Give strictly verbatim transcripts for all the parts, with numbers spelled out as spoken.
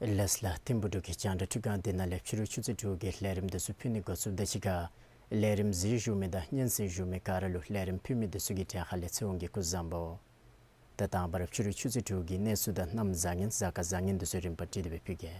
ལགས་ལགས། ཐིམ་ཕུག་འབྲུག་གི་རྒྱང་བསྒྲགས་ཁྲི་ཁང་འདི་ནང་ལས་ཕྱི་རུ་ཆུ་ཚོད་དྲུག་གི་ལས་རིམ་འདི་ཚུ་ཕུལ་ནི་འགོ་བཙུགསཔ་ད་གཅིག་ཁར་ལས་རིམ་གཟིགས་བཞུགས་མི་དང་སྙན་གསན་བཞུགས་མི་ག་ར་ལུ་ལས་རིམ་ཕུལ་མི་འདི་ཚུ་གི་གྲས་ཁ་ལས་ཚེ་དབང་གིས་སྐུ་གཟུགས་བཟང་པོ། ད་དང་པ་ར་ཕྱི་རུ་ཆུ་ཚོད་དྲུག་གི་གནས་ཚུལ་དང་གནམ་བཟང་ངན་གཟའ་སྐར་བཟང་ངན་འདི་ཚུ་རིམ་པ་བསྒྲིགས་ཏེ་སྦེ་ཕུལ་གེ།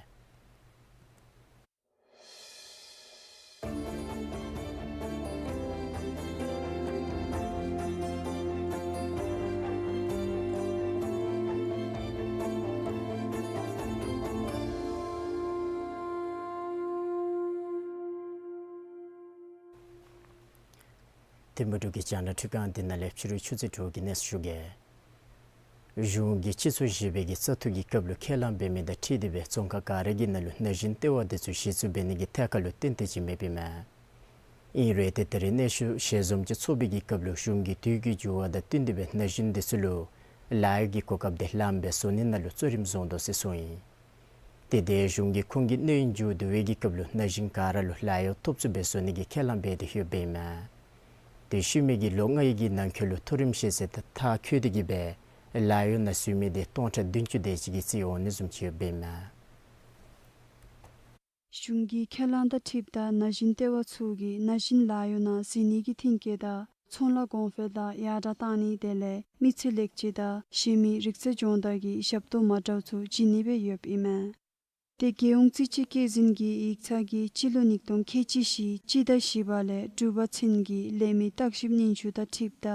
ཐིམ་ཕུག་འབྲུག་གི་རྒྱང་བསྒྲགས་ཁྲི་ཁང་འདི་ནང་ལས་ཕྱི་རུ་ཆུ་ཚོད་དྲུག་གི་གནས་ཚུལ་ཞུ་གེ། གཞུང་གིས་སྤྱི་ཚོགས་བཞི་པའི་གི་བཙག་འཐུ་གི་སྐབས་ལུ་ཁས་བླངས་འབད་མི་དང་འཁྲིལ་ཏེ་སྦེ་རྫོང་ཁག་ག་ར་གི་ནང་ལུ་ན་གཞོན་ལྟེ་བ་འདི་ཚུ་གཞི་བཙུགས་འབད་ནི་གི་ཐད་ཁར་ལུ་ཏན་ཏན་ཅིག་མེདཔ་ཨིན་མས། ཨིན་རུང་ཏེ་ད་རེས་གནས་ཚུལ་ཞལ་འཛོམས་ཅིག་ཚོགས་པའི་གི་སྐབས་ལུ་གཞུང་གིས་དུས་ཀྱི་འགྱུར་བ་དང་བསྟུན་ཏེ་སྦེ་ན་གཞོན་འདི་ཚུ་ལུ་ལཱ་གཡོག་གི་གོ་སྐབས་འདི་ལངམ་སྦེ་བཟོ་ནི་ནང་ལུ་གཙོ་རིམ་བཟུང་དོ་ཟེར་གསུངས་ཡི། ཏེ་དེ་གཞུང་གིས་ཁོང་གི་གནས་ཡུན་མཇུག་བསྡུ་བའི་གི་སྐབས་ལུ་ན་གཞོན་ག་ར་ལུ་ལཱ་གཡོག་ཐོབ་ཚུགསཔ་སྦེ་བཟོ་ནི་གི་ཁས་བླངས་འབད་དེ་ཡོདཔ་ཨིན་མས། ཏེ་ཤུལ་མའི་གི་ལོ་ལྔའི་གི་ནང་འཁོད་ལུ་མཐོ་རིམ་ཤེས་ཚད་དང་མཐར་འཁྱོལ་ཏེ་གི་སྦེ་ལཱ་གཡོག་ནང་ཞུགས་མི་འདི་སྟོང་ཕྲག་བདུན་ཅུ་དེ་ཅིག་གི་རྩིས་འོང་ནི་བཟུམ་ཅིག་ཡོདཔ་ཨིན་མས། གཞུང་གི་ཁས་བླངས་དང་འཁྲིལཝ་ད་ན་གཞོན་ལྟེ་བ་ཚུ་གིས་ན་གཞོན་ལཱ་གཡོག་ནང་འཛུལ་ནི་གི་མཐུན་རྐྱེན་དང་ཚོང་ལཱ་གོང་འཕེལ་དང་ཡར་དྲག་གཏང་ནི་དེ་ལས་མི་ཚེ་ལེགས་བཅོས་དང་གཞན་མི་རིག་རྩལ་སྦྱོང་བརྡར་གྱི་ཞབས་ཏོག་མ་འདྲཝ་ཚུ་བྱིན་ནི་སྦེ་ཡོདཔ་ཨིན་མས། ཏེ་རྒྱལ་ཡོངས་རྩིས་དཔྱད་བཀོད་འཛིན་གྱི་ཡིག་ཚང་གིས་སྤྱི་ལོ་ཉིས་སྟོང་ཁལ་གཅིག་བཞི་སྤྱི་ཟླ་བཞི་པ་ལས་དྲུག་པ་ཚུན་གྱི་ལས་མི་བརྟག་ཞིབ་སྙན་ཞུ་དང་འཁྲིལཝ་ད་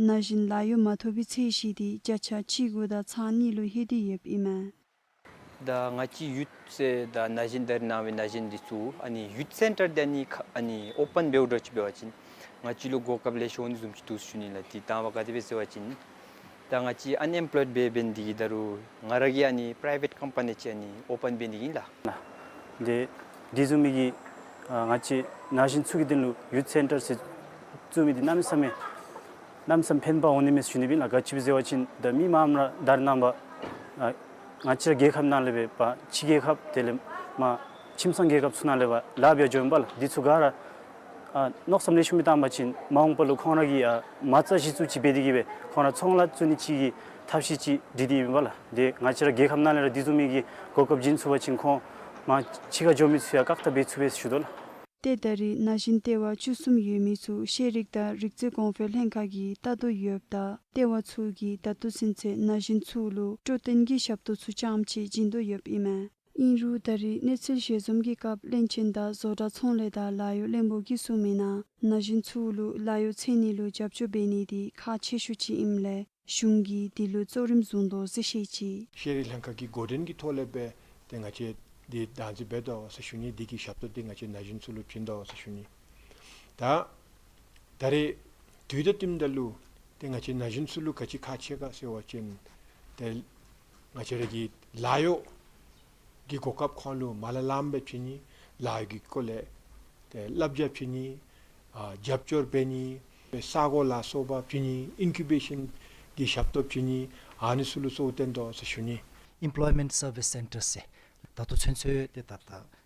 ན་གཞོན་ལཱ་གཡོག་མ་ཐོབ་པའི་ཚད་གཞི་འདི་བརྒྱ་ཆ་བཅུ་དགུ་དང་ཚག་གཉིས་ལུ་ལྷོད་དེ་ཡོདཔ་ཨིན་མས། ད་ང་བཅས་ཡུཐ་ཟེར་ད་ན་གཞོན་ད་རེས་ནངས་པའི་ན་གཞོན་འདི་ཚུ་ཨ་ནི་ཡུཐ་སེན་ཊར་འདི་ཨ་ནི་ཁ་ཨ་ནི་ཨོ་པཱན་འབདཝ་འདྲཝ་ཅིག་འབད་བ་ཅིན་ང་བཅས་ལུ་གོ་སྐབས་ལེ་ཤ་འོང་ནི་བཟུམ་ཅིག་འདུག་ཟེར་ཞུ་ནི་ལགས། ཏེ་དང་པ་ག་དེ་སྦེ་ཟེར་བ་ཅིན་ད་ང་བཅས་ཨན་ཨེམ་པློའིཌ་འབད་འབད་ནི་འདི་གིས་ད་རུང་ང་ར་གིས་ཨ་ནི་པ་རའི་ཝེཊ་ཀམ་པ་ནི་ཅིག་ཨ་ནི་ཨོ་པཱན་འབད་ནི་ཨིན་ལགས། ཏེ་དེ་བཟུམ་མའི་གི་ཨ་ང་བཅས་ན་གཞོན་ཚུ་གི་དོན་ལུ་ཡུཐ་སེན་ཊར་ཟེར་བཙུགས་མི་འདི་གནམ་མེད་ས་མེད་གནམ་མེད་ས་མེད་ཕན་པ་འོང་ནི་མས་ཟེར་ཞུ་ནི་སྦེ་ཨིན་ལགས། ག་ཅི་སྦེ་ཟེར་བ་ཅིན་ད་མི་མངམ་ར་ད་རེས་ནངས་པ་ཨ་ང་བཅས་ར་རྒྱལ་ཁབ་ནང་ལས་སྦེ་ཕྱི་རྒྱལ་ཁབ་དེ་ལས་མར་ཁྱིམ་ཚང་རྒྱལ་ཁབ་ཚུ་ནང་ལས་སྦེ་ལཱ་འབད་འགྱོཝ་ཨིན་པས་ལགས། འདི་ཚུ་ག་ར་ཨ་མནོ་བསམ་ལེགས་ཤོམ་སྦེ་བཏང་བ་ཅིན་མ་འོངས་པ་ལུ་ཁོང་ར་གིས་ཨ་མ་རྩ་གཞི་བཙུགས་ཅིག་འབད་དེ་གིས་སྦེ་ཁོང་ར་ཚོང་ལཱ་བཙུགས་ནི་ཅིག་གི་ཐབས་ཤེས་ཅིག་སྒྲིག་སྟེ་ཨིན་པས་ལགས། ཏེ་ང་བཅས་ར་རྒྱལ་ཁབ་ནང་ལས་ར་དེ་བཟུམ་མའི་གི་གོ་སྐབས་བྱིན་ཚུགས་པ་ཅིན་ཁོང་མར་ཕྱི་ཁར་འགྱོ་མི་ཚུ་ཡང་བཀག་ཐབས་འབད་ཚུགས་པས་ཟེར་ཞུ་དོ་ལགས། ཏེ་ད་རེས་ན་གཞོན་ལྟེ་བ་བཅུ་གསུམ་ཡོད་མི་ཚུ་ཤེས་རིག་དང་རིག་རྩལ་གོང་འཕེལ་ལྷན་ཁག་གིས་ལྟ་བསྡོམས་ཡོདཔ་ད་ལྟེ་བ་ཚུ་གིས་ད་ལྟོ་ཚུན་ཚོད་ན་གཞོན་ཚུ་ལུ་སྤྲོ་སྟོན་གྱི་ཞབས་ཏོག་ཚུ་རྐྱངམ་ཅིག་བྱིན་དོ་ཡོདཔ་ཨིན་མས། ཨིན་རུང་ད་རེས་གནས་ཚུལ་ཞལ་འཛོམས་ཀྱི་སྐབས་བློན་ཆེན་དང་བཟོ་གྲྭ་ཚོང་ལས་དང་ལཱ་གཡོག་བློན་པོ་གིས་གསུངས་མི་ནང་ན་གཞོན་ཚུ་ལུ་ལཱ་གཡོག་འཚོལ་ནི་ལུ་རྒྱབ་སྐྱོར་འབད་ནི་འདི་ཁག་ཆེ་ཤོས་ཅིག་ཨིནམ་ལས་གཞུང་གིས་འདི་ལུ་གཙོ་རིམ་བཟུང་དོ་ཟེར་བཤད་ཅི། ཤེས་རིག་ལྷན་ཁག་གི་འགོ་འདྲེན་གྱི་ཐོག་ལས་སྦེ་ཏེ་ང་བཅས་འདི་བདག་འཛིན་འབད་དོ་ཟེར་ཞུ་ནི། འདི་གི་ཞབས་ཏོག་འདི་ང་བཅས་ན་གཞོན་ཚུ་ལུ་བྱིན་དོ་ཟེར་ཞུ་ནི། ད་ད་རེས་དུས་དང་བསྟུནམ་ད་ལུ་ཏེ་ང་བཅས་ན་གཞོན་ཚུ་ལུ་ག་ཅི་ཁག་ཆེ་ག་ཟེར་བ་ཅིན་ཏེ་ང་བཅས་ར་གི་ལཱ་གཡོག་གི་གོ་སྐབས་ཁོང་ལུ་མ་ལ་ལངམ་སྦེ་བྱིན་ནི། ལཱ་གཡོག་གི་སྐོར་ལས་ཏེ་བསླབ་བྱ་བྱིན་ནི། ཨ་རྒྱབ་སྐྱོར་འབད་ནི། ས་གོ་ལ་སོགས་པ་བྱིན་ནི། ཨིན་ཀུ་བེ་ཤཱན་གྱི་ཞབས་ཏོག་བྱིན་ནི། ཨ་ནི་ཚུ་ལུ་གཙོ་བོ་བཏོན་དོ་ཟེར་ཞུ་ནི། Employment Service Centre ཟེར་ད་ལྟོ་ཚུན་ཚོད་ཏེ་ད་ད་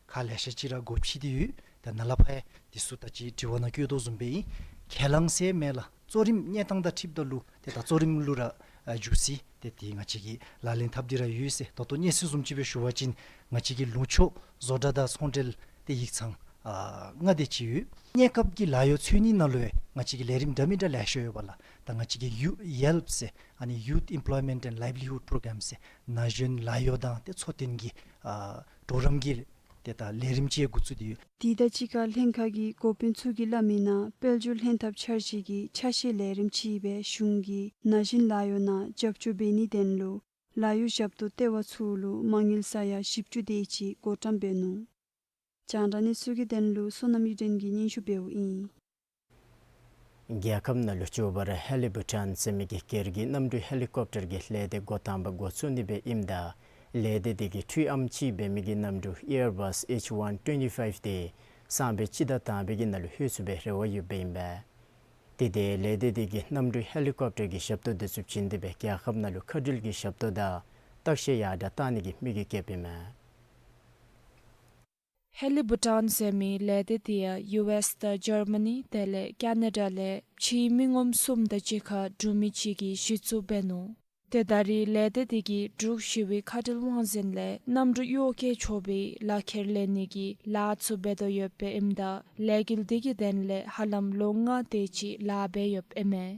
ཁག་ལེ་ཤ་ཅིག་ར་སྒོ་ཕྱེ་སྟེ་ཡོད། ད་ནཱ་ལས་ཕར་ཡང་འདི་ཚུ་ད་ཅི་དྲི་བ་ནང་བཀོད་དོ་བཟུམ་སྦེ་ཨིན། ཁས་བླངས་ཟེར་མེན་ལགས། གཙོ་རིམ་གནས་སྟངས་དང་འཁྲིལཝ་ད་ལུ་ཏེ་ད་གཙོ་རིམ་ལུ་ར་ཨ་འགྱོ་སྲིད། ཏེ་འདི་ང་བཅས་ཀྱིས་ལག་ལེན་འཐབ་སྟེ་ར་ཡོད་ཟེར། ད་ལྟོ་གནས་ཚུལ་བཟུམ་ཅིག་སྦེ་ཞུ་བ་ཅིན་ང་བཅས་ཀྱི་ལུང་ཕྱོགས་བཟོ་གྲྭ་དང་ཚོང་འབྲེལ་ཏེ་ཡིག་ཚང་ཨ་ལྔ་དེ་ཅིག་ཡོད། གནས་སྐབས་ཀྱི་ལཱ་གཡོག་འཚོལ་ནི་ནང་ལུ་ཡང་ང་བཅས་ཀྱི་ལས་རིམ་འདྲ་མིན་འདྲ་ལེ་ཤ་ཡོད་པས་ལགས། ད་ང་བཅས་ཀྱི་ཡུ་ཡེལཔ་ཟེར་ཨ་ནི་Youth Employment and Livelihood Program ཟེར་ན་གཞོན་ལཱ་གཡོག་དང་ཏེ་འཚོ་རྟེན་གྱི་ཨ་གྲོགས་རམ་གྱི་ཏེ་ད་ལས་རིམ་ཅིག་འགོ་བཙུགས་ཏེ་ཡོད། དེ་དང་གཅིག་ཁར་ལྷན་ཁག་གི་འགོ་དཔོན་ཚུ་གིས་སླབ་མི་ནང་དཔལ་འབྱོར་ལྷན་ཐབས་འཆར་གཞི་གི་ཆ་ཤས་ལས་རིམ་ཅིག་སྦེ་གཞུང་གིས་ན་གཞོན་ལཱ་གཡོག་ནང་རྒྱབ་སྐྱོར་འབད་ནིའི་དོན་ལུ་ལཱ་གཡོག་ཞབས་ཏོག་ལྟེ་བ་ཚུ་ལུ་མ་དངུལ་ས་ཡ་བཞི་བཅུ་དེ་ཅིག་བགོ་བཀྲམ་འབད་ནུག། རྒྱང་བསྒྲགས་གནས་ཚུལ་གྱི་དོན་ལུ་བསོད་ནམས་གཡུ་སྒྲོན་གྱིས་སྙན་ཞུ་འབདཝ་ཨིན། རྒྱལ་ཁབ་ནང་ལུ་མགྱོགས་པ་ར་ཧེ་ལི་བྷུ་ཊཱན་ཟེར་མི་གི་སྒེར་གྱི་གནམ་གྲུ་ཧེ་ལི་ཀོབ་ཊར་གྱི་ལས་སྡེ་འགོ་དང་པ་འགོ་བཙུགས་ནི་སྦེ་ཨིནམ་ད་ལས་སྡེ་འདི་གི་འཕྲུལ་ཨམ་ཅིག་འབད་མི་གི་གནམ་གྲུ་ཨེར་བཱས་ཨེཆ་ཝན་ཊུ་ཝེན་ཊི་ཕའིབ་འདི་སང་ཕོད་སྤྱི་ཟླ་དང་པའི་གི་ནང་ལུ་ལྷོད་ཚུགས་པའི་རེ་བ་ཡོདཔ་ཨིན་པས། ཏེ་དེ་ལས་སྡེ་འདི་གིས་གནམ་གྲུ་ཧེ་ལི་ཀོབ་ཊར་གྱི་ཞབས་ཏོག་འདི་ཚུ་བྱིན་ཏེ་སྦེ་རྒྱལ་ཁབ་ནང་ལུ་མཁའ་འགྲུལ་གྱི་ཞབས་ཏོག་དང་བརྟག་ཞིབ་ཡར་དྲག་གཏང་ནི་གི་དམིགས་ཡུལ་བསྐྱེདཔ་ཨིན་མས། ཧེ་ལི་བྷུ་ཊཱན་ཟེར་མི་ལས་སྡེ་འདི་ཡང་ཡུ་ཨེསི་དང་ཇར་མ་ནི་དེ་ལས་ཀེ་ན་ཌ་ལས་ཕྱིའི་མི་ངོམ་གསུམ་དང་གཅིག་ཁར་འབྲུག་མི་གཅིག་གིས་གཞི་བཙུགས་འབད་ནུག། ཏེ་ད་རིས་ལས་སྡེ་དེ་གིས་འབྲུག་ཞི་བའི་མཁའ་འགྲུལ་དབང་འཛིན་ལས་གནམ་གྲུ་གཡོག་བཀོལ་ཆོག་པའི་ལག་ཁྱེར་ལེན་ནི་གི་ལཱ་ཚུ་འབད་དོ་ཡོདཔ་ཨིནམ་ད་ལས་འགུལ་དེ་གི་དོན་ལས་ཧ་ལམ་ལོ་ལྔ་དེ་ཅིག་ལཱ་འབད་ཡོདཔ་ཨིན་མས།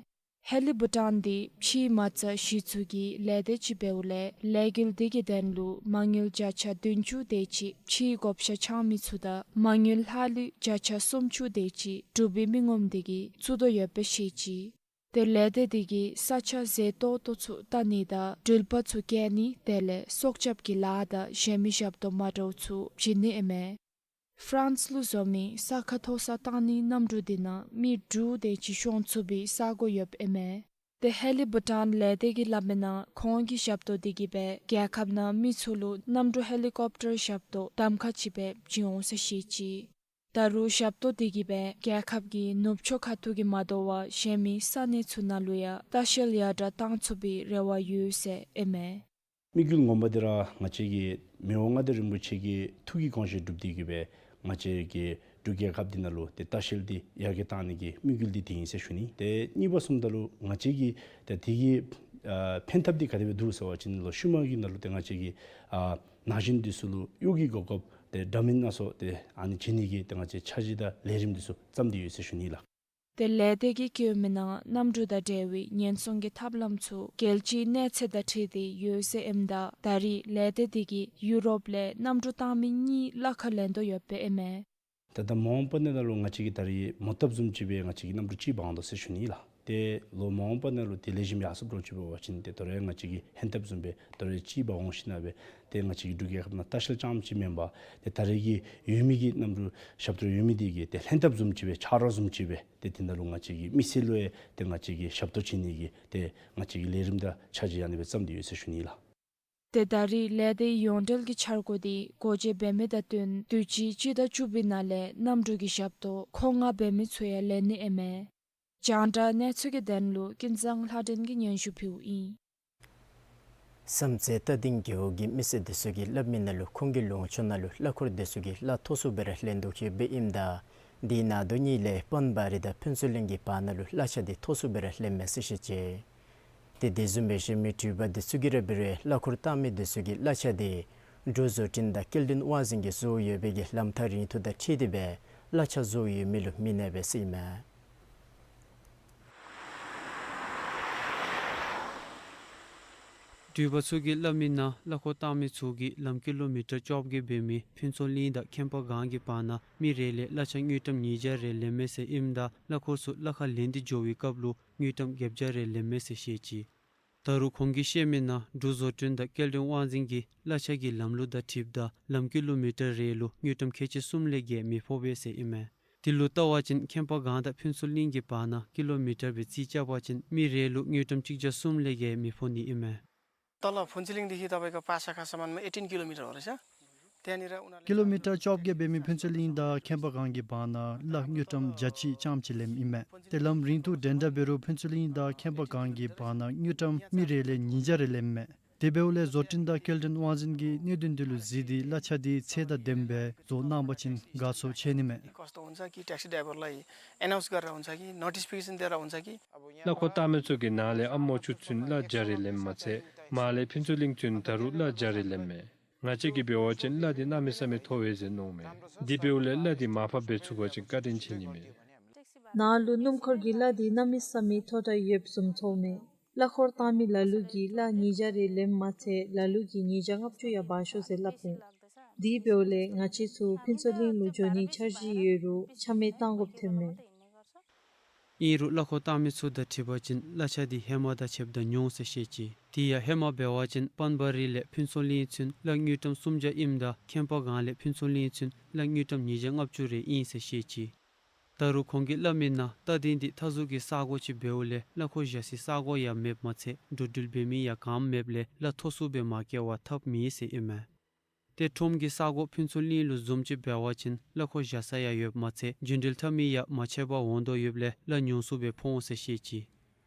ཧེ་ལི་བྷུ་ཊཱན་འདི་ཕྱིའི་མ་རྩ་གཞི་བཙུགས་ཀྱི་ལས་སྡེ་ཅིག་འབདཝ་ལས་ལས་འགུལ་དེ་གི་དོན་ལུ་མ་དངུལ་བརྒྱ་ཆ་བདུན་ཅུ་དེ་ཅིག་ཕྱིའི་བགོ་བཤའ་འཆང་མི་ཚུ་དང་མ་དངུལ་ལྷག་ལུས་བརྒྱ་ཆ་སུམ་ཅུ་དེ་ཅིག་འབྲུག་པའི་མི་ངོམ་དེ་གིས་བཙུགས་དོ་ཡོདཔ་སྦེ་བཤད་ཅི། ཏེ་ལས་སྡེ་དེ་གིས་ས་ཆ་མཛེས་ཏོག་ཏོ་ཚུ་བལྟ་ནི་དང་འགྲུལ་པ་ཚུ་བསྐྱལ་ནི་དེ་ལས་སྲོག་སྐྱབས་ཀྱི་ལཱ་དང་གཞན་མི་ཞབས་ཏོག་མ་འདྲཝ་ཚུ་བྱིན་ནི་ཨིན་མས། ཧྥ་རན་སི་ལུ་བཟོ་མི་ས་ཁ་མཐོ་སར་བཏང་ནིའི་གནམ་གྲུ་དེ་ནང་མི་དྲུག་དེ་ཅིག་ཤོང་ཚུགས་པའི་ས་གོ་ཡོདཔ་ཨིན་མས། ཏེ་ཧེ་ལི་བྷུ་ཊཱན་ལས་སྡེ་གིས་སླབ་མི་ནང་ཁོང་གི་ཞབས་ཏོག་དེ་གིས་སྦེ་རྒྱལ་ཁབ་ནང་མི་ཚུ་ལུ་གནམ་གྲུ་ཧེ་ལི་ཀོབ་ཊར་ཞབས་ཏོག་གདམ་ཁ་ཅིག་སྦེ་བྱིན་འོང་ཟེར་བཤད་ཅི། ད་རུང་ཞབས་ཏོག་དེ་གིས་སྦེ་རྒྱལ་ཁབ་ཀྱི་ནུབ་ཕྱོགས་ཁ་ཐུག་གི་མ་དོ་བར་གཞན་མི་ས་གནས་ཚུ་ནང་ལུ་ཡང་ལྟ་བཤལ་ཡར་དྲགས་བཏང་ཚུགས་པའི་རེ་བ་ཡོད་ཟེར་ཨིན་མས། དམིགས་ཡུལ་ངོ་མ་འདི་ར་ང་བཅས་ཀྱི་མི་དབང་མངའ་བདག་རིན་པོ་ཆེ་གི་ཐུགས་ཀྱི་དགོངས་བཞེད་སྒྲུབ་སྟེ་གིས་སྦེ་ང་བཅས་ཀྱི་འབྲུག་རྒྱལ་ཁབ་འདི་ནང་ལུ་ཏེ་ལྟ་བཤལ་འདི་ཡར་རྒྱས་བཏང་ནི་གི་དམིགས་ཡུལ་འདི་དེ་ཨིན་ཟེར་ཞུ་ནི། ཏེ་གཉིས་པ་བཟུམ་ད་ལུ་ང་བཅས་ཀྱི་ཏེ་དེ་གི་ཨ་ཕན་ཐབས་འདི་ག་དེ་སྦེ་འདུག་ཟེར་བ་ཅིན་ལོ་ཤུལ་མ་གི་ནང་ལུ་ཏེ་ང་བཅས་ཀྱི་ཨ་ན་གཞོན་འདི་ཚུ་ལུ་གཡོག་གི་གོ་སྐབས་ཏེ་འདྲ་མིན་སྣ་ཚོགས་ཏེ་ཨ་ནི་བྱིན་ནི་གི་ཏེ་ང་བཅས་འཆར་གཞི་དང་ལས་རིམ་འདི་ཚུ་བརྩམས་ཏེ་ཡོད་ཟེར་ཞུ་ནི་ལགས། ཏེ་ལས་སྡེ་གིས་བཀོད་མི་ནང་གནམ་གྲུ་དང་འབྲེལ་བའི་ཉེན་སྲུང་གི་ཐབས་ལམ་ཚུ་རྒྱལ་སྤྱིའི་གནས་ཚད་དང་འཁྲིལ་ཏེ་ཡོད་ཟེར་ཨིནམ་ད་ད་རིས་ལས་སྡེ་དེ་གིས་ཡུ་རོབ་ལས་གནམ་གྲུ་བཏང་མི་གཉིས་གླ་ཁར་ལེན་དོ་ཡོདཔ་ཨིན་མས། ད་ལྟ་མ་འོངས་པ་ནང་ལུ་ང་བཅས་ཀྱིས་ད་རིས་མོ་བཏབ་བཟུམ་ཅིག་སྦེ་ང་བཅས་ཀྱིས་གནམ་གྲུ་གཅིག་འབག་འོང་དོ་ཟེར་ཞུ་ནི་ལགས། ཏེ་ལོ་མ་འོངས་པ་ནང་ལུ་ཏེ་ལེགས་ཤོམ་ཡར་སོངམ་འདྲཝ་ཅིག་འབད་བ་ཅིན་ཏེ་ད་རུང་ང་བཅས་ཀྱིས་ཧེང་ཐབས་བཟུམ་སྦེ་ད་རུང་གཅིག་འབག་འོང་ཞིནམ་སྦེ་ཏེ་ང་བཅས་ཀྱི་འབྲུག་རྒྱལ་ཁབ་ནང་ལྟ་བཤལ་རྐྱངམ་ཅིག་མེན་པར་ཏེ་ད་རེས་ཀྱི་ཡོད་མི་གི་གནམ་གྲུ་ཞབས་ཏོག་ཡོད་མི་འདི་གིས་ཏེ་ལྷན་ཐབས་བཟུམ་ཅིག་སྦེ་ཆ་རོགས་བཟུམ་ཅིག་སྦེ་ཏེ་དེ་ནང་ལུ་ང་བཅས་ཀྱི་མི་སེར་ལུ་ཡང་ཏེ་ང་བཅས་ཀྱིས་ཞབས་ཏོག་བྱིན་ནི་གི་ཏེ་ང་བཅས་ཀྱི་ལས་རིམ་དང་འཆར་གཞི་ཨ་ནི་སྦེ་བརྩམས་ཏེ་ཡོད་ཟེར་ཞུ་ནི་ལགས། ཏེ་ད་རིས་ལས་སྡེའི་ཡོངས་འབྲེལ་གྱི་འཆར་སྒོ་འདི་སྒོ་འབྱེད་འབད་མི་དང་བསྟུན་དུས་ཅི་སྤྱི་ཟླ་བཅུ་པའི་ནང་ལས་གནམ་གྲུ་གི་ཞབས་ཏོག་ཁོ་ང་འབད་མི་ཚུ་ཡང་ལེན་ནི་ཨིན་མས། རྒྱང་བསྒྲགས་གནས་ཚུལ་གྱི་དོན་ལུ་ཀུན་བཟང་ལྷ་སྒྲོན་གྱིས་སྙན་ཞུ་ཕུལཝ་ཨིན། བསམ་རྩེ་རྟ་སྡིང་རྒེད་འོག་གི་མི་སེར་འདི་ཚུ་གིས་སླབ་མི་ནང་ལུ་ཁོང་གི་ལུང་ཕྱོགས་ནང་ལུ་གླ་འཁོར་འདི་ཚུ་གིས་གླ་མཐོ་སུ་སྦེ་ར་ལེན་དོ་ཡོདཔ་ཨིནམ་ད་དེའི་ནང་དོན་གཉིས་ལས་པོན་བ་རི་དང་ཕུན་ཚོགས་གླིང་གི་བར་ན་ལུ་གླ་ཆ་འདི་མཐོ་སུ་སྦེ་ར་ལེནམ་མས་ཟེར་བཤད་ཅི། ཏེ་དེ་བཟུམ་སྦེ་གཞན་མི་འགྲུལ་པ་འདི་ཚུ་གིས་ར་འབད་རུང་གླ་འཁོར་བཏང་མི་འདི་ཚུ་གིས་གླ་ཆ་འདི་འབྲུག་བཟོ་སྐྲུན་དང་སྐྱེལ་འདྲེན་དབང་འཛིན་གྱིས་བཟོ་ཡོད་པའི་གི་ལམ་ཐག་རིང་ཐུང་དང་འཁྲིལ་ཏེ་སྦེ་གླ་ཆ་བཟོ་ཡོད་མི་ལུ་མི་གནས་པས་ཟེར་ཨིན་མས། འགྲུལ་པ་ཚུ་གིས་སླབ་མི་ནང་གླ་འཁོར་བཏང་མི་ཚུ་གིས་ལམ་ཀི་ལོ་མི་ཊར་བཅོ་བརྒྱད་འབད་མི་ཕུན་ཚོགས་གླིང་དང་ཁྱད་པར་སྒང་གི་བར་ན་མི་རེ་ལས་གླ་ཆ་དངུལ་ཀྲམ་ཉིས་བརྒྱ་རེ་ལེནམ་མས་ཟེར་ཨིནམ་ད་གླ་འཁོར་ཚུ་གླ་ཁར་ལེན་ཏེ་འགྱོ་བའི་སྐབས་ལུ་དངུལ་ཀྲམ་བརྒྱད་བརྒྱ་རེ་ལེནམ་མས་ཟེར་བཤད་ཅི། ད་རུང་ཁོང་གིས་བཤད་མི་ནང་འབྲུག་བཟོ་སྐྲུན་དང་སྐྱེལ་འདྲེན་དབང་འཛིན་གྱིས་གླ་ཆ་གི་ལམ་ལུགས་དང་འཁྲིལཝ་ད་ལམ་ཀི་ལོ་མི་ཊར་རེ་ལུ་དངུལ་ཀྲམ་ཁལ་གཅིག་གསུམ་ལས་བརྒལ་མི་ཕོག་པས་ཟེར་ཨིན་མས། དེ་ལུ་བལྟ་བ་ཅིན་ཁྱད་པར་སྒང་དང་ཕུན་ཚོགས་གླིང་གི་བར་ན་ཀི་ལོ་མི་ཊར་སྦེ་རྩིས་རྐྱབ་པ་ཅིན་མི་རེ་ལུ་དངུལ་ཀྲམ་གཅིག་བརྒྱ་གསུམ་ལས་བརྒལ་མི་ཕོག་ནི་ཨིན་མས། तल फुन्चुलिङदेखि तपाईँको पाछाकासम्ममा एटिन किलोमिटर हो रहेछ। त्यहाँनिर उनीहरूले ཀི་ལོ་མི་ཊར་བཅོ་བརྒྱད་འབད་མི་ཕུན་ཚོགས་གླིང་དང་ཁྱད་པར་སྒང་གི་བར་ན་གླ་དངུལ་ཀྲམ་བརྒྱ་གཅིག་རྐྱངམ་ཅིག་ལེནམ་ཨིན་མས། ཏེ་ལམ་རིང་ཐུང་འདྲན་འདྲ་འབད་རུང་ཕུན་ཚོགས་གླིང་དང་ཁྱད་པར་སྒང་གི་བར་ན་དངུལ་ཀྲམ་མི་རེ་ལས་ཉིས་བརྒྱ་རེ་ལེནམ་མས། དེ་འབདཝ་ལས་བཟོ་སྐྲུན་དང་སྐྱེལ་འདྲེན་དབང་འཛིན་གྱིས་གནད་དོན་འདི་ལུ་གཟིགས་ཏེ་གླ་ཆ་འདི་ཚད་དང་ལྡནམ་སྦེ་བཟོ་གནང་པ་ཅིན་དགའ་ཚོར་ཆེ་ནི་མས། कस्तो हुन्छ कि ट्याक्सी ड्राइभरलाई एनाउन्स गरेर हुन्छ कि नोटिफिकेसन दिएर हुन्छ कि अब यहाँ གླ་འཁོར་བཏང་མི་ཚུ་གིས་ནཱ་ལས་ཨ་མོ་ཆུ་ཚུན་གླ་བརྒྱ་རེ་ལེནམ་མ་ཚད་མར་ལས་ཕུན་ཚོགས་གླིང་ཚུན་ད་རུང་གླ་བརྒྱ་རེ་ལེནམ་མས། ང་བཅས་ཀྱིས་འབད་བ་ཅིན་གླ་འདི་གནམ་མེད་ས་མེད་མཐོ་བས་ཟེར་མནོཝ་མས། དེ་འབདཝ་ལས་གླ་འདི་མར་ཕབ་འབད་ཚུགས་པ་ཅིན་བཀའ་དྲིན་ཆེ་ནི་མས། ནཱ་ལུ་སྣུམ་འཁོར་གྱི་གླ་འདི་གནམ་མེད་ས་མེད་མཐོ་དྲགས་ཡོདཔ་བཟུམ་ཚོརཝ་མས། གླ་འཁོར་བཏང་མི་ལ་ལུ་གིས་གླ་ཉིས་བརྒྱ་རེ་ལེནམ་མ་ཚད་ལ་ལུ་གིས་ཉིས་བརྒྱ་ལྔ་བཅུ་ཡང་འབག་ཤོག་ཟེར་སླབ་མས། དེ་འབདཝ་ལས་ང་བཅས་ཚུ་ཕུན་ཚོགས་གླིང་ལུ་འགྱོ་ནིའི་འཆར་གཞི་ཡོད་རུང་ཆ་མེད་བཏང་དགོཔ་ཐོནམ་མས། ཨིན་རུང་གླ་འཁོར་བཏང་མི་ཚུ་དང་འཁྲིལ་བ་ཅིན་གླ་ཆ་འདི་ཧེ་མ་དང་ཕྱདཔ་ད་ཉུང་ཟེར་བཤད་ཅི། དེ་ཡང་ཧེ་མ་འབད་བ་ཅིན་པོན་བ་རི་ལས་ཕུན་ཚོགས་གླིང་ཚུན་གླ་དངུལ་ཀྲམ་སུམ་བརྒྱ་ཨིནམ་ད་ཁྱད་པར་སྒང་ལས་ཕུན་ཚོགས་གླིང་ཚུན་གླ་དངུལ་ཀྲམ་ཉིས་བརྒྱ་ལྔ་བཅུ་རེ་ཨིན་ཟེར་བཤད་ཅི། ད་རུང་ཁོང་གིས་སླབ་མི་ནང་རྟ་སྡིང་འདི་མཐའ་ཟུར་གྱི་ས་གོ་ཅིག་འབདཝ་ལས་གླ་འཁོར་བཞག་སའི་ས་གོ་ཡང་མེདཔ་མ་ཚད་འགྲོ་འགྲུལ་འབད་མི་ཡང་གནམ་མེདཔ་ལས་གླ་མཐོ་སུ་སྦེ་མ་བཀལ་བར་ཐབས་མེད་ཟེར་ཨིན་མས། ཏེ་ཁྲོམ་གྱི་ས་གོ་ཕུན་ཚོགས་གླིང་ལུ་བཟུམ་ཅིག་འབད་བ་ཅིན་གླ་འཁོར་བཞག་ས་ཡང་ཡོདཔ་མ་ཚད་རྒྱུན་འགྲུལ་འཐབ་མི་ཡང་མ་ཆད་པར་འོང་དོ་ཡོདཔ་ལས་གླ་ཉུང་སུ་སྦེ་ཕོག་འོང་ཟེར་བཤད་ཅི།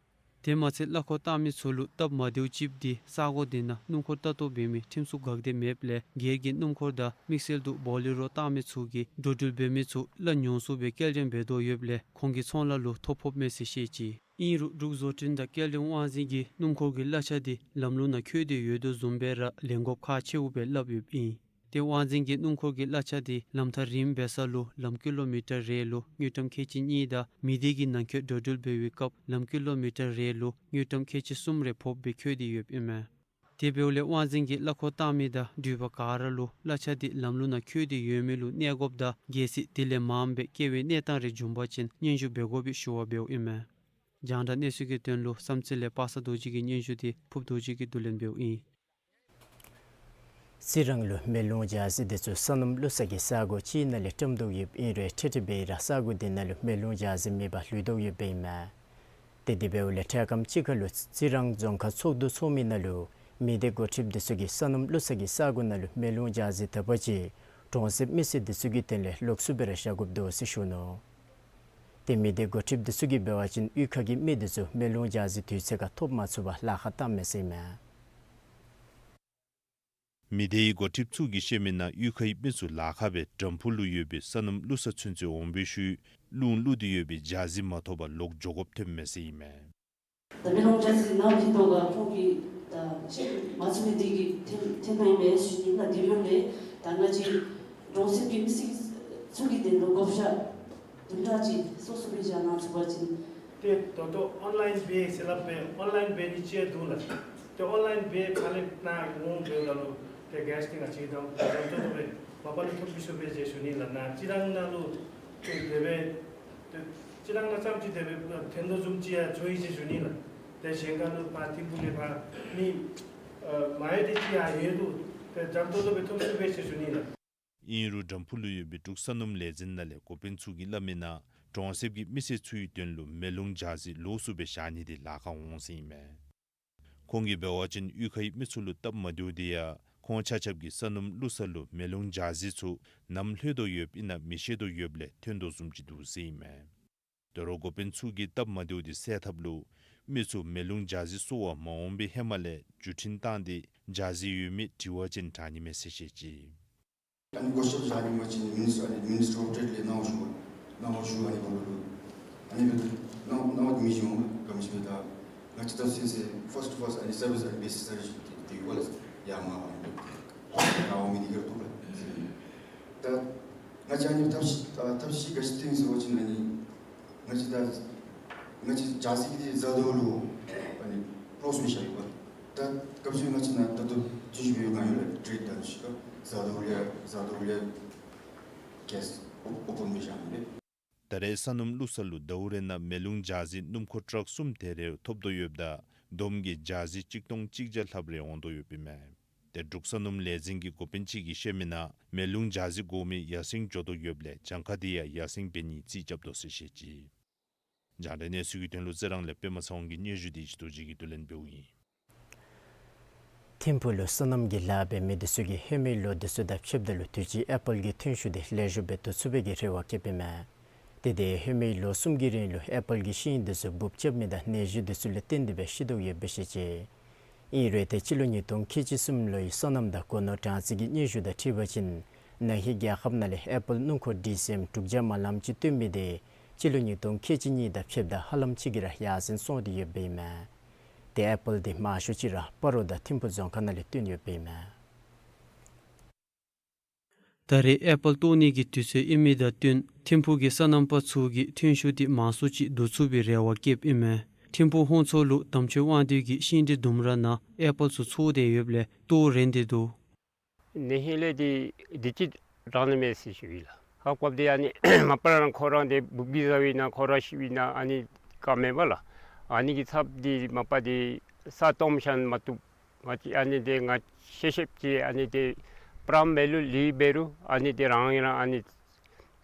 དེ་མ་ཚད་གླ་འཁོར་བཏང་མི་ཚུ་ལུ་སྟབས་མ་བདེཝ་ཅིག་འདི་ས་གོ་དེ་ནང་སྣུམ་འཁོར་ལྟ་རྟོག་འབད་མི་ཁྲིམས་སྲུང་འགག་སྡེ་མེདཔ་ལས་སྒེར་གྱི་སྣུམ་འཁོར་དང་དམིགས་བསལ་དུ་བོ་ལེ་རོ་བཏང་མི་ཚུ་གིས་འགྲོ་འགྲུལ་འབད་མི་ཚུ་གླ་ཉུང་སུ་སྦེ་སྐྱེལ་འདྲེན་འབད་དོ་ཡོདཔ་ལས་ཁོང་གི་ཚོང་ལཱ་ལུ་ཐོ་ཕོགཔ་མས་ཟེར་བཤད་ཅི། ཨིན་རུང་འབྲུག་བཟོ་སྐྲུན་དང་སྐྱེལ་འདྲེན་དབང་འཛིན་གྱིས་སྣུམ་འཁོར་གྱི་གླ་ཆ་དེ་ལམ་ལུགས་ནང་འཁོད་དེ་ཡོད་དོ་བཟུམ་སྦེ་ར་ལེན་དགོཔ་ཁག་ཆེཝ་སྦེ་སླབ་ཡོདཔ་ཨིན། ཏེ་དབང་འཛིན་གྱིས་སྣུམ་འཁོར་གྱི་གླ་ཆ་དེ་ལམ་ཐག་རིངམ་འབད་ས་ལུ་ལམ་ཀི་ལོ་མི་ཊར་རེ་ལུ་དངུལ་ཀྲམ་ཁལ་གཅིག་གཉིས་དང་མི་སྡེ་གི་ནང་འཁོད་འགྲོ་འགྲུལ་འབད་བའི་སྐབས་ལམ་ཀི་ལོ་མི་ཊར་རེ་ལུ་དངུལ་ཀྲམ་ཁལ་གཅིག་གསུམ་རེ་ཕོགཔ་སྦེ་འཁོད་དེ་ཡོདཔ་ཨིན་མས། དེ་འབདཝ་ལས་དབང་འཛིན་གྱིས་གླ་འཁོར་བཏང་མི་དང་འགྲུལ་པ་ག་ར་ལུ་གླ་ཆ་དེ་ལམ་ལུགས་ནང་འཁོད་དེ་ཡོད་མེད་ལུ་གནས་དགོཔ་དང་གལ་སྲིད་དེ་ལས་མངམ་སྦེ་བཀལ་བའི་གནས་སྟངས་རེ་འབྱུང་པ་ཅིན་སྙན་ཞུ་འབད་དགོ་པའི་ཞུ་བ་འབདཝ་ཨིན་མས། རྒྱང་བསྒྲགས་གནས་ཚུལ་གྱི་དོན་ལུ་བསམ་རྩེ་ལས་པ་སངས་རྡོ་རྗེ་གི་སྙན་ཞུ་དེ་ཕུབ་རྡོ་རྗེ་གིས་བསྡུ་ལེན་འབདཝ་ཨིན། རྩི་རང་ལུ་མེ་རླུང་འཇའ་ཟེར་འདི་ཚུ་སོ་ནམ་བླུག་ས་གི་ས་གོ་ཅིག་ནང་ལས་བཀྲམ་དོ་ཡོདཔ་ཨིན་རུང་ཁྲིག་ཁྲི་སྦེ་ར་ས་གོ་འདི་ནང་ལུ་མེ་རླུང་འཇའ་ཟེར་མེད་པར་ལུས་དོ་ཡོདཔ་ཨིན་མས། ཏེ་དེ་འབདཝ་ལས་འཕྲལ་ཁམས་ཅིག་ཁར་ལུ་རྩི་རང་རྫོང་ཁག་ཚོགས་འདུ་ཚོགས་མི་ནང་ལུ་མི་སྡེ་འགོ་ཁྲིདཔ་འདི་ཚུ་གིས་སོ་ནམ་བླུག་ས་གི་ས་གོ་ནང་ལུ་མེ་རླུང་འཇའ་ཟེར་དག་པ་ཅིག་གྲོང་གསེབ་མི་སེར་འདི་ཚུ་གི་དོན་ལས་ལོགས་སུ་སྦེ་ར་བཞག་དགོཔ་འདུག་ཟེར་ཞུ་ནུག། ཏེ་མི་སྡེ་འགོ་ཁྲིདཔ་འདི་ཚུ་གིས་འབད་བ་ཅིན་གཡུས་ཁ་གི་མི་འདི་ཚུ་མེ་རླུང་འཇའ་ཟེར་དུས་ཚོད་ཁར་ཐོབ་མ་ཚུགས་པར་ལཱ་ཁག་བཏངམ་མས་ཟེར་ཨིན་མས། མི་སྡེའི་འགོ་ཁྲིདཔ་ཚུ་གིས་བཤད་མི་ནང་གཡུས་ཁའི་མི་ཚུ་ལཱ་ཁག་སྦེ་དྲམ་ཕུག་ལུ་ཡོད་པའི་སོ་ནམ་བླུག་ས་ཚུན་ཚོད་འོང་བའི་ཤུལ་རླུང་བླུགས་ཏེ་ཡོད་པའི་འཇའ་ཟེར་མ་ཐོབ་པར་ལོག་འགྱོ་དགོཔ་ཐོནམ་མས་ཟེར་ཨིན་མས། ད་མེ་རླུང་འཇའ་ཟེར་ནམ་ཧིང་ཐོག་ཁར་ཁོང་གིས་ད་ཤེས་མ་ཚུགས་པའི་དེ་གིས་ཐོན་ཐོནམ་ཨིན་མས་ཟེར་ཞུ་ནི་ལགས། དེ་འབདཝ་ལས་ད་ང་བཅས་གྲོང་གསེབ་ཀྱི་མི་སེར་ཚུ་གི་དོན་ལུ་བགོ་བཤའ་བདུན་ཕྲག་གཅིག་སོ་སོ་སྦེ་བཞག་གནང་ཚུགས་པ་ཅིན། ཏེ་ད་ལྟོ་ཨོན་ལཱའིན་པེ་ཟེར་སླབ་སྦེ་ཨོན་ལཱའིན་པེ་འདི་ཅིག་འདུག་ལགས། ཏེ་ཨོན་ལཱའིན་པེ་ཕར་ལས་གནང་འོང་འབདཝ་ད་ལུ་ཏེ་གེས་འདི་ང་བཅས་དང་ད་ལྟོ་ད་སྦེ་མ་པ་ལས་ཐོབ་མི་ཚུགས་པས་ཟེར་ཞུ་ནི་ལགས། ནཱ་རྩི་རང་ནང་ལུ་ཏེ་དེ་སྦེ་ཏེ་རྩི་རང་ནང་ཙམ་ཅིག་དེ་སྦེ་ཐོན་དོ་བཟུམ་ཅིག་ཡང་འགྱོ་ཡི་ཟེར་ཞུ་ནི་ལགས། ཏེ་གཞན་ཁར་ལུ་ཕར་ཐིམ་ཕུག་ལས་ཕར་མི་ཨ་མ་ཡོད་དེ་ཅིག་ཡང་ཡོད་འདུག། ཏེ་ད་ལྟོ་ད་སྦེ་ཐོབ་ཚུགས་པས་ཟེར་ཞུ་ནི་ལགས། ཨིན་རུང་དྲམ་ཕུག་ལུ་ཡོད་པའི་འབྲུག་སོ་ནམ་ལས་འཛིན་ནང་ལས་འགོ་དཔོན་ཚུ་གིས་སླབ་མི་ནང་གྲོང་གསེབ་ཀྱི་མི་སེར་ཚུའི་དོན་ལུ་མེ་རླུང་འཇའ་ཟེར་ལོགས་སུ་སྦེ་བཞག་ནི་དེ་ལཱ་ཁག་འོང་ཟེར་ཨིན་མས། ཁོང་གིས་འབད་བ་ཅིན་གཡུས་ཁའི་མི་ཚུ་ལུ་སྟབས་མ་བདེཝ་དེ་ཡང་ཁོང་ཆ་ཁྱབ་ཀྱིས་སོ་ནམ་བླུག་ས་ལུ་མེ་རླུང་འཇའ་ཟེར་ཚུ་ནམ་ལྷོད་དོ་ཡོདཔ་ཨིན་ན་མི་ཤེས་དོ་ཡོདཔ་ལས་ཐོན་དོ་བཟུམ་ཅིག་འདུག་ཟེར་ཨིན་མས། དོ་རུང་འགོ་དཔོན་ཚུ་གིས་སྟབས་མ་བདེཝ་དེ་སེལ་ཐབས་ལུ་མི་ཚུ་མེ་རླུང་འཇའ་ཟེར་གསོ་བར་མ་འོང་པའི་ཧེ་མ་ལས་བརྒྱུད་འཕྲིན་བཏང་སྟེ་འཇའ་ཟེར་ཡོད་མེད་དྲི་བ་ཅིན་དྲག་ནི་མས་ཟེར་བཤད་ཅི། ཨ་ནི་བགོ་བཤའ་བཞག་ནི་མ་ཅིན་མི་ནིས་ཨ་ནི་མི་ནིས་ཊར་ཨོཕ་ཊྲེཌ་ལས་གནང་བ་ཞུ་གནང་བ་ཞུ། ཨ་ནི་ག་ལུ་ཨ་ནི་གནང་གནང་བ་མི་ཞུ་ག་མི་ཞུ་བས། ད་ང་བཅས་ད་སེམས་སེམས་ཕརསཊ་ཕརསཊ་ཨ་ནི་སར་བིསི་ཨ་ནི་བེ་སིསི་སར་བིསི་ཞུ་དེ་དེ་ཡོད་ལགས། ཡར་མར་ཨ་ནི་ད་འོང་མི་དེ་ག་ར་ཐུག་ལགས། ད་ང་བཅས་ཨ་ནི་ཐབས་ཤེས་ཨ་ཐབས་ཤེས་ག་ཅི་བཏོན་ཟེར་བ་ཅིན་ཨ་ནི་ང་བཅས་ད་ང་བཅས་འཇའ་ཟེར་གྱི་དེ་བཟའ་དོ་ལུ་ཨ་ནི་ཀློསི་མི་བཞག་ཡོད་པ། ད་སྐབས་སུ་ང་བཅས་ནང་ད་ལྟོ་ཅི་ཞུ་ཡོད་ག་ཡོད་ལགས། ཊྲེཌ་དང་ཤི་ཀ་བཟའ་དོ་ལུ་ཡང་བཟའ་དོ་ལུ་ཡང་གེས་ཨོ་ཨོ་པཱན་མི་བཞག་ཡོད་པས། ད་རེས་སོ་ནམ་བླུག་ས་ལུ་ཟླཝ་རེ་ནང་མེ་རླུང་འཇའ་ཟེར་སྣུམ་འཁོར་ཊརཀ་གསུམ་དེ་རེ་ཐོབ་དོ་ཡོདཔ་ད་བསྡོམས་ཀྱིས་འཇའ་ཟེར་གཅིག་སྟོང་གཅིག་བརྒྱ་ལྷགཔ་རེ་འོང་དོ་ཡོདཔ་ཨིན་མས། ཏེ་འབྲུག་སོ་ནམ་ལས་འཛིན་གྱི་འགོ་དཔོན་ཅིག་གིས་བཤད་མི་ནང་མེ་རླུང་འཇའ་ཟེར་དགོ་མི་ཡར་སེང་འགྱོ་དོ་ཡོདཔ་ལས་གྱངས་ཁ་དེ་ཡང་ཡར་སེང་འབད་ནིའི་རྩིས་རྐྱབ་དོ་ཟེར་བཤད་ཅི། རྒྱང་བསྒྲགས་གནས་ཚུལ་གྱི་དོན་ལུ་རྩི་རང་ལས་པདྨ་ཚེ་དབང་གི་སྙན་ཞུ་དེ་ཨེཤ་རྡོ་རྗེ་གིས་བསྡུ་ལེན་འབདཝ་ཨིན། ཐིམ་ཕུག་ལུ་སོ་ནམ་གྱི་ལཱ་འབད་མི་འདི་ཚུ་གིས་ཧེ་མའི་ལོ་འདི་ཚུ་དང་ཕྱདཔ་ད་ལུ་དུས་ཅི་ཨེ་པཱལ་གྱི་ཐོན་ཤུགས་དེ་ལེགས་ཤོམ་སྦེ་བསྡུ་ཚུགས་པའི་གི་རེ་བ་བསྐྱེདཔ་ཨིན་མས། དེ་དེ་ཧེ་མའི་ལོ་གསུམ་གྱི་རིང་ལུ་ཨེ་པཱལ་གྱི་ཤིང་འདི་ཚུ་འབུཔ་རྐྱབ་མི་དང་ནད་གཞི་འདི་ཚུ་ལས་བརྟེན་ཏེ་སྦེ་ཤི་དོ་ཡོདཔ་སྦེ་བཤད་ཅི། ཨིན་རུང་ཏེ་སྤྱི་ལོ་ཉིས་སྟོང་ཁལ་གཅིག་གསུམ་ལོའི་སོ་ནམ་དང་སྒོ་ནོར་གྲངས་རྩིས་ཀྱི་སྙན་ཞུ་དང་འཁྲིལ་བ་ཅིན་ན་ཧིང་རྒྱལ་ཁབ་ནང་ལས་ཨེ་པཱལ་སྣུམ་འཁོར་ཌི་སི་ཨེམ་དྲུག་བརྒྱ་མ་ལམ་ཅིག་བཏོན་མི་དེ་སྤྱི་ལོ་ཉིས་སྟོང་ཁལ་གཅིག་གཉིས་དང་ཕྱདཔ་ད་ཧ་ལམ་ཅིག་གིས་ར་ཡར་སེང་སོང་སྟེ་ཡོདཔ་སྦེ་ཨིན་མས། ཏེ་ཨེ་པཱལ་དེ་མང་ཤོས་ཅིག་ར་སྤ་རོ་དང་ཐིམ་ཕུག་རྫོང་ཁག་ནང་ལས་བཏོན་ཡོདཔ་ཨིན་མས། ད་རེས་ཨེ་པཱལ་བཏོག་ནི་གི་དུས་ཚོད་ཨིན་མི་དང་བསྟུན་ཐིམ་ཕུག་གི་སོ་ནམ་པ་ཚུ་གིས་ཐོན་ཤུགས་དེ་མང་སུ་ཅིག་བསྡུ་ཚུགས་པའི་རེ་བ་བསྐྱེདཔ་ཨིན་མས། ཐིམ་ཕུག་ཧོང་མཚོ་ལུ་དམ་ཆོས་དབང་འདུས་ཀྱི་ཤིང་འབྲས་ལྡུམ་ར་ནང་ཨེ་པཱལ་ཚུ་ཚོགས་ཏེ་ཡོདཔ་ལས་ལྟོ་རན་ཏེ་འདུག། ན་ཧིང་ལས་དེ་དུས་ཅི་དྲག་ནི་མས་ཟེར་ཞུ་ཡི་ལགས། ཧ་གོ་བ་དེ་ཨ་ནི་མ་པ་ར་ཁོ་ར་དེ་འབུཔ་གིས་བཟའ་བའི་ནང་ཁོ་ར་ཤི་བའི་ནང་ཨ་ནི་བཀག་མེད་པ་ལགས། ཨ་ནི་གི་ཚབ་དེ་མ་པ་དེ་ས་སྟོངམ་ཤ་མ་བཏུབ། ང་བཅས་ཨ་ནི་དེ་ང་ཤེས་ཤེསཔ་ཅིག་ཨ་ནི་དེ་པྲམ་འབད་རུང་ལུད་འབད་རུང་ཨ་ནི་དེ་རང་ཡང་རང་ཨ་ནི་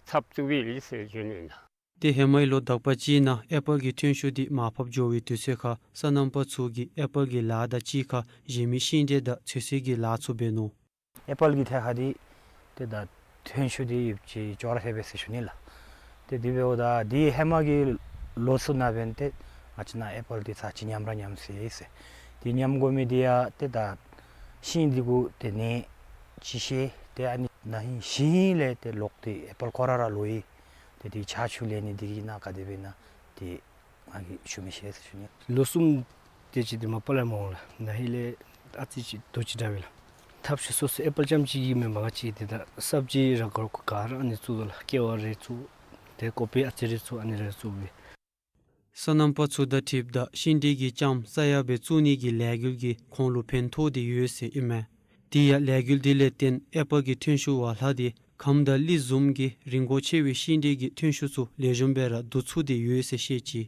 ཚབ་བཙུགས་པའི་ལུགས་ཟེར་ཞུ་ནི་ཨིན་ལགས། ཏེ་ཧེ་མའི་ལོ་དག་པ་ཅིག་ནང་ཨེ་པཱལ་གྱི་ཐོན་ཤུགས་དེ་མར་ཕབ་འགྱོ་བའི་དུས་ཚོད་ཁར་སོ་ནམ་པ་ཚུ་གིས་ཨེ་པཱལ་གྱི་ལཱ་དང་གཅིག་ཁར་གཞན་མི་ཤིང་འབྲས་དང་ཚོད་བསྲེ་གི་ལཱ་ཚུ་འབད་ནུག། ཨེ་པཱལ་གྱི་ཐད་ཁར་དེ་ཏེ་ད་ཐོན་ཤུགས་དེ་ཡོདཔ་ཅིག་ཅོག་ར་འཐདཔ་སྦེ་ཟེར་ཞུ་ནི་ལགས། ཏེ་དེ་འབདཝ་ད་དེ་ཧེ་མ་གི་ལོ་ཚུ་ནང་འབདན་ཏེ་ ང་བཅས་ནཱ་ཨེ་པཱལ་འདི་ཚར་གཅིག་ཉམས་ར་ཉམས་ཟེར་ཟེར། ཏེ་ཉམས་དགོ་མི་འདི་ཡང་ཏེ་ད་ཤིང་འདི་གུ་ཏེ་ནད་ཅིག་ཤེས་ཏེ་ཨ་ནི་ན་ཧིང་ཤིང་ལས་ཏེ་ལོག་སྟེ་ཨེ་པཱལ་ཁོ་ར་ར་ལོ་ཡི། ཏེ་དེ་ཆར་ཆུ་ལས་ནི་འདི་གིས་ནཱ་ག་དེ་སྦེ་ན་ཏེ་ང་གིས་ཞུ་མི་ཤེས་ཟེར་ཞུ་ནི། ལོ་གསུམ་དེ་ཅིག་འདི་མ་པ་ལས་མ་འོང་ལགས། ན་ཧིང་ལས་ཨ་ཙི་ཅིག་དོ་ཅིག་འདྲ་བས་ལགས། ཐབས་ཤེས་སོ་སོ་ཨེ་པཱལ་རྐྱངམ་ཅིག་གི་མེན་པར་ང་བཅས་འདི་ད་སབ་ཇི་ར་གོར་ག་ར་ཨ་ནི་བཙུགས་དོ་ལགས། ཀེ་བ་རེ་བཙུགས། ཏེ་ཀོ་པི་ཨ་ཙི་རེ་བཙུགས། ཨ་ནི་རེ་བཙུགས་པས། སོ་ནམ་པ་ཚུ་དང་འཁྲིལཝ་ད་ཤིང་འབྲས་ཀྱི་ལྕངམ་ས་ཡ་སྦེ་བཙུགས་ནི་གི་ལས་འགུལ་གྱིས་ཁོང་ལུ་ཕན་ཐོགས་ཏེ་ཡོད་ཟེར་ཨིན་མས། དེ་ཡང་ལས་འགུལ་དེ་ལས་བརྟེན་ཨེ་པཱལ་གྱི་ཐོན་ཤུགས་བ་ལྷག་སྟེ་གམ་དང་གླི་བཟུམ་གྱི་རིན་གོང་ཆེ་བའི་ཤིང་འབྲས་ཀྱི་ཐོན་ཤུགས་ཚུ་ལེགས་ཤོམ་སྦེ་ར་བསྡུ་ཚུགས་ཏེ་ཡོད་ཟེར་བཤད་ཅི།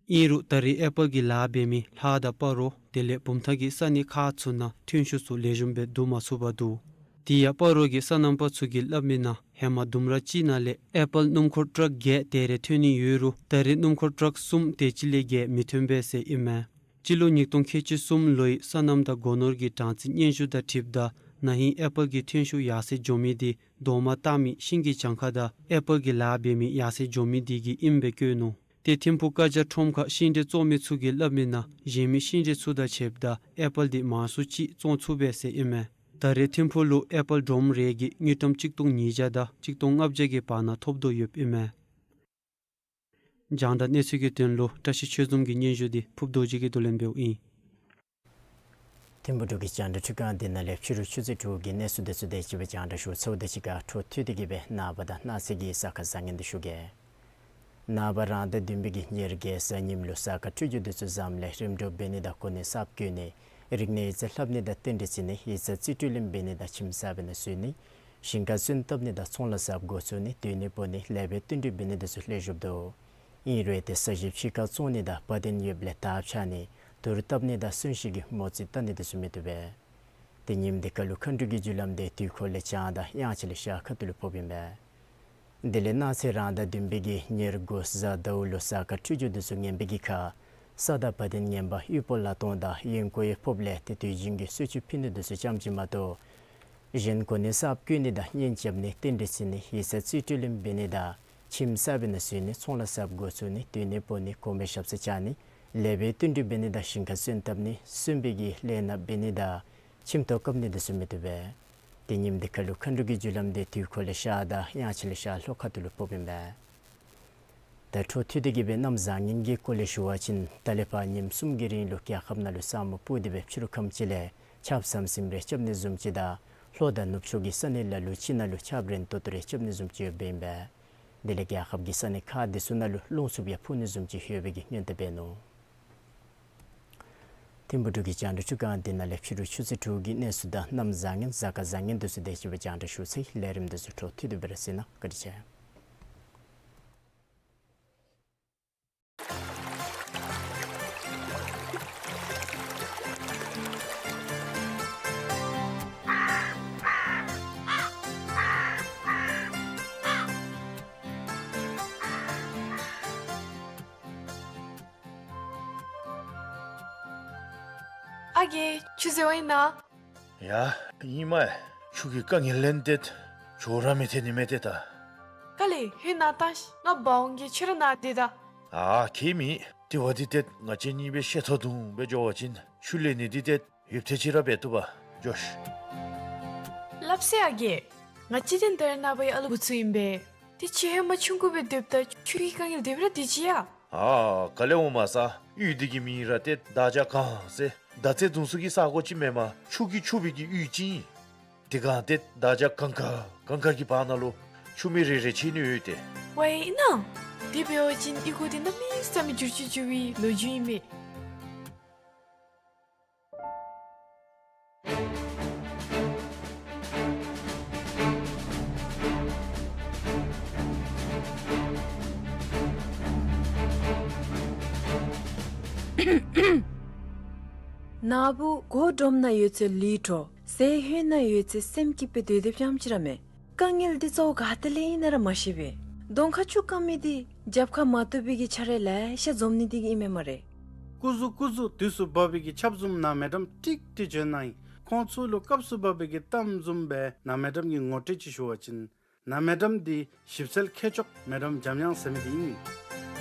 ཨིན་རུང་ད་རེས་ཨེ་པཱལ་གྱི་ལཱ་འབད་མི་ལྷ་དང་སྤ་རོ་དེ་ལས་བུམ་ཐང་གི་ས་གནས་ཁག་ཚུ་ནང་ཐོན་ཤུགས་ཚུ་ལེགས་ཤོམ་སྦེ་བསྡུ་མ་ཚུགས་པར་འདུག། དེ་ཡང་སྤ་རོ་གི་སོ་ནམ་པ་ཚུ་གིས་སླབ་མི་ནང་ཧེ་མ་ལྡུམ་ར་གཅིག་ནང་ལས་ཨེ་པཱལ་སྣུམ་འཁོར་ཊཱག་བརྒྱད་དེ་རེ་ཐོན་ནི་ཡོད་རུང་ད་རེས་སྣུམ་འཁོར་ཊཱག་གསུམ་དེ་ཅིག་ལས་བརྒལ་མི་ཐོན་པས་ཟེར་ཨིན་མས། སྤྱི་ལོ་ཉིས་སྟོང་ཁལ་གཅིག་གསུམ་ལོའི་སོ་ནམ་དང་སྒོ་ནོར་གྱི་གྲངས་རྩིས་སྙན་ཞུ་དང་འཁྲིལཝ་ད་ན་ཧིང་ཨེ་པཱལ་གྱི་ཐོན་ཤུགས་ཡར་སེང་འགྱོ་མི་དེ་རྡོག་མ་བཏགས་མི་ཤིང་གི་གྱངས་ཁ་དང་ཨེ་པཱལ་གྱི་ལཱ་འབད་མི་ཡར་སེང་འགྱོ་མི་དེ་གིས་ཨིནམ་སྦེ་བཀོད་ནུག། ཏེ་ཐིམ་ཕུག་ཀ་ཇ་ཁྲོམ་ཁར་ཤིང་འབྲས་བཙོང་མི་ཚུ་གིས་སླབ་མི་ནང་གཞན་མི་ཤིང་འབྲས་ཚུ་དང་ཕྱདཔ་ད་ཨེ་པཱལ་འདི་མང་སུ་ཅིག་བཙོང་ཚུགས་པས་ཟེར་ཨིན་མས། ད་རེས་ཐིམ་ཕུག་ལུ་ཨེ་པཱལ་སྒྲོམ་རེ་གིས་དངུལ་ཀྲམ་གཅིག་སྟོང་ཉིས་བརྒྱ་དང་གཅིག་སྟོང་ལྔ་བརྒྱ་གི་བར་ན་ཐོབ་དོ་ཡོདཔ་ཨིན་མས། རྒྱང་བསྒྲགས་གནས་ཚུལ་གྱི་དོན་ལུ་བཀྲ་ཤིས་ཆོས་འཛོམས་ཀྱི་སྙན་ཞུ་འདི་ཕུརཔ་རྡོ་རྗེ་གིས་བསྡུ་ལེན་འབདཝ་ཨིན། ཐིམ་ཕུག་འབྲུག་གི་རྒྱང་བསྒྲགས་ཁྲི་ཁང་འདི་ནང་ལས་ཕྱི་རུ་ཆུ་ཚོད་དྲུག་གི་གནས་ཚུལ་འདི་ཚུ་དེ་ཅིག་སྦེ་རྒྱང་བསྒྲགས་ཞུ་ཚརཝ་དང་གཅིག་ཁར་འཕྲོ་མཐུད་དེ་གི་སྦེ་ནངས་པ་དང་གནངས་ཚེ་གི་གཟའ་སྐར་བཟང་ངན་འདི་ཞུ་གེ། ནངས་པ་རང་ཟླ་བདུན་པའི་གི་ཉེར་བརྒྱད་གཟའ་ཉིམ་ལུ་གཟའ་སྐར་འཕྲོད་སྦྱོར་འདི་ཚུ་བཟངམ་ལས་རིམ་གྲོ་འབད་ནི་དང་གོ་གནས་གསརཔ་བསྐོ་ནི་རིག་གནས་ཡིག་རྩིས་ལྷབ་ནི་དང་རྟེན་འབྲེལ་བརྩི་ནི་ཡིག་ཚང་རྩིས་སྤྲོད་ལེན་འབད་ནི་དང་ཁྱིམ་གསར་པའི་ནང་བཞུགས་ནི་ཞིང་ཁ་སོན་བཏབ་ནི་དང་ཚོང་ལཱ་གསརཔ་འགོ་བཙུགས་ནི་སྡོད་གནས་སྤོ་ནི་ལེགས་པའི་བསྟུན་གྲོས་འབད་ནི་འདི་ཚུ་ལེགས་ཤོམ་འདུག། ཨིན་རུང་ཏེ་ས་གཞི་ཕྱི་ཁར་བཙོང་ནི་དང་བ་དན་ཡོདཔ་ལས་དར་འཕྱར་ནི་དུར་བཏབ་ནི་དང་གསོན་གཤིན་གྱི་མོ་རྩིས་བལྟ་ནི་འདི་ཚུ་མི་བཏུབ་པས། ཏེ་ཉིནམ་འདི་ཁར་ལུ་མཁའ་འགྲོ་གི་རྒྱུ་ལམ་འདི་དུས་འཁོར་ལས་བྱང་དང་དབྱངས་འཆར་ལས་ཤར་ཁ་ཐུག་ལུ་ཕོགཔ་ཨིན་པས། དེ་ལས་གནངས་ཚེ་རང་ཟླ་བདུན་པའི་གི་ཉེར་དགུ་གཟའ་ཟླཝ་ལུ་གཟའ་སྐར་འཕྲོད་སྦྱོར་འདི་ཚུ་ངན་པའི་གི་ཁར་ས་དང་བ་དན་ངན་པ་དབུལ་པོ་ལ་སྟོང་དང་ཡོན་ཀོ་ཡང་ཕོགཔ་ལས་ཏེ་དུས་རྒྱུན་གྱི་གསོལ་མཆོད་ཕུལ་ནི་འདི་ཚུ་ཙམ་ཅིག་མ་གཏོགས་གཞན་གོ་གནས་གསརཔ་བསྐོ་ནི་དང་གཉེན་རྐྱབ་ནི་རྟེན་འབྲེལ་བརྩི་ནི་ཡིག་ཚང་རྩིས་སྤྲོད་ལེན་འབད་ནི་དང་ཁྱིམ་གསར་པའི་ནང་བཞུགས་ནི་ཚོང་ལཱ་གསརཔ་འགོ་བཙུགས་ནི་སྡོད་གནས་སྤོ་ནི་གོང་མའི་ཞབས་སར་བཅར་ནི་ལེགས་པའི་བསྟུན་གྲོས་འབད་ནི་དང་ཞིང་ཁར་སོན་བཏབ་ནི་གསོན་པོའི་གི་ལས་སྣ་འབད་ནི་དང་ཁྱིམ་ཐོག་བཀབ་ནི་འདི་ཚུ་མི་བཏུབ་པས། ཏེ་ཉིནམ་འདི་ཁར་ལུ་མཁའ་འགྲོ་གི་རྒྱུ་ལམ་འདི་དུས་འཁོར་ལས་ཤར་དང་དབྱངས་འཆར་ལས་ཤར་ལྷོ་ཁ་ཐུག་ལུ་ཕོགཔ་ཨིན་པས། ད་འཕྲོ་མཐུད་དེ་གི་སྦེ་གནམ་བཟང་ངན་གྱི་སྐོར་ལས་ཞུ་བ་ཅིན་ད་ལས་ཕར་ཉིནམ་གསུམ་གྱི་རིང་ལུ་རྒྱལ་ཁབ་ནང་ལུ་ས་སྨུག་སྤུབས་ཏེ་སྦེ་ཕྱི་རུ་ཁམས་ཅིག་ལས་ཆརཔ་ཟམ་ཟིམ་རེ་རྐྱབ་ནི་བཟུམ་ཅིག་དང་ལྷོ་དང་ནུབ་ཕྱོགས་ཀྱི་ས་གནས་ལ་ལུ་ཅིག་ནང་ལུ་ཆརཔ་རན་ཏོག་ཏོ་རེ་རྐྱབ་ནི་བཟུམ་ཅིག་ཡོདཔ་ཨིན་པས། དེ་ལས་རྒྱལ་ཁབ་ཀྱི་ས་གནས་ཁག་འདི་ཚུ་ནང་ལུ་རླུང་འཚུབ་ཡང་འཕུ་ནི་བཟུམ་ཅིག་ཡོད་པའི་གི་སྔོན་དཔག་འབད་ནུག། ཐིམ་ཕུག་འབྲུག་གི་རྒྱང་བསྒྲགས་ཁྲི་ཁང་འདི་ནང་ལས་ཕྱི་རུ་ཆུ་ཚོད་དྲུག་གི་གནས་ཚུལ་དང་གནམ་བཟང་ངན་གཟའ་སྐར་བཟང་ངན་འདི་ཚུ་དེ་ཅིག་སྦེ་རྒྱང་བསྒྲགས་ཞུ་ཚར་ཡི། ལས་རིམ་འདི་ཚུ་འཕྲོ་མཐུད་དེ་སྦེ་ར་གཟིགས་གནང་། བཀའ་དྲིན་ཆེ། ཨ་རྒས། ཆུ་བཟོ་བར་ཨིན་ན། ཡ། ཨིན་མས། ཆུ་གི་དཀའ་ངལ་ལས་ཏེ་ཇོ་ར་མི་ཐོན་ནི་མས་ཏེ་ད། ག་ལས་ཧེ་ན་ད་ང་འབག་འོང་གེ། ཁྱོད་ར་ནཱ་སྡོད་ད། ཨ་ཁྱད་མེད། དེ་བ་འདི་ཏེ་ང་བཅས་གཉིས་སྦེ་ཤེས་ཐོག་དུམ་སྦེ་འགྱོ་བ་ཅིན་ཆུ་ལས་ནི་འདི་ཏེ་ཡོདཔ་ཐེངས་ཅིག་ར་འབད་བཏུབ་པས། འགྱོ་ཤིག། སླབ་ཟེར་ཨ་རྒས། ང་བཅས་ཏེ་ད་རེས་ནངས་པ་ཡང་ཨ་ལུ་བུ་ཚུ་ཨིན་པས། ཏེ་ཁྱོད་ཧེ་མ་ཆུང་ཀུ་སྦེ་སྡོདཔ་ད་ཆུ་གི་དཀའ་ངལ་དེ་སྦེ་ར་སྡོད་ཅི་ཡ། ཨ་ག་ལས་འོང་མ་ས། གཡུས་འདི་གི་མིང་ར་ཏེ་དར་ཇ་གངས་ཟེར་མདའ་རྩེད་མདུང་རྩེད་ཀྱི་ས་གོ་ཅིག་མེན་པར་ཆུ་གིས་ཕྱུག་པའི་གི་གཡུས་ཅིག་ཨིན། དེ་སྒང་ཏེ་དར་ཇ་གངས་དཀར་གངས་དཀར་གྱི་བར་ན་ལུ་ཆུ་མིག་རེ་རེ་ཕྱེ་ནི་ཡོད་ཏེ། ཝའི་ཨིན་ན། དེ་འབད་བ་ཅིན་གཡུས་སྒོ་འདི་གནམ་མེད་ས་མེད་འགྱུར་བཅོས་འགྱོ་བའི་ལོ་རྒྱུས་ཨིན་མས། ན་བུ་སྒོ་སྒྲོམ་ནང་ཡོད་ཚེ་ལུས་ཁྲོ། ཟས་ཧོད་ནང་ཡོད་ཚེ་སེམས་སྐྱིད་པའི་དུས་དེབ་ཙམ་ཅིག་ར་མེད། དཀའ་ངལ་འདི་གཙོ་བོ་ག་ཏེ་ལས་ཨིན་ན་ར་མ་ཤེས་པས། གདོང་ཁ་ཆུ་སྐམ་མི་འདི་རྒྱབ་ཁར་མ་བཏུབ་པའི་གི་ཆ་རོགས་ལེ་ཤ་འཛོམས་ནི་འདི་གིས་ཨིན་མས་སྨ་རེ། སྐུ་གཟུགས་སྐུ་གཟུགས་དུས་སུ་བབས་པའི་གི་ཆབ་འཛོམས་ནང་མེ་འགྲམ་ཀྲིག་ཀྲི་བྱོན་གནང་ཡི། ཁོང་ཚུ་ལུ་སྐབས་སུ་བབས་པའི་གི་གཏམ་བཟུམ་སྦེ་ནང་མེ་འགྲམ་གྱི་ངོ་སྤྲོད་ཅིག་ཞུ་བ་ཅིན། ནང་མེ་འགྲམ་འདི་ཞིབ་འཚོལ་མཁས་མཆོག་མེ་འགྲམ་འཇམ་དབྱངས་ཟེར་མི་འདི་ཨིན།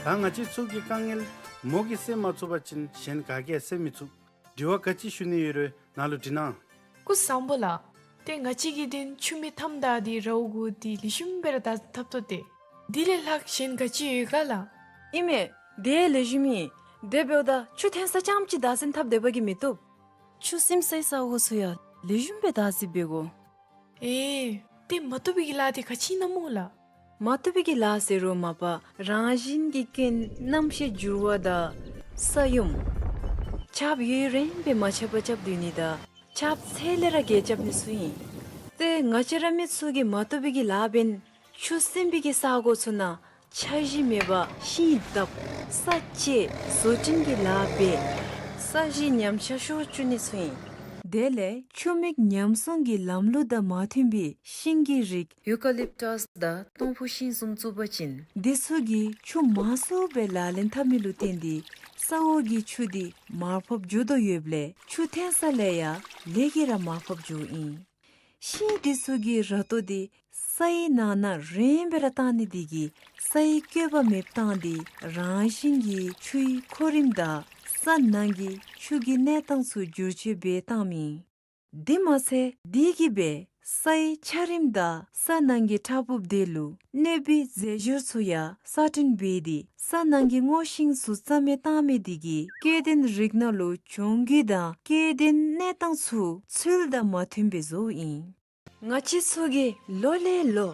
ད་ང་བཅས་ཚུ་གི་དཀའ་ངལ་ མོ་གིས་སེལ་མ་ཚུགས་པ་ཅིན་གཞན་ག་གིས་ཡང་སེལ་མི་ཚུགས། དྲི་བ་ག་ཅི་ཞུ་ནི་ཡོད་རུང་ནཱ་ལུ་དྲི་གནང་། སྐུ་གཟུགས་བཟང་པོ་ལགས། ཏེ་ང་བཅས་ཀྱིས་དེ་ཆུ་མིག་མཐའམ་བདའ་སྟེ་ར་བ་གུ་སྟེ་ལེགས་ཤོམ་སྦེ་ར་བདའ་འཐབ་དོ་ཏེ། དེ་ལས་ལྷག་གཞན་ག་ཅི་ཡོད་ག་ལགས། ཨིན་མས། དེ་ལེགས་ཤོམ་ཨིན། དེ་འབདཝ་ད་ཆུ་འཐོན་ས་རྐྱངམ་ཅིག་བདའ་ཟུན་འཐབ་སྡོད་པ་གིས་མི་བཏུབ། ཆུ་སིམ་སའི་ས་གོ་ཚུ་ཡང་ལེགས་ཤོམ་སྦེ་བདའ་ཟུན་འབད་དགོ། ཨེ། ཏེ་མ་བཏུབ་པའི་གི་ལཱ་དེ་ག་ཅི་ཨིན་ན་སྨོ་ལགས། མ་བཏུབ་པའི་གི་ལཱ་ཟེར་རུང་མ་པ་རང་བཞིན་གྱི་སྐྱོན་རྣམ་ཤེས་འགྱུར་བ་དང་ས་ཡོམ། ཆརཔ་ཡུན་རིངམོ་སྦེ་མ་ཆད་པར་རྐྱབ་སྡོད་ནི་དང་ཆརཔ་ཚད་ལས་ར་བརྒལ་རྐྱབ་ནི་ཚུ་ཨིན། ཏེ་ང་བཅས་ར་མི་ཚུ་གིས་མ་བཏུབ་པའི་གི་ལཱ་འབད་ཆུ་སིམ་པའི་གི་ས་གོ་ཚུ་ནང་འཆར་གཞི་མེད་པར་ཤིང་བརྡབ་ས་བཅད་བཟོ་སྐྲུན་གྱི་ལཱ་འབད་ས་གཞི་ཉམས་ཆག་ཤོར་བཅུག་ནི་ཚུ་ཨིན། དེ་ལས་ཆུ་མིག་ཉམས་སྲུང་གི་ལམ་ལུགས་དང་མ་མཐུན་པའི་ཤིང་གི་རིགས་ཡུ་ཀ་ལིབ་ཊཱས་དང་སྟོང་ཕུ་ཤིང་བཟུམ་བཙུགས་པ་ཅིན་དེ་ཚུ་གིས་ཆུ་མང་སུ་སྦེ་ལག་ལེན་འཐབ་མི་ལུ་བརྟེན་ཏེ་ས་འོག་གི་ཆུ་དེ་མར་ཕབ་འགྱོ་དོ་ཡོདཔ་ལས་ཆུ་འཐོན་ས་ལས་ཡང་ལེགས་ཀྱིས་ར་མར་ཕབ་འགྱོཝ་ཨིན། ཤིང་དེ་ཚུ་གི་ར་ཏོ་དེ་སའི་ནང་ན་རིངམོ་སྦེ་ར་བཏང་ནི་དེ་གིས་སའི་བཀོད་པ་མེདཔ་བཏང་སྟེ་རང་བཞིན་གྱིས་ཆུའི་ཁོ་རིམ་དང་ས་ནང་གི་ཆུ་གི་གནས་སྟངས་ཚུ་འགྱུར་བཅོས་འབད་བཏངམ་ཨིན། དེ་མ་ཚད་དེ་གིས་སྦེ་སའི་ཆགས་རིམ་དང་ས་ནང་གི་ཕྲ་ཕུང་དེ་ལུ་གནོད་པའི་རྫས་སྦྱོར་ཚུ་ཡང་གསར་སྐྲུན་འབད་དེ་ས་ནང་གི་སྔོ་ཤིང་ཚུ་རྩ་མེད་བཏང་མི་དེ་གིས་སྐྱེ་ལྡན་རིགས་སྣ་ལུ་གྱོང་གུད་དང་སྐྱེ་ལྡན་གནས་སྟངས་ཚུ་ཚུལ་དང་མ་མཐུན་པའི་བཟོཝ་ཨིན། ང་བཅས་ཚུ་གིས་ལོ་ལས་ལོ་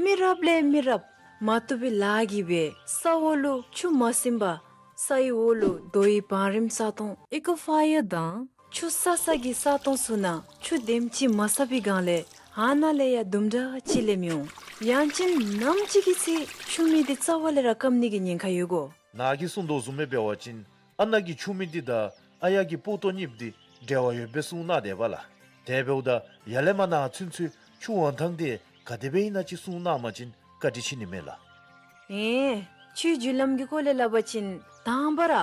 མི་རབས་ལས་མི་རབས་མ་བཏུབ་པའི་ལཱ་གིས་སྦེ་ས་འོག་ལུ་ཆུ་མ་སིམ་པར་སའི་འོག་ལུ་རྡོ་ཡི་བང་རིམ་ས་སྟོང་ཨི་ཀོ་ཕ་ཡར་དང་ཆུ་བསགས་ས་གི་ས་སྟོང་ཚུ་ནང་ཆུ་དེམ་ཅིག་མ་བསགས་པའི་སྒང་ལས་ཨ་ནཱ་ལས་ཡང་དུམ་གྲ་ཅིག་ལས་མི་འོང་། ཡང་ཅིན་ནམ་ཅིག་གི་ཚེ་ཆུ་མིག་དེ་རྩ་བ་ལས་ར་སྐམ་ནི་གི་ཉེན་ཁ་ཡོད་གོ། ནཱ་གིས་གསུངས་དོ་བཟུམ་སྦེ་འབད་བ་ཅིན་ཨ་ནཱ་གི་ཆུ་མིག་འདི་དང་ཨ་ཡར་གྱི་སྤུ་ཏོག་གཉིས་འདི་འབྲེལ་བ་ཡོདཔ་སྦེ་གསུངས་གནང་དེས་པ་ལགས། དེ་འབདཝ་ད་ཡར་ལས་མར་ནཱ་ཚུན་ཚོད་ཆུ་འོང་ཐངས་དེ་ག་དེ་སྦེ་ཨིན་ན་ཅིག་གསུངས་གནང་བ་ཅིན་བཀའ་དྲིན་ཆེ་ནི་མས་ལགས། ཨེ། ཆུའི་རྒྱུ་ལམ་གྱི་སྐོར་ལས་སླབ་པ་ཅིན་དང་པ་ར་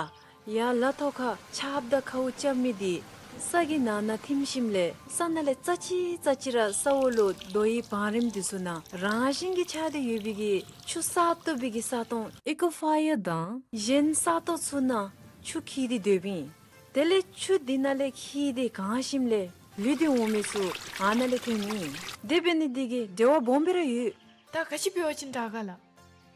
ཡར་ལ་ཐོག་ཁར་ཆརཔ་དང་ཁཝ་རྐྱབ་མི་དེ་ས་གི་ནང་ན་ཐིམ་ཞིནམ་ལས་ས་ནང་ལས་རྩ་ཅིག་རྩ་ཅིག་ར་ས་འོག་ལུ་རྡོ་ཡི་བང་རིམ་དེ་ཚུ་ནང་རང་བཞིན་གྱིས་ཆགས་ཏེ་ཡོད་པའི་གི་ཆུ་བསགས་བཏུབ་པའི་གི་ས་སྟོང་ཨི་ཀོ་ཕ་ཡར་དང་གཞན་ས་སྟོང་ཚུ་ནང་ཆུ་འཁྱིལ་ཏེ་སྡོདཔ་ཨིན། དེ་ལས་ཆུ་དེ་ནང་ལས་འཁྱིལ་ཏེ་གང་ཞིནམ་ལས་ལུད་དེ་འོང་མི་ཚུ་ཨ་ནཱ་ལས་ཐོནམ་ཨིན། དེ་འབད་ནི་དེ་གིས་འབྲེལ་བ་སྦོམ་སྦེ་ར་ཡོད། ད་ག་ཅི་འབད་བ་ཅིན་དྲག་ག་ལགས།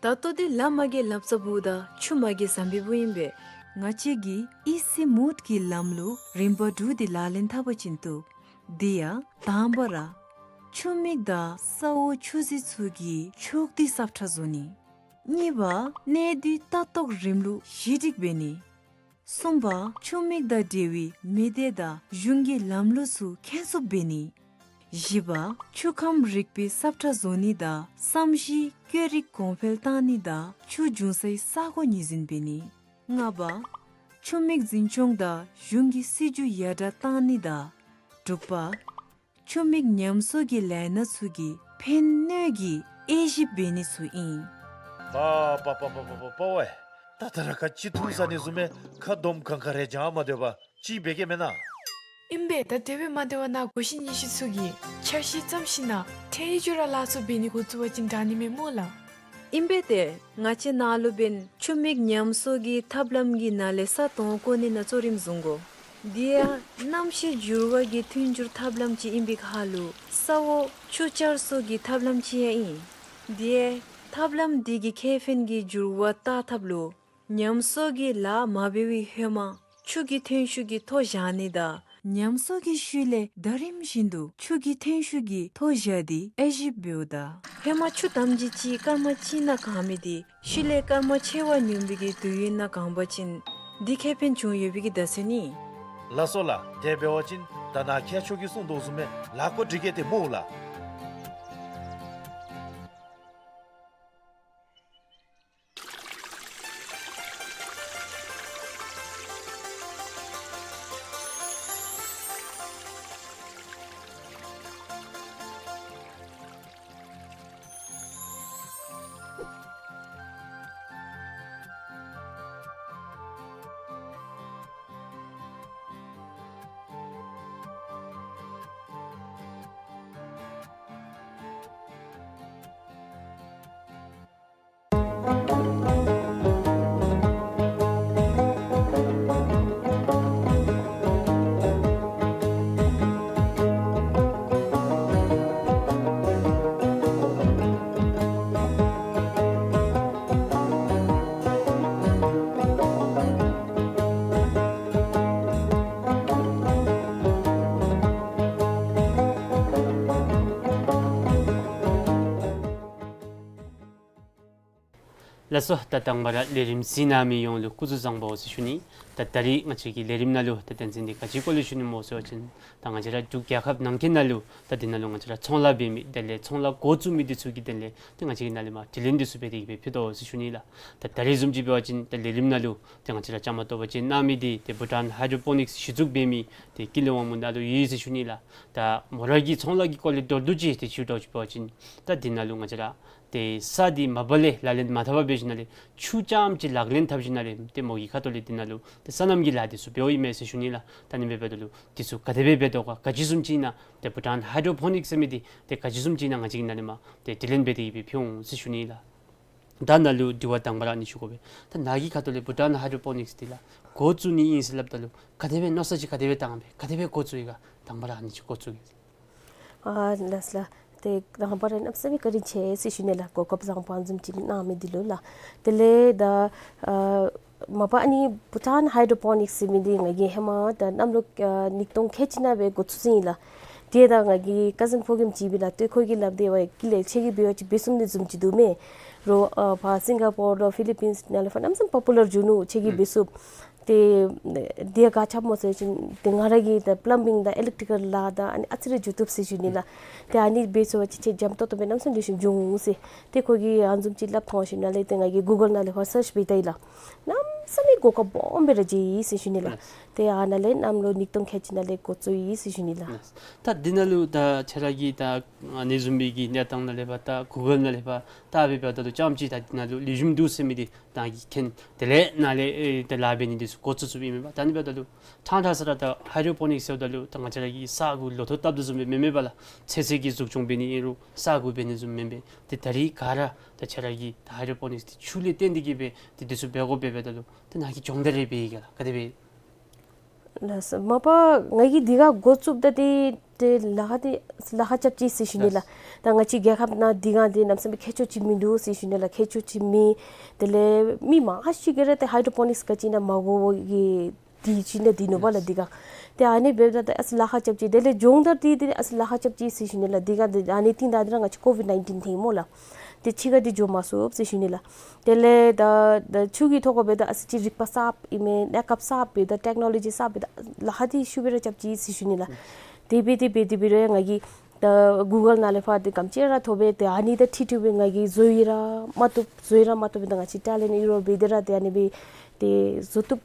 ད་ལྟོ་འདི་ལ་མ་གི་ལབ་ཙ་བུ་དང་ཆུ་མ་གི་ཟམ་པའི་བུ་ཨིན་པས། ང་བཅས་ཀྱིས་ཨི་སི་མུད་ཀྱི་ལམ་ལུགས་རིམ་པ་དྲུག་འདི་ལག་ལེན་འཐབ་པ་ཅིན་བཏུབ། དེ་ཡང་དང་པ་ར་ཆུ་མིག་དང་ས་འོག་ཆུ་རྫི་ཚུ་གི་ཕྱོགས་བསྡུས་ས་ཁྲ་བཟོ་ནི། གཉིས་པ་གནས་སྡུད་ལྟ་རྟོག་རིམ་ལུགས་གཞི་སྒྲིག་འབད་ནི། གསུམ་པ་ཆུ་མིག་དང་འབྲེལ་བའི་མི་སྡེ་དང་གཞུང་གི་ལམ་ལུགས་ཚུ་མཁྱེན་ཚུགསཔ་འབད་ནི། བཞི་པ་ཆུ་ཁམས་རིག་པའི་ས་ཁྲ་བཟོ་ནི་དང་བསམ་གཞིག་བཀོད་རིག་གོང་འཕེལ་བཏང་ནི་དང་ཆུ་འབྱུང་སའི་ས་གོ་ངོས་འཛིན་འབད་ནི། ལྔ་པ་ཆུ་མིག་འཛིན་སྐྱོང་དང་གཞུང་གི་སྲིད་བྱུས་ཡར་དྲག་བཏང་ནི་དང་དྲུག་པ་ཆུ་མིག་ཉམས་གསོ་གི་ལས་སྣ་ཚུ་གི་ཕན་གནོད་ཀྱི་དབྱེ་ཞིབ་འབད་ནི་ཚུ་ཨིན། པ་པ་པ་པ་པ་པ་པ་ཝའི། ད་ད་ར་ག་ཅི་ཐུག་ས་ནི་བཟུམ་མའི་ཁ་འདོམ་གང་ག་རེ་བྱང་མ་སྡོད་པར་ཅིག་འབད་གེ་མེན་ན། ཨིན་པས། ད་དེ་སྦེ་མ་སྡོད་པར་ནཱ་གོ་ཤེས་རྙེད་ཤེས་ཚུ་གིས་འཆར་གཞི་བརྩམ་ཞིནམ་ལས་ཐད་རི་ཅུ་ར་ལཱ་ཚུ་འབད་ནི་འགོ་བཙུགས་པ་ཅིན་དྲག་ནི་མས་སྨོ་ལགས། ཨིན་པས་ཏེ། ང་བཅས་ནཱ་ལུ་འབདན་ཆུ་མིག་ཉམས་གསོ་གི་ཐབས་ལམ་གྱི་ནང་ལས་ས་དོང་བརྐོ་ནི་ནང་གཙོ་རིམ་བཟུང་དགོ། དེ་ཡང་གནམ་གཤིས་འགྱུར་བ་གི་མཐུན་འགྱུར་ཐབས་ལམ་ཅིག་ཨིན་པའི་ཁར་ལུ་ས་འོག་ཆུ་བསྐྱར་གསོ་གི་ཐབས་ལམ་ཅིག་ཡང་ཨིན། དེ་ཡང་ཐབས་ལམ་དེ་གི་ཁེ་ཕན་གྱི་འགྱུར་བ་བལྟ་ཐབས་ལུ་ཉམས་གསོ་གི་ལཱ་མ་འབད་བའི་ཧེ་མ་ཆུ་གི་ཐོན་ཤུགས་ཀྱི་ཐོ་བཞག་ནི་དང་ཉམས་གསོ་གི་ཤུལ་ལས་ཟླ་རིམ་བཞིན་དུ་ཆུ་གི་ཐོན་ཤུགས་ཀྱི་ཐོ་བཞག་སྟེ་དབྱེ་ཞིབ་འབདཝ་ད་ཧེ་མ་ཆུ་དམ་ཅིག་ཅིག་སྐར་མ་གཅིག་ནང་གང་མི་དེ་ཤུལ་ལས་སྐར་མ་ཆེ་བ་སྙོམས་པའི་གི་དུས་ཡུན་ནང་གང་པ་ཅིན་དེ་ཁེ་ཕན་བྱུང་ཡོད་པའི་གི་བརྡ་མཚོན་ཨིན། ལགས་སོ་ལགས། དེ་འབད་བ་ཅིན་ད་ནཱ་མཁས་མཆོག་གིས་གསུངས་དོ་བཟུམ་སྦེ་ལཱ་བཀོད་སྒྲིག་གེ་ཏེ་སྨོ་ལགས། ལགས་སོ། ད་དང་པ་ར་ལས་རིམ་གཟིགས་གནང་མི་ཡོངས་ལུ་སྐུ་གཟུགས་བཟང་པོ་ཟེར་ཞུ་ནི། ད་ད་རིས་ང་བཅས་ཀྱི་ལས་རིམ་ནང་ལུ་ད་དོན་ཚན་འདི་ག་ཅི་སྐོར་ལས་ཞུ་ནི་སྨོ་ཟེར་བ་ཅིན་ད་ང་བཅས་ར་འབྲུག་རྒྱལ་ཁབ་ནང་འཁོད་ནང་ལུ་ད་འདི་ནང་ལུ་ང་བཅས་ར་ཚོང་ལཱ་འབད་མི་དེ་ལས་ཚོང་ལཱ་འགོ་བཙུགས་མི་འདི་ཚུ་གི་དོན་ལས་ཏེ་ང་བཅས་ཀྱིས་ནཱ་ལས་མར་དྲི་ལན་འདི་ཚུ་འབད་དེ་གི་སྦེ་ཕུལ་དོ་ཟེར་ཞུ་ནི་ལགས། ད་ད་རིས་བཟུམ་ཅིག་འབད་བ་ཅིན་ད་ལས་རིམ་ནང་ལུ་ཏེ་ང་བཅས་ར་བཅའ་མར་གཏོགས་པ་ཅིན་གནང་མི་འདི་ཏེ་བྷུ་ཊཱན་ཧའི་ཌྲོ་པོ་ནིཀསི་གཞི་བཙུགས་འབད་མི་ཏེ་ཀུན་ལེགས་དབང་མོ་ནཱ་ལུ་ཡོད་ཟེར་ཞུ་ནི་ལགས། ད་མོ་ར་གི་ཚོང་ལཱ་གི་སྐོར་ལས་མདོར་བསྡུས་ཅིག་ཏེ་ཞུ་དོ་ཅིག་འབད་བ་ཅིན་ད་འདི་ནང་ལུ་ང་བཅས་ར་ཏེ་ས་འདི་མ་པ་ལས་ལག་ལེན་མ་འཐབ་པར་འབད་ཞིནམ་ལས་ཆུ་རྐྱངམ་ཅིག་ལག་ལེན་འཐབ་ཞིནམ་ལས་ཏེ་མོ་གི་ཁ་ཐུག་ལས་འདི་ནང་ལུ་ཏེ་སོ་ནམ་གྱི་ལཱ་འདི་ཚུ་འབདཝ་ཨིན་མས་ཟེར་ཞུ་ནི་ལགས། ད་ཨ་ནི་འབདཝ་ད་ལུ་འདི་ཚུ་ག་དེ་སྦེ་འབད་དོ་ག་ག་ཅི་བཟུམ་ཅིག་ཨིན་ན་ཏེ་བྷུ་ཊཱན་ཧའི་ཌྲོ་པོ་ནིཀསི་ཟེར་མི་འདི་ཏེ་ག་ཅི་བཟུམ་ཅིག་ཨིན་ན་ང་བཅས་ཀྱིས་ནཱ་ལས་མར་ཏེ་དྲི་ལན་འབད་དེ་གི་སྦེ་ཕུལ་འོང་ཟེར་ཞུ་ནི་ལགས། ད་ནཱ་ལུ་དྲི་བ་དང་པ་ར་ཨ་ནི་ཞུ་དགོ་པས། ད་ནཱ་གི་ཁ་ཐུག་ལས་བྷུ་ཊཱན་ཧའི་ཌྲོ་པོ་ནིཀསི་འདི་ལགས་འགོ་བཙུགས་ནི་ཨིན་ཟེར་སླབ་ད་ལུ་ག་དེ་སྦེ་མནོ་བསམ་ཅིག་ག་དེ་སྦེ་བཏང་སྦེ་ག་དེ་སྦེ་འགོ་བཙུགས་ཡི་ག་དང་པ་ར་ཨ་ནི་ཅིག་འགོ་བཙུགས་ཡི། ཨ་ལགས་ལགས། ཏེ་དང་པ་ར་གནམ་མེད་ས་མེད་བཀའ་དྲིན་ཆེ་ཟེར་ཞུ་ནི་ལགས། གོ་སྐབས་བཟང་པོ་ཨ་ནི་བཟུམ་ཅིག་གནང་མི་འདི་ལུ་ལགས། དེ་ལས་ད་ཨ་མ་པ་ཨ་ནི་བྷུ་ཊཱན་ཧའི་ཌྲོ་པོ་ནིཀསི་ཟེར་མི་འདི་ང་གིས་ཧེ་མ་ད་གནམ་ལོ་ཨ་ཉིས་སྟོང་ཁལ་གཅིག་ནང་སྦེ་འགོ་བཙུགས་ཅི་ཨིན་ལགས། དེ་ད་ང་གི་ཀ་ཟིན་ཕོ་རྒནམ་ཅིག་ཨིན་པས་ལགས། ཏེ་ཁོ་གིས་སླབ་སྟེ་ཝའི་ཀུན་ལེགས་ཁྱོད་ཀྱིས་འབད་བ་ཅིན་འབད་ཚུགས་ནི་བཟུམ་ཅིག་འདུག་མས། རོགས་ཨ་ཕར་སིང་ག་པོར་ལུ་ཕི་ལི་པིནསི་ནང་ལས་ཕར་གནམ་མེད་ས་མེད་པོ་པུ་ལར་འགྱོ་ནུག། ཁྱོད་ཀྱིས་འབད་ཚུགས། ཏེ་དེ་ག་ཅི་སྨོ་ཟེར་བ་ཅིན་ཏེ་ང་ར་གིས་ད་པི་ལམ་བིང་དང་ཨི་ལེག་ཊི་ཀལ་ལཱ་དང་ཨ་ནི་ཨ་ཙི་རེ་འགྱོ་བཏུབ་ཟེར་ཞུ་ནི་ལགས། ཏེ་ཨ་ནི་འབད་ཚུགས་པ་ཅིན་ཁྱོད་འཇམ་ཏོང་ཏོ་སྦེ་གནམ་མེད་ས་མེད་ལེགས་ཤོམ་འགྱོ་འོང་ཟེར། ཏེ་ཁོ་གིས་ཨ་ནི་བཟུམ་ཅིག་སླབ་ཐོན་ཞིནམ་ལས་ཏེ་ང་གིས་གུ་གཱལ་ནང་ལས་ཕར་སརཆ་འབད་བལྟ་ཡི་ལགས། གནམ་མེད་ས་མེད་གོ་སྐབས་སྦོམ་སྦེ་ར་མཇལ་ཡི་ཟེར་ཞུ་ནི་ལགས། ལགས། ཏེ་ཨ་ནཱ་ལས་གནམ་ལོ་ཉིས་སྟོང་ཁལ་གཅིག་ནང་ལས་འགོ་བཙུགས་ཡི་ཟེར་ཞུ་ནི་ལགས། ལགས། ད་འདི་ནང་ལུ་ད་ཁྱོད་ར་གིས་ད་ཨ་ནི་བཟུམ་མའི་གི་གནས་སྟངས་ནང་ལས་ཕར་ད་གུ་གཱལ་ནང་ལས་ཕར་བལྟ་སྦེ་འབདཝ་ད་ལུ་རྐྱངམ་ཅིག་ད་འདི་ནང་ལུ་ལེགས་ཤོམ་འདུག་ཟེར་མི་འདི་ད་གིས་མཁྱེན། དེ་ལས་ནཱ་ལས་ཨེ་ད་ལཱ་འབད་ནི་འདི་ཚུ་འགོ་བཙུགས་བཙུགསཔ་ཨིན་མས་པ། ད་ཨ་ནི་འབདཝ་ད་ལུ་ཕྲང་ཕྲང་ས་ར་ད་ཧའི་ཌྲོ་པོ་ནིཀསི་ཟེརཝ་ད་ལུ་ད་ང་བཅས་ར་གིས་ས་གུ་ལོ་ཐོག་བཏབ་དོ་བཟུམ་སྦེ་མེན་མས་པ་ལགས། ཚོད་བསྲེ་གི་འཛུགས་སྐྱོང་འབད་ནི་ཨིན་རུང་ས་གུ་འབད་ནི་བཟུམ་མེན་པས། ཏེ་ད་རིས་ག་ར་ད་ཁྱོད་ར་གིས་ད་ཧའི་ཌྲོ་པོ་ནིཀསི་འདི་ཆུ་ལས་བརྟེན་ཏེ་གི་སྦེ་ཏེ་འདི་ཚུ་འབད་དགོཔ་འབདཝ་ད་ལུ་ཏེ་ནཱ་གིས་སྦྱོང་བརྡར་རེ་འབད་ཡི་ག་ལགས། ག་དེ་སྦེ། ལགས་སོ། མ་པ་ང་གིས་འདི་ག་འགོ་བཙུགསཔ་ད་ཏེ་ཏེ་ལཱ་ཁག་འདི་ལཱ་ཁག་རྐྱབ་ཅི་ཟེར་ཞུ་ནི་ལགས། ད་ང་བཅས་རྒྱལ་ཁབ་ནང་འདི་ག་འདི་གནམ་མེད་ས་མེད་མཁས་མཆོག་ཅིག་མིན་འདུག་ཟེར་ཞུ་ནི་ལགས། མཁས་མཆོག་ཅིག་མེད། དེ་ལས་མི་མང་ཤོས་ཀྱིས་ར་ཏེ་ཧའི་ཌྲོ་པོ་ནིཀསི་ག་ཅི་ཨིན་ན་མ་གོ་བའི་གི་འདི་ཅིག་ཨིན་ན་འདི་ནོ་པ་ལགས་འདི་ག། ཏེ་ཨ་ནི་འབདཝ་ད་ཏེ་ཨ་ཙི་ལཱ་ཁག་རྐྱབ་ཅི། དེ་ལས་སྦྱོང་བརྡར་འདི་ཏེ་ཨ་ཙི་ལཱ་ཁག་རྐྱབ་ཅི་ཟེར་ཞུ་ནི་ལགས། འདི་ག་འདི་ཨ་ནི་རྟིང་བདའ་འདི་ར་ང་བཅས་ཀོ་ཝིཌ་ནའིན་ཊིན་ཐོན་སྨོ་ལགས། ཏེ་ཕྱི་ཁར་འདི་འགྱོ་མ་ཚུགས་ཟེར་ཞུ་ནི་ལགས། དེ་ལས་ད་ད་ཆུ་གི་ཐོག་ཁར་འབདཝ་ད་ཨ་ཙི་ཅིག་རིག་པ་གསརཔ་ཨིན་མས། གནས་སྐབས་གསརཔ་འབདཝ་ད་ཊེཀ་ནོ་ལོ་ཇི་གསརཔ་འབདཝ་ད་ལཱ་ཁག་འདི་ཤུགས་སྦེ་ར་རྐྱབ་ཅི་ཟེར་ཞུ་ནི་ལགས། དེ་སྦེ་དེ་སྦེ་དེ་སྦེ་ར་ང་གིས་ད་གུ་གཱལ་ནང་ལས་ཕར་ཏེ་ག་དེམ་ཅིག་ར་ཐོབ་སྦེ་ཏེ་ཨ་ནི་དང་འཁྲིལ་འཁྲིལ་སྦེ་ང་གིས་བཟོ་ཡི་ར་མ་བཏུབ་བཟོ་ཡི་ར་མ་བཏུབ་སྦེ་ད་ང་བཅས་ཊེ་ལེནཊ་ཨིན་རུང་འབད་དེ་ར་ཏེ་ཨ་ནི་སྦེ་ཏེ་བཟོ་བཏུབ་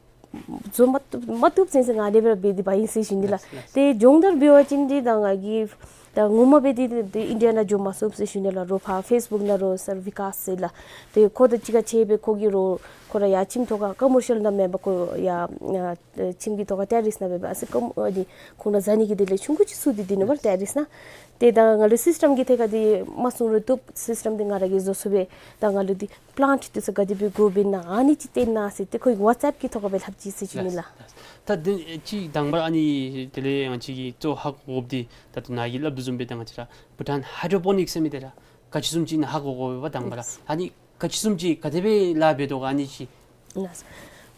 བཟོ་མ་བཏུབ་མ་བཏུབ་ཟེར་ཟེར་ང་ཨ་ནི་སྦེ་ར་འབད་དེ་འབག་ཡི་ཟེར་ཞུ་ནི་ལགས། ལགས་ལགས། ཏེ་སྦྱོང་བརྡར་འབད་བ་ཅིན་འདི་ད་ང་གིས་ད་ངོ་མ་སྦེ་འདི་འདི་ཨིན་ཌི་ཡ་ནང་འགྱོ་མ་ཚུགས་ཟེར་ཞུ་ནི་ལགས། རོགས་ཕར་ཕེསི་བུཀ་ནང་རོགས་སར་བི་ཀཱས་ཟེར་ལགས། ཏེ་ཁོ་དང་གཅིག་ཁར་ཕྱད་སྦེ་ཁོ་གིས་རོགས་ཁོ་ར་ཡར་ཁྱིམ་ཐོག་ཁར་ཀོ་མར་ཤལ་ནང་མེན་པར་ཁོ་ཡར་ཨ་ཁྱིམ་གྱི་ཐོག་ཁར་ཊེ་རེསི་ནང་འབད་བ་ཨ་ཙི་ཀོ་མར་ཨ་ནི་ཁོང་ར་ཟ་ནི་གི་དེ་ལས་ཆུང་ཀུ་ཅིག་བཙུགས་ཏེ་འདི་ནོ་པ་ཊེ་རེསི་ནང་། ཏེ་ད་ང་ལུ་སིསི་ཊེམ་གྱི་ཐད་ཁར་འདི་མ་གསུང་རུང་བཏུབ། སིསི་ཊེམ་འདི་ང་ར་གིས་བཟོ་ཚུགས་པས། ད་ང་ལུ་འདི་པི་ལེནཊ་འདི་ཚུ་ག་དེ་སྦེ་དགོཔ་ཨིན་ན་ཨ་ནི་ཅིག་སྟོན་གནང་ཟེར་ཏེ་ཁོ་གིས་ཝཊས་ཨེཔ་གི་ཐོག་ཁར་སྦེ་ལྷབ་ཅི་ཟེར་ཞུ་ནི་ལགས། ལགས་ལགས། ད་འདི་ཅིག་དང་པ་ར་ཨ་ནི་དེ་ལས་ང་བཅས་ཀྱིས་གཙོ་ཧ་གོ་དགོཔ་འདི་ད་ལྟོ་ནཱ་གིས་སླབ་དོ་བཟུམ་སྦེ་ད་ང་བཅས་ར་བྷུ་ཊཱན་ཧའི་ཌྲོ་པོ་ནིཀསི་ཟེར་མི་འདི་ར་ག་ཅི་བཟུམ་ཅིག་ཨིན་ན་ཧ་གོ་དགོ་པས་པ། དང་པ་ར་ཨ་ནི་ག་ཅི་བཟུམ་ཅིག་ག་དེ་སྦེ་ལཱ་འབད་དོ་ག་ཨ་ནི་ཅིག། ལགས།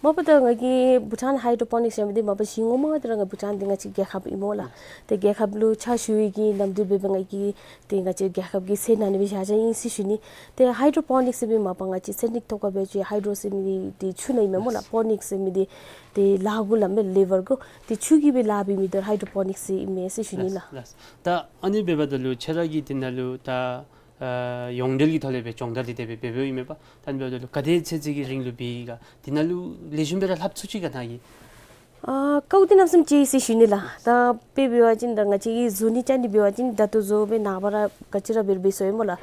མ་པ་ད་ང་གིས་བྷུ་ཊཱན་ཧའི་ཌྲོ་པོ་ནིཀསི་ཟེར་མི་འདི་མ་པ་གཞི་ངོ་མ་འདི་ར་ང་བྷུ་ཊཱན་འདི་ང་བཅས་རྒྱལ་ཁབ་ཨིན་སྨོ་ལགས། ཏེ་རྒྱལ་ཁབ་ལུ་ཕྱག་ཞུ་བའི་གི་ནམ་དུས་འབད་བ་ང་གིས་ཏེ་ང་བཅས་རྒྱལ་ཁབ་ཀྱི་སེམས་ནང་ནི་སྦེ་བཞག་བཞགཔ་ཨིན་ཟེར་ཞུ་ནི། ཏེ་ཧའི་ཌྲོ་པོ་ནིཀསི་ཟེར་མི་མ་པ་ང་བཅས་ཚན་རིག་ཐོག་ཁར་འབད་བ་ཅིན་ཧའི་ཌྲོ་ཟེར་མི་འདི་ཆུ་ནང་ཨིན་མས་སྨོ་ལགས། པོ་ནིཀསི་ཟེར་མི་འདི་ཏེ་ལཱ་གུ་ལམ་སྦེ་ལེ་བར་གུ་ཏེ་ཆུ་གིས་སྦེ་ལཱ་འབད་མི་འདི་ཧའི་ཌྲོ་པོ་ནིཀསི་ཟེར་ཨིན་མས་ཟེར་ཞུ་ནི་ལགས། ལགས་ལགས། ད་ཨ་ནི་འབདཝ་ད་ལུ་ཁྱོད་ར་གིས་འདི་ནང་ལུ་ད་ཨ་ཡོངས་འབྲེལ་གྱི་ཐོག་ལས་སྦེ་སྦྱོང་བརྡར་འདི་དེ་སྦེ་འབད་འབདཝ་ཨིན་མས་པ། ད་ཨ་ནི་འབདཝ་ད་ལུ་ག་དེ་ཚད་ཚད་ཀྱི་རིང་ལུ་འབད་ཡི་ག། འདི་ནང་ལུ་ལེགས་ཤོམ་སྦེ་ར་ལྷབ་ཚུགས་ཅི་ག་ནཱ་གིས། ཨ་དཀའཝ་འདི་གནམ་མེད་ས་མེད་ཆེ་ཟེར་ཞུ་ནི་ལགས། ད་དཔེ་འབད་བ་ཅིན་ད་ང་བཅས་ཀྱིས་བཟོ་ནི་རྐྱབ་ནི་འབད་བ་ཅིན་ད་ལྟོ་བཟོ་སྦེ་ནངས་པ་ར་ག་ཅི་ར་འབད་རུང་འབད་ཚུགས་ཡི་སྨོ་ལགས།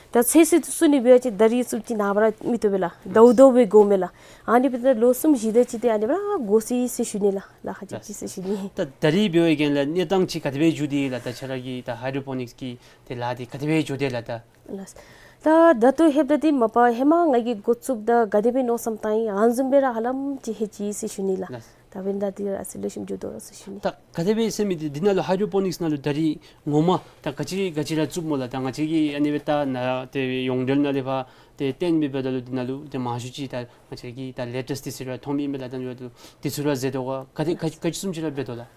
ད་ཚོད་བསྲེ་བཙུགས་ནི་འབད་བ་ཅིན་ད་རིས་བཙུགས་ཅི་ནངས་པ་ར་མི་བཏུབ་པས་ལགས། ཟླཝ་ཟླཝ་སྦེ་དགོ་མས་ལགས། ཨ་ནི་འབདཝ་ད་ལོ་གསུམ་བཞི་དེ་ཅིག་ཏེ་ཨ་ནི་སྦེ་ར་འགོར་སོ་ཡི་ཟེར་ཞུ་ནི་ལགས། ལཱ་ཁག་རྐྱབ་ཅི་ཟེར་ཞུ་ནི། ད་ད་རིས་འབད་བའི་གི་ལགས་གནས་སྟངས་ཅིག་ག་དེ་སྦེ་འགྱོ་དེས་ལགས། ད་ཁྱོད་ར་གི་ད་ཧའི་ཌྲོ་པོ་ནིཀསི་གི་ཏེ་ལཱ་འདི་ག་དེ་སྦེ་འགྱོ་དེས་ལགས་ད། ལགས། ད་ད་ལྟོ་ལྷོདཔ་ད་འདི་མ་པ་ཧེ་མ་ང་གིས་འགོ་བཙུགསཔ་ད་ག་དེ་སྦེ་མནོ་བསམ་བཏང་ཡི་ཨ་ནི་བཟུམ་སྦེ་ར་ཧ་ལམ་ཅིག་ལྷོད་ཅི་ཟེར་ཞུ་ནི་ལགས། ལགས། ད་འབདན་ད་འདི་ར་ཨ་ཙི་ལེགས་ཤོམ་འགྱོ་དོ་ཟེར་ཞུ་ནི། ད་ག་དེ་སྦེ་ཟེར་མི་འདི་འདི་ནང་ལུ་ཧའི་ཌྲོ་པོ་ནིཀསི་ནང་ལུ་ད་རིས་ངོ་མ་ད་ག་ཅི་ག་ཅི་ར་བཙུགསཔ་སྨོ་ལགས། ད་ང་བཅས་ཀྱིས་ཨ་ནི་སྦེ་ད་ནཱ་ཏེ་ཡོངས་འབྲེལ་ནང་ལས་ཕར་ཏེ་སྟོན་མི་འབདཝ་ད་ལུ་འདི་ནང་ལུ་ཏེ་མང་ཤོས་ཅིག་ད་ང་བཅས་ཀྱི་ད་ལེ་ཊེསི་འདི་ཚུ་ར་མཐོང་མི་ཨིན་པས་ལགས། ད་ཨ་ནི་འབདཝ་ད་ལུ་འདི་ཚུ་ར་མཛད་དོ་ག་ག་དེ་ག་ག་ཅི་བཟུམ་ཅིག་ར་འབད་དོ་ལགས།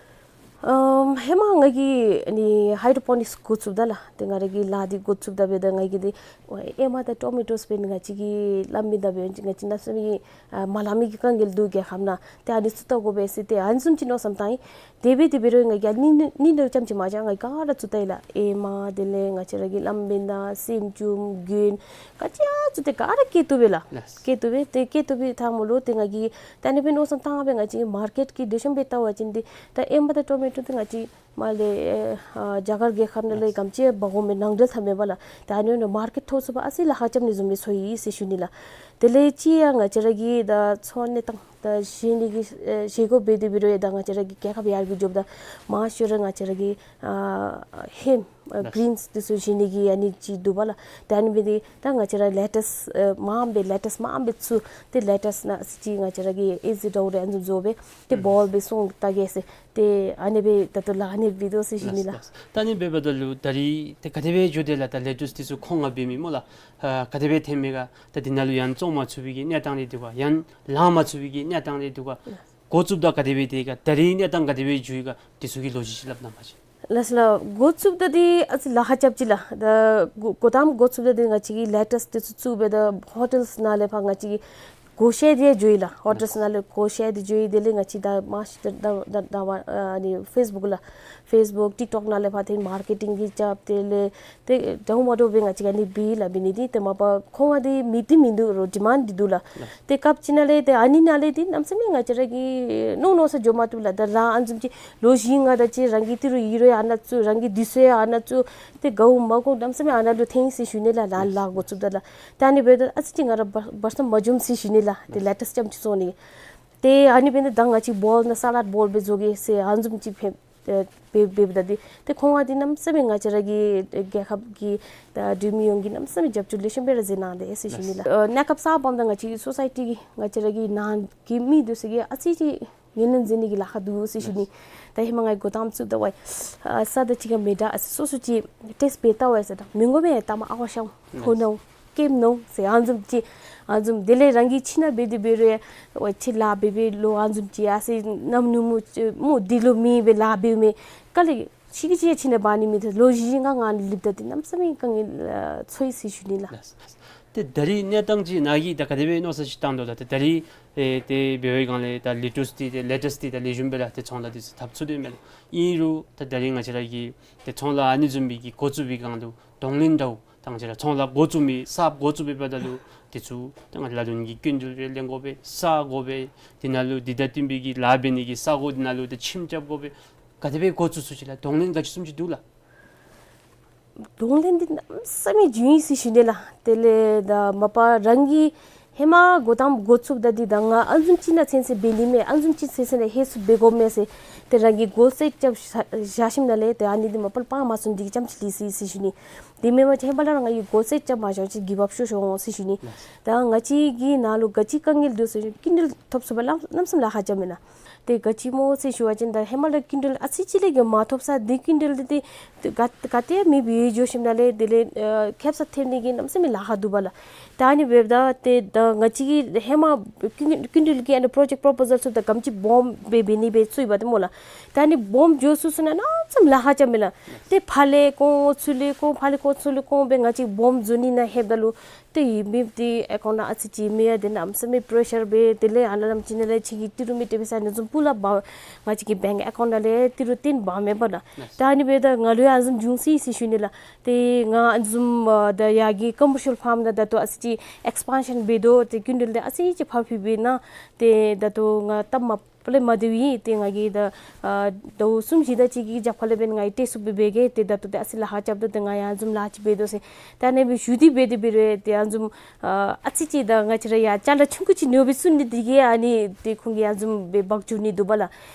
ཨམ་ཧེ་མ་ང་གིས་ཨ་ནི་ཧའི་ཌྲོ་པོ་ནིཀསི་འགོ་བཙུགསཔ་ད་ལགས། ཏེ་ང་ར་གིས་ལཱ་འདི་འགོ་བཙུགསཔ་ད་འབདཝ་ད་ང་གིས་འདི་ ཨེ་མ་དང་ཊོ་མེ་ཊོས་འབད་ནི་ང་བཅས་ཀྱིས་ལངམ་ད་འབད་ང་བཅས་གནམ་མེད་ས་མེད་ཨ་མ་ལང་མི་གི་དཀའ་ངལ་འདུག། རྒྱལ་ཁབ་ནང་ཏེ་ཨ་ནི་ཚུ་བལྟ་དགོ་པས་ཟེར་ཏེ་ཨ་ནི་བཟུམ་ཅིག་མནོ་བསམ་བཏང་ཡི། དེ་འབད་དེ་འབད་རུང་ང་གིས་ཨ་ནི་ནི་ནི་ལུ་རྐྱངམ་ཅིག་མ་བཞག། ང་གིས་ག་ར་ཚུ་བལྟ་ཡི་ལགས། ཨེ་མ་དེ་ལས་ང་བཅས་ར་གི་ལམ་བེན་ད་སེམ་ཅུམ་གྱོན་ག་ཅི་ཡང་ཚུ་ཏེ་ག་ར་བཀལ་བཏུབ་པས་ལགས། ལགས། བཀལ་བཏུབ་པས། ཏེ་བཀལ་བཏུབ་པའི་ཐ་མ་ལུ་ཏེ་ང་གིས་ད་ཨ་ནི་སྦེ་མནོ་བསམ་བཏང་སྦེ་ང་བཅས་མར་ཀེཊ་ཀྱི་ལེགས་ཤོམ་སྦེ་བལྟ་བ་ཅིན་ཏེ་ད་ཨེ་མ་དང་ཊོ་མེ་ཊོ་ཏེ་ང་བཅས་མར་ལས་ཨེ་ཨ་རྒྱ་གར་རྒྱལ་ཁབ་ནང་ལས་ག་དེམ་ཅིག་འབག་འོང་མི་ནང་འདྲེན་འཐབ་མེན་པ་ལགས། ད་ཨ་ནི་ནང་མར་ཀེཊ་ཐོབ་ཚུགས་པར་ཨ་ཙི་ལཱ་ཁག་རྐྱབ་ནི་བཟུམ་སྦེ་ཚོར་ཡི་ཟེར་ཞུ་ནི་ལགས། དེ་ལས་ཅིག་ཡང་ང་བཅས་ར་གི་ད་ཚོང་གནས་སྟངས་ད་བཞེས་ནི་གི་ཨེ་བཞེས་སྒོ་འབད་དེ་འབད་རུང་ཡང་ད་ང་བཅས་ར་གི་རྒྱལ་ཁབ་ཡར་རྒྱས་འགྱོཝ་ད་མང་ཤོས་ར་ང་བཅས་ར་གི་ཨ་ཧེམ་ཨ་ལགས། གི་རིནསི་དེ་ཚུ་བཞེས་ནི་གི་ཨ་ནི་ཅིག་འདུག་པ་ལགས། ད་ཨ་ནི་འབད་དེ་ད་ང་བཅས་ར་ལེ་ཊས་ཨེ་མངམ་སྦེ་ལེ་ཊས་མངམ་སྦེ་ཚུ་ཏེ་ལེ་ཊས་ནང་ཅིག་ང་བཅས་ར་གི་ཨེ་ཟི་འདྲཝ་རེ་ཨ་ནི་བཟུམ་བཟོ་སྦེ་ཏེ་ཨུམ་བཱོལ་སྦེ་སོང་ད་གེ་ཟེར། ཏེ་ཨ་ནི་སྦེ་ད་ལྟོ་ལཱ་ཨ་ནི་འབད་དོ་ཟེར་ཞུ་ནི་ལགས། ལགས། ད་ཨ་ནི་འབདཝ་ད་ལུ་ད་རིས་ཏེ་ག་དེ་སྦེ་འགྱོ་དེས་ལགས། ད་ལེ་ཊས་དེ་ཚུ་ཁོང་ང་འབད་མི་སྨོ་ལགས། ཨ་ག་དེ་སྦེ་ཐོན་མས་ག། ད་དེ་ནང་ལུ་ཡང་བཙོང་མ་ཚུགས་པའི་གི་གནས་སྟངས་རེ་འདུག་ག། ཡང་ལང་མ་ཚུགས་པའི་གི་གནས་སྟངས་རེ་འདུག་ག། ལགས། འགོ་བཙུགསཔ་ད་ག་དེ་སྦེ་དེ་ག་ད་རིས་གནས་སྟངས་ག་དེ་སྦེ་འགྱོ་ཡི་ག། དེ་ཚུ་གི་ལོ་རྒྱུས་ཅིག་སླབ་གནང་བ་ཅིན། ལགས་སོ་ལགས། འགོ་བཙུགསཔ་ད་འདི་ཨ་ཙི་ལཱ་ཁག་རྐྱབ་ཅི་ལགས། ད་འགོ་འགོ་དང་པ་འགོ་བཙུགསཔ་ད་འདི་ང་བཅས་ཀྱིས་ལེ་ཊས་དེ་ཚུ་བཙུགས་སྦེ་ད་ཧོ་ཊེལསི་ནང་ལས་ཕར་ང་བཅས་ཀྱིས་སྒོ་ཕྱེ་སྟེ་འགྱོ་ཡི་ལགས། ཧོ་ཊེལསི་ནང་ལས་སྒོ་ཕྱེ་སྟེ་འགྱོ་ཡི། དེ་ལས་ང་བཅས་ད་མ་གཞི་ད་ད་ད་ཨ་ནི་ཕེསི་བུཀ་ལགས། ཕེསི་བུཀ་ཊིཀ་ཊོཀ་ནང་ལས་ཕར་ཏེ་མར་ཀེ་ཊིང་གི་རྐྱབ། དེ་ལས་ཏེ་འདྲཝ་མ་འདྲཝ་སྦེ་ང་བཅས་ཀྱིས་ཨ་ནི་འབད་ཡི་ལགས། འབད་ནི་འདི་ཏེ་མ་པ་ཁོང་ང་འདི་མི་འདི་མིན་འདུག་རོགས་ཌི་མཱནཌ་འདི་འདུག་ལགས། ཏེ་སྐབས་ཅིག་ནང་ལས་ཏེ་ཨ་ནི་ནང་ལས་ཏེ་གནམ་མེད་ས་མེད་ང་བཅས་ར་གིས་མནོ་མནོ་ས་འགྱོ་མ་བཏུབ་ལགས། ད་རང་ཨ་ནི་བཟུམ་ཅིག་ལོ་བཞི་ལྔ་ད་ཅིག་རང་གི་ཏི་རུ་ཡི་རུ་ཡང་ཨ་ནཱ་བཙུགས། རང་གི་དུས་ཚོད་ཡང་ཨ་ནཱ་བཙུགས། ཏེ་དགའཝ་མ་དགའཝ་གནམ་མེད་ས་མེད་ཨ་ནཱ་ལུ་འཐེན་ཡི་ཟེར་ཞུ་ནི་ལགས། ལཱ་ལཱ་འགོ་བཙུགསཔ་ད་ལགས། ད་ཨ་ནི་འབདཝ་ད་ཨ་ཙི་ཅིག་ང་ར་བར་བར་མཚམས་མ་འཛོམས་ཟེར་ཞུ་ནི་ལགས། ཏེ་ལེ་ཊས་རྐྱངམ་ཅིག་བཙོང་ནི། ཏེ་ཨ་ནི་འབདཝ་ད་ད་ང་བཅས་བཱོལ་ནང་སཱ་ལཌ་བཱོལ་སྦེ་བཟོ་གེ་ཟེར་ཨ་ནི་བཟུམ་ཅིག་ཕེབས་ཨེ་འབད་འབདཝ་ད་འདི་ཏེ་ཁོང་ང་འདི་གནམ་མེད་ས་མེད་ང་བཅས་ར་གི་ཨེ་རྒྱལ་ཁབ་ཀྱི་ད་འབྲུག་མི་ཡོངས་ཀྱིས་གནམ་མེད་ས་མེད་རྒྱབ་སྐྱོར་ལེགས་ཤོམ་སྦེ་ར་མཛད་གནང་དེས་ཟེར་ཞུ་ནི་ལགས། ཨེ་གནས་སྐབས་གསརཔ་འབདཝ་ད་ང་བཅས་ཀྱི་སོ་སའི་ཊི་གི་ང་བཅས་ར་གི་ནང་གི་མི་འདི་ཚུ་གིས་ཨ་ཙི་ཅིག་ངོས་ལེན་མཛད་ནི་གི་ལཱ་ཁག་འདུག་ཟེར་ཞུ་ནི། ད་ཧེ་མ་ང་གིས་འགོ་དང་པ་བཙུགསཔ་ད་ཝའི་ཨ་ས་དང་ཅིག་ཁར་མི་འདྲ་ཨ་ཙི་སོ་སོ་ཅིག་ཊེསཊ་འབད་བལྟ་ཝའི་ཟེར་ད་མི་ངོམ་མས། ད་མ་ཨ་ཝ་ཤམ་ཕོ་ནོ་ཀེམ་ནོ་ཟེར་ཨ་ནི་བཟུམ་ཅིག་ཨ་ནི་བཟུམ། དེ་ལས་རང་གིས་ཁྱིམ་ནང་འབད་དེ་འབད་རུང་ཝའི་ཁྱིམ་ལཱ་འབད་འབད་ལོ་ཨ་ནི་བཟུམ་ཅིག་ཨ་ཙི་གནམ་ནུབ་མོ་མོ་འདི་ལུ་མེད་པའི་ལཱ་འབདཝ་མས། ག་ལས་ཁྱིམ་གྱི་ཁྱིམ་ནང་འབག་ནི་མེད། ད་ལོ་བཞི་ལྔ་ནང་ལུ་ལུསཔ་ད་འདི་གནམ་མེད་ས་མེད་དཀའ་ངལ་ཨ་ཚོར་ཡི་ཟེར་ཞུ་ནི་ལགས། ལགས། ཏེ་ད་རིས་གནས་སྟངས་ཅིག་ནཱ་གིས་ད་ག་དེ་སྦེ་མནོ་བསམ་ཅིག་བཏང་དོ་ལགས། ཏེ་ད་རིས་ཨེ་ཏེ་འབད་བའི་སྒང་ལས་ད་ལེ་ཊས་འདི་ཏེ་ལེ་ཊས་འདི་ད་ལེགས་ཤོམ་སྦེ་ར་ཏེ་ཚོང་ལཱ་འདི་ཚུ་འཐབ་ཚུགས་དོ་མས་ལགས། ཨིན་རུང་ད་ད་རིས་ང་བཅས་ར་གི་ཏེ་ཚོང་ལཱ་ཨ་ནི་བཟུམ་མའི་གི་འགོ་བཙུགས་པའི་སྒང་ལུ་གདོང་ལེན་འདྲཝ་ད་ང་བཅས་ར་ཚོང་ལཱ་འགོ་བཙུགས་མི་གསརཔ་འགོ་བཙུགས་པའི་བར་ན་ལུ་དེ་ཚུ་ད་ང་ལ་ལུ་ནི་གི་སྐྱིན་འགྲུལ་རེ་ལེན་དགོ་པས། ས་དགོ་པས། དེ་ནང་ལུ་འདི་དང་བསྟུན་པའི་གི་ལཱ་འབད་ནི་གི་ས་གོ་དེ་ནང་ལུ་ད་ཁྱིམ་རྐྱབ་དགོ་པས། ག་དེ་སྦེ་འགོ་བཙུགས་ཚུགས་ཅི་ལགས། གདོང་ལེན་ག་ཅི་བཟུམ་ཅིག་འདུག་ལགས། གདོང་ལེན་འདི་གནམ་མེད་ས་མེད་བྱུང་ཡི་ཟེར་ཞུ་ནི་ལགས། དེ་ལས་ད་མ་པ་རང་གིས་ཧེ་མ་འགོ་དང་པ་འགོ་བཙུགསཔ་ད་འདི་ད་ང་ཨ་ནི་བཟུམ་ཅིག་ནང་ཚུན་ཚོད་འབད་ནི་མས། ཨ་ནི་བཟུམ་ཅིག་ཚུན་ཚོད་ནང་ཧེ་སུ་འབད་དགོ་མས་ཟེར་ཏེ་རང་གིས་གོལ་སེཊ་རྐྱབ་བཞག་ཞིནམ་ལས་ཏེ་ཨ་ནི་འདི་མ་པ་ལས་སྤང་མ་ཚུགས་ནི་འདི་གི་རྐྱངམ་ཅིག་ལུས་སོ་ཡི་ཟེར་ཞུ་ནི། དེ་མེན་པ་ཅིན་ཧེ་མ་ལས་ར་ང་གིས་གོལ་སེཊ་རྐྱབ་མ་བཞག་པ་ཅིན་གིབ་ཨཔ་ཤོར་ཤོར་འོང་ཟེར་ཞུ་ནི། ད་ང་བཅས་ཀྱི་ནང་ལུ་ག་ཅི་དཀའ་ངལ་འདུག་ཟེར་ཞུ་སྐྱིན་འགྲུལ་ཐོབ་ཚུགས་པར་གནམ་མེད་ས་མེད་ལཱ་ཁག་རྐྱབ་མེན་ན། ཏེ་ག་ཅི་སྨོ་ཟེར་ཞུ་བ་ཅིན་ད་ཧེ་མ་ལས་སྐྱིན་འགྲུལ་ཨ་ཙི་ཅིག་ལས་བརྒལ་མ་ཐོབ་ས་འདི་སྐྱིན་འགྲུལ་འདི་ཏེ་ག་ག་ཏེ་མེདཔ་སྦེ་འགྱོ་ཞིནམ་ལས་དེ་ལས་ཨེ་ཁེབ་ས་ཐེབས་ནི་གི་གནམ་མེད་ས་མེད་ལཱ་ཁག་འདུག་པ་ལགས། ད་ཨ་ནི་འབདཝ་ད་ཏེ་ད་ང་བཅས་ཀྱིས་ཧེ་མ་སྐྱིན་སྐྱིན་འགྲུལ་གྱི་ཨ་ནི་པྲོ་ཇེཀཊ་པྲོ་པོ་ཟལ་ཚུ་ད་ག་དེམ་ཅིག་སྦོམ་སྦེ་འབད་ནི་སྦེ་བཙུགས་ཡི་པ་ཏེ་སྨོ་ལགས། ད་ཨ་ནི་སྦོམ་འགྱོ་ཚུན་ཚོད་ནང་གནམ་མེད་ས་མེད་ལཱ་ཁག་རྐྱབ་མེན་ན། ཏེ་ཕར་ལས་བཀོ་ཚུར་ལས་བཀོ་ཕར་ལས་བཀོ་ཚུར་ལས་བཀོ་སྦེ་ང་བཅས་སྦོམ་བཟོ་ནི་ནང་ལྷོདཔ་ད་ལུ་ཏེ་ཡོད་མི་འདི་ཨེ་ཀའུནཊ་ནང་ཨ་ཙི་ཅིག་མེད་ཡ། དེ་གནམ་མེད་ས་མེད་པྲེ་ཤར་འབད། དེ་ལས་ཨ་ནཱ་ལམ་ཅིག་ནང་ལས་ཁྱེད་ཀྱི་ཏི་རུ་མི་སྤྲོད་པའི་ས་ཨ་ནི་བཟུམ་སྤུ་ལ་འབག་ང་བཅས་ཀྱི་བེངཀ་ཨེ་ཀའུནཊ་ནང་ལས་ཏི་རུ་བཏོན་འབག་མེན་པ་ལགས། ད་ཨ་ནི་འབདཝ་ད་ང་ལུ་ཡང་ཨ་ནི་བཟུམ་བྱུང་སོ་ཡི་ཟེར་ཞུ་ནི་ལགས། ཏེ་ང་ཨ་ནི་བཟུམ་ཨ་ད་ཡར་གྱི་ཀོ་མར་ཤལ་ཕཱརམ་ནང་ད་ལྟོ་ཨ་ཙི་ཅིག་ཨེགསི་པཱན་ཤཱན་འབད་དོ། ཏེ་སྐྱིན་འགྲུལ་འདི་ཨ་ཙི་ཅིག་ཕར་འཕུལ་འབད་གནང་། ཏེ་ད་ལྟོ་ང་སྟབས་མ་པ་ལས་མ་བདེཝ་ཨིན། ཏེ་ང་གིས་ད་ཨ་ཟླཝ་གསུམ་བཞི་དེ་ཅིག་གི་རྒྱབ་ཁ་ལས་འབདན་ང་གིས་ཏེ་སུ་སྦེ་འབད་གེ། ཏེ་ད་ལྟོ་ཏེ་ཨ་ཙི་ལཱ་ཁག་རྐྱབ་དོ། ཏེ་ང་ཡང་ཨ་ནི་བཟུམ་ལཱ་ཅིག་འབད་དོ་ཟེར། ད་ཨ་ནི་སྦེ་ཞུ་སྟེ་འབད་དེ་འབད་རུང་ཏེ་ཨ་ནི་བཟུམ་ཨ་ཨ་ཙི་ཅིག་ད་ང་བཅས་ར་ཡང་ཅ་ལ་ཆུང་ཀུ་ཅིག་ཉོ་སྦེ་བཙུགས་ནི་འདི་གིས་ཨ་ནི་ཏེ་ཁོང་གིས་ཨ་ནི་བཟུམ་སྦེ་འབག་བཅུག་ནི་འདུག་པ་ལགས།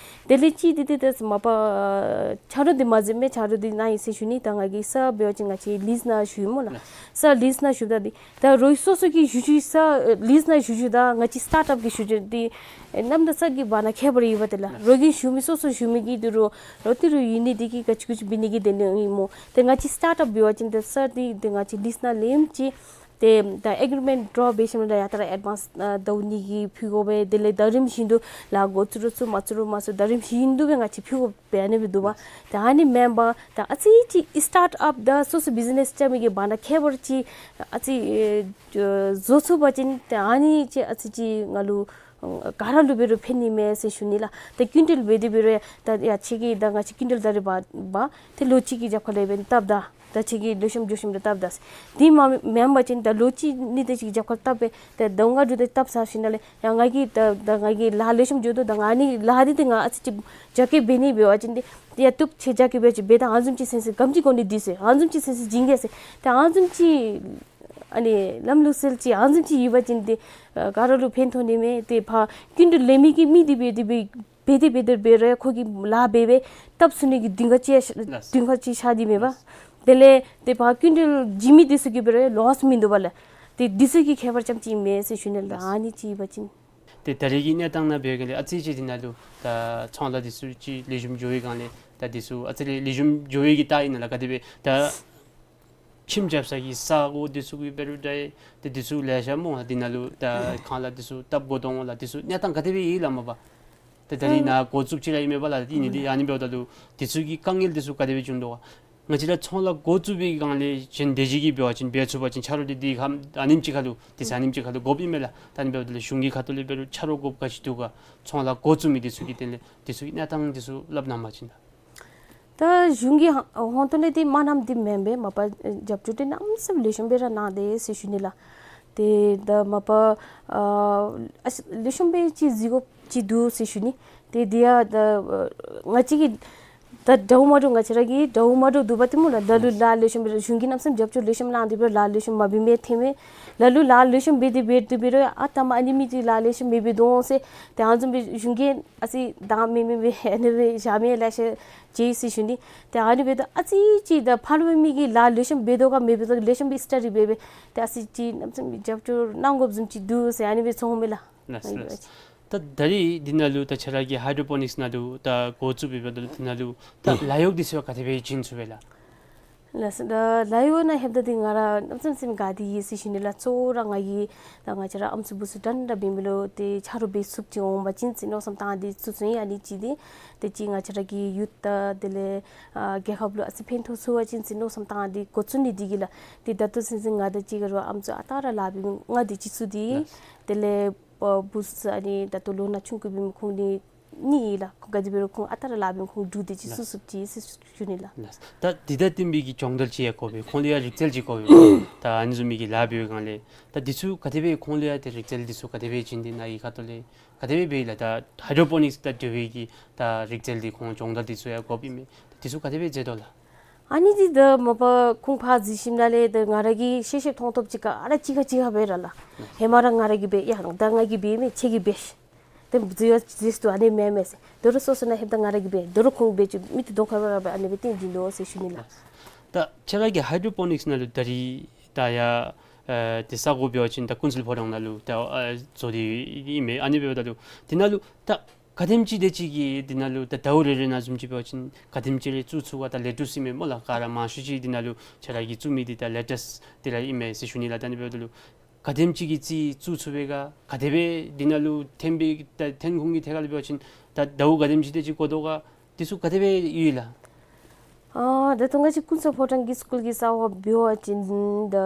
དེ་ལས་ཅིག་འདི་ཏེ་ཏེ་མ་པ་ཆ་རོགས་འདི་མ་ཟད་མི་ཆ་རོགས་འདི་གནང་ཡི་ཟེར་ཞུ་ནི། ད་ང་གིས་ས་འབད་བ་ཅིན་ང་བཅས་ལིསི་ནང་ཞུ་ཡི་སྨོ་ལགས། ལགས། ས་ལིསི་ནང་ཞུཝ་ད་འདི་ད་རོགས་སོ་སོ་གི་ཞུ་ཞུཝ་ས་ལིསི་ནང་ཞུ་ཞུཝ་ད་ང་བཅས་སི་ཊཱརཊ་ཨཔ་གི་ཞུ་ཞུཝ་འདི་ཨེ་གནམ་དང་ས་གི་བར་ན་ཁྱད་པར་ཡོད་པ་ཏེ་ལགས། རོགས་ཀྱིས་ཞུ་མི་སོ་སོ་ཞུ་མི་གི་འདི་རོགས་རོགས་ཏི་རུ་ཡོད་ནི་འདི་གིས་ག་ཅི་གུ་ཅི་འབད་ནི་གི་དོན་ལུ་ཨིན་སྨོ། ཏེ་ང་བཅས་སི་ཊཱརཊ་ཨཔ་འབད་བ་ཅིན་ཏེ་ས་འདི་ཏེ་ང་བཅས་ལིསི་ནང་ལེནམ་ཅིག་ ཏེ་ད་ཨེག་རི་མེནཊ་ཌོ་ར་འབད་ཞིནམ་ལས་ཡ་ད་ར་ཨེཌ་ཝཱནསི་ཨ་ཟླཝ་གཉིས་ཀྱི་ཕུལ་དགོ་པས། དེ་ལས་ད་རིམ་བཞིན་དུ་ལཱ་འགོ་བཙུགས་རུང་བཙུགས་མ་བཙུགས་རུང་མ་བཙུགས་ད་རིམ་བཞིན་དུ་སྦེ་ང་བཅས་ཕུལ་དགོ་པས་ཨ་ནི་སྦེ་འདུག་པ། ཏེ་ཨ་ནི་མེན་པར་ད་ཨ་ཙི་ཅིག་སི་ཊཱརཊ་ཨཔ་ད་སོ་སོ་བི་ཛི་ནེསི་རྐྱབ་མི་གི་བར་ན་ཁྱད་པར་ཅིག་ཨ་ཙི་ཨེ་བཟོ་ཚུགས་པ་ཅིན་ཏེ་ཨ་ནི་ཅིག་ཨ་ཙི་ཅིག་ང་ལུ་ཨ་ག་ར་ལུ་འབད་རུང་ཕན་ནི་མས་ཟེར་ཞུ་ནི་ལགས། ཏེ་ཀུན་ཊལ་འབད་དེ་འབད་རུང་ཡ་ད་ཡ་ཁྱོད་ཀྱིས་ད་ང་བཅས་ཀུན་ཊལ་ད་རེས་འབག་འབག་ཏེ་ལོ་གཅིག་གི་རྒྱབ་ཁ་ལས་འབདན་བཏབ་ད། ད་ཁྱོད་ཀྱིས་ལེགས་ཤོམ་འགྱོ་ཞིནམ་ལས་བཏབ་ད་ཟེར། དེ་མ་མེན་པ་ཅིན་ད་ལོ་གཅིག་གཉིས་དེ་ཅིག་རྒྱབ་ཁར་བཏབ་སྦེ་ད་ཟླཝ་ལྔ་དྲུག་དེ་བཏབ་ཚར་ཞིནམ་ལས་ཡ་ང་གིས་ད་ད་ང་གིས་ལཱ་ལེགས་ཤོམ་འགྱོ་དོ། ད་ང་ནི་ལཱ་འདི་ཏེ་ང་ཨ་ཙི་ཅིག་རྒྱ་སྐྱེད་འབད་ནི་འབད་བ་ཅིན་ཏེ་ཡ་བཏུབ། ཁྱོད་རྒྱ་སྐྱེད་འབད་ཅིག་འབད་ད་ཨ་ནི་བཟུམ་ཅིག་སེམས་སི་གམ་ཅིག་གོ་ནི་འདི་ཟེར། ཨ་ནི་བཟུམ་ཅིག་སེམས་སི་བྱིན་གེ་ཟེར། ཏེ་ཨ་ནི་བཟུམ་ཅིག་ཨ་ནི་ལམ་ལུགས་སྲོལ་ཅིག་ཨ་ནི་བཟུམ་ཅིག་ཡོད་པ་ཅིན་ཏེ་ཨ་ག་ར་ལུ་ཕན་ཐོགས་ནི་མས། ཏེ་ཕར་ཀུན་ཊལ་ལེན་མི་གི་མི་འདི་འབད་དེ་འབད་འབད་དེ་འབད་དེ་འབད་རུང་ཁོ་གིས་ལཱ་འབད་འབད་བཏབ་ཚུགས་ནི་གི་གདེང་ཁ་ཅིག་ལགས། གདེང་ཁ་ཅིག་ཤར་ཏེ་མས་པ། ལགས། དེ་ལས་ཏེ་ཕར་ཀུན་ཊལ་བྱིན་མི་འདི་ཚུ་གིས་འབད་རུང་ལོསི་མིན་འདུག་པ་ལགས། ཏེ་འདི་ཚུ་གི་ཁྱད་པར་ཙམ་ཅིག་མས་ཟེར་ཞུ་ནི་ལགས། ལགས། ཨ་ནི་ཅིག་ཡོད་པ་ཅིན། ཏེ་ད་རེས་ཀྱི་གནས་སྟངས་ནང་འབད་བ་ཅིན་ཨ་ཙི་ཅིག་འདི་ནང་ལུ་ད་ཚོང་ལཱ་འདི་ཚུ་ཅིག་ལེགས་ཤོམ་འགྱོ་བའི་སྒང་ལས་ད་འདི་ཚུ་ཨ་ཙི་ལེགས་ལེགས་ཤོམ་འགྱོ་བའི་གི་རྟགས་ཨིན་ན་ལགས། ག་དེ་སྦེ་ད་ཁྱིམ་རྐྱབ་ས་གི་ས་གོ་འདི་ཚུ་གི་འབད་རུང་འདྲ་ཏེ་འདི་ཚུ་ལེ་ཤ་སྨོ་ལགས། འདི་ནང་ལུ་ད་ཁང་གླ་འདི་ཚུ་བཏབ་དགོ་དོ་འོང་ལགས། འདི་ཚུ་གནས་སྟངས་ག་དེ་སྦེ་ཡོད་ལགས་མ་པ། ཏེ་ད་རིས་ཨ་ནཱ་འགོ་བཙུགས་ཅི་ར་ཨིན་མས་པ་ལགས། ཏེ་ཨིན་ནི་འདི་ཨ་ནི་འབདཝ་ད་ལུ་འདི་ཚུ་གི་དཀའ་ངལ་འདི་ཚུ་ག་དེ་སྦེ་བྱུང་དོ་ག། ང་བཅས་ར་ཚོང་ལཱ་འགོ་བཙུགས་པའི་སྒང་ལས་གཞན་དེ་ཅིག་གིས་འབད་བ་ཅིན་འབད་ཚུགས་པ་ཅིན་ཆ་རོགས་འདི་འདི་ཁ་ཨ་ནེམ་ཅིག་ཁར་ལུ་ཏེ་ས་ཨ་ནེམ་ཅིག་ཁར་ལུ་དགོཔ་ཨིན་མས་ལགས། ད་ཨ་ནི་འབདཝ་ད་ལུ་གཞུང་གི་ཁ་ཐུག་ལས་འབད་རུང་ཆ་རོགས་དགོཔ་ག་ཅི་འདུག་ག། ཚོང་ལཱ་འགོ་བཙུགས་མི་འདི་ཚུ་གི་དོན་ལས་འདི་ཚུ་གི་གནས་སྟངས་འདི་ཚུ་སླབ་གནང་པ་ཅིན་ད། ད་གཞུང་གི་ཧ་ཧོང་ཏོ་ལས་འདི་མ་གནངམ་འདི་མེན་པས། མ་པ་རྒྱབ་སྐྱོར་འདི་གནམ་མེད་ས་མེད་ལེགས་ཤོམ་སྦེ་ར་གནང་དེས་ཟེར་ཞུ་ནི་ལགས། ཏེ་ད་མ་པ་ཨ་ཨ་ལེགས་ཤོམ་སྦེ་ཅིག་གཟིགས་དགོཔ་ཅིག་འདུག་ཟེར་ཞུ་ནི། ཏེ་འདི་ཡང་ད་ང་བཅས་ཀྱིས་ད་འདྲཝ་མ་འདྲཝ་ང་བཅས་ར་གི་འདྲཝ་མ་འདྲཝ་འདུག་པ་ཏེ་སྨོ་ལགས། ལ་ལུ་ལཱ་ལེགས་ཤོམ་སྦེ་ར་གཞུང་གིས་གནམ་མེད་ས་མེད་རྒྱབ་སྐྱོར་ལེགས་ཤོམ་གནང་སྟེ་འབད་རུང་ལཱ་ལེགས་ཤོམ་མ་འབད་མི་ཐོན་མས། ལ་ལུ་ལཱ་ལེགས་ཤོམ་འབད་དེ་འབད་དེ་འབད་རུང་ཨ་ད་མ་ཨ་ནི་མི་འདི་ལཱ་ལེགས་ཤོམ་མི་འབད་དོ་འོང་ཟེར། ཏེ་ཨ་ནི་བཟུམ་སྦེ་གཞུང་གིས་ཨ་ཙི་དང་མི་མི་སྦེ་ཨ་ནི་སྦེ་བཞག་མི་ལེ་ཤ་ཅིག་ཟེར་ཞུ་ནི། ཏེ་ཨ་ནི་འབདཝ་ད་ཨ་ཙི་ཅིག་ད་ཕར་འབད་མི་གིས་ལཱ་ལེགས་ཤོམ་འབད་དོ་ག་མི་འབད་དོ་ག་ལེགས་ཤོམ་སྦེ་སི་ཊ་ཌི་འབད་འབད་ཏེ་ཨ་ཙི་ཅིག་གནམ་མེད་ས་མེད་རྒྱབ་སྐྱོར་གནང་དགོཔ་བཟུམ་ཅིག་འདུག་ཟེར་ཨ་ནི་སྦེ་ཚོར་མས་ལགས། ལགས་ལགས། ད་ད་རིས་འདི་ནང་ལུ་ད་ཁྱེད་ར་གིས་ཧའི་ཌོ་པོ་ནིཀསི་ནང་ལུ་ད་འགོ་བཙུགས་འབདཝ་ད་ལུ་འདི་ནང་ལུ་ད་ལཱ་གཡོག་འདི་ཚུ་ག་དེ་སྦེ་བྱིན་ཚུགས་པས་ལགས། ལགས་སོ། ད་ལཱ་གཡོག་ནང་ལྷོདཔ་ད་འདི་ང་ར་གནམ་མེད་ས་མེད་དགའ་སྟེ་ཡོད་ཟེར་ཞུ་ནི་ལགས། གཙོ་བོ་ར་ང་གིས་ད་ང་བཅས་ར་ཨམ་སྲུ་བུ་ཚུ་འདྲན་འདྲ་འབད་མི་ལུ་ཏེ་ཆ་རོགས་འབད་ཚུགསཔ་ཅིག་འོང་པ་ཅིན་ཟེར་མནོ་བསམ་བཏང་སྟེ་བཙུགས་བཙུགསཔ་ཨིན། ཨ་ནི་གཅིག་འདི་ཏེ་གཅིག་ང་བཅས་ར་གི་ཡུཐ་དང་དེ་ལས་ཨ་རྒྱལ་ཁབ་ལུ་ཨ་ཙི་ཕན་ཐོགས་ཚུགས་པ་ཅིན་ཟེར་མནོ་བསམ་བཏང་སྟེ་འགོ་བཙུགས་ནི་འདི་གིས་ལགས། ཏེ་ད་ལྟོ་ཚུན་ཚོད་ང་དང་གཅིག་ཁར་ལུ་ཨམ་སྲུ་ཨ་རྟག་ར་ལཱ་འབད་མི་ལྔ་དེ་ཅིག་ཚུད་དེ་ལགས། དེ་ལས་ཨ་བུ་ཚུ་ཨ་ནི་ད་ལྟོ་ལོ་ན་ཆུང་ཀུ་འབད་མི་ཁོང་ནི་གཉིས་ཨིན་ལགས། ཁོང་ག་དེ་འབད་རུང་ཁོང་ཨ་རྟག་ར་ལཱ་འབད་མི་ཁོང་འབྲུག་དེ་ཅིག་ཚུད་ཚུགསཔ་ཅིག་ཟེར་ཞུ་ནི་ལགས། ལགས། ད་འདི་དང་བསྟུན་པའི་གི་སྦྱོང་བརྡར་ཅིག་ཡང་དགོ་པས། ཁོང་ལུ་ཡང་རིག་རྩལ་ཅིག་དགོ་པས། ད་ཨ་ནི་བཟུམ་མའི་གི་ལཱ་འབད་བའི་སྒང་ལས་ད་འདི་ཚུ་ག་དེ་སྦེ་ཁོང་ལུ་ཡང་ཏེ་རིག་རྩལ་འདི་ཚུ་ག་དེ་སྦེ་བྱིན་ཏེ་ནཱ་གི་ཁ་ཐུག་ལས་ག་དེ་སྦེ་འབད་ཡི་ལགས། ད་ཧའི་ཌོ་པོ་ནིཀསི་དང་འབྲེལ་བའི་གི་ད་རིག་རྩལ་འདི་ཁོང་སྦྱོང་བརྡར་འདི་ཚུ་ཡང་དགོཔ་ཨིན་མས། ད་འདི་ཚུ་ག་དེ་སྦེ་མཛད་དོ་ལགས། ཨ་ནི་འདི་ད་མ་པ་ཁོང་ཕར་གཟིགས་ཞིནམ་ལས་ད་ང་ར་གིས་ཤེས་ཤེསཔ་མཐོང་ཐོབ་ཅིག་ག་ར་གཅིག་ཁར་གཅིག་ཁར་འབད་ར་ལགས། ཧེ་མ་ར་ང་ར་གིས་འབད་ཡ་ད་ང་གིས་འབད་མི་ཁྱོད་ཀྱིས་འབད་ཤིག། ད་འཛོལ་ཡ་ཅིག་འདུག་ཨ་ནི་མེན་མས་ཟེར། དོ་རུང་སོ་སོ་ནང་ལྷོདཔ་ད་ང་ར་གིས་འབད། དོ་རུང་ཁོང་འབད་བཅུག། མི་འདི་དོ་ཁར་འབད་ར་འབད་ཨ་ནི་སྦེ་བསྟན་བྱིན་དོ་ཟེར་ཞུ་ནི་ལགས། ད་ཁྱེད་ར་གིས་ཧའི་ཌོ་པོ་ནིཀསི་ནང་ལུ་ད་རིས་ད་ཡ་ཨ་ཏེ་ས་གོ་འབད་བ་ཅིན་ད་ཀུན་གསལ་ཕོ་བྲང་ནང་ལུ་ད་ཨ་བཟོ་སྟེ་ཨིན་མས། ཨ་ནི་འབདཝ་ད་ལུ་འདི་ནང་ལུ་ད་ག་དེམ་ཅིག་དེ་ཅིག་གིས་འདི་ནང་ལུ་ད་ཟླཝ་རེ་རེ་ནང་བཟུམ་ཅིག་འབད་བ་ཅིན་ག་དེམ་ཅིག་རེ་བཙུགས་ཚུགས་ག། ད་ལེ་ཊུསི་ཨིན་མས་སྨོ་ལགས། ག་ར་མང་ཤོས་ཅིག་འདི་ནང་ལུ་ཁྱེད་ར་གིས་བཙུགས་མི་འདི་ད་ལེ་ཊུསི་འདི་ར་ཨིན་མས་ཟེར་ཞུ་ནི་ལགས། ད་ཨ་ནི་འབདཝ་ད་ལུ་ག་དེམ་ཅིག་གི་རྩིས་བཙུགས་ཚུགས་པས་ག། ག་དེ་སྦེ་འདི་ནང་ལུ་ཐོན་པའི་ད་ཐོན་ཁུངས་ཀྱི་ཐད་ཁར་ལུ་འབད་བ་ཅིན་ད་ཟླཝ་ག་དེམ་ཅིག་དེ་ཅིག་འགོར་དོ་ག། འདི་ཚུ་ག་དེ་སྦེ་ཡོད་ལགས། ཨ་ད་ལྟོ་ང་བཅས་ཀུན་གསལ་ཕོ་བྲང་གི་སི་ཀུལ་གྱི་ས་གོ་འབད་བ་ཅིན་ད་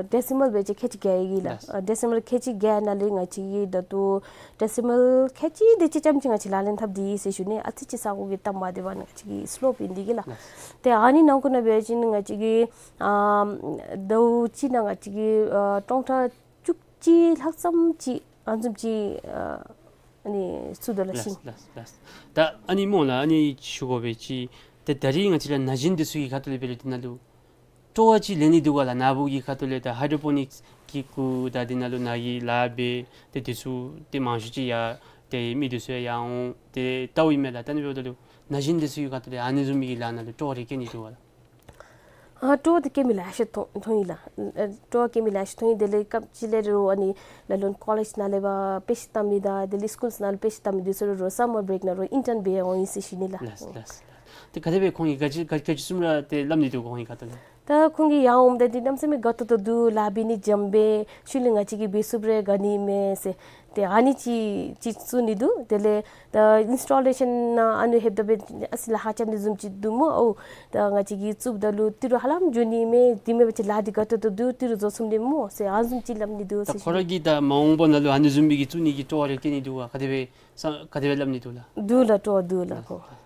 ཌེ་སི་མཱལ་འབད་བ་ཅིན་ཁལ་གཅིག་བརྒྱད་ཡོད་ལགས། ལགས། ཨ་ཌེ་སི་མཱལ་ཁལ་གཅིག་བརྒྱད་ནང་ལས་ང་བཅས་ཀྱིས་ད་ལྟོ་ཌེ་སི་མཱལ་ཁལ་གཅིག་དེ་ཅིག་ཙམ་ཅིག་ང་བཅས་ལག་ལེན་འཐབ་སྟེ་ཡོད་ཟེར་ཞུ་ནི། ཨ་ཙི་ཅིག་ས་གོ་གི་གཏམ་མ་བདེ་བ་ནི་ང་བཅས་ཀྱི་སི་ལོབ་ཨིན་འདི་གིས་ལགས། ལགས། ཏེ་ཨ་ནི་ནང་འཁོད་ནང་འབད་བ་ཅིན་ང་བཅས་ཀྱིས་ཨ་ཟླཝ་གཅིག་ནང་ང་བཅས་ཀྱིས་ཨ་སྟོང་ཕྲག་བཅུ་གཅིག་ལྷག་ཙམ་ཅིག་ཨ་ནི་བཟུམ་ཅིག་ཨ་ཨ་ནི་བཙུགས་དོ་ལགས། ལགས་ཤིང་། ལགས་ལགས། ད་ཨ་ནི་སྨོ་ལགས། ཨ་ནི་ཞུ་དགོ་པའི་ཅིག་ཏེ་ད་རིས་ང་བཅས་ར་ན་གཞོན་འདི་ཚུ་གི་ཁ་ཐུག་ལས་འབད་རུང་འདི་ནང་ལུ་སྤྲོ་བ་ཅིག་ལེན་ནི་འདུག་ག་ལགས། ནཱ་བུ་གི་ཁ་ཐུག་ལས་ད་ཧའི་ཌོ་པོ་ནིཀསི་གི་སྐོར་ད་འདི་ནང་ལུ་ནཱ་གིས་ལཱ་འབད་ཏེ་འདི་ཚུ་ཏེ་མང་ཤོས་ཅིག་ཡང་ཏེ་མི་འདི་ཚུ་ཡང་ཡར་འོང་ཏེ་ལྟཝ་ཨིན་མས་ལགས། ད་ཨ་ནི་འབདཝ་ད་ལུ་ན་གཞོན་འདི་ཚུ་གི་ཁ་ཐུག་ལས་ཨ་ནི་བཟུམ་མའི་གི་ལཱ་ནང་ལུ་སྤྲོ་བ་རེ་སྐྱེ་ནི་འདུག་ག་ལགས། ཨ་སྤྲོ་བ་འདི་སྐྱེ་མི་ལེ་ཤ་མཐོང་མཐོང་ཡི་ལགས། ཨ་སྤྲོ་བ་སྐྱེ་མི་ལེ་ཤ་མཐོང་ཡི། དེ་ལས་སྐབས་ཅིག་ལས་རུང་ཨ་ནི་ལ་ལུ་ཀོ་ལེཇ་ནང་ལས་ཕར་དཔེ་ཆ་ལྟ་མི་དང་དེ་ལས་སི་ཀུལ་ནང་ལུ་དཔེ་ཆ་ལྟ་མི་འདི་ཚུ་རུང་སམ་མར་བི་རེཀ་ནང་རུང་ཨིན་ཊརན་འབད་འོང་ཡི་ཟེར་ཞུ་ནི་ལགས། ལགས་ལགས་ལགས། ཏེ་ག་དེ་སྦེ་ཁོང་གིས་ག་ཅི་ག་ག་ཅི་བཟུམ་ར་ཏེ་སླབ་ནི་འདུག་ག་ཁོང་གི་ཁ་ཐུག་ལས། ད་ཁོང་གིས་ཡར་འོངམ་ད་འདི་གནམ་མེད་ས་མེད་དགའ་ཏོག་ཏོ་འདུག། ལཱ་འབད་ནི་འཇམ་པས། ཤུལ་ལས་ང་བཅས་ཀྱིས་འབད་ཚུགསཔ་རེ་ག་ནི་མས་ཟེར། ཏེ་ཨ་ནི་ཅིག་ཅིག་གསུང་ནི་འདུག། དེ་ལས་ད་ཨིནསི་ཊོ་ལེ་ཤཱན་ནང་ཨ་ནི་ལྷོདཔ་ད་འབད་ཨ་ཙི་ལཱ་ཁག་རྐྱབ་ནི་བཟུམ་ཅིག་འདུག་སྨོ། ཨོ་ད་ང་བཅས་ཀྱིས་བཙུགསཔ་ད་ལུ་ཏི་རུ་ཧ་ལམ་འགྱོ་ནི་མས། དེ་མེན་པ་ཅིན་ལཱ་འདི་དགའ་ཏོག་ཏོ་འདུག། ཏི་རུ་རྫོགས་སོང་ནི་སྨོ་ཟེར་ཨ་ནི་བཟུམ་ཅིག་སླབ་ནི་འདུག་ད་ཟེར་ཁོ་ཞུ་ར་ནི། གིས་ད་མ་འོངས་པ་ནང་ལུ་ཨ་ནི་བཟུམ་མའི་གི་བཙུགས་ནི་གི་སྤྲོ་བ་རེ་བསྐྱེད་ནི་འདུག་ག། ག་དེ་སྦེ་ས་ག་དེ་སྦེ་སླབ་ནི་འདུག་ལགས། འདུག་ལགས། སྤྲོ་བ་འདུག་ལགས་ཁོ།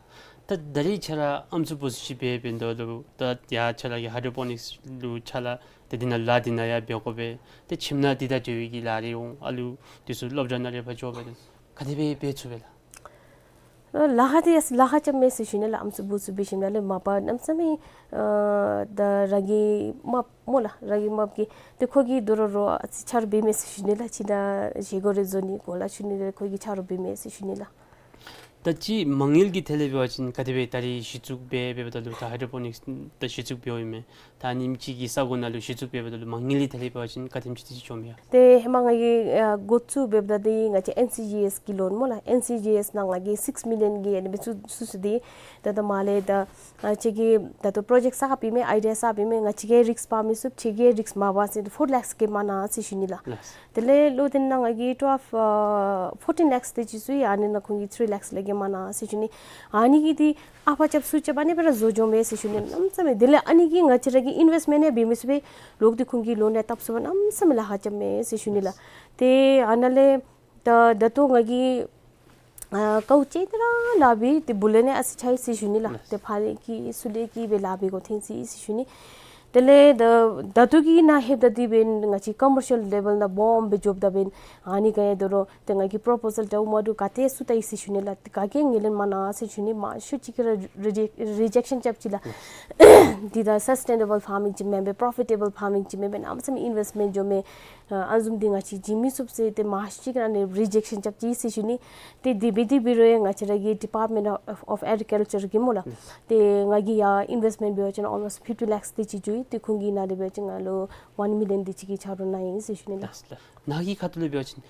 ད་ད་རིས་ཁྱོད་ར་ཨམ་སྲུ་བུ་ཚུ་ཅིག་འབད་འབདཝ་ད་ལུ་ད་ཡར་ཁྱོད་ར་གི་ཧའི་ཌྲོ་པོ་ནིཀསི་ལུ་ཁྱོད་ར་ཏེ་འདི་ནང་ལཱ་འདི་ནང་ཡང་འབད་དགོ་པས། ཏེ་ཁྱིམ་ནང་འདི་དང་འབྲེལ་བའི་གི་ལཱ་རེ་འོང་། ཨ་ལུ་འདི་ཚུ་སློབ་གྲྭ་ནང་རེ་ཕར་འགྱོ་བས། ག་དེ་སྦེ་འབད་ཚུགས་པས་ལགས། ལཱ་ཁག་འདི་ཡང་ལཱ་ཁག་རྐྱབ་མས་ཟེར་ཞུ་ནི་ལགས། ཨམ་སྲུ་བུ་ཚུ་འབད་ཞིནམ་ལས་མ་པ་གནམ་མེད་ས་མེད་ཨ་ད་རང་གི་རྨགཔ་སྨོ་ལགས། རང་གི་རྨགཔ་གིས་ཏེ་ཁོ་གིས་དོ་རུང་རོགས་ཨ་ཙི་ཆ་རོགས་འབད་མས་ཟེར་ཞུ་ནི་ལགས། ཁྱིམ་ནང་བཞེས་སྒོ་རེ་བཟོ་ནི་གོ་ལ་ཞུ་ནི་ལགས། ཁོ་གིས་ཆ་རོགས་འབད་མས་ཟེར་ཞུ་ནི་ལགས། ད་ཅི་མ་དངུལ་གྱི་ཐད་ལས་འབད་བ་ཅིན་ག་དེ་སྦེ་ད་རིས་གཞི་བཙུགས་འབད་འབདཝ་ད་ལུ་ད་ཧའི་ཌྲོ་པོ་ནིཀསི་ད་གཞི་བཙུགས་འབདཝ་ཨིན་མས། ད་ཨ་ནེམ་ཅིག་གི་ས་གོ་ནང་ལུ་གཞི་བཙུགས་འབད་འབདཝ་ད་ལུ་མ་དངུལ་གྱི་ཐད་ལས་འབད་བ་ཅིན་ག་དེམ་ཅིག་ཏེ་ཅིག་འགྱོཝ་མས་ཡ། ཏེ་ཧེ་མ་ང་གིས་ཨ་འགོ་བཙུགས་འབདཝ་ད་འདི་ང་བཅས་ཨེན་སི་ཇི་ཨེསི་གི་ལོན་སྨོ་ལགས། ཨེན་སི་ཇི་ཨེསི་ནང་ང་གིས་སིགསི་མི་ལི་ཡོན་གྱི་ཨ་ནི་སྦེ་བཙུགས་བཙུགས་སོ་ཡི། ད་ད་མ་ལས་ད་ཨ་ཁྱོད་ཀྱིས་ད་ལྟོ་པྲོ་ཇེཀཊ་གསརཔ་ཨིན་མས། ཨའི་ཌི་ཡ་གསརཔ་ཨིན་མས། ང་བཅས་ཀྱིས་རིསཀ་འབག་མི་ཚུགས། ཁྱོད་ཀྱིས་རིསཀ་མ་འབག་ཟེར་ཏེ་ཕོར་ལེཀསི་ཀྱི་མ་གནང་ཟེར་ཞུ་ནི་ལགས། ལགས། དེ་ལས་ལོ་དེ་ནང་ང་གིས་ཊུ་ཨེལ་ཕི་ཨ་ཕོར་ཊིན་ལེཀསི་དེ་ཅིག་བཙུགས་ཡི། ཨ་ནི་ནང་ཁོང་གིས་ཐི་རི་ལེཀསི་ལས་བརྒལ་མ་གནང་ཟེར་ཞུ་ནི། ཨ་ནི་གིས་འདི་ཨ་ཕར་རྐྱབ་ཚུར་རྐྱབ་ཨ་ནི་སྦེ་ར་བཟོ་འགྱོཝ་མས་ཟེར་ཞུ་ནི། གནམ་མེད་ས་མེད་དེ་ལས་ཨ་ནི་གིས་ང་བཅས་ར་གི་ཨིན་ཝེསཊ་མེནཊ་ཡང་འབད་མི་ཚུགས་པས། ལོག་སྟེ་ཁོང་གིས་ལོན་ཡང་བཏབ་ཚུགས་པས། གནམ་མེད་ས་མེད་ལཱ་ཁག་རྐྱབ་མས་ཟེར་ཞུ་ནི་ལགས། ཏེ་ཨ་ནཱ་ལས་ད་ད་ལྟོ་ང་གིས་ཨ་དཀའཝ་སྤྱད་དེ་ར་ལཱ་འབད་ཏེ་བུ་ལོན་ཡང་ཨ་ཙི་ཆགས་ཡི་ཟེར་ཞུ་ནི་ལགས། ཏེ་ཕར་ལས་ཀྱི་ཚུར་ལས་ཀྱི་སྦེ་ལཱ་འབད་དགོཔ་ཐོན་ཅི་ཟེར་ཞུ་ནི། དེ་ལས་ད་ད་ལྟོ་གི་ནང་ལྷོདཔ་ད་འདི་འབདན་ང་བཅས་ཀོ་མར་ཤལ་ལེ་བཱལ་ནང་སྦོམ་སྦེ་འགྱོཝ་ད་འབདན་ཨ་ནི་ག་ཡང་དོ་རུང་ཏེ་ང་གིས་པོརོ་པོ་ཟལ་འདྲཝ་མ་འདྲཝ་ག་ཏེ་བཙུགས་ད་ཡི་ཟེར་ཞུ་ནི་ལགས། ག་གིས་ཡང་ངོས་ལེན་མ་གནང་ཟེར་ཞུ་ནི། མང་ཤོས་ཅིག་གིས་ར་རི་ཇེཀ་རི་ཇེཀ་ཤཱན་རྐྱབ་ཅི་ལགས། འདི་ད་སཱས་ཊེ་ནེ་བཱལ་ཕཱ་མིང་ཅིག་མེན་པས། པོརོ་ཕི་ཊེ་བཱལ་ཕཱ་མིང་ཅིག་མེན་པས། གནམ་མེད་ས་མེད་ཨིན་ཝེསཊ་མེནཊ་འགྱོཝ་མས། ཨ་ཨ་ནི་བཟུམ་འདི་ང་བཅས་བྱིན་མི་ཚུགས་ཟེར་ཏེ་མང་ཤོས་ཅིག་གིས་ཨ་ནི་རི་ཇེཀ་ཤཱན་རྐྱབ་ཅི་ཟེར་ཞུ་ནི། ཏེ་དེ་འབད་དེ་འབད་རུང་ཡང་ང་བཅས་ར་གི་ཌི་པཱརཊ་མེནཊ་ཨོཕ་ཨེག་རི་ཀལ་ཅར་གིས་སྨོ་ལགས། ཏེ་ང་གིས་ཡར་ཨིན་ཝེསཊ་མེནཊ་འབད་བ་ཅིན་ཨོལ་མོསཊ་ཕིཕ་ཊི་ལེཀསི་དེ་ཅིག་འགྱོ་ཡི། ཏེ་ཁོང་གིས་ནཱ་ལས་འབད་བ་ཅིན་ང་ལུ་ཝཱན་མི་ལི་ཡོན་དེ་ཅིག་གི་ཆ་རོགས་གནང་ཡི་ཟེར་ཞུ་ནི་ལགས། ལགས་ལགས། ནཱ་གི་ཁ་ཐུག་ལས་འབད་བ་ཅིན་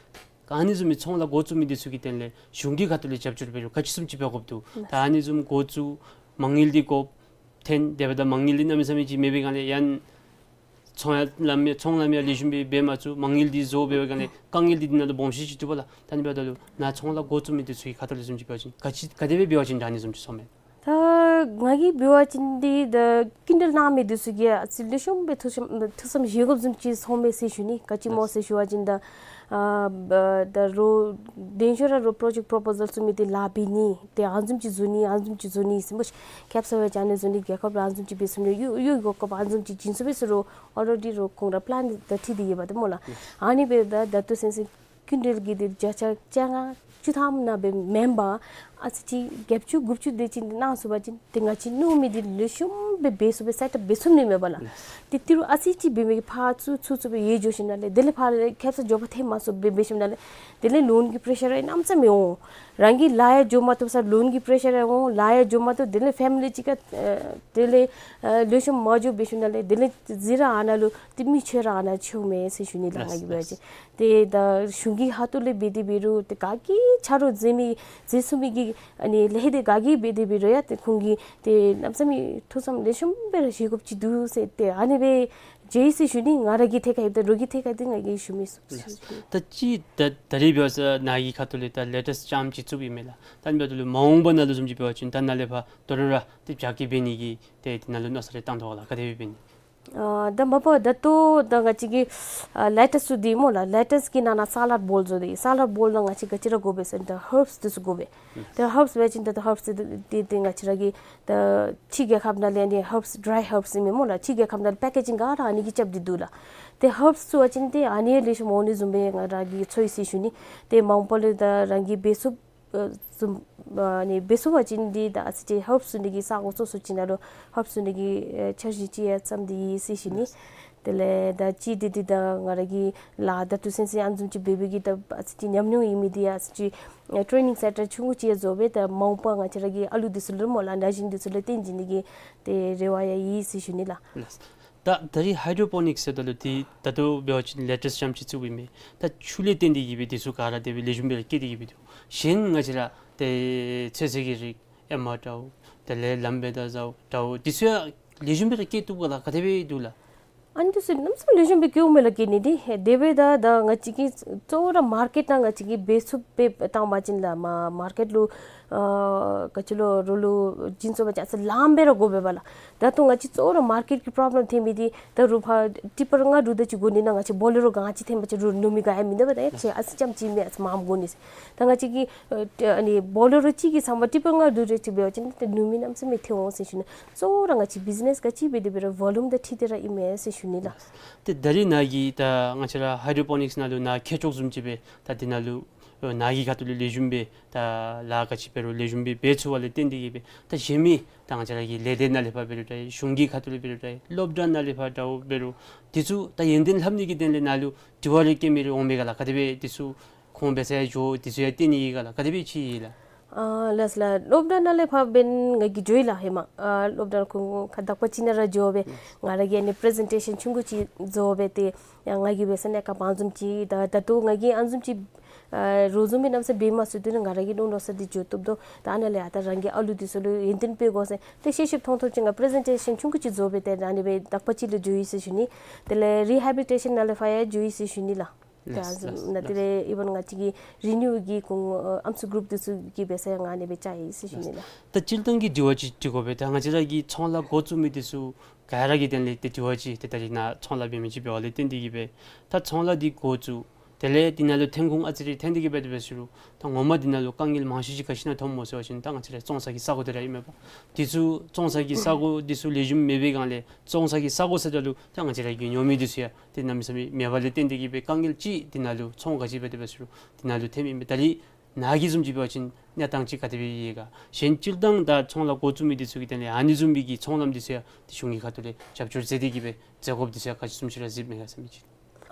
ཨ་ནི་བཟུམ་མའི་ཚོང་ལཱ་འགོ་བཙུགས་མི་འདི་ཚུ་གི་དོན་ལས་གཞུང་གི་ཁ་ཐུག་ལས་རྒྱབ་སྐྱོར་འབད་རུང་ག་ཅི་བཟུམ་ཅིག་འབད་དགོཔ་འདུག། ད་ཨ་ནི་བཟུམ་འགོ་བཙུགས་མ་དངུལ་འདི་དགོཔ་ཐོན། དེ་འབདཝ་ད་མ་དངུལ་འདི་གནམ་མེད་ས་མེད་ཅིག་མེད་པའི་སྒང་ལས་ཡང་ཚོང་ཡང་ལམ་ཡང་ཚོང་ལམ་ཡང་ལེགས་ཤོམ་སྦེ་འབད་མ་ཚུགས། མ་དངུལ་འདི་བཟོ་འབད་བའི་སྒང་ལས་དཀའ་ངལ་འདི་འདི་ནང་ལུ་སྦོམ་ཤོས་ཅིག་འདུག་པ་ལགས། ད་ཨ་ནི་འབདཝ་ད་ལུ་ནཱ་ཚོང་ལཱ་འགོ་བཙུགས་མི་འདི་ཚུ་གི་ཁ་ཐུག་ལས་བཟུམ་ཅིག་འབད་བ་ཅིན་ག་ཅི་ག་དེ་སྦེ་འབད་བ་ཅིན་ད་ཨ་ནི་བཟུམ་ཅིག་ཚོརཝ་མས། ད་ང་གིས་འབད་བ་ཅིན་འདི་ད་སྐྱིན་འགྲུལ་གནང་མི་འདི་ཚུ་གིས་ཨ་ཙི་ལེགས་ཤོམ་སྦེ་ཐུགས་བསམ་ཐུགས་བསམ་བཞེས་དགོཔ་བཟུམ་ཅིག་ཚོརཝ་མས་ཟེར་ཞུ་ནི། ག་ཅི་སྨོ་ཟེར་ཞུ་བ་ཅིན་ད་ཨ་ད་རུང་དེ་ཤུལ་ར་རོགས་པྲོ་ཇེཀཊ་པྲོ་པོ་ཟལ་བཙུགས་མི་འདི་ལཱ་འབད་ནི་ཏེ་ཨ་ནི་བཟུམ་ཅིག་བཟོ་ནི་ཨ་ནི་བཟུམ་ཅིག་བཟོ་ནི་ཟེར་སྨོ་ཤིག། ཁེབ་ས་སྦེ་ཅིག་ཨ་ནི་བཟོ་ནི། རྒྱལ་ཁབ་ལུ་ཨ་ནི་བཟུམ་ཅིག་འབད་ཚུགས་ནི། གཡུས་གཡུས་སྒོ་སྐབས་ཨ་ནི་བཟུམ་ཅིག་བྱིན་ཚུགས་པས་ཟེར་རུང་ཨོ་རེ་ཌི་རོགས་ཁོང་ར་པི་ལེན་འདི་ད་འཁྲིད་དེ་ཡོདཔ་ད་སྨོ་ལགས། ཨ་ནི་འབདཝ་ད་ད་ལྟོ་ཚུན་ཚོད་སྐྱིན་འགྲུལ་གྱི་འདི་བརྒྱ་ཆ་བཅོ་ལྔ་བཅུ་ཐམ་ནང་སྦེ་མེན་པར་ཨ་ཙི་ཅིག་བརྒྱད་ཅུ་དགུ་བཅུ་དེ་ཅིག་གནང་ཚུགས་པ་ཅིན་ཏེ་ང་བཅས་མནོ་མི་འདི་ལེགས་ཤོམ་སྦེ་འབད་ཚུགས་པས། སེཊ་ཨཔ་འབད་ཚུགས་ནི་མས་པ་ལགས། ཏེ་ཏི་རུ་ཨ་ཙི་ཅིག་འབད་མི་གིས་ཕར་ཚུར་ཚུར་ཚུར་སྦེ་ཡལ་འགྱོ་ཞིནམ་ལས་དེ་ལས་ཕར་ལས་ཁེབ་ས་མགྱོགས་པ་ཐོན་མ་ཚུགས་པར་འབད་ཞིནམ་ལས་དེ་ལས་ལོན་གྱི་པེ་རེ་ཤར་ར་གནམ་མེད་ས་མེད་འོང་། རང་གིས་ལཱ་ཡང་འགྱོ་མ་བཏུབ་ས་ལོན་གྱི་པེ་རེ་ཤར་ར་འོང་། ལཱ་ཡང་འགྱོ་མ་བཏུབ། དེ་ལས་ཕེ་མི་ལི་ཅིག་ཁར་ཨེ་དེ་ལས་ཨེ་ལེགས་ཤོམ་མ་འགྱོ་འབད་ཞིནམ་ལས་དེ་ལས་གཟིགས་ར་ཨ་ནཱ་ལུ་ཏེ་མི་ཆོས་ར་ཨ་ནཱ་ཆོསཔ་མས་ཟེར་ཞུ་ནི་ལགས། ང་གིས་འབད་བ་ཅིན་ཏེ་ད་གཞུང་གི་ཁ་ཐུག་ལས་འབད་དེ་འབད་རུང་ཏེ་ག་གིས་ཆ་རོགས་མཛད་མི་མཛད་ཚུགས་མི་གི་ཨ་ནི་ལས་དེ་ག་གིས་འབད་དེ་འབད་རུང་ཡང་ཏེ་ཁོང་གིས་ཏེ་གནམ་མེད་ས་མེད་ཐུགས་བསམ་ལེགས་ཤོམ་སྦེ་ར་བཞེས་དགོཔ་ཅིག་འདུག་ཟེར་ཏེ་ཨ་ནི་སྦེ་མཇལ་ཡི་ཟེར་ཞུ་ནི། ང་ར་གི་ཐད་ཁར་ཡོད་དེ་རོགས་ཀྱི་ཐད་ཁར་འདི་ང་གིས་ཞུ་མི་ཚུགས་ཟེར་ཞུ་ནི། ད་ཅི་ད་ད་རིས་འབད་བ་ཅིན་ནཱ་གི་ཁ་ཐུག་ལས་ད་ལེ་ཊེསི་ལྕམ་ཅིག་བཙུགསཔ་ཨིན་མས་ལགས། ད་ཨ་ནི་འབདཝ་ད་ལུ་མ་འོངས་པ་ནང་ལུ་བཟུམ་ཅིག་འབད་བ་ཅིན་ད་ནཱ་ལས་ཕར་དོ་རུང་ར་ཏེ་རྒྱ་སྐྱེད་འབད་ནི་གི་ཏེ་དེ་ནང་ལུ་མནོ་བསམ་རེ་བཏང་དོ་ག་ལགས། ག་དེ་སྦེ་འབད་ནི། ཨ་ད་མ་པ་ད་ལྟོ་ད་ང་བཅས་ཀྱི་ཨ་ལེ་ཊེསི་ཚུ་འདི་སྨོ་ལགས། ལེ་ཊེསི་གི་ནང་ན་ས་ལཱཌ་བོལ་བཟོ་སྟེ། ས་ལཱཌ་བོལ་ནང་ང་བཅས་ག་ཅི་ར་དགོ་པས་ཟེར་ན་ད་ཧརབསི་འདི་ཚུ་དགོ་པས། ད་ཧརབསི་འབད་བ་ཅིན་ད་ད་ཧརབསི་འདི་འདི་འདི་ང་བཅས་ར་གི་ད་ཕྱི་རྒྱལ་ཁབ་ནང་ལས་ཨ་ནི་ཧརབསི་ཌི་རའི་ཧརབསི་ཨིན་མས་སྨོ་ལགས། ཕྱི་རྒྱལ་ཁབ་ནང་ལས་པེ་ཀེ་ཇིང་ག་ར་ཨ་ནི་གིས་རྐྱབ་སྟེ་འདུག་ལགས། ཏེ་ཧརབསི་བཙུགས་པ་ཅིན་ཏེ་ཨ་ནི་ལེགས་ཤོམ་འོང་ནི་བཟུམ་སྦེ་ང་ར་གིས་ཚོར་ཡི་ཟེར་ཞུ་ནི། ཏེ་མ་འོངས་པ་ལུ་ད་རང་གིས་འབད་ཚུགས་ཨ་བཟུམ་ཨ་ནི་འབད་ཚུགས་པ་ཅིན་འདི་ད་ཨ་ཙི་ཅིག་ཧརབསི་བཙུགས་ནི་གི་ས་གོ་སོ་སོ་ཅིག་ནང་ལུ་ཧརབསི་བཙུགས་ནི་གི་ཨེ་འཆར་གཞི་ཅིག་ཡང་བརྩམས་ཏེ་ཡོད་ཟེར་ཞུ་ནི། དེ་ལས་ད་ཅི་འདི་འདི་ད་ང་ར་གིས་ལཱ་ད་ལྟོ་ཚུན་ཚོད་ཨ་ནི་བཟུམ་ཅིག་འབད་བའི་གི་ད་ཨ་ཙི་ཅིག་ཉམས་མྱོང་ཡོད་མི་འདི་ཨ་ཙི་ཅིག་ཨེ་ཊེ་ནིང་སེན་ཊར་ཆུང་ཀུ་ཅིག་ཡང་བཟོ་སྦེ་ད་མ་འོངས་པ་ང་བཅས་ར་གི་ཨ་ལུ་འདི་ཚུ་ལུ་སྨོ་ལགས་ན་གཞོན་འདི་ཚུ་ལུ་སྟོན་བྱིན་ནི་གི་ཏེ་རེ་བ་ཡང་ཡོད་ཟེར་ཞུ་ནི་ལགས། ལགས། ད་ད་རིས་ཧའི་ཌྲོ་པོ་ནིཀསི་ཟེརཝ་ད་ལུ་འདི་ད་ལྟོ་འབད་བ་ཅིན་ལེ་ཊེསི་ལྕམ་ཅིག་བཙུགསཔ་ཨིན་མས། ད་ཆུ་ལས་བརྟེན་ཏེ་གིས་སྦེ་འདི་ཚུ་ག་ར་དེ་སྦེ་ལེགས་ཤོམ་སྦེ་ར་སྐྱེད་དེ་གིས་སྦེ་འདུག། གཞན་ང་བཅས་ར་ཏེ་ཚོད་བསྲེ་གི་རིགས་ཨེ་མ་འདྲཝ་དེ་ལས་ལམ་བེ་ད་ཟཝ་འདྲཝ་འདི་ཚུ་ཡང་ ལེགས་ཤོམ་སྦེ་ར་སྐྱེ་བཏུབ་ག་ལགས། ག་དེ་སྦེ་འདུག་ལགས། ཨ་ནི་འདི་ཚུ་གནམ་མེད་ས་མེད་ལེགས་ཤོམ་སྦེ་སྐྱེཝ་མས་ལགས། སྐྱེ་ནི་འདི་དེ་སྦེ་ད་ད་ང་བཅས་ཀྱིས་གཙོ་བོ་ར་མར་ཀེཊ་ནང་ང་བཅས་ཀྱིས་འབད་ཚུགསཔ་སྦེ་བཏང་བ་ཅིན་ལགས། མ་མར་ཀེཊ་ལུ་ཨ་ག་ཅི་ལོ་རོགས་ལུ་བྱིན་སོང་བ་ཅིན་ཨ་ཙི་ལངམ་སྦེ་ར་དགོ་པས་ལགས། ད་ལྟོ་ང་བཅས་གཙོ་བོ་ར་མར་ཀེཊ་ཀྱི་པྲོབ་ལེམ་ཐོན་མི་འདི་ད་རུང་ཕར་ཊི་པར་ལྔ་དྲུག་དེ་ཅིག་དགོ་ནི་ནང་ང་བཅས་བོ་ལེ་རོ་ག་ཅི་ཐོན་པ་ཅིན་རུང་ནུབ་མི་ག་ཡང་མིན་འདུག་པ། ད་ཡ་ཅིག་ཨ་ཙི་ཙམ་ཅིག་མེན་ཨ་ཙི་མངམ་དགོ་ནི་ཟེར། ད་ང་བཅས་ཀྱིས་ཨ་ནི་བོ་ལེ་རོ་གཅིག་གི་ཚབ་མ་ཊི་པར་ལྔ་དྲུག་དེ་ཅིག་འབད་བ་ཅིན་ཏེ་ནུབ་མི་གནམ་མེད་ས་མེད་ཐོན་འོང་ཟེར་ཞུ་ནི། གཙོ་བོ་ར་ང་བཅས་བིཛི་ནེས་ག་ཅི་འབད་དེ་འབད་རུང་བོ་ལུམ་དང་འཁྲིལ་ཏེ་ར་ཨིན་མས་ཟེར་ཞུ་ནི་ལགས། ཏེ་ད་རིས་ནཱ་གིས་ད་ང་བཅས་ར་ཧའི་ཌྲོ་པོ་ནིཀསི་ནང་ལུ་ནཱ་མཁས་མཆོག་བཟུམ་ཅིག་སྦེ་ད་འདི་ནང་ལུ་ནཱ་གི་ཁ་ཐུག་ལས་ལེགས་ཤོམ་སྦེ་ད་ལཱ་ག་ཅི་འབད་རུང་ལེགས་ཤོམ་སྦེ་འབད་ཚུགས་པ་ལས་བརྟེན་ཏེ་གིས་སྦེ་ད་གཞན་མི་ད་ང་བཅས་ར་གི་ལས་སྡེ་ནང་ལས་ཕར་འབད་རུང་འདྲ་ཡི། གཞུང་གི་ཁ་ཐུག་ལས་འབད་རུང་འདྲ་ཡི། སློབ་གྲྭ་ནང་ལས་ཕར་འདྲཝ་འབད་རུང་འདི་ཚུ་ད་ཡོན་ཏན་ལྷབ་ནི་གི་དོན་ལས་ནཱ་ལུ་དྲི་བ་རེ་བཀོད་མི་རེ་འོང་མས་ག་ལགས། ག་དེ་སྦེ་འདི་ཚུ་ཁོང་འབད་ས་ཡང་འགྱོ་འདི་ཚུ་ཡང་སྟོན་ནི་ཨིན་ག་ལགས། ག་དེ་སྦེ་ཅིག་ཨིན་ལགས། ཨ་ལགས་ལགས། སློབ་གྲྭ་ནང་ལས་ཕར་འབདན་ང་གིས་འགྱོ་ཡི་ལགས། ཧེ་མ་ཨ་སློབ་གྲྭ་ཁོང་ཁ་དག་པ་ཅིག་ནང་ར་འགྱོ་སྦེ་ང་ར་གིས་ཨ་ནི་པི་རི་ཛེན་ཊེ་ཤཱན་ཆུང་ཀུ་ཅིག་བཟོ་སྦེ་ཏེ་ཡང་ང་གིས་འབད་ས་གནས་སྐབས་ཨ་ནི་བཟུམ་ཅིག་ད་ད་ལྟོ་ང་གིས་ཨ་ནི་བཟུམ་ཅིག་ཨ་རོགས་བཟུམ་སྦེ་གནམ་མེད་ས་མེད་འབད་མ་ཚུགས། དེ་ནི་ང་ར་གིས་མནོ་མནོ་ས་འདི་འགྱོ་བཏུབ་དོ། ད་ཨ་ནཱ་ལས་ཡར་ད་རང་གི་ཨ་ལུ་འདི་ཚུ་ལུ་ཡོན་ཏན་སྤེལ་དགོ་ཟེར་ཏེ་ཤེས་ཤེསཔ་མཐོང་མཐོངམ་ཅིག་ང་པི་རི་ཛེན་ཊེ་ཤཱན་ཆུང་ཀུ་ཅིག་བཟོ་སྦེ་ཏེ་ཨ་ནི་སྦེ་དག་པ་ཅིག་ལུ་འགྱོ་ཡི་ཟེར་ཞུ་ནི། དེ་ལས་རི་ཧེ་བི་ལི་ཊེ་ཤཱན་ནང་ལས་ཕར་ཡང་འགྱོ་ཡི་ཟེར་ཞུ་ནི་ལགས། ལགས། ད་ལགས། ནཱ་དེ་ལས་ཨི་བཱན་ང་བཅས་ཀྱི་རི་ནིའུ་གི་ཁོང་ཨམ་སྲུ་གུ་རུབ་འདི་ཚུ་གིས་འབད་ས་ཡང་ཨ་ནི་སྦེ་བཅར་ཡི་ཟེར་ཞུ་ནི་ལགས། ད་སྤྱིར་བཏང་གི་དྲི་བ་ཅིག་དྲི་དགོ་པས། ད་ང་བཅས་ར་གི་ཚོང་ལཱ་འགོ་བཙུགས་མི་འདི་ཚུ་ག་ར་གི་དོན་ལས་ཏེ་དྲི་བ་ཅིག་ཏེ་ད་རིས་ནཱ་ཚོང་ལཱ་འབད་མི་ཅིག་འབད་བ་ལས་བརྟེན་ཏེ་གིས་སྦེ་ད་ཚོང་ལཱ་འདི་འགོ་བཙུགས། དེ་ལས་འདི་ནང་ལུ་ཐོན་ཁུངས་ཨ་ཙི་རེ་ཐོན་ཏེ་གིས་སྦེ་དེ་སྦེ་ཟེར་རུང་ད་ངོ་མ་འདི་ནང་ལུ་དཀའ་ངལ་མང་ཤོས་ཅིག་ག་ཅི་ནང་ཐོནམ་སྨོ་ཟེར་བ་ཅིན་ད་ང་བཅས་ར་བཙོང་ས་གི་ས་གོ་འདི་ར་ཨིན་མས་པ། འདི་ཚུ་བཙོང་ས་གི་ས་གོ་འདི་ཚུ་ལེགས་ཤོམ་མེད་པའི་སྒང་ལས་བཙོང་ས་གི་ས་གོ་ཟེརཝ་ད་ལུ་ད་ང་བཅས་ར་གི་ཉོ་མི་འདི་ཚུ་ཡང་ཏེ་གནམ་མེད་ས་མེད་མེད་པ་ལས་བརྟེན་ཏེ་གིས་སྦེ་དཀའ་ངལ་ཅིག་འདི་ནང་ལུ་ཚོང་ག་ཅི་འབད་དེ་སྦེ་ཟེར་རུང་འདི་ནང་ལུ་ཐོནམ་ཨིན་པས། ད་རིས་ནཱ་གི་བཟུམ་ཅིག་འབད་བ་ཅིན་གནས་སྟངས་ཅིག་ག་དེ་སྦེ་ཡོད་ག། གཞན་སྤྱིར་བཏང་ད་ཚོང་ལཱ་འགོ་བཙུགས་མི་འདི་ཚུ་གི་དོན་ལས་ཨ་ནི་བཟུམ་མའི་གི་ཚོང་ལམ་འདི་ཚུ་ཡང་ཏེ་གཞུང་གི་ཁ་ཐུག་ལས་རྒྱབ་སྐྱོར་མཛད་དེ་གིས་སྦེ་མཛད་དགོཔ་འདི་ཚུ་ཡང་ག་ཅི་བཟུམ་ཅིག་ར་གཟིགསཔ་མས་ག་ཟེར་མི་ཅིག།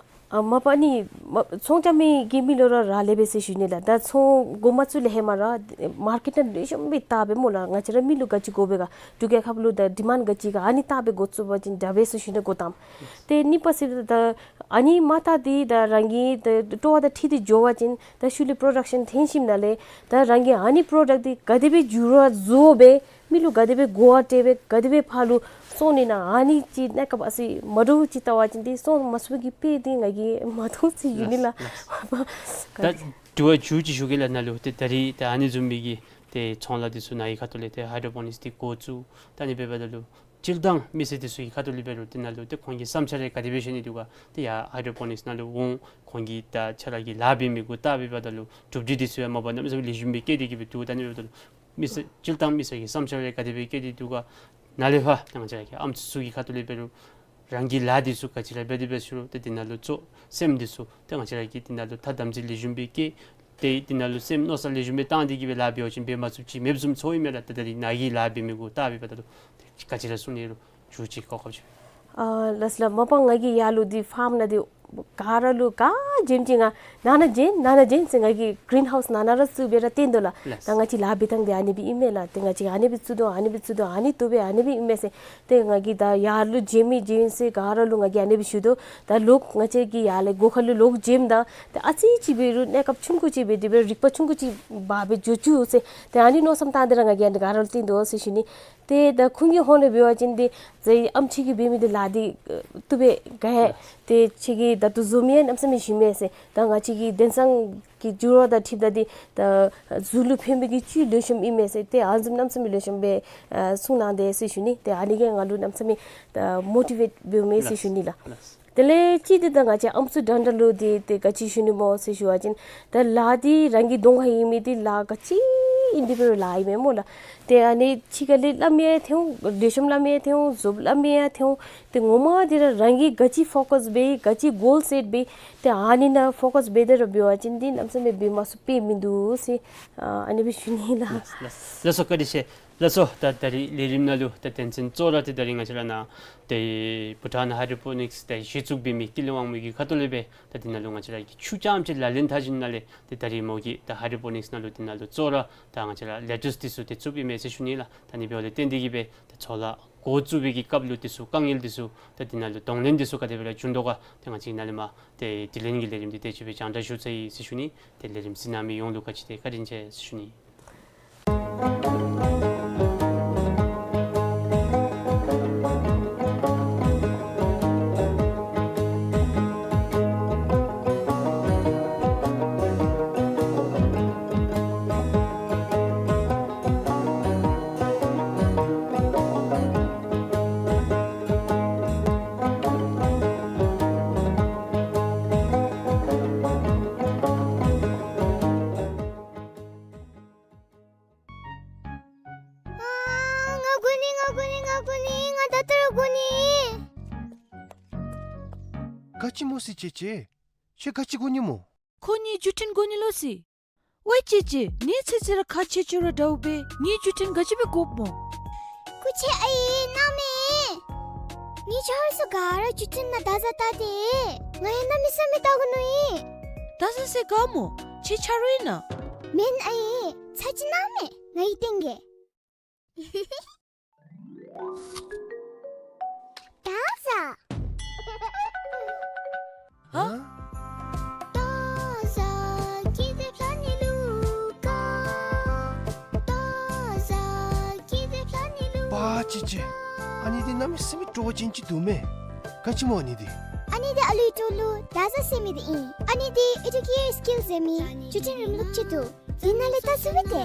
ཨ་མ་པ་ནི་མ་ཚོང་རྐྱབ་མི་གི་མི་ལུ་ར་རག་ལས་པས་ཟེར་ཞུ་ནི་ལགས། ད་ཚོང་འགོ་མ་བཙུགས་ལས་ཧེ་མ་ར་མར་ཀེཊ་ནང་ལེགས་ཤོམ་སྦེ་བལྟ་སྦེ་སྨོ་ལགས། ང་བཅས་ར་མི་ལུ་ག་ཅི་དགོ་པས་ག། འབྲུག་རྒྱལ་ཁབ་ལུ་ད་ཌི་མཱནཌ་ག་ཅི་ག་ཨ་ནི་བལྟ་སྦེ་འགོ་བཙུགས་པ་ཅིན་དྲག་པས་ཟེར་ཞུ་ནི། འགོ་དང་ཏེ་གཉིས་པ་ཟེར་ད་ཨ་ནི་མ་བལྟ་སྟེ་ད་རང་གི་ད་སྤྲོ་བ་དང་འཁྲིལ་ཏེ་འགྱོ་བ་ཅིན་ད་ཤུལ་ལས་པྲོ་ཌག་ཤཱན་ཐོན་ཞིནམ་ལས་ད་རང་གིས་ཨ་ནི་པྲོ་ཌག་འདི་ག་དེ་སྦེ་འགྱུར་བ་བཟོ་སྦེ་མི་ལུ་ག་དེ་སྦེ་གོ་བ་སྤྲོད་སྦེ་ག་དེ་སྦེ་ཕར་ལུ་སོང་ནི་ན་ཨ་ནི་ཅིག་གནས་སྐབས་ཨ་ཙི་མ་འདྲཝ་ཅིག་བལྟ་བ་ཅིན་ཏེ་སོང་མ་ཚུགས་པའི་གི་དཔེ་འདི་ང་གིས་མ་མཐོང་ཟེར་ཞུ་ནི་ལགས། ལགས། ད་དྲི་བ་མཇུག་ཅིག་ཞུ་གེ་ལགས། ནཱ་ལུ་ཏེ་ད་རིས་ད་ཨ་ནི་བཟུམ་མའི་གི་ཏེ་ཚོང་ལཱ་འདི་ཚུ་ནཱ་གི་ཁ་ཐུག་ལས་ཏེ་ཧའི་ཌྲོ་པོ་ནིཀསི་འདི་འགོ་བཙུགས་ད་ཨ་ནི་འབདཝ་ད་ལུ་སྤྱིར་བཏང་མི་སེར་འདི་ཚུ་གི་ཁ་ཐུག་ལས་འབད་རུང་འདི་ནང་ལུ་ཏེ་ཁོང་གི་བསམ་འཆར་རེ་ག་དེ་སྦེ་བཤད་ནི་འདུག་ག། ཏེ་ཡར་ཧའི་ཌྲོ་པོ་ནིཀསི་ནང་ལུ་འོང་ཁོང་གིས་ད་ཁྱོད་ར་གིས་ལཱ་འབད་མི་གུ་བལྟ་འབདཝ་ད་ལུ་གྲུབ་འབྲས་འདི་ཚུ་ཡང་མ་པ་གནམ་མེད་ས་མེད་ལེགས་ཤོམ་སྦེ་བསྐྱེད་དེ་གིས་སྦེ་འདུག། ད་ཨ་ནི་འབདཝ་ད་ལུ་མི་སེར་སྤྱིར་བཏང་མི་སེར་གྱི་བསམ་འཆར་རེ་ག་དེ་སྦེ་བསྐྱེད་དེ་འདུག་ག། ནཱ་ལས་ཕར་ད་ང་བཅས་ར་གི་ཨམ་སྲུ་ཚུ་གི་ཁ་ཐུག་ལས་འབད་རུང་རང་གི་ལཱ་འདི་ཚུ་ག་ཅི་ར་འབད་དེ་འབད་ཟེར་རུང་ཏེ་འདི་ནང་ལུ་གཙོ་སེམས་འདི་ཚུ་ཏེ་ང་བཅས་ར་གིས་འདི་ནང་ལུ་ད་དམ་ཚིག་ལེགས་ཤོམ་སྦེ་བསྐྱེད་དེ་འདི་ནང་ལུ་སེམས་མནོ་བསམ་ལེགས་ཤོམ་སྦེ་བཏང་སྟེ་གིས་སྦེ་ལཱ་འབད་བ་ཅིན་འབད་མ་ཚུགསཔ་ཅིག་མེདཔ་བཟུམ་ཚོརཝ་ཨིན་མས་ལགས། ད་ད་རིས་ནཱ་གི་ལཱ་འབད་མི་གུ་བལྟ་འབདཝ་ད་ལུ་ཏེ་ག་ཅི་ར་གསུང་ནི་རུང་མཇུག་ཅིག་གོ་སྐབས་ཅིག། ཨ་ལགས་ལགས། མ་པ་ང་གིས་ཡར་ལུ་འདི་ཕཱརམ་ནང་འདི་ག་ར་ལུ་ག་བྱོནམ་ཅིག་ང་ནང་ན་བྱོན་ནང་ན་བྱོན་ཟེར་ང་གིས་གི་རིན་ཧའུསི་ནང་ན་ར་བཙུགས་སྦེ་ར་སྟོན་དོ་ལགས། ལགས། ད་ང་བཅས་ལཱ་འབད་ཐངས་འདི་ཨ་ནི་སྦེ་ཨིན་མས་ལགས། ཏེ་ང་བཅས་ཨ་ནི་སྦེ་བཙུགས་དོ་ཨ་ནི་སྦེ་བཙུགས་དོ་ཨ་ནི་བཏུབ་པས་ཨ་ནི་སྦེ་ཨིན་མས་ཟེར་ཏེ་ང་གིས་ད་ཡར་ལུ་བྱོན་མི་བྱོན་ཟེར་ག་ར་ལུ་ང་གིས་ཨ་ནི་སྦེ་ཞུ་དོ། ད་ལོག་ང་བཅས་ཀྱིས་ཡར་ལས་སྒོ་ཁ་ལུ་ལོག་བྱོནམ་ད་ཏེ་ཨ་ཙི་ཅིག་འབད་རུང་གནས་སྐབས་ཆུང་ཀུ་ཅིག་འབད་དེ་འབད་རིག་པ་ཆུང་ཀུ་ཅིག་འབག་སྦེ་འགྱོ་བཅུག་ཟེར་ཏེ་ཨ་ནི་མནོ་བསམ་བཏང་སྟེ་ར་ང་གིས་ཨ་ནི་ག་ར་ལུ་སྟོན་དོ་ཟེར་ཞུ་ནི། ཏེ་ད་ཁོང་གི་ཧོངས་ལས་འབད་བ་ཅིན་ཏེ་ཟེར་ཨམ་ཁྱོད་ཀྱིས་འབད་མི་འདི་ལཱ་འདི་བཏུབ་པས་ག་ཡ། ཏེ་ཁྱོད་ཀྱིས་ད་ལྟོ་བཟོ་མི་ཡང་གནམ་མེད་ས་མེད་ཞིམ་མས་ཟེར། ད་ང་བཅས་ཀྱི་དེང་སང་གི་འགྱུར་བ་དང་འཁྲིལཝ་ད་འདི་ད་གཟུགས་ལུ་ཕན་པའི་གི་བཅུད་ལེགས་ཤོམ་ཨིན་མས་ཟེར། ཏེ་ཨ་ནི་བཟུམ་གནམ་མེད་ས་མེད་ལེགས་ཤོམ་སྦེ་ཨ་གསུངས་གནང་དེས་ཟེར་ཞུ་ནི། ཏེ་ཨ་ནི་གིས་ང་ལུ་གནམ་མེད་ས་མེད་ད་མོ་ཊི་ཝེཊ་འབདཝ་མས་ཟེར་ཞུ་ནི་ལགས། ལགས། དེ་ལས་གཅིག་འདི་ད་ང་བཅས་ཨམ་སྲུ་འདྲ་འདྲ་ལུ་འདི་ཏེ་ག་ཅི་ཞུ་ནི་སྨོ་ཟེར་ཞུ་བ་ཅིན་ད་ལཱ་འདི་རང་གི་གདོང་ཁར་ཡོད་མི་འདི་ལཱ་ག་ཅི་ཨིན་དེ་འབད་རུང་ལཱ་ཨིན་མས་སྨོ་ལགས། ཏེ་ཨ་ནི་ཕྱི་ཁ་ལས་སླབ་མི་ཡང་ཐོན་འོང་ལེགས་ཤོམ་སླབ་མི་ཡང་ཐོན་འོང་རྫོབ་སླབ་མི་ཡང་ཐོན་འོང་། ཏེ་ངོ་མ་འདི་ར་རང་གིས་ག་ཅི་ཕོ་ཀཱས་འབད་ག་ཅི་གོལ་སེཊ་འབད་ཏེ་ཨ་ནི་ནང་ཕོ་ཀཱས་འབད་དེ་ར་འབད་བ་ཅིན་འདི་གནམ་མེད་ས་མེད་འབད་མ་ཚུགས་དཔེ་མིན་འདུག་ཟེར་ཨ་ནི་སྦེ་ཞུ་ནི་ལགས། ལགས་སོ་བཀའ་དྲིན་ཆེ། ལགས་སོ། ད་ད་རིས་ལས་རིམ་ནང་ལུ་ད་དོན་ཚན་གཙོ་བོ་ར་ཏེ་ད་རིས་ང་བཅས་ར་ནཱ་ཏེ་བྷུ་ཊཱན་ཧའི་ཌྲོ་པོ་ནིཀསི་ཏེ་གཞི་བཙུགས་འབད་མི་ཀུན་ལེགས་དབང་མོ་གི་ཁ་ཐུག་ལས་སྦེ་ད་འདི་ནང་ལུ་ང་བཅས་ར་གིས་ཆུ་རྐྱངམ་ཅིག་ལག་ལེན་འཐབ་ཞིནམ་ལས་ཏེ་ད་རིས་མོ་གིས་ད་ཧའི་ཌྲོ་པོ་ནིཀསི་ནང་ལུ་འདི་ནང་ལུ་གཙོ་བོ་ར་ད་ང་བཅས་ར་ལེ་ཊུསི་འདི་ཚུ་ཏེ་བཙུགསཔ་ཨིན་མས་ཟེར་ཞུ་ནི་ལགས། ད་ཨ་ནི་འབདཝ་ལས་བརྟེན་ཏེ་གིས་སྦེ་ད་ཚོང་ལཱ་འགོ་བཙུགས་པའི་གི་སྐབས་ལུ་འདི་ཚུ་དཀའ་ངལ་འདི་ཚུ་ད་འདི་ནང་ལུ་གདོང་ལེན་འདི་ཚུ་ག་དེ་སྦེ་ར་བྱུང་དོ་ག་ཏེ་ང་བཅས་ནཱ་ལས་མར་ཏེ་དྲི་ལན་གྱི་ལས་རིམ་འདི་དེ་ཅིག་སྦེ་སྦྱང་བརྡར་ཞུ་ཚར་ཡི་ཟེར་ཞུ་ནི། ཏེ་ལས་རིམ་གཟིགས་གནང་མི་ཡོངས་ལུ་ག་ཅི་ཏེ་བཀའ་དྲིན་ཆེ་ཟེར་ཞུ་ནི། ཨོ་ཙི་ཅེ་ཅེ། ཁྱོད་ག་ཅི་དགོ་ནི་སྨོ། ཁོ་ངེའི་བརྒྱུད་འཕྲིན་དགོ་ནི་ལོ་ཟེར། ཝའེ་ཅེ་ཅེ། ངེའི་ཚེ་ཚེ་ར་ཁ་ཆེ་ཆེ་ར་འདྲཝ་སྦེ་ངེའི་བརྒྱུད་འཕྲིན་ག་ཅི་སྦེ་དགོཔ་སྨོ། སྐུ་མཁྱེན་ཨའི་གནམ་མེད། ངེའི་ཆ་རོགས་ཚུ་ག་ར་བརྒྱུད་འཕྲིན་ནང་བརྡ་བཟའ་བལྟ་སྟེ། ང་ཡང་གནམ་མེད་ས་མེད་བལྟ་དགོ་མནོ་ཡི། བརྡ་བཟའ་ཟེར་ག་སྨོ། ཁྱོད་ཆ་རོགས་ཨིན་ན། མེན་ཨའི། ཚ་གྱང་གནམ་མེད་ང་གིས་བསྟན་གེ། བརྡ་བཟའ། ཧ། པ་ཅི་ཅི། ཨ་ནི་འདི་གནམ་མེད་ས་མེད་སྤྲོ་བ་ཅན་ཅིག་འདུག་མས། ག་ཅི་སྨོ་ཨ་ནི་འདི། ཨ་ནི་འདི་ཨ་ལུའི་སྤྲོ་ལུ་བརྡ་བཟའ་ཟེར་མི་འདི་ཨིན། ཨ་ནི་འདི་ཨེ་ཌུ་ཀེར་སི་ཀིལ་ཟེར་མི་བརྒྱུད་འཕྲིན་རིམ་ལུགས་ཅིག་འདུག། འདི་ནང་ལས་བལྟ་ཚུགས་པས་ཏེ།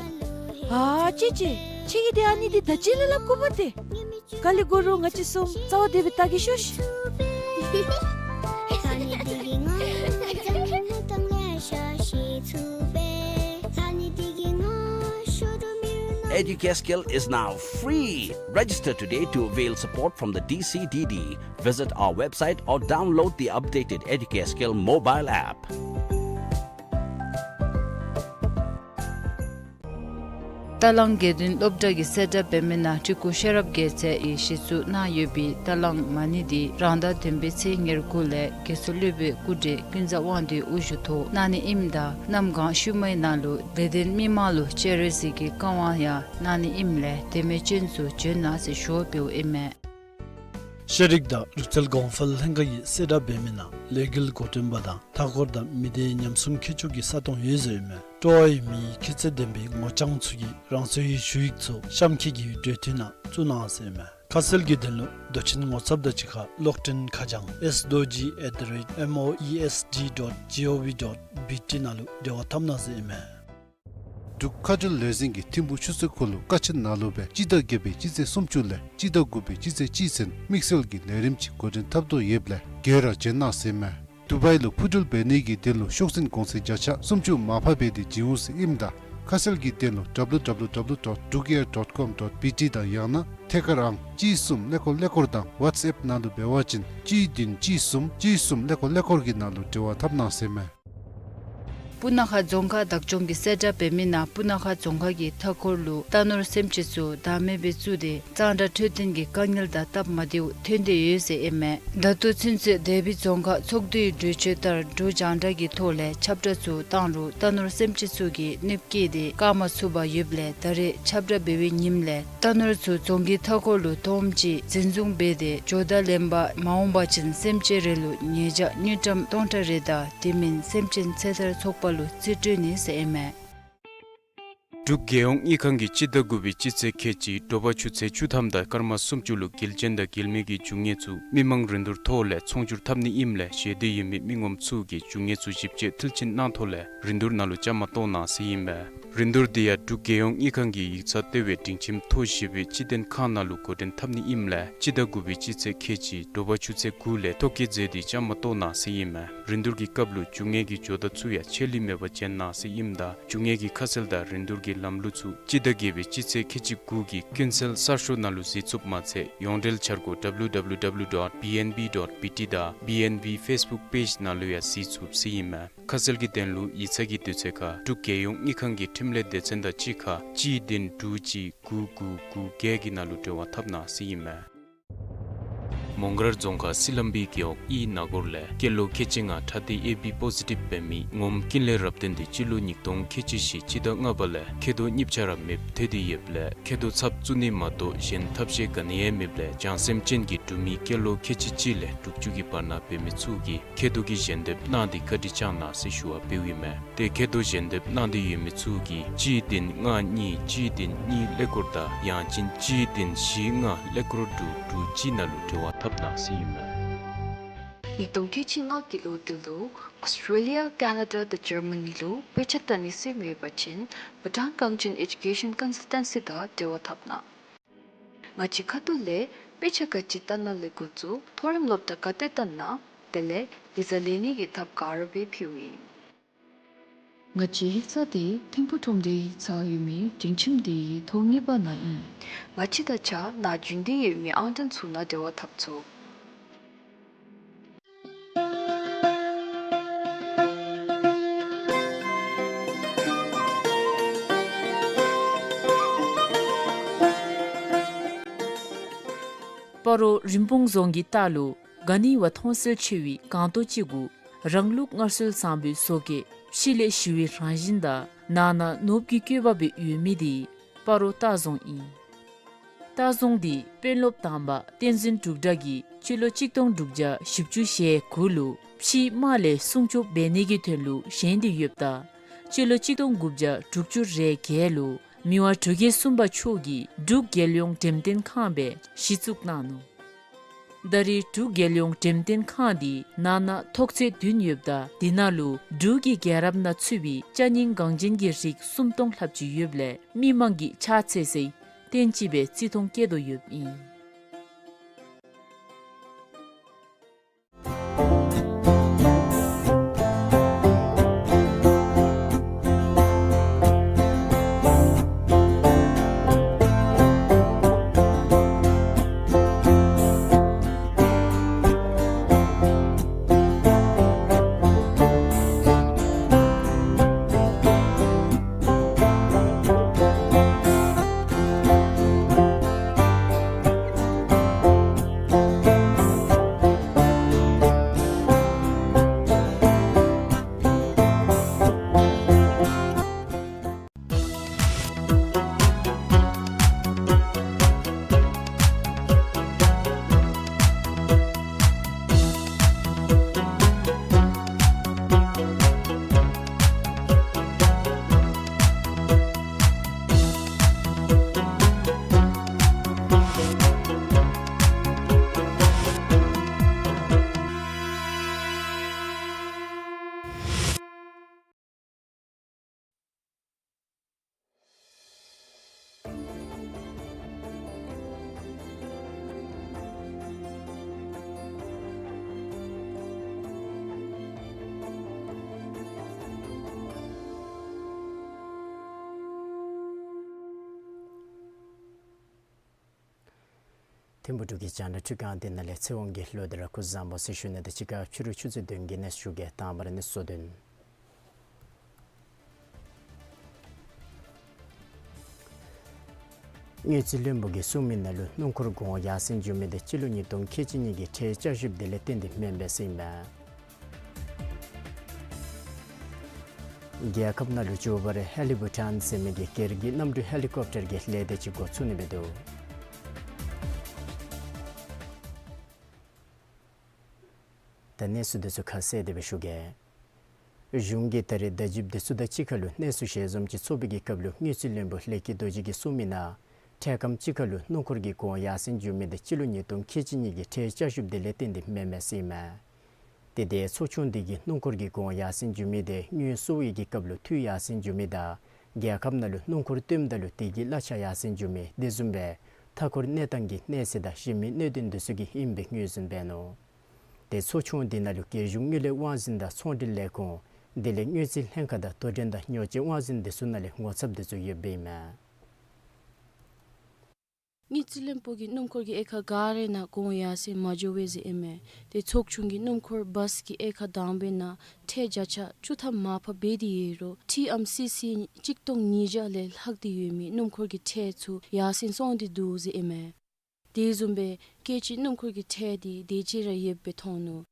ཨ་ཅི་ཅི། ཁྱོད་ཀྱིས་འདི་ཨ་ནི་འདི་བརྡ་བརྒྱུད་ལས་སླབ་དགོ་པས་ཏེ། ག་ལས་དགོ་རུང་ང་བཅས་གསུམ་རྩ་བ་བདེ་སྦེ་བལྟ་གེ་ཤོག་ཤིག། Educare Skill is now free. Register today to avail support from the D C D D. Visit our website or download the updated Educare Skill mobile app. རྟ་གླང་དགེ་འདུན་སློབ་གྲྭ་གིས་གསལ་བསྒྲགས་འབད་མི་ནང་སྤྲུལ་སྐུ་ཤེས་རབ་རྒྱལ་མཚན་གྱིས་གཞི་བཙུགས་གནང་ཡོད་པའི་རྟ་གླང་མ་ཎི་འདི་རང་ཟླ་བདུན་པའི་ཚེས་ཉེར་དགུ་ལས་དགེ་ཚུལ་སློབ་དཔོན་སྐུ་བགྲེས་ཀུན་བཟང་དབང་འདུས་དབུ་བཞུགས་ཐོག་གནང་ནི་ཨིནམ་ད་གནམ་གང་ཤུལ་མའི་ནང་ལུ་དད་ལྡན་མི་མང་ལུ་སྤྱན་རས་གཟིགས་ཀྱི་བཀའ་དབང་ཡང་གནང་ནི་ཨིནམ་ལས་དད་མོས་ཅན་ཚུ་བྱོན་གནང་ཟེར་ཞུ་བ་འབདཝ་ཨིན་མས། ཤེས་རིག་དང་ལུས་རྩལ་གོང་འཕེལ་ལྷན་ཁག་གིས་གསལ་བསྒྲགས་འབད་མི་ནང་ལས་འགུལ་འགོ་འདྲེན་པ་དང་མཐའ་འཁོར་དང་མི་སྡེ་ཉམས་གསུམ་ཁྱད་ཆོས་ཀྱི་ས་སྟོང་ཡོད་ཟེར་ཨིན་མས། སྤྲོ་བ་ཡོད་མི་ཁྱད་ཚད་ལྡན་པའི་ངོ་རྐྱང་ཚུ་གིས་རང་སོའི་ཞུ་ཡིག་ཚུ་གཤམ་འཁོད་ཀྱི་འབྲེལ་མཐུད་ནང་བཙུགས་གནང་ཟེར་ཨིན་མས། ཁ་གསལ་གྱི་དོན་ལུ་མདོ་ཆེན་ངོ་ཚབ་དང་གཅིག་ཁར་གློག་འཕྲིན་ཁ་བྱང་S D O G at the rate M O E S D dot G O V dot B T ནང་ལུ་འབྲེལ་བ་འཐབ་གནང་ཟེར་ཨིན་མས། འབྲུག་མཁའ་འགྲུལ་ལས་འཛིན་གྱིས་ཐིམ་ཕུག་ཆུ་ཚོད་ཁོ་ལུ་ཀ་ཆེན་ནང་ལུ་སྦེ་སྤྱི་ཟླ་བརྒྱད་པའི་སྤྱི་ཚེས་སུམ་ཅུ་ལས་སྤྱི་ཟླ་དགུ་པའི་སྤྱི་ཚེས་གཅིག་ཚུན་དམིགས་བསལ་གྱི་ལས་རིམ་ཅིག་འགོ་འདྲེན་འཐབ་དོ་ཡོདཔ་ལས་ག་ར་བྱོན་གནང་ཟེར་ཨིན་མས། དུ་བའི་ལུ་འཕུར་འགྲུལ་འབད་ནི་གི་དོན་ལུ་ཤོག་འཛིན་གོང་ཚད་བརྒྱ་ཆ་སུམ་ཅུ་མར་ཕབ་འབད་དེ་བྱིན་འོང་ཟེར་ཨིནམ་ད་ཁ་གསལ་གྱི་དོན་ལུ W W W dot drukair dot com dot B T དང་ཡང་ན་ཐད་ཀར་ཨང་གཅིག་གསུམ་ཀླད་ཀོར་ཀླད་ཀོར་དང་ཝཊས་ཨེཔ་ནང་ལུ་འབད་བ་ཅིན་གཅིག་བདུན་གཅིག་གསུམ་གཅིག་གསུམ་ཀླད་ཀོར་ཀླད་ཀོར་གྱི་ནང་ལུ་འབྲེལ་བ་འཐབ་གནང་ཟེར་ཨིན་མས། སྤུ་ན་ཁ་རྫོང་ཁག་བདག་སྐྱོང་གིས་གསལ་བསྒྲགས་འབད་མི་ནང་སྤུ་ན་ཁ་རྫོང་ཁག་གི་མཐའ་འཁོར་ལུ་རྟ་ནོར་སེམས་ཅན་ཚུ་བདག་མེད་སྦེ་བཙུགས་ཏེ་གཙང་སྦྲ་འཕྲོད་བསྟེན་གྱི་དཀའ་ངལ་དང་སྟབས་མ་བདེཝ་ཐོན་ཏེ་ཡོད་ཟེར་ཨིན་མས། ད་ལྟོ་ཚུན་ཚོད་དེ་སྦིས་རྫོང་ཁག་ཚོགས་འདུའི་གྲོས་ཆོད་ལྟར་འབྲུག་རྒྱང་བསྒྲགས་ཀྱི་ཐོག་ལས་ཁྱབ་བསྒྲགས་ཚུ་བཏང་རུང་རྟ་ནོར་སེམས་ཅན་ཚུ་གིས་གནོདཔ་བཀལ་ཏེ་བཀག་མ་ཚུགས་པར་ཡོདཔ་ལས་ད་རེས་ཁྱབ་བསྒྲགས་འབད་བའི་ཉིནམ་ལས་རྟ་ནོར་ཚུ་རྫོང་གི་མཐའ་འཁོར་ལུ་སྟོངམ་ཅིག་འཛིན་བཟུང་འབད་དེ་འགྱོ་ད་ལེན་པར་མ་འོང་པ་ཅིན་སེམས་ཅན་རེ་ལུ་ཉེས་བྱ་དངུལ་ཀྲམ་སྟོང་ཕྲག་རེ་དང་དེ་མིན་སེམས་ཅན་ཚེ་ཐར་ཚོགས་པ་ལུ་རྩིས་སྤྲོད་ནི་ཟེར་ཨིན་མས། འབྲུག་རྒྱལ་ཡོངས་དངུལ་ཁང་གིས་སྤྱི་ཟླ་དགུ་པའི་སྤྱི་ཚེས་ཁལ་གཅིག་དྲོ་པ་ཆུ་ཚོད་བཅུ་ཐམ་དང་སྐར་མ་སུམ་ཅུ་ལུ་འགུལ་ཅན་དང་འགུལ་མེད་ཀྱི་རྒྱུ་དངོས་ཚུ་མི་མང་རིན་བསྡུར་ཐོག་ལས་ཚོང་སྒྱུར་འཐབ་ནི་ཨིནམ་ལས་ཞེ་འདོད་ཡོད་མི་མི་ངོམ་ཚུ་གིས་རྒྱུ་དངོས་ཚུ་ཞིབ་དཔྱད་མཐིལ་ཕྱིན་གནང་ཐོག་ལས་རིན་བསྡུར་ནང་ལུ་བཅའ་མར་གཏོགས་གནང་ཟེར་ཨིན་པས། རིན་བསྡུར་འདི་ཡང་འབྲུག་རྒྱལ་ཡོངས་དངུལ་ཁང་གི་ཡིག་ཚང་ལྟེ་བའི་སྒྲིང་ཁྱིམ་ཐོག་བཞི་པའི་སྤྱི་དོན་ཁང་ནང་ལུ་འགོ་འདྲེན་འཐབ་ནི་ཨིནམ་ལས་སྤྱི་ཟླ་དགུ་པའི་སྤྱི་ཚེས་ཁལ་གཅིག་དྲོ་པ་ཆུ་ཚོད་དགུ་ལས་ཐོ་བཀོད་མཛད་དེ་བཅའ་མར་གཏོགས་གནང་ཟེར་ཨིན་མས། རིན་བསྡུར་གྱི་སྐབས་ལུ་རྒྱུ་དངོས་ཀྱི་ཇོ་བདག་ཚུ་ཡང་ཆད་ལུས་མེད་པར་བྱོན་གནང་ཟེར་ཨིནམ་ད་རྒྱུ་དངོས་ཀྱི་ཁ་གསལ་དང་རིན་བསྡུར་གྱི་ལམ་ལུགས་ཚུ་སྤྱི་ཟླ་བརྒྱད་པའི་སྤྱི་ཚེས་ཁལ་གཅིག་དགུ་གི་ཀུན་གསལ་གསར་ཤོག་ནང་ལུ་གཟིགས་ཚུགསཔ་མ་ཚད་ཡོངས་འབྲེལ་འཆར་སྒོ་W W W dot B N B dot B T དང་B N B Facebook page ནང་ལུ་ཡང་གཟིགས་ཚུགས་ཟེར་ཨིན་མས། ཁ་གསལ་གྱི་དོན་ལུ་ཡིག་ཚང་གི་དུས་ཚོད་ཁར་འབྲུག་རྒྱལ་ཡོངས་དངུལ་ཁང་གི་འཕྲིན་ལས་སྡེ་ཚན་དང་གཅིག་ཁར་གཅིག་བདུན་དྲུག་གཅིག་དགུ་དགུ་དགུ་བརྒྱད་ཀྱི་ནང་ལུ་འབྲེལ་བ་འཐབ་གནང་ཟེར་ཨིན་མས། མོང་སྒར་རྫོང་ཁག་སི་ལམ་བི་རྒེད་འོག་ཨི་ན་གོར་ལས་སྐྱེས་ལོ་ཁལ་གཅིག་ལྔ་ཁྲག་ལྡན་ཨེ་བི་པོ་ཟི་ཊིབ་འབད་མི་ངོམ་ཀུན་ལེགས་རབ་བརྟན་འདི་སྤྱི་ལོ་ཉིས་སྟོང་ཁལ་གཅིག་བཞི་སྤྱི་ཟླ་ལྔ་པ་ལས་མཁལ་རྡོག་གཉིས་ཆ་ར་མེདཔ་ཐལ་ཏེ་ཡོདཔ་ལས་མཁལ་རྡོག་ཚབ་བཙུགས་ནི་མ་གཏོགས་གཞན་ཐབས་ཤེས་ག་ནི་ཡང་མེདཔ་ལས་བྱང་སེམས་ཅན་གྱི་འབྲུག་མི་སྐྱེས་ལོ་ཁལ་གཅིག་གཅིག་ལས་དྲུག་ཅུ་གི་བར་ན་འབད་མི་ཚུ་གིས་མཁལ་རྡོག་གི་ཞལ་འདེབས་གནང་སྟེ་བཀའ་དྲིན་བསྐྱངས་གནང་ཟེར་ཞུ་བ་འབདཝ་ཨིན་མས། ཏེ་མཁལ་རྡོག་ཞལ་འདེབས་གནང་སྟེ་ཡོད་མི་ཚུ་གིས་གཅིག་བདུན་ལྔ་གཉིས་གཅིག་བདུན་གཉིས་ཀླད་ཀོར་དང་ཡང་ཅིན་གཅིག་བདུན་བཞི་ལྔ་ཀླད་ཀོར་དྲུག་དྲུག་གཅིག་ནང་ལུ་འབྲེལ་བ་འཐབ་གནང་ཟེར་ཨིན་མས། ཉིས་སྟོང་ཁལ་གཅིག་ལྔ་གི་ལོ་འདི་ལུ་ཨོསི་ཊེ་ལི་ཡ་ཀ་ན་ཌ་དང་ཇར་མ་ནི་ལུ་དཔེ་ཆ་ལྟ་ནི་ཟེར་མེད་པ་ཅིན་བྷུ་ཊཱན་གངས་ཅན་ཨེ་ཌུ་ཀེ་ཤཱན་ཀོན་སཱལ་ཊན་སི་དང་འབྲེལ་བ་འཐབ་གནང་། ང་བཅས་ཁ་ཐུག་ལས་དཔེ་ཆ་ག་ཅི་ལྟ་ན་ལས་འགོ་བཙུགས་མཐོ་རིམ་སློབ་གྲྭ་ག་ཏེ་ལྟ་ན་དེ་ལས་ལི་ཛ་ལེན་ནི་གི་ཐབས་ག་ར་སྦེ་ཕུལཝ་ཨིན། ང་བཅས་ཡིག་ཚང་འདི་ཐིམ་ཕུག་ཁྲོམ་སྡེའི་ཡིག་ཚང་ཡོད་མི་སྒྲིང་ཁྱིམ་འདི་ཐོག་གཉིས་པ་ནང་ཨིན། ང་བཅས་དང་གཅིག་ཁར་རྒྱུན་ལྡན་ཡོད་མི་ཨང་གྲངས་ཚུ་ནང་འབྲེལ་བ་འཐབ་ཚུགས། སྤ་རོ་རིན་སྤུངས་རྫོང་གི་ལྟག་ལུ་ག་ནི་བ་མཐོང་གསལ་ཆེ་བའི་སྒང་ཏོག་ཅིག་གུ་རང་ལུགས་སྔར་སྲོལ་བཟང་པོའི་བཟོ་བཀོད་ཕྱི་ལས་ཞི་བའི་རང་བཞིན་དང་ནང་ན་ནོར་བུ་གི་བཀོད་པ་སྦེ་ཡོད་མི་དེ་སྤ་རོ་ལྟ་རྫོང་ཨིན། ལྟ་རྫོང་འདི་དཔོན་སློབ་དང་པ་བསྟན་འཛིན་འབྲུག་སྒྲ་གིས་སྤྱི་ལོ་གཅིག་སྟོང་དྲུག་བརྒྱ་བཞི་བཅུ་ཞེ་དགུ་ལུ་ཕྱིའི་དམག་ལས་སྲུང་སྐྱོབ་འབད་ནི་གི་དོན་ལུ་བཞེངས་ཏེ་ཡོདཔ་ད་སྤྱི་ལོ་གཅིག་སྟོང་དགུ་བརྒྱ་དྲུག་ཅུ་རེ་བརྒྱད་ལུ་མི་དབང་འབྲུག་རྒྱལ་གསུམ་པ་མཆོག་གིས་འབྲུག་རྒྱལ་ཡོངས་འགྲེམས་སྟོན་ཁང་སྦེ་གཞི་བཙུགས་གནང་ནུག། ད་རེས་འབྲུག་རྒྱལ་ཡོངས་འགྲེམས་སྟོན་ཁང་འདི་ནང་ན་ཐོག་ཚད་བདུན་ཡོདཔ་ད་དེ་ནང་ལུ་འབྲུག་གི་རྒྱལ་རབས་ནང་ཚུད་པའི་ཅ་རྙིང་འགངས་ཅན་གྱི་རིགས་སུམ་སྟོང་ལྷགཔ་ཅིག་ཡོདཔ་ལས་མི་མང་གིས་ཕྱག་འཚལ་སའི་རྟེན་ཅིག་སྦེ་བརྩི་མཐོང་བསྐྱེད་དོ་ཡོདཔ་ཨིན། ཐིམ་ཕུག་འབྲུག་གི་རྒྱང་བསྒྲགས་ཁྲི་ཁང་འདི་ནང་ལས་ཚེ་དབང་གི་ལོ་ཟླ་ར་སྐུ་གཟུགས་བཟང་པོ་ཟེར་ཞུ་ནི་དང་གཅིག་ཁར་ཕྱི་རུ་ཆུ་ཚོད་བདུན་གྱི་གནས་ཚུལ་ཞུ་གེ། དང་པ་ར་གནས་ཚུལ་བསྡུ་སྟོན། དངུལ་རྩིས་བློན་པོ་གིས་གསུངས་མི་ནང་ལུ་སྣུམ་འཁོར་གོང་ཡར་སེང་འགྱོ་མི་དེ་སྤྱི་ལོ་ཉིས་སྟོང་ཁལ་གཅིག་གཉིས་ཀྱི་ཁྲལ་བསྐྱར་ཞིབ་དེ་ལས་བརྟེན་ཏེ་མེན་པས་ཟེར་ཨིན་མས། རྒྱལ་ཁབ་ནང་ལུ་མགྱོགས་པ་ར་ཧེ་ལི་བྷུ་ཊཱན་ཟེར་མི་གི་སྒེར་གྱི་གནམ་གྲུ་ཧེ་ལི་ཀོབ་ཊར་གྱི་ལས་སྡེ་ཅིག་འགོ་བཙུགས་ནི་སྦེ་འདུག། ད་གནས་ཚུལ་འདི་ཚུ་ཁ་གསལ་དེ་སྦེ་ཞུ་གེ། གཞུང་གིས་ད་རེས་ཟླཝ་བརྒྱད་དེ་ཚུ་དང་གཅིག་ཁར་ལུ་གནས་ཚུལ་ཞལ་འཛོམས་ཅིག་ཚོགས་པའི་གི་སྐབས་ལུ་དངུལ་རྩིས་བློན་པོ་ལེགས་སྐྱིད་རྡོ་རྗེ་གིས་གསུངས་མི་ནང་འཕྲལ་ཁམས་ཅིག་ཁར་ལུ་སྣུམ་འཁོར་གྱི་གོང་ཡར་སེང་འགྱོ་མི་དེ་སྤྱི་ལོ་ཉིས་སྟོང་ཁལ་གཅིག་གཉིས་ཀྱི་ཁྲལ་བསྐྱར་ཞིབ་དེ་ལས་བརྟེན་ཏེ་མེན་མས་ཟེར་ཨིན་མས། དེ་ལས་ཚོགས་ཆུང་དེ་གིས་སྣུམ་འཁོར་གྱི་གོང་ཡར་སེང་འགྱོ་མི་དེ་དངུལ་གསོག་པའི་གི་སྐབས་ལུ་འཐུས་ཡར་སེང་འགྱོ་མི་དང་རྒྱལ་ཁབ་ནང་ལུ་སྣུམ་འཁོར་བཏོནམ་ད་ལུ་དེ་གི་གླ་ཆ་ཡར་སེང་འགྱོ་མི་དེ་བཟུམ་སྦེ་མཐའ་འཁོར་གནས་སྟངས་ཀྱི་གནས་ཚད་དང་གཞན་མི་གནད་དོན་དེ་ཚུ་གིས་ཨིནམ་སྦེ་ངོས་འཛིན་འབད་ནུག། དེ་ཚོགས་ཆུང་དེ་ནང་ལུ་རྒྱལ་གཞུང་དངུལ་ལས་དབང་འཛིན་དང་ཚོང་འབྲེལ་ལས་ཁུངས་དེ་ལས་དངུལ་རྩིས་ལྷན་ཁག་དང་དོ་འགྲན་དང་ཉོ་སྤྱོད་དབང་འཛིན་དེ་ཚུ་ནང་ལས་ངོ་ཚབ་དེ་ཚུ་ཡོདཔ་ཨིན་མས། དངུལ་རྩིས་བློན་པོ་གིས་སྣུམ་འཁོར་གྱི་དབྱེ་ཁག་ག་ར་ནང་གོང་ཡར་སེང་མ་འགྱོ་བས་ཟེར་ཨིན་མས། དེ་ཚོགས་ཆུང་གིས་སྣུམ་འཁོར་བཱས་ཀྱི་དབྱེ་ཁག་དང་པའི་ནང་ཁྲལ་བརྒྱ་ཆ་བཅུ་ཐམ་མར་ཕབ་འབད་དེ་ཡོད་རུང་ཊི་ཨེམ་སི་སི་གཅིག་སྟོང་ཉིས་བརྒྱ་ལས་ལྷག་སྟེ་ཡོད་མི་སྣུམ་འཁོར་གྱི་ཁྲལ་ཚུ་ཡར་སེང་སོང་སྟེ་འདུག་ཟེར་ཨིན་མས། དེ་བཟུམ་སྦེ་སྐད་ཅིག་སྣུམ་འཁོར་གྱི་ཁྲལ་དེ་དེ་ཅིག་ར་ཡོདཔ་སྦེ་མཐོང་ནུག།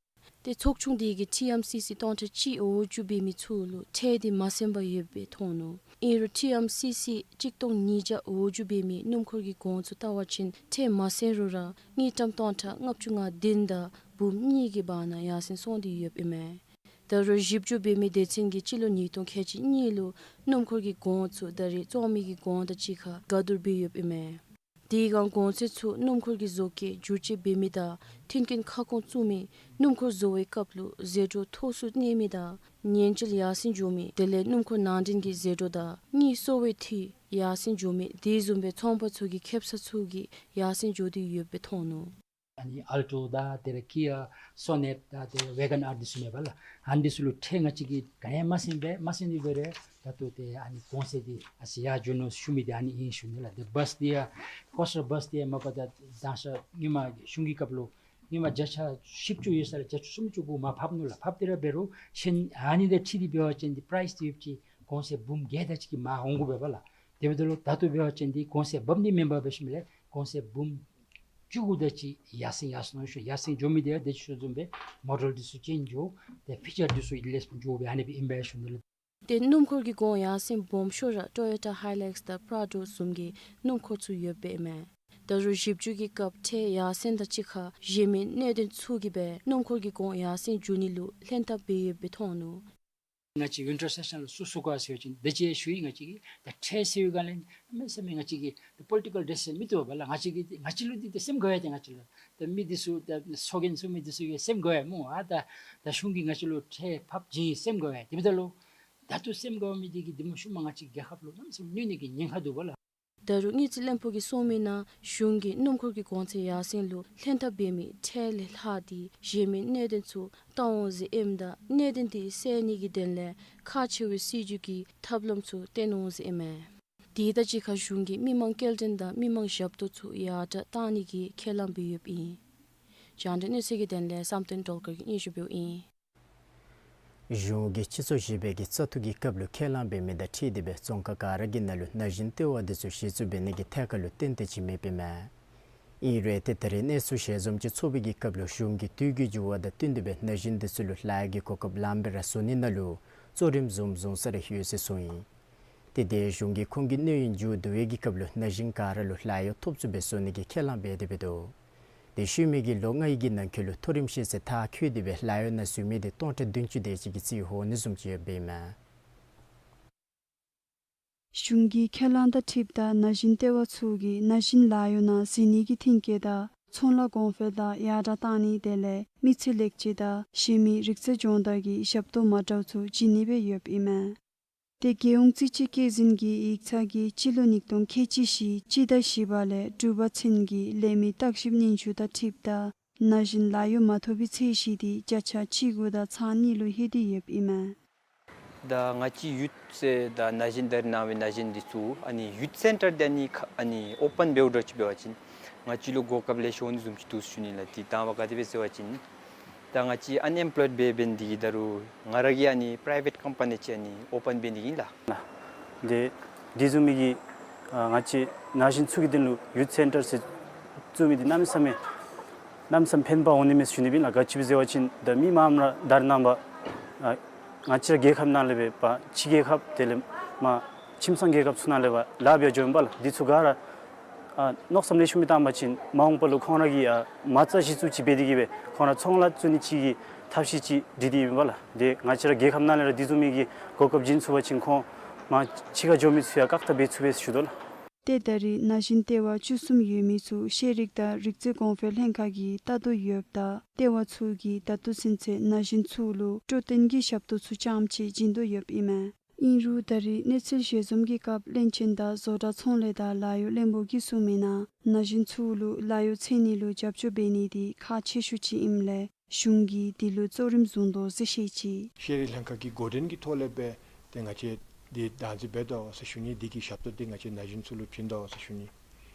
དེ་ཚོགས་ཆུང་དེ་གིས་ཊི་ཨེམ་སི་སི་སྟོང་ཕྲག་གཅིག་འོག་འགྱོ་འབད་མི་ཚུ་ལུ་ཁྲལ་དེ་མ་སེང་པར་ཡོདཔ་སྦེ་མཐོང་ནུག། ཨིན་རུང་ཊི་ཨེམ་སི་སི་གཅིག་སྟོང་ཉིས་བརྒྱ་འོག་འགྱོ་འབད་མི་སྣུམ་འཁོར་གྱི་གོང་ཚུ་བལྟ་བ་ཅིན་ཁྲལ་མ་སེང་རུང་ར་དངུལ་ཀྲམ་སྟོང་ཕྲག་ལྔ་བཅུ་ང་བདུན་དང་འབུམ་གཉིས་ཀྱི་བར་ན་ཡར་སེང་སོང་སྟེ་ཡོདཔ་ཨིན་མས། ད་རུང་ཞིབ་འཇུག་འབད་མི་སྡེ་ཚན་གྱིས་སྤྱི་ལོ་ཉིས་སྟོང་ཁལ་གཅིག་གཉིས་ལུ་སྣུམ་འཁོར་གྱི་གོང་ཚུ་ད་རེས་བཙོང་མི་གི་གོང་དང་གཅིག་ཁར་འགལ་འདུ་འབད་ཡོདཔ་ཨིན་མས། དེ་སྒང་གོང་ཚད་ཚུ་སྣུམ་འཁོར་གྱི་བཟོ་བཀོད་བསྒྱུར་བཅོས་འབད་མི་དང་མཐུན་རྐྱེན་ཁ་སྐོང་བཙུགས་མི་སྣུམ་འཁོར་བཟོ་བའི་སྐབས་ལུ་ཟད་འགྲོ་མཐོ་སུ་གནས་མི་དང་ཉེན་བཅོལ་ཡར་སེང་འགྱོ་མི་དེ་ལས་སྣུམ་འཁོར་ནང་འདྲེན་གྱི་ཟད་འགྲོ་དང་དངུལ་གསོག་པའི་འཐུས་ཡར་སེང་འགྱོ་མི་དེ་བཟུམ་སྦེ་ཚོང་པ་ཚུ་གི་ཁེབ་ས་ཚུ་གི་ཡར་སེང་འགྱོ་སྟེ་ཡོདཔ་སྦེ་མཐོང་ནུག། ཨ་ནི་ཨལ་ཊོ་དང་དེ་ལས་ཀི་ཡ་སོ་ནེཊ་དང་དེ་ལས་ཝེ་གཱན་ཨར་འདི་ཚུ་མེན་པ་ལགས། ཨ་ནི་འདི་ཚུ་ལུ་ཁྲལ་ང་བཅས་ཀྱིས་ག་ཡང་མ་སེང་པས། མ་སེང་ནི་འབད་རུང་ད་ལྟོ་ཏེ་ཨ་ནི་གོང་ཚད་འདི་ཨ་ཙི་ཡར་འགྱོ་ནུག་ཞུ་མི་འདི་ཨ་ནི་ཨིན་ཞུ་ནི་ལགས། ཏེ་བཱས་འདི་ཡང་ཀོ་སི་ཊར་བཱས་འདི་ཡང་མ་པ་ད་དང་ས་སྔོན་མ་གཞུང་གི་སྐབས་ལུ་སྔོན་མ་བརྒྱ་ཆ་བཞི་བཅུ་ཡོད་ས་ལས་བརྒྱ་ཆ་སུམ་ཅུ་དགུ་མར་ཕབ་ནུག་ལགས། ཕབ་སྟེ་ར་འབད་རུང་གཞན་ཨ་ནི་དང་འཁྲིལ་ཏེ་འབད་བ་ཅིན་འདི་པ་རའིས་འདི་ཡོདཔ་ཅིག་གོང་ཚད་འབུམ་བརྒྱད་དེ་ཅིག་གི་མར་འོང་དགོ་པས་པ་ལགས། དེ་འབདཝ་ད་ལུ་ད་ལྟོ་འབད་བ་ཅིན་འདི་གོང་ཚད་འབག་ནི་མེན་པར་འབད་ཞིནམ་ལས་གོང་ཚད་འབུམ་ བཅུ་དགུ་དེ་ཅིག་ཡར་སེང་ཡར་སོང་ནུག་ཞུ། ཡར་སེང་འགྱོ་མི་དེ་ཡང་དེ་ཅིག་ཞུ་བཟུམ་སྦེ་མོ་ཌེལ་འདི་ཚུ་ཅེནཇ་འགྱོ། ཏེ་ཕི་ཅར་འདི་ཚུ་ཡང་ལེགས་ཤོམ་འགྱོ་སྦེ་ཨ་ནི་སྦེ་ཨིན་པས་ཞུ་ནི་ལགས། ཏེ་སྣུམ་འཁོར་གྱི་གོང་ཡར་སེང་སྦོམ་ཤོས་ར་ཊོ་ཡོ་ཊ་ཧའི་ལེགས་དང་པྲ་ཌོ་བཟུམ་གྱི་སྣུམ་འཁོར་ཚུ་ཡོདཔ་ཨིན་མས། ད་རུང་ཞིབ་འཇུག་གི་སྐབས་ཁྲལ་ཡར་སེང་དང་གཅིག་ཁར་གཞན་མི་གནད་དོན་ཚུ་གིས་སྦེ་སྣུམ་འཁོར་གྱི་གོང་ཡར་སེང་འགྱོ་ནི་ལུ་ལྷན་ཐབས་འབད་ཡོདཔ་སྦེ་མཐོང་ནུག། ང་བཅས་ཝིན་ཊར་སེ་ཤཱན་ལུ་སུ་སུ་ག་ཟེར་བ་ཅིན་དེ་ཅིག་ཞུ་ཡི། ང་བཅས་ཀྱིས་ད་ཁྲལ་ཟེར་བའི་སྒང་ལས་གནམ་མེད་ས་མེད་ང་བཅས་ཀྱིས་ད་པོ་ལི་ཊི་ཀལ་ཌི་སི་ཤཱན་མི་བཏུབ་པས་ལགས། ང་བཅས་ཀྱིས་ང་བཅས་ལུ་འདི་ཏེ་སེམས་དགའ་བས། ཏེ་ང་བཅས་ལུ་ད་མི་འདི་ཚུ་ད་ཚོགས་རྒྱན་ཚུ་མི་འདི་ཚུ་གིས་སེམས་དགའ་བས་སྨོ། ཨ་ད་ད་གཞུང་གིས་ང་བཅས་ལུ་ཁྲལ་ཕབ་བྱིན་ཡི་སེམས་དགའ་བས། དེ་འབདཝ་ད་ལུ་ད་ལྟོ་སེམས་དགའ་མི་འདི་གིས་འདི་མ་ཤུལ་མ་ང་བཅས་རྒྱལ་ཁབ་ལུ་གནམ་མེད་ས་མེད་གནོད་ནི་གི་ཉེན་ཁ་འདུག་པ་ལགས། ད་རུང་དངུལ་རྩིས་བློན་པོ་གིས་གསུངས་མི་ནང་གཞུང་གིས་སྣུམ་འཁོར་གྱི་གོང་ཚད་ཡར་སེང་ལུ་ལྷན་ཐབས་འབད་མི་ཁྲལ་ལས་ལྷག་སྟེ་གཞན་མི་གནད་དོན་ཚུ་བཏང་འོང་ཟེར་ཨིནམ་ད་གནད་དོན་དེ་སེལ་ནི་གི་དོན་ལས་ཁག་ཆེ་བའི་སྲིད་བྱུས་ཀྱི་ཐབས་ལམ་ཚུ་བཏོན་འོང་ཟེར་ཨིན་མས། དེ་དང་གཅིག་ཁར་གཞུང་གིས་མི་མང་སྐྱེལ་འདྲེན་དང་མི་མང་ཞབས་ཏོག་ཚུ་ཡར་དྲགས་གཏང་ནི་གི་ཁས་བླངས་འབད་ཡོདཔ་ཨིན། རྒྱང་བསྒྲགས་གནས་ཚུལ་གྱི་དོན་ལས་བསམ་གཏན་སྒྲོལ་དཀར་གྱིས་སྙན་ཞུ་འབདཝ་ཨིན། གཞུང་གིས་སྤྱི་ཚོགས་བཞི་པའི་གི་བཙག་འཐུ་གི་སྐབས་ལུ་ཁས་བླངས་འབད་མི་དང་འཁྲིལ་ཏེ་སྦེ་རྫོང་ཁག་ག་ར་གི་ནང་ལུ་ན་གཞོན་ལྟེ་བ་འདི་ཚུ་གཞི་བཙུགས་འབད་ནི་གི་ཐད་ཁར་ལུ་ཏན་ཏིག་ཅིག་མེདཔ་ཨིན་མས། ཨིན་རུང་ཏེ་ད་རེས་གནས་ཚུལ་ཞལ་འཛོམས་ཅིག་ཚོགས་པའི་གི་སྐབས་ལུ་གཞུང་གིས་དུས་ཀྱི་འགྱུར་བ་དང་བསྟུན་ཏེ་སྦེ་ན་གཞོན་འདི་ཚུ་ལུ་ལཱ་གི་གོ་སྐབས་ལངམ་སྦེ་ར་བཟོ་ནི་ནང་ལུ་གཙོ་རིམ་བཟུང་བཟུང་ས་ར་ཡོད་ཟེར་གསུངས་ཡི། ཏེ་དེ་གཞུང་གིས་ཁོང་གི་གནས་ཡུན་མཇུག་བསྡུ་བའི་གི་སྐབས་ལུ་ན་གཞོན་ག་ར་ལུ་ལཱ་གཡོག་ཐོབ་ཚུགསཔ་སྦེ་བཟོ་ནི་གི་ཁས་བླངས་འབད་དེ་འབད་དོ། ཏེ་ཤུལ་མའི་གི་ལོ་ལྔའི་གི་ནང་འཁོད་ལུ་མཐོ་རིམ་ཤེས་ཚད་མཐར་འཁྱོལ་ཏེ་སྦེ་ལཱ་གཡོག་ནང་འཛུལ་མི་དེ་སྟོང་ཕྲག་བདུན་ཅུ་དེ་ཅིག་གི་རྩིས་འོང་ནི་བཟུམ་ཅིག་ཡོདཔ་ཨིན་མས། གཞུང་གི་ཁས་བླངས་དང་འཁྲིལཝ་ད་ན་གཞོན་ལྟེ་བ་ཚུ་གིས་ན་གཞོན་ལཱ་གཡོག་ནང་འཛུལ་ནི་གི་མཐུན་རྐྱེན་དང་ཚོང་ལཱ་གོང་འཕེལ་དང་ཡར་དྲགས་གཏང་ནི་དེ་ལས་མི་ཚེ་ལེགས་ཆ་དང་གཞན་མི་རིག་རྩལ་སྦྱོང་བརྡར་གྱི་ཞབས་ཏོག་མ་འདྲཝ་ཚུ་བྱིན་ནི་སྦེ་ཡོདཔ་ཨིན་མས། ཏེ་རྒྱལ་ཡོངས་རྩིས་དཔྱད་བཀོད་འཛིན་གྱི་ཡིག་ཚང་གིས་སྤྱི་ལོ་ཉིས་སྟོང་ཁལ་གཅིག་བཞི་སྤྱི་ཟླ་བཞི་པ་ལས་དྲུག་པ་ཚུན་གྱི་ལས་མི་བརྟག་ཞིབ་སྙན་ཞུ་དང་འཁྲིལཝ་ད་ན་གཞོན་ལཱ་གཡོག་མ་ཐོབ་པའི་ཚད་གཞི་དེ་བརྒྱ་ཆ་བཅུ་དགུ་དང་ཚག་གཉིས་ལུ་ལྷོད་དེ་ཡོདཔ་ཨིན་མས། ད་ང་བཅས་ཡུཐ་ཟེར་ད་ན་གཞོན་ད་རེས་ནངས་པའི་ན་གཞོན་འདི་ཚུ་ཨ་ནི་ཡུཐ་སེན་ཊར་འདི་ཨ་ནི་ཁ་ཨ་ནི་ཨོ་པཱན་འབདཝ་འདྲཝ་ཅིག་འབད་བ་ཅིན་ང་བཅས་ལུ་གོ་སྐབས་ལེ་ཤ་འོང་ནི་བཟུམ་ཅིག་འདུག་ཟེར་ཞུ་ནི་ལགས། དེ་དང་པ་ག་དེ་སྦེ་ཟེར་བ་ཅིན་ད་ང་བཅས་ཨན་ཨེམ་པ་ལོའིཌ་སྦེ་འབད་ནི་དེ་གིས་ད་རུང་ང་ར་གིས་ཨ་ནི་པ་རའི་ཝེཊ་ཀམ་པ་ནི་ཅིག་ཨ་ནི་ཨོ་པཱན་འབད་ནི་ཨིན་ལགས། དེ་དེ་བཟུམ་མའི་གི་ཨ་ང་བཅས་ན་གཞོན་ཚུ་གི་དོན་ལུ་ཡུཐ་སེན་ཊར་ཟེར་བཙུགས་མི་དེ་གནམ་མེད་ས་མེད་གནམ་མེད་ས་མེད་ཕན་པ་འོང་ནི་མས་ཟེར་ཞུ་ནི་ཨིན་ལགས། ག་ཅི་སྦེ་ཟེར་བ་ཅིན་ད་མི་མངམ་ར་ད་རེས་ནངས་པ་ཨ་ང་བཅས་ར་རྒྱལ་ཁབ་ནང་ལས་སྦེ་ཕར་ཕྱི་རྒྱལ་ཁབ་དེ་ལས་མར་ཁྱིམ་ཚང་རྒྱལ་ཁབ་ཚུ་ནང་ལས་ཕར་ལཱ་འབད་འགྱོཝ་ཨིན་པས་ལགས། དེ་ཚུ་ག་ར་ཨ་མནོ་བསམ་ལེགས་ཤོམ་སྦེ་བཏང་པ་ཅིན་མ་འོངས་པ་ལུ་ཁོང་ར་གིས་ཨ་མ་རྩ་གཞི་བཙུགས་ཅིག་འབད་དེ་གིས་སྦེ་ཁོང་ར་ཚོང་ལཱ་བཙུགས་ནི་ཅིག་གི་ཐབས་ཤེས་ཅིག་སྒྲིག་སྟེ་ཨིན་པས་ལགས། དེ་ང་བཅས་ར་རྒྱལ་ཁབ་ནང་ལས་ར་དེ་བཟུམ་མའི་གི་གོ་སྐབས་བྱིན་ཚུགས་པ་ཅིན་ཁོང་མར་ཕྱི་ཁར་འགྱོ་མི་ཚུ་ཡང་བཀག་ཐབས་འབད་ཚུགས་པས་ཟེར་ཞུ་དོ་ལགས། ཏེ་ད་རེས་ན་གཞོན་ལྟེ་བ་བཅུ་གསུམ་ཡོད་མི་ཚུ་ཤེས་རིག་དང་རིག་རྩལ་གོང་འཕེལ་ལྷན་ཁག་གིས་བལྟ་དོ་ཡོདཔ་ད་ལྟེ་བ་ཚུ་གིས་ད་ལྟོ་ཚུན་ཚོད་ན་གཞོན་ཚུ་ལུ་སྤྲོ་སྟོན་གྱི་ཞབས་ཏོག་ཚུ་རྐྱངམ་ཅིག་བྱིན་དོ་ཡོདཔ་ཨིན་མས། ཨིན་རུང་ད་རེས་གནས་ཚུལ་ཞལ་འཛོམས་ཀྱི་སྐབས་བློན་ཆེན་དང་བཟོ་གྲྭ་ཚོང་ལས་དང་ལཱ་གཡོག་བློན་པོ་གིས་གསུངས་མི་ནང་ན་གཞོན་ཚུ་ལུ་ལཱ་གཡོག་འཚོལ་ནི་ལུ་རྒྱབ་སྐྱོར་འབད་ནི་དེ་ཁག་ཆེ་ཤོས་ཅིག་ཨིནམ་ལས་གཞུང་གིས་དེ་ལུ་གཙོ་རིམ་བཟུང་དོ་ཟེར་བཤད་ཅི། ཤེས་རིག་ལྷན་ཁག་གི་འགོ་འདྲེན་གྱི་ཐོག་ལས་སྦེ་ཏེ་ང་བཅས་འདི་བདག་འཛིན་འབད་དོ་ཟེར་ཞུ་ནི། འདི་གི་ཞབས་ཏོག་འདི་ང་བཅས་ན་གཞོན་ཚུ་ལུ་བྱིན་དོ་ཟེར་ཞུ་ནི།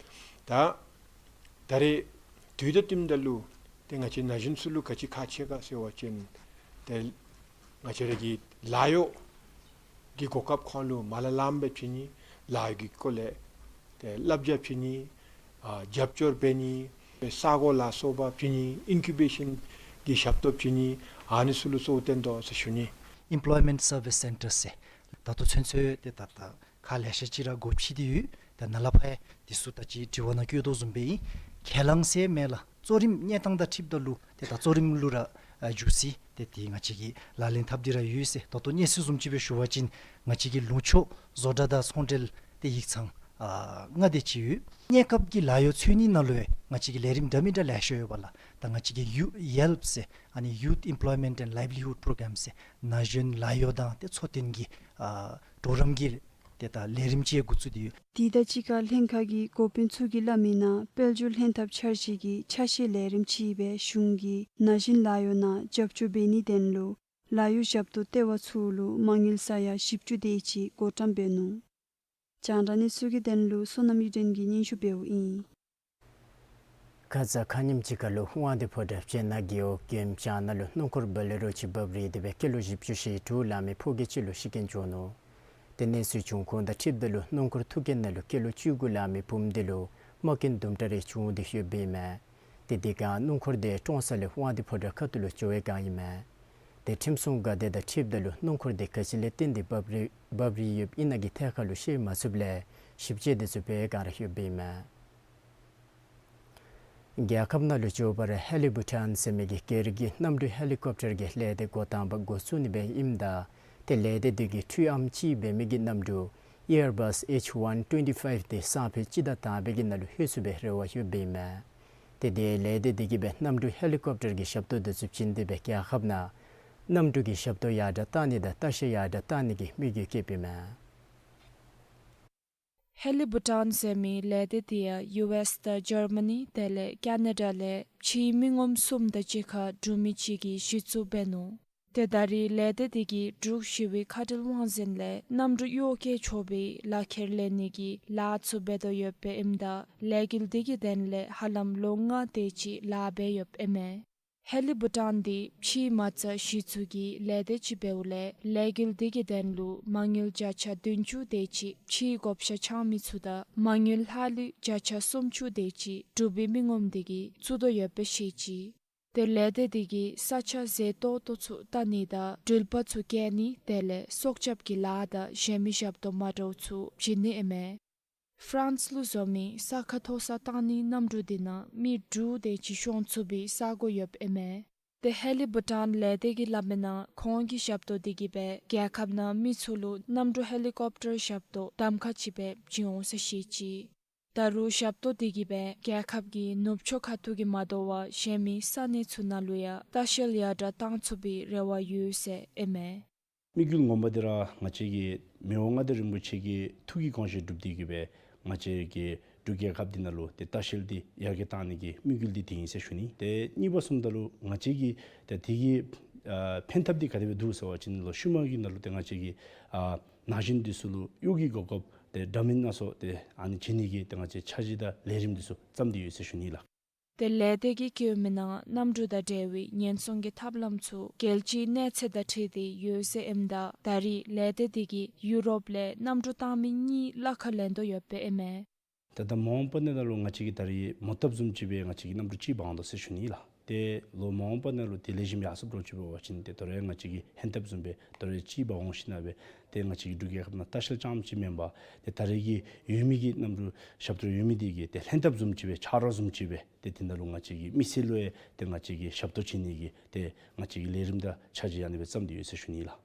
ད་ད་རེས་དུས་དང་བསྟུནམ་ད་ལུ་ཏེ་ང་བཅས་ན་གཞོན་ཚུ་ལུ་ག་ཅི་ཁག་ཆེ་ག་ཟེར་བ་ཅིན་ཏེ་ང་བཅས་ར་གི་ལཱ་གཡོག་གི་གོ་སྐབས་ཁོང་ལུ་མ་ལ་ལངམ་སྦེ་བྱིན་ནི། ལཱ་གཡོག་གི་སྐོར་ལས་ཏེ་བསླབ་བྱ་བྱིན་ནི། ཨ་རྒྱབ་སྐྱོར་འབད་ནི། ས་གོ་ལ་སོགས་པ་བྱིན་ནི། ཨིན་ཀུ་བེ་ཤཱན་གྱི་ཞབས་ཏོག་བྱིན་ནི། ཨ་ནི་ཚུ་ལུ་གཙོ་བོ་བསྟེན་དོ་ཟེར་ཞུ་ནི། Employment Service Centre ཟེར་ད་ལྟོ་ཚུན་ཚོད་ཏེ་ད་ད་ཁག་ལེ་ཤ་ཅིག་ར་སྒོ་ཕྱེ་སྟེ་ཡོད། ད་ནཱ་ལས་ཕར་ཡང་དེ་ཚུ་ད་ཅི་དྲི་བ་ནང་བཀོད་དོ་བཟུམ་སྦེ་ཨིན། ཁས་བླངས་ཟེར་མེན་ལགས། གཙོ་རིམ་གནས་སྟངས་དང་འཁྲིལཝ་ད་ལུ་ཏེ་ད་གཙོ་རིམ་ལུ་ར་ཨ་འགྱོ་ཅི། ཏེ་དེ་ང་བཅས་ཀྱིས་ལག་ལེན་འཐབ་སྟེ་ར་ཡོད་ཟེར། ད་ལྟོ་གནས་ཚུལ་བཟུམ་ཅིག་སྦེ་ཞུ་བ་ཅིན་ང་བཅས་ཀྱི་ལུང་ཕྱོགས་བཟོ་གྲྭ་དང་ཚོང་འབྲེལ་ཏེ་ཡིག་ཚང་ཨ་ལྔ་དེ་ཅིག་ཡོད། གནས་སྐབས་ཀྱི་ལཱ་གཡོག་འཚོལ་ནི་ནང་ལུ་ཡང་ང་བཅས་ཀྱི་ལས་རིམ་འདྲ་མིན་འདྲ་ལེ་ཤ་ཡོད་པ་ལགས། ད་ང་བཅས་ཀྱི་ཡུ་ཡེལཔ་ཟེར་ཨ་ནི་Youth Employment and Livelihood Program ཟེར་ན་གཞོན་ལཱ་གཡོག་དང་ཏེ་འཚོ་རྟེན་གྱི་ཨ་གྲོགས་རམ་གྱི་ཏེ་ད་ལས་རིམ་ཅིག་འགོ་བཙུགས་ཏེ་ཡོད། དེ་དང་གཅིག་ཁར་ལྷན་ཁག་གི་འགོ་དཔོན་ཚུ་གིས་སླབ་མི་ནང་དཔལ་འབྱོར་ལྷན་ཐབས་འཆར་གཞི་གི་ཆ་ཤས་ལས་རིམ་ཅིག་སྦེ་གཞུང་གིས་ན་གཞོན་ལཱ་གཡོག་ནང་རྒྱབ་སྐྱོར་འབད་ནིའི་དོན་ལུ་ལཱ་གཡོག་ཞབས་ཏོག་ལྟེ་བ་ཚུ་ལུ་མ་དངུལ་ས་ཡ་བཞི་བཅུ་དེ་ཅིག་བགོ་བཀྲམ་འབད་ནུག། རྒྱང་བསྒྲགས་གནས་ཚུལ་གྱི་དོན་ལུ་བསོད་ནམས་གཡུ་སྒྲོན་གྱིས་སྙན་ཞུ་འབདཝ་ཨིན། ཁ་ཙ་ཁ་ཉིནམ་ཅིག་ཁར་ལུ་དབང་འདུས་ཕོ་བྲང་སྤྱན་ནག་རྒེད་འོག་གྱོན་བྱང་ནང་ལུ་སྣུམ་འཁོར་བོ་ལེ་རོ་ཅིག་འབབ་རིལ་ཏེ་སྦེ་ཀི་ལོ་བཞི་བཅུ་ཞེ་དྲུག་ལང་མི་ཕོ་སྐྱེས་ཅིག་ལུ་ཤི་རྐྱེན་བྱུང་ནུག། ཏེ་གནས་ཚུལ་བྱུང་ཁུངས་དང་འཁྲིལཝ་ད་ལུ་སྣུམ་འཁོར་ཐུག་རྐྱེན་ནང་ལུ་ཀི་ལོ་བཅུ་དགུ་ལང་མི་བུམོ་དེ་ལུ་ རྨ་སྐྱོན་དུམ་གྲ་རེ་བྱུང་སྟེ་ཡོདཔ་ཨིན་མས། ཏེ་དེ་སྒང་སྣུམ་འཁོར་དེ་ཀྲོང་གསར་ལས་དབང་འདུས་ཕོ་བྲང་ཁ་ཐུག་ལུ་འགྱོ་བའི་བསྒང་ཨིན་མས། ཏེ་ཁྲིམས་སྲུང་འགག་སྡེ་དང་འཁྲིལཝ་ད་ལུ་སྣུམ་འཁོར་དེ་ག་ཅི་ལས་བརྟེན་ཏེ་འབབ་རི་འབབ་རི་ཡོདཔ་ཨིན་ན་གི་ཐད་ཁར་ལུ་ཤེས་མ་ཚུགསཔ་ལས་ཞིབ་དཔྱད་དེ་ཚུ་འབད་བའི་བསྒང་ར་ཡོདཔ་ཨིན་མས། རྒྱལ་ཁབ་ནང་ལུ་འགྱོ་བར་ཧེ་ལི་བྷུ་ཊཱན་ཟེར་མི་གི་སྒེར་གྱི་གནམ་གྲུ་ཧེ་ལི་ཀོབ་ཊར་གྱི་ལས་སྡེ་འགོ་དང་པ་འགོ་བཙུགས་ནི་སྦེ་ཨིནམ་ད་ཏེ་ལས་སྡེ་དེ་གིས་འཕྲུལ་ཨམ་ཅིག་འབད་མི་གི་གནམ་གྲུ་ཨེར་བཱས་ཨེཆ་ཝན་ཊུ་ཝེན་ཊི་ཕའིབ་དེ་སང་ཕོད་སྤྱི་ཟླ་དང་པའི་གི་ནང་ལུ་ལྷོད་ཚུགས་པའི་རེ་བ་ཡོདཔ་ཨིན་མས། ཏེ་དེ་ལས་སྡེ་དེ་གིས་སྦེ་གནམ་གྲུ་ཧེ་ལི་ཀོབ་ཊར་གྱི་ཞབས་ཏོག་དེ་ཚུ་བྱིན་ཏེ་སྦེ་རྒྱལ་ཁབ་ནང་གནམ་གྲུ་གི་ཞབས་ཏོག་ཡར་དྲག་གཏང་ནི་དང་ལྟ་བཤལ་ཡར་དྲག་གཏང་ནི་གི་དམིགས་ཡུལ་བསྐྱེདཔ་ཨིན་མས། ཧེ་ལི་བྷུ་ཊཱན་ཟེར་མི་ལས་སྡེ་དེ་ཡང་ཡུ་ཨེསི་དང་ཇར་མ་ནི་དེ་ལས་ཀེ་ན་ཌ་ལས་ཕྱིའི་མི་ངོམ་གསུམ་དང་གཅིག་ཁར་འབྲུག་མི་གཅིག་གིས་གཞི་བཙུགས་འབད་ནུག། ཏེ་ད་རེས་ལས་སྡེ་དེ་གིས་འབྲུག་ཞི་བའི་ཁ་བྲལ་དབང་འཛིན་ལས་གནམ་གྲུ་གཡོག་བཀོལ་ཆོག་པའི་ལག་ཁྱེར་ལེན་ནི་གི་ལཱ་ཚུ་འབད་དོ་ཡོདཔ་ཨིནམ་ད་ལས་འགུལ་དེ་གི་དོན་ལས་ཧ་ལམ་ལོ་ལྔ་དེ་ཅིག་ལཱ་འབད་ཡོདཔ་ཨིན་མས། ཧེ་ལི་བྷུ་ཊཱན་དེ་ཕྱིའི་མ་རྩ་གཞི་བཙུགས་ཀྱི་ལས་སྡེ་ཅིག་འབདཝ་ལས་ལས་འགུལ་དེ་གི་དོན་ལུ་མ་དངུལ་བརྒྱ་ཆ་བདུན་ཅུ་དེ་ཅིག་ཕྱིའི་བགོ་བཤའ་འཆང་མི་ཚུ་དང་མ་དངུལ་ལྷག་ལུས་བརྒྱ་ཆ་སུམ་ཅུ་དེ་ཅིག་འབྲུག་པའི་མི་ངོམ་དེ་གིས་བཙུགས་དོ་ཡོདཔ་སྦེ་བཤད་ཅི། ཏེ་ལས་སྡེ་དེ་གིས་ས་ཆ་མཛེས་ཏོག་ཏོ་ཚུ་བལྟ་ནི་དང་འགྲུལ་པ་ཚུ་བསྐྱལ་ནི་དེ་ལས་སྲོག་སྐྱབས་ཀྱི་ལཱ་དང་གཞན་མི་ཞབས་ཏོག་མ་འདྲཝ་ཚུ་བྱིན་ནི་ཨིན་མས། ཧྥ་རན་སི་ལུ་འཛོམས་མི་ས་ཁ་མཐོ་ས་བཏང་ནིའི་གནམ་གྲུ་དེ་ནང་མི་དྲུག་དེ་ཅིག་ཤོང་ཚུགས་པའི་ས་སྒོ་ཡོདཔ་ཨིན་མས། ཏེ་ཧེ་ལི་བྷུ་ཊཱན་ལས་སྡེ་གིས་སླབ་མིའི་ནང་ཁོང་གི་ཞབས་ཏོག་དེ་གིས་སྦེ་རྒྱལ་ཁབ་ནང་མི་ཚུ་ལུ་གནམ་གྲུ་ཧེ་ལི་ཀོབ་ཊར་ཞབས་ཏོག་གདམ་ཁ་ཅིག་སྦེ་བྱིན་འོང་ཟེར་བཤད་ཅི། ད་རུང་ཞབས་ཏོག་དེ་གིས་སྦེ་རྒྱལ་ཁབ་ཀྱི་ནུབ་ཕྱོགས་ཁ་ཐུག་གི་མ་དོ་བར་གཞན་མི་ས་གནས་ཚུ་ནང་ལུ་ཡང་ལྟ་བཤལ་ཡར་དྲག་གཏང་ཚུགས་པའི་རེ་བ་ཡོད་ཟེར་ཨིན་མས། དམིགས་ཡུལ་ངོ་མ་འདི་ར་ང་བཅས་ཀྱི་མི་དབང་མངའ་བདག་རིན་པོ་ཆེ་གི་ཐུགས་ཀྱི་དགོངས་བཞེད་སྒྲུབ་སྟེ་གིས་སྦེ་ང་བཅས་ཀྱི་འབྲུག་རྒྱལ་ཁབ་འདི་ནང་ལུ་ཏེ་ལྟ་བཤལ་འདི་ཡར་རྒྱས་གཏང་ནི་གི་དམིགས་ཡུལ་འདི་དེ་ཨིན་ཟེར་ཞུ་ནི། ཏེ་གཉིས་པ་བཟུམ་ད་ལུ་ང་བཅས་ཀྱི་ཏེ་དེ་གི་ཨ་ཕན་ཐབས་འདི་ག་དེ་སྦེ་འདུག་ཟེར་བ་ཅིན་ལོ་ཤུལ་མ་གི་ནང་ལུ་ཏེ་ང་བཅས་ཀྱི་ཨ་ན་གཞོན་འདི་ཚུ་ལུ་གཡོག་གི་གོ་སྐབས་ཏེ་འདྲ་མིན་སྣ་ཚོགས་ཏེ་ཨ་ནི་བྱིན་ནི་གི་ཏེ་ང་བཅས་འཆར་གཞི་དང་ལས་རིམ་འདི་ཚུ་བརྩམས་ཏེ་ཡོད་ཟེར་ཞུ་ནི་ལགས། ཏེ་ལས་སྡེ་གིས་བཀོད་མིའི་ནང་གནམ་གྲུ་དང་འབྲེལ་བའི་ཉེན་སྲུང་གི་ཐབས་ལམ་ཚུ་རྒྱལ་སྤྱིའི་གནས་ཚད་དང་འཁྲིལ་ཏེ་ཡོད་ཟེར་ཨིནམ་ད་ད་རེས་ལས་སྡེ་དེ་གིས་ཡུ་རོབ་ལས་གནམ་གྲུ་བཏང་མི་གཉིས་གླ་ཁར་ལེན་དོ་ཡོདཔ་ཨིན་མས། ད་ལྟོ་མ་འོངས་པ་ནང་ལུ་ང་བཅས་ཀྱིས་ད་རེས་མོ་བཏབ་བཟུམ་ཅིག་སྦེ་ང་བཅས་ཀྱིས་གནམ་གྲུ་གཅིག་འབག་འོང་དོ་ཟེར་ཞུ་ནི་ལགས། ཏེ་ལོ་མ་འོངས་པ་ནང་ལུ་དེ་ལས་ཞིམ་ཡར་སོངམ་འདྲཝ་ཅིག་འབད་བ་ཅིན་ཏེ་དོ་རུང་ང་བཅས་ཀྱིས་ཧེང་སྟབས་བཟུམ་སྦེ་དོ་རུང་གཅིག་འབག་འོང་ཞིནམ་སྦེ་ཏེ་ང་བཅས་ཀྱི་འབྲུག་རྒྱལ་ཁབ་ནང་ལྟ་བཤལ་རྐྱངམ་ཅིག་མེན་པར་ཏེ་ད་རེས་ཀྱི་ཡོད་མི་གི་གནམ་གྲུ་ཞབས་ཏོག་ཡོད་མི་དེ་གིས་ཏེ་ཧེང་སྟབས་བཟུམ་ཅིག་སྦེ་ཆ་རོགས་བཟུམ་ཅིག་སྦེ་ཏེ་དེ་ནང་ལུ་ང་བཅས་ཀྱི་མི་སེར་ལུ་ཡང་ཏེ་ང་བཅས་ཀྱིས་ཞབས་ཏོག་བྱིན་ནི་གི་ཏེ་ང་བཅས་ཀྱི་ལས་རིམ་དང་འཆར་གཞི་ཨ་ནི་སྦེ་བརྩམས་ཏེ་ཡོད་ཟེར་ཞུ་ནི་ལགས།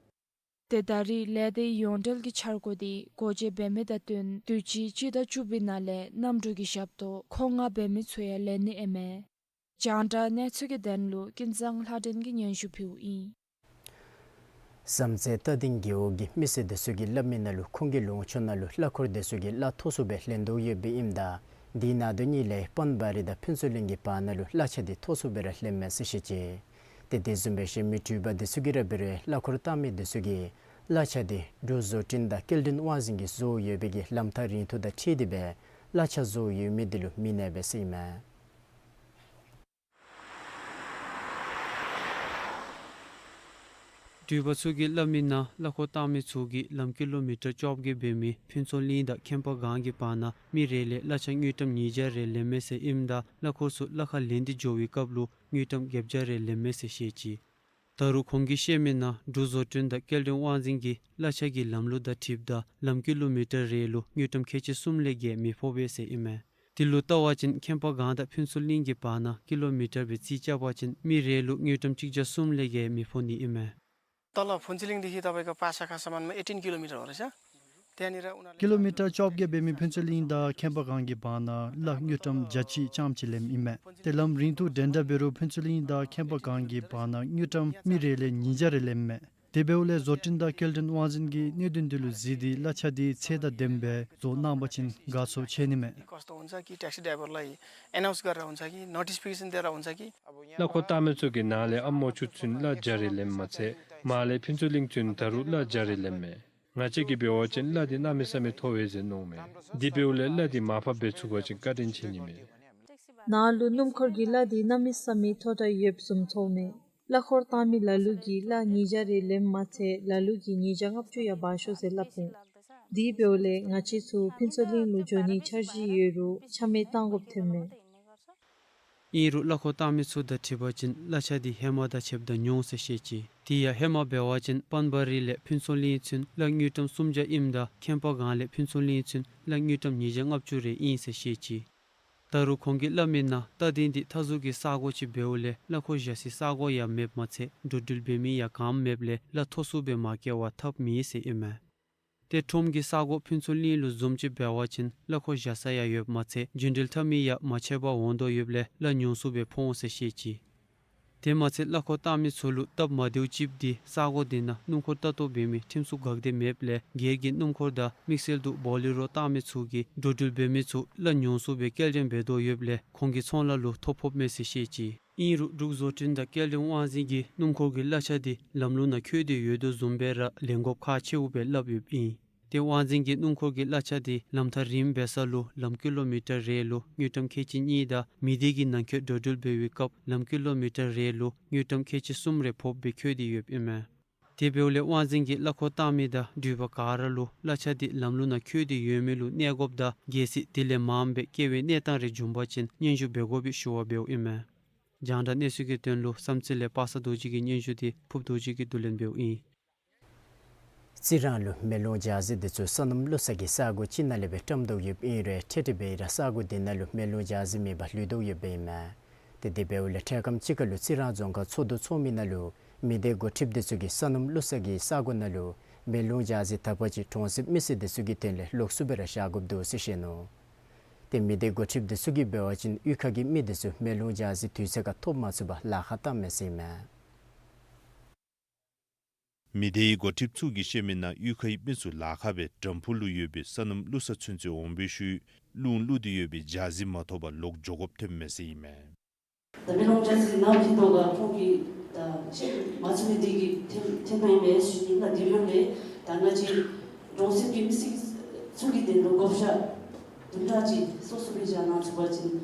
ཏེ་ད་རེས་ལས་སྡེའི་ཡོངས་འབྲེལ་གྱི་འཆར་སྒོ་དེ་སྒོ་འབྱེད་འབད་མི་དང་བསྟུན་དུས་ཅི་སྤྱི་ཟླ་བཅུ་པའི་ནང་ལས་གནམ་གྲུ་གི་ཞབས་ཏོག་མཁོ་མངགས་འབད་མི་ཚུ་ཡང་ལེན་ནི་ཨིན་མས། རྒྱང་བསྒྲགས་གནས་ཚུལ་གྱི་དོན་ལུ་ཀུན་བཟང་ལྷ་སྒྲོན་གྱིས་སྙན་ཞུ་ཕུལཝ་ཨིན། བཟའ་ཚང་རྟ་སྡིང་རྒེད་འོག་གི་མི་སེར་དེ་ཚུ་གིས་སླབ་མིའི་ནང་ལུ་ཁོང་གི་ལུང་ཕྱོགས་ནང་ལུ་གླ་འཁོར་དེ་ཚུ་གིས་གླ་མཐོ་སུ་སྦེ་ལེན་དོ་ཡོདཔ་ཨིནམ་ད་དེ་ནང་དོན་གཉིས་ལས་པན་བ་རི་དང་ཕུན་ཚོགས་གླིང་གི་བར་ན་ལུ་གླ་ཆ་དེ་མཐོ་སུ་སྦེ་ར་ལེནམ་མས་ཟེར་བཤད་ཅི། ཏེ་དེ་བཟུམ་སྦེ་གཞན་མི་འགྲུལ་པ་དེ་ཚུ་གིས་ར་འབད་རུང་གླ་འཁོར་བཏང་མི་དེ་ཚུ་གིས་གླ་ཆ་དེ་འབྲུག་བཟོ་སྐྲུན་དང་སྐྱེལ་འདྲེན་དབང་འཛིན་གྱིས་བཟོ་ཡོད་པའི་གི་ལམ་ཐག་རིང་ཐུང་དང་འཁྲིལ་ཏེ་སྦེ་གླ་ཆ་བཟོ་ཡོད་མི་དེ་ལུ་མི་གནས་པས་ཟེར་ཨིན་མས། འགྲུལ་པ་ཚུ་གིས་སླབ་མིའི་ནང་གླ་འཁོར་བཏང་མི་ཚུ་གིས་ལམ་ཀི་ལོ་མི་ཊར་བཅོ་བརྒྱད་འབད་མི་ཕུན་ཚོགས་གླིང་དང་ཁྱད་པར་སྒང་གི་བར་ན་མི་རེ་ལས་གླ་ཆ་དངུལ་ཀྲམ་ཉིས་བརྒྱ་རེ་ལེནམ་མས་ཟེར་ཨིནམ་ད་གླ་འཁོར་ཚུ་གླ་ཁར་ལེན་ཏེ་འགྱོ་བའི་སྐབས་ལུ་དངུལ་ཀྲམ་བརྒྱད་བརྒྱ་རེ་ལེནམ་མས་ཟེར་བཤད་ཅི། ད་རུང་ཁོང་གིས་བཤད་མིའི་ནང་འབྲུག་བཟོ་སྐྲུན་དང་སྐྱེལ་འདྲེན་དབང་འཛིན་གྱིས་གླ་ཆ་གི་ལམ་ལུགས་དང་འཁྲིལཝ་ད་ལམ་ཀི་ལོ་མི་ཊར་རེ་ལུ་དངུལ་ཀྲམ་ཁལ་གཅིག་གསུམ་ལས་བརྒལ་མི་ཕོག་པས་ཟེར་ཨིན་མས། དེ་ལུ་བལྟ་བ་ཅིན་ཁྱད་པར་སྒང་དང་ཕུན་ཚོགས་གླིང་གི་བར་ན་ཀི་ལོ་མི་ཊར་སྦེ་རྩིས་རྐྱབ་པ་ཅིན་མི་རེ་ལུ་དངུལ་ཀྲམ་གཅིག་བརྒྱ་གསུམ་ལས་བརྒལ་མི་ཕོག་ནི་ཨིན་མས། तल फुन्चुलिङदेखि तपाईँको पासाकासम्ममा एटिन किलोमिटर हो रहेछ। त्यहाँनिर उनीहरूले ཀི་ལོ་མི་ཊར་བཅོ་བརྒྱད་འབད་མི་ཕུན་ཚོགས་གླིང་དང་ཁྱད་པར་སྒང་གི་བར་ན་གླ་དངུལ་ཀྲམ་བརྒྱ་གཅིག་རྐྱངམ་ཅིག་ལེནམ་ཨིན་མས། ཏེ་ལམ་རིང་ཐུང་འདྲན་འདྲ་འབད་རུང་ཕུན་ཚོགས་གླིང་དང་ཁྱད་པར་སྒང་གི་བར་ན་དངུལ་ཀྲམ་མི་རེ་ལས་ཉིས་བརྒྱ་རེ་ལེནམ་མས། དེ་འབདཝ་ལས་བཟོ་སྐྲུན་དང་སྐྱེལ་འདྲེན་དབང་འཛིན་གྱིས་གནད་དོན་འདི་ལུ་གཟིགས་ཏེ་གླ་ཆ་འདི་ཚད་དང་ལྡནམ་སྦེ་བཟོ་གནང་པ་ཅིན་དགའ་ཚོར་ཆེ་ནི་མས། कस्तो हुन्छ कि ट्याक्सी ड्राइभरलाई एनाउन्स गरेर हुन्छ कि नोटिफिकेसन दिएर हुन्छ कि अब यहाँ གླ་འཁོར་བཏང་མི་ཚུ་གིས་ནཱ་ལས་ཨ་མོ་ཆུ་ཚུན་གླ་བརྒྱ་རེ་ལེནམ་མ་ཚད་མར་ལས་ཕུན་ཚོགས་གླིང་ཚུན་ད་རུང་གླ་བརྒྱ་རེ་ལེནམ་མས། ང་བཅས་ཀྱིས་འབད་བ་ཅིན་གླ་འདི་གནམ་མེད་ས་མེད་མཐོ་བས་ཟེར་མནོཝ་མས། དེ་འབདཝ་ལས་གླ་འདི་མར་ཕབ་འབད་ཚུགས་པ་ཅིན་བཀའ་དྲིན་ཆེ་ནི་མས། ནཱ་ལུ་སྣུམ་འཁོར་གྱི་གླ་འདི་གནམ་མེད་ས་མེད་མཐོ་དྲགས་ཡོདཔ་བཟུམ་ཚོརཝ་མས། གླ་འཁོར་བཏང་མི་ལ་ལུ་གིས་གླ་ཉིས་བརྒྱ་རེ་ལེནམ་མ་ཚད་ལ་ལུ་གིས་ཉིས་བརྒྱ་ལྔ་བཅུ་ཡང་འབག་ཤོག་ཟེར་སླབ་འོང་། དེ་འབདཝ་ལས་ང་བཅས་ཚུ་ཕུན་ཚོགས་གླིང་ལུ་འགྱོ་ནིའི་འཆར་གཞི་ཡོད་རུང་ཆ་མེད་བཏང་དགོཔ་ཐོནམ་མས། ཨིན་རུང་གླ་འཁོར་བཏང་མི་ཚུ་དང་འཁྲིལ་བ་ཅིན་གླ་ཆ་འདི་ཧེ་མ་དང་ཕྱདཔ་ད་ཉུང་ཟེར་བཤད་ཅི། དེ་ཡང་ཧེ་མ་འབད་བ་ཅིན་པཱན་བ་རི་ལས་ཕུན་ཚོགས་གླིང་ཚུན་གླ་དངུལ་ཀྲམ་སུམ་བརྒྱ་ཨིནམ་ད་ཁྱད་པར་སྒང་ལས་ཕུན་ཚོགས་གླིང་ཚུན་གླ་དངུལ་ཀྲམ་ཉིས་བརྒྱ་ལྔ་བཅུ་རེ་ཨིན་ཟེར་བཤད་ཅི། ད་རུང་ཁོང་གིས་སླབ་མིའི་ནང་རྟ་སྡིང་འདི་མཐའ་ཟུར་གྱི་ས་གོ་ཅིག་འབདཝ་ལས་གླ་འཁོར་བཞག་སའི་ས་གོ་ཡང་མེདཔ་མ་ཚད་འགྲོ་འགྲུལ་འབད་མི་ཡང་གངམ་མེདཔ་ལས་གླ་མཐོ་སུ་སྦེ་མ་བཀལ་བར་ཐབས་མེད་ཟེར་ཨིན་མས། ཏེ་ཁྲོམ་གྱི་ས་གོ་ཕུན་ཚོགས་གླིང་ལུ་བཟུམ་ཅིག་འབད་བ་ཅིན་གླ་འཁོར་བཞག་ས་ཡང་ཡོདཔ་མ་ཚད་རྒྱུན་འགྲུལ་འཐབ་མི་ཡང་མ་ཆད་པར་འོང་དོ་ཡོདཔ་ལས་གླ་ཉུང་སུ་སྦེ་ཕོག་འོང་ཟེར་བཤད་ཅི། དེ་མ་ཚད་གླ་འཁོར་བཏང་མི་ཚུ་ལུ་སྟབས་མ་བདེཝ་ཅིག་འདི་ས་གོ་འདི་ནང་སྣུམ་འཁོར་ལྟ་རྟོག་འབད་མི་ཁྲིམས་སྲུང་འགག་སྡེ་མེདཔ་ལས་སྒེར་གྱི་སྣུམ་འཁོར་དང་དམིགས་བསལ་དུ་བོ་ལི་རོ་བཏང་མི་ཚུ་གིས་འགྲོ་འགྲུལ་འབད་མི་ཚུ་གླ་ཉུང་སུ་སྦེ་བསྐྱལ་འགྲེམས་འབད་དོ་ཡོདཔ་ལས་ཁོང་གི་ཚོང་ལཱ་ལུ་ཐོ་ཕོགཔ་མས་ཟེར་བཤད་ཅི། ཨིན་རུང་འབྲུག་བཟོ་སྐྲུན་དང་སྐྱེལ་འདྲེན་དབང་འཛིན་གྱིས་སྣུམ་འཁོར་གྱི་གླ་ཆ་འདི་ལམ་ལུགས་ནང་འཁོད་དེ་ཡོད་དོ་བཟུམ་སྦེ་ར་ལེན་དགོཔ་ཁག་ཆེཝ་སྦེ་སླབ་ཡོདཔ་ཨིན། ཏེ་དབང་འཛིན་གྱིས་སྣུམ་འཁོར་གྱི་གླ་ཆ་འདི་ལམ་ཐག་རིངམོ་འབད་ས་ལུ་ལམ་ཀི་ལོ་མི་ཊར་རེ་ལུ་དངུལ་ཀྲམ་ཁལ་གཅིག་གཉིས་དང་མི་སྡེ་གི་ནང་འཁོད་འགྲོ་འགྲུལ་འབད་བའི་སྐབས་ལམ་ཀི་ལོ་མི་ཊར་རེ་ལུ་དངུལ་ཀྲམ་ཁལ་གཅིག་གསུམ་རེ་ཕོགཔ་སྦེ་འཁོད་དེ་ཡོདཔ་ཨིན་མས། དེ་འབདཝ་ལས་དབང་འཛིན་གྱིས་གླ་འཁོར་བཏང་མི་དང་འགྲུལ་པ་ག་ར་ལུ་གླ་ཆ་འདི་ལམ་ལུགས་ནང་འཁོད་དེ་ཡོད་མི་ལུ་གནས་དགོཔ་དང་གལ་སྲིད་དེ་ལས་མངམ་སྦེ་བཀལ་བའི་གནས་སྟངས་རེ་བྱུང་པ་ཅིན་སྙན་ཞུ་འབད་དགོ་པའི་ཞུ་བ་འབདཝ་ཨིན་མས། རྒྱང་བསྒྲགས་གནས་ཚུལ་གྱི་དོན་ལུ་བསམ་རྩེ་ལས་པ་སངས་རྡོ་རྗེ་གི་སྙན་ཞུ་འདི་ཕུབ་རྡོ་རྗེ་གིས་བསྡུ་ལེན་འབདཝ་ཨིན། རྩི་རང་ལུ་མེ་རླུང་འཇའ་ཟེར་འདི་ཚུ་སོ་ནམ་བླུག་ས་གི་ས་གོ་ཅིག་ནང་ལས་སྦེ་བཀྲམ་དོ་ཡོདཔ་ཨིན་རུང་ཏེ་དེ་སྦེ་ར་ས་གོ་འདི་ནང་ལུ་མེ་རླུང་འཇའ་ཟེར་མེད་པར་ལུས་དོ་ཡོདཔ་ཨིན་མས། ཏེ་དེ་འབདཝ་ལས་འཕྲལ་ཁམས་ཅིག་ཁར་ལུ་རྩི་རང་རྫོང་ཁག་ཚོགས་འདུ་ཚོགས་མི་ནང་ལུ་མི་སྡེ་འགོ་ཁྲིདཔ་འདི་ཚུ་གིས་སོ་ནམ་བླུག་ས་གི་ས་གོ་ནང་ལུ་མེ་རླུང་འཇའ་ཟེར་དག་པ་ཅིག་གྲོང་གསེབ་མི་སེར་འདི་ཚུ་གི་དོན་ལས་ལོགས་སུ་སྦེ་ར་བཞག་དགོཔ་འདུག་ཟེར་བཤད་ནུག། ཏེ་མི་སྡེ་འགོ་ཁྲིདཔ་འདི་ཚུ་གིས་འབད་བ་ཅིན་གཡུས་ཁ་གི་མི་འདི་ཚུ་མེ་རླུང་འཇའ་ཟེར་དུས་ཚོད་ཁར་ཐོབ་མ་ཚུགས་པར་ལཱ་ཁག་བཏངམ་མས་ཟེར་ཨིན་མས། མི་སྡེའི་འགོ་ཁྲིདཔ་ཚུ་གིས་བཤད་མིའི་ནང་གཡུས་ཁའི་མི་ཚུ་ལཱ་ཁག་སྦེ་དམ་ཕུ་ལུ་ཡོད་པའི་སོ་ནམ་བླུག་ས་ཚུན་ཚོད་འོང་བའི་ཤུལ་རླུང་བླུག་སྟེ་ཡོད་པའི་འཇའ་ཟེར་མ་ཐོབ་པར་ལོག་འགྱོ་དགོཔ་ཐོནམ་མས་ཟེར་ཨིན་མས། ད་མེ་རླུང་འཇའ་ཟེར་ནམ་ལྷོད་དོ་ག་ཁོང་གིས་ད་ཤེས་མ་ཚུགས་པའི་དེ་གིས་ཐོན་ཐོན་པའི་མས་ཟེར་ཞུ་ནི་ལགས། དེ་འབདཝ་ལས་ད་ང་བཅས་གྲོང་གསེབ་ཀྱི་མི་སེར་ཚུ་གི་དོན་ལུ་བགོ་བཤའ་དུམ་གྲ་ཅིག་སོ་སོ་སྦེ་བཞག་གནང་ཚུགས་པ་ཅིན།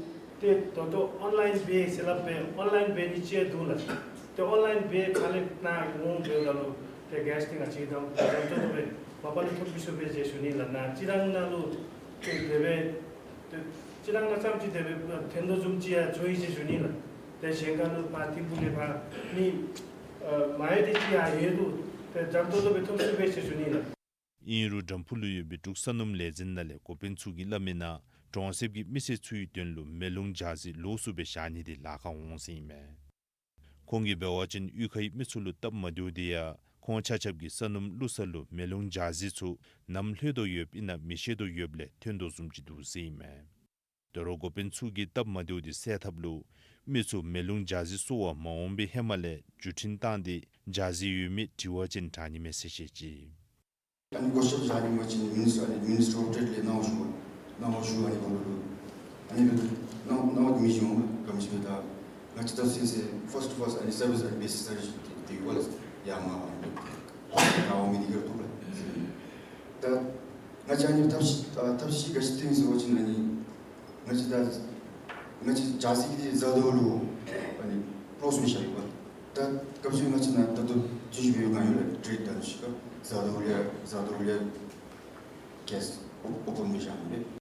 ཏེ་ད་ལྟོ་ཨོན་ལཱའིན་འབད་ཟེར་སླབ་པས། ཨོན་ལཱའིན་འབད་ནི་ཅིག་འདུག་ལགས། ཏེ་ཨོན་ལཱའིན་འབད་ཁ་ལས་གནང་འོང་འབདཝ་ད་ལུ་ཏེ་གེསི་ཏེ་ང་བཅས་དང་འཛོམས་ཏོག་ཏོ་སྦེ་མ་པ་ལས་ཐོབ་ཅི་ཚུགས་པས་ཟེར་ཞུ་ནི་ལགས། ནཱ་རྩི་རང་ནང་ལུ་ཏེ་དེ་སྦེ་ཏེ་རྩི་རང་ནང་ཙམ་ཅིག་དེ་སྦེ་ཐོན་དོ་བཟུམ་ཅིག་ཡང་ཚོར་ཡི་ཟེར་ཞུ་ནི་ལགས། ཏེ་གཞན་ཁར་ལུ་ཕར་ཐིམ་ཕུ་ལས་ཕར་ནི་ཨ་མ་ཡོད་དེ་ཅིག་ཡང་ཡོད་འདུག། ཏེ་འཛོམས་ཏོག་ཏོ་སྦེ་ཐོབ་ཚུགས་པས་ཟེར་ཞུ་ནི་ལགས། ཨིན་རུང་དམ་ཕུ་ལུ་ཡོད་པའི་འབྲུག་སོ་ནམ་ལས་འཛིན་ནང་ལས་འགོ་དཔོན་ཚུ་གིས་སླབ་མིའི་ནང་གྲོང་གསེབ་ཀྱི་མི་སེར་ཚུའི་དོན་ལུ་མེ་རླུང་འཇའ་ཟེར་ལོགས་སུ་སྦེ་བཞག་ནི་འདི་ལཱ་ཁག་འོང་ཟེར་ཨིན་མས། ཁོང་གིས་འབད་བ་ཅིན་གཡུས་ཁའི་མི་ཚུ་ལུ་སྟབས་མ་བདེཝ་འདི་ཡང་ཁོང་ཆ་ཁྱབ་ཀྱིས་སོ་ནམ་བླུག་ས་ལུ་མེ་རླུང་འཇའ་ཟེར་ཚུ་ནམ་ལྷོད་དོ་ཡོདཔ་ཨིན་ན་མི་ཤེས་དོ་ཡོདཔ་ལས་ཐོན་དོ་བཟུམ་ཅིག་འདུག་ཟེར་ཨིན་མས། དོ་རུང་འགོ་དཔོན་ཚུ་གིས་སྟབས་མ་བདེཝ་འདི་སེལ་ཐབས་ལུ་མི་ཚུ་མེ་རླུང་འཇའ་ཟེར་གསོ་བར་མ་འོང་པའི་ཧེ་མ་ལས་བརྒྱུད་འཕྲིན་བཏང་སྟེ་འཇའ་ཟེར་ཡོད་མེད་དྲི་བ་ཅིན་དྲག་ནི་མས་ཟེར་བཤད་ཅི། ཨ་ནི་བགོ་བཤའ་བཞག་ནི་འབད་བ་ཅིན་མི་ནིས་ཨ་ནི་མི་ནིས་ཊར་ཨོཕ་ཊྲེཌ་ལས་གནང་བ་ཞུ་བ་གནང་བ་ཞུ་ཨ་ནི་གོང་ལུ་ཨ་ནི་སྦེ་གནང་གནང་བ་མི་བྱུང་། ག་ཅི་སྦེ་ད་ང་བཅས་ད་སེམས་སེམས་ཕརསཊ་ཕརསཊ་ཨ་ནི་སར་བིསི་ཨ་ནི་བེསཊ་སར་བིསི་ཡར་མར་ཨ་ནི་སྦེ་གནང་བ་མི་འདི་ག་ཐོབ་ལགས། ད་ང་བཅས་ཨ་ནི་ཐབས་ཤེས་ཨ་ཐབས་ཤེས་ག་ཅི་བཏོན་ཟེར་བ་ཅིན་ཨ་ནི་ང་བཅས་ད་ང་བཅས་འཇའ་ཟེར་འདི་བཟའ་ཟླཝ་ལུ་ཨ་ནི་ལོགས་སུ་སྦེ་བཞག་ཡོད་པ། ད་སྐབས་སུ་ང་བཅས་ནང་ད་ལྟོ་ཅིག་སྦེ་ཡོད་ག་ཡོད་ལགས། ཊྲེཌ་དང་ཅིག་ཁར་བཟའ་ཟླཝ་ལས་བཟའ་ཟླཝ་ལས་གེསི་ཨོ་ཨོ་པཱན་སྦེ་བཞག་ནི་སྦེ།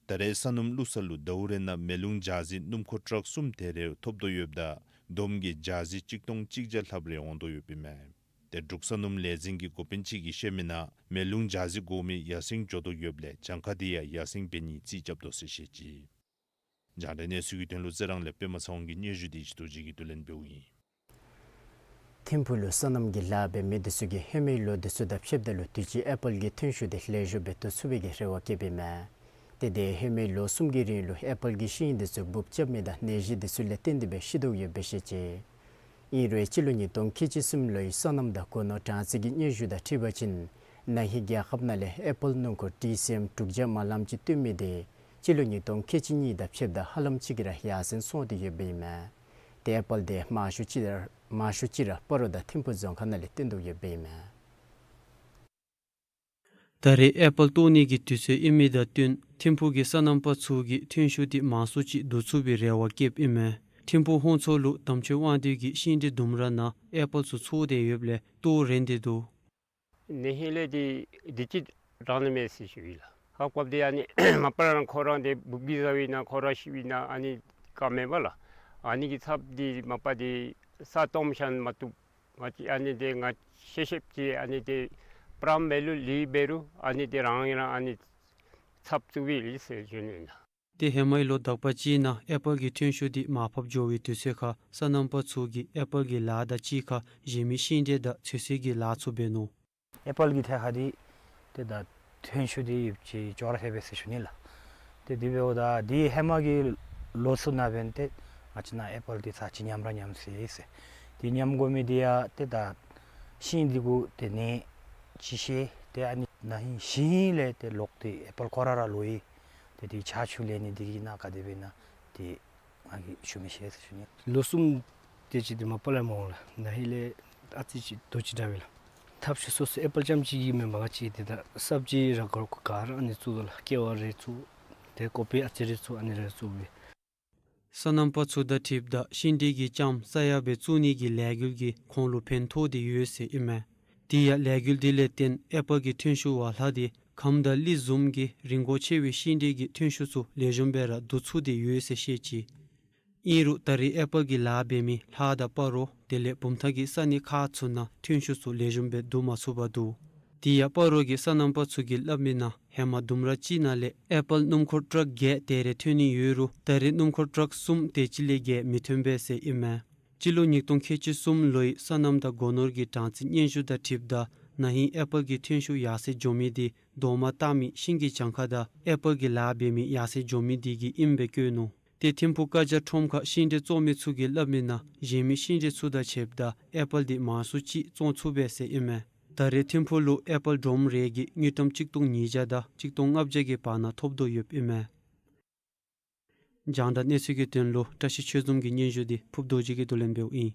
ད་རེས་སོ་ནམ་བླུག་ས་ལུ་ཟླཝ་རེ་ནང་མེ་རླུང་འཇའ་ཟེར་སྣུམ་འཁོར་ཊརཀ་གསུམ་དེ་རེ་ཐོབ་དོ་ཡོདཔ་ད་བསྡོམས་ཀྱིས་འཇའ་ཟེར་གཅིག་སྟོང་གཅིག་བརྒྱ་ལྷགཔ་རེ་འོང་དོ་ཡོདཔ་ཨིན་མས། ཏེ་འབྲུག་སོ་ནམ་ལས་འཛིན་གྱི་འགོ་དཔོན་ཅིག་གིས་བཤད་མིའི་ནང་མེ་རླུང་འཇའ་ཟེར་དགོ་མི་ཡར་སེང་འགྱོ་དོ་ཡོདཔ་ལས་གྱངས་ཁ་འདི་ཡང་ཡར་སེང་འབད་ནིའི་རྩིས་རྐྱབ་དོ་ཟེར་བཤད་ཅི། རྒྱང་བསྒྲགས་གནས་ཚུལ་གྱི་དོན་ལུ་རྩི་རང་ལས་པདྨ་ཚེ་དབང་གི་སྙན་ཞུ་འདི་ཡེ་ཤེས་རྡོ་རྗེ་གིས་བསྡུ་ལེན་འབདཝ་ཨིན། ཐིམ་ཕུག་ལུ་སོ་ནམ་གྱི་ལཱ་འབད་མི་འདི་ཚུ་གིས་ཧེ་མའི་ལོ་འདི་ཚུ་དང་ཕྱདཔ་ད་ལུ་དུས་ཅི་ཨེ་པཱལ་གྱི་ཐོན་ཤུགས་འདི་ལེགས་ཤོམ་སྦེ་བསྡུ་ཚུགས་པའི་གི་རེ་བ་བསྐྱེདཔ་ཨིན་མས། ཏེ་དེ་ཧེ་མའི་ལོ་གསུམ་གྱི་རིང་ལུ་ཨེ་པཱལ་གྱི་ཤིང་འདི་ཚུ་འབུཔ་རྐྱབ་མི་དང་ནད་གཞི་འདི་ཚུ་ལས་བརྟེན་ཏེ་སྦེ་ཤི་དོ་ཡོདཔ་སྦེ་བཤད་ཅི། ཨིན་རུང་སྤྱི་ལོ་ཉིས་སྟོང་ཁལ་གཅིག་གསུམ་ལོའི་སོ་ནམ་དང་སྒོ་ནོར་གྲངས་རྩིས་ཀྱི་སྙན་ཞུ་དང་འཁྲིལ་བ་ཅིན་ན་ཧིང་རྒྱལ་ཁབ་ནང་ལས་ཨེ་པཱལ་སྣུམ་འཁོར་ཊི་སི་ཨེམ་དྲུག་བརྒྱ་མ་ལམ་ཅིག་བཏོན་མི་དེ་སྤྱི་ལོ་ཉིས་སྟོང་ཁལ་གཅིག་གཉིས་དང་ཕྱདཔ་ད་ཧ་ལམ་ཅིག་གིས་ར་ཡར་སེང་སོང་སྟེ་ཡོདཔ་ཨིན་མས། ཏེ་ཨེ་པཱལ་དེ་མང་ཤོས་ཅིག་ར་མང་ཤོས་ཅིག་ར་སྤ་རོ་དང་ཐིམ་ཕུག་རྫོང་ཁག་ནང་ལས་བཏོན་དོ་ཡོདཔ་ཨིན་མས། ད་རེས་ཨེ་པཱལ་བཏོག་ནི་གི་དུས་ཚོད་ཨིན་མི་དང་བསྟུན་ཐིམ་ཕུག་གི་སོ་ནམ་པ་ཚུ་གིས་ཐོན་ཤུགས་འདི་མང་སུ་ཅིག་བསྡུ་ཚུགས་པའི་རེ་བ་བསྐྱེདཔ་ཨིན་མས། ཐིམ་ཕུག་ཧོང་ཚོ་ལུ་དམ་ཆོས་དབང་འདུས་ཀྱི་ཤིང་འབྲས་ལྡུམ་ར་ནང་ཨེ་པཱལ་ཚུ་ཚོགས་ཏེ་ཡོདཔ་ལས་ལྟོ་རན་ཏེ་འདུག། ན་ཧིང་ལས་འདི་འདི་ཅིག་ དྲང་ནི་མས་ཟེར་ཞུ་ཡི་ལགས། ཧ་གོ་བ་འདི་ཨ་ནི་མ་པ་ལས་ར་ཁོ་ར་འདི་སྦུག་གི་ཟ་བའི་ནང་ཁོ་ར་ཤི་བའི་ནང་ཨ་ནི་ཀ་མེད་པ་ལགས། ཨ་ནི་གི་ཚབ་འདི་མ་པ་འདི་ས་སྟོངམ་ཤང་མ་བཏུབ། ང་བཅས་ཨ་ནི་འདི་ང་ཤེས་ཤེསཔ་ཅིག་ཨ་ནི་འདི་པྲམ་འབད་རུང་ལི་འབད་རུང་ཨ་ནི་འདི་རང་གིས་རང་ཨ་ནི་ཚབ་བཙུགས་པའི་ལས་ཟེར་ཞུ་ནི་ལགས། ཏེ་ཧེ་མའི་ལོ་དག་པ་ཅིག་ནང་ཨེ་པཱལ་གྱི་ཐོན་ཤུགས་འདི་མར་ཕབ་འགྱོ་བའི་དུས་ཚོད་ཁར་སོ་ནམ་པ་ཚུ་གིས་ཨེ་པཱལ་གྱི་ལཱ་དང་གཅིག་ཁར་གཞན་མི་ཤིང་འབྲས་དང་ཚོད་བསྲེ་གི་ལཱ་ཚུ་འབད་ནུག། ཨེ་པཱལ་གྱི་ཐད་ཁར་འདི་ཏེ་ད་ཐོན་ཤུགས་འདི་ཡོདཔ་ཅིག་ཅོག་ར་འཐདཔ་སྦེ་ཟེར་ཞུ་ནི་ལགས། ཏེ་དེ་འབདཝ་ད་འདི་ཧེ་མ་གི་ལོ་ཚུ་ནང་འབདན་ཏེ་ང་བཅས་ནཱ་ཨེ་པཱལ་འདི་ཚར་གཅིག་ཉམས་ར་ཉམས་སོ་ཡི་ཟེར། འདི་ཉམས་དགོ་མི་འདི་ཡང་ཏེ་ད་ཤིང་འདི་གུ་ཏེ་ནད་ཅིག་ཤེས་ཏེ་ཨ་ནི་ན་ཧིང་ཤིང་ལས་ཏེ་ལོག་སྟེ་ཨེ་པཱལ་ཁོ་ར་ར་ལོག་ཡི། ཏེ་འདི་ཆར་ཆུ་ལས་ནི་འདི་གིས་ནཱ་ག་དེ་སྦེ་ན་ཏེ་ང་གིས་ཞུ་མི་ཤེས་ཟེར་ཞུ་ནི། ལོ་གསུམ་དེ་ཅིག་འདི་མ་པ་ལས་མ་འོང་ལགས། ན་ཧིང་ལས་ཨ་ཙི་ཅིག་དོ་ཅིག་དྲག་པས་ལགས། ཐབས་ཤེས་སོ་སོ་ཨེ་པཱལ་རྐྱངམ་ཅིག་གི་མེན་པར་ང་བཅས་ཏེ་ད་སབ་ཇི་ར་ག་ར་ཨ་ནི་བཙུགས་དོ་ལགས། ཀེ་བ་རེ་བཙུགས་ཏེ་ཀོ་པི་ཨ་ཙི་རེ་བཙུགས་ཨ་ནི་རེ་བཙུགས་སྦེ། སོ་ནམ་པ་ཚུ་དང་འཁྲིལཝ་ད་ཤིང་འབྲས་ཀྱི་ལྕངམ་ས་ཡ་སྦེ་བཙུགས་ནི་གི་ལས་འགུལ་གྱིས་ཁོང་ལུ་ཕན་ཐོགས་ཏེ་ཡོད་ཟེར་ཨིན་མས། དེ་ཡང་ལས་འགུལ་འདི་ལས་བརྟེན་ཨེ་པཱལ་གྱི་ཐོན་ཤུགས་བ་ལྷག་སྟེ་ཁམས་དང་གླིང་བཟུམ་གྱི་རིན་གོང་ཆེ་བའི་ཤིང་འབྲས་ཀྱི་ཐོན་ཤུགས་ཚུ་ལེགས་ཤོམ་སྦེ་ར་བསྡུ་ཚུགས་ཏེ་ཡོད་ཟེར་བཤད་ཅི། ཨིན་རུང་ད་རེས་ཨེ་པཱལ་གྱི་ལཱ་འབད་མི་ལྷ་དང་སྤ་རོ་དེ་ལས་བུམ་ཐང་གི་ས་གནས་ཁག་ཚུ་ནང་ཐོན་ཤུགས་ཚུ་ལེགས་ཤོམ་སྦེ་བསྡུ་མ་ཚུགས་པར་འདུག། དེ་ཡང་སྤ་རོ་གི་སོ་ནམ་པ་ཚུ་གིས་སླབ་མི་ནང་ཧེ་མ་ལྡུམ་ར་གཅིག་ནང་ལས་ཨེ་པཱལ་སྣུམ་འཁོར་ཊཱག་བརྒྱད་དེ་རེ་ཐོན་ནི་ཡོད་རུང་ད་རེས་སྣུམ་འཁོར་ཊཱག་གསུམ་དེ་ཅིག་ལས་བརྒལ་མི་ཐོན་པས་ཟེར་ཨིན་མས། སྤྱི་ལོ་ཉིས་སྟོང་ཁལ་གཅིག་གསུམ་ལོའི་སོ་ནམ་དང་སྒོ་ནོར་གྱི་གྲངས་རྩིས་སྙན་ཞུ་དང་འཁྲིལཝ་ད་ན་ཧིང་ཨེ་པཱལ་གྱི་ཐོན་ཤུགས་ཡར་སེང་འགྱོ་མི་འདི་རྡོག་མ་བཏགས་མི་ཤིང་གི་གྱངས་ཁ་དང་ཨེ་པཱལ་གྱི་ལཱ་འབད་མི་ཡར་སེང་འགྱོ་མི་འདི་གིས་ཨིནམ་སྦེ་བཀོད་ནུག། ཏེ་ཐིམ་ཕུག་ཀ་ཇ་ཁྲོམ་ཁར་ཤིང་འབྲས་བཙོང་མི་ཚུ་གིས་སླབ་མི་ནང་གཞན་མི་ཤིང་འབྲས་ཚུ་དང་ཕྱདཔ་ད་ཨེ་པཱལ་འདི་མང་སུ་ཅིག་བཙོང་ཚུགས་པས་ཟེར་ཨིན་མས། ད་རེས་ཐིམ་ཕུག་ལུ་ཨེ་པཱལ་སྒྲོམ་རེ་གིས་དངུལ་ཀྲམ་གཅིག་སྟོང་ཉིས་བརྒྱ་དང་གཅིག་སྟོང་ལྔ་བརྒྱ་གི་བར་ན་ཐོབ་དོ་ཡོདཔ་ཨིན་མས། རྒྱང་བསྒྲགས་གནས་ཚུལ་གྱི་དོན་ལུ་བཀྲ་ཤིས་ཆོས་འཛོམས་ཀྱི་སྙན་ཞུ་འདི་ཕུརཔ་རྡོ་རྗེ་གིས་བསྡུ་ལེན་འབདཝ་ཨིན།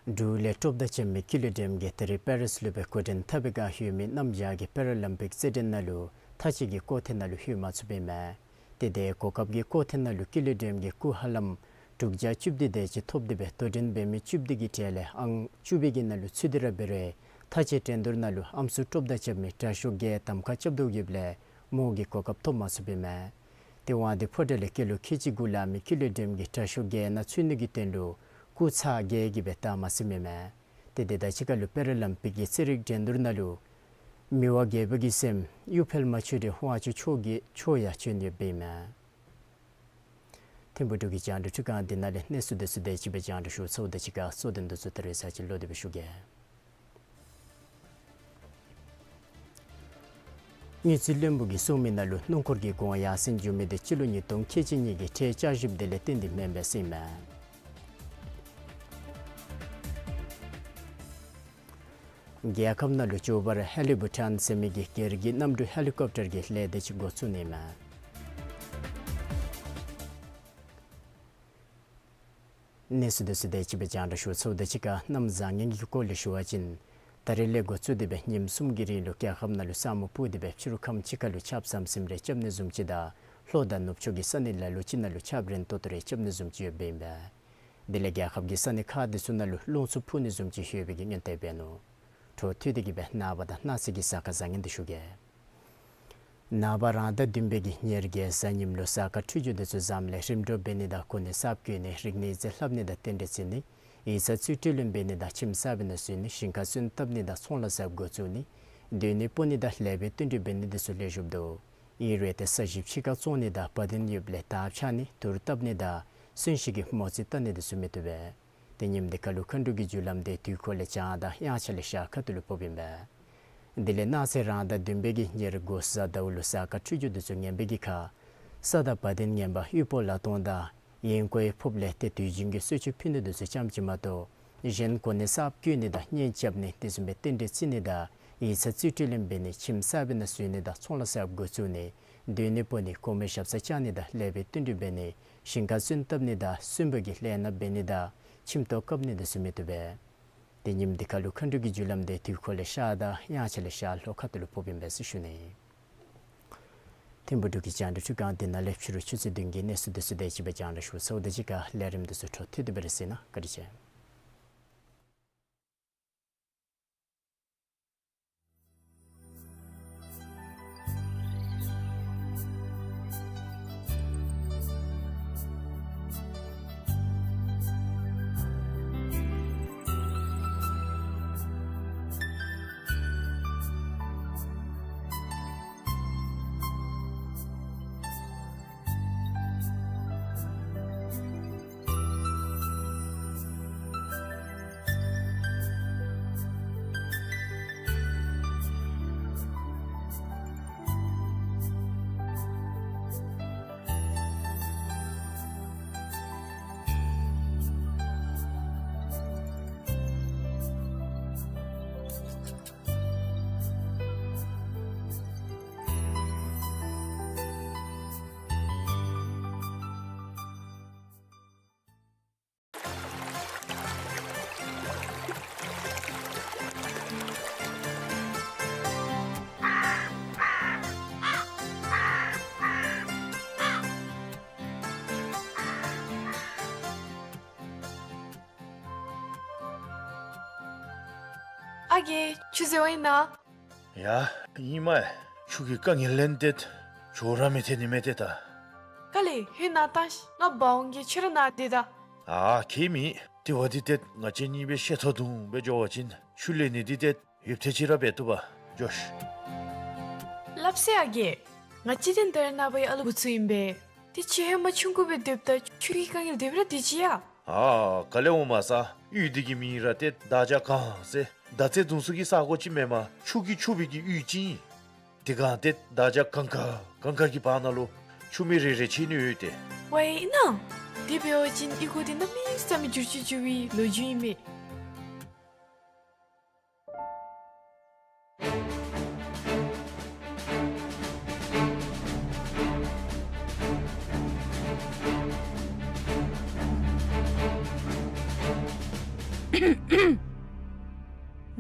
འབྲུག་ལས་ཀྲོབ་མདའ་རྐྱབ་མི་ཀི་ལོ་ཌེམ་གྱིས་ད་རེས་པེ་རིས་ལུ་སྦེ་འགོ་འདྲེན་འཐབ་པའི་བསྒང་ཡོད་མི་གནམ་བྱཱར་གྱི་པེ་ར་ལིམ་པིག་རྩེད་འགྲན་ནང་ལུ་མཐའ་དཔྱད་ཀྱི་སྐོར་ཐེངས་ནང་ལུ་ལྷོད་མ་ཚུགས་པས་མས། ཏེ་དེའི་གོ་སྐབས་ཀྱི་སྐོར་ཐེངས་ནང་ལུ་ཀི་ལོ་ཌེམ་གྱིས་སྐུ་ཧ་ལམ་དྲུག་བརྒྱ་བཅུ་བདུན་དེ་ཅིག་ཐོབ་སྟེ་སྦེ་དོ་འགྲན་འབད་མི་བཅུ་བདུན་གྱི་གྲས་ལས་ཨང་བཅུ་པའི་གི་ནང་ལུ་ཚུད་དེ་ར་འབད་རུང་མཐའ་དཔྱད་འགྲན་བསྡུར་ནང་ལུ་ཨམ་སྲུ་ཀྲོབ་མདའ་རྐྱབ་མི་དྲག་ཤོས་བརྒྱད་གདམ་ཁ་རྐྱབ་དོ་ཡོདཔ་ལས་མོ་གིས་གོ་སྐབས་ཐོབ་མ་ཚུགས་པས་མས། ཏེ་དབང་འདུས་ཕོ་བྲང་ལས་སྐྱེས་ལོ་ཁལ་གཅིག་དགུ་ལང་མི་ཀི་ལོ་ཌེམ་གྱིས་དྲག་ཤོས་བརྒྱད་ནང་ཚུད་ནི་གི་དོན་ལུ་སྐུ་ཚ་རྒྱས་ཀྱིས་སྦེ་བདའ་མ་ཟུན་པས་མས། ཏེ་དེ་དང་གཅིག་ཁར་ལུ་པེ་ར་ལིམ་པིག་གི་རྩེད་རིགས་འགྲན་བསྡུར་ནང་ལུ་མི་དབང་རྒྱལ་པོ་གི་སྲསམོ་གཡུ་འཕེལ་མ་ཆོས་སྒྲོན་དབང་ཕྱུག་མཆོག་གི་མཆོག་ཡང་བྱོན་ཡོདཔ་ཨིན་མས། ཐིམ་ཕུག་འབྲུག་གི་རྒྱང་བསྒྲགས་ཁྲི་ཁང་འདི་ནང་ལས་གནས་ཚུལ་འདི་ཚུ་དེ་ཅིག་སྦེ་རྒྱང་བསྒྲགས་ཞུ་ཚརཝ་ད་གཅིག་ཁར་གཙོ་དོན་འདི་ཚུ་ད་རེས་ཚར་གཅིག་ལོག་སྟེ་སྦེ་ཞུ་གེ། དངུལ་རྩིས་བློན་པོ་གིས་གསུངས་མི་ནང་ལུ་སྣུམ་འཁོར་གྱི་གོང་ཡར་སེང་འགྱོ་མི་འདི་སྤྱི་ལོ་ཉིས་སྟོང་ཁལ་གཅིག་གཉིས་ཀྱི་ཁྲལ་བསྐྱར་ཞིབ་དེ་ལས་བརྟེན་ཏེ་མེན་པས་ཟེར་ཨིན་མས། རྒྱལ་ཁབ་ནང་ལུ་མགྱོགས་པར་ཧེ་ལི་བྷུ་ཊཱན་ཟེར་མི་གི་སྒེར་གྱི་གནམ་གྲུ་ཧེ་ལི་ཀོབ་ཊར་གྱི་ལས་སྡེ་ཅིག་འགོ་བཙུགས་ནི་ཨིན་མས། གནས་ཚུལ་འདི་ཚུ་དེ་ཅིག་སྦེ་རྒྱང་བསྒྲགས་ཞུ་ཚརཝ་ད་གཅིག་ཁར་གནམ་བཟང་ངན་གྱི་སྐོར་ལས་ཞུ་བ་ཅིན་ད་རེས་ལས་འགོ་བཙུགས་ཏེ་སྦེ་ཉིནམ་གསུམ་གྱི་རིང་ལུ་རྒྱལ་ཁབ་ནང་ལུ་ས་སྨུག་སྤུབས་ཏེ་སྦེ་ཕྱི་རུ་ཁམས་ཅིག་ཁར་ལུ་ཆརཔ་ཟམ་ཟིམ་རེ་རྐྱབ་ནི་བཟུམ་ཅིག་དང་ལྷོ་དང་ནུབ་ཕྱོགས་ཀྱི་ས་གནས་ལ་ལུ་ཅིག་ནང་ལུ་ཆརཔ་རན་ཏོག་ཏོ་རེ་རྐྱབ་ནི་བཟུམ་ཅིག་ཡོདཔ་ཨིན་པས། དེ་ལས་རྒྱལ་ཁབ་ཀྱི་ས་གནས་ཁག་འདི་ཚུ་ནང་ལུ་རླུང་འཚུབ་འཕུ་ནི་བཟུམ་ཅིག་ཡོད་པའི་གི་སྔོན་དཔག་འབད་ནུག། འཕྲོ་མཐུད་དེ་གི་སྦེ་ནངས་པ་དང་གནངས་ཚེ་གི་གཟའ་སྐར་བཟང་ངན་འདི་ཞུ་གེ། ནངས་པ་རང་ཟླ་བདུན་པའི་གི་ཉེར་བརྒྱད་གཟའ་ཉིམ་ལུ་གཟའ་སྐར་འཕྲོད་སྦྱོར་འདི་ཚུ་བཟངམ་ལས་རིམ་གྲོ་འབད་ནི་དང་གོ་གནས་གསརཔ་བསྐོ་ནི་རིག་གནས་རྩིས་ལྷབ་ནི་དང་རྟེན་འབྲེལ་བརྩི་ནི་ཡིག་ཚང་རྩིས་སྤྲོད་ལེན་འབད་ནི་དང་ཁྱིམ་གསར་པའི་ནང་བཟོ་ནི་ཞིང་ཁ་སོན་བཏབ་ནི་དང་ཚོང་ལཱ་གསརཔ་འགོ་བཙུགས་ནི་སྡོད་གནས་སྤོ་ནི་དང་ལེགས་པའི་བསྟུན་གྲོས་འབད་ནི་འདི་ཚུ་ལེགས་ཤོམ་འདུག། ཨིན་རུང་ཏེ་ས་གཞི་ཕྱི་ཁར་བཙོང་ནི་དང་བ་དན་ཡོདཔ་ལས་དར་འཕྱར་ནི་དུར་བཏབ་ནི་དང་གསོན་གཤིན་གྱི་མོ་རྩིས་བལྟ་ནི་འདི་ཚུ་མི་བཏུབ་པས། ཏེ་ཉིནམ་འདི་ཁར་ལུ་མཁའ་འགྲོ་གི་རྒྱུ་ལམ་འདི་དུས་འཁོར་ལས་བྱང་དང་དབྱངས་འཆར་ལས་ཤར་ཁ་ཐུག་ལུ་ཕོགཔ་ཨིན་པས། དེ་ལས་གནངས་ཚེ་རང་ཟླ་བདུན་པའི་གི་ཉེར་དགུ་གཟའ་ཟླཝ་ལུ་གཟའ་སྐར་འཕྲོད་སྦྱོར་འདི་ཚུ་ངན་པའི་གི་ཁར་ས་དང་བ་དན་ངན་པ་དབུལ་པོ་ལ་སྟོང་དང་ཡིན་ཀོའི་ཕོགཔ་ལས་ཏེ་དུས་རྒྱུན་གྱི་གསོལ་མཆོད་ཕུལ་ནི་འདི་ཚུ་ཙམ་ཅིག་མ་གཏོགས་གཞན་གོ་གནས་གསརཔ་བསྐོ་ནི་དང་གཉེན་རྐྱབ་ནི་དེ་བཟུམ་སྦེ་རྟེན་འབྲེལ་བརྩི་ནི་དང་ཡིག་ཚང་རྩིས་སྤྲོད་ལེན་འབད་ནི་ཁྱིམ་གསར་པའི་ནང་བཟོ་ནི་དང་ཚོང་ལཱ་གསརཔ་འགོ་བཙུགས་ནི་སྡོད་གནས་སྤོ་ནི་གོང་མའི་ཞབས་སར་བཅར་ནི་དང་ལེགས་པའི་བསྟུན་གྲོས་འབད་ནི་ཞིང་ཁ་སོན་བཏབ་ནི་དང་གསོན་པོ་གི་ལས་སྣ་འབད་ནི་དང་ཁྱིམ་ཐོག་བཀབ་ནི་འདི་ཚུ་མི་བཏུབ་པས། ཏེ་ཉིནམ་འདི་ཁར་ལུ་མཁའ་འགྲོ་གི་རྒྱུ་ལམ་འདི་དུས་འཁོར་ལས་ཤར་དང་དབྱངས་འཆར་ལས་ཤར་ལྷོ་ཁ་ཐུག་ལུ་ཕོགཔ་ཨིན་པས་ཟེར་ཞུ་ནི། ཐིམ་ཕུག་འབྲུག་གི་རྒྱང་བསྒྲགས་ཁྲི་ཁང་འདི་ནང་ལས་ཕྱི་རུ་ཆུ་ཚོད་བདུན་གྱི་གནས་ཚུལ་འདི་ཚུ་དེ་ཅིག་སྦེ་རྒྱང་བསྒྲགས་ཞུ་ཚརཝ་ད་གཅིག་ཁར་ལས་རིམ་འདི་ཚུ་འཕྲོ་མཐུད་དེ་སྦེ་ར་གཟིགས་གནང་། བཀའ་དྲིན་ཆེ། ཨ་རྒས་ཁྱོད་འཛོལ་བ་ཨིན་ན། ཡ་ཨིན་མས། ཁྱོད་ཀྱི་དཀའ་ངལ་ལན་འདི་ཁྱོད་ར་མི་ཐེག་ནི་མས་ཏེ་ད། ག་ལས་ཧེ་ན་ད་ང་འབག་འོང་གེ། ཁྱོད་ར་ནཱ་སྡོད་ད། ཨ་ཁྱད་མེད། དེ་བ་འདི་ཏེ་ང་བཅས་གཉིས་སྦེ་ཤེས་ཐོག་དུམ་སྦེ་འགྱོ་བ་ཅིན་ཆུ་ལེན་ནི་འདི་ཏེ་ཡུདཔ་ཐེངས་ཅིག་ར་འབད་བཏུབ་པས། འགྱོ་ཤིག། ལགས་སོ་ཨ་རྒས། ང་བཅས་ཏེ་ད་རེས་ནངས་པའི་ཨ་ལོ་བུ་ཚུ་ཨིན་པས། ཏེ་ཁྱོད་ཧེ་མ་ཆུང་ཀུ་སྦེ་སྡོདཔ་ད་ཆུ་གི་དཀའ་ངལ་དེ་སྦེ་ར་འདི་ཅི་ཡ། ཨ་ག་ལས་འོང་མ་ས། གཡུས་འདི་གི་མིང་ར་ཏེ་དྭགས་ཇ་གང་ཟེར། མདའ་རྩེ་གདུང་སྲས་ཀྱི་ས་གོ་ཅིག་མེན་པར་ཆུ་གིས་ཕྱུག་པའི་གི་གཡུས་ཅིག་ཨིན། དེ་སྒང་ཏེ་དྭགས་ཇ་གངས་དཀར་གངས་དཀར་གྱི་བར་ན་ལུ་ཆུ་མིག་རེ་རེ་ཕྱེ་ནི་ཡོད་དེ། ཝའི་ཨིན་ན། དེ་འབད་བ་ཅིན་ཨི་ཁུག་འདི་གནམ་མེད་ས་མེད་འགྱུར་བཅོས་འགྱོ་བའི་ལོ་རྒྱུས་ཨིན་མས།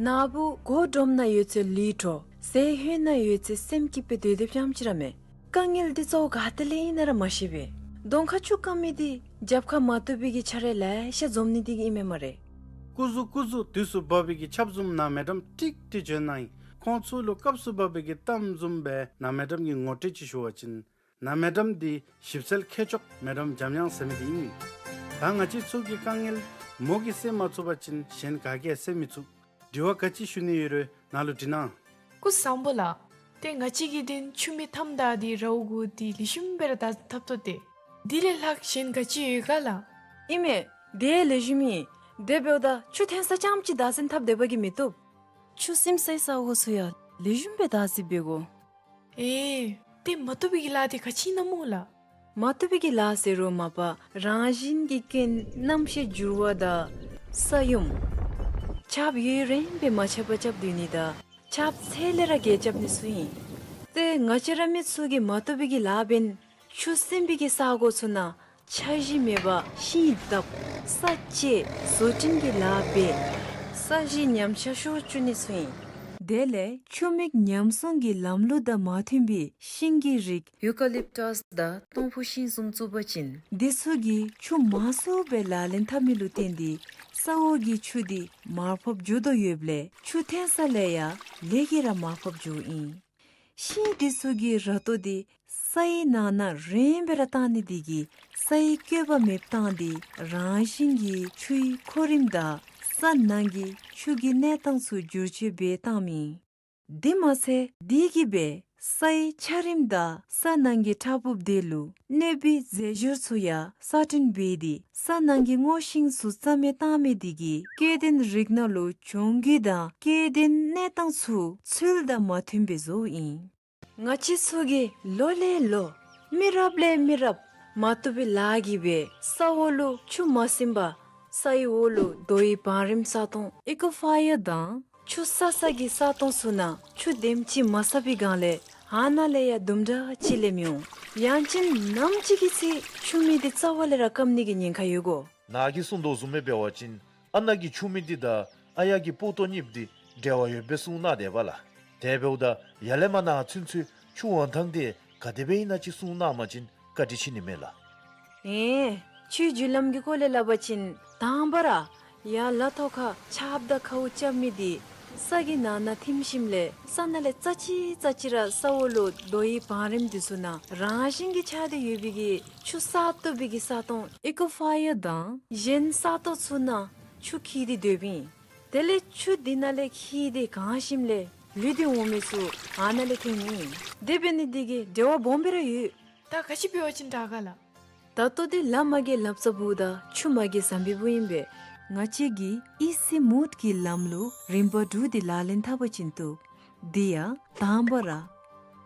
ནཱ་བུ་སྒོ་སྒྲོམ་ནང་ཡོད་ཚེ་ལུས་འགྲོ། ཟས་ཧོད་ནང་ཡོད་ཚེ་སེམས་སྐྱིད་པའི་སྡོད་སྡོདཔ་ཙམ་ཅིག་ར་མེད། དཀའ་ངལ་འདི་གཙོ་བོ་ག་ཏེ་ལས་ཨིན་ན་ར་མ་ཤེས་པས། གདོང་ཁར་ཆུ་སྐམ་མི་འདི་རྒྱབ་ཁར་མ་བཏུབ་པའི་གི་ཆ་ར་ལེ་ཤ་འཛོམས་ནི་འདི་གིས་ཨིན་མས་སྨ་རེ། སྐུ་གཟུགས་སྐུ་གཟུགས་དུས་སུ་བབས་པའི་གི་ཆབ་བཟུམ་ནཱ་མེ་ཌམ་ཀྲིག་ཀྲི་བྱོན་གནང་ཡི། ཁོང་ཚུ་ལུ་སྐབས་སུ་བབས་པའི་གི་གཏམ་བཟུམ་སྦེ་ནཱ་མེ་ཌམ་གྱིས་ངོ་སྤྲོད་ཅིག་ཞུ་བ་ཅིན། ནཱ་མེ་ཌམ་འདི་ཞིབ་འཚོལ་མཁས་མཆོག་མེ་ཌམ་འཇམ་དབྱངས་ཟེར་མི་འདི་ཨིན། ད་ང་བཅས་ཚུ་གི་དཀའ་ངལ་མོ་གིས་སེལ་མ་ཚུགས་པ་ཅིན་གཞན་ག་གིས་ཡང་སེལ་མི་ཚུགས། དྲི་བ་ག་ཅི་ཞུ་ནི་ཡོད་རུང་ནཱ་ལུ་དྲི་གནང་། སྐུ་གཟུགས་བཟང་པོ་ལགས། ཏེ་ང་བཅས་ཀྱིས་ཏེ་ཆུ་མིག་མཐའམ་བདའ་སྟེ་ར་འོང་དགོ་འདི་ལེགས་ཤོམ་སྦེ་ར་བདའ་འཐབ་དོ་ཏེ། འདི་ལས་ལྷག་གཞན་ག་ཅི་ཡོད་ག་ལགས། ཨིན་མས། དེ་ལེགས་ཤོམ་ཨིན། དེ་འབདཝ་ད་ཆུ་འཐོན་ས་ཙམ་ཅིག་བདའ་ཟུན་འཐབ་སྡོད་པ་གིས་མི་བཏུབ། ཆུ་སིམ་སའི་ས་གོ་ཚུ་ཡང་ལེགས་ཤོམ་སྦེ་བདའ་ཟུན་འབད་དགོ། ཨེ། ཏེ་མ་བཏུབ་པའི་གི་ལཱ་འདི་ག་ཅི་ཨིན་ན་སྨོ་ལགས། མ་བཏུབ་པའི་གི་ལཱ་ཟེར་རུང་མ་པ་རང་བཞིན་གྱི་རྐྱེན་རྣམ་ཤེས་འགྱུར་བ་དང་ས་ཡོམ། ཆརཔ་ཡུན་རིངམོ་སྦེ་མ་ཆད་པར་རྐྱབ་སྡོད་ནི་དང་ཆརཔ་ཚེ་ལས་ར་རྒྱས་རྐྱབ་ནི་ཚུ་ཨིན། ཏེ་ང་བཅས་ར་མི་ཚུ་གིས་མ་བཏུབ་པའི་གི་ལཱ་འབད་ནི་ཆུ་སིམ་པའི་གི་ས་གོ་ཚུ་ནང་འཆར་གཞི་མེད་པར་ཤིང་བཏབ། ས་བཅད། བཟོ་སྐྲུན་གྱི་ལཱ་འབད། ས་གཞི་ཉམས་ཆག་ཤོར་བཅུག་ནི་ཚུ་ཨིན། དེ་ལས་ཆུ་མིག་ཉམས་སྲུང་གི་ལམ་ལུགས་དང་མ་མཐུན་པའི་ཤིང་གི་རིགས་ཡུ་ཀ་ལིབ་ཊཱས་དང་སྟོང་ཕུ་ཤིང་བཟུམ་བཙུགས་པ་ཅིན་འདི་ཚུ་གིས་ཆུ་མང་སུ་སྦེ་ལག་ལེན་འཐབ་མི་ལུ་བརྟེན་ཏེ་ས་འོག་གི་ཆུ་འདི་མར་ཕབ་འགྱོ་དོ་ཡོདཔ་ལས་ཆུ་འཐོན་ས་ལས་ཡང་ལེགས་ཀྱིས་ར་མར་ཕབ་འགྱོཝ་ཨིན། ཤིང་འདི་ཚུ་གི་ར་ཏོ་འདི་སའི་ནང་ན་རིངམོ་སྦེ་ར་བཏང་ནི་འདི་གིས་སའི་བཀོད་པ་མེདཔ་བཏང་སྟེ་རང་བཞིན་གྱིས་ཆུའི་ཁོ་རིམ་དང་ས་ནང་གི་ཆུ་གི་གནས་སྟངས་ཚུ་བསྒྱུར་བཅོས་འབད་བཏངམ་ཨིན། དེ་མ་ཚད་འདི་གིས་སྦེ་སའི་འཆར་རིམ་དང་ས་ནང་གི་ཕྲ་ཕུབ་དེ་ལུ་གནོད་པའི་རྫས་སྦྱོར་ཚུ་ཡང་གསར་སྐྲུན་འབད་དེ་ས་ནང་གི་སྔོ་ཤིང་ཚུ་རྩ་མེད་བཏང་མི་འདི་གིས་སྐྱེ་ལྡན་རིགས་སྣ་ལུ་གྱོང་གུད་དང་སྐྱེ་ལྡན་གནས་སྟངས་ཚུ་ཚུལ་དང་མ་མཐུན་པའི་བཟོཝ་ཨིན། ང་བཅས་ཚུ་གིས་ལོ་ལས་ལོ་མི་རབས་ལས་མི་རབས་མ་བཏུབ་པའི་ལཱ་གིས་སྦེ་ས་འོག་ལུ་ཆུ་མ་སིམ་པར་སའི་འོག་ལུ་རྡོ་ཡི་བང་རིམ་ས་སྟོང་ཨི་ཀོ་ཕ་ཡར་དང་ཆུ་བསག་ས་གི་ས་སྟོང་ཚུ་ནང་ཆུ་དེམ་ཅིག་མ་བསགས་པའི་སྒང་ལས་ཨ་ནཱ་ལས་ཡང་དུམ་གྲ་ཅིག་ལས་མི་འོང་། ཡང་ཅིན་ནམ་ཅིག་གི་ཚེ་ཆུ་མིག་འདི་རྩ་བ་ལས་ར་སྐམ་ནི་གི་ཉེན་ཁ་ཡོད་གོ། ནཱ་གིས་གསུངས་དོ་བཟུམ་སྦེ་འབད་བ་ཅིན་ཨ་ནཱ་གི་ཆུ་མིག་འདི་དང་ཨ་ཡར་གྱི་སྤུ་ཏོག་གཉིས་འདི་འབྲེལ་བ་ཡོདཔ་སྦེ་གསུངས་གནང་དེས་པ་ལགས། དེ་འབདཝ་ད་ཡར་ལས་མར་ནང་ཚུན་ཚོད་ཆུ་འོང་ཐངས་འདི་ག་དེ་སྦེ་ཨིན་ན་ཅིག་གསུངས་གནང་པ་ཅིན་བཀའ་དྲིན་ཆེ་ནི་མས་ལགས། ཨེ། ཆུའི་རྒྱུ་ལམ་གྱི་སྐོར་ལས་སླབ་པ་ཅིན་དང་པ་ར་ཡར་ལ་ཐོག་ཁར་ཆརཔ་དང་ཁཝ་རྐྱབ་མི་འདི་ས་གི་ནང་ན་ཐིམ་ཞིནམ་ལས་ས་ནང་ལས་རྩ་ཅིག་རྩ་ཅིག་ར་ས་འོག་ལུ་རྡོ་ཡི་བང་རིམ་འདི་ཚུ་ནང་རང་བཞིན་གྱིས་ཆགས་ཏེ་ཡོད་པའི་གི་ཆུ་བསག་བཏུབ་པའི་གི་ས་སྟོང་ཨི་ཀོ་ཕ་ཡར་དང་གཞན་ས་སྟོང་ཚུ་ནང་ཆུ་འཁྱིལ་ཏེ་སྡོདཔ་ཨིན། དེ་ལས་ཆུ་འདི་ནང་ལས་འཁྱིལ་ཏེ་གང་ཞིནམ་ལས་ལུད་དེ་འོང་མི་ཚུ་ཨ་ནཱ་ལས་ཐོནམ་ཨིན། དེ་འབད་ནི་འདི་གིས་འབྲེལ་བ་སྦོམ་སྦེ་ར་ཡོད། ད་ག་ཅི་འབད་བ་ཅིན་དྲག་ག་ལགས། ད་ལྟོ་འདི་ལམ་མ་གི་ལམ་ས་བུ་དང་ཆུ་མ་གི་ཟམ་པའི་བུ་ཨིན་པས། ང་བཅས་ཀྱིས་ཨི་སི་མུད་ཀྱི་ལམ་ལུགས་རིམ་པ་དྲུག་འདི་ལག་ལེན་འཐབ་པ་ཅིན་བཏུབ། དེ་ཡང་དང་པ་ར་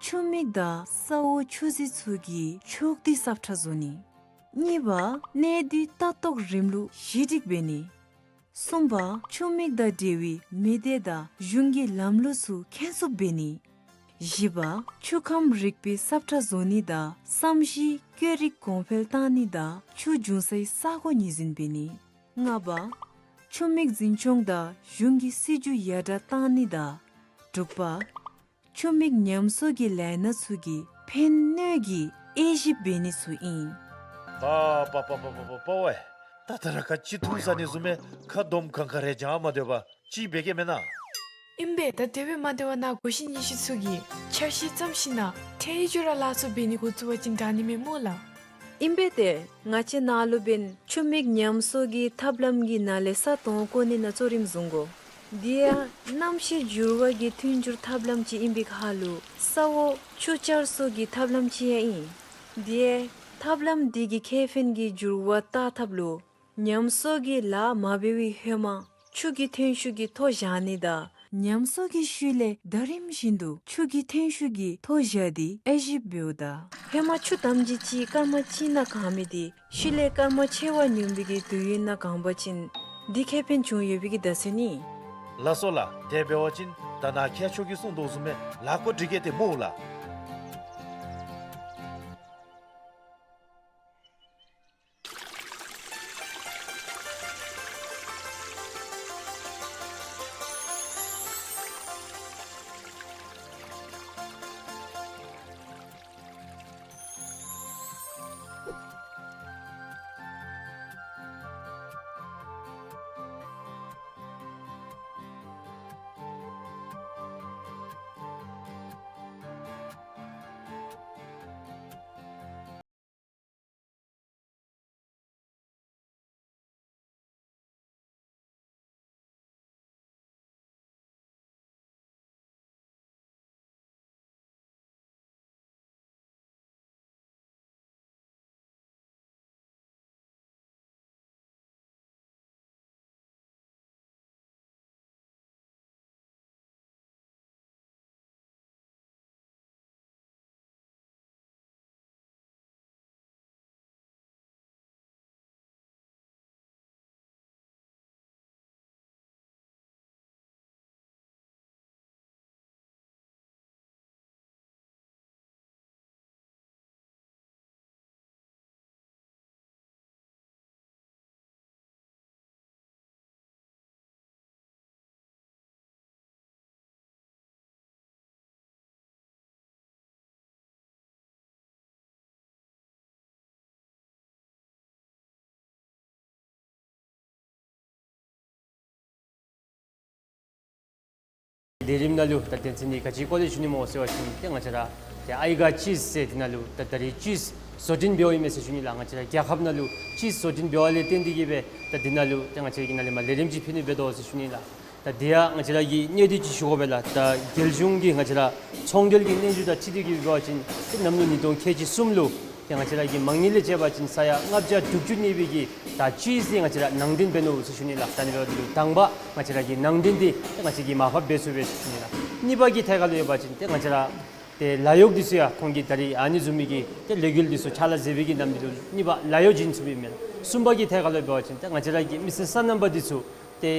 ཆུ་མིག་དང་ས་འོག་ཆུ་རྫི་ཚུ་གི་ཕྱོགས་བསྡུས་ས་ཁྲ་བཟོ་ནི། གཉིས་པ་གནས་སྡུད་ལྟ་རྟོག་རིམ་ལུགས་ཞི་སྒྲིག་འབད་ནི། གསུམ་པ་ཆུ་མིག་དང་འབྲེལ་བའི་མི་སྡེ་དང་གཞུང་གི་ལམ་ལུགས་ཚུ་མཁྱེན་སུབ་འབད་ནི། བཞི་པ་ཆུ་ཁམས་རིག་པའི་ས་ཁྲ་བཟོ་ནི་དང་བསམ་གཞིག་བཀོད་རིག་གོང་འཕེལ་བཏང་ནི་དང་ཆུ་འབྱུང་སའི་ས་གོ་ངོས་འཛིན་འབད་ནི། ལྔ་པ་ཆུ་མིག་འཛིན་སྐྱོང་དང་གཞུང་གི་སྲིད་བྱུས་ཡར་དྲག་བཏང་ནི་དང་དྲུག་པ་ཆུ་མིག་ཉམས་གསོ་གི་ལས་སྣ་ཚུ་གི་ཕན་གནོད་ཀྱི་དབྱེ་ཞིབ་འབད་ནི་ཚུ་ཨིན། པ་པ་པ་པ་པ་པ་ཝའེ། ད་ད་ར་ག་ཅི་འཐུང་ཟ་ནི་བཟུམ་སྦེ་ཁ་འདོམ་གང་ག་རེ་བྱང་མ་སྡོད་པར་ཅིག་འབད་གེ་མེན་ན། ཨིན་པས། ད་དེ་སྦེ་མ་སྡོད་པར་ནཱ་གོ་ཤེས་རྙེད་ཤེས་ཚུ་གིས་འཆར་གཞི་བརྩམས་ཞིནམ་ལས་ཏེ་ཡི་ཅོག་ར་ལཱ་ཚུ་འབད་ནི་འགོ་བཙུགས་པ་ཅིན་དྲག་ནི་མས་སྨོ་ལགས། ཨིན་པས་ཏེ། ང་བཅས་ནཱ་ལུ་འབདན་ཆུ་མིག་ཉམས་གསོ་གི་ཐབས་ལམ་གྱི་ནང་ལས་ས་དོང་བརྐོ་ནི་ནང་གཙོ་རིམ་བཟུང་དགོ། དེ་ཡང་གནམ་གཤིས་འགྱུར་བ་གི་མཐུན་འགྱུར་ཐབས་ལམ་ཅིག་ཨིན་པའི་ཁར་ལུ་ས་འོག་ཆུ་བསྐྱར་གསོ་གི་ཐབས་ལམ་ཅིག་ཡང་ཨིན། དེ་ཡང་ཐབས་ལམ་འདི་གིས་ཁེ་ཕན་གྱི་འགྱུར་བ་བལྟ་ཐབས་ལུ་ཉམས་གསོ་གི་ལཱ་མ་འབད་བའི་ཧེ་མ་ཆུ་གི་ཐོན་ཤུགས་ཀྱི་ཐོ་བཞག་ནི་དང་ཉམས་གསོ་གི་ཤུལ་ལས་ཟླ་རིམ་བཞིན་དུ་ཆུ་གི་ཐོན་ཤུགས་ཀྱི་ཐོ་བཞག་སྟེ་དབྱེ་ཞིབ་འབདཝ་ད་ཧེ་མ་ཆུ་དམ་ཅིག་ཅིག་སྐར་མ་གཅིག་ནང་གང་མི་དེ་ཤུལ་ལས་སྐར་མ་ཕྱེད་ཀ་སྙོམས་པའི་གི་དུས་ཡུན་ནང་གང་པ་ཅིན་འདི་ཁེ་ཕན་བྱུང་ཡོད་པའི་གི་བརྡ་མཚོན་ཨིན། ལགས་སོ་ལགས། དེ་འབད་བ་ཅིན་ད་ནཱ་མཁས་མཆོག་གིས་གསུངས་དོ་བཟུམ་སྦེ་ལཱ་བཀོད་སྒྲིག་གེ་ཏེ་སྨོ་ལགས། ལས་རིམ་ནང་ལུ་ད་དོན་ཚན་འདི་ག་ཅིའི་སྐོར་ལས་ཞུ་ནི་སྨོ་ཟེར་བ་ཅིན་ཏེ་ང་བཅས་ར་ཏེ་ཨའི་ག་ཅིསི་ཟེར་འདི་ནང་ལུ་ད་ད་རིས་ཅིསི་བཟོ་སྐྲུན་འབདཝ་ཨིན་མས་ཟེར་ཞུ་ནི་ལགས། ང་བཅས་ར་རྒྱལ་ཁབ་ནང་ལུ་ཅིསི་བཟོ་སྐྲུན་འབདཝ་ལས་བརྟེན་ཏེ་གིས་སྦེ་ད་འདི་ནང་ལུ་ཏེ་ང་བཅས་ཀྱིས་ནཱ་ལས་མར་ལས་རིམ་ཅིག་ཕུལ་ནི་འབད་དོ་ཟེར་ཞུ་ནི་ལགས། ད་འདི་ཡང་ང་བཅས་ར་གིས་གནད་དོན་ཅིག་ཞུ་དགོ་པས་ལགས། ད་རྒྱལ་གཞུང་གི་ང་བཅས་ར་ཚོང་འབྲེལ་གྱི་སྙན་ཞུ་དང་འཁྲིལ་ཏེ་གིས་འབད་བ་ཅིན་ཏེ་གནམ་ལོ་ཉིས་སྟོང་ཁལ་གཅིག་གསུམ་ལུ་ཏེ་ང་བཅས་ར་གི་མང་ཉིད་ལས་བཅད་པ་ཅིན་ས་ཡ་ལྔ་བརྒྱ་དྲུག་ཅུ་གནས་པའི་གི་ད་ཅིསི་འདི་ང་བཅས་ར་ནང་འདྲེན་འབད་ནུག་ཟེར་ཞུ་ནི་ལགས། ད་ནི་འབདཝ་ད་ལུ་དང་པ་ང་བཅས་ར་གི་ནང་འདྲེན་འདི་ཏེ་ང་བཅས་ཀྱིས་མར་ཕབ་འབད་ཚུགས་པས་ཟེར་ཞུ་ནི་ལགས། གཉིས་པ་གི་ཐད་ཁར་ལུ་ཡོད་པ་ཅིན་ཏེ་ང་བཅས་ར་ཏེ་ལཱ་གཡོག་འདི་ཚུ་ཡང་ཁོང་གིས་ད་རིས་ཨ་ནི་བཟུམ་མའི་གི་ཏེ་ལས་འགུལ་འདི་ཚུ་ཕྱག་ལཱ་མཛད་པའི་གི་ནམ་འདི་ལུ་གཉིས་པ་ལཱ་གཡོག་བྱིན་ཚུགས་པས་མེན་ན། གསུམ་པ་གི་ཐད་ཁར་ལུ་འབད་བ་ཅིན་ཏེ་ང་བཅས་ར་གི་མི་སེར་སོ་ནམ་པ་འདི་ཚུ་ཏེ་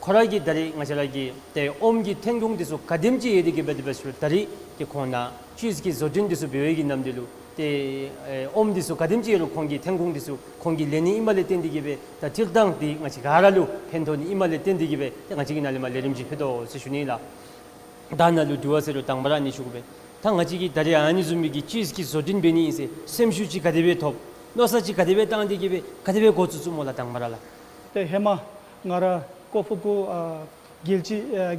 ཁོང་ར་གིས་ད་རིས་ང་བཅས་ར་གི་ཏེ་ཨོམ་གྱི་ཐོན་ཁུངས་འདི་ཚུ་ག་དེམ་ཅིག་ཡོད་དེ་གིས་འབད་དེ་འབད་ཞུ་ད་རིས་ཏེ་ཁོང་ནཱ་ཅིསི་གི་བཟོ་སྐྲུན་འདི་ཚུ་འབད་བའི་གི་ནམ་འདི་ལུ་ཏེ་ཨེ་ཨོམ་འདི་ཚུ་ག་དེམ་ཅིག་ཡོད་རུང་ཁོང་གི་ཐོན་ཁུངས་འདི་ཚུ་ཁོང་གིས་ལེན་ནི་ཨིནམ་ལས་བརྟེན་ཏེ་གིས་སྦེ་ད་སྤྱིར་བཏང་འདི་ང་བཅས་ག་ར་ལུ་ཕན་ཐོགས་ནི་ཨིནམ་ལས་བརྟེན་ཏེ་གིས་སྦེ་ཏེ་ང་བཅས་ཀྱིས་ནཱ་ལས་མར་ལས་རིམ་ཅིག་ཕུལ་དོ་ཟེར་ཞུ་ནི་ལགས། ད་ནཱ་ལུ་དྲི་བ་ཟེར་རུང་དང་པ་ར་ཨ་ནི་ཞུ་དགོ་པས། ད་ང་བཅས་ཀྱིས་ད་རིས་ཨ་ནི་བཟུམ་མའི་གི་ཅིསི་གི་བཟོ་སྐྲུན་འབད་ནི་ཨིན་ཟེར་སེམས་ཤུགས་ཅིག་ག་དེ་སྦེ་ཐོབ། མནོ་བསམ་ཅིག་ག་དེ་སྦེ་བཏང་སྟེ་གིས་སྦེ་ག་དེ་སྦེ་འགོ་བཙུགས་བཙུགསཔ་སྨོ་ལགས་དང་པ་ར་ལགས། ཏེ་ཧེ་མ་ང་ར་ཀོ་ཕུ་ཀུ་ཨ་རྒྱལ་སྤྱི་ཨ་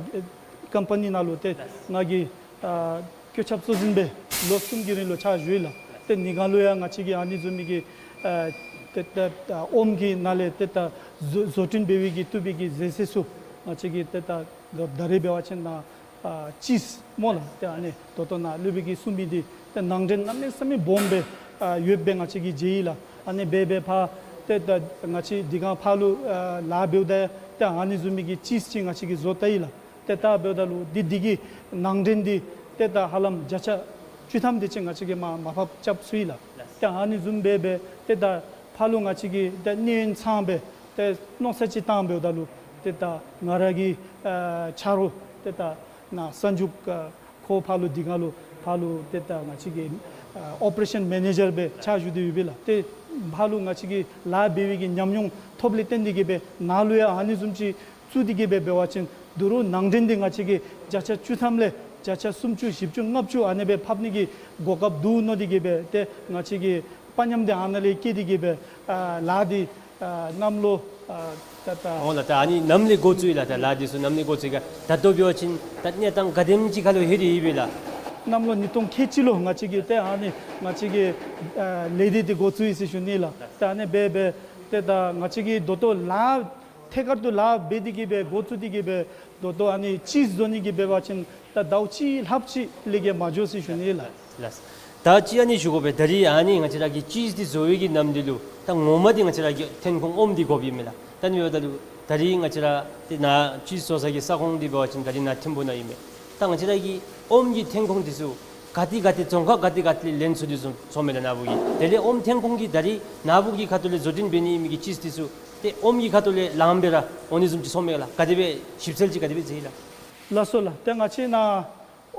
ཀམ་པ་ནི་ནང་ལུ་ཏེ་ལགས། ང་གིས་ཨ་བཀོད་ཁྱབ་གཙོ་འཛིན་སྦེ་ལོ་གསུམ་གྱི་རིང་ལུ་ཕྱག་ཞུ་ཡི་ལགས། ཏེ་ནི་གང་ལུ་ཡང་ང་བཅས་ཀྱིས་ཨ་ནི་བཟུམ་མའི་གི་ཨ་ཏེ་ཏེ་ཨ་ཨོམ་གྱི་ནང་ལས་ཏེ་ད་བཟོ་བཟོ་སྐྲུན་འབད་བའི་གི་བཏུབ་པའི་གི་ཟས་ཟས་ཚུ་ང་བཅས་ཀྱིས་ཏེ་ད་ད་རིས་འབད་བ་ཅིན་ནཱ་ཨ་ཅིསི་སྨོ་ལགས། ཏེ་ཨ་ནི་ད་ལྟོ་ནཱ་སློབ་དཔོན་གྱིས་གསུངས་མི་འདི་ཏེ་ནང་འདྲེན་གནམ་མེད་ས་མེད་སྦོམ་སྦེ་ཨ་ཡོདཔ་སྦེ་ང་བཅས་ཀྱིས་མཇལ་ཡི་ལགས། ཨ་ནི་སྦེ་སྦེ་ཕར་ཏེ་ད་ང་བཅས་འདི་གང་ཕར་ལུ་ཨ་ལཱ་འབདཝ་ད་ཏེ་ཨ་ནི་བཟུམ་མའི་གི་ཅིསི་ཅིག་ང་བཅས་ཀྱིས་བཟོ་བལྟ་ཡི་ལགས། ཏེ་ད་འབདཝ་ད་ལུ་འདི་འདི་གི་ནང་འདྲེན་འདི་ཏེ་ད་ཧ་ལམ་བརྒྱ་ཆ་བཅུ་ཐམ་དེ་ཅིག་ང་བཅས་ཀྱིས་མར་མར་ཕབ་རྐྱབ་ཚུགས་ཡི་ལགས། ཏེ་ཨ་ནི་བཟུམ་སྦེ་སྦེ་ཏེ་ད་ཕར་ལུ་ང་བཅས་ཀྱིས་ཏེ་གནས་ཡུན་ཚང་སྦེ་ཏེ་མནོ་བསམ་ཅིག་བཏང་འབདཝ་ད་ལུ་ཏེ་ད་ང་ར་གི་ཨ་ཆ་རོགས་ཏེ་ད་ནཱ་གསར་འཇུག་ཨ་ཁོ་ཕར་ལུ་འདི་གང་ལུ་ཕར་ལུ་ཏེ་ད་ང་བཅས་ཀྱི་ཨ་ཨོ་པ་རེ་ཤཱན་མེ་ནེ་ཇར་སྦེ་ཕྱག་ཞུ་སྟེ་ཡོད་པས་ལགས། ཏེ་ཕར་ལུ་ང་བཅས་ཀྱིས་ལཱ་འབད་བའི་གི་ཉམས་མྱོང་ཐོབ་ལས་བརྟེན་ཏེ་གིས་སྦེ་ནཱ་ལུ་ཡང་ཨ་ནི་བཟུམ་ཅིག་བཙུགས་ཏེ་གིས་སྦེ་འབད་བ་ཅིན་ད་རུང་ནང་འདྲེན་འདི་ང་བཅས་ཀྱིས་བརྒྱ་ཆ་བཅུ་ཐམ་ལས་བརྒྱ་ཆ་སུམ་ཅུ་བཞི་བཅུ་ལྔ་བཅུ་ཨ་ནི་སྦེ་ཕབ་ནི་གི་གོ་སྐབས་འདུག་མནོ་སྟེ་གིས་སྦེ་ཏེ་ང་བཅས་ཀྱིས་དཔའ་ཉམས་འདི་ཨ་ནཱ་ལས་བསྐྱེད་དེ་གིས་སྦེ་ཨ་ལཱ་འདི་ཨ་གནམ་ལོ་ ཨ་ད་ད་འོང་ལགས། ད་ཨ་ནི་ནམ་ལས་འགོ་བཙུགས་ཡི་ལགས། ད་ལཱ་འདི་ཚུ་ནམ་ལས་འགོ་བཙུགས་ཡི་ག། ད་ལྟོ་འབད་བ་ཅིན་ད་གནས་སྟངས་ག་དེམ་ཅིག་ཁར་ལུ་ལྷོད་དེ་ཡོད་པས་ལགས། གནམ་ལོ་ཉིས་སྟོང་ཁལ་གཅིག་ལུ་ང་བཅས་ཀྱིས་ཏེ་ཨ་ནི་ང་བཅས་ཀྱིས་ཨ་ལས་སྡེ་འདི་འགོ་བཙུགས་ཡི་ཟེར་ཞུ་ནི་ལགས། ད་ཨ་ནི་སྦེ་སྦེ་ཏེ་ད་ང་བཅས་ཀྱིས་ད་ལྟོ་ལཱ་ཐད་ཀར་དུ་ལཱ་འབད་དེ་གི་སྦེ་འགོ་བཙུགས་ཏེ་གི་སྦེ་ད་ལྟོ་ཨ་ནི་ཅིསི་བཟོ་ནི་གི་འབད་བ་ཅིན་ད་ཟླཝ་གཅིག་ལྷགཔ་ཅིག་ལས་བརྒལ་མ་འགྱོ་ཟེར་ཞུ་ནི་ལགས། ལགས། ད་ཅི་ཨ་ནི་ཞུ་དགོ་པས། ད་རིས་ཨ་ནི་ང་བཅས་ར་གི་ཅིསི་འདི་བཟོ་བའི་གི་ནམ་འདི་ལུ་ད་ངོ་མ་འདི་ང་བཅས་ར་གི་ཐོན་ཁུངས་ཨོམ་འདི་དགོ་པས་མས་ལགས། ད་ཨ་ནི་འབདཝ་ད་ལུ་ད་རིས་ང་བཅས་ར་ཏེ་ནཱ་ཅིསི་བཟོ་ས་གི་ས་ཁོངས་འདི་འབད་བ་ཅིན་ད་རིས་ནཱ་ཐིམ་ཕུ་ནང་ཨིན་མས། ད་ང་བཅས་ར་གི་ཨོམ་གྱི་ཐོན་ཁུངས་འདི་ཚུ་ག་ཏེ་ག་ཏེ་རྫོང་ཁག་ག་ཏེ་ག་ཏེ་ལས་ལེན་ཚུགས་ཏེ་ཚུགས་ཚུགས་མས་ལགས་ནཱ་བུ་གིས། དེ་ལས་ཨོམ་ཐོན་ཁུངས་འདི་ད་རིས་ནཱ་བུ་གི་ཁ་ཐུག་ལས་བཟོ་སྐྲུན་འབད་ནི་ཨིན་མི་གི་ཅིསི་འདི་ཚུ་ཏེ་ཨོམ་གྱི་ཁ་ཐུག་ལས་ལངམ་སྦེ་ར་འོང་ནི་བཟུམ་ཅིག་ཚོརཝ་མས་ལགས། ག་དེ་སྦེ་ཞིབ་འཚོལ་ཅིག་ག་དེ་སྦེ་མཛད་ཡི་ལགས། ལགས་སོ་ལགས། ཏེ་ང་བཅས་ནཱ་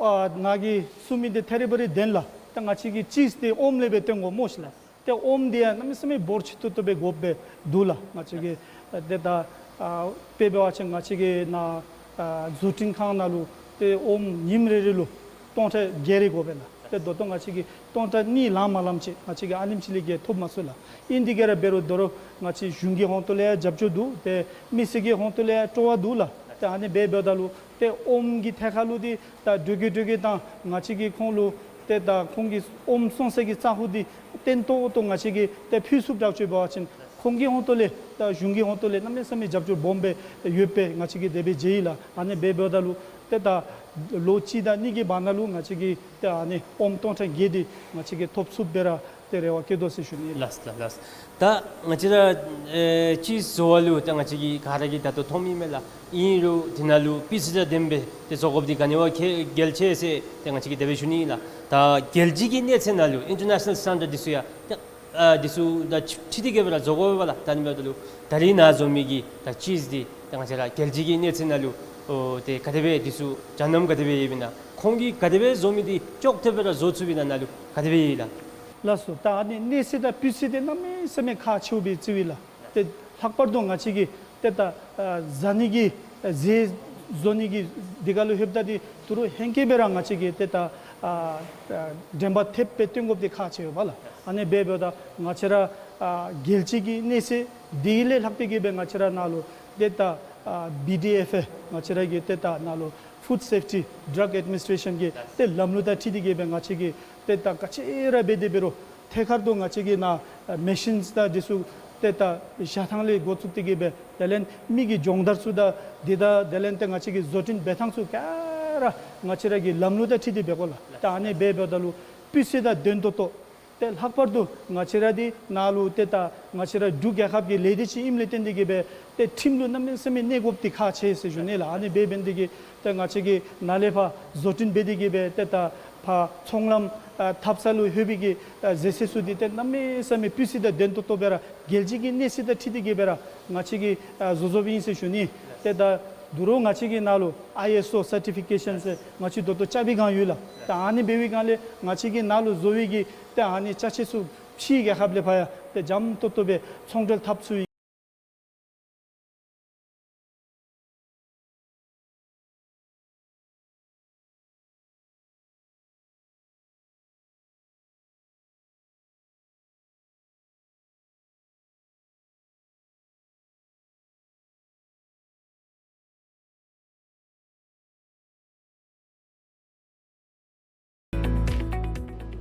ཨ་ནཱ་གིས་གསུང་མི་འདི་ཐད་རི་བ་རི་བདེན་ལགས། ཏེ་ང་བཅས་ཀྱིས་ཅིསི་འདི་ཨོམ་ལས་སྦེ་བཏོན་དགོཔ་སྨོ་ཤེས་ལགས། ཏེ་ཨོམ་འདི་ཡང་གནམ་མེད་ས་མེད་འབོར་ཆེ་ཏོག་ཏོ་སྦེ་དགོཔ་སྦེ་འདུག་ལགས། ང་བཅས་ཀྱིས་ཨ་ཏེ་ད་ཨ་དཔེ་འབད་བ་ཅིན་ང་བཅས་ཀྱི་ནཱ་ཨ་བཟོ་སྐྲུན་ཁང་ནང་ལུ་ཏེ་ཨོམ་ཉིནམ་རེ་རེ་ལུ་སྟོང་ཕྲག་བརྒྱད་རེ་དགོ་པས་ལགས། ཏེ་ད་ལྟོ་ང་བཅས་ཀྱིས་སྟོང་ཕྲག་གཉིས་ལང་མ་ལངམ་ཅིག་ང་བཅས་ཀྱིས་ཨ་ནེམ་ཅིག་ལས་བརྒལ་ཐོབ་མ་ཚུགས་ལགས། ཨིན་དེ་གི་ར་འབད་རུང་དོ་རུང་ང་བཅས་གཞུང་གི་ཧོངས་ཏོ་ལས་ཡང་རྒྱབ་སྐྱོར་འདུག། ཏེ་མི་སེར་གྱི་ཧོངས་ཏོ་ལས་ཡང་སྤྲོ་བ་འདུག་ལགས། ཏེ་ཨ་ནི་སྦེ་འབདཝ་ད་ལུ་ཏེ་ཨོམ་གྱི་ཐད་ཁར་ལུ་འདི་ད་འགྲུལ་སྐྱོད་འགྲུལ་སྐྱོད་དང་ང་བཅས་ཀྱིས་ཁོང་ལུ་ཏེ་ད་ཁོང་གི་ཨོམ་བཙོང་ས་གི་ས་གོ་འདི་བརྟན་ཏོག་ཏོ་ང་བཅས་ཀྱིས་ཏེ་ཕུལ་ཚུགསཔ་དྲག་ཅིག་འབད་བ་ཅིན་ཁོང་གི་ཧོངས་ཏོ་ལས་ད་གཞུང་གི་ཧོངས་ཏོ་ལས་གནམ་མེད་ས་མེད་རྒྱབ་སྐྱོར་སྦོམ་སྦེ་ཡོདཔ་སྦེ་ང་བཅས་ཀྱིས་དེ་སྦེ་མཇལ་ཡི་ལགས། ཨ་ནི་སྦེ་འབདཝ་ད་ལུ་ཏེ་ད་ལོ་གཅིག་དང་གཉིས་ཀྱི་བར་ན་ལུ་ང་བཅས་ཀྱིས་ཏེ་ཨ་ནི་ཨོམ་སྟོང་ཕྲག་བརྒྱད་འདི་ང་བཅས་ཀྱིས་ཐོབ་ཚུགསཔ་སྦེ་ར་ཏེ་རེ་བ་བསྐྱེད་དོ་ཟེར་ཞུ་ནི། ལགས་ལགས་ལགས། ད་ང་བཅས་ར་ཨེ་ཅིསི་བཟོ་བ་ལུ་ད་ང་བཅས་ཀྱིས་ག་ར་གིས་ད་ལྟོ་མཐོངམ་ཨིན་མས་ལགས། ཨིན་རུང་དེ་ནང་ལུ་སྤུས་ཚད་དང་ལྡནམ་སྦེ་ཏེ་བཟོ་དགོཔ་འདི་ག་ནི་བ་གལ་ཆེ་ཟེར་ཏེ་ང་བཅས་ཀྱིས་དེ་སྦེ་ཞུ་ནི་ཨིན་ལགས། ད་རྒྱལ་སྤྱི་གི་གནས་ཚད་ནང་ལུ་ཨིན་ཊར་ནེ་ཤ་ནཱལ་སི་ཊེན་ཌརཌ་འདི་ཚུ་ཡང་ཏེ་ཨ་འདི་ཚུ་དང་འཁྲིལ་ཏེ་གི་སྦེ་ར་བཟོ་དགོ་པས་ལགས། ད་ཨ་ནི་འབདཝ་ད་ལུ་ད་རིས་ནཱ་བཟོ་མི་གི་ད་ཅིསི་འདི་ད་ང་བཅས་ར་རྒྱལ་སྤྱི་གི་གནས་ཚད་ནང་ལུ་ཨོ་ཏེ་ག་དེ་སྦེ་འདི་ཚུ་སྦྱང་གནང་ག་དེ་སྦེ་ཡོདཔ་ཨིན་ན། ཁོང་གིས་ག་དེ་སྦེ་བཟོ་མི་འདི་ཅོག་འཐདཔ་སྦེ་ར་བཟོ་ཚུགསཔ་ཨིན་ན། ནཱ་ལུ་ག་དེ་སྦེ་ཡོད་ལགས། ལགས་སོ། ད་ཨ་ནི་གནས་ཚད་དང་སྤུས་ཚད་འདི་གནམ་མེད་ས་མེད་ཁག་ཆེཝ་སྦེ་བརྩིཝ་ཨིན་ལགས། ཏེ་ལྷག་པར་དུ་ང་བཅས་ཀྱིས་ཏེ་ད་ཨ་བཟའ་ནི་གི་ཨ་ཟས་བཟོ་ནི་གི་འདི་ཁར་ལུ་ལྷོདཔ་ད་འདི་དོ་རུང་ཧེང་སྐལ་སྦེ་ར་ང་བཅས་ཀྱིས་ཏེ་ད་ཨ་ཨ་དྲན་པ་ཐེབས་སྦེ་བཏོན་དགོཔ་འདི་ཁག་ཆེ་བས་ལགས། ཨ་ནི་སྦེ་འབདཝ་ད་ང་བཅས་ར་ཨ་རྒྱལ་སྤྱི་གི་གནས་ཚད་འདི་ལས་ལྷག་སྟེ་གི་སྦེ་ང་བཅས་ར་ནཱ་ལུ་ཏེ་ད་ཨ་བི་ཌི་ཨེཕ་ཨེ་ང་བཅས་ར་གི་ཏེ་ད་ནཱ་ལུ་ཕུཌ་སེཕ་ཊི་ཌྲག་ཨེཌ་མི་ནིསི་ཊེ་ཤཱན་གྱི་ཏེ་ལམ་ལུགས་དང་འཁྲིལ་ཏེ་གི་སྦེ་ང་བཅས་ཀྱིས་ཏེ་ད་ག་ཅི་ར་འབད་དེ་འབད་རུང་ཐད་ཀར་དུ་ང་བཅས་ཀྱིས་ནཱ་ཨ་མེ་ཤིནསི་དང་འདི་ཚུ་ཏེ་ད་བཞག་ཐངས་ལས་འགོ་བཙུགས་ཏེ་གི་སྦེ་དེ་ལས་མི་གི་སྦྱོང་བརྡར་ཚུ་དང་འདི་དང་དེ་ལས་ཏེ་ང་བཅས་ཀྱི་བཟོ་སྐྲུན་འབད་ཐངས་ཚུ་ག་ར་ང་བཅས་ར་གི་ལམ་ལུགས་དང་འཁྲིལ་ཏེ་འབད་དགོ་ལགས། ད་ཨ་ནི་སྦེ་འབདཝ་ད་ལུ་སྤུས་ཚད་དང་ལྡན་ཏོག་ཏོ་ཏེ་ལྷག་པར་དུ་ང་བཅས་ར་འདི་ནཱ་ལུ་ཏེ་ད་ང་བཅས་ར་འབྲུག་རྒྱལ་ཁབ་ཀྱི་ལས་སྡེ་ཅིག་ཨིནམ་ལས་བརྟེན་ཏེ་གི་སྦེ་ཏེ་ཁྲིམས་ལུ་གནམ་མེད་ས་མེད་གནས་དགོཔ་འདི་ཁག་ཆེ་ཟེར་ཞུ་ནི་ལགས། ཨ་ནི་སྦེ་འབད་ནི་དེ་གིས་ཏེ་ང་བཅས་ཀྱིས་ནཱ་ལས་ཕར་བཟོ་སྐྲུན་འབད་དེ་གི་སྦེ་ཏེ་ད་ཕར་ཚོང་ལམ་ཨ་འཐབ་ས་ལུ་ལྷོད་པའི་གི་ཨ་ཟས་ཟས་ཚུ་འདི་ཏེ་གནམ་མེད་ས་མེད་སྤུས་ཚད་དང་ལྡན་ཏོག་ཏོ་སྦེ་ར་རྒྱལ་སྤྱི་གི་གནས་ཚད་དང་འཁྲིལ་ཏེ་གི་སྦེ་ར་ང་བཅས་ཀྱིས་ཨ་བཟོ་བཟོཝ་ཨིན་ཟེར་ཞུ་ནི། ཏེ་ད་དོ་རུང་ང་བཅས་ཀྱིས་ནཱ་ལུ་ཨའི་ཨེསི་ཨོ་སར་ཊི་ཕི་ཀེ་ཤཱན་ཟེར་ང་བཅས་ད་ལྟོ་རྐྱབ་པའི་སྒང་ཡོད་ལགས། ད་ཨ་ནི་འབད་བའི་སྒང་ལས་ང་བཅས་ཀྱིས་ནཱ་ལུ་བཟོ་བའི་གི་ཏེ་ཨ་ནི་ཅ་ཆས་ཚུ་ཕྱིའི་རྒྱལ་ཁབ་ལས་ཕར་ཡང་ཏེ་འཇམ་ཏོག་ཏོ་སྦེ་ཚོང་འབྲེལ་འཐབ་ཚུགས་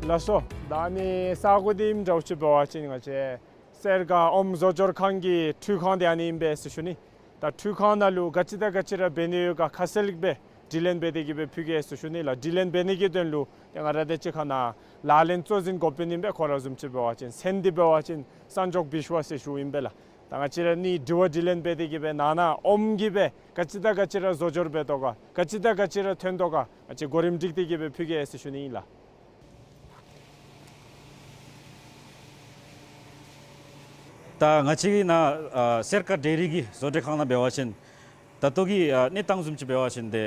ལགས་སོ། ད་ཨ་ནི་ས་གོ་འདི་ཨིནམ་འདྲཝ་ཅིག་འབད་བ་ཅིན་ང་བཅས་སེར་དཀར་ཨོམ་བཟོ་སྦྱོར་ཁང་གི་འཕྲུལ་ཁང་འདི་ཨ་ནི་ཨིན་པས་ཟེར་ཞུ་ནི། ད་འཕྲུལ་ཁང་ནང་ལུ་ག་ཅི་དང་ག་ཅི་ར་འབད་ནི་ཡོད་ག་ཁ་གསལ་སྦེ་དྲི་ལན་འབད་དེ་གི་སྦེ་ཕུལ་གེ་ཟེར་ཞུ་ནི་ལགས། དྲི་ལན་འབད་ནི་གི་དོན་ལུ་ཏེ་ང་ར་དང་གཅིག་ཁར་ནཱ་ལག་ལེན་གཙོ་འཛིན་འགོ་དཔོན་ཨིན་པས། ཁོ་ར་བཟུམ་ཅིག་འབད་བ་ཅིན་མཚན་འདི་འབད་བ་ཅིན་སན་ཇོག་བིཤ་ཝ་ཟེར་ཞུཝ་ཨིན་པས་ལགས། ད་ང་བཅས་ར་གཉིས་དྲི་བ་དྲི་ལན་འབད་དེ་གི་སྦེ་ནཱ་ནཱ་ཨོམ་གྱིས་སྦེ་ག་ཅི་དང་ག་ཅི་ར་བཟོ་སྦྱོར་འབད་དོ་ག། ག་ཅི་དང་ག་ཅི་ར་ཐོན་དོ་ག། ང་བཅས་གོ་རིམ་སྒྲིག་སྟེ་གི་སྦེ་ཕུལ་གེ་ཟེར་ཞུ་ནི་ཨིན་ལགས། ད་ང་བཅས་ཀྱི་ནཱ་ཨ་སེར་དཀར་ཌེ་རི་གི་བཟོ་གྲྭ་ཁང་ནང་འབད་བ་ཅིན་ད་ལྟོ་གི་ཨ་གནས་སྟངས་བཟུམ་ཅིག་འབད་བ་ཅིན་ཏེ་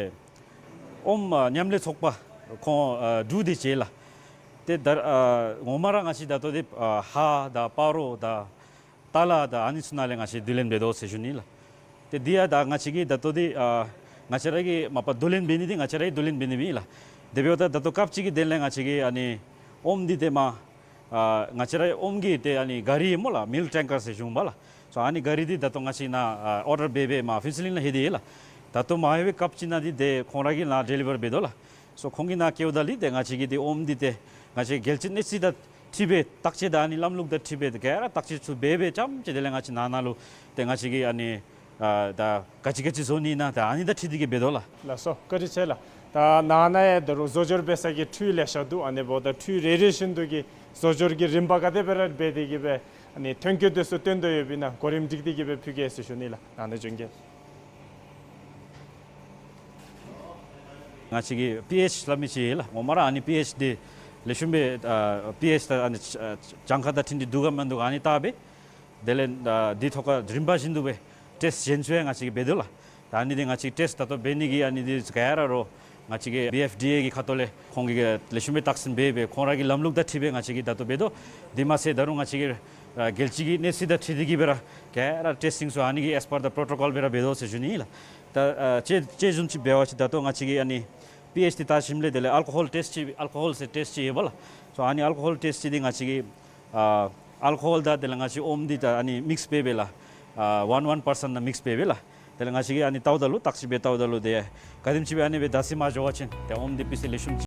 ཨོམ་ཨ་མཉམ་ལས་ཚོགས་པ་ཁོང་ཨ་དྲུག་དེ་ཅིག་ལགས། ཏེ་ད་ཨ་ངོ་མ་ར་ང་བཅས་ད་ལྟོ་འདི་ཨ་ཧཱ་དང་སྤ་རོ་དང་ཏ་ལ་དང་ཨ་ནི་ཚུ་ནང་ལས་ང་བཅས་བསྡུ་ལེན་འབད་དོ་ཟེར་ཞུ་ནི་ལགས། ཏེ་འདི་ཡང་ད་ང་བཅས་ཀྱིས་ད་ལྟོ་འདི་ཨ་ང་བཅས་ར་གི་མ་པ་བསྡུ་ལེན་འབད་ནི་འདི་ང་བཅས་ར་གིས་བསྡུ་ལེན་འབད་ནི་མེན་ལགས། དེ་འབདཝ་ད་ད་ལྟོ་སྐབས་ཅིག་གི་དོན་ལས་ང་བཅས་ཀྱིས་ཨ་ནི་ཨོམ་འདི་ཏེ་མ་ཨ་ང་བཅས་ར་ཨོམ་གྱི་ཏེ་ཨ་ནི་ག་རི་སྨོ་ལགས། མིལཀ་ཊེང་ཀར་ཟེར་ཞུ་འོང་པ་ལགས། ད་ཨ་ནི་གཱ་རི་འདི་ད་ལྟོ་ང་བཅས་ནཱ་ཨ་ཨོར་ཌར་འབད་འབད་མར་ཕུན་ཚོགས་གླིང་ལུ་ལྷོད་དེ་ཡོད་ལགས། ད་ལྟོ་མ་ལྷོད་པའི་སྐབས་ཅིག་ནང་འདི་ཏེ་ཁོང་ར་གིས་ནཱ་ཌེ་ལི་བར་འབད་དོ་ལགས། སོ་ཁོང་གིས་ནཱ་བཀལཝ་ད་ལུ་ཏེ་ང་བཅས་ཀྱིས་འདི་ཨོམ་འདི་ཏེ་ང་བཅས་རྒྱལ་སྤྱིའི་གནས་ཚད་དང་འཁྲིལ་སྦེ་བརྟག་དཔྱད་དང་ཨ་ནི་ལམ་ལུགས་དང་འཁྲིལ་སྦེ་ཏེ་ག་ར་བརྟག་དཔྱད་ཚུ་འབད་འབད་རྐྱངམ་ཅིག་དེ་ལས་ང་བཅས་ནཱ་ནཱ་ལུ་ཏེ་ང་བཅས་ཀྱིས་ཨ་ནི་ཨ་ད་ག་ཅི་ག་ཅི་བཟོ་ནི་ཨིན་ན་ད་ཨ་ནི་དང་འཁྲིལ་ཏེ་གིས་འབད་དོ་ལགས། ལགས་སོ། བཀའ་དྲིན་ཆེ་ལགས། ད་ནཱ་ནཱ་ཡང་ད་རུང་བཟོ་སྦྱོར་འབད་ས་གི་འཕྲུལ་ལེ་ཤ་འདུག། ཨ་ནི་འབདཝ་ད་འཕྲུལ་རེ་རེ་བཞིན་དུ་གི་བཟོ་སྦྱོར་གྱི་རིམ་པ་ག་དེ་སྦེ་ར་འབད་དེ་གིས་སྦེ་ཨ་ནི་ཐོན་སྐྱེད་དེ་ཚུ་བཏོན་དོ་ཡོདཔ་ཨིན་ན་གོ་རིམ་སྒྲིག་སྟེ་གིས་སྦེ་ཕུལ་གེ་ཟེར་ཞུ་ནི་ལགས། ནཱ་ནཱ་བྱོན་གེ། ང་བཅས་ཀྱི་པི་ཨེཆ་སླབ་མི་ཅིག་ཡོད་ལགས། ངོ་མ་ར་ཨ་ནི་པི་ཨེཆ་འདི་ལེགས་ཤོམ་སྦེ་ཨ་པི་ཨེཆ་དང་ཨ་ནི་ཨ་གྱངས་ཁ་དང་འཁྲིལ་ཏེ་འདུག་ག་མིན་འདུག་ག་ཨ་ནི་བལྟ་སྦེ་དེ་ལས་ཨ་འདི་ཐོག་ཁར་རིམ་པ་བཞིན་དུ་སྦེ་ཊེསཊ་གཞན་ཚུ་ཡང་ང་བཅས་ཀྱིས་འབད་དོ་ལགས། ད་ཨ་ནི་འདི་ང་བཅས་ཊེསཊ་ད་ལྟོ་འབད་ནི་གི་ཨ་ནི་འདི་ག་ར་རོགས་ང་བཅས་ཀྱི་བི་ཨེཕ་ཌི་ཨེ་གི་ཁ་ཐུག་ལས་ཁོང་གིས་ལེགས་ཤོམ་སྦེ་བརྟག་ཞིབ་འབད་སྦེ་ཁོང་ར་གི་ལམ་ལུགས་དང་འཁྲིལ་སྦེ་ང་བཅས་ཀྱིས་ད་ལྟོ་འབད་དོ། དེ་མ་ཚད་ད་རུང་ང་བཅས་ཀྱི་ཨ་རྒྱལ་སྤྱི་གི་གནས་ཚད་དང་འཁྲིལ་ཏེ་གིས་སྦེ་ར་ག་ར་ཊེསི་ཊིང་ཚུ་ཨ་ནི་གི་ཨེས་པར་ད་པོ་རོ་ཊོ་ཀོལ་སྦེ་ར་འབད་དོ་ཟེར་ཞུ་ནི་ལགས། ད་ཨ་དཔྱེ་དཔྱེ་བཟུམ་ཅིག་འབད་བ་ཅིན་ད་ལྟོ་ང་བཅས་ཀྱིས་ཨ་ནི་པི་ཨེཆ་འདི་བལྟ་ཞིནམ་ལས་དེ་ལས་ཨལ་ཀོ་ཧོལ་ཊེསཊ་ཅིག་ཨལ་ཀོ་ཧོལ་ཟེར་ཊེསཊ་ཅིག་ཡོད་པ་ལགས། སོ་ཨ་ནི་ཨལ་ཀོ་ཧོལ་ཊེསཊ་ཅིག་འདི་ང་བཅས་ཀྱིས་ཨ་ཨལ་ཀོ་ཧོལ་དང་དེ་ལས་ང་བཅས་ཨོམ་འདི་ད་ཨ་ནི་མིགསི་འབད་སྦེ་ལགས། ཨ་ཝན་ཝན་པར་སེནཊ་ནང་མིགསི་འབད་སྦེ་ལགས། དེ་ལས་ང་བཅས་ཀྱིས་ཨ་ནི་བལྟཝ་ད་ལུ་བརྟག་ཞིབ་འབད་བལྟཝ་ད་ལུ་ཏེ་ག་དེམ་ཅིག་སྦེ་ཨ་ནི་སྦེ་ད་སི་མ་འགྱོ་བ་ཅིན་ཏེ་ཨོམ་འདི་སྤུས་ཚད་ལེགས་ཤོམ་ཅིག་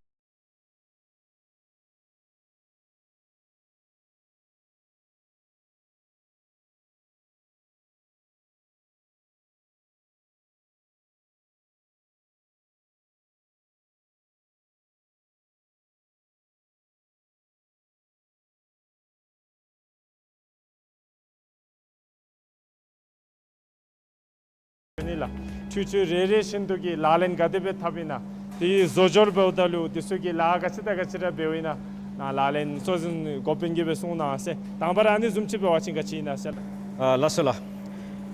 ནི་ལགས། འཕྲུལ་ཆས་རེ་རེ་བཞིན་དུ་གི་ལག་ལེན་ག་དེ་སྦེ་འཐབ་ཨིན་ན། དེའི་བཟོ་སྦྱོར་འབདཝ་ད་ལུ་དེ་ཚུ་གི་ལཱ་ག་ཅི་དང་ག་ཅི་ར་འབདཝ་ཨིན་ན་ནཱ་ལག་ལེན་གཙོ་འཛིན་འགོ་དཔོན་གྱིས་སྦེ་གསུང་གནང་ཟེར། དང་པ་ར་ཨ་ནི་བཟུམ་ཅིག་འབད་བ་ཅིན་ག་ཅི་ཨིན་ན་ཟེར་ལགས། ཨ་ལགས་སོ་ལགས།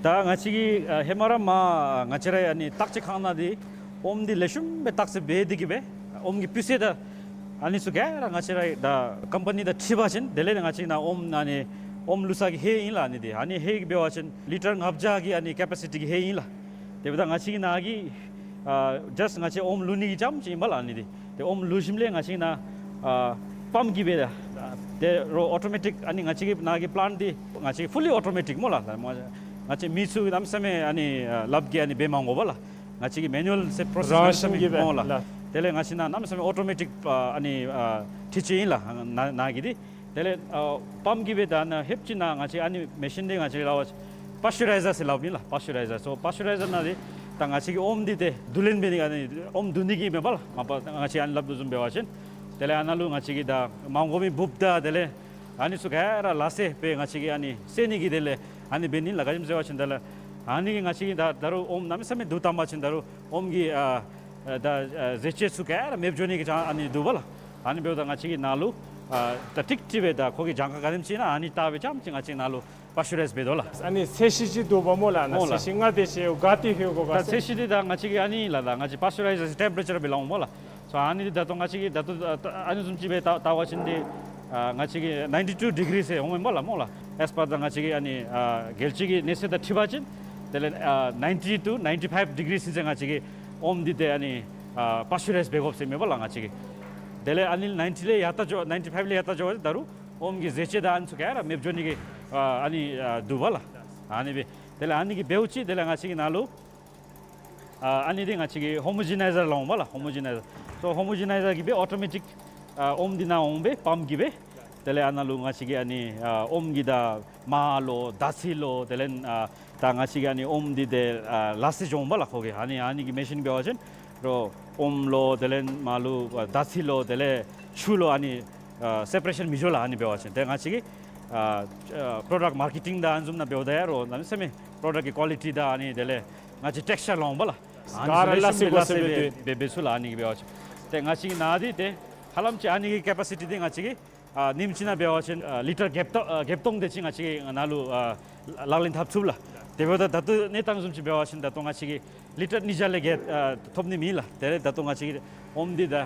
ད་ང་བཅས་ཀྱིས་ཨ་ཧེ་མ་ར་མར་ང་བཅས་ར་ཨ་ནི་བརྟག་དཔྱད་ཁང་ནང་འདི་ཨོམ་འདི་ལེགས་ཤོམ་སྦེ་བརྟག་དཔྱད་འབད་དེ་གིས་སྦེ་ཨོམ་གྱི་སྤུས་ཚད་དང་ཨ་ནི་ཚུ་ག་ར་ང་བཅས་ར་ད་ཀམ་པ་ནི་དང་འཁྲིལ་བ་ཅིན་དེ་ལས་ང་བཅས་ནཱ་ཨོམ་ཨ་ནི་ཨོམ་བླུགས་ས་གི་ཧེ་ཨིན་ལགས། ཨ་ནི་འདི་ཨ་ནི་ཧེ་གི་འབད་བ་ཅིན་ལི་ཊར་ལྔ་བརྒྱ་གི་ཨ་ནི་ཀེ་པ་སི་ཊི་གི་ཧེ་ཨིན་ལགས། དེ་འབདཝ་ད་ང་བཅས་ཀྱིས་ནཱ་གི་ཨ་ཇཱསཊ་ང་བཅས་ཨོམ་བླུགས་ནི་གི་རྐྱངམ་ཅིག་ཨིན་པས་ལགས། ཨ་ནི་འདི་ཏེ་ཨོམ་བླུགས་ཞིནམ་ལས་ང་བཅས་ནཱ་ཨ་པམཔ་གིས་སྦེ་ད་ཏེ་རོགས་ཨོ་ཊོ་མེ་ཊིཀ་ཨ་ནི་ང་བཅས་ཀྱི་ནཱ་གི་པི་ལེནཊ་འདི་ང་བཅས་ཕུ་ལི་ཨོ་ཊོ་མེ་ཊིཀ་སྨོ་ལགས། ང་བཅས་མི་ཚུ་གནམ་མེད་ས་མེད་ཨ་ནི་ཨ་ལགཔ་གིས་ཨ་ནི་འབད་མ་དགོ་པས་ལགས། ང་བཅས་ཀྱི་མེ་ནུ་ཨལ་ཟེར་པོ་རོ་སེསི་རང་བཞིན་གྱིས་སྦེ་སྨོ་ལགས། ལགས། དེ་ལས་ང་བཅས་ནཱ་གནམ་མེད་ས་མེད་ཨོ་ཊོ་མེ་ཊིཀ་ཨ་ཨ་ནི་ཨ་འཕྲུལ་ཆས་ཨིན་ལགས། ནཱ་ནཱ་གི་འདི་དེ་ལས་ཨ་པམཔ་གིས་སྦེ་ད་ནཱ་ཧེབ་ཅིག་ནཱ་ང་བཅས་ཨ་ནི་མེ་ཤིན་འདི་ང་བཅས་སླབ་པ་པཱས་ཅུ་རའི་ཛར་ཟེར་སླབ་ཨིན་ལགས། པཱས་ཅུ་རའི་ཛར། སོ་པཱས་ཅུ་རའི་ཛར་ནང་འདི་ད་ང་བཅས་ཀྱི་ཨོམ་འདི་ཏེ་བསྡུ་ལེན་འབད་ནི་ཨ་ནི་ཨོམ་བསྡུ་ནི་གི་མེན་པས་ལགས། མ་པ་ང་བཅས་ཨ་ནི་སླབ་དོ་བཟུམ་འབད་བ་ཅིན་དེ་ལས་ཨ་ནཱ་ལུ་ང་བཅས་ཀྱིས་ད་མ་དགོ་མི་འབུཔ་དང་དེ་ལས་ཨ་ནི་ཚུ་ག་ར་ལ་སེ་སྦེ་ང་བཅས་ཀྱིས་ཨ་ནི་བསད་ནི་གི་དེ་ལས་ཨ་ནི་འབད་ནི་ལགས། ག་ཅི་སྨོ་ཟེར་བ་ཅིན་དེ་ལས་ཨ་ནི་གིས་ང་བཅས་ཀྱིས་ད་ད་རུང་ཨོམ་གནམ་མེད་ས་མེད་བསྡུ་བཏང་པ་ཅིན་ད་རུང་ཨོམ་གྱི་ཨ་ཨ་ད་ཨ་ཟས་བཅུད་ཚུ་ག་ར་མེདཔ་འགྱོ་ནི་གི་ཅང་ཨ་ནི་འདུག་པས་ལགས། ཨ་ནི་འབདཝ་ད་ང་བཅས་ཀྱིས་ནཱ་ལུ་ཨ་ད་ཀྲིག་ཀྲི་སྦེ་ད་ཁོ་གི་གྱངས་ཁ་ག་དེམ་ཅིག་ཨིན་ན་ཨ་ནི་བལྟ་སྦེ་རྐྱངམ་ཅིག་ང་བཅས་ནཱ་ལུ་པཱས་ཅུ་རའིཛ་འབད་དོ་ལགས། ཨ་ནི་ཚད་གཞི་ཅིག་འདུག་པ་སྨོ་ལགས། ཨ་ནཱ་སྨོ་ལགས། ཚད་གཞི་ག་དེ་ཅིག་ག་དེ་ལྷོད་དགོ་ག་ད་ཟེར། ཚད་གཞི་འདི་ད་ང་བཅས་ཀྱིས་ཨ་ནི་ལགས་ད་ང་བཅས་པཱས་ཅུ་རའི་ཛར་ཟེར་ཊེམ་པེ་རེ་ཅར་སྦེ་སླབ་འོང་སྨོ་ལགས། སོ་ཨ་ནི་འདི་ད་ལྟོ་ང་བཅས་ཀྱིས་ད་ལྟོ་ཨ་ཨ་ནི་བཟུམ་ཅིག་སྦེ་བལྟ་བལྟ་བ་ཅིན་འདི་ཨ་ང་བཅས་ཀྱིས་ནའིན་ཊི་ཊུ་ཌི་གི་རི་ཟེར་འོང་མས་སྨོ་ལགས། སྨོ་ལགས། ཨེས་པར་ད་ང་བཅས་ཀྱི་ཨ་ནི་ཨ་རྒྱལ་སྤྱི་གི་གནས་ཚད་དང་འཁྲིལ་བ་ཅིན་དེ་ལས་ཨ་ནའིན་ཊི་ཊུ་ནའིན་ཊི་ཕའིབ་ཌི་གི་རི་ཟེར་ང་བཅས་ཀྱིས་ཨོམ་འདི་ཏེ་ཨ་ནི་ཨ་པཱས་ཅུ་རའིཛ་འབད་དགོཔ་ཟེར་མས་སྨོ་ལགས་ང་བཅས་ཀྱིས། དེ་ལས་ཨ་ནི་ནའིན་ཊི་ལས་ཡར་ལྟ་འགྱོ་ནའིན་ཊི་ཕའིབ་ལས་ཡར་ལྟ་འགྱོ་བ་ཅིན་ད་རུང་ཨོམ་གྱི་ཟས་བཅུད་དང་ཨ་ནི་ཚུ་ག་ར་མེདཔ་འགྱོ་ནི་གི་ཨ་ཨ་ནི་ཨ་འདུག་པས་ལགས། ཨ་ནི་སྦེ་དེ་ལས་ཨ་ནི་གིས་འབདཝ་ཅིག་དེ་ལས་ང་བཅས་ཀྱིས་ནཱ་ལུ་ཨ་ཨ་ནི་འདི་ང་བཅས་ཀྱིས་ཧོ་མོ་ཇི་ནའི་ཛར་སླབ་འོང་སྨོ་ལགས། ཧོ་མོ་ཇི་ནའི་ཛར། སོ་ཧོ་མོ་ཇི་ནའི་ཛར་གྱིས་སྦེ་ཨོ་ཊོ་མེ་ཊིཀ་ཨ་ཨོམ་འདི་ནཱ་འོང་སྦེ་པམཔ་གིས་སྦེ་དེ་ལས་ཨ་ནཱ་ལུ་ང་བཅས་ཀྱིས་ཨ་ནི་ཨ་ཨོམ་གྱི་ད་མར་ལོ་ད་ཚི་ལོ་དེ་ལས་ཨ་ད་ང་བཅས་ཀྱིས་ཨ་ནི་ཨོམ་འདི་ཏེ་ཨ་ལ་སེ་འགྱོ་འོང་སྨོ་ལགས་ཁོ་གིས། ཨ་ནི་ཨ་ནི་གི་མེ་ཤིན་འབད་བ་ཅིན་རོགས་ཨོམ་ལོ་དེ་ལས་མར་ལོ་ད་ཚི་ལོ་དེ་ལས་ཆུ་ལོ་ཨ་ནི་ཨ་སེ་པ་རེ་ཤཱན་མི་འགྱོ་ལགས། ཨ་ནི་འབད་བ་ཅིན་ཏེ་ང་བཅས་ཀྱིས་ཨ་ཨ་པྲོ་ཌག་མར་ཀེ་ཊིང་དང་ཨ་ནི་བཟུམ་ནང་འབདཝ་ད་ཡང་རོགས་གནམ་མེད་ས་མེད་པྲོ་ཌག་གི་ཀོ་ལི་ཊི་དང་ཨ་ནི་དེ་ལས་ང་བཅས་ཊེགསི་ཅར་སླབ་འོང་སྨོ་ལགས། ཨ་ནི་ག་ར་ལ་སེ་ལ་སེ་སྦེ་འབད་འབད་ཚུགས་ལགས། ཨ་ནི་གིས་འབད་བ་ཅིན་ཏེ་ང་བཅས་ཀྱིས་ནཱ་འདི་ཏེ་ཧ་ལམ་ཅིག་ཨ་ནི་གི་ཀེ་པ་སི་ཊི་འདི་ང་བཅས་ཀྱིས་ཨ་ཉིནམ་གཅིག་ནང་འབད་བ་ཅིན་ཨ་ལི་ཊར་བརྒྱད་སྟོང་ཨ་བརྒྱད་སྟོང་དེ་ཅིག་ང་བཅས་ཀྱིས་ནཱ་ལུ་ཨ་ལག་ལེན་འཐབ་ཚུགས་ལགས། དེ་འབདཝ་ད་ད་ལྟོ་གནས་སྟངས་བཟུམ་ཅིག་འབད་བ་ཅིན་ད་ལྟོ་ང་བཅས་ཀྱིས་ལི་ཊར་ཉིས་བརྒྱ་ལས་བརྒལ་ཨ་ཐོབ་ནི་མེད་ལགས། དེ་ལས་ད་ལྟོ་ང་བཅས་ཀྱིས་ཨོམ་འདི་ད་ཨ་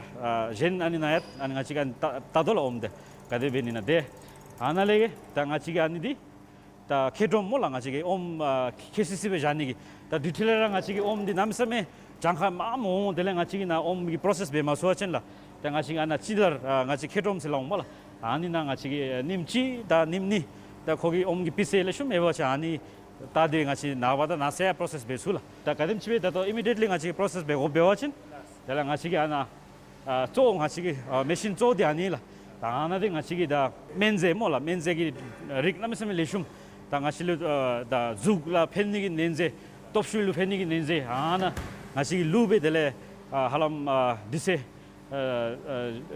གཞན་ཨ་ནི་ནཱ་ཡང་ཨ་ནི་ང་བཅས་ཀྱིས་ཨ་ནི་བལྟ་བལྟ་དོ་ལགས། ཨོམ་འདི་ག་དེ་འབད་ནི་ཨིན་ན། ཏེ་ཨ་ནཱ་ལས་ད་ང་བཅས་ཀྱིས་ཨ་ནི་འདི་ད་ཁེ་ཌོམ་སྨོ་ལགས། ང་བཅས་ཀྱིས་ཨོམ་ཨ་ཁེ་སི་སི་སྦེ་བཞག་ནི་གི་ད་དུས་ཐོག་ལས་ར་ང་བཅས་ཀྱིས་ཨོམ་འདི་གནམ་མེད་ས་མེད་གྱངས་ཁ་མངམ་འོང་། དེ་ལས་ང་བཅས་ཀྱིས་ནཱ་ཨོམ་གྱི་པྲོ་སེསི་འབད་མ་ཚུགས་པ་ཅིན་ལགས། ད་ང་བཅས་ཀྱིས་ཨ་ནཱ་ཅི་ལྟར་ཨ་ང་བཅས་ཁེ་ཌོམ་ཟེར་སླབ་འོང་སྨོ་ལགས། ཨ་ནི་ནང་ང་བཅས་ཀྱིས་ཨ་ཉིནམ་གཅིག་དང་ཉིནམ་གཉིས་ད་ཁོ་གི་ཨོམ་གྱི་སྤུས་ཚད་ལེགས་ཤོམ་ཡོད་པ་ཅིན་ཨ་ནི་ ད་འདི་ང་བཅས་ནངས་པ་དང་གནངས་ཚེ་ཡང་པོརོ་སེསི་འབད་ཚུགས་ལགས། ད་ག་དེམ་ཅིག་སྦེ་ད་ལྟོ་ཨི་མི་ཌི་ཡེཊ་ལི་ང་བཅས་ཀྱིས་པོརོ་སེསི་འབད་དགོཔ་འབད་བ་ཅིན་དེ་ལས་ང་བཅས་ཀྱིས་ཨ་ནཱ་ཨ་གཙོ་བོ་ང་བཅས་ཀྱི་ཨ་མེ་ཤིན་གཙོ་བོ་འདི་ཨ་ནི་ལགས། ད་ཨ་ནཱ་འདི་ང་བཅས་ཀྱིས་ད་སྨན་རྫས་སྨོ་ལགས། སྨན་རྫས་ཀྱི་རིགས་གནམ་མེད་ས་མེད་ལེགས་ཤོམ། ད་ང་བཅས་ལུ་ཨ་ད་གཟུགས་ལུ་ཕན་ནི་གི་སྨན་རྫས་སྟོབས་ཤུགས་ལུ་ཕན་ནི་གི་སྨན་རྫས་ཨ་ནཱ་ང་བཅས་ཀྱིས་བླུགས་སྦེ་དེ་ལས་ཨ་ཧ་ལམ་ཨ་དུས་ཚོད་ཨ་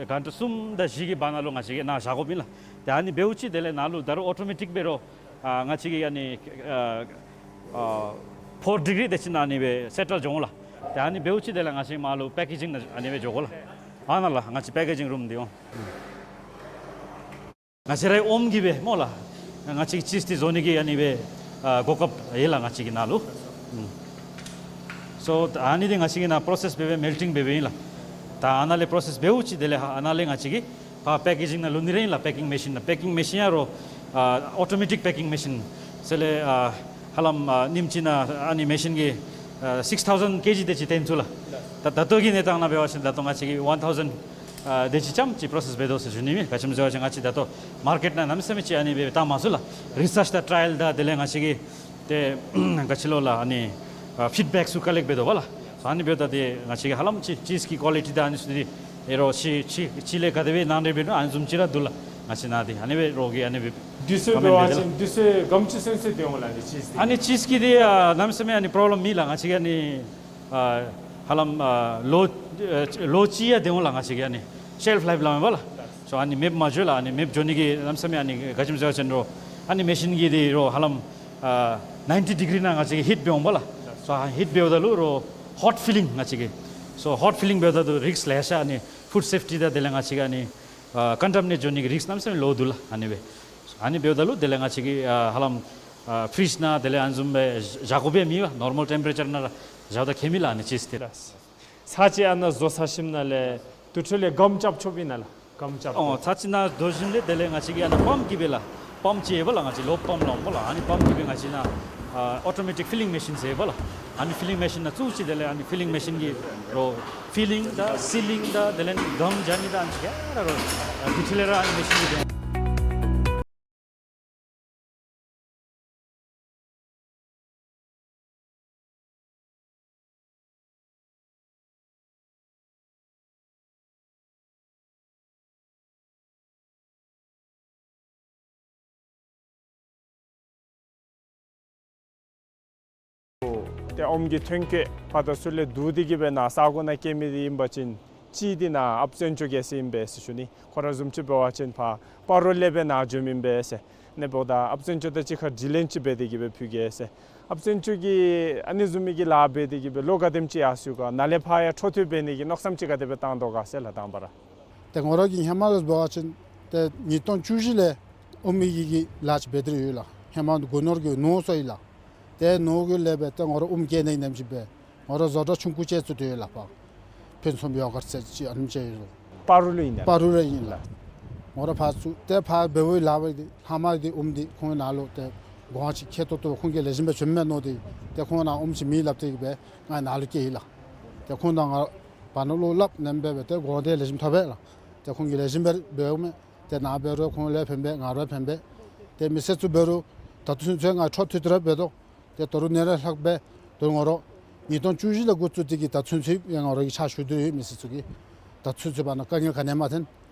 ཨ་གྷན་ཊ་གསུམ་དང་བཞི་གི་བར་ན་ལུ་ང་བཅས་ཀྱིས་ནཱ་བཞག་དགོཔ་ཨིན་ལགས། ཏེ་ཨ་ནི་འབདཝ་ཅིག་དེ་ལས་ནཱ་ལུ་ད་རུང་ཨོ་ཊོ་མེ་ཊིཀ་འབད་རུང་ཨ་ང་བཅས་ཀྱིས་ཨ་ནི་ཨ་ཨ་ཕོར་ཌི་གི་རི་དེ་ཅིག་ནང་ཨ་ནི་སྦེ་སེ་ཊལ་འགྱོ་འོང་ལགས། ཏེ་ཨ་ནི་འབདཝ་ཅིག་དེ་ལས་ང་བཅས་མར་ལུ་པེ་ཀེ་ཇིང་ནང་ཨ་ནི་སྦེ་འགྱོ་དགོ་ལགས། ཨ་ནཱ་ལགས་ང་བཅས་པེ་ཀེ་ཇིང་རུམ་འདི་འོང་། ང་བཅས་རའི་ཨོམ་གྱིས་སྦེ་སྨོ་ལགས། ང་བཅས་ཀྱིས་ཅིསི་འདི་བཟོ་ནི་གི་ཨ་ནི་སྦེ་ཨ་གོ་སྐབས་ཡོད་ལགས་ང་བཅས་ཀྱི་ནཱ་ལུ། ཨུམ། སོ་ཨ་ནི་འདི་ང་བཅས་ཀྱིས་ནཱ་པོརོ་སེསི་འབད་སྦེ་མེལ་ཊིང་འབད་སྦེ་ཨིན་ལགས། ད་ཨ་ནཱ་ལས་པོརོ་སེསི་འབདཝ་ཅིག་དེ་ལས་ཧ་ཨ་ནཱ་ལས་ང་བཅས་ཀྱིས་ཕར་པེ་ཀེ་ཇིང་ནང་བླུག་ནི་ར་ཨིན་ལགས། པེ་ཀིང་མེ་ཤིན་ནང་པེ་ཀིང་མེ་ཤིན་ཡང་རོགས་ཨ་ཨོ་ཊོ་མེ་ཊིཀ་པེ་ཀིང་མེ་ཤིན་ཟེར་ལས་ཨ་ཧ་ལམ་ཨ་ཉིནམ་གཅིག་ནང་ཨ་ནི་མེ་ཤིན་གྱིས་ཨ་སིགསི་ཐའུ་ཟེན་ཀེ་ཇི་དེ་ཅིག་བཏོན་ཚུགས་ལགས། ད་ད་ལྟོ་གི་གནས་སྟངས་ནང་འབད་བ་ཅིན་ད་ལྟོ་ང་བཅས་ཀྱིས་ཝན་ཐའུ་ཟེན་ཨ་དེ་ཅིག་ཙམ་ཅིག་པོརོ་སེསི་འབད་དོ་ཟེར་ཞུ་ནི་ཨིན། ག་ཅི་སྨོ་ཟེར་བ་ཅིན་ང་བཅས་ད་ལྟོ་མར་ཀེཊ་ནང་གནམ་མེད་ས་མེད་ཅིག་ཨ་ནི་སྦེ་བཏང་མ་ཚུགས་ལགས། རི་སརཆ་དང་ཊ་རའི་ཡལ་དང་དེ་ལས་ང་བཅས་ཀྱིས་ཏེ་ག་ཅི་ལོ་ལགས་ཨ་ནི་ཨ་ཕིཌ་བེཀ་ཚུ་ཀ་ལེཀཊ་འབད་དོ་བ་ལགས། ཨ་ནི་འབདཝ་ད་ཏེ་ང་བཅས་ཀྱིས་ཧ་ལམ་ཅིག་ཅིསི་གི་ཀོ་ལི་ཊི་དང་ཨ་ནི་ཚུ་འདི་ཨེ་རོགས་ཅིག་ཅིག་ཅིག་ལས་ག་དེ་སྦེ་ནང་འདྲེན་འབད་ནུག་ཨ་ནི་བཟུམ་ཅིག་ར་འདུག་ལགས། ང་བཅས་ནཱ་འདི་ཨ་ནི་སྦེ་རོགས་ཀྱིས་ཨ་ནི་སྦེ་དུས་ཚོད་འབད་བ་ཅིན་དུས་ཚོད་ག་དེམ་ཅིག་ཚུན་ཚོད་སྡོད་འོང་ལགས་ཨ་ནི་ཅིསི་འདི། ཨ་ནི་ཅིསི་འདི་ཨ་གནམ་མེད་ས་མེད་ཨ་ནི་པོརོབ་ལེམ་མེད་ལགས། ང་བཅས་ཀྱིས་ཨ་ནི་ཨ་ཧ་ལམ་ཨ་ལོ་ཨ་ལོ་གཅིག་ཡང་སྡོད་འོང་ལགས། ང་བཅས་ཀྱིས་ཨ་ནི་ཤེལཕ་ལའིཕ་སླབ་མས་པ་ལགས། སོ་ཨ་ནི་མེདཔ་མ་འགྱོ་ལགས། ཨ་ནི་མེདཔ་འགྱོ་ནི་གི་གནམ་མེད་ས་མེད་ཨ་ནི་ག་ཅི་སྨོ་ཟེར་བ་ཅིན་རོགས་ཨ་ནི་མེ་ཤིན་གྱིས་འདི་རོགས་ཧ་ལམ་ཨ་ནའིན་ཊི་ཌི་གི་རི་ནང་ང་བཅས་ཀྱིས་ཧིཊ་འབད་འོང་པ་ལགས། སོ་ཨ་ཧིཊ་འབདཝ་ད་ལུ་རོགས་ཧོཊ་ཕི་ལིང་ང་བཅས་ཀྱིས། སོ་ཧོཊ་ཕི་ལིང་འབདཝ་ད་ལུ་རིསཀ་ལེ་ཤ་ཨ་ནི་ཕུཌ་སེཕ་ཊི་དང་དེ་ལས་ང་བཅས་ཀྱིས་ཨ་ནི་ཨ་ཀོན་ཊ་མི་ནེཊ་འགྱོ་ནི་གི་རིསཀ་གནམ་མེད་ས་མེད་ལོ་འདུག་ལགས། ཨ་ནི་སྦེ་ཨ་ནི་འབདཝ་ད་ལུ་དེ་ལས་ང་བཅས་ཀྱིས་ཨ་ཧ་ལམ་ཨ་ཕི་རིཇ་ནང་དེ་ལས་ཨ་ནི་བཟུམ་སྦེ་བཞག་དགོཔ་ཡང་མེད་པ། ནོར་མཱལ་ཊེམ་པེ་རེ་ཅར་ནང་ར་བཞགཔ་ད་ཁྱད་མེད་ལགས་ཨ་ནི་ཅིསི་འདི། ལགས། ཚར་གཅིག་ཨ་ནཱ་བཟོ་ཚར་ཞིནམ་ལས་དེ་འཕྲོ་ལས་སྒམ་རྐྱབ་ཆོགཔ་ཨིན་ན་ལགས། སྒམ་རྐྱབ། ཨོ་ཚར་གཅིག་ནཱ་བཟོ་ཞིནམ་ལས་དེ་ལས་ང་བཅས་ཀྱིས་ཨ་ནཱ་པམཔ་གིས་སྦེ་ལགས། པམཔ་ཅིག་ཡོད་པ་ལགས། ང་བཅས་ལོབ་པམཔ་སླབ་འོང་པ་ལགས། ཨ་ནི་པམཔ་གིས་སྦེ་ང་བཅས་ནཱ་ཨ་ཨོ་ཊོ་མེ་ཊིཀ་ཕི་ལིང་མེ་ཤིན་ཟེར་ཡོད་པ་ལགས། ཨ་ནི་ཕི་ལིང་མེ་ཤིན་ནང་བཙུགས་ཅི། དེ་ལས་ཨ་ནི་ཕི་ལིང་མེ་ཤིན་གྱིས་རོགས་ཕི་ལིང་དང་སི་ལིང་དང་དེ་ལས་སྒམ་རྐྱབ་ནི་དང་ཨ་ནི་ག་ར་རོགས་ཨ་དེ་འཕྲོ་ལས་ར་ཨ་ནི་མེ་ཤིན་གྱིས་སྦེ། ཏེ་ཨོམ་གྱི་ཐོན་སྐྱེད་ཕར་དང་ཚུར་ལས་བསྡུ་སྟེ་གི་སྦེ་ནཱ་ས་གོ་ནང་སྐྱེལ་མི་འདི་ཨིན་པ་ཅིན་གཅིག་འདི་ནཱ་ཨཔ་བཙན་སྐྱོག་རྒྱལ་མཚན་ཨིན་པས་ཟེར་ཞུ་ནི། ཁོ་ར་བཟུམ་ཅིག་འབད་བ་ཅིན་ཕར་སྤ་རོ་ལས་སྦེ་ནཱ་འགྱོཝ་ཨིན་པས་ཟེར། ཨ་ནི་འབདཝ་ད་ཨཔ་བཙན་སྐྱོག་དང་གཅིག་ཁར་དྲི་ལན་ཅིག་འབད་དེ་གི་སྦེ་ཕུལ་གེ་ཟེར། ཨཔ་བཙན་སྐྱོག་གིས་ཨ་ནི་བཟུམ་མའི་གི་ལཱ་འབད་དེ་གི་སྦེ་ལོ་ག་དེམ་ཅིག་ཡར་སོང་ག། ནཱ་ལས་ཕར་ཡང་འཕྲོ་མཐུད་འབད་ནི་གི་མནོ་བསམ་ཅིག་ག་དེ་སྦེ་བཏང་དོ་ག་ཟེར་ལགས་དང་པ་ར། ཏེ་ང་ར་གིས་ཧེ་མ་ལས་འབད་བ་ཅིན་ཏེ་ཉིས་སྟོང་བཅུ་བཞི་ལས་ཨོམ་གྱི་གི་ལཱ་ཅིག་འབད་དེ་ར་ཡོད་ལགས། ཧེ་མ་སྒོ་ནོར་གྱི་ནོར་སོང་ཡི་ལགས། ཏེ་ནོར་གྱི་ལས་སྦེ་ཏེ་ང་ར་ཨོམ་སྐྱེལ་ནི་ནེམ་ཅིག་སྦེ་ང་ར་བཟོ་གྲྭ་ཆུང་ཀུ་ཅིག་བཙུགས་ཏེ་ཡོད་ལགས། ཕར་ཕུན་སུམ་ཡོ་གརཊ་ཟེར་ཅིག་ཨ་ནེམ་ཅིག་ཡོད་ལགས། སྤ་རོ་ལུ་ཨིན་ན། སྤ་རོ་ལུ་ཨིན་ལགས། ང་ར་ཕར་བཙུགས་ཏེ་ཕར་འབདཝ་ལས་འབད་དེ་ལྷག་མ་འདི་ཨོམ་འདི་ཁོང་ནཱ་ལུ་ཏེ་གོང་ཅིག་ཁེ་ཏོག་ཏོ་ཁོང་གིས་ལེགས་ཤོམ་སྦེ་བྱིནམ་མས་མནོ་སྟེ་ཏེ་ཁོང་ནཱ་ཨོམ་ཅིག་མེད་སླབ་སྟེ་གི་སྦེ་ང་ནཱ་ལུ་བསྐྱལ་ཡི་ལགས། ཏེ་ཁོང་དང་ང་བར་ན་བློ་སླབ་ནེམ་སྦེ་སྦེ་ཏེ་གོང་འདི་ལེགས་ཤོམ་ཐོབ་པས་ལགས། ཏེ་ཁོང་གིས་ལེགས་ཤོམ་སྦེ་འབདཝ་མས། ཏེ་ནཱ་འབད་རུང་ཁོང་ལུ་ཕན་པས། ང་ར་ཕན་པས། ཏེ་མི་སེར་ཚུ་འབད་རུང་ད་ལྟོ་ཚུན་ཚོད་ང་འཕྲོ་མཐུད་དེ་ར་འབད་དོ། ཏེ་ད་རུང་ཨ་ནི་ལས་ལྷག་སྦེ་ད་རུང་ང་ར་ཉིས་སྟོང་བཅུ་བཞི་ལས་འགོ་བཙུགས་ཏེ་གི་ད་ཚུན་ཚོད་ཡང་ང་ར་གིས་ཕྱག་ཞུ་དོ་ཡོད། མི་སེར་ཚུ་གི་ད་ཚུན་ཚོད་བར་ན་དཀའ་ངལ་ག་ནི་ཡང་མ་ཐོན།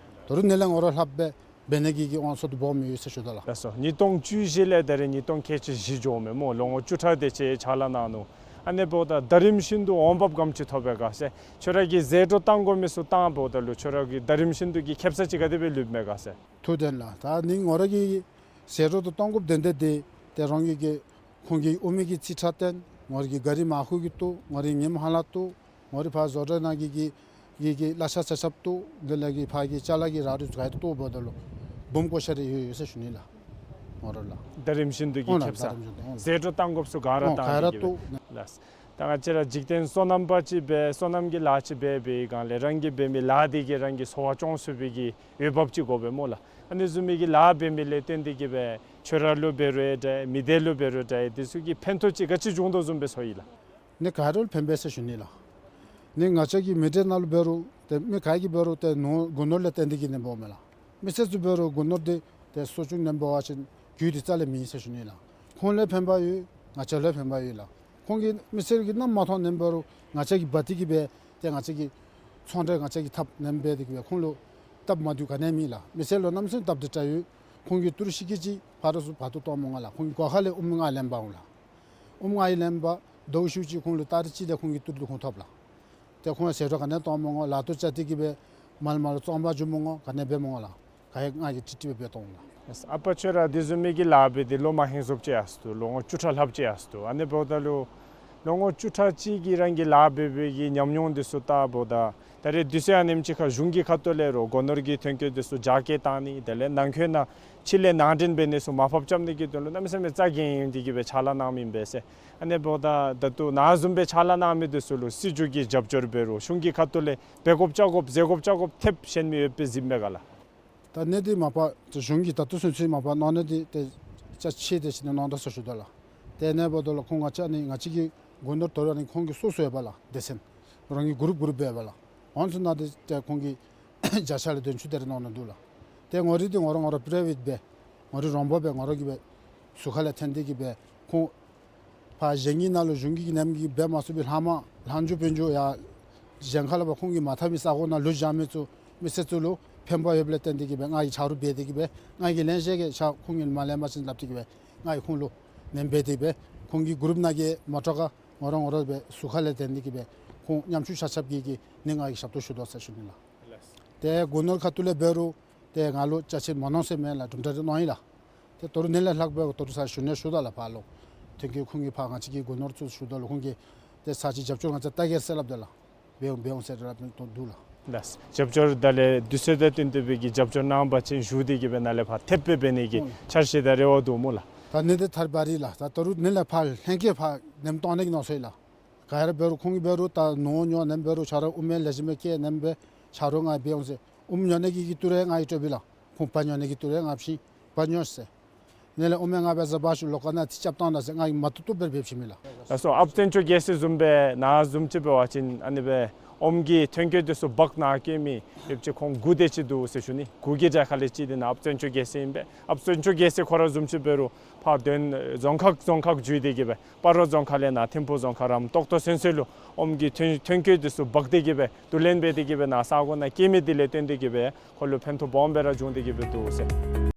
ད་རུང་ཨ་ནི་ལས་ང་ར་ལྷག་སྦེ་འབད་ནི་གི་གི་དབང་ཚད་དེ་སྦོམ་ཡོད་ཟེར་ཞུ་དོ་ལགས། ལགས་སོ། ཉིས་སྟོང་བཅུ་བཞི་ལས་ད་རེས་ཉིས་སྟོང་ཁལ་གཅིག་བཞི་འགྱོཝ་མས་སྨོ། ལོ་ངོ་བཅུ་ཕྲག་དེ་ཅིག་ཕྱག་ལཱ་གནང་ནུག། ཨ་ནི་འབདཝ་ད་ད་རིམ་བཞིན་དུ་འོང་འབབ་ག་དེམ་ཅིག་ཐོབ་པས་ག་ཟེར། ཁྱོད་ར་གིས་ཟད་འགྲོ་བཏང་དགོ་མི་ཚུ་བཏང་འབདཝ་ད་ལུ་ཁྱོད་ར་གིས་ད་རིམ་བཞིན་དུ་གི་ཁེ་སང་ཅིག་ག་དེ་སྦེ་ལུསཔ་མས་ག་ཟེར། ཐུགས་བདེན་ལགས། ད་ཨ་ནི་ང་ར་གིས་ཟད་འགྲོ་དེ་གཏང་དགོཔ་དོན་དག་འདི་ཏེ་རང་གི་གི་ཁོང་གི་ཨོམ་གྱི་རྩིས་ཁྲ་བཏོན། ང་ར་གི་གཱ་རི་མར་ཁུ་གི་བཏོག། ང་ར་གི་ཉིམ་ཧ་ལ་བཏོག། ང་ར་ཕར་བཟོ་གྲྭ་ནང་གི་གི་གི་གི་གླ་ཆ་ཆ་ཁྱབ་བཏོག། དེ་ལས་གི་ཕར་གྱི་ཅ་ལ་གི་རག་རིགས་ག་ཡོད་བཏོག་འབདཝ་ད་ལུ་སྦོམ་བཀོ་བཞག་རེ་ཡོད་ཡོད་ཟེར་ཞུ་ནི་ལགས། ང་ར་ལགས། ད་རིམ་བཞིན་དུ་གི་ཨོ་ལགས། ཁེ་སང་ད་རིམ་བཞིན་དུ་ཨོ་ལགས། ཟད་འགྲོ་བཏང་དགོཔ་ཚུ་ག་ར་ཨོ་བཏང་ག་ར་ནི་གི་སྦེ་བཏོག། ལགས། ད་ང་བཅས་ར་འཇིག་རྟེན་སོ་ནམ་པ་ཅིག་སྦེ་སོ་ནམ་གྱི་ལཱ་ཅིག་འབད་བའི་སྒང་ལས་རང་གིས་འབད་མི་ལཱ་འདི་གིས་རང་གི་འཚོ་བ་སྐྱོང་ཚུགས་པའི་གི་འོས་འབབ་ཅིག་དགོ་པས་སྨོ་ལགས། ཨ་ནི་བཟུམ་མའི་གི་ལཱ་འབད་མི་ལས་བརྟེན་ཏེ་གི་སྦེ་ཁྱོད་ར་ལུ་འབད་རུང་འདྲ་མི་སྡེ་ལུ་འབད་རུང་འདྲ་དེ་ཚུ་གི་ཕན་ཐོགས་ཅིག་ག་ཅི་བྱུང་དོ་བཟུམ་སྦེ་ཚོར་ཡི་ལགས། ཨ་ནི་ག་ར་ལུ་ཕན་པས་ཟེར་ཞུ་ནི་ལགས། ཨ་ནི་ང་བཅས་ཀྱི་མི་སྡེ་ནང་ལུ་འབད་རུང་ཏེ་མི་ག་གིས་འབད་རུང་ཏེ་ནོར་སྒོ་ནོར་ལས་བརྟེན་ཏེ་གི་ཨ་ནི་འབདཝ་མས་ལགས། མི་སེར་ཚུ་འབད་རུང་སྒོ་ནོར་འདི་ཏེ་གསོ་སྐྱོང་ཨ་ནི་འབད་བ་ཅིན་རྒྱུ་འདི་རྩ་ལས་མེད་ཟེར་ཞུ་ནི་ལགས། ཁོང་ལུ་ཕན་པ་ཡོད། ང་བཅས་ལུ་ཕན་པ་ཡོད་ལགས། ཁོང་གིས་མི་སེར་གྱིས་གནམ་མ་མཐོང་ནེམ་འབད་རུང་ང་བཅས་ཀྱིས་འབག་སྟེ་གི་སྦེ་ཏེ་ང་བཅས་ཀྱི་ཚོང་འབྲེལ་ང་བཅས་ཀྱིས་འཐབ་ནེམ་འབད་དེ་གི་སྦེ་ཁོང་ལུ་སྟབས་མ་བདེཝ་ག་ནི་ཡང་མེད་ལགས། མི་སེར་ལུ་གནམ་མེད་ས་མེད་སྟབས་བདེ་དྲགས་ཡོད། ཁོང་གིས་ཏི་རུ་ཤི་ཀི་ཅིག་ཕར་ཚུར་འབག་ཏུ་གཏང་མི་དགོ་ལགས། ཁོང་གི་སྒོ་ཁ་ལས་ཨོམ་ང་ལེན་འབག་འོང་ལགས། ཨོམ་ང་ཡི་ལེན་འབག་ཟླཝ་ཤུལ་ཅིག་ཁོང་ལུ་སྟ་རེ་གཅིག་ལས་ཁོང་གི་ཏི་རུ་ཁོང་ཐོབ་ལགས། ཏེ་ཁོང་ཟད་འགྲོ་ག་ནི་གཏང་མི་དགོ། ལཱ་ཏོ་རྐྱབ་སྟེ་གི་སྦེ་མལ་མལ་ལུ་བཙོང་འབག་འགྱོ་མི་དགོ། ག་ནི་འབད་མི་དགོ་ལགས། ག་ཡང་ང་གིས་ཀྲིག་ཀྲི་སྦེ་འབད་གཏང་འོང་ལགས། ཨ་པ་ཁྱོད་ར་དེ་བཟུམ་མའི་གི་ལཱ་འབད་དེ་ལོ་མ་ཧིང་སོབ་ཅིག་ཡར་སོང་དོ། ལོ་ངོ་བཅུ་ཕྲག་ལྷགཔ་ཅིག་ཡར་སོང་དོ། ཨ་ནི་འབདཝ་ད་ལུ་ལོ་ངོ་བཅུ་ཕྲག་གཅིག་གི་རང་གི་ལཱ་འབད་བའི་གི་ཉམས་མྱོང་དེ་ཚུ་བལྟཝ་ད་ད་རེས་དུས་ཚོད་ཨ་ནེམ་ཅིག་ཁར་གཞུང་གི་ཁ་ཐུག་ལས་རོགས་སྒོ་ནོར་གྱི་ཐོན་སྐྱེད་དེ་ཚུ་རྒྱ་སྐྱེད་བཏང་ནི་དེ་ལས་ནང་འཁོད་ནང་ཕྱི་ལས་ནང་འདྲེན་འབད་ནི་ཚུ་མར་ཕབ་རྐྱབ་ནི་གི་དོན་ལུ་གནམ་མེད་ས་མེད་རྩ་འགེངས་ཏེ་གི་སྦེ་ཕྱག་ལཱ་གནང་མི་ཨིན་པས་ཟེར། ཨ་ནི་འབདཝ་ད་ད་ལྟོ་ནཱ་བཟུམ་སྦེ་ཕྱག་ལཱ་གནང་མི་དེ་ཚུ་ལུ་སྲིད་བྱུས་ཀྱི་རྒྱབ་སྐྱོར་འབད་རུང་གཞུང་གི་ཁ་ཐུག་ལས་འབད་དགོཔ་རྐྱབ་དགོཔ་ཟད་དགོཔ་རྐྱབ་དགོཔ་ཐེབས་ཤེས་མི་ཡོདཔ་སྦེ་གཟིགསཔ་མས་ག་ལགས། ད་ཨ་ནི་འདི་མ་པ་ཏེ་གཞུང་གིས་ད་ལྟོ་ཚུན་ཚོད་མ་པ་གནང་ནི་འདི་ཏེ་ཅ་ཆས་དེ་ཅིག་ནི་གནང་ད་ཟེར་ཞུ་དོ་ལགས། ཏེ་ཨ་ནི་འབདཝ་ད་ལུ་ཁོང་ང་བཅས་ནི་ང་བཅས་ཀྱི་སྒོ་ནོར་དོ་རུང་ཨ་ནི་ཁོང་གི་སོ་སོ་ཡོད་པ་ལགས། སྡེ་ཚན་རང་གི་གུ་རུབ་གུ་རུབ་སྦེ་ཡོད་པ་ལགས། ཨོན་སུ་ནང་འདི་ཏེ་ཁོང་གིས་བརྒྱ་ཆ་ལས་བདུན་ཅུ་དེ་རེ་གནང་ནི་འདུག་ལགས། ཏེ་ངོ་རིས་འདི་ངོ་ར་ངོ་ར་པ་རའི་ཝེཊ་སྦེ་ངོ་རིས་རོང་པ་སྦེ་ངོ་ར་གིས་སྦེ་ཟུར་ཁ་ལས་འཐོན་ཏེ་གི་སྦེ་ཁོང་ཕར་གཞན་གྱི་ནང་ལུ་གཞུང་གི་ནེམ་གི་འབད་མ་ཚུགས་པའི་ལྷག་མ་ལྷག་འགྱོ་དཔོན་འགྱོ་ཡར་གཞན་ཁ་ལས་ཕར་ཁོང་གིས་མ་འཐབ་མི་ས་གོ་ནང་ལུ་བཞག་མི་ཚུ་མི་སེར་ཚུ་ལུ་ཕན་པ་ཡོདཔ་ལས་བརྟེན་ཏེ་གི་སྦེ་ང་གིས་ཆ་རོགས་འབད་དེ་གི་སྦེ་ང་གིས་ལེན་ཤེས་གི་ཆ་ཁོང་གིས་མ་ལེན་པ་ཅིན་སླབ་སྟེ་གི་སྦེ་ང་གིས་ཁོང་ལུ་ནེམ་འབད་དེ་སྦེ་ཁོང་གི་གུ་རུབ་ནང་གི་མོ་ཊ་ཁར་ངོ་ར་ངོ་ར་སྦེ་ཟུར་ཁ་ལས་འཐོན་ཏེ་གི་སྦེ་ཁོང་ཉམ་ཆུང་ཆ་ཁྱབ་ཀྱི་གི་ནི་ང་གིས་ཞབས་ཏོག་ཞུ་དོ་ཟེར་ཞུ་ནི་ལགས། ཏེ་སྒོ་ནོར་ཁ་ཐུག་ལས་འབད་རུང་ཏེ་ང་ལུ་ཅ་ཆས་མ་གནང་ཟེར་མེད་ལགས། གྲུབ་འབྲས་རེ་གནང་ཡི་ལགས། ཏེ་དོ་རུང་ཨ་ནི་ལས་ལྷག་སྦེ་དོ་རུང་ས་ཞུ་ནི་ཞུ་དོ་ལགས། ཕར་ལུ་ཐོན་སྐྱེད་ཁོང་གིས་ཕར་ང་བཅས་ཀྱི་སྒོ་ནོར་ཚུ་ཞུ་དོ་ལགས། ཁོང་གིས་ཏེ་ས་ཅིག་རྒྱབ་སྐྱོར་ང་བཅས་བལྟ་གེ་ཟེར་སླབ་དོ་ལགས། འབད་འོང་འབད་འོང་ཟེར་སླབ་ནི་དོ་འདུག་ལགས། ལགས། རྒྱབ་སྐྱོར་དང་ལས་དུས་ཚོད་དང་བསྟུན་ཏེ་སྦེ་གི་རྒྱབ་སྐྱོར་གནང་པ་ཅིན་ཞུ་སྟེ་གི་སྦེ་ནཱ་ལས་ཕར་ཐེབས་སྦེ་འབད་ནི་གི་ཨོ་འཆར་གཞི་དང་རེ་བ་འདུག་སྨོ་ལགས། ད་ཨ་ནི་འདི་ཐར་པ་རེ་ལགས། ད་དོ་རུང་ཨ་ནི་ལས་ཕར་ལྷན་རྒྱས་ཕར་ནེམ་གཏང་ནི་གི་མནོ་བསམ་ཡོད་ལགས། ག་ར་འབད་རུང་ཁོང་གིས་འབད་རུང་ད་ནོར་ཉོ་ནེམ་འབད་རུང་ཆ་རོགས་ཨོམ་ཡང་ལེགས་ཤོམ་སྦེ་བསྐྱལ་ནེམ་སྦེ་ཆ་རོགས་ང་འབད་འོང་ཟེར། ཨོམ་ཉོ་ནི་གི་གི་ཏི་རུ་ཡང་ང་གིས་སྤྲོད་པས་ལགས། ཁོང་བལ་ཉོ་ནི་གི་ཏི་རུ་ཡང་ང་བྱིན། བལ་ཉོ་ཟེར། ཨ་ནི་ལས་ཨོམ་ཡང་ང་འབད་ཟ་འབག་ཤོག། ལོག་ཁ་ནང་ཏེ་རྐྱབ་བཏང་ད་ཟེར་ང་གིས་མ་བཏུབ་བཏུབ་སྦེ་འབད་བྱིན་མས་ལགས། ལགས་སོ། ཨཔ་བཙན་སྐྱོགས་རྒྱལ་མཚན་བཟུམ་སྦེ་ནཱ་བཟུམ་ཅིག་འབད་བ་ཅིན་ཨ་ནི་སྦེ་ཨོམ་གྱི་ཐོན་སྐྱེད་དེ་ཚུ་འབག་ནཱ་བསྐྱལ་མི་ཡོདཔ་ཅིག་ཁོང་དགུ་དེ་ཅིག་འདུག་ཟེར་ཞུ་ནི། དགུ་གི་གྲལ་ཁ་ལས་གཅིག་འདི་ནཱ་ཨཔ་བཙན་སྐྱོགས་རྒྱལ་མཚན་ཨིན་པས། ཨཔ་བཙན་སྐྱོགས་རྒྱལ་མཚན་ཁོ་ར་བཟུམ་ཅིག་འབད་རུང་ཕར་དོན་རྫོང་ཁག་རྫོང་ཁག་བརྒྱུད་དེ་གི་སྦེ་སྤ་རོ་རྫོང་ཁག་ལས་ནཱ་ཐིམ་ཕུ་རྫོང་ཁག་རམ་ཏོག་ཏོ་ཚུན་ཚོད་ལུ་ཨོམ་གྱི་ཐོན་ཐོན་སྐྱེད་དེ་ཚུ་འབག་སྟེ་གི་སྦེ་བསྡུ་ལེན་འབད་དེ་གི་སྦེ་ནཱ་ས་གོ་ནང་བསྐྱལ་མི་དེ་ལས་བརྟེན་ཏེ་གི་སྦེ་ཁོ་ལུ་ཕན་ཐོགས་སྦོམ་སྦེ་ར་བྱུང་སྟེ་གི་སྦེ་འདུག་ཟེར།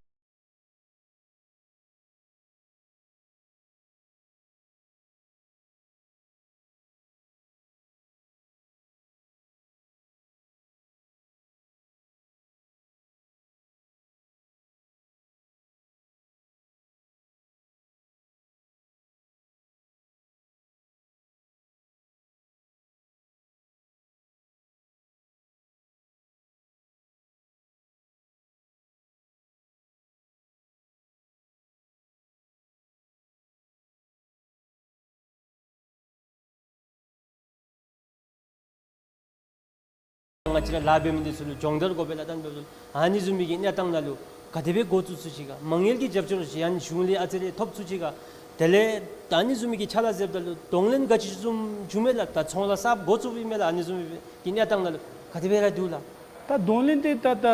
ང་བཅས་ར་ལཱ་འབད་མི་འདི་ཚུ་ལུ་སྦྱོང་བརྡར་དགོ་པས་ལགས། ད་ཨ་ནི་བཟུམ་མའི་གི་གནས་སྟངས་ནང་ལུ་ག་དེ་སྦེ་འགོ་བཙུགས་ཚུགས་ཅི་ག། མ་དངུལ་གྱི་རྒྱབ་སྐྱོར་ཅིག་ཡང་གཞུང་ལས་ཨ་ཙི་རེ་ཐོབ་ཚུགས་ཅི་ག། དེ་ལས་ད་ཨ་ནི་བཟུམ་མའི་གི་ཕྱག་ལཱ་མཛདཔ་ད་ལུ་གདོང་ལེན་ག་ཅི་བཟུམ་བྱུང་མས་ལགས། ད་ཚོང་ལཱ་གསརཔ་འགོ་བཙུགསཔ་ཨིན་མས་ལགས། ཨ་ནི་བཟུམ་མའི་གི་གནས་སྟངས་ནང་ལུ་ག་དེ་སྦེ་ར་འདུག་ལགས། ད་གདོང་ལེན་འདི་ད་ད་ཨ་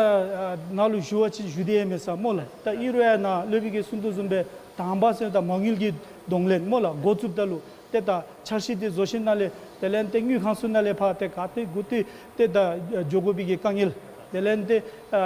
ནཱ་ལུ་ཞུ་བ་ཅིན་ཞུ་སྟེ་ཡང་མེད་ས་སྨོ་ལགས། ད་ཨིན་རུང་ཡང་ནཱ་སློབ་དཔོན་གྱིས་གསུང་དོ་བཟུམ་སྦེ་དང་པ་ཟེར་ད་མ་དངུལ་གྱི་གདོང་ལེན་སྨོ་ལགས། འགོ་བཙུགསཔ་ད་ལུ་ཏེ་ད་འཆར་གཞི་འདི་བཟོ་ཞིནམ་ལས་དེ་ལས་ཏེ་དངུལ་ཁང་ཚུ་ནང་ལས་ཕར་ཏེ་ག་ཏེ་གུ་ཏེ་ཏེ་ད་འགྱོ་དགོ་པའི་གི་དཀའ་ངལ། དེ་ལས་ཏེ་ཨ་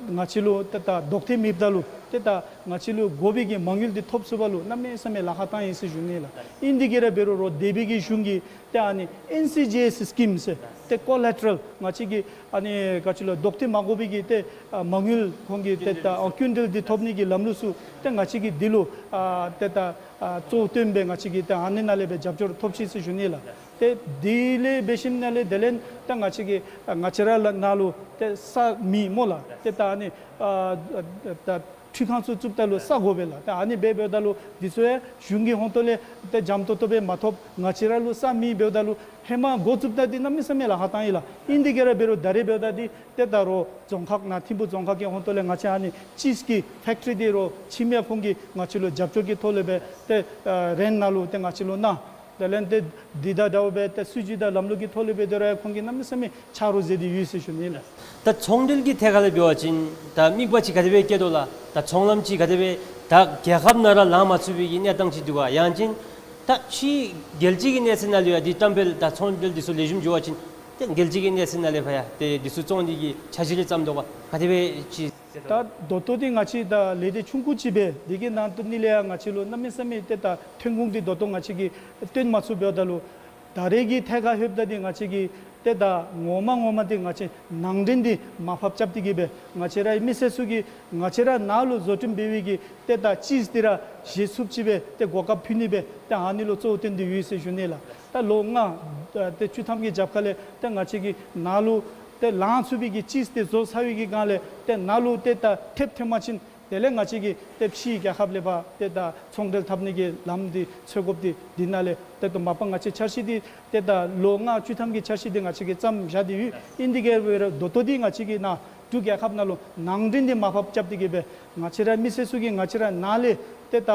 ང་བཅས་ལུ་ཏེ་ད་ལྡོག་ཐེབས་མེདཔ་ད་ལུ་ཏེ་ད་ང་བཅས་ལུ་དགོ་པའི་གི་མ་དངུལ་འདི་ཐོབ་ཚུགས་པ་ལུ་གནམ་མེད་ས་མེད་ལཱ་ཁག་བཏང་ཡི་ཟེར་ཞུ་ནི་ལགས། ཨིན་དེ་གི་ར་འབད་རུང་རོགས་འདས་པའི་གི་གཞུང་གིས་ཏེ་ཨ་ནི་ཨེན་སི་ཇི་ཨེསི་སི་ཀིམ་ཟེར་ཏེ་ཀོ་ལེ་ཊ་རཱལ་ང་བཅས་ཀྱི་ཨ་ནི་ག་ཅི་ལོ་ལྡོག་ཐེབས་མ་དགོ་པའི་གི་ཏེ་ཨ་མ་དངུལ་ཁོང་གིས་ཏེ་ད་ཨ་སྐྱིན་འགྲུལ་འདི་ཐོབ་ནི་གི་ལམ་ལུགས་ཚུ་ཏེ་ང་བཅས་ཀྱིས་འདི་ལུ་ཨ་ཏེ་ད་ཨ་གཙོ་བོ་བཏོན་སྦེ་ང་བཅས་ཀྱིས་ཏེ་ཨ་ནི་ནང་ལས་སྦེ་རྒྱབ་སྐྱོར་ཐོབ་ཅི་ཟེར་ཞུ་ནི་ལགས། ཏེ་དེ་ལས་འབད་ཞིནམ་ལས་དེ་ལས་ད་ང་བཅས་ཀྱིས་ཨ་ང་བཅས་ར་ལུ་ནཱ་ལུ་ཏེ་ས་མེད་སྨོ་ལགས། ཏེ་ད་ཨ་ནི་ཨ་ད་འཕྲུལ་ཁང་ཚུ་བཙུགསཔ་ད་ལུ་ས་དགོ་པས་ལགས། ཏེ་ཨ་ནི་འབད་འབདཝ་ད་ལུ་འདི་ཚུ་ཡང་གཞུང་གི་ཧོང་ཏོ་ལས་ཏེ་འཇམ་ཏོང་ཏོ་སྦེ་མ་ཐོབ། ང་བཅས་ར་ལུ་ས་མེད་འབདཝ་ད་ལུ་ཧེ་མ་འགོ་བཙུགསཔ་ད་འདི་གནམ་མེད་ས་མེད་ལཱ་ཁག་བཏང་ཡི་ལགས། ཨིན་དེ་གི་ར་འབད་རུང་ད་རེས་འབདཝ་ད་འདི་ཏེ་ད་རོགས་རྫོང་ཁག་ནང་ཐིམ་ཕུ་རྫོང་ཁག་གི་ཧོང་ཏོ་ལས་ང་བཅས་ཨ་ནི་ཅིསི་ཀྱི་ཕེཀ་ཊི་རི་འདི་རོགས་ཕྱི་མི་ཁོང་གིས་ང་བཅས་ལུ་རྒྱབ་སྐྱོར་གྱི་ཐོག་ལས་སྦེ་ཏེ་ཨ་རེནཊ་ནང་ལུ་ཏེ་ང་བཅས་ལུ་གནང་། དེ་ལས་ཏེ་འདི་དང་འདྲཝ་སྦེ་ཏེ་སྲིད་བྱུས་དང་ལམ་ལུགས་ཀྱི་ཐོག་ལས་སྦེ་དེ་ར་ཁོང་གིས་གནམ་མེད་ས་མེད་ཆ་རོགས་མཛད་དེ་ཡོད་ཟེར་ཞུ་ནི་ལགས། ད་ཚོང་འབྲེལ་གྱི་ཐད་ཁར་ལས་འབད་བ་ཅིན་ད་དམིགས་པ་ཅིག་ག་དེ་སྦེ་བསྐྱེད་དོ་ལགས། ད་ཚོང་ལམ་ཅིག་ག་དེ་སྦེ་ད་རྒྱལ་ཁབ་ནང་ར་ལང་མ་ཚུགས་པའི་གི་གནས་སྟངས་ཅིག་འདུག་ག། ཡང་ཅིན་ ད་ཕྱིའི་རྒྱལ་སྤྱི་གི་གནས་ཚད་ནང་ལུ་ཡང་འདི་བཀྲམ་སྤེལ་དང་ཚོང་འབྲེལ་འདི་ཚུ་ལེགས་ཤོམ་འགྱོ་བ་ཅིན་ཏེ་རྒྱལ་སྤྱི་གི་གནས་ཚད་ནང་ལས་ཕར་ཡང་ཏེ་འདི་ཚུ་བཙོང་ནི་གི་འཆར་གཞི་རེ་བརྩམ་དོ་ག། ག་དེ་སྦེ་ཅིག། ད་ད་ལྟོ་འདི་ང་བཅས་ད་ལས་སྡེ་ཆུང་ཀུ་ཅིག་སྦེ་འདི་གི་ནང་དོན་ནི་ལས་ཡང་ང་བཅས་ལུ་གནམ་མེད་ས་མེད་ཏེ་ད་ཐོན་ཁུངས་འདི་ད་ལྟོ་ང་བཅས་ཀྱིས་བཏོན་མ་ཚུགས་འབདཝ་ད་ལུ་ད་རེས་ཀྱི་ཐད་ཁར་ལྷོདཔ་ད་འདི་ང་བཅས་ཀྱིས་ཏེ་ད་ངོ་མ་ངོ་མ་འདི་ང་བཅས་ནང་འདྲེན་འདི་མར་ཕབ་རྐྱབ་སྟེ་གི་སྦེ་ང་བཅས་རའི་མི་སེར་ཚུ་གིས་ང་བཅས་ར་ནང་ལུ་བཟོ་སྐྲུན་འབད་བའི་གི་ཏེ་ད་ཅིས་འདི་ར་བཞེས་ཚུགསཔ་ཅིག་སྦེ་ཏེ་གོ་སྐབས་ཕུལ་ནི་སྦེ་ཏེ་ཨ་ནི་ལུ་གཙོ་བོ་བཏོན་ཏེ་ཡོད་ཟེར་ཞུ་ནི་ལགས། ད་ལོ་ལྔ་ཏེ་བཅུ་ཐམ་གྱི་རྒྱབ་ཁ་ལས་ཏེ་ང་བཅས་ཀྱིས་ནང་ལུ་ཏེ་ལང་ཚུགས་པའི་གི་ཅིས་འདི་བཟོ་ཚར་བའི་གི་སྒང་ལས་ཏེ་ནང་ལུ་ཏེ་ད་ཐེབས་ཐོན་པ་ཅིན་དེ་ལས་ང་བཅས་ཀྱིས་ཏེ་ཕྱིའི་རྒྱལ་ཁབ་ལས་ཕར་ཏེ་ད་ཚོང་འབྲེལ་འཐབ་ནི་གི་ལམ་འདི་འཚོལ་དགོཔ་འདི་འདི་ནང་ལས་ཏེ་ད་མ་པ་ང་བཅས་འཆར་གཞི་འདི་ཏེ་ད་ལོ་ལྔ་བཅུ་ཐམ་གྱི་འཆར་གཞི་འདི་ང་བཅས་ཀྱིས་བརྩམས་བཞག་སྟེ་ཡོད། ཨིན་དེ་གིས་སྦེ་ར་ད་ལྟོ་འདི་ང་བཅས་ཀྱིས་ནཱ་འབྲུག་རྒྱལ་ཁབ་ནང་ལུ་ནང་འདྲེན་འདི་མར་ཕབ་རྐྱབ་སྟེ་གི་སྦེ་ང་བཅས་ར་མི་སེར་ཚུ་གིས་ང་བཅས་ར་ནང་ལས་ཏེ་ད་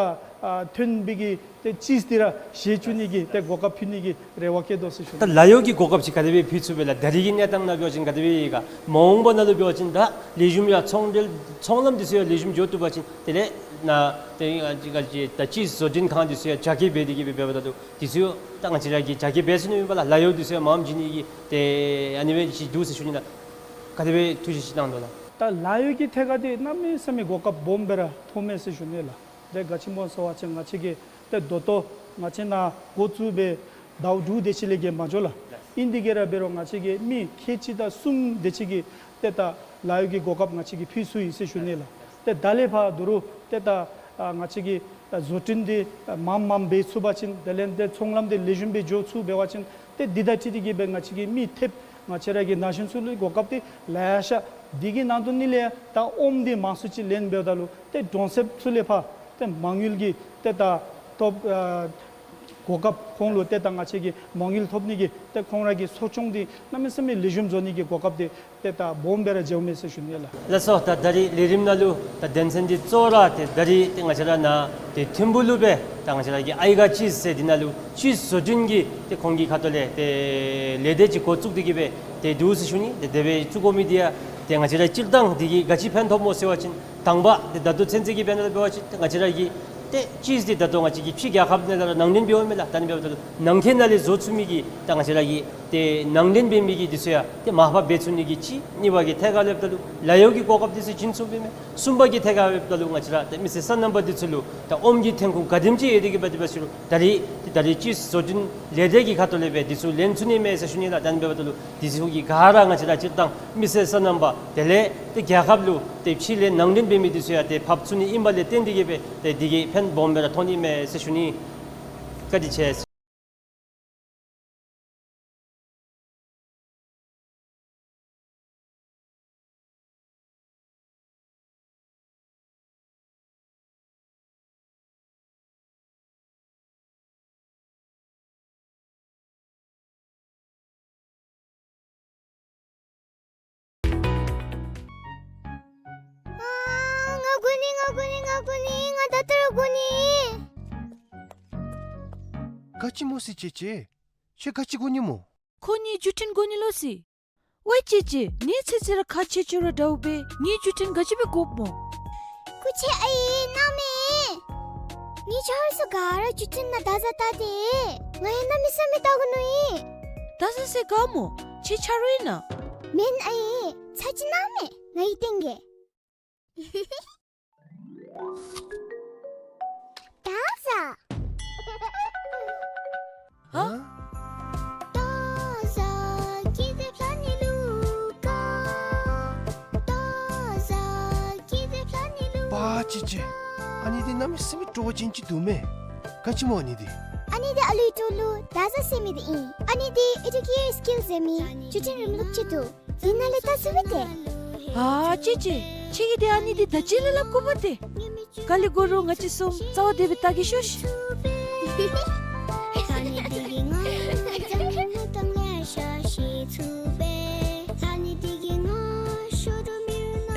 ཨ་ཐོན་པའི་གི་ཏེ་ཅིས་འདི་ར་བཞེས་བཅུག་ནི་གི་ཏེ་གོ་སྐབས་ཕུལ་ནི་གི་རེ་བ་བསྐྱེད་དོ་ཟེར་ཞུ། ད་ལཱ་གཡོག་གི་གོ་སྐབས་ཅིག་ག་དེ་སྦེ་ཕུལ་ཚུགས་པས་ལགས། ད་རེས་ཀྱི་གནས་སྟངས་ནང་འབད་བ་ཅིན་ག་དེ་སྦེ་ཡོད་ག། མ་འོངས་པ་ནང་ལུ་འབད་བ་ཅིན་ད་ལེགས་ཤོམ་ཡང་ཚོང་འབྲེལ་ཚོང་ལམ་འདི་ཚུ་ཡང་ལེགས་ཤོམ་འགྱོ་བཏུབ་པ་ཅིན་དེ་ལས་ནཱ་ཏེ་ཨ་ཅིག་ག་ཅིག་ད་ཅིས་བཟོ་སྐྲུན་ཁང་འདི་ཚུ་ཡང་རྒྱ་སྐྱེད་འབད་དེ་གི་སྦེ་འབདཝ་ད་ལུ་འདི་ཚུ་ཡང་ད་ང་བཅས་ར་གིས་རྒྱ་སྐྱེད་འབད་ཚུགས་ནི་ཨིན་པས་ལགས། ལཱ་གཡོག་འདི་ཚུ་ཡང་མངམ་བྱིན་ནི་གི་ཏེ་ཨ་ནི་སྦེ་ཅིག་འདུག་ཟེར་ཞུ་ནི་ལགས། ག་དེ་སྦེ་ཐུགས་བཞེད་ཅིག་གནང་དོ་ལགས། ད་ལཱ་གཡོག་གི་ཐད་ཁར་འདི་གནམ་མེད་ས་མེད་གོ་སྐབས་སྦོམ་སྦེ་ར་མཐོངམ་མས་ཟེར་ཞུ་ནི་ལགས། ཏེ་ག་ཅི་སྨོ་ཟེར་བ་ཅིན་ང་བཅས་ཀྱིས་ཏེ་ད་ལྟོ་ང་བཅས་ནཱ་འགོ་བཙུགས་སྦེ་ཟླཝ་དྲུག་དེ་ཅིག་ལས་བརྒལ་མ་འགྱོ་ལགས། ཨིན་དེ་གིས་ར་འབད་རུང་ང་བཅས་ཀྱིས་མི་ཁལ་གཅིག་དང་གསུམ་དེ་ཅིག་གི་ཏེ་ད་ལཱ་གཡོག་གི་གོ་སྐབས་ང་བཅས་ཀྱིས་ཕུལ་ཚུགས་ཡི་ཟེར་ཞུ་ནི་ལགས། ཏེ་ད་ལས་ཕར་ད་རུང་ཏེ་ད་ཨ་ང་བཅས་ཀྱིས་ཨ་བཟོ་སྐྲུན་འདི་ཨ་མངམ་མངམ་འབད་ཚུགས་པ་ཅིན་དེ་ལས་ཏེ་ཚོང་ལམ་འདི་ལེགས་ཤོམ་སྦེ་འགྱོ་ཚུགས་འབད་བ་ཅིན་ཏེ་འདི་དང་འཁྲིལ་ཏེ་གི་སྦེ་ང་བཅས་ཀྱིས་མི་ཐེབས་ང་བཅས་ར་གི་ན་གཞོན་ཚུ་ལུ་གོ་སྐབས་འདི་ལེ་ཤ། འདི་གི་ནང་དོན་ནི་ལས་ད་ཨོམ་འདི་མང་སུ་ཅིག་ལེན་འབདཝ་ད་ལུ་ཏེ་གྲོང་གསེབ་ཚུ་ལས་ཕར་ཏེ་མ་དངུལ་གྱི་ཏེ་ད་ཐོབ་ཨ་གོ་སྐབས་ཁོང་ལུ་ཏེ་ད་ང་བཅས་ཀྱིས་མ་དངུལ་ཐོབ་ནི་གི་ཏེ་ཁོང་ར་གི་གསོ་སྐྱོང་འདི་གནམ་མེད་ས་མེད་ལེགས་ཤོམ་བཟོ་ནི་གི་གོ་སྐབས་འདི་ཏེ་ད་སྦོམ་སྦེ་ར་འགྱོཝ་མས་ཟེར་ཞུ་ནི་ལགས། ལགས་སོ། ད་ད་རིས་ལས་རིམ་ནང་ལུ་ད་དོན་ཚན་འདི་གཙོ་བོ་ར་ཏེ་ད་རིས་ཏེ་ང་བཅས་ར་ནཱ་ཏེ་ཐིམ་ཕུག་ལུ་སྦེ་ད་ང་བཅས་ར་གི་ཨའི་ག་ཅིས་ཟེར་འདི་ནང་ལུ་ཅིས་བཟོ་སྐྲུན་གྱི་ཏེ་ཁོང་གི་ཁ་ཐུག་ལས་ཏེ་ལས་སྡེ་ཅིག་འགོ་བཙུགས་ཏེ་གི་སྦེ་ཏེ་འདུག་ཟེར་ཞུ་ནི། ཏེ་དེ་སྦེ་བཙུགས་དགོ་མི་འདི་ཡང་ཏེ་ང་བཅས་ར་སྤྱིར་བཏང་འདི་གིས་ག་ཅི་ཕན་ཐོགས་སྨོ་ཟེར་བ་ཅིན་དང་པ་ཏེ་ད་ལྟོ་ཚུན་ཚོད་ཀྱི་དཔེར་ན་འབད་བ་ཅིན་ཏེ་ང་བཅས་ར་གི་ཏེ་ཅིས་འདི་ད་ལྟོ་ང་བཅས་ཀྱིས་ཕྱི་རྒྱལ་ཁབ་ནང་ལས་ར་ནང་འདྲེན་འབདཝ་མས་ལགས། ད་ནི་འབདཝ་ད་ལུ་ནང་འཁོད་ནང་ལས་བཟོ་ཚུགས་མི་གི་ད་ང་བཅས་ར་གི་ཏེ་ནང་འདྲེན་འབད་མི་གི་འདི་ཚུ་ཡང་ཏེ་མར་ཕབ་འབད་ཚུགས་ནི་གི་གཅིག། གཉིས་པ་གི་ཐད་ཁར་ལྷོདཔ་ད་ལུ་ལཱ་གཡོག་གི་གོ་སྐབས་འདི་ཚུ་བྱིན་ཚུགསཔ་མས། གསུམ་པ་གི་ཐད་ཁར་ལྷོདཔ་ད་ལུ་ང་བཅས་ར་ཏེ་མི་སེར་སོ་ནམ་པ་འདི་ཚུ་ལུ་ད་ཨོམ་གྱི་ཐོན་ཁུངས་ག་དེམ་ཅིག་ཡོད་དེ་གི་འབད་དེ་འབད་ཟེར་རུང་ད་རིས་ཏེ་ད་རིས་ཅིས་བཟོ་སྐྲུན་ལས་སྡེ་གི་ཁ་ཐུག་ལས་སྦེ་འདི་ཚུ་ལེན་ཚུགས་ནི་མས་ཟེར་ཞུ་ནི་ལགས། ད་ནི་འབདཝ་ད་ལུ་འདི་ཚུ་གིས་ག་ར་ང་བཅས་ར་སྤྱིར་བཏང་མི་སེར་སོ་ནམ་པ་དེ་ལས་ཏེ་རྒྱལ་ཁབ་ལུ་ཏེ་ཕྱི་ལས་ནང་འདྲེན་འབད་མི་འདི་ཚུ་ཡང་ཏེ་ཕབ་ཚུགས་ནི་ཨིན་པ་ལས་བརྟེན་ཏེ་གི་སྦེ་ཏེ་འདི་གིས་ཕན་སྦོམ་སྦེ་ར་ཐོགས་ནི་མས་ཟེར་ཞུ་ནི། བཀའ་དྲིན་ཆེ། ཨ་ང་དགོ་ནི་ང་དགོ་ནི་ང་དགོ་ནི་ང་ད་ལྟོ་ར་དགོ་ནི། ག་ཅི་སྨོ་ཟེར་ཅེ་ཅེ། ཁྱོད་ག་ཅི་དགོ་ནི་སྨོ། ཁོ་ངེའི་བརྒྱུད་འཕྲིན་དགོ་ནི་ལོ་ཟེར། ཝའི་ཅེ་ཅེ། ངེའི་ཚེ་ཚེ་ར་ཁག་ཆེ་ཆེ་ར་འདྲཝ་སྦེ་ངེའི་བརྒྱུད་འཕྲིན་ག་ཅི་སྦེ་དགོཔ་སྨོ། སྐུ་མཁྱེན་ཨའི་གནམ་མེད། ངེའི་ཆ་རོགས་ཚུ་ག་ར་བརྒྱུད་འཕྲིན་ནང་བརྡ་བཟའ་བལྟ་སྟེ། ང་ཡང་གནམ་མེད་ས་མེད་བལྟ་དགོ་མནོ་ཡི། བརྡ་བཟའ་ཟེར་ག་སྨོ། ཁྱེད་ཆ་རོགས་ཨིན་ན། མེན་ཨའི། ཚ་གྱང་གནམ་མེད་ང་གིས་བསྟན་གེ། བརྡ་བཟའ། ཧ། བརྡ་བཟའ་ཀི་ཏེ་ཕ་ནི་ལུ་ཀ། བརྡ་བཟའ་ཀི་ཏེ་ཕ་ནི་ལུ་པ་ཅི་ཅི། ཨ་ནི་འདི་གནམ་མེད་ས་མེད་སྤྲོ་བ་ཅན་ཅིག་འདུག་མས། ག་ཅི་སྨོ་ཨ་ནི་འདི། ཨ་ནི་འདི་ཨ་ལུའི་སྤྲོ་ལུ་བརྡ་བཟའ་ཟེར་མི་འདི་ཨིན། ཨ་ནི་འདི་ཨེ་ཌུ་ཀེ་ཡར་སི་ཀིལ་ཟེར་མི་བརྒྱུད་འཕྲིན་རིམ་ལུགས་ཅིག་འདུག། འདི་ནང་ལས་བལྟ་ཚུགས་པས་ཏེ། ཨ་ཅེ་ཅེ། ཁྱེད་ཀྱིས་ཏེ་ཨ་ནི་འདི་ད་ཅི་ལས་སླབ་དགོ་པས་ཏེ། ག་ལས་དགོ་རུང་ང་བཅས་གསུམ་རྩ་བ་བདེ་སྦེ་བལྟ་གེ་ཤོག་ཤིག།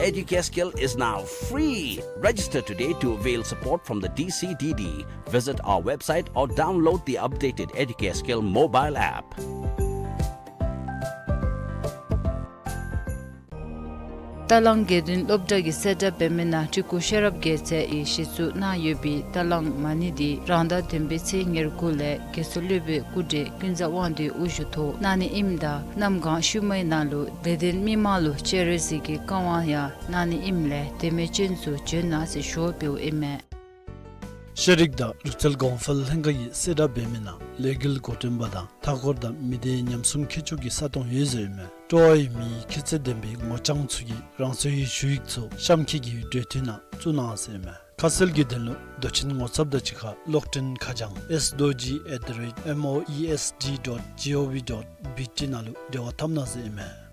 Educare Skill is now free. Register today to avail support from the D C D D. Visit our website or download the updated Educare Skill mobile app. རྟ་གླང་དགེ་འདུན་སློབ་གྲྭ་གི་གསལ་བསྒྲགས་འབད་མི་ནང་སྤྲུལ་སྐུ་ཤེས་རབ་རྒྱལ་མཚན་གྱིས་གཞི་བཙུགས་གནང་ཡོད་པའི་རྟ་གླང་མ་ཎི་འདི་རང་ཟླ་བདུན་པའི་ཚེས་ཉེར་དགུ་ལས་རྒྱལ་སྲས་སློབ་དཔོན་སྐུ་བགྲེས་ཀུན་བཟང་དབང་འདུས་དབུ་བཞུགས་ཐོག་གནང་ནི་ཨིནམ་ད་གནམ་གང་ཤུལ་མའི་ནང་ལུ་དད་ལྡན་མི་མང་ལུ་སྤྱན་རས་གཟིགས་ཀྱི་བཀའ་དབང་ཡང་གནང་ནི་ཨིནམ་ལས་དད་མོས་ཅན་ཚུ་བྱོན་གནང་ཟེར་ཞུ་བ་འབདཝ་ཨིན་མས། ཤེས་རིག་དང་རིག་རྩལ་གོང་འཕེལ་ལྷན་ཁག་གི་གསལ་བསྒྲགས་འབད་མི་ནང་ལས་འགུལ་འགོ་འདྲེན་པ་དང་མཐའ་འཁོར་དང་མི་སྡེ་ཉམས་སྲུང་མཁས་མཆོག་གི་ས་སྟོང་ཡོད་ཟེར་ཨིན་མས། སྤྲོ་བ་ཡོད་མི་ཁྱད་ཚད་ལྡན་པའི་ངོ་རྐྱང་ཚུ་གིས་རང་སོའི་ཞུ་ཡིག་ཚུ་གཤམ་འཁོད་ཀྱི་འབྲེལ་མཐུད་ནང་བཙུགས་གནང་ཟེར་ཨིན་མས། ཁ་གསལ་གྱི་དོན་ལུ་མདོ་ཆེན་ངོ་ཚབ་དང་གཅིག་ཁར་གློག་འཕྲིན་ཁ་བྱང་S D O G at the rate M O E S D dot G O V dot B T ནང་ལུ་འབྲེལ་བ་འཐབ་གནང་ཟེར་ཨིན་མས།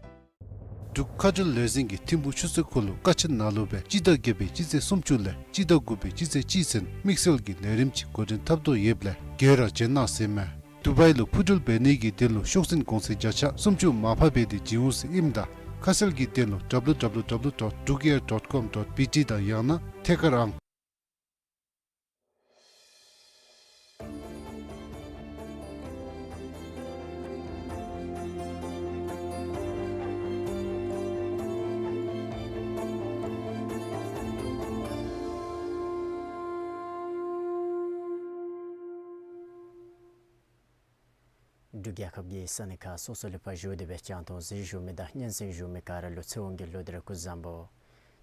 འབྲུག་མཁའ་འགྲུལ་ལས་འཛིན་གྱིས་ཐིམ་ཕུག་ཆུ་ཚོད་ཁོ་ལུ་ཀ་ཆེན་ནང་ལུ་སྦེ་སྤྱི་ཟླ་བརྒྱད་པའི་སྤྱི་ཚེས་སུམ་ཅུ་ལས་སྤྱི་ཟླ་དགུ་པའི་སྤྱི་ཚེས་གཅིག་ཚུན་དམིགས་བསལ་གྱི་ལས་རིམ་ཅིག་འགོ་འདྲེན་འཐབ་དོ་ཡོདཔ་ལས་ག་ར་བྱོན་གནང་ཟེར་ཨིན་མས། དུ་བའི་ལུ་འཕུར་འགྲུལ་འབད་ནི་གི་དོན་ལུ་ཤོག་འཛིན་གོང་ཚད་བརྒྱ་ཆ་སུམ་ཅུ་མར་ཕབ་འབད་དེ་བྱིན་འོང་ཟེར་ཨིནམ་ད་ཁ་གསལ་གྱི་དོན་ལུ་W W W dot drukair dot com dot B T དང་ཡང་ན་ཐད་ཀར་ཨང་འབྲུག་རྒྱལ་ཁབ་ཀྱི་ས་གནས་ཁག་སོ་སོ་ལུ་ཕར་བཞུགས་ཏེ་སྦེ་རྒྱང་མཐོང་གཟིགས་བཞུགས་མི་དང་སྙན་གསན་བཞུགས་མི་ག་ར་ལུ་ཚེ་དབང་གི་ལོ་འདི་ར་སྐུ་གཟུགས་བཟང་པོ།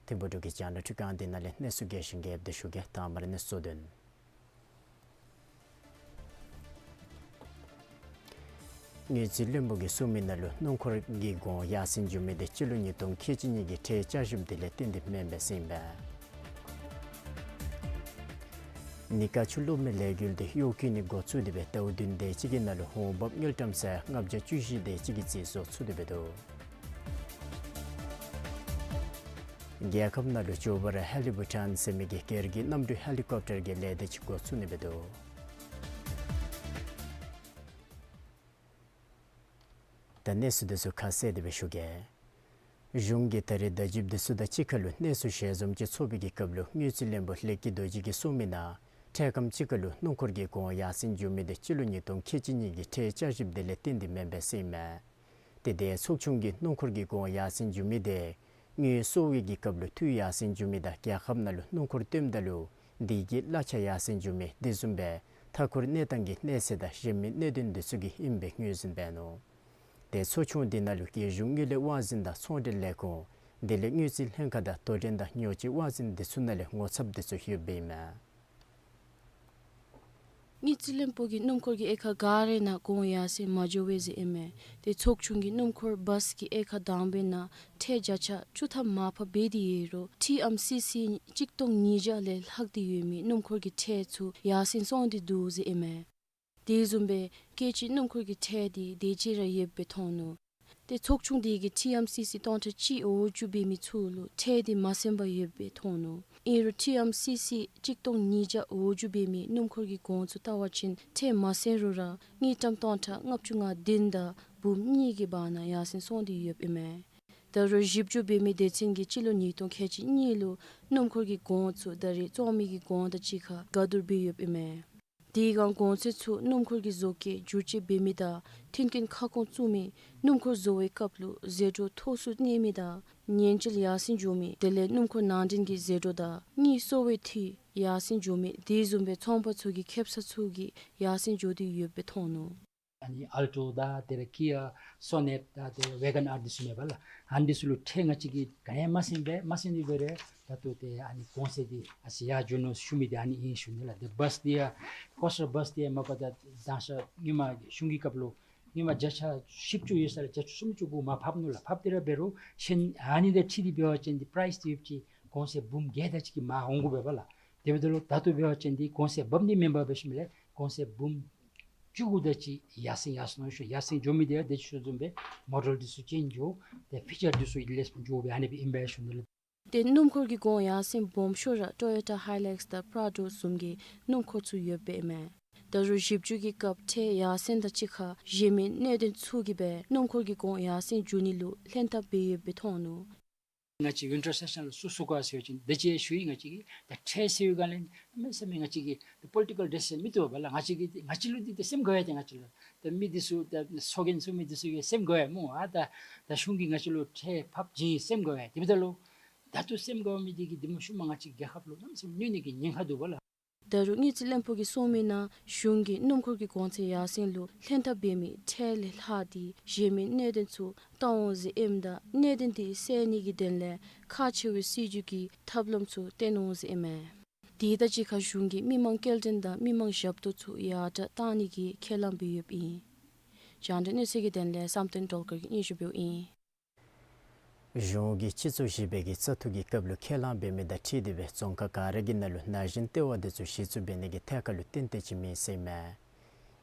ཐིམ་ཕུག་འབྲུག་གི་རྒྱང་བསྒྲགས་འཕྲུལ་ཁང་འདི་ནང་ལས་གནས་ཚུལ་རྒྱས་ཤིང་རྒྱསཔ་སྦེ་ཞུ་གེ། དང་པ་ར་གནས་ཚུལ་དོན། དངུལ་རྩིས་བློན་པོ་གིས་གསུངས་མི་ནང་ལུ་སྣུམ་འཁོར་གྱི་གོང་ཡར་སེང་འགྱོ་མི་དེ་སྤྱི་ལོ་ཉིས་སྟོང་ཁལ་གཅིག་གཉིས་ཀྱི་ཁྲལ་བསྐྱར་ཞིབ་དེ་ལས་བརྟེན་ཏེ་མེན་པས་ཟེར་ཨིན་པས། ནི་ཀ་ཆུ་གློག་མེ་ལས་འགུལ་དེ་གཡོག་བཀོལ་ནི་འགོ་བཙུགས་ཏེ་སྦེ་ཟླཝ་བདུན་དེ་ཅིག་གི་ནང་ལུ་འོང་འབབ་དངུལ་ཀྲམ་ས་ཡ་ལྔ་བརྒྱ་བཅུ་བཞི་དེ་ཅིག་གི་རྩིས་སོར་ཚུད་དེ་སྦེ་འདུག། རྒྱལ་ཁབ་ནང་ལུ་མགྱོགས་པ་ར་ཧེ་ལི་བྷུ་ཊཱན་ཟེར་མི་གི་སྒེར་གྱི་གནམ་གྲུ་ཧེ་ལི་ཀོབ་ཊར་གྱི་ལས་སྡེ་ཅིག་འགོ་བཙུགས་ནི་སྦེ་འདུག། ད་གནས་ཚུལ་འདི་ཚུ་ཁ་གསལ་ཏེ་སྦེ་ཞུ་གེ། གཞུང་གིས་ད་རེས་ཟླ་བཞི་འདི་ཚུ་དང་གཅིག་ཁར་ལུ་གནས་ཚུལ་ཞལ་འཛོམས་ཅིག་ཚོགས་པའི་གི་སྐབས་ལུ་དངུལ་རྩིས་བློན་པོ་ལེགས་སྐྱིད་རྡོ་རྗེ་གིས་གསུངས་མི་ནང་འཕྲལ་ཁམས་ཅིག་ཁར་ལུ་སྣུམ་འཁོར་གྱི་གོང་ཡར་སེང་འགྱོ་མི་དེ་སྤྱི་ལོ་ཉིས་སྟོང་ཁལ་གཅིག་གཉིས་ཀྱི་ཁྲལ་བསྐྱར་ཞིབ་དེ་ལས་བརྟེན་ཏེ་མེན་པས་ཟེར་ཨིན་མས། ཏེ་དེ་ཚོགས་ཆུང་གིས་སྣུམ་འཁོར་གྱི་གོང་ཡར་སེང་འགྱོ་མི་དེ་དངུལ་གསོག་པའི་གི་སྐབས་ལུ་འཐུས་ཡར་སེང་འགྱོ་མི་དང་རྒྱལ་ཁབ་ནང་ལུ་སྣུམ་འཁོར་བཏོནམ་ད་ལུ་དེ་གི་གླ་ཆ་ཡར་སེང་འགྱོ་མི་དེ་བཟུམ་སྦེ་མཐའ་འཁོར་གནས་སྟངས་ཀྱི་གནས་ཚད་དང་གཞན་མི་གནད་དོན་འདི་ཚུ་གིས་ཨིནམ་སྦེ་ངོས་འཛིན་འབད་ནུག། ཏེ་ཚོགས་ཆུང་དེ་ནང་ལུ་རྒྱལ་གཞུང་དངུལ་ལས་དབང་འཛིན་དང་ཚོང་འབྲེལ་ལས་ཁུངས་དེ་ལས་དངུལ་རྩིས་ལྷན་ཁག་དང་དོ་འགྲན་དང་ཉོ་སྤྱོད་དབང་འཛིན་དེ་ཚུ་ནང་ལས་ངོ་ཚབ་དེ་ཚུ་ཡོདཔ་ཨིན་མས། དངུལ་རྩིས་བློན་པོ་གིས་སྣུམ་འཁོར་གྱི་དབྱེ་ཁག་ག་ར་ནང་གོང་ཡར་སེང་མ་འགྱོ་བས་ཟེར་ཨིན་མས། ཏེ་ཚོགས་ཆུང་གིས་སྣུམ་འཁོར་བཱས་ཀྱི་དབྱེ་ཁག་དང་པའི་ནང་ཁྲལ་བརྒྱ་ཆ་བཅུ་ཐམ་མར་ཕབ་འབད་དེ་ཡོད་རུང་ཊི་ཨེམ་སི་སི་གཅིག་སྟོང་ཉིས་བརྒྱ་ལས་ལྷག་སྟེ་ཡོད་མི་སྣུམ་འཁོར་གྱི་ཁྲལ་ཚུ་ཡར་སེང་སོང་སྟེ་འདུག་ཟེར་ཨིན་མས། དེ་བཟུམ་སྦེ་སྐད་ཅིག་སྣུམ་འཁོར་གྱི་ཁྲལ་དེ་དེ་ཅིག་ར་ཡོདཔ་སྦེ་མཐོང་ནུག། ཏེ་ཚོགས་ཆུང་དེ་གིས་ཊི་ཨེམ་སི་སི་སྟོང་ཕྲག་གཅིག་འོག་འགྱོ་འབད་མི་ཚུ་ལུ་ཁྲལ་དེ་མ་སེང་བར་ཡོདཔ་སྦེ་མཐོང་ནུག། ཨིན་རུང་ཊི་ཨེམ་སི་སི་གཅིག་སྟོང་ཉིས་བརྒྱ་འོག་འགྱོ་འབད་མི་སྣུམ་འཁོར་གྱི་གོང་ཚུ་བལྟ་བ་ཅིན་ཁྲལ་མ་སེང་རུང་ར་དངུལ་ཀྲམ་སྟོང་ཕྲག་ལྔ་བཅུ་ང་བདུན་དང་འབུམ་གཉིས་ཀྱི་བར་ན་ཡར་སེང་སོང་སྟེ་ཡོདཔ་ཨིན་མས། ད་རུང་ཞིབ་འཇུག་འབད་མི་སྡེ་ཚན་གྱིས་སྤྱི་ལོ་ཉིས་སྟོང་ཁལ་གཅིག་གཉིས་ལུ་སྣུམ་འཁོར་གྱི་གོང་ཚུ་ད་རེས་བཙོང་མི་གི་གོང་དང་གཅིག་ཁར་བསྒྱུར་བསྡུར་འབད་ཡོདཔ་ཨིན་མས། དེ་སྒང་གོང་ཚད་ཚུ་སྣུམ་འཁོར་གྱི་བཟོ་བཀོད་བསྒྱུར་བཅོས་འབད་མི་དང་མཐུན་རྐྱེན་ཁ་སྐོང་བཙུགས་མི་སྣུམ་འཁོར་བཟོ་བའི་སྐབས་ལུ་ཟད་འགྲོ་མཐོ་སུ་གནས་མི་དང་ཉེན་བཅོལ་ཡར་སེང་འགྱོ་མི་དེ་ལས་སྣུམ་འཁོར་ནང་འདྲེན་གྱི་ཟད་འགྲོ་དང་དངུལ་གསོག་པའི་འཐུས་ཡར་སེང་འགྱོ་མི་དེ་བཟུམ་སྦེ་ཚོང་པ་ཚུ་གི་ཁེབ་ས་ཚུ་གི་ཡར་སེང་འགྱོ་སྟེ་ཡོདཔ་སྦེ་མཐོང་ནུག། ཨ་ནི་ཨལ་ཊོ་དང་དེ་ལས་ཀི་ཡ་སོ་ནེཊ་དང་དེ་ལས་ཝེ་གཱན་ཨར་འདི་ཚུ་མེན་པ་ལགས། ཨ་ནི་འདི་ཚུ་ལུ་ཁྲལ་ང་བཅས་ཀྱིས་ག་ཡང་མ་སེང་པས། མ་སེང་ནི་འབད་རུང་ད་ལྟོ་ཏེ་ཨ་ནི་གོང་ཚད་འདི་ཨ་ཙི་ཡར་འགྱོ་ནུག་ཞུ་མི་འདི་ཨ་ནི་ཨིན་ཞུ་ནི་ལགས། ཏེ་བཱས་འདི་ཡང་ཀོ་སི་ཊར་བཱས་འདི་ཡང་མ་པ་ད་དང་ཤ་སྔོན་མ་གཞུང་གི་སྐབས་ལུ་སྔོན་མ་བརྒྱ་ཆ་བཞི་བཅུ་ཡོད་ས་ལས་བརྒྱ་ཆ་སུམ་ཅུ་དགུ་མར་ཕབ་ནུག་ལགས། ཕབ་སྟེ་ར་འབད་རུང་ཤེས་ཨ་ནི་དང་འཁྲིལ་ཏེ་འབད་བ་ཅིན་འདི་པ་རའིས་འདི་ཡོདཔ་ཅིག་གོང་ཚད་འབུམ་བརྒྱད་དེ་ཅིག་གི་མར་འོང་དགོ་པས་པ་ལགས། དེ་འབདཝ་ད་ལུ་ད་ལྟོ་འབད་བ་ཅིན་འདི་གོང་ཚད་འབུམ་འདི་མེན་པར་འབད་ཞིནམ་ལས་གོང་ཚད་འབུམ་བཅུ་དགུ་དེ་ཅིག་ཡར་སེང་ཡར་སོང་ནུག་ཞུ། ཡར་སེང་འགྱོ་མི་དེ་ཡང་དེ་ཅིག་ཞུ་བཟུམ་སྦེ་མོ་ཌེལ་འདི་ཚུ་ཅེནཇ་འགྱོ། ཏེ་ཕི་ཅར་འདི་ཚུ་ལེགས་འགྱོ་སྦེ་ཨ་ནི་སྦེ་ཨིན་པས་ཞུ་ནི་ལགས། ཏེ་སྣུམ་འཁོར་གྱི་གོང་ཡར་སེང་སྦོམ་ཤོས་ར་ཊོ་ཡོ་ཊ་ཧའི་ལེགས་དང་པྲ་ཌོ་བཟུམ་གྱི་སྣུམ་འཁོར་ཚུ་ཡོདཔ་ཨིན་མས། ད་རུང་ཞིབ་འཇུག་གི་སྐབས་ཁྲལ་ཡར་སེང་དང་གཅིག་ཁར་གཞན་མི་གནད་དོན་ཚུ་གིས་སྦེ་སྣུམ་འཁོར་གྱི་གོང་ཡར་སེང་འགྱོ་ནི་ལུ་ལྷན་ཐབས་འབད་ཡོདཔ་སྦེ་མཐོང་ནུག། ང་བཅས་ཝིན་ཊར་སེ་ཤཱན་ལུ་ཚུར་བཙུགས་དགོ་ཟེར་བ་ཅིན་ད་ཅི་ཞུ་ཡི། ང་བཅས་ཀྱིས་ད་ཁྲལ་ཟེར་བའི་སྒང་ལས་གནམ་མེད་ས་མེད་ང་བཅས་ཀྱིས་ད་པོ་ལི་ཊི་ཀཱལ་ཌི་སི་ཤཱན་མི་བཏོན་པས་ལགས། ང་བཅས་ཀྱིས་ང་བཅས་ལུ་འདི་ད་སེམས་དགའ་བས། ཏེ་ང་བཅས་ལུ་ད་མི་འདི་ཚུ་ད་ཚོགས་རྒྱན་ཚུ་མི་འདི་ཚུ་གིས་སེམས་དགའ་བས་སྨོ། ཨ་ད་ད་གཞུང་གིས་ང་བཅས་ལུ་ཁྲལ་ཕབ་བྱིན་ཡི་སེམས་དགའ་བས། དེ་འབདཝ་ད་ལུ་ད་ལྟོ་སེམས་དགའ་བ་མི་འདི་གིས་འདི་མ་ཤུལ་མ་ང་བཅས་རྒྱལ་ཁབ་ལུ་གནམ་མེད་ས་མེད་གནོད་ནི་གི་ཉེན་ཁ་འདུག་པས་ལགས། ད་རུང་དངུལ་རྩིས་བློན་པོ་གིས་གསུངས་མིའི་ནང་གཞུང་གིས་སྣུམ་འཁོར་གྱི་གོང་ཚད་ཡར་སེང་ལུ་ལྷན་ཐབས་འབད་མི་ཁྲལ་ལས་ལྷག་སྟེ་གཞན་མི་གནད་དོན་ཚུ་བཏང་འོང་ཟེར་ཨིནམ་ད་གནད་དོན་དེ་སེལ་ནི་གི་དོན་ལས་ཁག་ཆེ་བའི་སྲིད་བྱུས་ཀྱི་ཐབས་ལམ་ཚུ་བཏོན་འོང་ཟེར་ཨིན་མས། དེ་དང་གཅིག་ཁར་གཞུང་གིས་མི་མང་སྐྱེལ་འདྲེན་དང་མི་མང་ཞབས་ཏོག་ཚུ་ཡར་དྲགས་བཏང་ནི་གི་ཁས་བླངས་འབད་ཡོདཔ་ཨིན། རྒྱང་བསྒྲགས་གནས་ཚུལ་གྱི་དོན་ལས་བསམ་གཏན་སྒྲོལ་དཀར་གྱིས་སྙན་ཞུ་འབདཝ་ཨིན། གཞུང་གིས་སྤྱི་ཚོགས་བཞི་པའི་གི་བཙག་འཐུ་གི་སྐབས་ལུ་ཁས་བླངས་འབད་མི་དང་འཁྲིལ་ཏེ་སྦེ་རྫོང་ཁག་ག་ར་གི་ནང་ལུ་ན་གཞོན་ལྟེ་བ་འདི་ཚུ་གཞི་བཙུགས་འབད་ནི་གི་ཐད་ཁར་ལུ་གཏན་གཏན་ཅིག་མེད་ཟེར་ཨིན་མས།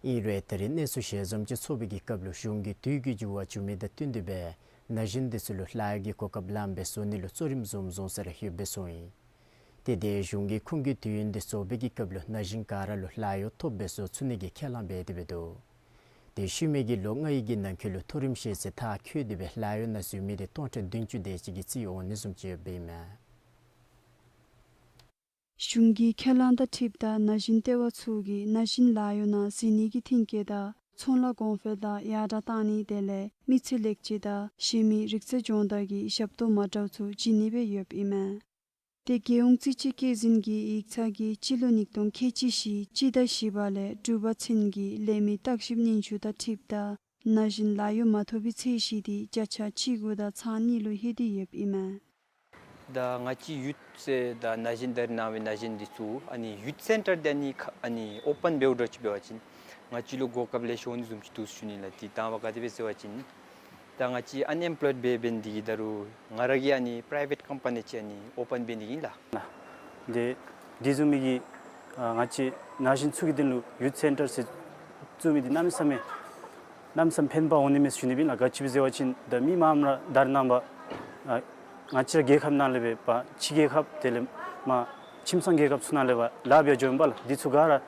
ཨིན་རུང་ད་རེས་གནས་ཚུལ་ཞལ་འཛོམས་ཅིག་ཚོགས་པའི་གི་སྐབས་ལུ་གཞུང་གིས་དུས་ཀྱི་འགྱུར་བ་བྱུང་མི་དང་བསྟུན་ཏེ་སྦེ་ན་གཞོན་འདི་ཚུ་ལུ་ལཱ་གཡོག་གི་གོ་སྐབས་ལངམ་སྦེ་བཟོ་ནི་ལུ་གཙོ་རིམ་བཟུང་བཟུང་ས་ར་ཡོདཔ་སྦེ་གསུངས་ཡི། ཏེ་དེ་གཞུང་གིས་ཁུངས་ཀྱི་དུས་ཡུན་འདི་རྫོགས་པའི་གི་སྐབས་ལུ་ན་གཞོན་ག་ར་ལུ་ལཱ་གཡོག་ཐོབ་སྦེ་བཟོ་ཚུགས་ནི་གི་ཁས་བླངས་འབད་དེ་སྦེ་འདུག། དེ་ཤུལ་མའི་གི་ལོ་ལྔའི་གི་ནང་འཁོད་ལུ་མཐོ་རིམ་ཤེས་ཚད་མཐར་འཁྱོལ་ཏེ་སྦེ་ལཱ་གཡོག་ནང་འཛུལ་མི་དེ་སྟོང་ཕྲག་བདུན་ཅུ་དེ་ཅིག་གི་རྩིས་འོང་ནི་བཟུམ་ཅིག་ཡོདཔ་ཨིན་མས། གཞུང་གི་ཁས་བླངས་དང་འཁྲིལཝ་ད་ན་གཞོན་ལྟེ་བ་ཚུ་གིས་ན་གཞོན་ལཱ་གཡོག་ནང་འཛུལ་ནི་གི་མཐུན་རྐྱེན་དང་ཚོང་ལཱ་གོང་འཕེལ་དང་ཡར་དྲགས་བཏང་ནི་དེ་ལས་མི་ཚེ་ལེགས་ཆ་དང་གཞན་མི་རིག་རྩལ་སྦྱོང་བརྡར་གྱི་ཞབས་ཏོག་མ་འདྲཝ་ཚུ་བྱིན་ནི་སྦེ་ཡོདཔ་ཨིན་མས། དེ་རྒྱལ་ཡོངས་རྩིས་དཔྱད་བཀོད་འཛིན་གྱི་ཡིག་ཚང་གིས་སྤྱི་ལོ་ཉིས་སྟོང་ཁལ་གཅིག་བཞི་སྤྱི་ཟླ་བཞི་པ་ལས་དྲུག་པ་ཚུན་གྱི་ལས་མི་བརྟག་ཞིབ་སྙན་ཞུ་དང་འཁྲིལཝ་ད་ན་གཞོན་ལཱ་གཡོག་མ་ཐོབ་པའི་ཚད་གཞི་དེ་བརྒྱ་ཆ་བཅུ་དགུ་དང་ཚག་གཉིས་ལུ་ལྷོད་དེ་ཡོདཔ་ཨིན་མས། ད་ང་བཅས་ཡུཐ་ཟེར་ད་ན་གཞོན་ད་རེས་ནངས་པའི་ན་གཞོན་འདི་ཚུ་ཨ་ནི་ཡུཐ་སེན་ཊར་འདི་ཨ་ནི་ཁ་ཨ་ནི་ཨོ་པཱན་འབདཝ་འདྲཝ་ཅིག་འབད་བ་ཅིན་ང་བཅས་ལུ་གོ་སྐབས་ལེ་ཤ་འོང་ནི་བཟུམ་ཅིག་འདུག་ཟེར་ཞུ་ནི་ལགས། དེ་དང་པ་ག་དེ་སྦེ་ཟེར་བ་ཅིན་ད་ང་བཅས་ཨན་ཨེམ་པློའིཌ་འབད་འབད་ནི་འདི་གིས་ད་རུང་ང་ར་གིས་ཨ་ནི་པ་རའི་ཝེཊ་ཀམ་པ་ནི་ཅིག་ཨ་ནི་ཨོ་པཱན་འབད་ནི་ཨིན་ལགས། དེ་དེ་བཟུམ་མའི་གི་ཨ་ང་བཅས་ན་གཞོན་ཚུ་གི་དོན་ལུ་ཡུཐ་སེན་ཊར་ཟེར་བཙུགས་མི་འདི་གནམ་མེད་ས་མེད་གནམ་མེད་ས་མེད་ཕན་པ་འོང་ནི་མས་ཟེར་ཞུ་ནི་ཨིན་ལགས། ག་ཅི་སྦེ་ཟེར་བ་ཅིན་ད་མི་མངམ་ར་ད་རེས་ནངས་པ་ཨ་ང་བཅས་ར་རྒྱལ་ཁབ་ནང་ལས་འབད་བ་ཕྱི་རྒྱལ་ཁབ་དེ་ལས་མར་ཁྱིམ་ཚང་རྒྱལ་ཁབ་ཚུ་ནང་ལས་འབད་ལཱ་འབད་འགྱོཝ་ཨིན་པས་ལགས། འདི་ཚུ་ག་ར་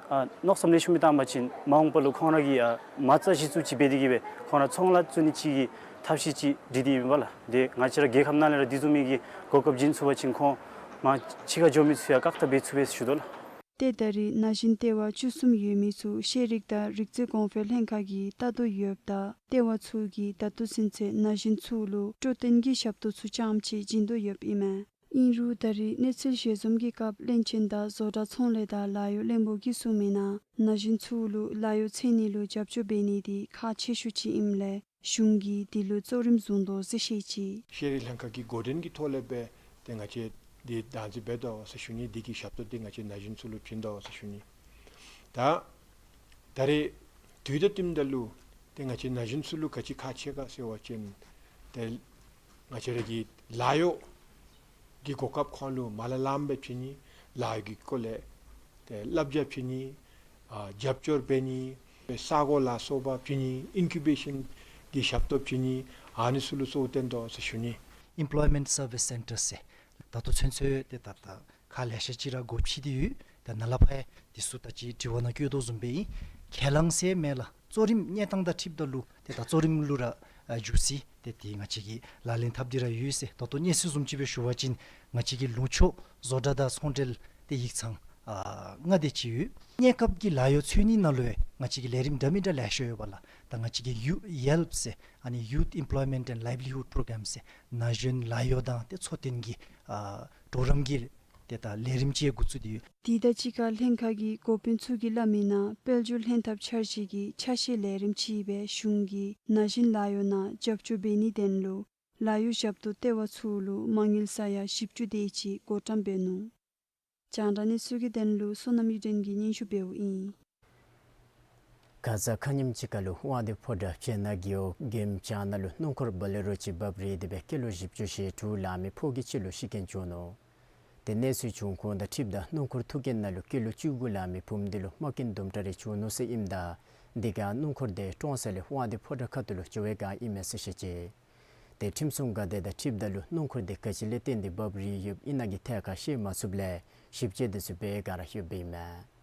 ཨ་མནོ་བསམ་ལེགས་ཤོམ་སྦེ་བཏང་པ་ཅིན་མ་འོངས་པ་ལུ་ཁོང་ར་གིས་ཨ་མ་རྩ་གཞི་བཙུགས་ཅིག་འབད་དེ་གིས་སྦེ་ཁོང་ར་ཚོང་ལཱ་བཙུགས་ནི་ཅིག་གི་ཐབས་ཤེས་ཅིག་སྒྲིག་སྟེ་ཨིན་པས་ལགས། དེ་ང་བཅས་ར་རྒྱལ་ཁབ་ནང་ལས་ར་དེ་བཟུམ་མའི་གི་གོ་སྐབས་བྱིན་ཚུགས་པ་ཅིན་ཁོང་མར་ཕྱི་ཁར་འགྱོ་མི་ཚུ་ཡང་བཀག་ཐབས་འབད་ཚུགས་པས་ཟེར་ཞུ་དོ་ལགས། ཏེ་ད་རེས་ན་གཞོན་ལྟེ་བ་བཅུ་གསུམ་ཡོད་མི་ཚུ་ཤེས་རིག་དང་རིག་རྩལ་གོང་འཕེལ་ལྷན་ཁག་གིས་བལྟ་དོ་ཡོདཔ་ད་ལྟེ་བ་ཚུ་གིས་ད་ལྟོ་ཚུན་ཚོད་ན་གཞོན་ཚུ་ལུ་སྤྲོ་སྟོན་གྱི་ཞབས་ཏོག་ཚུ་རྐྱངམ་ཅིག་བྱིན་དོ་ཡོདཔ་ཨིན་མས། ཨིན་རུང་ད་རེས་གནས་ཚུལ་ཞལ་འཛོམས་ཀྱི་སྐབས་བློན་ཆེན་དང་བཟོ་གྲྭ་ཚོང་ལས་དང་ལཱ་གཡོག་བློན་པོ་གིས་གསུངས་མིའི་ནང་ན་གཞོན་ཚུ་ལུ་ལཱ་གཡོག་འཚོལ་ནི་ལུ་རྒྱབ་སྐྱོར་འབད་ནི་དེ་ཁག་ཆེ་ཤོས་ཅིག་ཨིནམ་ལས་གཞུང་གིས་དེ་ལུ་གཙོ་རིམ་བཟུང་དོ་ཟེར་བཤད་ཅི། ཤེས་རིག་ལྷན་ཁག་གི་འགོ་འདྲེན་གྱི་ཐོག་ལས་འབད་དེ་ང་བཅས་འདི་བདག་འཛིན་འབད་དོ་ཟེར་ཞུ་ནི། འདི་གི་ཞབས་ཏོག་འདི་ང་བཅས་ན་གཞོན་ཚུ་ལུ་བྱིན་དོ་ཟེར་ཞུ་ནི། ད་ད་རེས་དུས་དང་བསྟུནམ་ད་ལུ་ཏེ་ང་བཅས་ན་གཞོན་ཚུ་ལུ་ག་ཅི་ཁག་ཆེ་ག་ཟེར་བ་ཅིན་ཏེ་ང་བཅས་ར་གི་ལཱ་གཡོག་གི་གོ་སྐབས་ཁོང་ལུ་མ་ལང་ལངམ་སྦེ་བྱིན་ནི། ལཱ་གཡོག་གི་སྐོར་ལས་ཏེ་བསླབ་བྱ་བྱིན་ནི། ཨ་རྒྱབ་སྐྱོར་འབད་ནི། ས་གོ་ལ་སོགས་པ་བྱིན་ནི། ཨིན་ཀུ་བེ་ཤཱན་གྱི་ཞབས་ཏོག་བྱིན་ནི། ཨ་ནི་ཚུ་ལུ་གཙོ་བོ་བཏོན་དོ་ཟེར་ཞུ་ནི། ཨེམ་པློའི་མེནཊ་སར་བིསི་སེན་ཊར་ཟེར་ད་ལྟོ་ཚུན་ཚོད་ཏེ་ད་ད་ཁག་ལེ་ཤ་ཅིག་ར་སྒོ་ཕྱེ་སྟེ་ཡོད། ད་ནཱ་ལས་ཕར་ཡང་འདི་ཚུ་ད་ཅི་དྲི་བ་ནང་བཀོད་དོ་བཟུམ་སྦེ་ཨིན། ཁས་བླངས་ཟེར་མེན་ལགས། གཙོ་རིམ་གནས་སྟངས་དང་འཁྲིལཝ་ད་ལུ་ཏེ་ད་གཙོ་རིམ་ལུ་ར་ཨ་འགྱོ་སྟེ་ཏེ་དེ་ང་བཅས་ཀྱིས་ལག་ལེན་འཐབ་སྟེ་ར་ཡོད་ཟེར། ད་ལྟོ་གནས་ཚུལ་བཟུམ་ཅིག་སྦེ་ཞུ་བ་ཅིན་ང་བཅས་ཀྱི་ལུང་ཕྱོགས་བཟོ་གྲྭ་དང་ཚོང་འབྲེལ་ཏེ་ཡིག་ཚང་ཨ་ལྔ་དེ་ཅིག་ཡོད། གནས་སྐབས་ཀྱི་ལཱ་གཡོག་འཚོལ་ནི་ནང་ལུ་ཡང་ང་བཅས་ཀྱི་ལས་རིམ་འདྲ་མིན་འདྲ་ལེ་ཤ་ཡོད་པས་ལགས། ད་ང་བཅས་ཀྱི་ཡུ་ཡེལཔ་ཟེར་ཨ་ནི་Youth Employment and Livelihood Program ཟེར་ན་གཞོན་ལཱ་གཡོག་དང་ཏེ་འཚོ་རྟེན་གྱི་ཨ་གྲོགས་རམ་གྱི་ཏེ་ད་ལས་རིམ་ཅིག་འགོ་བཙུགས་ཏེ་ཡོད། དེ་དང་གཅིག་ཁར་ལྷན་ཁག་གི་འགོ་དཔོན་ཚུ་གིས་སླབ་མིའི་ནང་དཔལ་འབྱོར་ལྷན་ཐབས་འཆར་གཞི་གི་ཆ་ཤས་ལས་རིམ་ཅིག་སྦེ་གཞུང་གིས་ན་གཞོན་ལཱ་གཡོག་ནང་རྒྱབ་སྐྱོར་འབད་ནིའི་དོན་ལུ་ལཱ་གཡོག་ཞབས་ཏོག་ལྟེ་བ་ཚུ་ལུ་མ་དངུལ་ས་ཡ་བཞི་བཅུ་དེ་ཅིག་བགོ་བཀྲམ་འབད་ནུག། རྒྱང་བསྒྲགས་གནས་ཚུལ་གྱི་དོན་ལུ་བསོད་ནམས་གཡུ་སྒྲོན་གྱིས་སྙན་ཞུ་འབདཝ་ཨིན། ཁ་ཙ་ཁ་ཉིནམ་ཅིག་ཁར་ལུ་དབང་འདུས་ཕོ་བྲང་སྤྱན་སྔ་རྒེད་འོག་དགོནམ་བྱང་ནང་ལུ་སྣུམ་འཁོར་བོ་ལེ་རོ་ཅིག་འབབ་རིལ་ཏེ་སྦེ་ཀི་ལོ་བཞི་བཅུ་ཞེ་དྲུག་ལང་མི་ཕོ་སྐྱེས་ཅིག་ལུ་ཤི་རྐྱེན་བྱུང་ནུག། ཏེ་གནས་ཚུལ་བྱུང་ཁུངས་དང་འཁྲིལཝ་ད་སྣུམ་འཁོར་ཐུག་རྐྱེན་ནང་ལུ་ཀི་ལོ་བཅུ་དགུ་ལང་མི་བུམོ་འདི་ལུ་རྨ་སྐྱོན་དུམ་གྲ་རེ་བྱུང་ནུག་ཟེར་ཨིནམ་ད་དེ་ཁར་སྣུམ་འཁོར་དེ་ཀྲོང་གསར་ལས་དབང་འདུས་ཕོ་བྲང་ཁ་ཐུག་ལུ་འགྱོ་བའི་བསྒང་ཨིན་མས་ཟེར་བཤད་ཅི། ཏེ་ཁྲིམས་སྲུང་འགག་སྡེ་དང་འཁྲིལཝ་ད་ལུ་སྣུམ་འཁོར་དེ་ག་ཅི་ལས་བརྟེན་ཏེ་འབབ་རིལ་ཡོདཔ་ཨིན་ན་གི་ཐད་ཁར་ཤེས་མ་ཚུགསཔ་ལས་ཞིབ་དཔྱད་དེ་ཚུ་འབད་བའི་བསྒང་ར་ཡོདཔ་ཨིན་མས།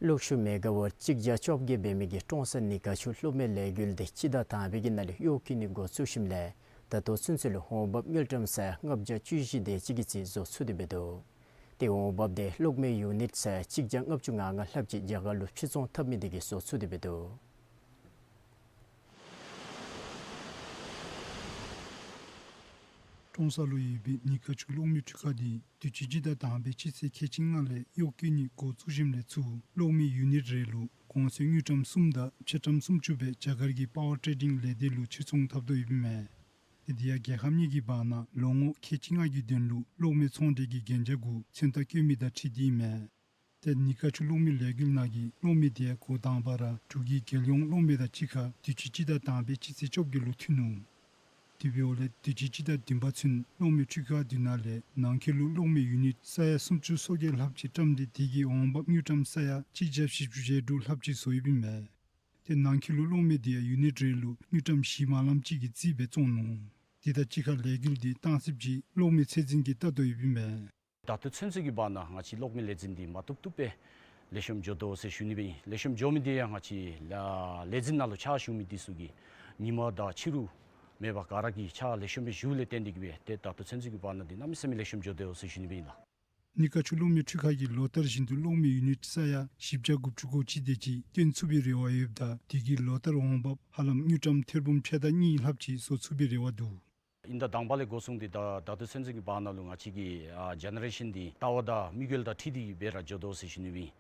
གློག་ཤུགས་མེ་ག་ཝཊ་གཅིག་བརྒྱ་བཅོ་བརྒྱད་འབད་མི་གི་ཀྲོང་གསར་ནི་ག་ཆུ་གློག་མེ་ལས་འགུལ་དེ་སྤྱི་ཟླ་དང་པའི་གི་ནང་ལས་གཡོག་བཀོལ་ནི་འགོ་བཙུགས་ཞིནམ་ལས་ད་ ད་ལྟོ་ཚུན་ཚོད་ལུ་འོང་འབབ་དངུལ་ཀྲམ་ས་ཡ་ལྔ་བརྒྱ་བཅུ་བཞི་དེ་ཅིག་གི་རྩིས་བཟོ་ཚུགས་ཏེ་འབད་དོ། ཏེ་འོང་འབབ་དེ་གློག་མེ་ཡུ་ནིཊ་ས་ཡ་གཅིག་བརྒྱ་ལྔ་བཅུ་ང་ལྔ་ལྷགཔ་ཅིག་རྒྱ་གར་ལུ་ཕྱིར་ཚོང་འཐབ་མི་དེ་གིས་བཟོ་ཚུགས་ཏེ་འབད་དོ། ཀྲོང་གསར་ལུ་ཡོད་པའི་ནི་ཀ་ཆུ་གློག་མེ་འཕྲུལ་ཁང་དེ་དུས་ཅི་སྤྱི་ཟླ་དང་པའི་སྤྱི་ཚེས་ཁལ་གཅིག་ལྔ་ལས་གཡོག་བཀོལ་ནི་འགོ་བཙུགས་ཞིནམ་ལས་ཚུར་གློག་མེ་ཡུ་ནིཊ་རེ་ལུ་གོང་ཚད་དངུལ་ཀྲམ་གསུམ་དང་ཕྱེད་ཀྲམ་སུམ་ཅུ་སྦེ་རྒྱ་གར་གྱི་པ་ཝར་ཊེ་ཌིང་ལས་སྡེ་ལུ་ཕྱིར་ཚོང་འཐབ་དོ་ཡོདཔ་ཨིན་མས། ཏེ་དེ་ཡང་རྒྱལ་ཁབ་གཉིས་ཀྱི་བར་ན་ལོ་ངོ་ཁལ་གཅིག་ལྔ་གི་དོན་ལུ་གློག་མེ་ཚོང་འབྲེལ་གྱི་གན་རྒྱ་གུ་མཚན་རྟགས་བཀོད་མི་དང་འཁྲིལ་ཏེ་ཨིན་མས། ཏེ་ནི་ཀ་ཆུ་གློག་མེ་ལས་འགུལ་ནང་གི་གློག་མེ་དེ་འགོ་དང་པ་ར་འབྲུག་གི་རྒྱལ་ཡོངས་གློག་མེ་དང་གཅིག་ཁར་དུས་ཅི་སྤྱི་ཟླ་དང་པའི་སྤྱི་ཚེས་བཅོ་བརྒྱད་ལུ་མཐུད་ནུག། དེ་འབདཝ་ལས་དུས་ཅི་སྤྱི་ཟླ་བདུན་པ་ཚུན་གློག་མེ་འཕྲུལ་ཁང་དེ་ནང་ལས་ནང་འཁོད་ལུ་གློག་མེ་ཡུ་ནིཊ་ས་ཡ་སུམ་ཅུ་སོ་བརྒྱད་ལྷགཔ་ཅིག་བཀྲམ་སྟེ་དེ་གི་འོང་འབབ་དངུལ་ཀྲམ་ས་ཡ་གཅིག་བརྒྱ་བཞི་བཅུ་ཞེ་དྲུག་ལྷགཔ་ཅིག་བཟོ་ཡོདཔ་ཨིན་མས། ཏེ་ནང་འཁོད་ལུ་གློག་མེ་དེ་ཡང་ཡུ་ནིཊ་རེ་ལུ་དངུལ་ཀྲམ་བཞི་མ་ལངམ་ཅིག་གི་རྩིས་སྦེ་བཙོང་ནུག། དེ་དང་གཅིག་ཁར་ལས་འགུལ་དེ་གཏང་ཚིགཔ་ཅིག་གློག་མེ་ཚད་འཛིན་གྱིས་བལྟ་དོ་ཡོདཔ་ཨིན་མས། ད་ལྟོ་ཚུན་ཚོད་ཀྱི་བར་ན་ང་བཅས་གློག་མེ་ལས་འཛིན་འདི་མ་བཏུབ་བཏུབ་སྦེ་ལེགས་ཤོམ་འགྱོ་དོ་ཟེར་ཞུ་ནི་སྦེ་ཨིན། ལེགས་ཤོམ་འགྱོ་མི་འདི་ཡང་ང་བཅས་ལ་ལས་འཛིན་ནང་ལུ་ཕྱག་ཞུ་མི་འདི་ཚུ་གིས་ཉིན་མ་དང་ཕྱི་རུ་མེད་པར་ག་ར་གིས་ཕྱག་ལེགས་ཤོམ་སྦེ་ཞུཝ་ལས་བརྟེན་ཏེ་གིས་སྦེ་ཏེ་ད་ལྟོ་ཚུན་ཚོད་ཀྱི་བར་ན་འདི་གནམ་མེད་ས་མེད་ལེགས་ཤོམ་འགྱོ་དོ་ཟེར་ཞུ་ནི་སྦེ་ཨིན་ལགས། ནི་ཀ་ཆུ་གློག་མེ་འཕྲུལ་ཁང་གིས་ལོ་ལྟར་བཞིན་དུ་གློག་མེ་ཡུ་ནིཊ་ས་ཡ་བཞི་བརྒྱ་དགུ་བཅུ་གོ་གཅིག་དེ་ཅིག་བཏོན་ཚུགས་པའི་རེ་བ་ཡོདཔ་ད་དེ་གིས་ལོ་ལྟར་འོང་འབབ་ཧ་ལམ་དངུལ་ཀྲམ་ཐེར་འབུམ་ཕྱེད་དང་གཉིས་ལྷགཔ་ཅིག་བཟོ་ཚུགས་པའི་རེ་བ་འདུག། ཨིན་ད་དང་པ་ལས་འགོ་བཟུང་སྟེ་ད་ད་ལྟོ་ཚུན་ཚོད་ཀྱི་བར་ན་ལུ་ང་བཅས་ཀྱི་ཨ་ཇེ་ནེ་རེ་ཤཱན་འདི་ལྟ་བ་དང་དམིགས་ཡུལ་དང་འཁྲིལ་ཏེ་སྦེ་ར་འགྱོ་དོ་ཟེར་ཞུ་ནི་སྦེ་ཨིན།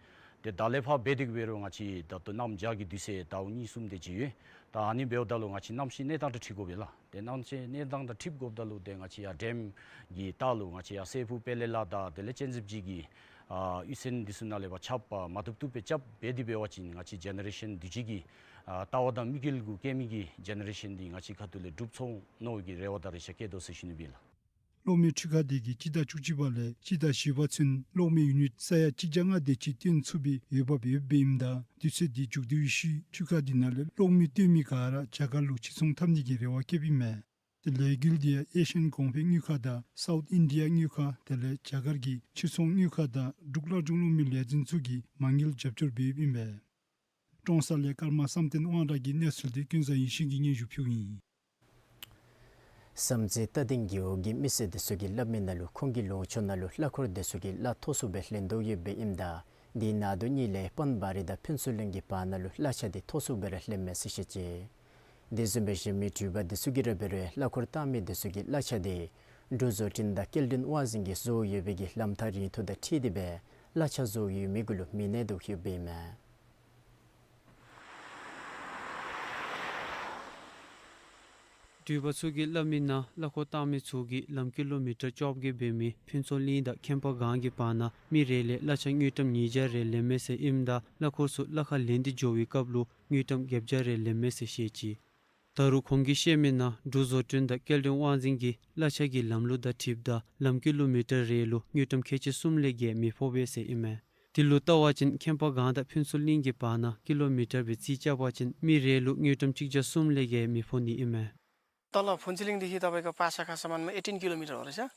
ཏེ་ད་ལས་ཕར་འབད་དེ་གིས་སྦེ་རུང་ང་བཅས་ད་ལྟོ་གནམ་བྱཱར་གྱི་དུས་ཚོད་ཟླཝ་གཉིས་གསུམ་དེ་ཅིག་ཡོད། ད་ཨ་ནི་འབདཝ་ད་ལུ་ང་བཅས་གནམ་གཤིས་གནས་སྟངས་དང་འཁྲིལ་དགོ་པས་ལགས། ཏེ་གནམ་གཤིས་གནས་སྟངས་དང་འཁྲིལ་དགོཔ་ད་ལུ་ཏེ་ང་བཅས་ཡར་ཌེམ་གྱི་ལྟག་ལུ་ང་བཅས་ཡར་སྲས་ཕུག་དཔལ་ལེ་ལ་དང་དེ་ལས་སྤྱན་གཟིགས་ཅིག་གི་ཨ་གཡུས་ཚན་འདི་ཚུ་ནང་ལས་ཕར་ཁྱབ་པ་མ་བཏུབ་བཏུབ་སྦེ་རྐྱབ་འབད་དེ་འབད་བ་ཅིན་ང་བཅས་ཇེ་ནེ་རེ་ཤཱན་དུས་ཅི་གི་ཨ་ལྟ་བ་དང་དམིགས་ཡུལ་གུ་བསྐྱེད་མི་གི་ཇེ་ནེ་རེ་ཤཱན་འདི་ང་བཅས་ཁ་ཐུག་ལས་སྒྲུབ་ཚུགས་མནོ་བའི་གི་རེ་བ་དང་རེ་ཆ་བསྐྱེད་དོ་ཟེར་ཞུ་ནི་སྦེ་ཨིན་ལགས། གློག་མེ་འཕྲུལ་ཁང་དེ་གིས་སྤྱི་ཟླ་བཅུ་གཅིག་པ་ལས་སྤྱི་ཟླ་བཞི་པ་ཚུན་གློག་མེ་ཡུ་ནིཊ་ས་ཡ་གཅིག་བརྒྱ་ལྔ་དེ་ཅིག་བཏོན་ཚུགས་པའི་འོས་འབབ་ཡོདཔ་ཨིནམ་ད་དུས་ཚོད་འདི་མཇུག་བསྡུ་བའི་ཤུལ་འཕྲུལ་ཁང་འདི་ནང་ལས་གློག་མེ་བཏོན་མི་ག་ར་རྒྱ་གར་ལུ་ཕྱིར་ཚོང་འཐབ་ནི་གི་རེ་བ་བསྐྱེདཔ་ཨིན་མས། ཏེ་ལས་འགུལ་འདི་ཡང་ཨེ་ཤི་ཡན་གོང་འཕེལ་དངུལ་ཁང་དང་སའུཐ་ཨིན་ཌི་ཡ་དངུལ་ཁང་དེ་ལས་རྒྱ་གར་གྱི་ཕྱིར་ཚོང་དངུལ་ཁང་དང་འབྲུག་སླར་འབྱུང་གློག་མེ་ལས་འཛིན་ཚུ་གིས་མ་དངུལ་རྒྱབ་སྐྱོར་འབད་ཡོདཔ་ཨིན་མས། ཀྲོང་གསར་ལས་ཀརྨ་བསམ་གཏན་དབང་གྲགས་ཀྱི་གནས་ཚུལ་འདི་ཀུན་བཟང་ཡེ་ཤེས་ཀྱིས་སྙན་ཞུ་ཕུལཝ་ཨིན། བསམ་རྩེ་རྟ་སྡིང་རྒེད་འོག་གི་མི་སེར་དེ་ཚུ་གིས་སླབ་མི་ནང་ལུ་ཁོང་གི་ལུང་ཕྱོགས་ནང་ལུ་གླ་འཁོར་དེ་ཚུ་གིས་གླ་མཐོ་སུ་སྦེ་ལེན་དོ་ཡོདཔ་ཨིནམ་ད་དེའི་ནང་དོག་གཉིས་ལས་པཱན་བ་རི་དང་ཕུན་ཚོགས་གླིང་གི་བར་ན་ལུ་གླ་ཆ་དེ་མཐོ་སུ་སྦེ་ར་ལེནམ་མས་ཟེར་བཤད་ཅི། དེ་བཟུམ་སྦེ་གཞན་མི་འགྲུལ་པ་དེ་ཚུ་གིས་ར་འབད་རུང་གླ་འཁོར་བཏང་མི་དེ་ཚུ་གིས་གླ་ཆ་དེ་འབྲུག་བཟོ་སྐྲུན་དང་སྐྱེལ་འདྲེན་དབང་འཛིན་གྱིས་བཟོ་ཡོད་པའི་གི་ལམ་ཐག་རིང་ཐུང་དང་འཁྲིལ་ཏེ་སྦེ་གླ་ཆ་བཟོ་ཡོད་མི་གུ་ལུ་མི་གནས་དོ་ཡོདཔ་ཨིན་མས། འགྲུལ་པ་ཚུ་གིས་སླབ་མི་ནང་གླ་འཁོར་བཏང་མི་ཚུ་གིས་ལམ་ཀི་ལོ་མི་ཊར་བཅོ་བརྒྱད་འབད་མི་ཕུན་ཚོགས་གླིང་དང་ཁེམ་པ་སྒང་གི་བར་ན་མི་རེ་ལས་གླ་ཆ་དངུལ་ཀྲམ་ཉིས་བརྒྱ་རེ་ལེནམ་མས་ཟེར་ཨིནམ་ད་གླ་འཁོར་ཚུ་གླ་ཁར་ལེན་ཏེ་འགྱོ་བའི་སྐབས་ལུ་དངུལ་ཀྲམ་བརྒྱད་བརྒྱ་རེ་ལེནམ་མས་ཟེར་བཤད་ཅི། ད་རུང་ཁོང་གིས་བཤད་མི་ནང་འབྲུག་བཟོ་སྐྲུན་དང་སྐྱེལ་འདྲེན་དབང་འཛིན་གྱིས་གླ་ཆ་གི་ལམ་ལུགས་དང་འཁྲིལཝ་ད་ལམ་ཀི་ལོ་མི་ཊར་རེ་ལུ་དངུལ་ཀྲམ་ཁལ་གཅིག་གསུམ་ལས་བརྒལ་མི་ཕོག་པས་ཟེར་ཨིན་མས། དེ་ལུ་བལྟ་བ་ཅིན་ཁེམ་པ་སྒང་དང་ཕུན་ཚོགས་གླིང་གི་བར་ན་ཀི་ལོ་མི་ཊར་སྦེ་རྩིས་རྐྱབ་པ་ཅིན་མི་རེ་ལུ་དངུལ་ཀྲམ་གཅིག་བརྒྱ་གསུམ་ལས་བརྒལ་མི་ཕོག་ནི་ཨིན་མས། ད་ལྟོ་ཕུན་ཚོགས་གླིང་འདི་ཁྱད་པར་ཕར་ས་ཁར་ས་མན་མ་ཨེ་ཊིན་ཀི་ལོ་མི་ཊར་འབད་རུང་ཅིག་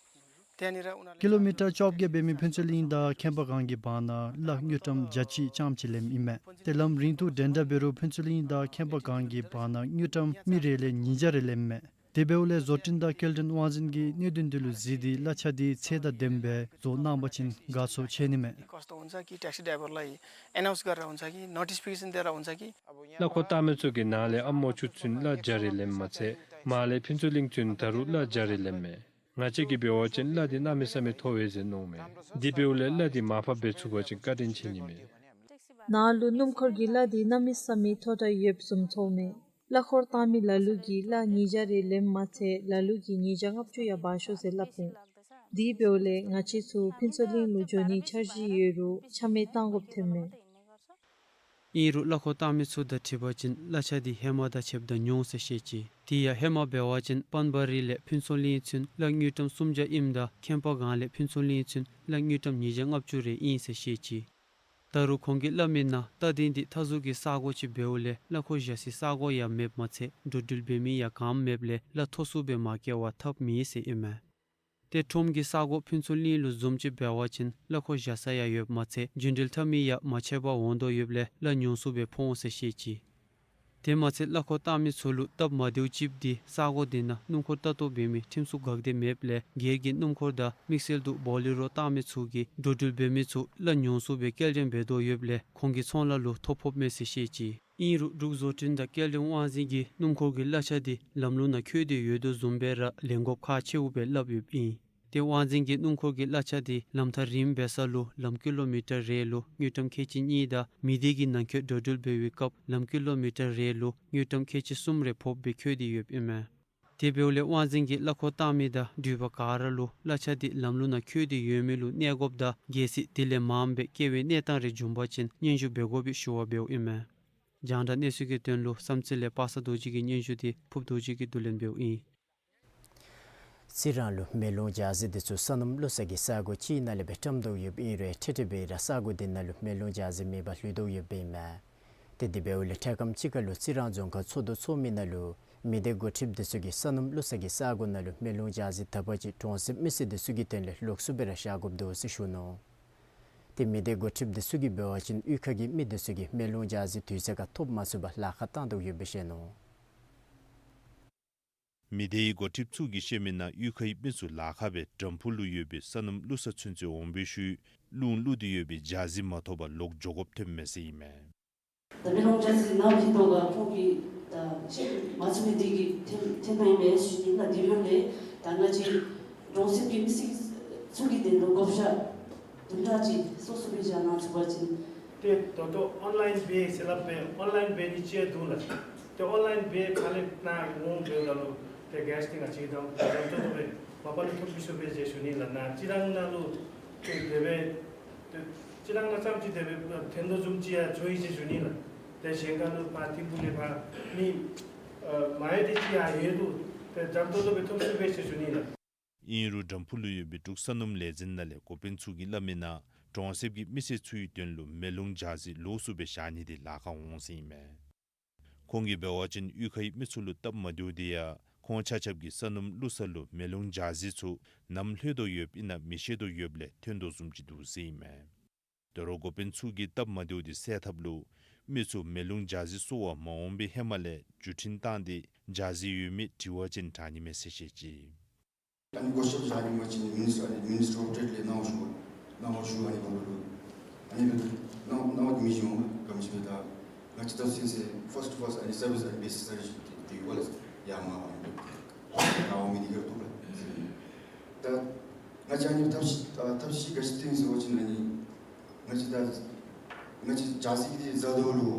ཏེ་ཨ་ནི་ར་ཨུ་ན་ཀི་ལོ་མི་ཊར་བཅོ་བརྒྱད་འབད་མི་ཕུན་ཚོགས་གླིང་དང་ཁེམ་པ་སྒང་གི་བར་ན་གླ་དངུལ་ཀྲམ་བརྒྱ་གཅིག་རྐྱངམ་ཅིག་ལེནམ་ཨིན་མས། ཏེ་ལམ་རིང་ཐུང་འདྲན་འདྲ་འབད་རུང་ཕུན་ཚོགས་གླིང་དང་ཁེམ་པ་སྒང་གི་བར་ན་དངུལ་ཀྲམ་མི་རེ་ལས་ཉིས་བརྒྱ་རེ་ལེནམ་མས། དེ་འབདཝ་ལས་བཟོ་སྐྲུན་དང་སྐྱེལ་འདྲེན་དབང་འཛིན་གྱིས་གནད་དོན་དེ་ལུ་གཟིགས་ཏེ་གླ་ཆ་དེ་ཚད་དང་ལྡནམ་སྦེ་བཟོ་གནང་པ་ཅིན་དགའ་ཚོར་ཆེ་ནི་མས། कस्तो हुन्छ कि ट्याक्सी ड्राइभरलाई एनाउन्स गरेर हुन्छ कि नोटिफिकेसन दिएर हुन्छ कि अब यहाँ གླ་འཁོར་བཏང་མི་ཚུ་གིས་ནཱ་ལས་ཨ་མོ་ཆུ་ཚུན་གླ་བརྒྱ་རེ་ལེནམ་མ་ཚད་མར་ལས་ཕུན་ཚོགས་གླིང་ཚུན་ད་རུང་གླ་བརྒྱ་རེ་ལེནམ་མས། ང་བཅས་ཀྱིས་འབད་བ་ཅིན་གླ་འདི་གནམ་མེད་ས་མེད་མཐོ་བས་ཟེར་མནོཝ་མས། དེ་འབདཝ་ལས་གླ་འདི་མར་ཕབ་འབད་ཚུགས་པ་ཅིན་བཀའ་དྲིན་ཆེ་ནི་མས། ནཱ་ལུ་སྣུམ་འཁོར་གྱི་གླ་འདི་གནམ་མེད་ས་མེད་མཐོ་དྲགས་ཡོདཔ་བཟུམ་ཚོརཝ་མས། གླ་འཁོར་བཏང་མི་ལ་ལུ་གིས་གླ་ཉིས་བརྒྱ་རེ་ལེནམ་མ་ཚད་ལ་ལུ་གིས་ཉིས་བརྒྱ་ལྔ་བཅུ་ཡང་འབག་ཤོག་ཟེར་སླབ་མས། དེ་འབདཝ་ལས་ང་བཅས་ཚུ་ཕུན་ཚོགས་གླིང་ལུ་འགྱོ་ནིའི་འཆར་གཞི་ཡོད་རུང་ཆ་མེད་བཏང་དགོཔ་ཐོནམ་མས། ཨིན་རུང་གླ་འཁོར་བཏང་མི་ཚུ་དང་འཁྲིལ་བ་ཅིན་གླ་ཆ་འདི་ཧེ་མ་དང་ཕྱདཔ་ད་ཉུང་ཟེར་བཤད་ཅི། དེ་ཡང་ཧེ་མ་འབད་བ་ཅིན་པན་བ་རི་ལས་ཕུན་ཚོགས་གླིང་ཚུན་གླ་དངུལ་ཀྲམ་སུམ་བརྒྱ་ཨིནམ་ད་ཁེམ་པ་སྒང་ལས་ཕུན་ཚོགས་གླིང་ཚུན་གླ་དངུལ་ཀྲམ་ཉིས་བརྒྱ་ལྔ་བཅུ་རེ་ཨིན་ཟེར་བཤད་ཅི། ད་རུང་ཁོང་གིས་སླབ་མི་ནང་རྟ་སྡིང་འདི་མཐའ་ཟུར་གྱི་ས་གོ་ཅིག་འབདཝ་ལས་གླ་འཁོར་བཞག་སའི་ས་གོ་ཡང་མེདཔ་མ་ཚད་འགྲོ་འགྲུལ་འབད་མི་ཡང་གངམ་མེདཔ་ལས་གླ་མཐོ་སུ་སྦེ་མ་བཀལ་བར་ཐབས་མེད་ཟེར་ཨིན་མས། ཏེ་ཁྲོམ་གྱི་ས་གོ་ཕུན་ཚོགས་གླིང་ལུ་བཟུམ་ཅིག་འབད་བ་ཅིན་གླ་འཁོར་བཞག་ས་ཡང་ཡོདཔ་མ་ཚད་རྒྱུན་འགྲུལ་འཐབ་མི་ཡང་མ་ཆད་པར་འོང་དོ་ཡོདཔ་ལས་གླ་ཉུང་སུ་སྦེ་ཕོག་འོང་ཟེར་བཤད་ཅི། དེ་མ་ཚད་གླ་འཁོར་བཏང་མི་ཚུ་ལུ་སྟབས་མ་བདེཝ་ཅིག་འདི་ས་གོ་དེ་ནང་སྣུམ་འཁོར་ལྟ་རྟོག་འབད་མི་ཁྲིམས་སྲུང་འགག་སྡེ་མེདཔ་ལས་སྒེར་གྱི་སྣུམ་འཁོར་དང་དམིགས་བསལ་དུ་བོ་ལེ་རོ་བཏང་མི་ཚུ་གིས་འགྲོ་འགྲུལ་འབད་མི་ཚུ་གླ་ཉུང་སུ་སྦེ་སྐྱེལ་འདྲེན་འབད་དོ་ཡོདཔ་ལས་ཁོང་གི་ཚོང་ལཱ་ལུ་ཐོ་ཕོགཔ་མས་ཟེར་བཤད་ཅི། ཨིན་རུང་འབྲུག་བཟོ་སྐྲུན་དང་སྐྱེལ་འདྲེན་དབང་འཛིན་གྱིས་སྣུམ་འཁོར་གྱི་གླ་ཆ་འདི་ལམ་ལུགས་ནང་འཁོད་དེ་ཡོད་དོ་བཟུམ་སྦེ་ར་ལེན་དགོཔ་ཁག་ཆེཝ་སྦེ་སླབ་ཡོདཔ་ཨིན། ཏེ་དབང་འཛིན་གྱིས་སྣུམ་འཁོར་གྱི་གླ་ཆ་འདི་ལམ་ཐག་རིངམ་འབད་ས་ལུ་ལམ་ཀི་ལོ་མི་ཊར་རེ་ལུ་དངུལ་ཀྲམ་ཁལ་གཅིག་གཉིས་དང་མི་སྡེ་གི་ནང་འཁོད་འགྲོ་འགྲུལ་འབད་བའི་སྐབས་ལམ་ཀི་ལོ་མི་ཊར་རེ་ལུ་དངུལ་ཀྲམ་ཁལ་གཅིག་གསུམ་རེ་ཕོགཔ་སྦེ་འཁོད་དེ་ཡོདཔ་ཨིན་མས། དེ་འབདཝ་ལས་དབང་འཛིན་གྱིས་གླ་འཁོར་བཏང་མི་དང་འགྲུལ་པ་ག་ར་ལུ་གླ་ཆ་འདི་ལམ་ལུགས་ནང་འཁོད་དེ་ཡོད་མེད་ལུ་གནས་དགོཔ་དང་གལ་སྲིད་དེ་ལས་མངམ་སྦེ་བཀལ་བའི་གནས་སྟངས་རེ་འབྱུང་པ་ཅིན་སྙན་ཞུ་འབད་དགོ་པའི་ཞུ་བ་འབདཝ་ཨིན་མས། རྒྱང་བསྒྲགས་གནས་ཚུལ་གྱི་དོན་ལུ་བསམ་རྩེ་ལས་པ་སངས་རྡོ་རྗེ་གི་སྙན་ཞུ་འདི་ཕུབ་རྡོ་རྗེ་གིས་བསྡུ་ལེན་འབདཝ་ཨིན། རྩི་རང་ལུ་མེ་རླུང་འཇའ་ཟེར་འདི་ཚུ་ས་སྣུམ་བླུག་ས་གི་ས་གོ་ཅིག་ནང་ལས་སྦེ་བཀྲམ་དོ་ཡོདཔ་ཨིན་རུང་འཕྲལ་འཕྲལ་སྦེ་ར་ས་གོ་དེ་ནང་ལུ་མེ་རླུང་འཇའ་ཟེར་མེད་པར་ལུས་དོ་ཡོདཔ་ཨིན་མས། ཏེ་དེ་འབདཝ་ལས་འཕྲལ་ཁམས་ཅིག་ཁར་ལུ་རྩི་རང་རྫོང་ཁག་ཚོ་དོ་ཚོགས་མི་ནང་ལུ་མི་སྡེ་འགོ་ཁྲིདཔ་འདི་ཚུ་གིས་ས་སྣུམ་བླུག་ས་གི་ས་གོ་ནང་ལུ་མེ་རླུང་འཇའ་ཟེར་དག་པ་ཅིག་གྲོང་གསེབ་མི་སེར་འདི་ཚུ་གི་དོན་ལས་ལོགས་སུ་སྦེ་ར་བཞག་དགོཔ་འདུག་ཟེར་ཞུ་ནུག། ཏེ་མི་སྡེ་འགོ་ཁྲིདཔ་འདི་ཚུ་གིས་འབད་བ་ཅིན་གཡུས་ཁ་གི་མི་འདི་ཚུ་གིས་མེ་རླུང་འཇའ་ཟེར་དུས་ཚོད་ཁར་ཐོབ་མ་ཚུགས་པར་ལཱ་ཁག་བཏང་དོ་ཡོདཔ་སྦེ་བཤད་ནུག། མི་སྡེའི་འགོ་ཁྲིདཔ་ཚུ་གིས་བཤད་མི་ནང་གཡུས་ཁའི་མི་ཚུ་ལཱ་ཁག་སྦེ་དྲམ་ཕུག་ལུ་ཡོད་པའི་ས་སྣུམ་བླུག་ས་ཚུན་ཚོད་འོང་སྦེ་ཤུལ་རླུང་བླུག་སྟེ་ཡོད་པའི་འཇའ་ཟེར་མ་ཐོབ་པར་ལོག་འགྱོ་དགོཔ་ཐོནམ་མས་ཟེར་ཨིན་མས། ད་མེ་རླུང་འཇའ་ཟེར་ནམ་ཐོན་དོ་ག་ཁོང་གིས་ད་ཤེས་མ་ཚུགས་མི་དེ་གིས་ཐོན་ཐོན་དོ་ཨིན་མས་ཟེར་ཞུ་ནི་ལགས། དེ་འབདཝ་ལས་ད་ང་བཅས་གྲོང་གསེབ་ཀྱི་མི་སེར་ཚུ་གི་དོན་ལུ་བགོ་བཤའ་དུམ་གྲ་ཅིག་སོ་སོ་སྦེ་བཞག་གནང་ཚུགས་པ་ཅིན། ཏེ་ད་ལྟོ་ཨོན་ལཱའིན་པེ་ཟེར་སླབ་སྦེ་ཨོན་ལཱའིན་པེ་ནི་ཅིག་འདུག་ལགས། ཏེ་ཨོན་ལཱའིན་པེ་ཁ་ལས་གནང་འོང་འབདཝ་ད་ལུ་ཏེ་གེས་ཏེ་ང་བཅས་དང་ད་ལྟོ་སྦེ་མ་པ་ལས་ཐོབ་མི་ཚུགས་པས་ཟེར་ཞུ་ནི་ལགས། ནཱ་རྩི་རང་ནང་ལུ་ཏེ་དེ་སྦེ་ཏེ་རྩི་རང་ནང་ཙམ་ཅིག་དེ་སྦེ་ཐོན་དོ་བཟུམ་ཅིག་ཡང་ཚོར་ཡི་ཟེར་ཞུ་ནི་ལགས། ཏེ་གཞན་ཁར་ལུ་ཕར་ཐིམ་ཕུག་ལས་ཕར་མི་ཨ་མང་ཡོད་དེ་ཅིག་ཡང་ཡོད་འདུག། ཏེ་ད་ལྟོ་ལུ་སྦེ་ཐོབ་ཚུགས་པས་ཟེར་ཞུ་ནི་ལགས། ཨིན་རུང་དྲམ་ཕུག་ལུ་ཡོད་པའི་འབྲུག་ས་སྣུམ་ལས་འཛིན་ནང་ལས་འགོ་དཔོན་ཚུ་གིས་སླབ་མི་ནང་གྲོང་གསེབ་ཀྱི་མི་སེར་ཚུའི་དོན་ལུ་མེ་རླུང་འཇའ་ཟེར་ལོགས་སུ་སྦེ་བཞག་ནི་དེ་ལཱ་ཁག་འོང་ཟེར་ཨིན་མས། ཁོང་གིས་འབད་བ་ཅིན་གཡུས་ཁའི་མི་ཚུ་ལུ་སྟབས་མ་བདེཝ་དེ་ཡང་ཁོང་ཆ་ཁྱབ་ཀྱིས་ས་སྣུམ་བླུག་ས་ལུ་མེ་རླུང་འཇའ་ཟེར་ཚུ་ནམ་ལྷོད་དོ་ཡོདཔ་ཨིན་ན་མི་ཤེས་དོ་ཡོདཔ་ལས་ཐོན་དོ་བཟུམ་ཅིག་འདུག་ཟེར་ཨིན་མས། དོ་རུང་འགོ་དཔོན་ཚུ་གིས་སྟབས་མ་བདེཝ་དེ་སེལ་ཐབས་ལུ་མི་ཚུ་མེ་རླུང་འཇའ་ཟེར་གསོ་བར་མ་འོང་པའི་ཧེ་མ་ལས་བརྒྱུད་འཕྲིན་བཏང་སྟེ་འཇའ་ཟེར་ཡོད་མེད་དྲི་བ་ཅིན་དྲག་ནི་མས་ཟེར་བཤད་ཅི། ཨ་ནི་བགོ་བཤའ་བཞག་ནི་འབད་བ་ཅིན་མི་ནིས་ཨ་ནི་མི་ནིས་ཊར་ཨོཕ་ཊྲེཌ་ལས་གནང་བ་ཞུ་གནང་བ་ཞུ། ཨ་ནི་གོང་ལུ་ཨ་ནི་སྦེ་གནང་གནང་བ་མི་བྱུང་། ག་ཅི་སྦེ་ད་ང་བཅས་ད་སེམས་ཅན་ཕརསཊ་ཕརསཊ་ཨ་ནི་སར་བིསི་ཨ་ནི་བེསཊ་སར་བིསི་ཞུ་སྟེ་ཡོད་པ་ལགས། ཡར་མར་ཨ་ནི་སྦེ་གནང་བ་མི་འདི་ག་ར་ཐོབ་ལགས། ད་ང་བཅས་ཨ་ནི་ཐབས་ཤེས་ཨ་ཐབས་ཤེས་ག་ཅི་བཏོན་ཟེར་བ་ཅིན་ཨ་ནི་ང་བཅས་ད་ང་བཅས་འཇའ་ཟེར་འདི་བཟའ་དོ་ལུ་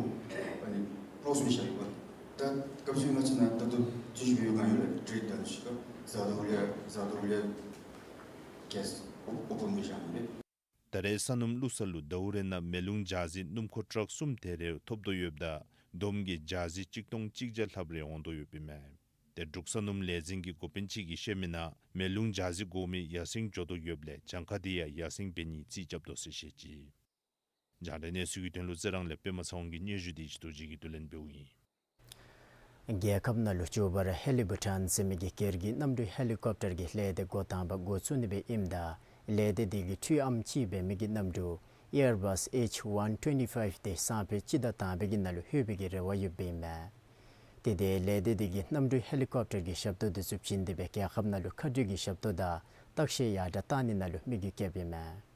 ཨ་ནི་ཀོརོསི་སྦེ་བཞག་ཡོད་པ། ད་སྐབས་སུ་ང་བཅས་ནང་ད་ལྟོ་ཅི་ཞུ་ཡོད་ག་ཡོད་ལགས། ཊྲེཌ་དང་ཤི་ཀ་བཟའ་དོ་ལས་བཟའ་དོ་ལས་གེས་ཨོ་ཨོ་པཱན་སྦེ་བཞག་ནི་ལགས། ད་རེས་ས་སྣུམ་བླུག་ས་ལུ་ཟླཝ་རེ་ནང་མེ་རླུང་འཇའ་ཟེར་སྣུམ་འཁོར་ཊརཀ་གསུམ་དེ་རེ་ཐོབ་དོ་ཡོདཔ་ད་བསྡོམས་ཀྱིས་འཇའ་ཟེར་གཅིག་སྟོང་གཅིག་བརྒྱ་ལྷགཔ་རེ་འོང་དོ་ཡོདཔ་ཨིན་མས། ཏེ་འབྲུག་ས་སྣུམ་ལས་འཛིན་གྱི་འགོ་དཔོན་ཅིག་གིས་བཤད་མི་ནང་མེ་རླུང་འཇའ་ཟེར་དགོ་མི་ཡར་སེང་འགྱོ་དོ་ཡོདཔ་ལས་གྱངས་ཁ་དེ་ཡང་ཡར་སེང་འབད་ནིའི་རྩིས་རྐྱབ་དོ་ཟེར་བཤད་ཅི། རྒྱང་བསྒྲགས་གནས་ཚུལ་གྱི་དོན་ལུ་རྩི་རང་ལས་པདྨ་ཚེ་དབང་གི་སྙན་ཞུ་དེ་ཅིག་རྡོ་རྗེ་གིས་བསྡུ་ལེན་འབདཝ་ཨིན། རྒྱལ་ཁབ་ནང་ལུ་མགྱོགས་པ་ར་ཧེ་ལི་བྷུ་ཊཱན་ཟེར་མི་གི་སྒེར་གྱི་གནམ་གྲུ་ཧེ་ལི་ཀོབ་ཊར་གྱི་ལས་སྡེ་འགོ་དང་པ་འགོ་བཙུགས་ནི་སྦེ་ཨིནམ་ད་ལས་སྡེ་དེ་གི་འཕྲུལ་ཨམ་ཅིག་འབད་མི་གི་གནམ་གྲུ་ཨེར་བཱས་ཨེཆ་ཝན་ཊུ་ཝེན་ཊི་ཕའིབ་དེ་སང་ཕོད་སྤྱི་ཟླ་དང་པའི་གི་ནང་ལུ་ལྷོད་པའི་གི་རེ་བ་ཡོདཔ་ཨིན་མས། དེ་དེ་ལས་སྡེ་དེ་གིས་གནམ་གྲུ་ཧེ་ལི་ཀོབ་ཊར་གྱི་ཞབས་ཏོག་དེ་ཚུ་བྱིན་ཏེ་སྦེ་རྒྱལ་ཁབ་ནང་ལུ་མཁའ་འགྲུལ་གྱི་ཞབས་ཏོག་དང་བརྟག་ཞིབ་ཡར་དྲག་བཏང་ནི་ནང་ལུ་དམིགས་ཡུལ་བསྐྱེདཔ་ཨིན་མས།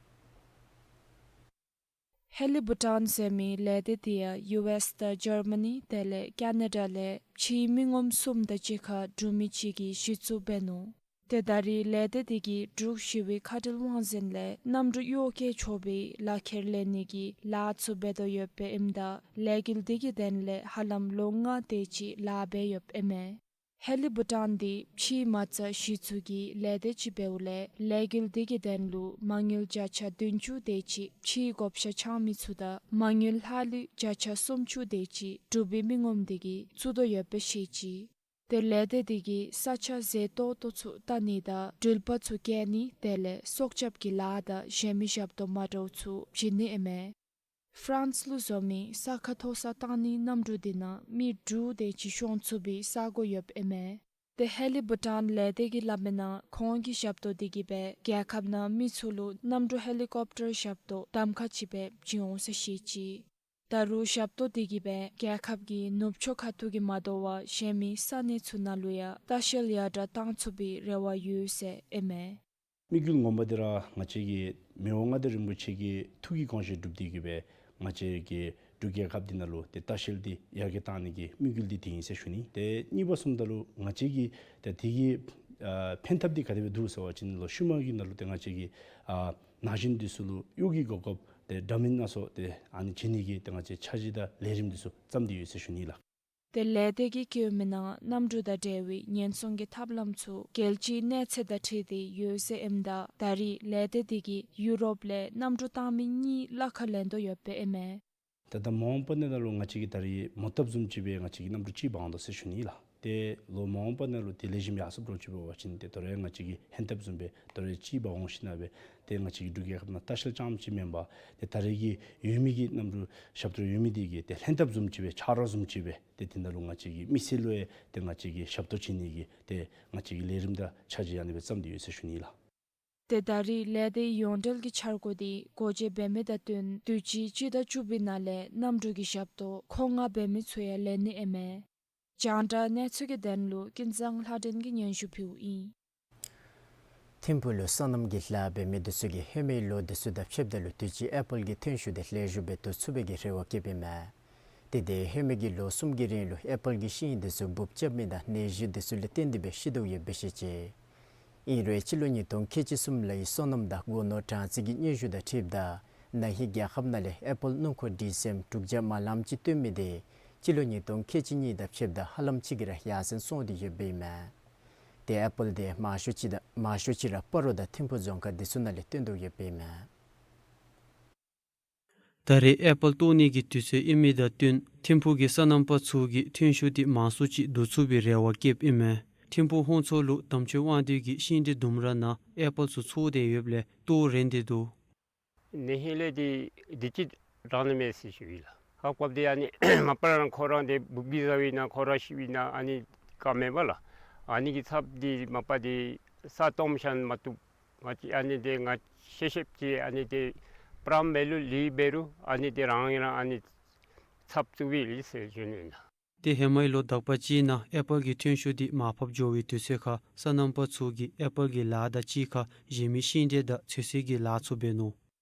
ཧེ་ལི་བྷུ་ཊཱན་ཟེར་མི་ལས་སྡེ་དེ་ཡང་ཡུ་ཨེསི་དང་ཇར་མ་ནི་དེ་ལས་ཀེ་ན་ཌ་ལས་ཕྱིའི་མི་ངོམ་གསུམ་དང་གཅིག་ཁར་འབྲུག་མི་གཅིག་གིས་གཞི་བཙུགས་འབད་ནུག། ཏེ་ད་རེས་ལས་སྡེ་དེ་གིས་འབྲུག་ཞི་བའི་ཁ་བྲལ་དབང་འཛིན་ལས་གནམ་གྲུ་གཡོག་བཀོལ་ཆོག་པའི་ལག་ཁྱེར་ལེན་ནི་གི་ལཱ་ཚུ་འབད་དོ་ཡོདཔ་ཨིནམ་ད་ལས་འགུལ་དེ་གི་དོན་ལས་ཧ་ལམ་ལོ་ལྔ་དེ་ཅིག་ལཱ་འབད་ཡོདཔ་ཨིན་མས། ཧེ་ལི་བྷུ་ཊཱན་འདི་ཕྱིའི་མ་རྩ་གཞི་བཙུགས་ཀྱི་ལས་སྡེ་ཅིག་འབདཝ་ལས་ལས་འགུལ་དེ་གི་དོན་ལུ་མ་དངུལ་བརྒྱ་ཆ་བདུན་ཅུ་དེ་ཅིག་ཕྱིའི་བགོ་བཤའ་འཆང་མི་ཚུ་དང་མ་དངུལ་ལྷག་ལུས་བརྒྱ་ཆ་སུམ་ཅུ་དེ་ཅིག་འབྲུག་པའི་མི་ངོམ་དེ་གིས་བཙུགས་དོ་ཡོདཔ་སྦེ་བཤད་ཅི། ཏེ་ལས་སྡེ་དེ་གིས་ས་ཆ་མཛེས་ཏོག་ཏོ་ཚུ་བལྟ་ནི་དང་འགྲུལ་པ་ཚུ་བསྐྱལ་ནི་དེ་ལས་སྲོག་སྐྱབས་ཀྱི་ལཱ་དང་གཞན་མི་ཞབས་ཏོག་མ་འདྲཝ་ཚུ་བྱིན་ནི་ཨིན་མས། ཧྥ་རན་སི་ལུ་བཟོ་མི་ས་ཁ་མཐོ་ས་བཏང་ནི་གནམ་གྲུ་དེ་ནང་མི་དྲུག་དེ་ཅིག་ཤོང་ཚུགས་པའི་ས་གོ་ཡོདཔ་ཨིན་མས། ཏེ་ཧེ་ལི་བྷུ་ཊཱན་ལས་སྡེ་གིས་སླབ་མི་ནང་ཁོང་གི་ཞབས་ཏོག་དེ་གིས་སྦེ་རྒྱལ་ཁབ་ནང་མི་ཚུ་ལུ་གནམ་གྲུ་ཧེ་ལི་ཀོབ་ཊར་ཞབས་ཏོག་གདམ་ཁ་ཅིག་སྦེ་བྱིན་འོང་ཟེར་བཤད་ཅི། ད་རུང་ཞབས་ཏོག་དེ་གིས་སྦེ་རྒྱལ་ཁབ་ཀྱི་ནུབ་ཕྱོགས་ཁ་ཐུག་གི་མ་དོ་བར་གཞན་མི་ས་གནས་ཚུ་ནང་ལུ་ཡང་ལྟ་བཤལ་ཡར་དྲག་བཏང་ཚུགས་པའི་རེ་བ་ཡོད་ཟེར་ཨིན་མས། དམིགས་ཡུལ་ངོ་མ་འདི་ར་ང་བཅས་ཀྱི་མི་དབང་མངའ་བདག་རིན་པོ་ཆེ་གི་ཐུགས་ཀྱི་དགོངས་བཞེད་སྒྲུབ་སྟེ་གིས་སྦེ་ང་བཅས་ཀྱི་འབྲུག་རྒྱལ་ཁབ་འདི་ནང་ལུ་ཏེ་ལྟ་བཤལ་འདི་ཡར་རྒྱས་བཏང་ནི་གི་དམིགས་ཡུལ་འདི་དེ་ཨིན་ཟེར་ཞུ་ནི། ཏེ་གཉིས་པ་བཟུམ་ད་ལུ་ང་བཅས་ཀྱི་ཏེ་དེ་གི་ཨ་ཕན་ཐབས་འདི་ག་དེ་སྦེ་འདུག་ཟེར་བ་ཅིན་ལོ་ཤུལ་མ་གི་ནང་ལུ་ཏེ་ང་བཅས་ཀྱི་ཨ་ན་གཞོན་འདི་ཚུ་ལུ་གཡོག་གི་གོ་སྐབས་ཏེ་འདྲ་མིན་སྣ་ཚོགས་ཏེ་ཨ་ནི་བྱིན་ནི་གི་ཏེ་ང་བཅས་འཆར་གཞི་དང་ལས་རིམ་འདི་ཚུ་བརྩམས་ཏེ་ཡོད་ཟེར་ཞུ་ནི་ལགས། ཏེ་ལས་སྡེ་གིས་བཀོད་མི་ནང་གནམ་གྲུ་དང་འབྲེལ་བའི་ཉེན་སྲུང་གི་ཐབས་ལམ་ཚུ་རྒྱལ་སྤྱིའི་གནས་ཚད་དང་འཁྲིལ་ཏེ་ཡོད་ཟེར་ཨིནམ་ད་ད་རེས་ལས་སྡེ་དེ་གིས་ཡུ་རོབ་ལས་གནམ་གྲུ་བཏང་མི་གཉིས་གླ་ཁར་ལེན་དོ་ཡོདཔ་ཨིན་མས། ད་ལྟ་མ་འོངས་པ་ནང་ལུ་ང་བཅས་ཀྱིས་ད་རེས་མོ་བཏབ་བཟུམ་ཅིག་སྦེ་ང་བཅས་ཀྱིས་གནམ་གྲུ་གཅིག་འབག་འོང་དོ་ཟེར་ཞུ་ནི་ལགས། ཏེ་ལོ་མ་འོངས་པ་ནང་ལུ་ཏེ་ལེགས་ཤོམ་ཡར་སོངམ་འདྲཝ་ཅིག་འབད་བ་ཅིན་ཏེ་དོ་རུང་ང་བཅས་ཀྱིས་ཧན་ཏབ་བཟུམ་སྦེ་དོ་རུང་གཅིག་འབག་འོང་ཞིནམ་ལས་ཏེ་ང་བཅས་ཀྱི་འབྲུག་རྒྱལ་ཁབ་ནང་ལྟ་བཤལ་རྐྱངམ་ཅིག་མེན་པར་ཏེ་ད་རེས་ཀྱི་ཡོད་མི་གི་གནམ་གྲུ་ཞབས་ཏོག་ཡོད་མི་དེ་གིས་ཏེ་ལྷན་ཐབས་བཟུམ་ཅིག་སྦེ་ཆ་རོགས་བཟུམ་ཅིག་སྦེ་ཏེ་དེ་ནང་ལུ་ང་བཅས་ཀྱི་མི་སེར་ལུ་ཡང་ཏེ་ང་བཅས་ཀྱིས་ཞབས་ཏོག་བྱིན་ནི་གི་ཏེ་ང་བཅས་ཀྱི་ལས་རིམ་དང་འཆར་གཞི་ཨ་ནི་སྦེ་བརྩམས་ཏེ་ཡོད་ཟེར་ཞུ་ནི་ལགས། ཏེ་ད་རེས་ལས་སྡེ་ཡོངས་འབྲེལ་གྱི་འཆར་སྒོ་དེ་སྒོ་འབྱེད་འབད་མི་དང་བསྟུན་དུས་ཅི་སྤྱི་ཟླ་བཅུ་པའི་ནང་ལས་གནམ་གྲུ་གི་ཞབས་ཏོག་མཁོ་མངགས་འབད་མི་ཚུ་ཡང་ལེན་ནི་ཨིན་མས། རྒྱང་བསྒྲགས་གནས་ཚུལ་གྱི་དོན་ལུ་ཀུན་བཟང་ལྷ་སྒྲོན་གྱིས་སྙན་ཞུ་ཕུལཝ་ཨིན། ཐིམ་ཕུག་ལུ་སོ་ནམ་གྱི་ལཱ་འབད་མི་འདི་ཚུ་གིས་ཧེ་མའི་ལོ་འདི་ཚུ་དང་ཕྱདཔ་ད་ལུ་དུས་ཅི་ཨེ་པཱལ་གྱི་ཐོན་ཤུགས་དེ་ལེགས་ཤོམ་སྦེ་བསྡུ་ཚུགས་པའི་གི་རེ་བ་བསྐྱེདཔ་ཨིན་མས། དེ་དེ་ཧེ་མའི་གི་ལོ་གསུམ་གྱི་རིང་ལུ་ཨེ་པཱལ་གྱི་ཤིང་འདི་ཚུ་འབུཔ་རྐྱབ་མི་དང་ནད་གཞི་འདི་ཚུ་ལས་བརྟེན་ཏེ་སྦེ་ཤི་དོ་ཡོདཔ་སྦེ་བཤད་ཅི། ཨིན་རུང་སྤྱི་ལོ་ཉིས་སྟོང་ཁལ་གཅིག་གསུམ་ལོའི་སོ་ནམ་དང་སྒོ་ནོར་གྲངས་རྩིས་ཀྱི་སྙན་ཞུ་དང་འཁྲིལཝ་ད་ན་ཧིང་རྒྱལ་ཁབ་ནང་ལས་ཨེ་པཱལ་སྣུམ་འཁོར་ཌི་སི་ཨེམ་དྲུག་བརྒྱ་མ་ལམ་ཅིག་བཏོན་མི་དེ་སྤྱི་ལོ་ཉིས་སྟོང་ཁལ་གཅིག་གཉིས་དང་ཕྱདཔ་ད་ཧ་ལམ་ཅིག་གིས་ར་ཡར་སེང་སོང་སྟེ་ཡོདཔ་ཨིན་མས། ཏེ་ཨེ་པཱལ་དེ་མང་ཤོས་ཅིག་དང་མང་ཤོས་ཅིག་ར་སྤ་རོ་དང་ཐིམ་ཕུག་རྫོང་ཁག་འདི་ཚུ་ནང་ལས་བཏོན་དོ་ཡོདཔ་ཨིན་མས། ད་རེས་ཨེ་པཱལ་བཏོག་ནི་གི་དུས་ཚོད་ཨིན་མི་དང་བསྟུན་ཐིམ་ཕུག་གི་སོ་ནམ་པ་ཚུ་གིས་ཐོན་ཤུགས་དེ་མང་སུ་ཅིག་བསྡུ་ཚུགས་པའི་རེ་བ་བསྐྱེདཔ་ཨིན་མས། ཐིམ་ཕུག་ཧོང་མཚོ་ལུ་དམ་ཆོས་དབང་འདུས་ཀྱི་ཤིང་འབྲས་ལྡུམ་ར་ནང་ཨེ་པཱལ་ཚུ་ཚོགས་ཏེ་ཡོདཔ་ལས་བཏོག་རན་ཏེ་འདུག། ན་ཧིང་ལས་འདི་དུས་ཅི་དྲག་ནི་མས་ཟེར་ཞུཝ་ཨིན་ལགས། ཧ་གོཝ་འདི་ཨ་ནི་མ་པ་ལས་ར་ཁོ་ར་འདི་འབུཔ་གི་ཟཝ་ཨིན་ན་ཁོ་ར་ཤིཝ་ཨིན་ན་ཨ་ནི་ག་མེན་པ་ལགས། ཨ་ནི་གི་ཚབ་འདི་མ་པ་འདི་ས་སྟོངམ་ཤ་མ་བཏུབ། ང་བཅས་ཨ་ནི་འདི་ང་ཤེས་ཤེསཔ་ཅིག་ཨ་ནི་འདི་པྲམ་འབད་རུང་ལི་འབད་རུང་ཨ་ནི་འདི་རང་ཨིན་ར་ཨ་ནི་ཚབ་བཙུགས་པའི་ལས་ཟེར་ཞུ་ནི་ཨིན་ལགས། ཏེ་ཧེ་མའི་ལོ་དག་པ་ཅིག་ནང་ཨེ་པཱལ་གྱི་ཐོན་ཤུགས་དེ་མར་ཕབ་འགྱོ་བའི་དུས་ཚོད་ཁར་སོ་ནམ་པ་ཚུ་གིས་ཨེ་པཱལ་གྱི་ལཱ་དང་གཅིག་ཁར་གཞན་མི་ཤིང་འབྲས་དང་ཚོད་བསྲེ་གི་ལཱ་ཚུ་འབད་ནུག།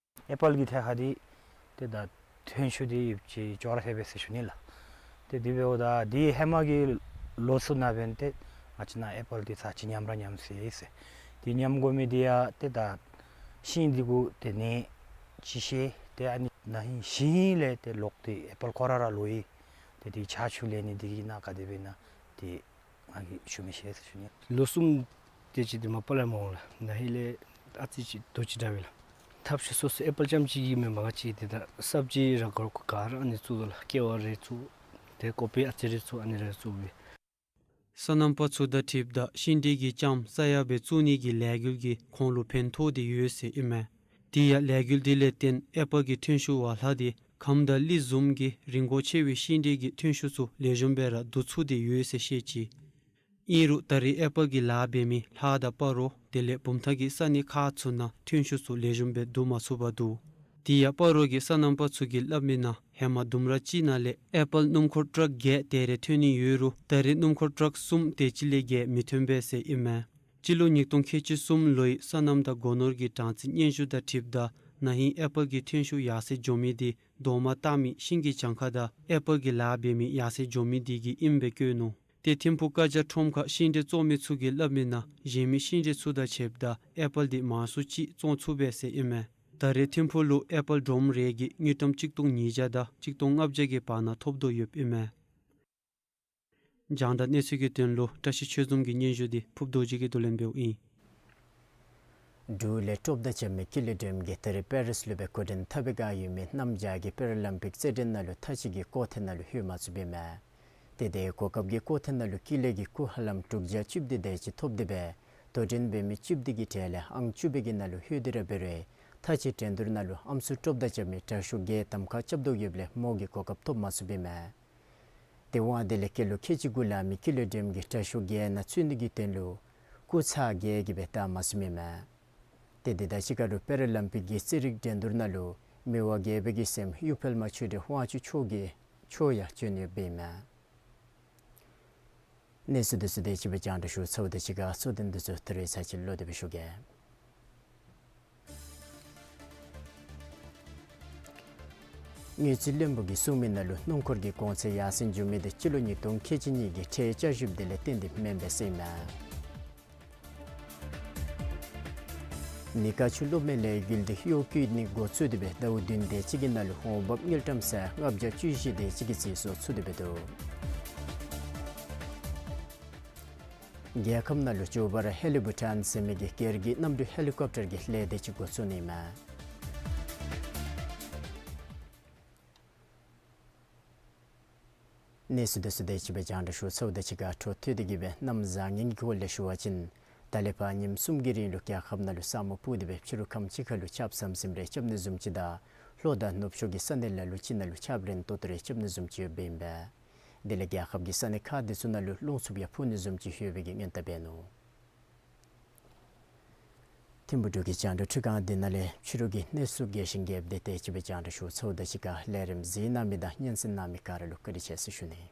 ཨེ་པཱལ་གྱི་ཐད་ཁར་འདི་ཏེ་ད་ཐོན་ཤུགས་འདི་ཡོདཔ་ཅིག་ཅོག་ར་འཐདཔ་ཟེར་ཞུ་ནི་ལགས། ཏེ་དེ་འབདཝ་ད་འདི་ཧེ་མ་གི་ལོ་ཚུ་ནང་འབདན་ཏེ་ང་བཅས་ནཱ་ཨེ་པཱལ་འདི་ཚར་གཅིག་ཉམས་ར་ཉམས་སོ་ཡི་ཟེར། ཏེ་ཉམས་དགོ་མི་འདི་ཡང་ཏེ་ད་ཤིང་འདི་གུ་ཏེ་ནད་ཅིག་ཤེས་ཏེ་ཨ་ནི་ན་ཧིང་ཤིང་ལས་ཏེ་ལོག་སྟེ་ཨེ་པཱལ་ཁོ་ར་ར་ལོག་ཡི། ཏེ་དེ་ཆར་ཆུ་ལས་ནི་འདི་གིས་ནཱ་ག་དེ་སྦེ་ཨིན་ན་ཏེ་ང་གིས་ཞུ་མི་ཤེས་ཟེར་ཞུ་ནི། ལོ་གསུམ་དེ་ཅིག་འདི་མ་པ་ལས་མ་འོང་ལགས། ན་ཧིང་ལས་ཨ་ཙི་ཅིག་དོ་ཅིག་དྲག་པས་ལགས། ཐབས་ཤེས་སོ་སོ་ཨེ་པཱལ་རྐྱངམ་ཅིག་གིས་མེན་པར་ང་བཅས་ཏེ་ད་སབ་ཇི་ར་གོ་ག་ར་ཨ་ནི་བཙུགས་དོ་ལགས། ཀེ་བ་རེ་བཙུགས་ཏེ་ཀོ་པི་ཨ་ཙི་རེ་བཙུགས་ཨ་ནི་རེ་བཙུགས་པས། སོ་ནམ་པ་ཚུ་དང་འཁྲིལཝ་ད་ཤིང་འབྲས་ཀྱི་ལྕངམ་ས་ཡ་སྦེ་བཙུགས་ནི་གི་ལས་འགུལ་གྱིས་ཁོང་ལུ་ཕན་ཐོགས་ཏེ་ཡོད་ཟེར་ཨིན་མས། དེ་ཡང་ལས་འགུལ་དེ་ལས་བརྟེན་ཨེ་པཱལ་གྱི་ཐོན་ཤུགས་བ་ལྷག་སྟེ་གམ་དང་གླི་བཟུམ་གྱི་རིན་གོང་ཆེ་བའི་ཤིང་འབྲས་ཀྱི་ཐོན་ཤུགས་ཚུ་ལེགས་ཤོམ་སྦེ་ར་བསྡུ་ཚུགས་ཏེ་ཡོད་ཟེར་བཤད་ཅི། ཨིན་རུང་ད་རེས་ཨེ་པཱལ་གྱི་ལཱ་འབད་མི་ལྷ་དང་སྤ་རོ་དེ་ལས་བུམ་ཐང་གི་ས་གནས་ཁག་ཚུ་ནང་ཐོན་ཤུགས་ཚུ་ལེགས་ཤོམ་སྦེ་བསྡུ་མ་ཚུགས་པར་འདུག། དེ་ཡང་སྤ་རོ་གི་སོ་ནམ་པ་ཚུ་གིས་སླབ་མི་ནང་ཧེ་མ་ལྡུམ་ར་གཅིག་ནང་ལས་ཨེ་པཱལ་སྣུམ་འཁོར་ཊཱག་བརྒྱད་དེ་རེ་ཐོན་ནི་ཡོད་རུང་ད་རེས་སྣུམ་འཁོར་ཊཱག་གསུམ་དེ་ཅིག་ལས་བརྒལ་མི་ཐོན་པས་ཟེར་ཨིན་མས། སྤྱི་ལོ་ཉིས་སྟོང་ཁལ་གཅིག་གསུམ་ལོའི་སོ་ནམ་དང་སྒོ་ནོར་གྱི་གྲངས་རྩིས་སྙན་ཞུ་དང་འཁྲིལཝ་ད་ན་ཧིང་ཨེ་པཱལ་གྱི་ཐོན་ཤུགས་ཡར་སེང་འགྱོ་མི་དེ་རྡོག་མ་བཏགས་མི་ཤིང་གི་གྱངས་ཁ་དང་ཨེ་པཱལ་གྱི་ལཱ་འབད་མི་ཡར་སེང་འགྱོ་མི་དེ་གིས་ཨིནམ་སྦེ་བཀོད་ནུག། ཏེ་ཐིམ་ཕུག་ཀ་ཇ་ཁྲོམ་ཁར་ཤིང་འབྲས་བཙོང་མི་ཚུ་གིས་སླབ་མི་ནང་གཞན་མི་ཤིང་འབྲས་ཚུ་དང་ཕྱདཔ་ད་ཨེ་པཱལ་དེ་མང་སུ་ཅིག་བཙོང་ཚུགས་པས་ཟེར་ཨིན་མས། ད་རེས་ཐིམ་ཕུག་ལུ་ཨེ་པཱལ་སྒྲོམ་རེ་གིས་དངུལ་ཀྲམ་གཅིག་སྟོང་ཉིས་བརྒྱ་དང་གཅིག་སྟོང་ལྔ་བརྒྱ་གི་བར་ན་ཐོབ་དོ་ཡོདཔ་ཨིན་མས། རྒྱང་བསྒྲགས་གནས་ཚུལ་གྱི་དོན་ལུ་བཀྲ་ཤིས་ཆོས་འཛོམས་ཀྱི་སྙན་ཞུ་དེ་ཕུབ་རྡོ་རྗེ་གིས་བསྡུ་ལེན་འབདཝ་ཨིན། འབྲུག་ལས་རྐྱབ་དང་རྐྱབ་མི་ཀེ་ལི་ཌེམ་གྱིས་ད་རེས་པེ་རིས་ལུ་སྦེ་འགོ་འདྲེན་འཐབ་པའི་བསྒང་ཡོད་མི་གནམ་བྱཱར་གྱི་པེ་ར་ལིམ་པིག་རྩེད་འགྲན་ནང་ལུ་མཐའ་དཔྱད་ཀྱི་སྐོར་ཐེངས་ནང་ལུ་ལྷོད་མ་ཚུགས་པས་མས། དེ་དེ་གོ་སྐབས་ཀྱི་སྐོར་ཐེངས་ནང་ལུ་ཀེ་ལི་གི་སྐུགས་ཧ་ལམ་དྲུག་བརྒྱ་བཅུ་བདུན་དེ་ཅིག་ཐོབ་སྟེ་སྦེ་དོ་འགྲན་འབད་མི་བཅུ་བདུན་གྱི་གྲས་ལས་ཨང་བཅུ་པའི་གི་ནང་ལུ་ལྷོད་དེ་ར་འབད་རུང་མཐའ་དཔྱད་འགྲན་བསྡུར་ནང་ལུ་ཨམ་སྲུ་རྐྱབ་དང་རྐྱབ་མི་དྲག་ཤོས་བརྒྱད་གདམ་ཁ་རྐྱབ་དོ་ཡོདཔ་ལས་མོ་གིས་གོ་སྐབས་ཐོབ་མ་ཚུགས་པས་མས། དེ་བཟུམ་དེ་ལས་སྐྱེས་ལོ་ཁལ་གཅིག་དགུ་ལང་མི་ཀེ་ལི་ཌེམ་གྱིས་དྲག་ཤོས་བརྒྱད་ནང་ཚུད་ནི་གི་དོན་ལུ་སྐུགས་ཚར་བརྒྱད་ཀྱིས་སྦེ་བདའ་མ་ཚུགས་པས་མས། ཏེ་དེ་དང་གཅིག་ཁར་ལུ་པེ་ར་ལིམ་པིག་གི་རྩེད་རིགས་འགྲན་བསྡུར་ནང་ལུ་ མི་དབང་རྒྱལ་པོའི་གི་སྲསམོ་གཡུ་འཕེལ་མ་ཆོས་སྒྲོན་དབང་ཕྱུག་མཆོག་གི་མཆོག་ཡང་བྱོན་ཡོདཔ་ཨིན་མས། གནས་ཚུལ་འདི་ཚུ་དེ་ཅིག་སྦེ་རྒྱང་བསྒྲགས་ཞུ་ཚརཝ་དང་གཅིག་ཁར་གཙོ་དོན་འདི་ཚུ་ད་རེས་ཚར་ཅིག་ལོག་སྟེ་སྦེ་ཞུ་གེ། དངུལ་རྩིས་བློན་པོ་གིས་གསུངས་མི་ནང་ལུ་སྣུམ་འཁོར་གྱི་གོང་ཚད་ཡར་སེང་འགྱོ་མི་དེ་སྤྱི་ལོ་ཉིས་སྟོང་ཁལ་གཅིག་གཉིས་ཀྱི་ཁྲལ་བསྐྱར་ཞིབ་དེ་ལས་བརྟེན་ཏེ་མེན་པས་ཟེར་ཨིན་མས། ནི་ཀ་ཆུ་གློག་མེ་ལས་འགུལ་འདི་གཡོག་བཀོལ་ནི་འགོ་བཙུགས་ཏེ་སྦེ་ཟླཝ་བདུན་དེ་ཅིག་གི་ནང་ལུ་འོང་འབབ་དངུལ་ཀྲམ་ཚད་ལྔ་བརྒྱ་བཅུ་བཞི་དེ་ཅིག་གི་རྩིས་སོར་ཚུད་དེ་སྦེ་འདུག། རྒྱལ་ཁབ་ནང་ལུ་མགྱོགས་པ་ར་ཧེ་ལི་བྷུ་ཊཱན་ཟེར་མི་གི་སྒེར་གྱི་གནམ་གྲུ་ཧེ་ལི་ཀོབ་ཊར་གྱི་ལས་སྡེ་ཅིག་འགོ་བཙུགས་ནི་ཨིན་མས། གནས་ཚུལ་འདི་ཚུ་དེ་ཅིག་སྦེ་རྒྱང་བསྒྲགས་ཞུ་ཚརཝ་དང་གཅིག་ཁར་འཕྲོ་མཐུད་དེ་གི་སྦེ་གནམ་བཟང་ངན་གྱི་སྐོར་ལས་ཞུ་བ་ཅིན་ད་ལས་ཕར་ཉིནམ་གསུམ་གྱི་རིང་ལུ་རྒྱལ་ཁབ་ནང་ལུ་ས་སྨུག་སྤུབས་ཏེ་སྦེ་ཕྱི་རུ་ཁམས་ཅིག་ཁར་ལུ་ཆརཔ་ཟམ་ཟིམ་རེ་རྐྱབ་ནི་བཟུམ་ཅིག་དང་ལྷོ་དང་ནུབ་ཕྱོགས་ཀྱི་ས་གནས་ལ་ལུ་ཅིག་ནང་ལུ་ཆརཔ་རན་ཏོག་ཏོ་རེ་རྐྱབ་ནི་བཟུམ་ཅིག་ཡོདཔ་ཨིན་པས། དེ་ལས་རྒྱལ་ཁབ་ཀྱི་ས་གནས་ཁག་དེ་ཚུ་ནང་ལུ་རླུང་འཚུབ་ཡང་འཕུ་ནི་བཟུམ་ཅིག་ཡོད་པའི་གི་སྔོན་བརྡ་འབད་ནུག། ཐིམ་ཕུག་འབྲུག་གི་རྒྱང་བསྒྲགས་འཕྲུལ་ཁང་འདི་ནང་ལས་ཕྱི་རུ་གི་གནས་ཚུལ་རྒྱས་ཤིང་རྒྱསཔ་དེ་དེ་ཅིག་སྦེ་རྒྱང་བསྒྲགས་ཞུ་ཚརཝ་དང་གཅིག་ཁར་ལས་རིམ་གཟིགས་གནང་མི་དང་སྙན་གསན་གནང་མི་ག་ར་ལུ་བཀའ་དྲིན་ཆེ་ཟེར་ཞུ་ནི།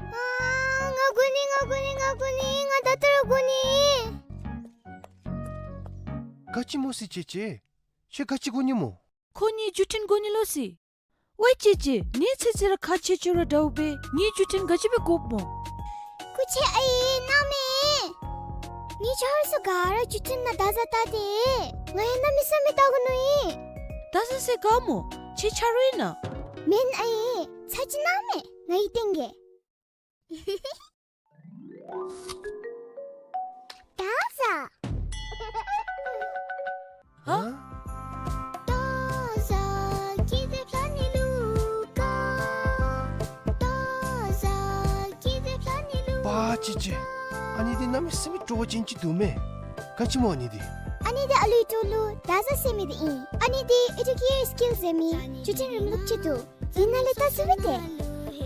ཨ་ང་དགོ་ནི་ང་དགོ་ནི་ང་དགོ་ནི་ང་ད་ལྟོ་ར་དགོ་ནི། ག་ཅི་སྨོ་ཟེར་ཅེ་ཅེ། ཁྱོད་ག་ཅི་དགོ་ནི་སྨོ། ཁོ་ངེའི་བརྒྱུད་འཕྲིན་དགོ་ནི་ལོ་ཟེར། ཝའི་ཅེ་ཅེ། ངེའི་ཚེ་ཚེ་ར་ཁག་ཆེ་ཆེ་ར་འདྲཝ་སྦེ་ངེའི་བརྒྱུད་འཕྲིན་ག་ཅི་སྦེ་དགོཔ་སྨོ། སྐུ་མཁྱེན་ཨའི་གནམ་མེད། ངེའི་ཆ་རོགས་ཚུ་ག་ར་བརྒྱུད་འཕྲིན་ནང་བརྡ་བཟའ་བལྟ་སྟེ། ང་ཡང་གནམ་མེད་ས་མེད་བལྟ་དགོ་མནོ་ཡི། བརྡ་བཟའ་ཟེར་ག་སྨོ། ཁྱོད་ཆ་རོགས་ཨིན་ན། མེན་ཨའི། ཚར་ཅིག་གནང་མས། ང་གིས་སྟོན་གེ། བརྡ་བཟའ། ཧ། བརྡ་བཟའ་སྐྱིད་སྡུག་ལྷ་ནི་ལུ་ག། བརྡ་བཟའ་སྐྱིད་སྡུག་ལྷ་ནི་ལུ། པ་ཅེ་ཅེ། ཨ་ནི་འདི་གནམ་མེད་ས་མེད་སྤྲོ་བ་ཅན་ཅིག་འདུག་མས། ག་ཅི་སྨོ་ཨ་ནི་འདི། ཨ་ནི་འདི་ཨ་ལུའི་ཏོ་ལུ་བརྡ་བཟའ་ཟེར་མི་འདི་ཨིན། ཨ་ནི་འདི་ཨེ་ཌུ་ཀེ་ཡར་སི་ཀིལ་ཟེར་མི་བརྒྱུད་འཕྲིན་རིམ་ལུགས་ཅིག་འདུག། ཨིན་ན་ལས་བལྟ་ཚུགས་པས་ཏེ།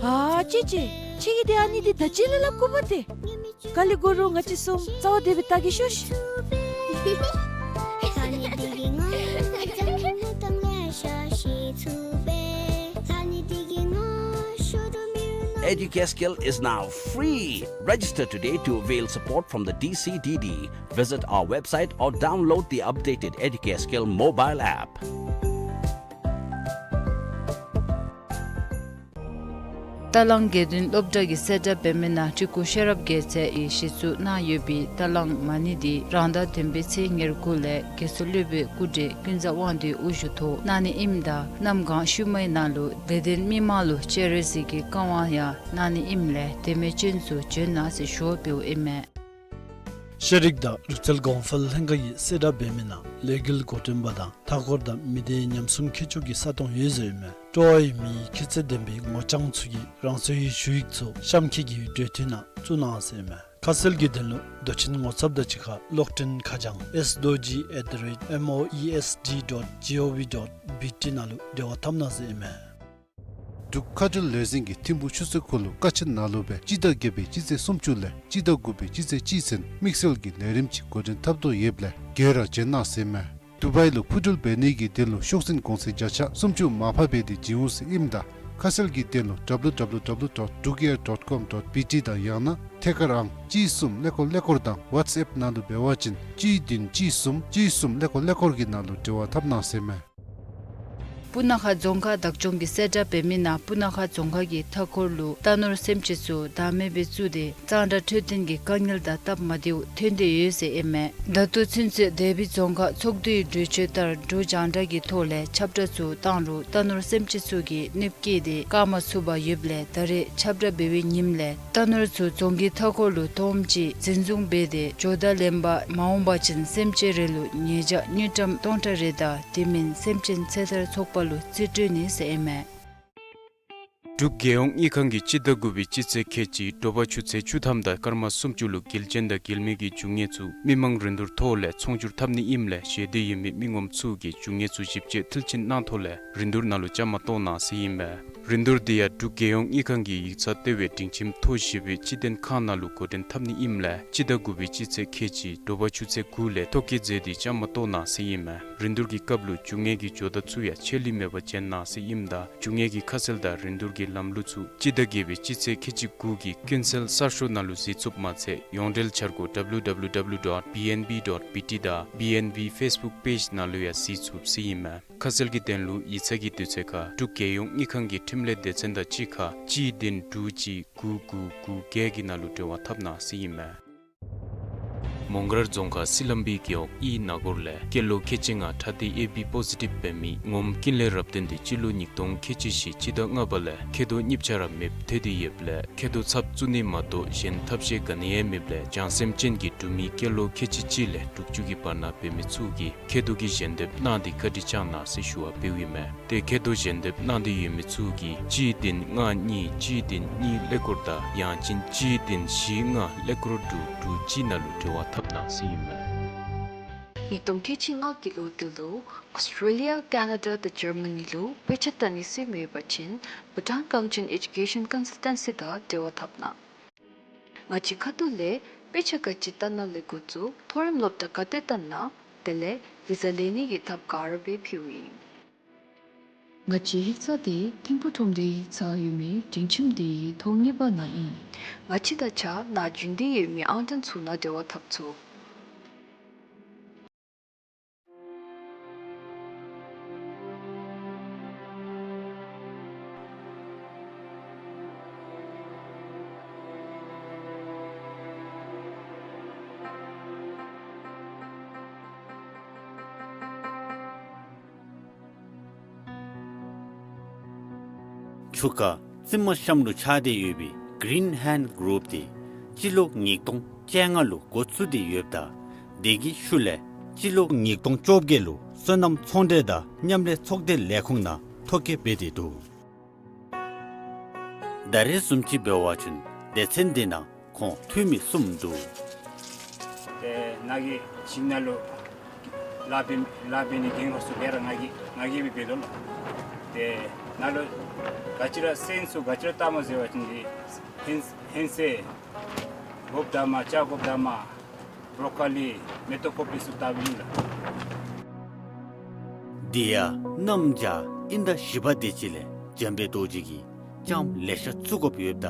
ཨ་ཅེ་ཅེ། ཁྱོད་ཀྱིས་ཏེ་ཨ་ནི་འདི་ད་ཅི་ལས་སླབ་དགོཔ་ཏེ། ག་ལས་དགོ་རུང་ང་བཅས་གསུམ་རྩ་བ་བདེ་སྦེ་བལྟ་གེ་ཤོག་ཤིག། Educascale is now free. Register today to avail support from the D C D D. Visit our website or download the updated Educascale mobile app. རྟ་གླང་དགེ་འདུན་སློབ་གྲྭ་གིས་གསལ་བསྒྲགས་འབད་མི་ནང་སྤྲུལ་སྐུ་ཤེས་རབ་རྒྱལ་མཚན་གྱིས་གཞི་བཙུགས་གནང་ཡོད་པའི་རྟ་གླང་མ་ཎི་འདི་རང་ཟླ་བདུན་པའི་ཚེས་ཉེར་དགུ་ལས་རྒྱལ་སྲས་སློབ་དཔོན་སྐུ་བགྲེས་ཀུན་བཟང་དབང་འདུས་དབུ་བཞུགས་ཐོག་གནང་ནི་ཨིནམ་ད་གནམ་གང་ཤུལ་མའི་ནང་ལུ་དད་ལྡན་མི་མང་ལུ་སྤྱན་རས་གཟིགས་ཀྱི་བཀའ་དབང་ཡང་གནང་ནི་ཨིནམ་ལས་དད་མོས་ཅན་ཚུ་བྱོན་གནང་ཟེར་ཞུ་བ་འབདཝ་ཨིན་མས། ཤེས་རིག་དང་ལུས་རྩལ་གོང་འཕེལ་ལྷན་ཁག་གིས་གསལ་བསྒྲགས་འབད་མི་ནང་ལས་འགུལ་འགོ་འདྲེན་པ་དང་མཐའ་འཁོར་དང་མི་སྡེ་ཉམས་སྲུང་མཁས་མཆོག་གི་ས་སྟོང་ཡོད་ཟེར་ཨིན་མས། སྤྲོ་བ་ཡོད་མི་ཁྱད་ཚད་ལྡན་པའི་ངོ་རྐྱང་ཚུ་གིས་རང་སོའི་ཞུ་ཡིག་ཚུ་གཤམ་འཁོད་ཀྱི་འབྲེལ་མཐུད་ནང་བཙུགས་གནང་ཟེར་ཨིན་མས། ཁ་གསལ་གྱི་དོན་ལུ་དོ་ཅན་ངོ་ཚབ་དང་གཅིག་ཁར་གློག་འཕྲིན་ཁ་བྱང་S D O G at the rate M O E S D dot G O V dot B T ནང་ལུ་འབྲེལ་བ་འཐབ་གནང་ཟེར་ཨིན་མས། འབྲུག་མཁའ་འགྲུལ་ལས་འཛིན་གྱིས་ཐིམ་ཕུག་ཆུ་ཚོད་དགུ་ལུ་ཀ་ཆེན་ནང་ལུ་སྦེ་སྤྱི་ཟླ་བརྒྱད་པའི་སྤྱི་ཚེས་སུམ་ཅུ་ལས་སྤྱི་ཟླ་དགུ་པའི་སྤྱི་ཚེས་གཅིག་ཚུན་དམིགས་བསལ་གྱི་ལས་རིམ་ཅིག་འགོ་འདྲེན་འཐབ་དོ་ཡོདཔ་ལས་ག་ར་བྱོན་གནང་ཟེར་ཨིན་མས། དུ་བའི་ལུ་འཕུར་འགྲུལ་འབད་ནི་གི་དོན་ལུ་ཤོག་འཛིན་གོང་ཚད་བརྒྱ་ཆ་སུམ་ཅུ་མར་ཕབ་འབད་དེ་བྱིན་འོང་ཟེར་ཨིནམ་ད་ཁ་གསལ་གྱི་དོན་ལུ W W W dot drukair dot com dot B T དང་ཡང་ན་ཐད་ཀར་ཨང་གཅིག་གསུམ་ཀླད་ཀོར་ཀླད་ཀོར་དང་ཝཊས་ཨེཔ་ནང་ལུ་འབད་བ་ཅིན་གཅིག་བདུན་གཅིག་གསུམ་གཅིག་གསུམ་ཀླད་ཀོར་ཀླད་ཀོར་གྱི་ནང་ལུ་འབྲེལ་བ་འཐབ་གནང་ཟེར་ཨིན་མས། སྤུ་ན་ཁ་རྫོང་ཁག་བདག་སྐྱོང་གི་གསལ་བསྒྲགས་འབད་མི་ནང་སྤུ་ན་ཁ་རྫོང་ཁག་གི་མཐའ་འཁོར་ལུ་རྟ་ནོར་སེམས་ཅན་ཚུ་བདག་མེད་སྦེ་བཙུགས་ཏེ་གཙང་སྦྲ་འཕྲོད་བསྟེན་གྱི་དཀའ་ངལ་དང་སྟབས་མ་བདེཝ་ཐོན་ཏེ་ཡོད་ཟེར་ཨིན་མས། ད་ལྟོ་ཚུན་ཚོད་དེ་སྦེ་རྫོང་ཁག་ཚོགས་འདུའི་གྲོས་ཆོད་ལྟར་འབྲུག་རྒྱང་བསྒྲགས་ཀྱི་ཐོག་ལས་ཁྱབ་བསྒྲགས་ཚུ་བཏང་རུང་རྟ་ནོར་སེམས་ཅན་ཚུ་གིས་གནོདཔ་བཀལ་ཏེ་བཀག་མ་ཚུགས་པར་ཡོདཔ་ལས་ད་རེས་ཁྱབ་བསྒྲགས་འབད་བའི་ཉིནམ་ལས་རྟ་ནོར་ཚུ་རྫོང་གི་མཐའ་འཁོར་ལུ་སྟོངམ་ཅིག་འཛིན་བཟུང་འབད་དེ་འགྱོ་དང་ལེན་པར་མ་འོང་པ་ཅིན་སེམས་ཅན་རེ་ལུ་ཉེས་བྱ་དངུལ་ཀྲམ་སྟོང་ཕྲག་རེ་དང་དེ་མིན་སེམས་ཅན་ཚེ་ཐར་ཚོགས་པ་ལུ་རྩིས་སྤྲོད་ནི་ཟེར་ཨིན་མས། འབྲུག་རྒྱལ་ཡོངས་དངུལ་ཁང་གིས་སྤྱི་ཟླ་དགུ་པའི་སྤྱི་ཚེས་ཁལ་གཅིག་དྲོ་པ་ཆུ་ཚོད་བཅུ་ཐམ་དང་སྐར་མ་སུམ་ཅུ་ལུ་འགུལ་ཅན་དང་འགུལ་མེད་ཀྱི་རྒྱུ་དངོས་ཚུ་མི་མང་རིན་བསྡུར་ཐོག་ལས་ཚོང་སྒྱུར་འཐབ་ནི་ཨིནམ་ལས་ཞེ་འདོད་ཡོད་མི་མི་ངོམ་ཚུ་གིས་རྒྱུ་དངོས་ཚུ་ཞིབ་དཔྱད་མཐིལ་ཕྱིན་གནང་ཐོག་ལས་རིན་བསྡུར་ནང་ལུ་བཅའ་མར་གཏོགས་གནང་ཟེར་ཨིན་མས། རིན་བསྡུར་འདི་ཡང་འབྲུག་རྒྱལ་ཡོངས་དངུལ་ཁང་གི་ཡིག་ཚང་ལྟེ་བའི་སྒྲིང་ཁྱིམ་མཐོ་ཞི་བའི་སྤྱི་དོན་ཁང་ནང་ལུ་འགོ་འདྲེན་འཐབ་ནི་ཨིནམ་ལས་སྤྱི་ཟླ་དགུ་པའི་སྤྱི་ཚེས་ཁལ་གཅིག་དྲོ་པ་ཆུ་ཚོད་དགུ་ལས་ཐོ་བཀོད་མཛད་དེ་བཅའ་མར་གཏོགས་གནང་ཟེར་ཨིན་མས། རིན་བསྡུར་གྱི་སྐབས་ལུ་རྒྱུ་དངོས་ཀྱི་ཇོ་བདག་ཚུ་ཡང་ཆད་ལུས་མེད་པར་བྱོན་གནང་ཟེར་ཨིནམ་ད་རྒྱུ་དངོས་ཀྱི་ཁ་གསལ་དང་རིན་བསྡུར་གྱི་ལམ་ལུགས་ཚུ་སྤྱི་ཟླ་བརྒྱད་པའི་སྤྱི་ཚེས་ཁལ་གཅིག་དགུ་གི་ཀུན་གསལ་གསར་ཤོག་ནང་ལུ་གཟིགས་ཚུགསཔ་མ་ཚད་ཡོངས་འབྲེལ་འཆར་སྒོ་W W W dot B N B dot B T དང་B N B Facebook page ནང་ལུ་ཡང་གཟིགས་ཚུགས་ཟེར་ཨིན་མས། ཁ་གསལ་གྱི་དོན་ལུ་ཡིག་ཚང་གི་དུས་ཚོད་ཁར་འབྲུག་རྒྱལ་ཡོངས་དངུལ་ཁང་གི་འཕྲིན་ལས་སྡེ་ཚན་དང་གཅིག་ཁར་གཅིག་བདུན་དྲུག་གཅིག་དགུ་དགུ་དགུ་བརྒྱད་ཀྱི་ནང་ལུ་འབྲེལ་བ་འཐབ་གནང་ཟེར་ཨིན་མས། མོང་སྒར་རྫོང་ཁག་སི་ལམ་བི་རྒེད་འོག་ཨི་ན་གོར་ལས་སྐྱེས་ལོ་ཁལ་གཅིག་ལྔ་ཁྲག་ཐིགས་ཨེ་བི་པོ་ཟི་ཊིབ་འབད་མི་ངོམ་ཀིན་ལེ་རབ་བརྟན་འདི་སྤྱི་ལོ་ཉིས་སྟོང་ཁལ་གཅིག་བཞི་སྤྱི་ཟླ་ལྔ་པ་ལས་མཁལ་རྡོག་གཉིས་ཆ་ར་མེདཔ་ཐལ་ཏེ་ཡོདཔ་ལས་མཁལ་རྡོག་ཚབ་བཙུགས་ནི་མ་གཏོགས་གཞན་ཐབས་ཤེས་ག་ནི་ཡང་མེདཔ་ལས་བྱང་སེམས་ཅན་གྱི་འབྲུག་མི་སྐྱེས་ལོ་ཁལ་གཅིག་གཅིག་ལས་དྲུག་ཅུ་གི་བར་ན་འབད་མི་ཚུ་གིས་མཁལ་རྡོག་གི་ཞལ་འདེབས་གནང་སྟེ་བཀའ་དྲིན་བསྐྱང་གནང་ཟེར་ཞུ་བ་འབདཝ་ཨིན་མས། ཏེ་མཁལ་རྡོག་ཞལ་འདེབས་གནང་སྟེ་ཡོད་མི་ཚུ་གིས་གཅིག་བདུན་ལྔ་གཉིས་གཅིག་བདུན་གཉིས་ཀླད་ཀོར་དང་ཡང་ཅིན་གཅིག་བདུན་བཞི་ལྔ་ཀླད་ཀོར་དྲུག་དྲུག་གཅིག་ནང་ལུ་འབྲེལ་བ་འཐབ་གནང་ཟེར་ཨིན་མས། ཉིས་སྟོང་ཁལ་གཅིག་ལྔ་གི་ལོ་དེ་ལུ་ཨོསི་ཊྲེ་ལི་ཡ་ཀེ་ན་ཌ་དང་ཇར་མ་ནི་ལུ་དཔེ་ཆ་ལྟ་ནི་ཟེར་མི་ཡོད་པ་ཅིན་བྷུ་ཊཱན་ཀའོ་ཅིན་ཨེ་ཌུ་ཀེ་ཤཱན་ཀོན་སཱལ་ཊན་སི་དང་འབྲེལ་བ་འཐབ་གནང་། ང་བཅས་ཁ་ཐུག་ལས་དཔེ་ཆ་ག་ཅི་ལྟ་ན་ལས་འགོ་བཙུགས་མཐོ་རིམ་སློབ་གྲྭ་ག་ཏེ་ལྟ་ན་དེ་ལས་བི་ཟ་ལེན་ནི་གི་ཐབས་ག་ར་སྦེ་ཕུལཝ་ཨིན། ང་བཅས་ཡིག་ཚང་འདི་ཐིམ་ཕུག་ཁྲོམ་སྡེའི་ཡིག་ཚང་ཡོད་མི་སྒྲིང་ཁྱིམ་འདི་ཐོག་གཉིས་པ་ནང་ཨིན། ང་བཅས་དང་གཅིག་ཁར་ནཱ་རྒྱུན་གཏན་ཡོད་མི་ཨང་གྲངས་ཚུ་ནང་འབྲེལ་བ་འཐབ་ཚུགས། ཆུ་ཁ་རྩི་མ་ཤམ་ལུ་ཆགས་ཏེ་ཡོད་པའི་གིརིན་ཧེནཌ་གུ་རུཔ་འདི་སྤྱི་ལོ་ཉིས་སྟོང་བཅོ་ལྔ་ལུ་འགོ་བཙུགས་ཏེ་ཡོདཔ་ད་དེ་གི་ཤུལ་ལས་སྤྱི་ལོ་ཉིས་སྟོང་བཅོ་བརྒྱད་ལུ་སོ་ནམ་ཚོང་འབྲེལ་དང་མཉམ་ལས་ཚོགས་སྡེ་ལས་ཁུངས་ནང་ཐོ་བཀོད་འབད་དེ་འདུག། ད་རེས་བཟུམ་ཅིག་འབད་བ་ཅིན་སྡེ་ཚན་འདི་ནང་ཁོང་འཐུས་མི་གསུམ་འདུག། ཏེ་ནཱ་གི་ཞིང་ནང་ལུ་ལཱ་འབད་ལཱ་འབད་ནི་འགན་ཁུར་ཚུ་ག་ར་ང་གིས་ང་གིས་འབད་འབདཝ་ད་ལུ་ཏེ་ནཱ་ལུ་ག་ཅི་ར་སོན་ཚུ་ག་ཅི་ར་བཏབ་མས་ཟེར་བ་ཅིན་ཧིང་ཧིང་སེ་སྒོགཔ་དང་མར་ལྕགས་སྒོགཔ་དང་མར་བོརོ་ཀོ་ལི་མེ་ཏོག་ཀོ་པི་ཚུ་བཏབ་ཨིན་ལགས། དེ་ཡང་གནམ་བྱཱར་དབྱིན་ཟླ་བཞི་པ་དེ་ཅིག་ལས་འཇམ་དཔལ་རྡོ་རྗེ་གིས་ལྕངམ་ལེ་ཤ་བཙུགས་དགོཔ་ཡོདཔ་ད་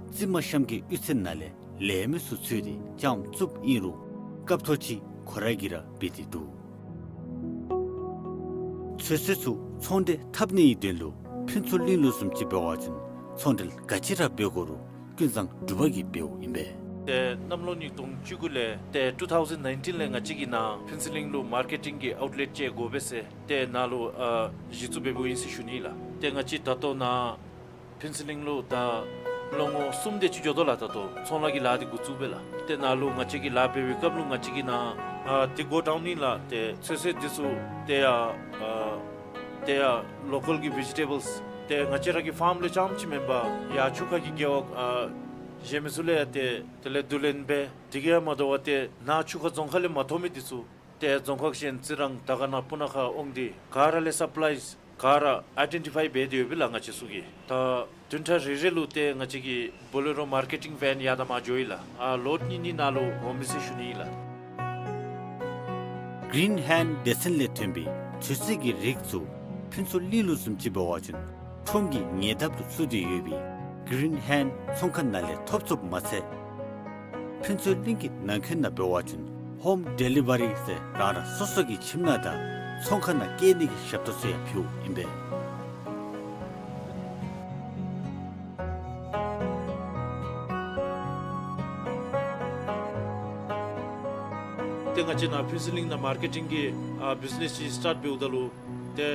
རྩི་མ་ཤམ་གྱི་གཡུས་ཚན་ནང་ལས་ལས་མི་ཚུ་འཚོལ་ཏེ་ལྕངམ་བཙུགསཔ་ཨིན་རུང་སྐབས་ཐོག་ཅིག་ཁོ་ར་གིས་ར་འབད་དེ་འདུག། ཚོད་བསྲེ་ཚུ་ཚོང་འབྲེལ་འཐབ་ནི་གི་དོན་ལུ་ཕུན་ཚོགས་གླིང་ལུ་བཟུམ་ཅིག་འབད་བ་ཅིན་ཚོང་འབྲེལ་ག་ཅི་ར་འབད་དགོ་རུང་ཀུན་བཟང་འབྲུག་པ་གིས་འབདཝ་ཨིན་པས། ཏེ་གནམ་ལོ་ཉིས་སྟོང་བཅུ་དགུ་ལས་ཏེ་ཊུ་ཐའུ་ཟེན་ནའིན་ཊིན་ལས་ང་བཅས་ཀྱིས་ནཱ་ཕུན་ཚོགས་གླིང་ལུ་མར་ཀེ་ཊིང་གི་ཨའུཊ་ལེཊ་ཅིག་དགོ་པས་ཟེར་ཏེ་ནཱ་ལུ་ཨ་གཞི་བཙུགས་འབདཝ་ཨིན་ཟེར་ཞུ་ནི་ལགས། ཏེ་ང་བཅས་ད་ལྟོ་ནཱ་ཕུན་ཚོགས་གླིང་ལུ་ད་ལོ་ངོ་གསུམ་དེ་ཅིག་འགྱོ་དོ་ལགས། ད་ལྟོ་ཚོང་ལཱ་གི་ལཱ་འདི་འགོ་བཙུགས་སྦེ་ལགས། ཏེ་ནཱ་ལུ་ང་བཅས་ཀྱིས་ལཱ་འབད་བའི་སྐབས་ལུ་ང་བཅས་ཀྱིས་ནཱ་ཨ་འདི་གོ་ཌའུན་ཨིན་ལགས། ཏེ་ཚོད་བསྲེ་འདི་ཚུ་ཏེ་ཡ་ཨ་ཏེ་ཡ་ལོ་ཀཱལ་གྱི་བེ་ཇི་ཊེ་བཱལསི་ཏེ་ང་བཅས་ར་གི་ཕཱརམ་ལས་རྐྱངམ་ཅིག་མེན་པར་ཡར་ཆུ་ཁ་གི་རྒེད་འོག་ཨ་གཞན་མི་ཚུ་ལས་ཡང་ཏེ་དེ་ལས་བསྡུ་ལེན་འབད། དེ་གིས་ཡང་མ་དོ་བར་ཏེ་ནཱ་ཆུ་ཁ་རྫོང་ཁག་ལས་མ་ཐོབ་མི་འདི་ཚུ་ཏེ་རྫོང་ཁག་གཞན་རྩི་རང་དར་དཀར་ན་སྤུ་ན་ཁ་འོང་སྟེ་ག་ར་ལས་སཔ་ལའིསི་ག་ར་ཨའི་ཌེན་ཊི་ཕའི་འབད་དེ་ཡོད་པས་ལགས། ང་བཅས་ཚུ་གིས་ད་བདུན་ཕྲག་རེ་རེ་ལུ་ཏེ་ང་བཅས་ཀྱི་བོ་ལེ་རོ་མར་ཀེ་ཊིང་ཝེན་ཡར་དང་མར་འགྱོཝ་ཨིན་ལགས། ཨ་ལོཌ་གཉིས་གཉིས་ནཱ་ལུ་འོང་མས་ཟེར་ཞུ་ནི་ཨིན་ལགས། གིརིན་ཧེནཌ་སྡེ་ཚན་ལས་ཐོན་པའི་ཚོད་བསྲེ་གི་རིགས་ཚུ་ཕུན་ཚོགས་གླིང་ལུ་བཟུམ་ཅིག་འབད་བ་ཅིན་ཁྲོམ་གྱི་ཉེ་འདབས་ལུ་ཚུད་དེ་ཡོད་པའི་གིརིན་ཧེནཌ་ཚོང་ཁང་ནང་ལས་ཐོབ་ཚུགསཔ་མ་ཚད་ཕུན་ཚོགས་གླིང་གི་ནང་འཁོད་ནང་འབད་བ་ཅིན་ཧོམ་ཌེ་ལི་ཝ་རི་ཟེར་རང་རང་སོ་སོ་གི་ཁྱིམ་ནང་དང་ཚོང་ཁང་ནང་བསྐྱལ་ནི་གི་ཞབས་ཏོག་ཚུ་ཡང་ཕུལཝ་ཨིན་པས། ང་བཅས་ནཱ་ཕུན་ཚོགས་གླིང་ནང་མར་ཀེ་ཊིང་གི་ཨ་བིཛ་ནེས་ཅིག་སི་ཊཱཊ་འབདཝ་ད་ལུ་ཏེ་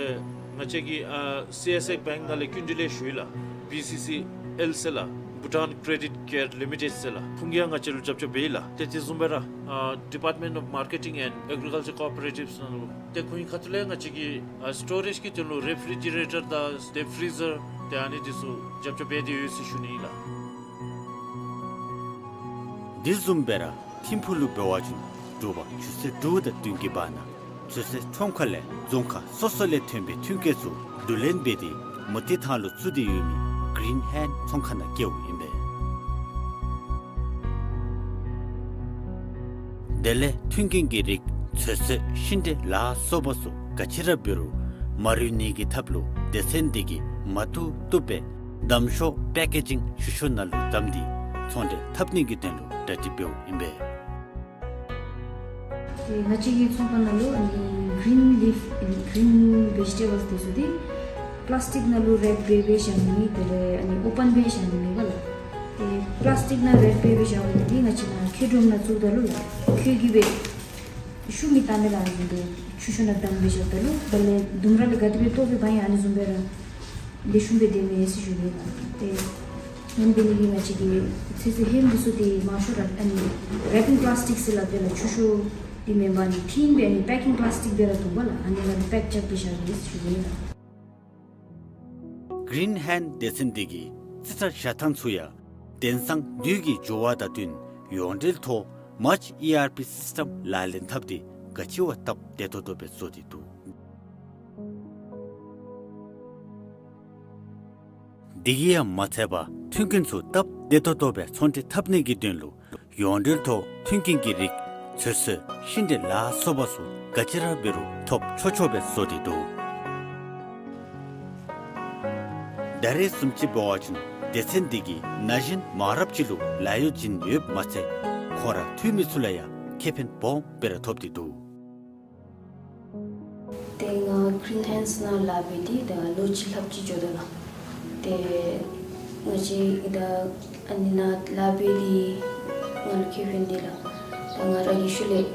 ང་བཅས་ཀྱིས་ཨ་སི་ཨེསི་ཨེསི་བེངཀ་ནང་ལས་སྐྱིན་འགྲུལ་ལེན་ཞུ་ཡི་ལགས། བི་སི་སི་ཨེལ་ཟེར་ལགས། བྷུ་ཊཱན་ཀྲེ་ཌིཊ་ཀེར་ལི་མི་ཊེཌ་ཟེར་ལགས། ཁོང་གིས་ཡང་ང་བཅས་ལུ་རྒྱབ་སྐྱོར་འབད་ཡི་ལགས། ཏེ་དེ་བཟུམ་སྦེ་ར་ཨ་Department of Marketing and Agriculture Cooperatives ནང་ལུ་ཏེ་ཁོང་གི་ཁ་ཐུག་ལས་ང་བཅས་ཀྱིས་ཨ་སི་ཊོ་རེཇ་གི་དོན་ལུ་རེ་ཕི་རི་ཇི་རེ་ཊར་དང་ཏེ་ཕི་རི་ཟར་ཏེ་ཨ་ནི་འདི་ཚུ་རྒྱབ་སྐྱོར་འབད་དེ་ཡོད་ཟེར་ཞུ་ནི་ཨིན་ལགས། དེ་བཟུམ་སྦེ་ར་ཐིམ་ཕུག་ལུ་འབད་བ་ཅིན་དྲོ་པ་ཆུ་ཚོད་དྲུག་དང་བདུན་གྱི་བར་ན་ཚོད་བསྲེ་ཁྲོམ་ཁ་ལས་རྫོང་ཁག་སོ་སོ་ལས་ཐོན་པའི་ཐོན་སྐྱེད་ཚུ་བསྡུ་ལེན་འབད་དེ་མུ་ཏིག་ཐང་ལུ་བཙུགས་ཏེ་ཡོད་མི་གིརིན་ཧེནཌ་ཚོང་ཁང་ནང་བསྐྱལཝ་ཨིན་པས། དེ་ལས་མཐུན་རྐྱེན་གྱི་རིགས་ཚོད་བསྲེ་ཤིང་འབྲས་ལ་སོགས་པ་ཚུ་ག་ཅི་ར་འབད་རུང་མ་རུལ་ནི་གི་ཐབས་ལུ་སྡེ་ཚན་འདི་གིས་མ་བཏུབ་བཏུབ་སྦེ་བསྡམ་ཤོག་པེ་ཀེ་ཇིང་ཞུ་ཤོག་ནང་ལུ་བསྡམས་ཏེ་ཚོང་འབྲེལ་འཐབ་ནི་གི་དོན་ལུ་གྲ་སྒྲིག་འབདཝ་ཨིན་པས། ཏེ་ང་བཅས་ཀྱི་ཚོང་ཁང་ནང་ལུ་ཨ་ནི་གིརིན་ལིཕ་གིརིན་ཝེ་ཇི་ཊེ་བཱལསི་འདི་ཚུ་འདི་པི་ལཱསི་ཊིཀ་ནང་ལུ་རེཔ་འབད་འབད་བཞག་ནི་དེ་ལས་ཨ་ནི་ཨོ་པཱན་འབད་བཞག་ནི་མེད་པས་ལགས། ཏེ་པི་ལཱསི་ཊིཀ་ནང་རེཔ་འབད་འབད་བཞག་ནི་འདི་ང་བཅས་ནཱ་ཁྱེར་སྒྲོམ་ནང་བཙུགས་ད་ལུ་ལགས་ཁྱོད་ཀྱིས་སྦེ་ཤུགས་མི་བཏང་མས་ལགས། ཨ་ནི་འདི་ཆུ་ཤོག་ནང་བསྡམས་འབད་བཞགཔ་ད་ལུ་དེ་ལས་ལྡུམ་ར་ལས་ག་དེ་སྦེ་བཏོག་སྦེ་འབག་ཡང་ཨ་ནི་བཟུམ་སྦེ་ར་ལེགས་ཤོམ་སྦེ་སྡོད་མས་ཟེར་ཞུ་ནི་ལགས། ཏེ་ཨ་ནི་འབད་ནི་གིས་ང་བཅས་ཀྱིས་ཚོད་བསྲེ་ཧེམ་འདི་ཚུ་འདི་མང་ཤོས་ར་ཨ་ནི་རེ་པིང་པི་ལཱསི་ཊིཀ་ཟེར་སླབ་པས་ལགས། ཆུ་ཤོག་འདི་མེན་པར་ཨ་ནི་ཊིན་སྦེ་ཨ་ནི་པེ་ཀིང་པི་ལཱསི་ཊིཀ་སྦེ་ར་འདུག་པ་ལགས། ཨ་ནི་ལགས་པེཀ་རྐྱབ་སྦེ་བཞག་ཡི་ཟེར་ཞུ་ནི་ལགས། གིརིན་ཧེནཌ་སྡེ་ཚན་འདི་གིས་རྩིས་ཁྲ་བཞག་ཐངས་ཚུ་ཡང་དེང་སང་དུས་ཀྱི་འགྱུར་བ་དང་བསྟུན་ཡོངས་འབྲེལ་ཐོག་མཱལྕི་ཨི་ཨར་པི་སིསི་ཊམ་ལག་ལེན་འཐབ་སྟེ་ག་ཅི་བ་སྟབས་བདེ་ཏོག་ཏོ་སྦེ་བཟོ་སྟེ་འདུག། དེ་གིས་ཡང་མ་ཚད་པར་མཐུན་རྐྱེན་ཚུ་སྟབས་བདེ་ཏོག་ཏོ་སྦེ་ཚོང་འབྲེལ་འཐབ་ནི་གི་དོན་ལུ་ཡོངས་འབྲེལ་ཐོག་མཐུན་རྐྱེན་གྱི་རིགས་ཚོད་བསྲེ་ཤིང་འབྲས་ལ་སོགས་པ་ཚུ་ག་ཅི་ར་འབད་རུང་ཐོབ་ཆོག་ཆོག་སྦེ་བཟོ་སྟེ་འདུག། ད་རེས་བཟུམ་ཅིག་འབད་བ་ཅིན་སྡེ་ཚན་འདི་གིས་ན་གཞོན་མང་རབས་ཅིག་ལུ་ལཱ་གཡོག་བྱིན་ཡོདཔ་མ་ཚད་ཁོང་ར་འཐུས་མི་ཚུ་ལུ་ཡང་ཁེ་ཕན་སྦོམ་སྦེ་ར་ཐོབ་སྟེ་འདུག། ཏེ་ང་གིརིན་ཧེནཌསི་ནང་ལཱ་འབད་དེ་ད་ལོ་གཅིག་ལྷགཔ་ཅིག་འགྱོ་དོ་ལགས། ཏེ་ང་བཅས་ད་ཨ་ནི་ནང་ལཱ་འབད་དེ་ང་ལུ་ཁེ་ཕན་འདི་ལགས། ད་ང་ར་གི་ཤུལ་ལས་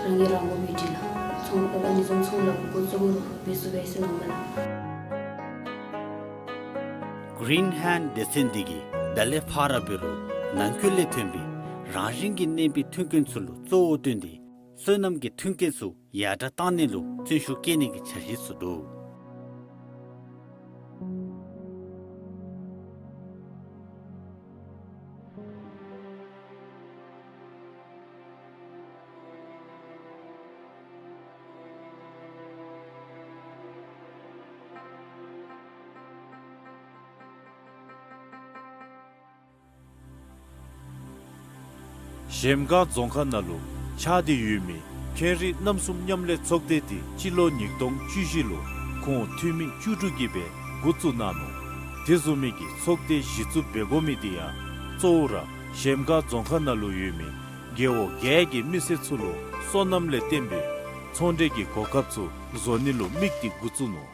རང་གིས་རང་དགོ་པའི་འདི་ལགས། ཚོང་ཨ་ནི་བཟུམ་ཚོང་ལཱ་འགོ་བཙུགས་རུང་འབད་ཚུགས་པས་ཟེར་མནོཝ་མས་ལགས། གིརིན་ཧེནཌསི་སྡེ་ཚན་འདི་གིས་ད་ལས་ཕར་ར་འབད་རུང་ནང་འཁོད་ལས་ཐོན་པའི་རང་བཞིན་གྱིས་གནས་པའི་མཐུན་རྐྱེན་ཚུ་ལུ་གཙོ་བོ་བཏོན་ཏེ་སོ་ནམ་གྱི་མཐུན་རྐྱེན་ཚུ་ཡར་དྲག་བཏང་ནི་ལུ་བརྩོན་ཤུགས་བསྐྱེད་ནི་གི་འཆར་གཞི་ཚུ་འདུག། གཞལམ་སྒང་རྫོང་ཁག་ནང་ལུ་ཆགས་ཏེ་ཡོད་མི་ཁེངས་རིགས་རྣམ་གསུམ་མཉམ་ལས་ཚོགས་སྡེ་འདི་སྤྱི་ལོ་ཉིས་སྟོང་བཅུ་བཞི་ལུ་ཁོང་འཐུས་མི་བཅུ་དྲུག་གིས་སྦེ་འགོ་བཙུགས་གནང་ནུག། དེ་བཟུམ་མའི་གི་ཚོགས་སྡེ་གཞི་བཙུགས་འབད་དགོ་མི་འདི་ཡང་གཙོ་བོ་ར་གཞལམ་སྒང་རྫོང་ཁག་ནང་ལུ་ཡོད་མི་རྒེད་འོག་བརྒྱད་ཀྱི་མི་སེར་ཚུ་ལུ་སོ་ནམ་ལས་བརྟེན་པའི་ཚོང་འབྲེལ་གྱི་གོ་སྐབས་ཚུ་བཟོ་ནི་ལུ་དམིགས་ཏེ་འགོ་བཙུགས་ནུག།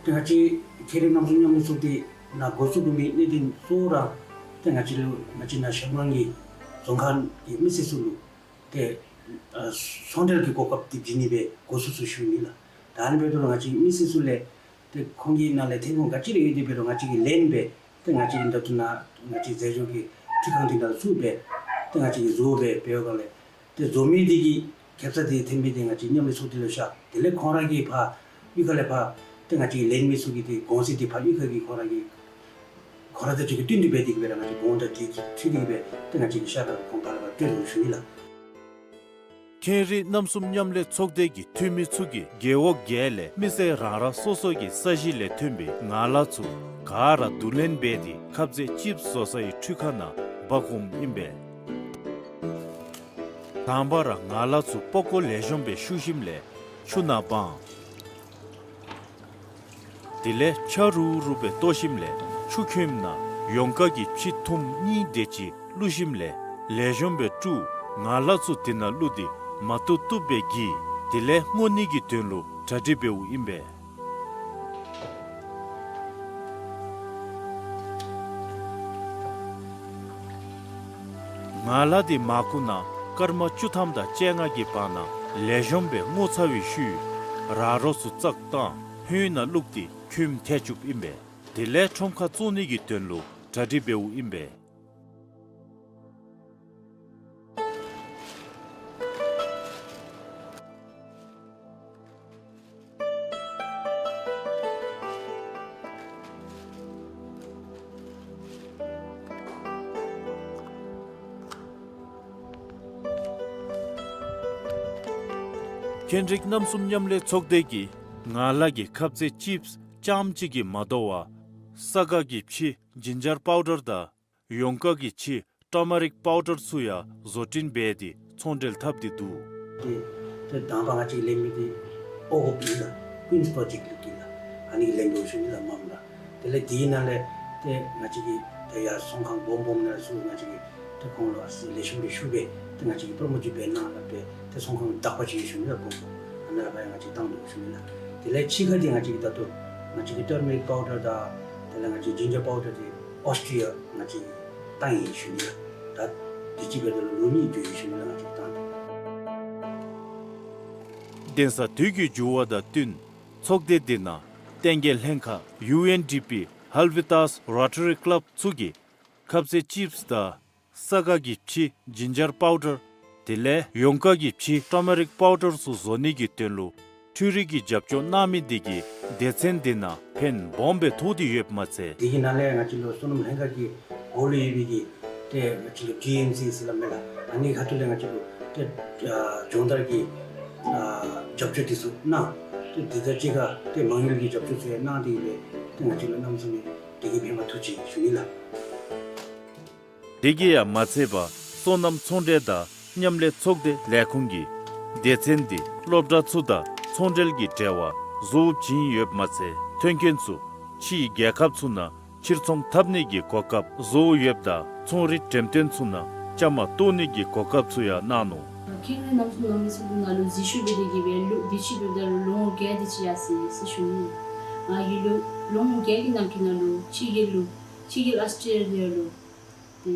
ཏེ་ང་བཅས་ཁེངས་རིགས་རྣམ་གསུམ་མཉམ་ལས་ཚོགས་སྡེ་ནང་འགོ་བཙུགས་དགོ་མི་གནད་དོན་གཙོ་བོ་ར་ཏེ་ང་བཅས་ལུ་ང་བཅས་ནཱ་གཞལམ་སྒང་གི་རྫོང་ཁག་གི་མི་སེར་ཚུ་ལུ་ཏེ་ཨ་ཚོང་འབྲེལ་གྱི་གོ་སྐབས་འདི་བྱིན་ནི་སྦེ་འགོ་བཙུགས་ཚུགས་ཞུ་ནི་ལགས། ད་ཨ་ནི་འབདཝ་ད་ལུ་ང་བཅས་མི་སེར་ཚུ་ལས་ཏེ་ཁོང་གི་ནང་ལས་ཐོན་ཁུངས་ག་ཅི་ར་ཡོད་དེ་འབད་རུང་ང་བཅས་ཀྱིས་ལེན་སྦེ་ཏེ་ང་བཅས་ཀྱིས་ད་ལྟོ་ནཱ་ང་བཅས་རྫས་སྦྱོར་གྱི་འཕྲུལ་ཁང་འདི་ནང་ལུ་བཙུགས་སྦེ་ཏེ་ང་བཅས་ཀྱིས་བཟོ་སྦེ་འབད་བའི་སྒང་ལས་ཏེ་བཟོ་མི་འདི་གི་ཁེབ་ས་འདི་ཐོན་མི་འདི་ང་བཅས་མཉམ་ལས་ཚོགས་སྡེ་ལུ་ཤར། དེ་ལས་ཁོང་ར་གིས་ཕར་གཡུས་ཁ་ལས་ཕར་ཏེ་ང་བཅས་ཀྱིས་ལེན་མི་ཚུ་གི་ཏེ་གོང་ཚད་འདི་ཕར་གཡུས་ཁ་གི་ཁོང་ར་གི་ཁོང་ར་དང་གཅིག་ཁར་བསྟུན་ཏེ་འབད་དེ་གིས་སྦེ་ར་ང་བཅས་གོང་དང་འདྲིས་ཏེ་འཁྲིལ་ཏེ་གིས་སྦེ་ཏེ་ང་བཅས་ཀྱིས་ཤར་ར་ཁོང་ཕར་ལས་ཕར་སྤྲོད་དོ་ཞུ་ནི་ལགས། ཁེངས་རིགས་རྣམ་གསུམ་མཉམ་ལས་ཚོགས་སྡེ་གི་འཐུས་མི་ཚུ་གིས་རྒེད་འོག་བརྒྱད་ལས་མི་སེར་རང་རང་སོ་སོ་གི་ས་གཞི་ལས་ཐོན་པའི་ངང་ལག་ཚུ་ག་ར་བསྡུ་ལེན་འབད་དེ་ཁབ་རྩེ་ཅིབསི་བཟོ་སའི་འཕྲུལ་ཁང་ནང་འབག་འོངམ་ཨིན་པས། དང་པ་ར་ངང་ལག་ཚུ་པགས་ཀོ་ལེགས་ཤོམ་སྦེ་བཤུ་ཞིནམ་ལས་ཆུ་ནང་སྦང་། དེ་ལས་ཆ་རུག་རུག་སྦེ་བཏོག་ཞིནམ་ལས་ཆུ་ཁྱོནམ་ནང་ཡོངས་དཀར་གྱི་ཕྱེ་ཐུམ་གཉིས་དེ་ཅིག་བླུགས་ཞིནམ་ལས་ལེགས་ཤོམ་སྦེ་བཀྲུ། ངང་ལག་ཚུ་དེ་ནང་བླུགས་ཏེ་མ་བཏུབ་བཏུབ་སྦེ་འགྱིས། དེ་ལས་བརྔོ་ནི་གི་དོན་ལུ་གྲ་སྒྲིག་འབདཝ་ཨིན་པས། ངང་ལག་འདི་མར་ཁུ་ནང་སྐར་མ་བཅུ་ཐམ་དང་བཅོ་ལྔ་གི་བར་ན་ལེགས་ཤོམ་སྦེ་སྔོ་ཚར་བའི་ཤུལ་ར་རོ་ཚུ་བཙགས་བཏང་ཧོད་ནང་བླུགས་ཏེ་ཁྱོནམ་ཐལ་བཅུགཔ་ཨིན་པས། དེ་ལས་ཁྲོམ་ཁར་བཙོང་ནི་གི་དོན་ལུ་གྲ་སྒྲིག་འབདཝ་ཨིན་པས། ཁེན་རིག་རྣམ་གསུམ་མཉམ་ལས་ཚོགས་སྡེ་གིས་ངང་ལག་གི་ཁབ་ཟས་ཅིབས་རྐྱངམ་གཅིག་གིས་མ་དོ་བར་ས་ག་གི་ཕྱེ་ཇིན་ཇར་པའུ་ཌར་དང་ཡོངས་དཀར་གྱི་ཕྱེ་ཊར་མ་རིག་པའུ་ཌར་ཚུ་ཡང་བཟོ་སྐྲུན་འབད་དེ་ཚོང་འབྲེལ་འཐབ་སྟེ་འདུག། ཏེ་ཏེ་དང་པ་ང་བཅས་ལེན་མི་འདི་ཨོ་གོ་པི་ལགས་ཀུན་སི་པྲོ་ཇེཀཊ་ལུ་གི་ལགས། ཨ་ནི་ལེན་དོ་ཞུ་ནི་ལགས་མམ་ལགས། དེ་ལས་དེའི་ནང་ལས་ཏེ་ང་བཅས་ཀྱི་ཏེ་ཡར་ཚོང་ཁང་སྦོམ་སྦོམ་ནང་ཚུ་ང་བཅས་ཀྱི་ཏེ་ཁོང་ལུ་ཨ་ཙི་ལེགས་ཤོམ་སྦེ་ཞུ་སྦེ་ཏེ་ང་བཅས་ཀྱིས་པྲོ་མོཊ་ཅིག་འབད་གནང་ལགས། ཏེ་ཏེ་ཚོང་ཁང་དག་པ་ཅིག་ཡོད་ཞུ་ནི་ལགས་སྦོམ་སྦོམ། ཨ་ནཱ་ལས་ཕར་ཡང་ང་བཅས་བཏང་དོ་ཞུ་ནི་ལགས། དེ་ལས་ཕྱེ་ཁ་འདི་ང་བཅས་ཀྱི་ད་ལྟོ་ང་བཅས་ཀྱི་ཊར་མ་རིག་པའུ་ཌར་དང་དེ་ལས་ང་བཅས་ཇིན་ཇར་པའུ་ཌར་འདི་ཨོསི་ཊི་ཡ་ང་བཅས་ཀྱིས་བཏང་ཡི་ཞུ་ནི་ལགས། ད་དུས་ཅི་འབད་དེ་ལུ་ལོ་གཉིས་འགྱོ་ཡི་ཞུ་ནི་ལགས་ང་བཅས་བཏང་སྟེ། གདན་ས་དུས་ཀྱི་འགྱུར་བ་དང་བསྟུན་ཚོགས་སྡེ་འདི་ནང་བསྟན་རྒྱས་ལྷན་ཁག་ཡུ་ཨེན་ཌི་པི་ཧཱལ་བི་ཏཱས་རོ་ཊ་རི་ཀ་ལབ་ཚུ་གིས་ཁབ་ཟས་ཅིབས་དང་ས་ག་གི་ཕྱེ་ཇིན་ཇར་པའུ་ཌར་དེ་ལས་ཡོངས་དཀར་གྱི་ཕྱེ་ཊར་མ་རིག་པའུ་ཌར་ཚུ་བཟོ་ནི་གི་དོན་ལུ་འཕྲུལ་རིག་གི་རྒྱབ་སྐྱོར་གནང་མི་འདི་གིས་སྡེ་ཚན་འདི་ནང་ཕན་སྦོམ་སྦེ་ཐོགས་ཏེ་ཡོདཔ་མ་ཚད། དེ་གི་ནང་ལས་ང་བཅས་ལུ་སོ་ནམ་ལྷན་ཁག་གི་འོག་ལུ་ཡོད་པའི་གི་ཏེ་ང་བཅས་ལུ་ཌི་ཨེམ་སི་ཟེར་སླབ་མས་ལགས། ཨ་ནི་ཁ་ཐུག་ལས་ང་བཅས་ལུ་ཏེ་ཨ་སྦྱོང་བརྡར་གྱི་ཨ་རྒྱབ་སྐྱོར་འདི་ཚུ་གནང་། ཏེ་དེ་དང་གཅིག་ཁར་ཏེ་མ་དངུལ་གྱི་རྒྱབ་སྐྱོར་ཚུ་ཡང་གནང་སྟེ་ཡོད་པས། ཏེ་ང་བཅས་ལུ་གནམ་མེད་ས་མེད་དེ་གིས་ཕན་པ་ཐོགས་ཅི་ཞུ་ནི་ལགས། དེ་གིས་ཡང་མ་ཚད་པར་སོ་ནམ་ཚོང་འབྲེལ་དང་མཉམ་ལས་ཚོགས་སྡེ་ལས་ཁུངས་ཀྱིས་སྡེ་ཚན་འདི་སློབ་གྲྭ་ཚུ་དང་ཚོང་འབྲེལ་གྱི་འབྲེལ་བ་བཟོ་བཅུག་ཡོདཔ་མ་ཚད་ཐོན་སྐྱེད་ཚུ་ཕྱིའི་རྒྱལ་ཁབ་ཚུ་ནང་ཕྱིར་ཚོང་འཐབ་ནི་གི་གོ་སྐབས་བཟོ་ཡོདཔ་དང་ཚོང་རིག་འགྲེམས་སྟོན་ཚུ་ནང་བཅའ་མར་གཏོགས་ནི་གི་གོ་སྐབས་ཚུ་ཡང་གནང་ནུག། ཁེན་རིག་རྣམ་གསུམ་མཉམ་ལས་ཚོགས་སྡེ་ནང་ལུ་འཛུལ་ཞུགས་འབད་དེ་གིས་སྦེ་ལོ་དུས་ཅི་འབདཝ་ད་ལུ་ལོ་ངོ་བརྒྱད་དེ་ཅིག་ཡར་སོ་ཡི་ཟེར་ཞུ་ནི། ང་གིས་ལོ་ལོ་ངོ་བརྒྱད་ཀྱི་ནང་འཁོད་ནང་ལུ་ཕྱི་རྒྱལ་ལུ་ཕྱི་རྒྱལ་ཨོསི་ཊྲེ་ལི་ཡ་ལུ་ཏེ་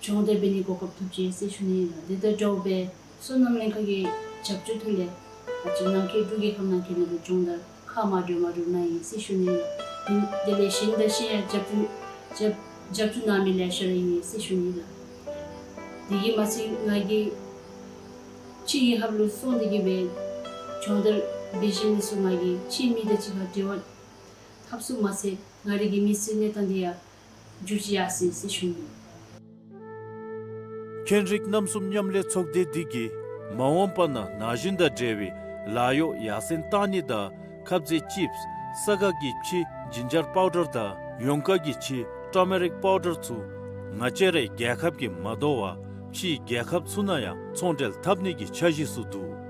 སྦྱོང་བརྡར་འབད་ནི་གོ་སྐབས་ཐོབ་ཅི་ཟེར་ཞུ་ནི་ལགས། དེ་དང་འདྲཝ་སྦེ་སོ་ནམ་ལྷན་ཁག་གི་རྒྱབ་སྐྱོར་ཐོག་ལས་ང་བཅས་ནང་འཁོད་འབྲུག་རྒྱལ་ཁབ་ནང་འཁོད་ནང་ལུ་སྦྱོང་བརྡར་ཁ་མ་འདྲཝ་མ་འདྲཝ་གནང་ཡི་ཟེར་ཞུ་ནི་ལགས། དེ་ལས་གཞན་དང་གཞན་ཡང་རྒྱབ་སྐྱོར་རྒྱབ་རྒྱབ་སྐྱོར་གནང་མི་ལེ་ཤ་ར་ཨིན་ཟེར་ཞུ་ནི་ལགས། དེ་གིས་མ་ཚད་ང་གིས་ཕྱི་རྒྱལ་ཁབ་ལུ་སོང་སྟེ་གིས་སྦེ་སྦྱོང་བརྡར་འབད་ཞིནམ་ལས་ཚུར་ང་གིས་ཕྱིའི་མི་དང་གཅིག་ཁར་འབྲེལ་བ་འཐབ་ཚུགསཔ་མ་ཚད་ང་རའི་གི་མི་ཚེའི་གནས་སྟངས་འདི་ཡང་འགྱུར་ཅི་ཡར་སོ་ཡི་ཟེར་ཞུ་ནི། ཁེན་རིག་རྣམ་གསུམ་མཉམ་ལས་ཚོགས་སྡེ་འདི་གིས་མ་འོངས་པ་ནང་ན་གཞོན་དང་འབྲེལ་བའི་ལཱ་གཡོག་ཡར་སེང་གཏང་ནི་དང་ཁབ་ཟས་ཅིབས་ས་ག་གི་ཕྱེ་ཇིན་ཇར་པའུ་ཌར་དང་ཡོངས་དཀར་གྱི་ཕྱེ་ཊར་མ་རིག་པའུ་ཌར་ཚུ་ང་བཅས་རའི་རྒྱལ་ཁབ་ཀྱིས་མ་དོ་བར་ཕྱིའི་རྒྱལ་ཁབ་ཚུ་ནང་ཡང་ཚོང་འབྲེལ་འཐབ་ནི་གི་འཆར་གཞི་ཚུ་འདུག།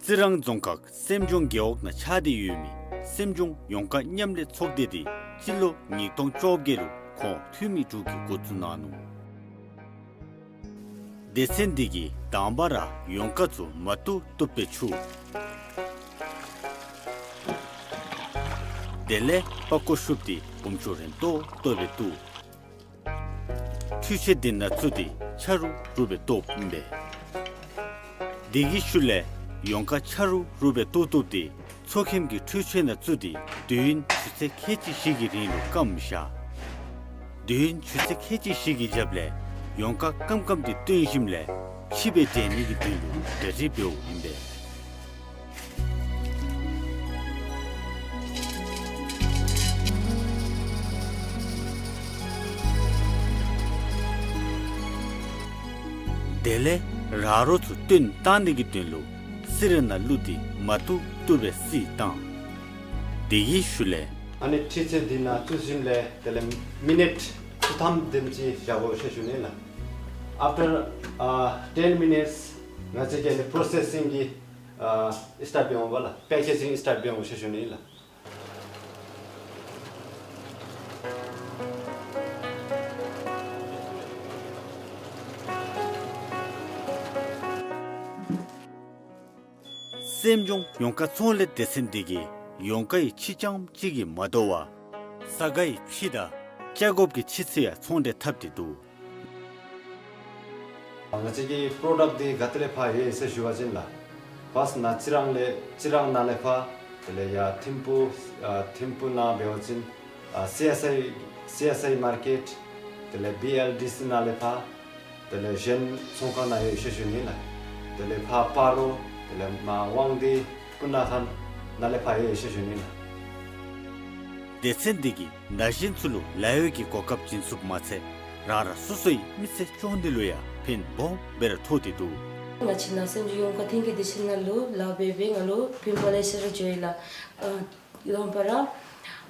རྩི་རང་རྫོང་ཁག་སེམས་ལྗོངས་རྒེད་འོག་ནང་ཆགས་ཏེ་ཡོད་མི་སེམས་ལྗོངས་ཡོངས་དཀར་མཉམ་ལས་ཚོགས་སྡེ་འདི་སྤྱི་ལོ་ཉིས་སྟོང་བཅོ་བརྒྱད་ལུ་ཁོང་འཐུས་མི་དྲུག་གིས་འགོ་བཙུགས་གནང་ནུག། སྡེ་ཚན་འདི་གིས་དང་པ་ར་ཡོངས་དཀར་ཚུ་མ་བཏུབ་བཏུབ་སྦེ་ཕྱུ། དེ་ལས་པགས་ཀོ་བཤུབས་ཏེ་སྦོམ་ཆུང་རན་ཏོག་ཏོ་སྦེ་བཏུབ། འཕྲུལ་ཆས་འདི་ནང་བཙུགས་ཏེ་ཆ་རུབ་རུབ་སྦེ་བཏུབ་ཨིན་པས། དེ་གི་ཤུལ་ལས་ཡོངས་དཀར་ཆ་རུབ་རུབ་སྦེ་བཏུབ་བཏུབ་སྟེ་མཚོ་ཁྱིམ་གྱི་འཕྲུལ་ཆས་ནང་བཙུགས་ཏེ་དུས་ཡུན་ཆུ་ཚོད་ཁལ་གཅིག་བཞི་གི་རིང་ལུ་སྐམ་བཞག། དུས་ཡུན་ཆུ་ཚོད་ཁལ་གཅིག་བཞི་གི་རྒྱབ་ལས་ཡོངས་དཀར་སྐམ་སྐམ་དེ་བཏོན་ཞིནམ་ལས་ཕྱེ་སྦེ་འདྲེན་ནི་གི་དོན་ལུ་གྲ་སྒྲིག་འབདཝ་ཨིན་པས། དེ་ལས་ར་རོ་ཚུ་བཏོན་བཏང་ནི་གི་དོན་ལུ་སི་ར་ནང་བླུགས་ཏེ་མ་བཏུབ་བཏུབ་སྦེ་བསིལ་བཏང་། དེ་གི་ཤུལ་ལས་ཨ་ནི་འཕྲུལ་ཆས་འདི་ནང་བཙུགས་ཞིནམ་ལས་དེ་ལས་མི་ནིཊ་བཅུ་ཐམ་དེམ་ཅིག་བཞག་དགོ་ཟེར་ཞུ་ནི་ལགས། After, uh, ten minutes, ང་བཅས་ཀྱི་ཨ་ནི་processing གི་ཨ་start འབད་འོང་པ་ལགས། Packaging start འབད་འོང་ཟེར་ཞུ་ནི་ལགས། སེམས་ལྗོངས་ཡོངས་དཀར་ཚོང་ལས་སྡེ་ཚན་འདི་གིས་ཡོངས་དཀར་གྱི་ཕྱེ་རྐྱངམ་གཅིག་གིས་མ་དོ་བར་ས་ག་ཡི་ཕྱེ་དང་ལྕགས་སྒོར་གྱི་ཕྱེ་ཚུ་ཡང་ཚོང་འབྲེལ་འཐབ་སྟེ་འདུག། ང་བཅས་ཀྱི་product འདི་ག་ཏེ་ལས་ཕར་ཡོད་ཟེར་ཞུ་བ་ཅིན་ལགས། First ནཱ་རྩི་རང་ལས་རྩི་རང་ནང་ལས་ཕར། དེ་ལས་ཡར་ཐིམ་ཕུ་ཨ་ཐིམ་ཕུ་ནང་འབད་བ་ཅིན་ཨ་སི་ཨེས་ཨའི་སི་ཨེས་ཨའི་མར་ཀེཊ། དེ་ལས་བི་ཨེལ་ཌི་སི་ནང་ལས་ཕར། དེ་ལས་གཞན་ཚོང་ཁང་ནང་ཡོད་ཟེར་ཞུ་ནི་ལགས། དེ་ལས་ཕར་སྤ་རོ། དེ་ལས་མར་དབང་འདུས་སྤུ་ན་ཁ་ནང་ལས་ཕར་ཡོད་ཟེར་ཞུ་ནི་ལགས། སྡེ་ཚན་འདི་གིས་ན་གཞོན་ཚུ་ལུ་ལཱ་གཡོག་གི་གོ་སྐབས་བྱིན་ཚུགསཔ་མ་ཚད་རང་རང་སོ་སོའི་མི་ཚེ་སྐྱོང་ནི་ལུ་ཡང་ཕན་སྦོམ་སྦེ་ར་ཐོགས་ཏེ་འདུག། ང་བཅས་ནཱ་སེམས་ལྗོངས་ཡོངས་དཀར་ཐོན་སྐྱེད་སྡེ་ཚན་ནང་ལུ་ལཱ་འབད་སྦེ་ང་ལུ་ཕན་པ་ལེ་ཤ་ར་འགྱོ་ཡི་ལགས། ཨ་ལོན་པ་ར་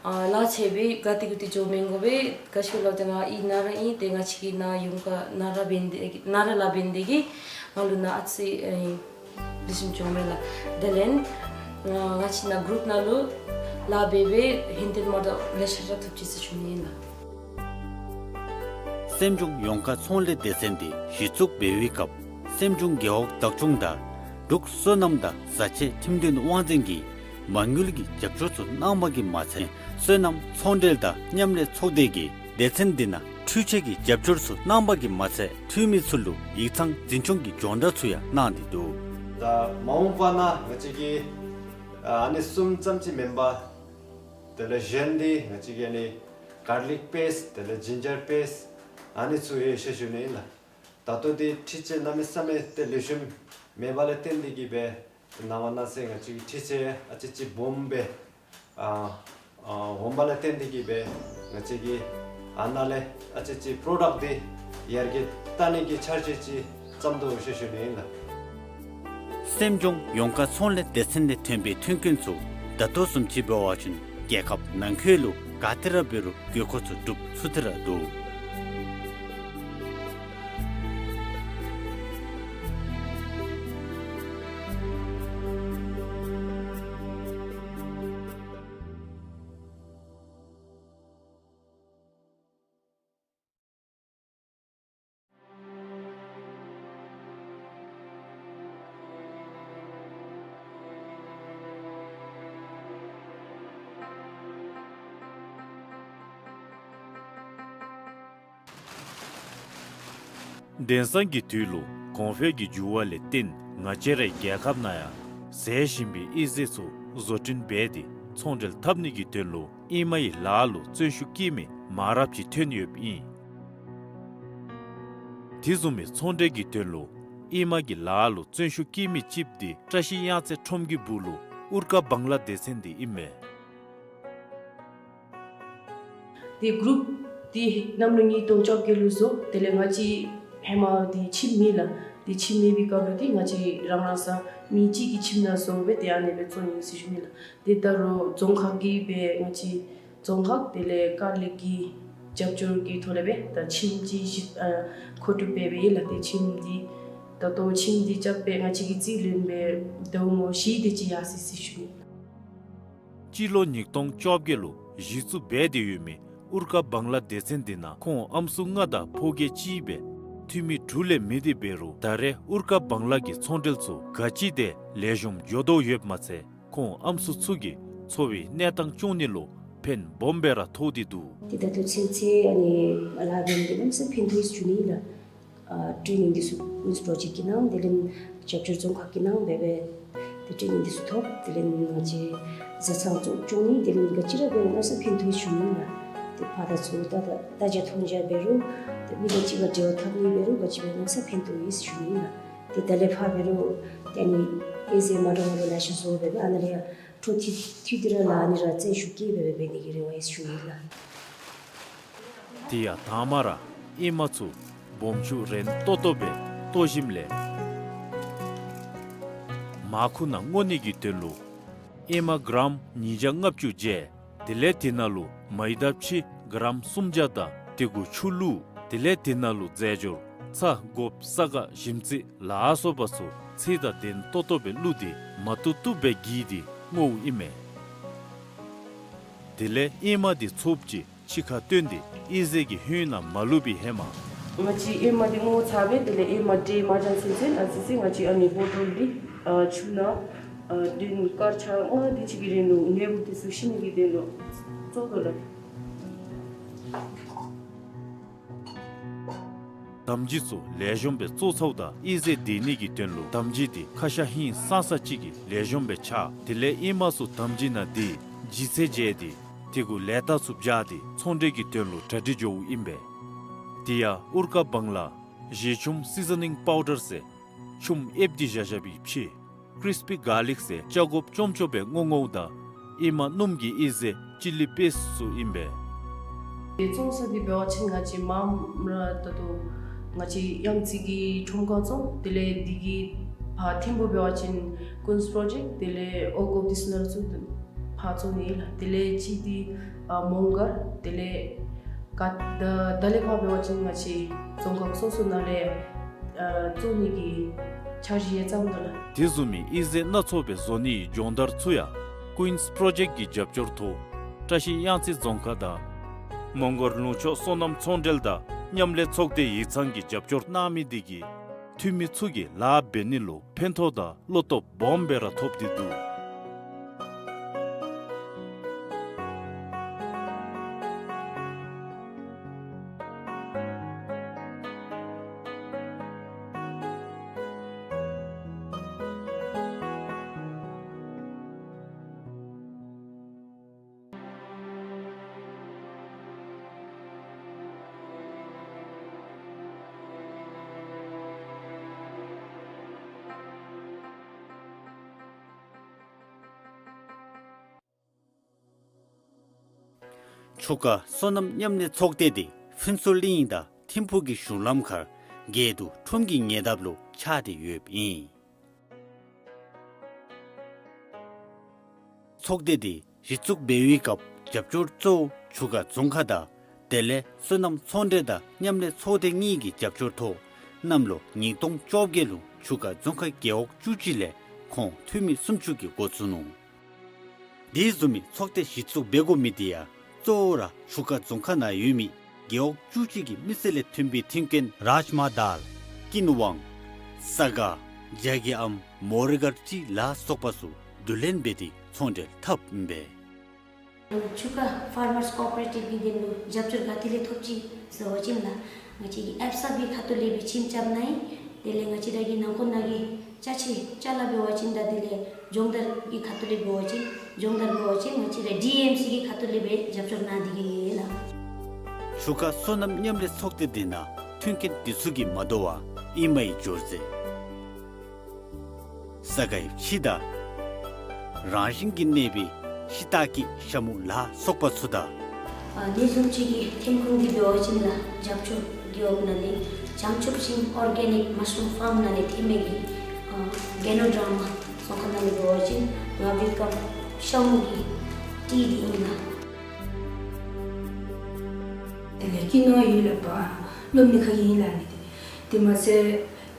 ཨ་ལཱ་ཆེ་སྦེ་ག་ཏེ་གུ་ཏེ་འགྱོ་མི་དགོ་པས། ག་ཅི་སླབ་སྟེ་ང་ཨིན་ན་ར་ཨིན་ཏེ་ང་བཅས་ཀྱི་ནཱ་ཡོངས་དཀར་ནཱ་ར་འབད་ནི་དེ་གིས་ནཱ་ར་ལཱ་འབད་ནི་དེ་གིས་ང་ལུ་ནཱ་ཨ་ཙི་ཨེ་ལེགས་ཤོམ་བྱུང་མས་ལགས། དེ་ལས་ང་བཅས་ནཱ་གུ་རུཔ་ནང་ལུ་ལཱ་འབད་སྦེ་ཧིང་སྟོང་མ་འདྲཝ་ལེ་ཤ་ར་ཐོབ་ཅི་ཟེར་ཞུ་ནི་ཨིན་ལགས། སེམས་ལྗོངས་ཡོངས་དཀར་ཚོང་ལས་སྡེ་ཚན་འདི་གཞི་བཙུགས་འབད་བའི་སྐབས་སེམས་ལྗོངས་རྒེད་འོག་བདག་སྐྱོང་དང་འབྲུག་སོ་ནམ་དང་བཟའ་ཆས་ཁྲིམས་དོན་དབང་འཛིན་གྱིས་མ་དངུལ་གྱི་རྒྱབ་སྐྱོར་ཚུ་གནང་པ་གིས་མ་ཚད་སོ་ནམ་ཚོང་འབྲེལ་དང་མཉམ་ལས་ཚོགས་སྡེ་གིས་སྡེ་ཚན་འདི་ནང་འཕྲུལ་ཆས་ཀྱི་རྒྱབ་སྐྱོར་ཚུ་གནང་པ་གིས་མ་ཚད་འཐུས་མི་ཚུ་ལུ་ཡིག་ཚང་འཛིན་སྐྱོང་གི་སྦྱོང་བརྡར་ཚུ་ཡང་གནང་སྟེ་འདུག། ད་མ་འོངས་པ་ནང་ང་བཅས་ཀྱི་ཨ་ནི་གསུམ་ཙམ་ཅིག་མེན་པར་དེ་ལས་གཞན་འདི་ང་བཅས་ཀྱི་ཨ་ནི་garlic paste དེ་ལས་ginger paste ཨ་ནི་ཚུ་ཡོད་ཟེར་ཞུ་ནི་ཨིན་ལགས། ད་ལྟོ་འདི་འཕྲུལ་ཆས་གནམ་མེད་ས་མེད་ཏེ་ལེགས་ཤོམ་མེད་པ་ལས་བརྟེན་ཏེ་གིས་སྦེ་ནངས་པ་གནངས་ཚེ་ང་བཅས་ཀྱི་འཕྲུལ་ཆས་ཨ་ཙི་ཅིག་སྦོམ་སྦེ་ཨ་ཨ་འོང་པ་ལས་བརྟེན་ཏེ་གིས་སྦེ་ང་བཅས་ཀྱིས་ཨ་ནཱ་ལས་ཨ་ཙི་ཅིག་product འདི་ཡར་རྒྱས་གཏང་ནི་གི་འཆར་གཞི་ཅིག་བརྩམ་དོ་ཟེར་ཞུ་ནི་ཨིན་ལགས། སེམས་ལྗོངས་ཡོངས་དཀར་ཚོང་ལས་སྡེ་ཚན་ལས་ཐོན་པའི་ཐོན་ཁུངས་ཚུ་ད་ལྟོ་བཟུམ་ཅིག་འབད་བ་ཅིན་རྒྱལ་ཁབ་ནང་འཁོད་ལུ་ག་ཏེ་ར་འབད་རུང་དགོས་མཁོ་ཚུ་སྒྲུབ་ཚུགས་ཏེ་ར་འདུག། དེང་སང་གི་དུས་ལུ་གོང་འཕེལ་གྱི་འགྱུར་བ་ལས་བརྟེན་ང་བཅས་རའི་རྒྱལ་ཁབ་ནང་ཡང་ཟད་བཞིན་པའི་ཨི་ཟེར་ཚུ་བཟོ་སྐྲུན་འབད་དེ་ཚོང་འབྲེལ་འཐབ་ནི་གི་དོན་ལུ་ཨེ་མ་ཡི་ལཱ་ལུ་བརྩོན་ཤུགས་བསྐྱེད་མི་མང་རབས་ཅིག་ཐོན་ཡོདཔ་ཨིན། དེ་བཟུམ་མའི་ཚོང་འབྲེལ་གྱི་དོན་ལུ་ཨེ་མ་གི་ལཱ་ལུ་བརྩོན་ཤུགས་བསྐྱེད་མི་ཅིག་འདི་བཀྲ་ཤིས་གཡང་རྩེ་ཁྲོམ་གྱི་སྦུག་ལུ་ཨུར་ཀ་བང་ལ་སྡེ་ཚན་འདི་ཨིན་མས། ཏེ་གུ་རུཔ་འདི་གནམ་ལོ་ཉིས་སྟོང་བཅོ་བརྒྱད་ལུ་བཟོ། དེ་ལས་ང་བཅས་ཧེ་མ་འདི་ཁྱིམ་མེད་ལགས། ཏེ་ཁྱིམ་མེད་པའི་སྐབས་ལུ་ཏེ་ང་བཅས་རང་རང་ས་མི་གཅིག་གི་ཁྱིམ་ནང་བཟོ་སྦེ་ཏེ་ཨ་ནི་སྦེ་བཙོང་ཡི་ཟེར་ཞུ་ནི་ལགས། ཏེ་ད་རུང་རྫོང་ཁག་གིས་སྦེ་ང་བཅས་རྫོང་ཁག་དེ་ལས་དཀར་ལེགས་ཀྱི་རྒྱབ་སྐྱོར་གྱི་ཐོག་ལས་སྦེ་ད་ཁྱིམ་ཅིག་བཞི་ཨ་མཁོ་སྒྲུབ་འབད་སྦེ་ཡོད་ལགས། ཏེ་ཁྱིམ་འདི་ད་ལྟོ་ཁྱིམ་འདི་རྐྱབ་སྦེ་ང་བཅས་ཀྱིས་རྩིས་ལེན་སྦེ་ཟླཝ་ངོ་བཞི་དེ་ཅིག་ཡར་སོ་ཡི་ཟེར་ཞུ་ནི་ལགས། སྤྱི་ལོ་ཉིས་སྟོང་བཅོ་བརྒྱད་ལུ་གཞི་བཙུགས་འབད་དེ་ཡོད་མི་ཨུར་ཀ་བང་ལ་སྡེ་ཚན་འདི་ནང་ཁོང་ཨམ་སྲུ་ལྔ་དང་ཕོ་སྐྱེས་གཅིག་སྦེ་འཐུས་མི་དྲུག་ལས་མེད་དེ་འབད་རུང་ད་རེས་ཨུར་ཀ་བང་ལ་གི་ཚོང་འབྲེལ་ཚུ་ག་ཅི་དེ་ལེགས་ཤོམ་འགྱོ་དོ་ཡོདཔ་མ་ཚད་ཁོང་ཨམ་སྲུ་ཚུ་གི་འཚོ་བའི་གནས་སྟངས་སྐྱོང་ནི་ལུ་ཕན་སྦོམ་སྦེ་ར་ཐོགས་ཏེ་འདུག། ཏེ་ད་ལྟོ་ཚུན་ཚོད་ཨ་ནི་ལཱ་འབད་ནི་འདི་གནམ་མེད་ས་མེད་ཕན་ཐོགས་ཡི་ཟེར་ཞུ་ནི་ཨིན་ལགས། ཨ་ཊེ་ནིང་འདི་ཚུ་མིནསི་པྲོ་ཇེཀཊ་ཀྱི་ནང་དེ་ལས་རྒྱབ་སྐྱོར་རྫོང་ཁག་གི་ནང་འབད་སྦེ་ཏེ་ཊེ་ནིང་འདི་ཚུ་ཐོབ། དེ་ལས་ང་བཅས་བཟའ་ཚང་ཚུ་སྐྱོང་ནི་དེ་ལས་ག་ཅི་ར་འབད་རུང་གནམ་མེད་ས་མེད་ཕན་ཐོགས་ཡི་ཟེར་ཞུ་ནི་ཨིན་ལགས། ཏེ་ཕར་དང་ཚུར་ད་ད་ད་བརྟག་དཔྱད་མཐོང་རྒྱ་འབད་རུང་ཏེ་མི་ག་ཅི་ག་འབྲེལ་བ་འཐབ་ནི་འབད་རུང་ག་ཅི་འབད་རུང་གནམ་མེད་ས་མེད་ཕན་ཐོགས་ཡི་ཟེར་ཞུ་ནི་ཨིན་ལགས། ཏེ་ད་ལས་ཕར་འབད་རུང་ཏེ་ཨ་ནི་ཨེ་ཟེར་མ་འདྲཝ་མ་འདྲཝ་ལེ་ཤ་བཟོ་སྦེ་སྦེ་ཨ་ནཱ་ལས་ཡང་འཕྲོ་མཐུད་མཐུད་དེ་ར་ལཱ་ཨ་ནི་ར་བརྩོན་ཤུགས་བསྐྱེད་སྦེ་སྦེ་འབད་ནི་གི་རེ་བ་ཡོད་ཟེར་ཞུ་ནི་ཨིན་ལགས། དེ་ཡང་དང་པ་ར་ཨེ་མ་ཚུ་སྦོམ་ཆུང་རན་ཏོག་ཏོ་སྦེ་བཏོག་ཞིནམ་ལས་མར་ཁུ་ནང་བརྔོ་ནི་གི་དོན་ལུ་ཨེ་མ་གྲམ་ཉིས་བརྒྱ་ལྔ་བཅུ་བཅད། དེ་ལས་དེ་ནང་ལུ་མའི་ཌ་ཕྱེ་གྲམ་སུམ་བརྒྱ་དང་དེ་གུ་ཆུ་བླུགས། དེ་ལས་དེ་ནང་ལུ་རྫས་སྦྱོར་ ཚ་དགོཔ་ས་ག་ཞིམ་ཚད་ལ་སོགས་པ་ཚུ་ཚད་དང་ལྡན་ཏོག་ཏོ་སྦེ་བླུགས་ཏེ་མ་བཏུབ་བཏུབ་སྦེ་བསྒྱིས་ཏེ་བརྔཝ་ཨིན་མས། དེ་ལས་ཨེ་མ་འདི་ཚོབ་ཅིག་ཕྱི་ཁར་བཏོན་ཏེ་ཨི་ཟེ་གི་ཧོད་ནང་མ་བླུགས་པའི་ཧེ་མ། ང་བཅས་ཨེ་མ་འདི་བརྔོ་ཚར་སྦེ་དེ་ལས་ཨེ་མ་ཏེ་མ་ཅང་ཚུན་ཚོད་ཨ་ཙི་ཙི་ང་བཅས་ཨ་ནི་བོ་ཊོལ་འདི་ཨ་ཆུ་ནང་ཨ་བདུན་སྐར་ཆ་ལྔ་དེ་ཅིག་གི་རིང་ལུ་ནད་འབུཔ་དེ་ཚུ་ཤི་ནི་གི་དོན་ལུ་བཙོ་དོ་ལགས། དམ་སྦྱིས་ཚུ་ལེགས་ཤོམ་སྦེ་བཙོ་ཚརཝ་ད་ཨི་ཟེ་འདི་ནི་གི་དོན་ལུ་དམ་སྦྱིས་འདི་ཁ་ཤ་ཧིང་སངས་ས་ཅིག་གིས་ལེགས་ཤོམ་སྦེ་འཕྱག། དེ་ལས་ཨེ་མ་ཚུ་དམ་སྦྱིས་ནང་འདི་ལྗིད་ཚད་འཇལ་ཏེ་དེ་གུ་ལས་རྟགས་ཚུ་སྦྱར་ཏེ་ཚོང་འབྲེལ་གྱི་དོན་ལུ་གྲ་སྒྲིག་འགྱོཝ་ཨིན་པས། དེ་ཡང་ཨུར་ཀ་བང་ལ་བཞེས་ཆུམ་སི་ཛ་ནིང་པའུ་ཌར་ཟེར་ཆུམ་ཨེབ་སྟེ་བཞག་བཞགཔ་ཕྱེ། ཀི་རིསི་པི་གར་ལིཀ་ཟེར་ཆ་དགོཔ་ཅོམ་ཅོམ་སྦེ་བརྔོ་བརྔོཝ་ད་ཨེ་མ་སྣུམ་གྱི་ཨི་ཟེ་ཅི་ལི་པེསཊ་ཚུ་ཨིན་པས། དེ་བཙོང་ས་འདི་འབད་བ་ཅིན་ང་བཅས་མངམ་ར་ད་ལྟོ་ང་བཅས་གཡང་རྩེ་གི་ཁྲོམ་ཁར་བཙོང་། དེ་ལས་འདི་གི་ཕར་ཐིམ་ཕུག་འབད་བ་ཅིན་ཀུན་སི་པྲོ་ཇེཀཊ་དེ་ལས་ཨོ་གོ་དིས་ནར་ཚུ་ཕར་བཙོང་ནི་ལགས། དེ་ལས་གཅིག་འདི་ཨ་མོང་སྒར་དེ་ལས་ཀ་ད་ད་ལས་ཕར་འབད་བ་ཅིན་ང་བཅས་རྫོང་ཁག་སོ་སོ་ནང་ལས་ཨ་བཙོང་ནི་གི་འཆར་གཞི་ཡང་བརྩམས་དོ་ལགས། དེ་བཟུམ་མའི་ཨི་ཟེ་སྣ་ཚོགས་སྦེ་བཟོ་ནིའི་སྦྱོང་བརྡར་ཚུ་ཡང་ཀུན་སི་པྲོ་ཇེཀཊ་ཀྱི་རྒྱབ་སྐྱོར་ཐོག་བཀྲ་ཤིས་གཡང་རྩེ་རྫོང་ཁག་དང་མོང་སྒར་ལུང་ཕྱོགས་སོ་ནམ་ཚོང་འབྲེལ་དང་མཉམ་ལས་ཚོགས་སྡེ་ཡིག་ཚང་གིས་རྒྱབ་སྐྱོར་གནང་མི་འདི་གིས་འཐུས་མི་ཚུ་གིས་ལཱ་འབད་ནི་ལུ་ཕན་ཐོགས་དང་བློ་སྟོབས་སྦོམ་སྦེ་ར་ཐོབ་སྟེ་འདུག། ཆུ་ཁ་སོ་ནམ་མཉམ་ལས་ཚོགས་སྡེ་འདི་ཕུན་ཚོགས་གླིང་དང་ཐིམ་ཕུག་གི་གཞུང་ལམ་ཁར་བརྒལ་དུ་ཁྲོམ་གྱི་ཉེ་འདབས་ལུ་ཆགས་ཏེ་ཡོདཔ་ཨིན། ཚོགས་སྡེ་འདི་གཞི་བཙུགས་འབད་བའི་སྐབས་རྒྱབ་སྐྱོར་གཙོ་བོ་ཆུ་ཁ་རྫོང་ཁག་དང་དེ་ལས་སོ་ནམ་ཚོང་འབྲེལ་དང་མཉམ་ལས་ཚོགས་སྡེ་གཉིས་ཀྱི་རྒྱབ་སྐྱོར་ཐོག་གནམ་ལོ་ཉིས་སྟོང་བཅོ་བརྒྱད་ལུ་ཆུ་ཁ་རྫོང་ཁག་རྒེད་འོག་བཅུ་གཅིག་ལས་ཁོང་འཐུས་མི་སུམ་ཅུ་གིས་འགོ་བཙུགས་ནུག། དེ་བཟུམ་མའི་ཚོགས་སྡེ་གཞི་བཙུགས་འབད་དགོ་མི་དེ་ཡང་གཙོ་བོ་ར་ཆུ་ཁ་རྫོང་ཁག་ནང་ཡོད་མི་རྒེད་འོག་བཅུ་གཅིག་གི་མི་སེར་ལས་ཐོན་པའི་མཐུན་རྐྱེན་རཱཇ་མཱ་དཱལ་ཀིན་ཝང་ས་ག་རྒྱ་སྐྱེགས་ཨམ་མོ་རི་གར་ཊི་ལ་སོགས་པ་ཚུ་བསྡུ་ལེན་འབད་དེ་ཚོང་འབྲེལ་འཐབ་ཨིན་པས། ཆུ་ཁ་ཕར་མརས་ཀོ་ཨོ་པ་རེ་ཊིབ་ཀྱི་དོན་ལུ་རྒྱབ་སྐྱོར་ག་ཏེ་ལས་ཐོབ་ཅི་ཟེར་བ་ཅིན་ལགས། ང་བཅས་ཀྱི་ཨེཕ་སབ་ཀྱི་ཁ་ཐུག་ལས་སྦེ་ཁྱིམ་རྐྱབ་གནང་ཡི། དེ་ལས་ང་བཅས་ར་གི་ནང་འཁོད་ནང་གི་ཅ་ཆས་ཅ་ལ་འབད་བ་ཅིན་དང་དེ་ལས་སྦྱོང་བརྡར་གྱི་ཁ་ཐུག་ལས་འབད་བ་ཅིན་སྦྱོང་བརྡར་འབད་བ་ཅིན་ང་བཅས་ར་ཌི་ཨེམ་སི་གི་ཁ་ཐུག་ལས་སྦེ་རྒྱབ་སྐྱོར་གནང་སྟེ་གི་ཡོད་ལགས། ཆུ་ཁ་སོ་ནམ་མཉམ་ལས་ཚོགས་སྡེ་འདི་ནང་མཐུན་རྐྱེན་འདི་ཚུ་གིས་མ་དོ་བར་ཨེ་མའི་སྦྱོར་རྫས་ས་གའི་ཕྱེ་དང་རང་བཞིན་གྱིས་གནས་པའི་ཤི་ཏཱ་ཀི་ཤ་མུ་ལ་སོགས་པ་ཚུ་དང་། ཨ་དེ་བཟུམ་ཅིག་གི་ཐོན་ཁུངས་འདི་འབད་བ་ཅིན་ལགས་རྒྱབ་སྐྱོར་རྒེད་འོག་ནང་ལས་བྱང་ཆུབ་ཤིང་ཨོར་གེ་ནིཀ་མ་ཤི་རུམ་ཕཱརམ་ནང་ལས་ཐོན་མི་གི་ཨ་གེ་ནོ་ཌར་མ་ཚོང་ཁང་ནང་ལས་འབད་བ་ཅིན་ང་ཝེལ་ཀམ་ཤ་མུ་གི་ཊི་འདི་ཨིན་ལགས། དེ་ལས་ཀི་ནོ་ཡོད་ལགས་པ། རློམ་ནི་ཁ་གི་ཨིན་ལགས་ནི། དེ་མ་ཚད་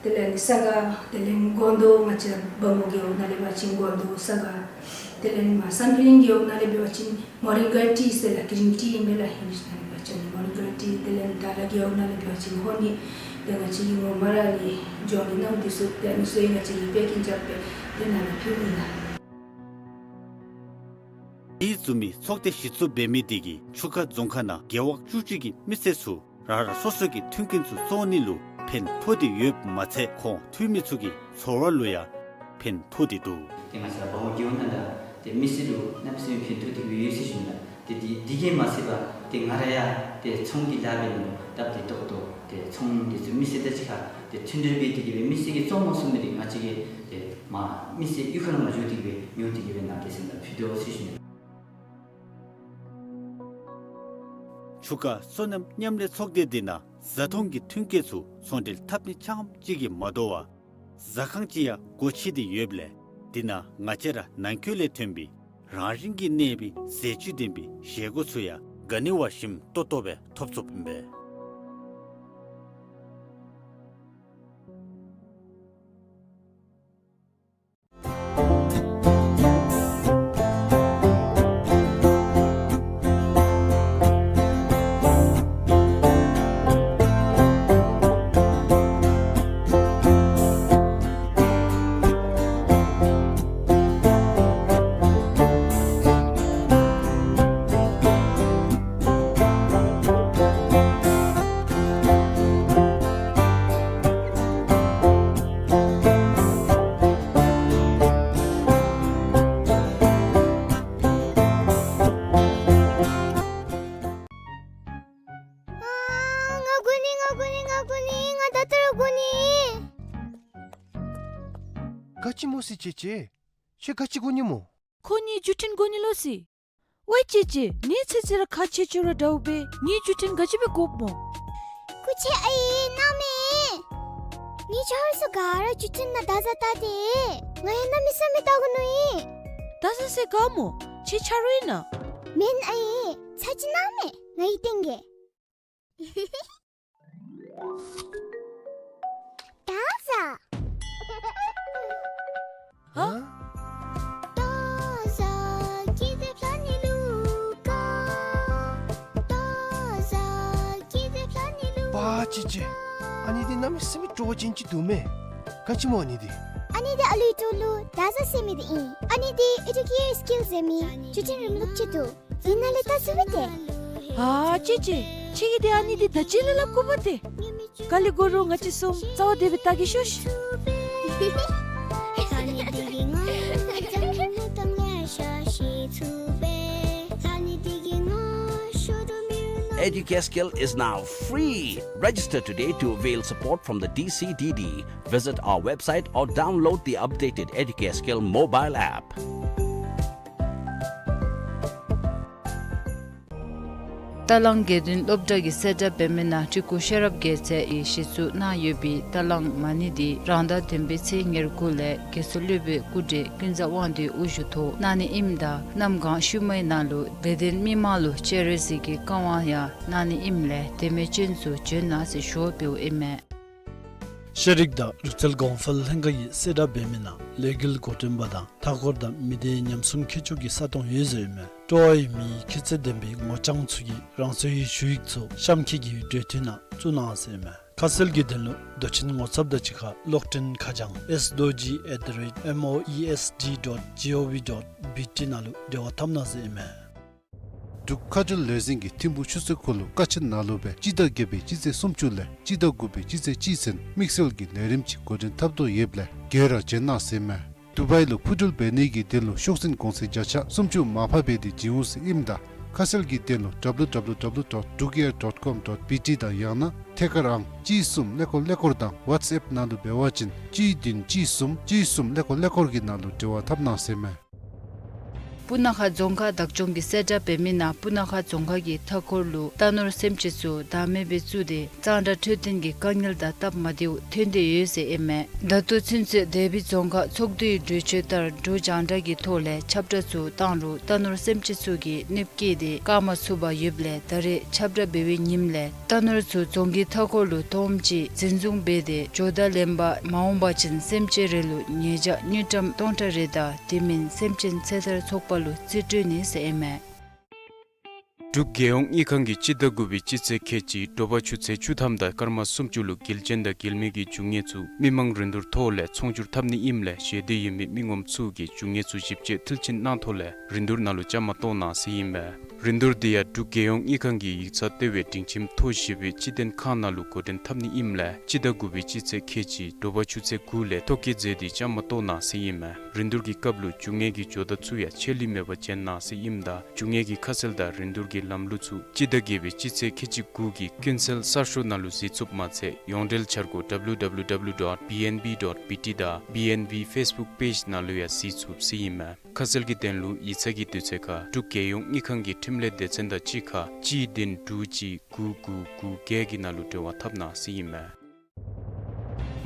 དེ་ལས་ནི་ས་ག་དེ་ལས་སྒོང་རྡོག་ང་བཅས་ར་བ་མོ་རྒེད་འོག་ནང་ལས་འབད་བ་ཅིན་སྒོང་རྡོག་ས་ག། དེ་ལས་ནི་མར་སམ་ཕི་ལིང་རྒེད་འོག་ནང་ལས་འབད་བ་ཅིན་མོ་རིང་ག་ཊི་ཟེར་ལགས་གི་རིན་ཊི་ཨིན་མས་ལགས་ཧིན་དུ་ནང་ལས་འབད་བ་ཅིན་མོ་རིང་ག་ཊི། དེ་ལས་ནི་དར་ལ་རྒེད་འོག་ནང་ལས་འབད་བ་ཅིན་ཧོ་ནི། དེ་ང་བཅས་ཀྱིས་ངོ་མ་ར་ནི་འབྱོར་ནི་ནང་འདི་ཚུ་དེ་ནི་ཚུ་ཡང་ང་བཅས་ཀྱིས་པེ་ཀིང་རྐྱབ་སྦེ་དེ་ནང་ལུ་ཕུལཝ་ཨིན་ལགས། དེ་བཟུམ་མའི་ཚོགས་སྡེ་གཞི་བཙུགས་འབད་མི་དེ་གིས་ཆུ་ཁ་རྫོང་ཁག་ནང་རྒེད་འོག་བཅུ་གཅིག་གི་མི་སེར་ཚུ་རང་རང་སོ་སོ་གི་མཐུན་རྐྱེན་ཚུ་བཙོང་ནི་ལུ་ཕན་ཐོགས་ཏེ་ཡོདཔ་མ་ཚད་ཁོང་འཐུས་མི་ཚུ་གི་འཚོ་བ་ལུ་ཡང་ཕན་ཐོགས་ཏེ་འདུག། ཏེ་ང་བཅས་བ་མོ་རྒེད་འོག་ནང་ལས་ཏེ་མི་སེར་ལུ་གནམ་མེད་ས་མེད་ཕན་ཐོགས་ཏེ་ཡོད་ཟེར་ཞུ་ནི་ལགས། ཏེ་དེ་དེ་གིས་མ་ཚད་པར་ཏེ་ང་ར་ཡང་ཏེ་ཚོང་གི་ལཱ་འབད་ནི་ལུ་སྟབས་བདེ་ཏོག་ཏོ་ཏེ་ཚོང་འདི་ཚུ་མི་སེར་དང་གཅིག་ཁར་ཏེ་མཐུན་སྒྲིལ་འབད་དེ་གིས་སྦེ་མི་སེར་གྱིས་བཙོང་མ་ཚུགས་མི་འདི་ང་བཅས་ཀྱིས་ཏེ་མ་མི་སེར་གཡུས་ཁར་མ་འགྱོ་སྟེ་གིས་སྦེ་ཉོ་སྟེ་གིས་སྦེ་ནཱ་གི་སེམས་ལུ་ཕུལ་དོ་ཟེར་ཞུ་ནི། ཆུ་ཁ་སོ་ནམ་མཉམ་ལས་ཚོགས་སྡེ་འདི་ནང་བཟའ་འཐུང་གི་མཐུན་རྐྱེན་ཚུ་ཚོང་འབྲེལ་འཐབ་ནི་རྐྱངམ་གཅིག་གིས་མ་དོ་བར་ཟ་ཁང་ཅིག་ཡང་སྒོ་ཕྱེ་སྟེ་ཡོདཔ་ལས་འདི་ནང་ང་བཅས་ར་ནང་འཁོད་ལས་ཐོན་པའི་རང་བཞིན་གྱིས་གནས་པའི་ཟས་བཅུད་ལྡན་པའི་བཞེས་སྒོ་ཚུ་ཡང་ག་ནི་བ་ཞིམ་ཏོག་ཏོ་སྦེ་ཐོབ་ཚུགསཔ་ཨིན་པས། ཏེ་ཅེ་ཅེ། ཁྱོད་ག་ཅི་དགོ་ནི་སྨོ། ཁོ་ངེའི་བརྒྱུད་འཕྲིན་དགོ་ནི་ལོ་ཟེར། ཝའི་ཅེ་ཅེ། ངེའི་ཚེ་ཚེ་ར་ཁ་ཆེ་ཆེ་ར་འདྲཝ་སྦེ་ངེའི་བརྒྱུད་འཕྲིན་ག་ཅི་སྦེ་དགོཔ་སྨོ། སྐུ་མཁྱེན་ཨའི་གནམ་མེད། ངེའི་ཆ་རོགས་ཚུ་ག་ར་བརྒྱུད་འཕྲིན་ནང་བརྡ་བཟའ་བལྟ་སྟེ། ང་ཡང་གནམ་མེད་ས་མེད་བལྟ་དགོ་མནོ་ཡི། བརྡ་བཟའ་ཟེར་ག་སྨོ། ཁྱོད་ཆ་རོགས་ཨིན་ན། མེན་ཨའི། ཚ་གྱང་གནམ་མེད་ང་ཡི་སྟེང་གི། བརྡ་བཟའ། ཧ། བརྡ་བཟའ་ཀི་ཏེ་ཕ་ནི་ལུ་ཀ། བརྡ་བཟའ་ཀི་ཏེ་ཕ་ནི་ལུ་པ་ཅེ་ཅེ། ཨ་ནི་འདི་གནམ་མེད་ས་མེད་སྤྲོ་བ་ཅན་ཅིག་འདུག་མས། ག་ཅི་སྨོ་ཨ་ནི་འདི། ཨ་ནི་འདི་ཨ་ལུའི་ཐོག་ལུ་བརྡ་བཟའ་ཟེར་མི་འདི་ཨིན། ཨ་ནི་འདི་ཨེ་ཌུ་ཀེ་ཡར་སི་ཀིལ་ཟེར་མི་བརྒྱུད་འཕྲིན་རིམ་ལུགས་ཅིག་འདུག། ཨིན་ན་ལས་བལྟ་ཚུགས་པས་ཏེ། ཨ་ཅེ་ཅེ། ཁྱོད་ཀྱིས་འདི་ཨ་ནི་འདི་ད་ཅི་ལས་སླབ་དགོ་པས་ཏེ། ག་ལས་དགོ་རུང་ང་བཅས་གསུམ་རྩ་བ་བདེ་སྦེ་བལྟ་གེ་ཤོག་ཤིག། Educascale is now free. Register today to avail support from the D C D D. Visit our website or download the updated Educascale mobile app. རྟ་གླང་དགེ་འདུན་སློབ་གྲྭ་གིས་གསལ་བསྒྲགས་འབད་མི་ནང་སྤྲུལ་སྐུ་ཤེས་རབ་རྒྱལ་མཚན་གྱིས་གཞི་བཙུགས་གནང་ཡོད་པའི་རྟ་གླང་མ་ཎི་འདི་རང་ཟླ་བདུན་པའི་ཚེས་ཉེར་དགུ་ལས་རྒྱལ་སྲས་སློབ་དཔོན་སྐུ་བགྲེས་ཀུན་བཟང་དབང་འདུས་དབུ་བཞུགས་ཐོག་གནང་ནི་ཨིནམ་ད་གནམ་གང་ཤུལ་མའི་ནང་ལུ་དད་ལྡན་མི་མང་ལུ་སྤྱན་རས་གཟིགས་ཀྱི་བཀའ་དབང་ཡང་གནང་ནི་ཨིནམ་ལས་དད་མོས་ཅན་ཚུ་བྱོན་གནང་ཟེར་ཞུ་བ་འབདཝ་ཨིན་མས། ཤེས་རིག་དང་ལུས་རྩལ་གོང་འཕེལ་ལྷན་ཁག་གིས་གསལ་བསྒྲགས་འབད་མི་ནང་ལས་འགུལ་འགོ་འདྲེན་པ་དང་མཐའ་འཁོར་དང་མི་སྡེའི་ཉམས་སྲུང་མཁས་མཆོག་གི་ས་སྟོང་ཡོད་ཟེར་ཨིན་མས། སྤྲོ་བ་ཡོད་མི་ཁྱད་ཚད་ལྡན་པའི་ངོ་རྐྱང་ཚུ་གིས་རང་སོའི་ཞུ་ཡིག་ཚུ་གཤམ་འཁོད་ཀྱི་འབྲེལ་མཐུད་ནང་བཙུགས་གནང་ཟེར་ཨིན་མས། ཁ་གསལ་གྱི་དོན་ལུ་མདོ་ཆེན་ངོ་ཚབ་དང་གཅིག་ཁར་གློག་འཕྲིན་ཁ་བྱང་S D O G at the rate M O E S D dot G O V dot B T ནང་ལུ་འབྲེལ་བ་འཐབ་གནང་ཟེར་ཨིན་མས། འབྲུག་མཁའ་འགྲུལ་ལས་འཛིན་གྱིས་ཐིམ་ཕུག་ཆུ་ཚོད་ཁོ་ལུ་ཀ་ཆེན་ནང་ལུ་སྦེ་སྤྱི་ཟླ་བརྒྱད་པའི་སྤྱི་ཚེས་སུམ་ཅུ་ལས་སྤྱི་ཟླ་དགུ་པའི་སྤྱི་ཚེས་གཅིག་ཚུན་དམིགས་བསལ་གྱི་ལས་རིམ་ཅིག་འགོ་འདྲེན་འཐབ་དོ་ཡོདཔ་ལས་ག་ར་བྱོན་གནང་ཟེར་ཨིན་མས། དུ་བའི་ལུ་འཕུར་འགྲུལ་འབད་ནི་གི་དོན་ལུ་ཤོག་འཛིན་གོང་ཚད་བརྒྱ་ཆ་སུམ་ཅུ་མར་ཕབ་འབད་དེ་བྱིན་འོང་ཟེར་ཨིནམ་ད་ཁ་གསལ་གྱི་དོན་ལུ W W W dot drukair dot com dot B T དང་ཡང་ན་ཐད་ཀར་ཨང་གཅིག་གསུམ་ཀླད་ཀོར་ཀླད་ཀོར་དང་ཝཊས་ཨེཔ་ནང་ལུ་འབད་བ་ཅིན་གཅིག་བདུན་གཅིག་གསུམ་གཅིག་གསུམ་ཀླད་ཀོར་ཀླད་ཀོར་གྱི་ནང་ལུ་འབྲེལ་བ་འཐབ་གནང་ཟེར་ཨིན་མས། སྤུ་ན་ཁ་རྫོང་ཁག་བདག་སྐྱོང་གིས་གསལ་བསྒྲགས་འབད་མི་ནང་སྤུ་ན་ཁ་རྫོང་ཁག་གི་མཐའ་འཁོར་ལུ་རྟ་ནོར་སེམས་ཅན་ཚུ་བདག་མེད་སྦེ་བཙུགས་ཏེ་གཙང་སྦྲ་འཕྲོད་བསྟེན་གྱི་དཀའ་ངལ་དང་སྟབས་མ་བདེཝ་ཐོན་ཏེ་ཡོད་ཟེར་ཨིན་མས། ད་ལྟོ་ཚུན་ཚོད་དེ་སྦེ་རྫོང་ཁག་ཚོགས་འདུའི་གྲོས་ཆོད་ལྟར་འབྲུག་རྒྱང་བསྒྲགས་ཀྱི་ཐོག་ལས་ཁྱབ་བསྒྲགས་ཚུ་བཏང་རུང་རྟ་ནོར་སེམས་ཅན་ཚུ་གིས་གནོདཔ་བཀལ་ཏེ་བཀག་མ་ཚུགས་པར་ཡོདཔ་ལས་ད་རེས་ཁྱབ་བསྒྲགས་འབད་བའི་ཉིནམ་ལས་རྟ་ནོར་ཚུ་རྫོང་གི་མཐའ་འཁོར་ལུ་སྟོངམ་ཅིག་འཛིན་བཟུང་འབད་དེ་འགྱོ་དང་ལེན་པར་མ་འོང་པ་ཅིན་སེམས་ཅན་རེ་ལུ་ཉེས་བྱ་དངུལ་ཀྲམ་སྟོང་ཕྲག་རེ་དང་དེ་མིན་སེམས་ཅན་ཚེ་ཐར་ཚོགས་པ་ལུ་རྩིས་སྤྲོད་ནི་ཟེར་ཨིན་མས། འབྲུག་རྒྱལ་ཡོངས་དངུལ་ཁང་གིས་སྤྱི་ཟླ་དགུ་པའི་སྤྱི་ཚེས་ཁལ་གཅིག་དྲོ་པ་ཆུ་ཚོད་བཅུ་ཐམ་དང་སྐར་མ་སུམ་ཅུ་ལུ་འགུལ་ཅན་དང་འགུལ་མེད་ཀྱི་རྒྱུ་དངོས་ཚུ་མི་མང་རིན་བསྡུར་ཐོག་ལས་ཚོང་སྒྱུར་འཐབ་ནི་ཨིནམ་ལས་ཞི་བདེ་ཡོད་མི་མི་ངོམ་ཚུ་གིས་རྒྱུ་དངོས་ཚུ་ཞིབ་དཔྱད་མཐིལ་ཕྱིན་གནང་ཐོག་ལས་རིན་བསྡུར་ནང་ལུ་བཅའ་མར་གཏོགས་གནང་ཟེར་ཨིན་མས། རིན་བསྡུར་འདི་ཡང་འབྲུག་རྒྱལ་ཡོངས་དངུལ་ཁང་གི་ཡིག་ཚང་ལྟེ་བའི་སྒྲིང་ཁྱིམ་ཐོག་བཞི་པའི་སྤྱི་དོན་ཁང་ནང་ལུ་འགོ་འདྲེན་འཐབ་ནི་ཨིནམ་ལས་སྤྱི་ཟླ་དགུ་པའི་སྤྱི་ཚེས་ཁལ་གཅིག་དྲོ་པ་ཆུ་ཚོད་དགུ་ལས་ཐོ་བཀོད་མཛད་དེ་བཅའ་མར་གཏོགས་གནང་ཟེར་ཨིན་མས། རིན་བསྡུར་གྱི་སྐབས་ལུ་རྒྱུ་དངོས་ཀྱི་ཇོ་བདག་ཚུ་ཡང་ཆད་ལུས་མེད་པར་བྱོན་གནང་ཟེར་ཨིནམ་ད་རྒྱུ་དངོས་ཀྱི་ཁ་གསལ་དང་རིན་བསྡུར་གྱི་ལམ་ལུགས་ཚུ་སྤྱི་ཟླ་བརྒྱད་པའི་སྤྱི་ཚེས་ཁལ་གཅིག་དགུ་གི་ཀུན་གསལ་གསར་ཤོག་ནང་ལུ་གཟིགས་ཚུགསཔ་མ་ཚད་ཡོངས་འབྲེལ་འཆར་སྒོ་W W W dot B N B dot B T དང་B N B Facebook page ནང་ལུ་ཡང་གཟིགས་ཚུགས་ཟེར་ཨིན་མས། ཁ་གསལ་གྱི་དོན་ལུ་ཡིག་ཚང་གི་དུས་ཚོད་ཁར་འབྲུག་རྒྱལ་ཡོངས་དངུལ་ཁང་གི་འཕྲིན་ལས་སྡེ་ཚན་དང་གཅིག་ཁར་གཅིག་བདུན་དྲུག་གཅིག་དགུ་དགུ་དགུ་བརྒྱད་ཀྱི་ནང་ལུ་འབྲེལ་བ་འཐབ་གནང་ཟེར་ཨིན་མས།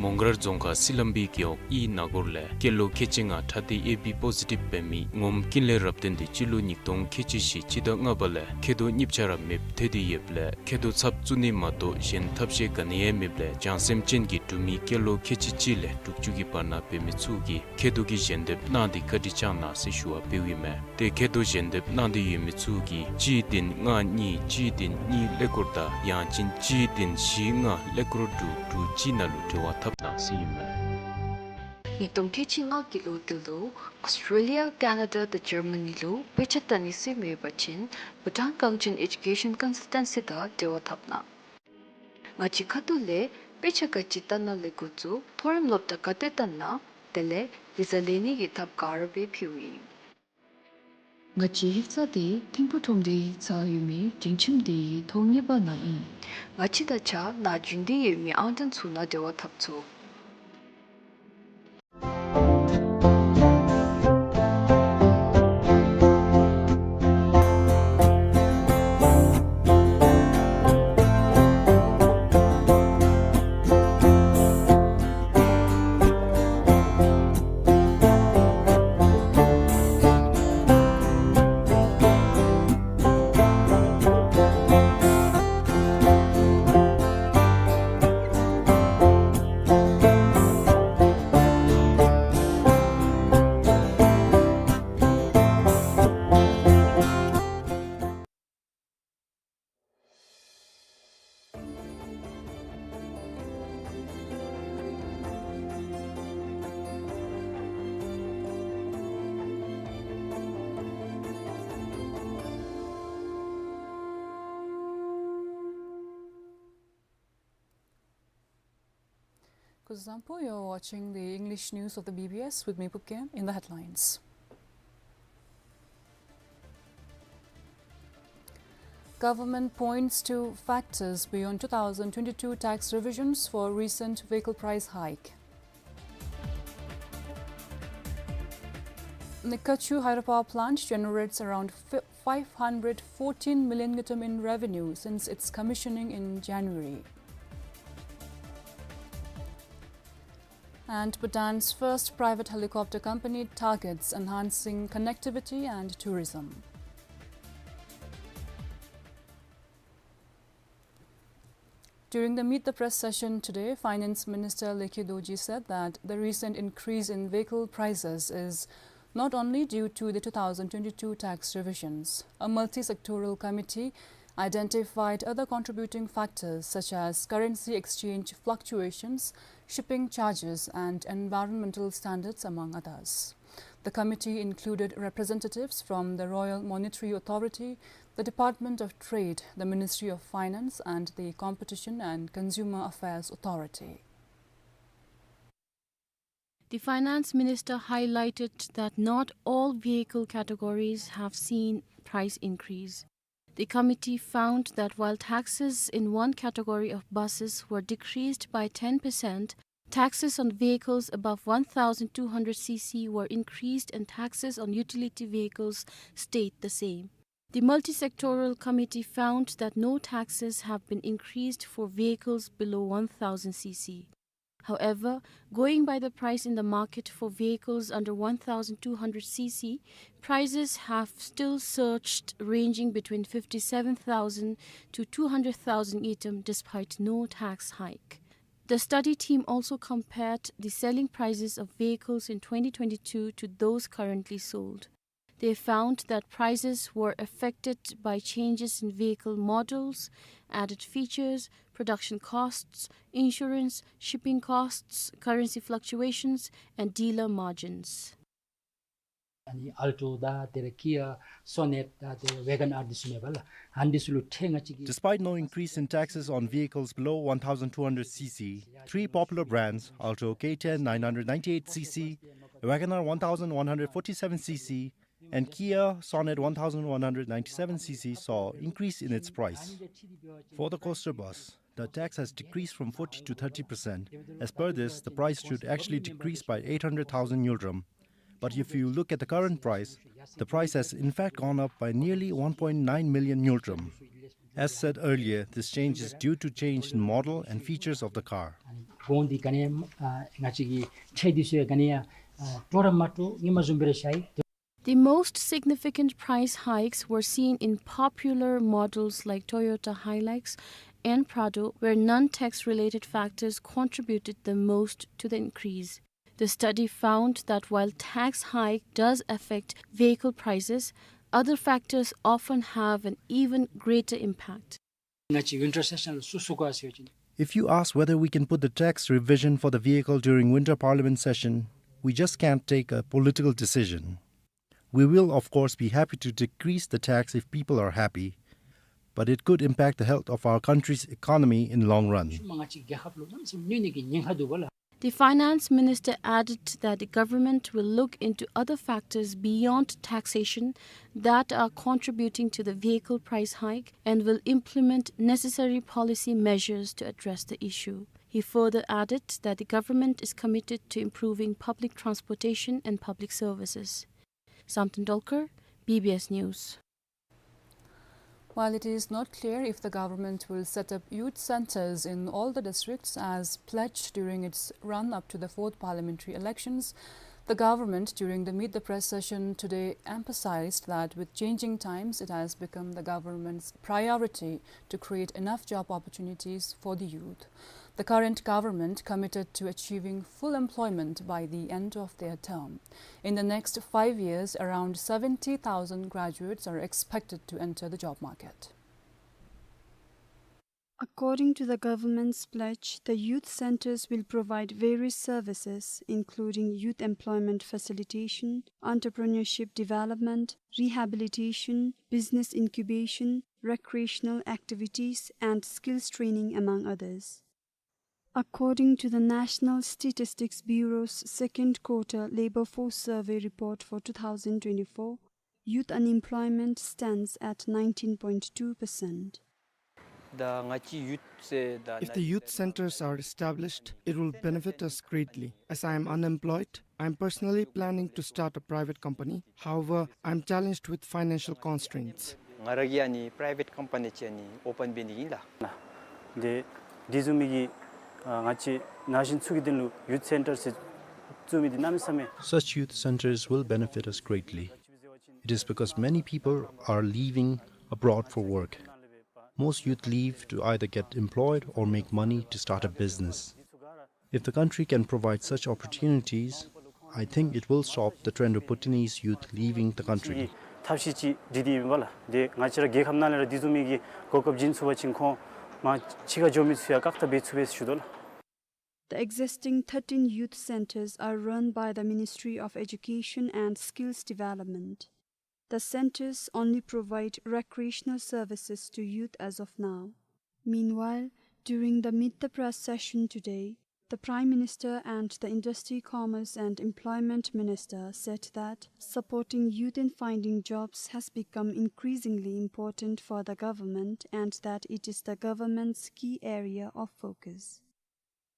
མོང་སྒར་རྫོང་ཁག་སི་ལམ་བི་རྒེད་འོག་ཨི་ན་གོར་ལས་སྐྱེས་ལོ་ཁལ་གཅིག་ལྔ་ཁྲག་ལྡན་ཨེ་བི་པོ་ཟི་ཊིབ་འབད་མི་ངོམ་ཀུན་ལེགས་རབ་བརྟན་འདི་སྤྱི་ལོ་ཉིས་སྟོང་ཁལ་གཅིག་བཞི་སྤྱི་ཟླ་ལྔ་པ་ལས་མཁལ་རྡོག་གཉིས་ཆ་ར་མེདཔ་ཐལ་ཏེ་ཡོདཔ་ལས་མཁལ་རྡོག་ཚབ་བཙུགས་ནི་མ་གཏོགས་གཞན་ཐབས་ཤེས་ག་ནི་ཡང་མེདཔ་ལས་བྱང་སེམས་ཅན་གྱི་འབྲུག་མི་སྐྱེས་ལོ་ཁལ་གཅིག་གཅིག་ལས་དྲུག་ཅུ་གི་བར་ན་འབད་མི་ཚུ་གིས་མཁལ་རྡོག་གི་ཞལ་འདེབས་གནང་སྟེ་བཀའ་དྲིན་བསྐྱངས་གནང་ཟེར་ཞུ་བ་འབདཝ་ཨིན་མས། ཏེ་མཁལ་རྡོག་ཞལ་འདེབས་གནང་སྟེ་ཡོད་མི་ཚུ་གིས་གཅིག་བདུན་ལྔ་གཉིས་གཅིག་བདུན་གཉིས་ཀླད་ཀོར་དང་ཡང་ཅིན་གཅིག་བདུན་བཞི་ལྔ་ཀླད་ཀོར་དྲུག་དྲུག་གཅིག་ནང་ལུ་འབྲེལ་བ་འཐབ་གནང་ཟེར་ཨིན་མས། ཉིས་སྟོང་ཁལ་གཅིག་ལྔ་གི་ལོ་འདི་ལུ་ཨོསི་ཊྲེ་ལི་ཡ་ཀེ་ན་ཌ་དང་ཇར་མ་ནི་ལུ་དཔེ་ཆ་ལྟ་ནི་ཟེར་མེད་པ་ཅིན་བྷུ་ཊཱན་གངས་ཅན་ཨེ་ཌུ་ཀེ་ཤཱན་ཀོན་སཱལ་ཊན་སི་དང་འབྲེལ་བ་འཐབ་གནང་། ང་བཅས་ཁ་ཐུག་ལས་དཔེ་ཆ་ག་ཅི་ལྟ་ན་ལས་འགོ་བཙུགས་མཐོ་རིམ་སློབ་གྲྭ་ག་ཏེ་ལྟ་ན་དེ་ལས་བི་ཟ་ལེན་ནི་གི་ཐབས་ག་ར་སྦེ་ཕུལཝ་ཨིན། ང་བཅས་ཡིག་ཚང་འདི་ཐིམ་ཕུག་ཁྲོམ་སྡེའི་ཡིག་ཚང་ཡོད་མི་སྒྲིང་ཁྱིམ་འདི་གི་ཐོག་གཉིས་པ་ནང་ཨིན། ང་བཅས་དང་གཅིག་ཁར་རྒྱུན་ལྡན་ཡོད་མི་ཨང་གྲངས་ཚུ་ནང་འབྲེལ་བ་འཐབ་ཚུགས། Zampo, you're watching the English news of the B B S with me, Pupken. In the headlines: Government points to factors beyond two thousand twenty-two tax revisions for recent vehicle price hike. Nekachu hydropower plant generates around fi-, five hundred fourteen million ngultrum in revenue since its commissioning in January. And Bhutan's first private helicopter company targets enhancing connectivity and tourism. During the Meet the Press session today, Finance Minister Lekhi Dorji said that the recent increase in vehicle prices is not only due to the two thousand twenty-two tax revisions. A multi-sectoral committee identified other contributing factors such as currency exchange fluctuations, shipping charges, and environmental standards, among others. The committee included representatives from the Royal Monetary Authority, the Department of Trade, the Ministry of Finance, and the Competition and Consumer Affairs Authority. The finance minister highlighted that not all vehicle categories have seen price increase. The committee found that while taxes in one category of buses were decreased by ten percent, taxes on vehicles above one thousand two hundred C C were increased and taxes on utility vehicles stayed the same. The multi-sectoral committee found that no taxes have been increased for vehicles below one thousand C C. However, going by the price in the market for vehicles under one thousand two hundred C C, prices have still surged, ranging between fifty-seven thousand to two hundred thousand ngultrum despite no tax hike. The study team also compared the selling prices of vehicles in twenty twenty-two to those currently sold. They found that prices were affected by changes in vehicle models, added features, production costs, insurance, shipping costs, currency fluctuations, and dealer margins. ཨ་ནི་ཨལ་ཊོ་དང་དེ་ར་ཀི་ཡ་སོ་ནེཊ་དང་དེ་ར་ཝེ་གན་ཨར་འདི་ཚུ་ཨིན་པས་ལགས། ཨ་ནི་འདི་ཚུ་ལུ་ཁྲལ་ང་བཅས་ཀྱིས། Despite no increase in taxes on vehicles below one thousand two hundred C C, three popular brands, Alto K ten nine hundred ninety-eight C C, WagonR one thousand one hundred forty-seven C C, and Kia Sonet one thousand one hundred ninety-seven C C saw increase in its price. For the coaster bus, the tax has decreased from forty to thirty percent. As per this, the price should actually decrease by eight hundred thousand ngultrum. But if you look at the current price, the price has in fact gone up by nearly one point nine million ngultrum. As said earlier, this change is due to change in model and features of the car. གོང་འདི་ག་ནི་ཡང་ཨ་ང་བཅས་ཀྱི་ཁྲལ་འདི་ཚུ་ཡང་ག་ནི་ཡང་ཨ་སྤྲོ་ར་མ་སྤྲོ་ངོ་མ་བཟུམ་སྦེ་ར་ཤར་ཡི། The most significant price hikes were seen in popular models like Toyota Hilux and Prado, where non-tax related factors contributed the most to the increase. The study found that while tax hike does affect vehicle prices, other factors often have an even greater impact. ང་བཅས་ཝིན་ཊར་སེ་ཤཱན་ལུ་སུ་བཙུགས་ག་ཟེར་བ་ཅིན། If you ask whether we can put the tax revision for the vehicle during winter parliament session, we just can't take a political decision. We will, of course, be happy to decrease the tax if people are happy, but it could impact the health of our country's economy in long run. ཤུལ་མ་ང་བཅས་རྒྱལ་ཁབ་ལུ་གནམ་མེད་ས་མེད་གནོད་ནི་གི་ཉེན་ཁ་འདུག་པ་ལགས། The finance minister added that the government will look into other factors beyond taxation that are contributing to the vehicle price hike and will implement necessary policy measures to address the issue. He further added that the government is committed to improving public transportation and public services. Zamten Dolkar, B B S News. While it is not clear if the government will set up youth centers in all the districts as pledged during its run up to the fourth parliamentary elections, the government, during the Meet the Press session today, emphasized that with changing times, it has become the government's priority to create enough job opportunities for the youth. The current government committed to achieving full employment by the end of their term. In the next five years, around seventy thousand graduates are expected to enter the job market. According to the government's pledge, the youth centers will provide various services, including youth employment facilitation, entrepreneurship development, rehabilitation, business incubation, recreational activities, and skills training, among others. According to the National Statistics Bureau's second quarter labor force survey report for two thousand twenty-four, youth unemployment stands at nineteen point two percent. If the youth centers are established, it will benefit us greatly. As I am unemployed, I am personally planning to start a private company. However, I am challenged with financial constraints. ང་ར་གིས་ཨ་ནི་པ་རའི་ཝེཊ་ཀམ་པ་ནི་ཅིག་ཨ་ནི་ཨོ་པཱན་འབད་ནི་ཨིན་ལགས། དེ་དེ་བཟུམ་མའི་གི་ཨ་ང་བཅས་ན་གཞོན་ཚུ་གི་དོན་ལུ་ཡུཐ་སེན་ཊར་ཟེར་བཙུགས་མི་འདི་གནམ་མེད་ས་མེད། Such youth centers will benefit us greatly. It is because many people are leaving abroad for work. Most youth leave to either get employed or make money to start a business. If the country can provide such opportunities, I think it will stop the trend of Bhutanese youth leaving the country. ཐབས་ཤེས་ཅིག་སྒྲིག་སྟེ་ཨིན་པས་ལགས། དེ་ང་བཅས་ར་རྒྱལ་ཁབ་ནང་ལས་ར་དེ་བཟུམ་མའི་གི་གོ་སྐབས་བྱིན་ཚུགས་པ་ཅིན་ཁོང་མར་ཕྱི་ཁར་འགྱོ་མི་ཚུ་ཡང་བཀག་ཐབས་འབད་ཚུགས་པས་ཞུ་དོ་ལགས། The existing thirteen youth centers are run by the Ministry of Education and Skills Development. The centers only provide recreational services to youth as of now. Meanwhile, during the Meet the Press session today, the Prime Minister and the Industry, Commerce and Employment Minister said that supporting youth in finding jobs has become increasingly important for the government and that it is the government's key area of focus.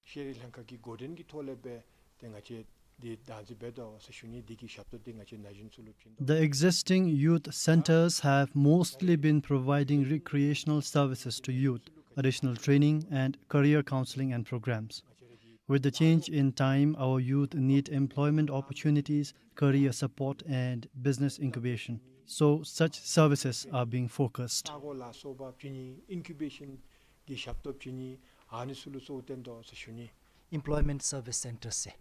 ཤེས་རིག་ལྷན་ཁག་གི་འགོ་འདྲེན་གྱི་ཐོག་ལས་སྦེ་ཏེ་ང་བཅས་འདི་བདག་འཛིན་འབད་དོ་ཟེར་ཞུ་ནི། འདི་གི་ཞབས་ཏོག་འདི་ང་བཅས་ན་གཞོན་ཚུ་ལུ་བྱིན་དོ། The existing youth centers have mostly been providing recreational services to youth, additional training and career counseling and programs. With the change in time, our youth need employment opportunities, career support and business incubation. So such services are being focused. ལྟ་སྐོར་ལ་སོགས་པ་བྱིན་ནི། ཨིན་ཀུ་བེ་ཤཱན་གྱི་ཞབས་ཏོག་བྱིན་ནི། ཨ་ནི་ཚུ་ལུ་གཙོ་བོ་བཏོན་དོ་ཟེར་ཞུ་ནི། Employment service centers ཟེར།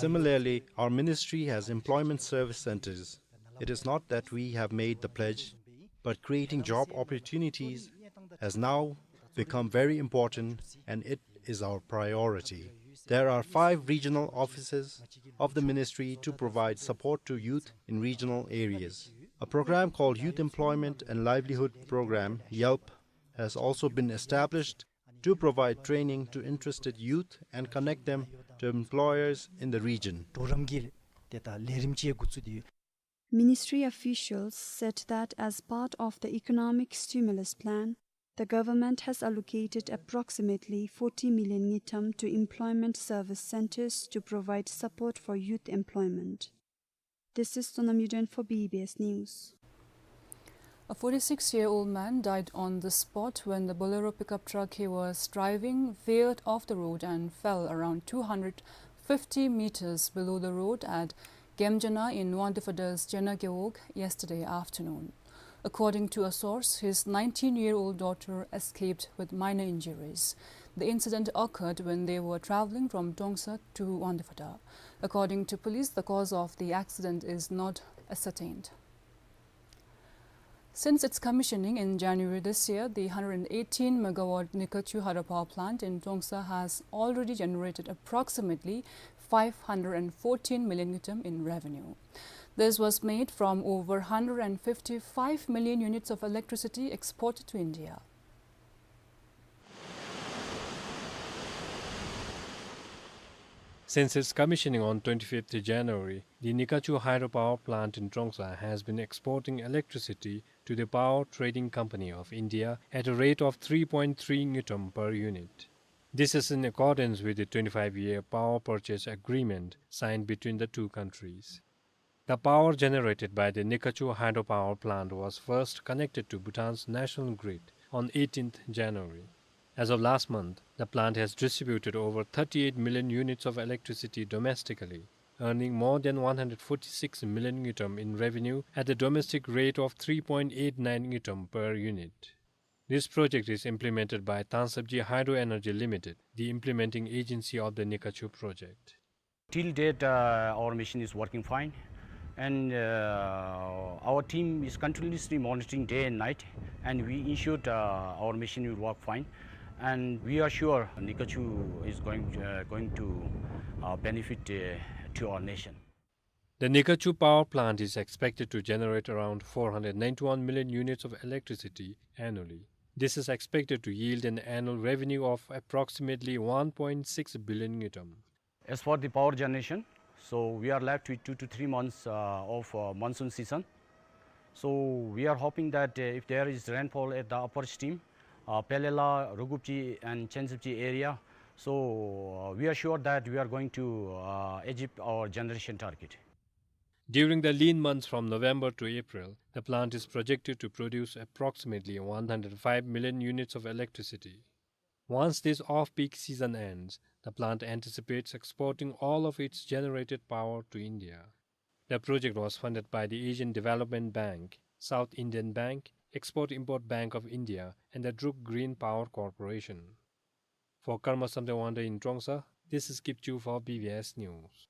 Similarly, our ministry has employment service centers. It is not that we have made the pledge, but creating job opportunities has now become very important and it is our priority. There are five regional offices of the ministry to provide support to youth in regional areas. A program called Youth Employment and Livelihood Program, YELP, has also been established to provide training to interested youth and connect them to employers in the region. གྲོགས་རམ་གྱི་ཏེ་ད་ལས་རིམ་ཅིག་འགོ་བཙུགས་ཏེ་ཡོད། Ministry officials said that as part of the economic stimulus plan, the government has allocated approximately forty million ngultrum to employment service centers to provide support for youth employment. This is Sonam Yuden for B B S News. A forty-six-year-old man died on the spot when the Bolero pickup truck he was driving veered off the road and fell around two hundred fifty meters below the road at Gemjana in Wangdue Fada's Jena Gewog yesterday afternoon. According to a source, his nineteen-year-old daughter escaped with minor injuries. The incident occurred when they were traveling from Trongsa to Wangdue Fada. According to police, the cause of the accident is not ascertained. Since its commissioning in January this year, the hundred eighteen megawatt Nikachu hydropower plant in Trongsa has already generated approximately five hundred and fourteen million ngultrum in revenue. This was made from over hundred and fifty-five million units of electricity exported to India. Since its commissioning on twenty-fifth January, the Nikachu hydropower plant in Trongsa has been exporting electricity to the Power Trading Company of India at a rate of three point three ngultrum per unit. This is in accordance with the twenty-five-year power purchase agreement signed between the two countries. The power generated by the Nikachu hydropower plant was first connected to Bhutan's national grid on eighteenth January. As of last month, the plant has distributed over thirty-eight million units of electricity domestically, earning more than one hundred forty-six million ngultrum in revenue at the domestic rate of three point eight nine ngultrum per unit. This project is implemented by Tangsabji Hydro Energy Limited, the implementing agency of the Nikachu project. Till date, uh, our machine is working fine, and, uh, our team is continuously monitoring day and night, and we ensured, uh, our machine will work fine, and we are sure Nikachu is going, uh, going to, uh, benefit, uh, to our nation. The Nikachu power plant is expected to generate around four hundred ninety-one million units of electricity annually. This is expected to yield an annual revenue of approximately one point six billion ngultrum. As for the power generation, so we are left with two to three months, uh, of, uh, monsoon season. So we are hoping that, uh, if there is rainfall at the upper stream, uh, Phelela, Rukupchi and Chensipchi area, so, uh, we are sure that we are going to, uh, achieve our generation target. During the lean months from November to April, the plant is projected to produce approximately one hundred five million units of electricity. Once this off-peak season ends, the plant anticipates exporting all of its generated power to India. The project was funded by the Asian Development Bank, South Indian Bank, Export-Import Bank of India, and the Druk Green Power Corporation. For Karma Samdang Wangda in Trongsa, this is Kipchu for B B S News.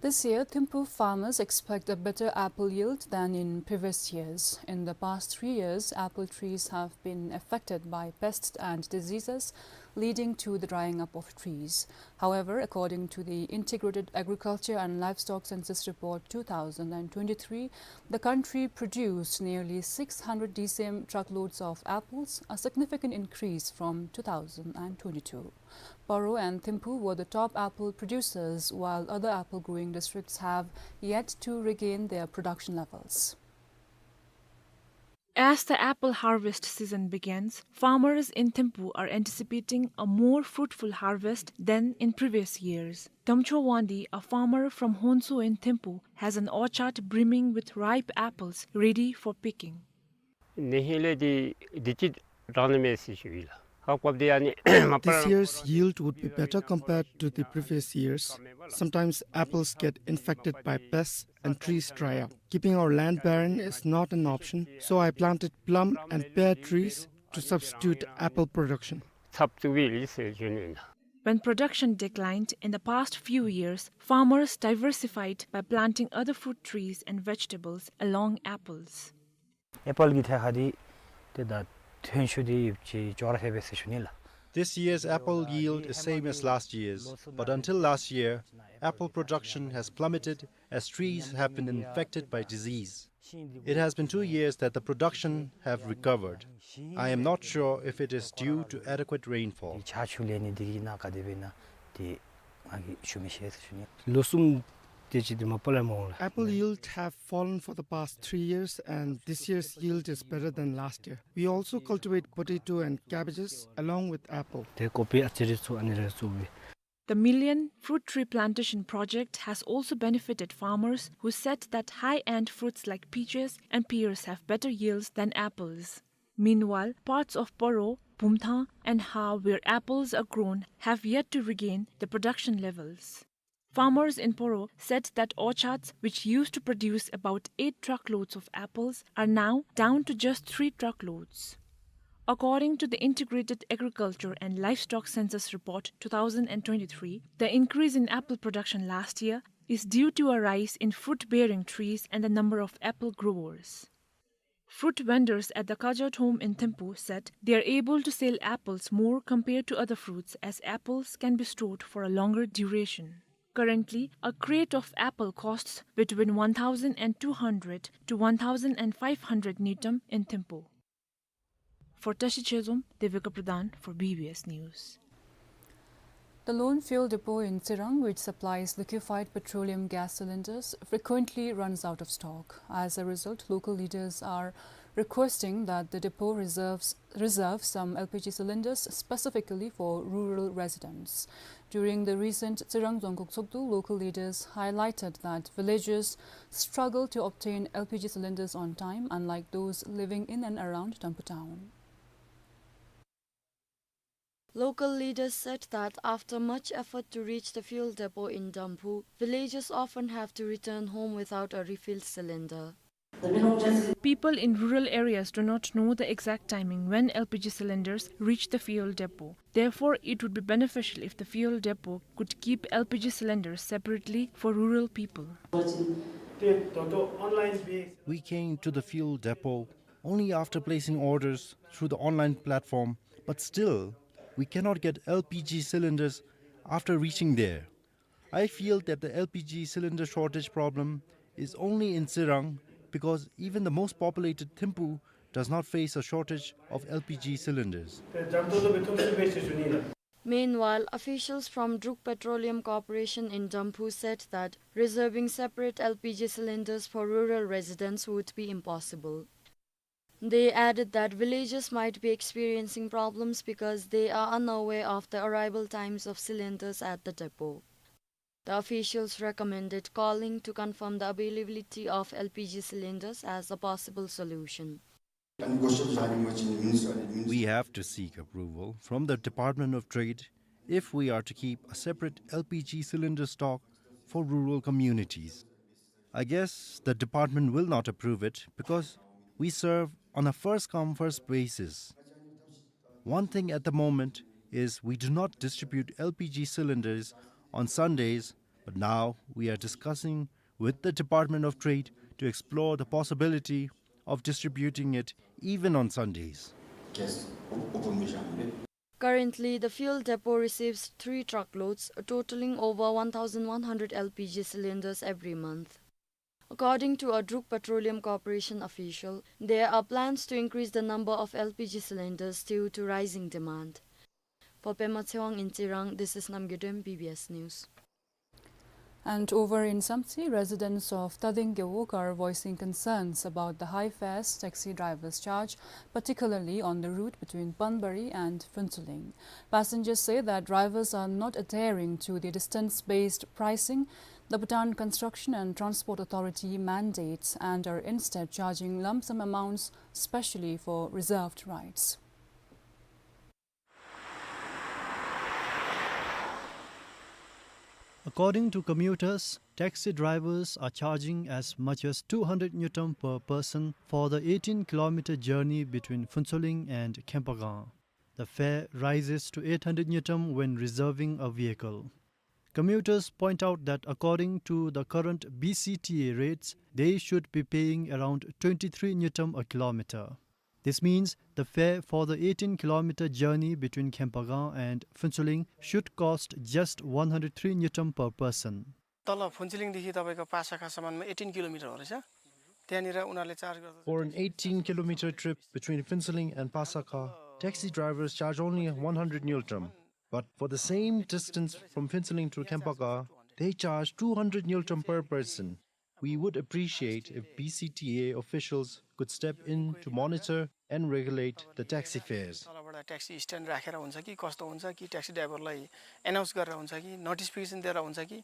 This year, Thimphu farmers expect a better apple yield than in previous years. In the past three years, apple trees have been affected by pests and diseases, leading to the drying up of trees. However, according to the Integrated Agriculture and Livestock Census Report two thousand and twenty-three, the country produced nearly six hundred D C M truckloads of apples, a significant increase from two thousand and twenty-two. Paro and Thimphu were the top apple producers, while other apple growing districts have yet to regain their production levels. As the apple harvest season begins, farmers in Thimphu are anticipating a more fruitful harvest than in previous years. Damcho Wangdi, a farmer from Honso in Thimphu, has an orchard brimming with ripe apples ready for picking. ཨ་ནི་ཧེ་ལས་འདི་འདི་ཅིག་རང་ནི་མེད་ཟེར་ཞུ་ཡི་ལགས། ཧ་ཀོབ་འདི་ཨ་ནི་མ་པ་This year's yield would be better compared to the previous years. Sometimes apples get infected by pests and trees dry up. Keeping our land barren is not an option, so I planted plum and pear trees to substitute apple production. ཚབ་ཏུ་བི་ལི་ཟེར་ཞུ་ནི་ལགས། When production declined in the past few years, farmers diversified by planting other fruit trees and vegetables along apples. ཨེ་པཱལ་གྱི་ཐད་ཁར་འདི་ཏེ་ད་ཐོན་ཤུགས་འདི་ཅིག་ཅོག་ར་འཐདཔ་ཨིན་ཟེར་ཞུ་ནི་ལགས། This year's apple yield is same as last year's, but until last year, apple production has plummeted as trees have been infected by disease. It has been two years that the production have recovered. I am not sure if it is due to adequate rainfall. འདི་ཆར་ཆུ་ལས་ནི་འདི་གི་ནང་ག་དེ་སྦེ་ན་འདི་ང་གིས་ཞུ་མི་ཤེས་ཟེར་ཞུ་ནི། ལོ་གསུམ་དེ་ཅིག་འདི་མ་པ་ལས་མ་འོང་ལགས། Apple yield have fallen for the past three years, and this year's yield is better than last year. We also cultivate potato and cabbages along with apple. ཏེ་ཀོ་པི་ཨ་ཙི་རེ་ཚུ་ཨ་ནི་རེ་ཚུ་སྦེ། The Million Fruit Tree Plantation Project has also benefited farmers who said that high-end fruits like peaches and pears have better yields than apples. Meanwhile, parts of Paro, Bumthang, and Ha, where apples are grown, have yet to regain the production levels. Farmers in Paro said that orchards, which used to produce about eight truckloads of apples, are now down to just three truckloads. According to the Integrated Agriculture and Livestock Census Report two thousand and twenty-three, the increase in apple production last year is due to a rise in fruit-bearing trees and the number of apple growers. Fruit vendors at the Kajot Home in Thimphu said they are able to sell apples more compared to other fruits, as apples can be stored for a longer duration. Currently, a crate of apple costs between one thousand and two hundred to one thousand and five hundred ngultrum in Thimphu. For Tashi Chezom, Devika Pradhan for B B S News. The lone fuel depot in Tsirang, which supplies liquefied petroleum gas cylinders, frequently runs out of stock. As a result, local leaders are requesting that the depot reserves, reserve some L P G cylinders specifically for rural residents. During the recent Tsirang Dzongkhag Tshogdu, local leaders highlighted that villagers struggle to obtain L P G cylinders on time, unlike those living in and around Damphu town. Local leaders said that after much effort to reach the fuel depot in Damphu, villagers often have to return home without a refilled cylinder. People in rural areas do not know the exact timing when L P G cylinders reach the fuel depot. Therefore, it would be beneficial if the fuel depot could keep L P G cylinders separately for rural people. We came to the fuel depot only after placing orders through the online platform, but still, we cannot get L P G cylinders after reaching there. I feel that the L P G cylinder shortage problem is only in Tsirang, because even the most populated Thimphu does not face a shortage of L P G cylinders. Meanwhile, officials from Druk Petroleum Corporation in Damphu said that reserving separate L P G cylinders for rural residents would be impossible. They added that villagers might be experiencing problems because they are unaware of the arrival times of cylinders at the depot. The officials recommended calling to confirm the availability of L P G cylinders as a possible solution. We have to seek approval from the Department of Trade if we are to keep a separate L P G cylinder stock for rural communities. I guess the department will not approve it because we serve on a first-come, first basis. One thing at the moment is we do not distribute L P G cylinders on Sundays, but now we are discussing with the Department of Trade to explore the possibility of distributing it even on Sundays. Currently, the fuel depot receives three truckloads, totaling over one thousand one hundred L P G cylinders every month. According to a Druk Petroleum Corporation official, there are plans to increase the number of L P G cylinders due to rising demand. For Pema Tshewang in Tsirang, this is Namgay Dem, B B S News. And over in Samtse, residents of Tading Gewog are voicing concerns about the high fares taxi drivers charge, particularly on the route between Panbari and Phuentsholing. Passengers say that drivers are not adhering to the distance-based pricing, the Bhutan Construction and Transport Authority mandates, and are instead charging lump sum amounts, specially for reserved rides. According to commuters, taxi drivers are charging as much as two hundred ngultrum per person for the eighteen kilometer journey between Phuentsholing and Khempagam. The fare rises to eight hundred ngultrum when reserving a vehicle. Commuters point out that according to the current B C T A rates, they should be paying around twenty-three ngultrum a kilometer. This means the fare for the eighteen kilometer journey between Khempagam and Phuentsholing should cost just one hundred three ngultrum per person. तल फुन्चुलिङदेखि तपाईँको पासाखासम्ममा एटिन किलोमिटर हो रहेछ। त्यहाँनिर उनीहरूले चार्ज गर्छ। For an eighteen kilometer trip between Phuentsholing and Pasakha, taxi drivers charge only one hundred ngultrum. But for the same distance from Phuentsholing to Khempagam, they charge two hundred ngultrum per person. We would appreciate if B C T A officials could step in to monitor and regulate the taxi fares. तलबाट taxi stand राखेर हुन्छ कि कस्तो हुन्छ कि ट्याक्सी ड्राइभरलाई एनाउन्स गरेर हुन्छ कि नोटिफिकेसन दिएर हुन्छ कि?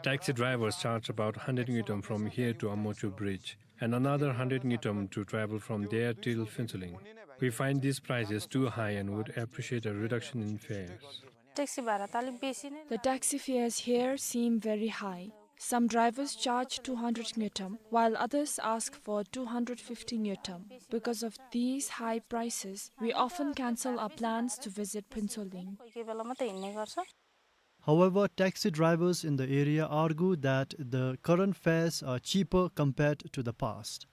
Taxi drivers charge about hundred ngultrum from here to Amochu Bridge and another hundred ngultrum to travel from there till Phuentsholing. We find these prices too high and would appreciate a reduction in fares. Taxi भाडा त अलिक बेसी नै The taxi fares here seem very high. Some drivers charge two hundred ngultrum, while others ask for two hundred fifty ngultrum. Because of these high prices, we often cancel our plans to visit Phuentsholing. कोही कोही बेला मात्रै हिँड्ने गर्छ। However, taxi drivers in the area argue that the current fares are cheaper compared to the past.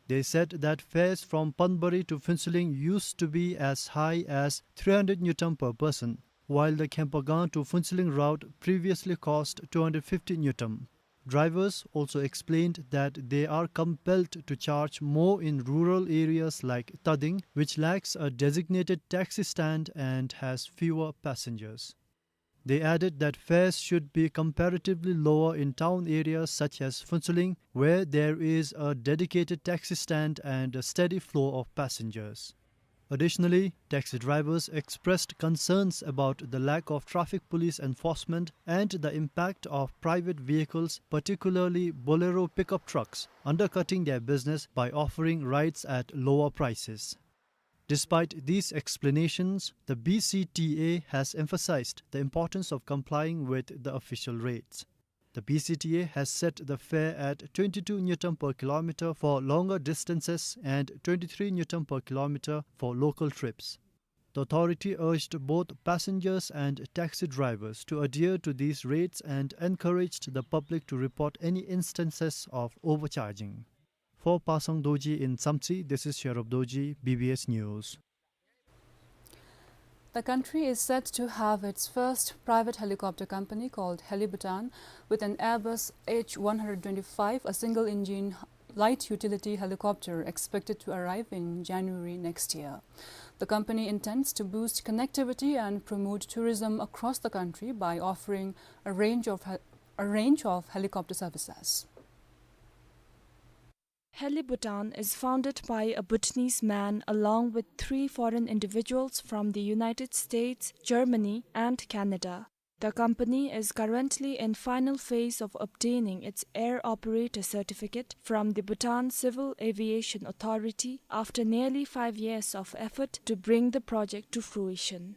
They said that fares from Panbari to Phuentsholing used to be as high as three hundred ngultrum per person, while the Khempagam to Phuentsholing route previously cost two hundred fifty ngultrum. Drivers also explained that they are compelled to charge more in rural areas like Tading, which lacks a designated taxi stand and has fewer passengers. They added that fares should be comparatively lower in town areas such as Phuentsholing, where there is a dedicated taxi stand and a steady flow of passengers. Additionally, taxi drivers expressed concerns about the lack of traffic police enforcement and the impact of private vehicles, particularly Bolero pickup trucks, undercutting their business by offering rides at lower prices. Despite these explanations, the B C T A has emphasized the importance of complying with the official rates. The B C T A has set the fare at twenty-two ngultrum per kilometer for longer distances and twenty-three ngultrum per kilometer for local trips. The authority urged both passengers and taxi drivers to adhere to these rates and encouraged the public to report any instances of overcharging. For Pasang Dorji in Samtse, this is Sherub Dorji, B B S News. The country is set to have its first private helicopter company called Heli Bhutan, with an Airbus H one hundred twenty-five, a single-engine light utility helicopter expected to arrive in January next year. The company intends to boost connectivity and promote tourism across the country by offering a range of he-, a range of helicopter services. Heli Bhutan is founded by a Bhutanese man along with three foreign individuals from the United States, Germany, and Canada. The company is currently in final phase of obtaining its air operator certificate from the Bhutan Civil Aviation Authority after nearly five years of effort to bring the project to fruition.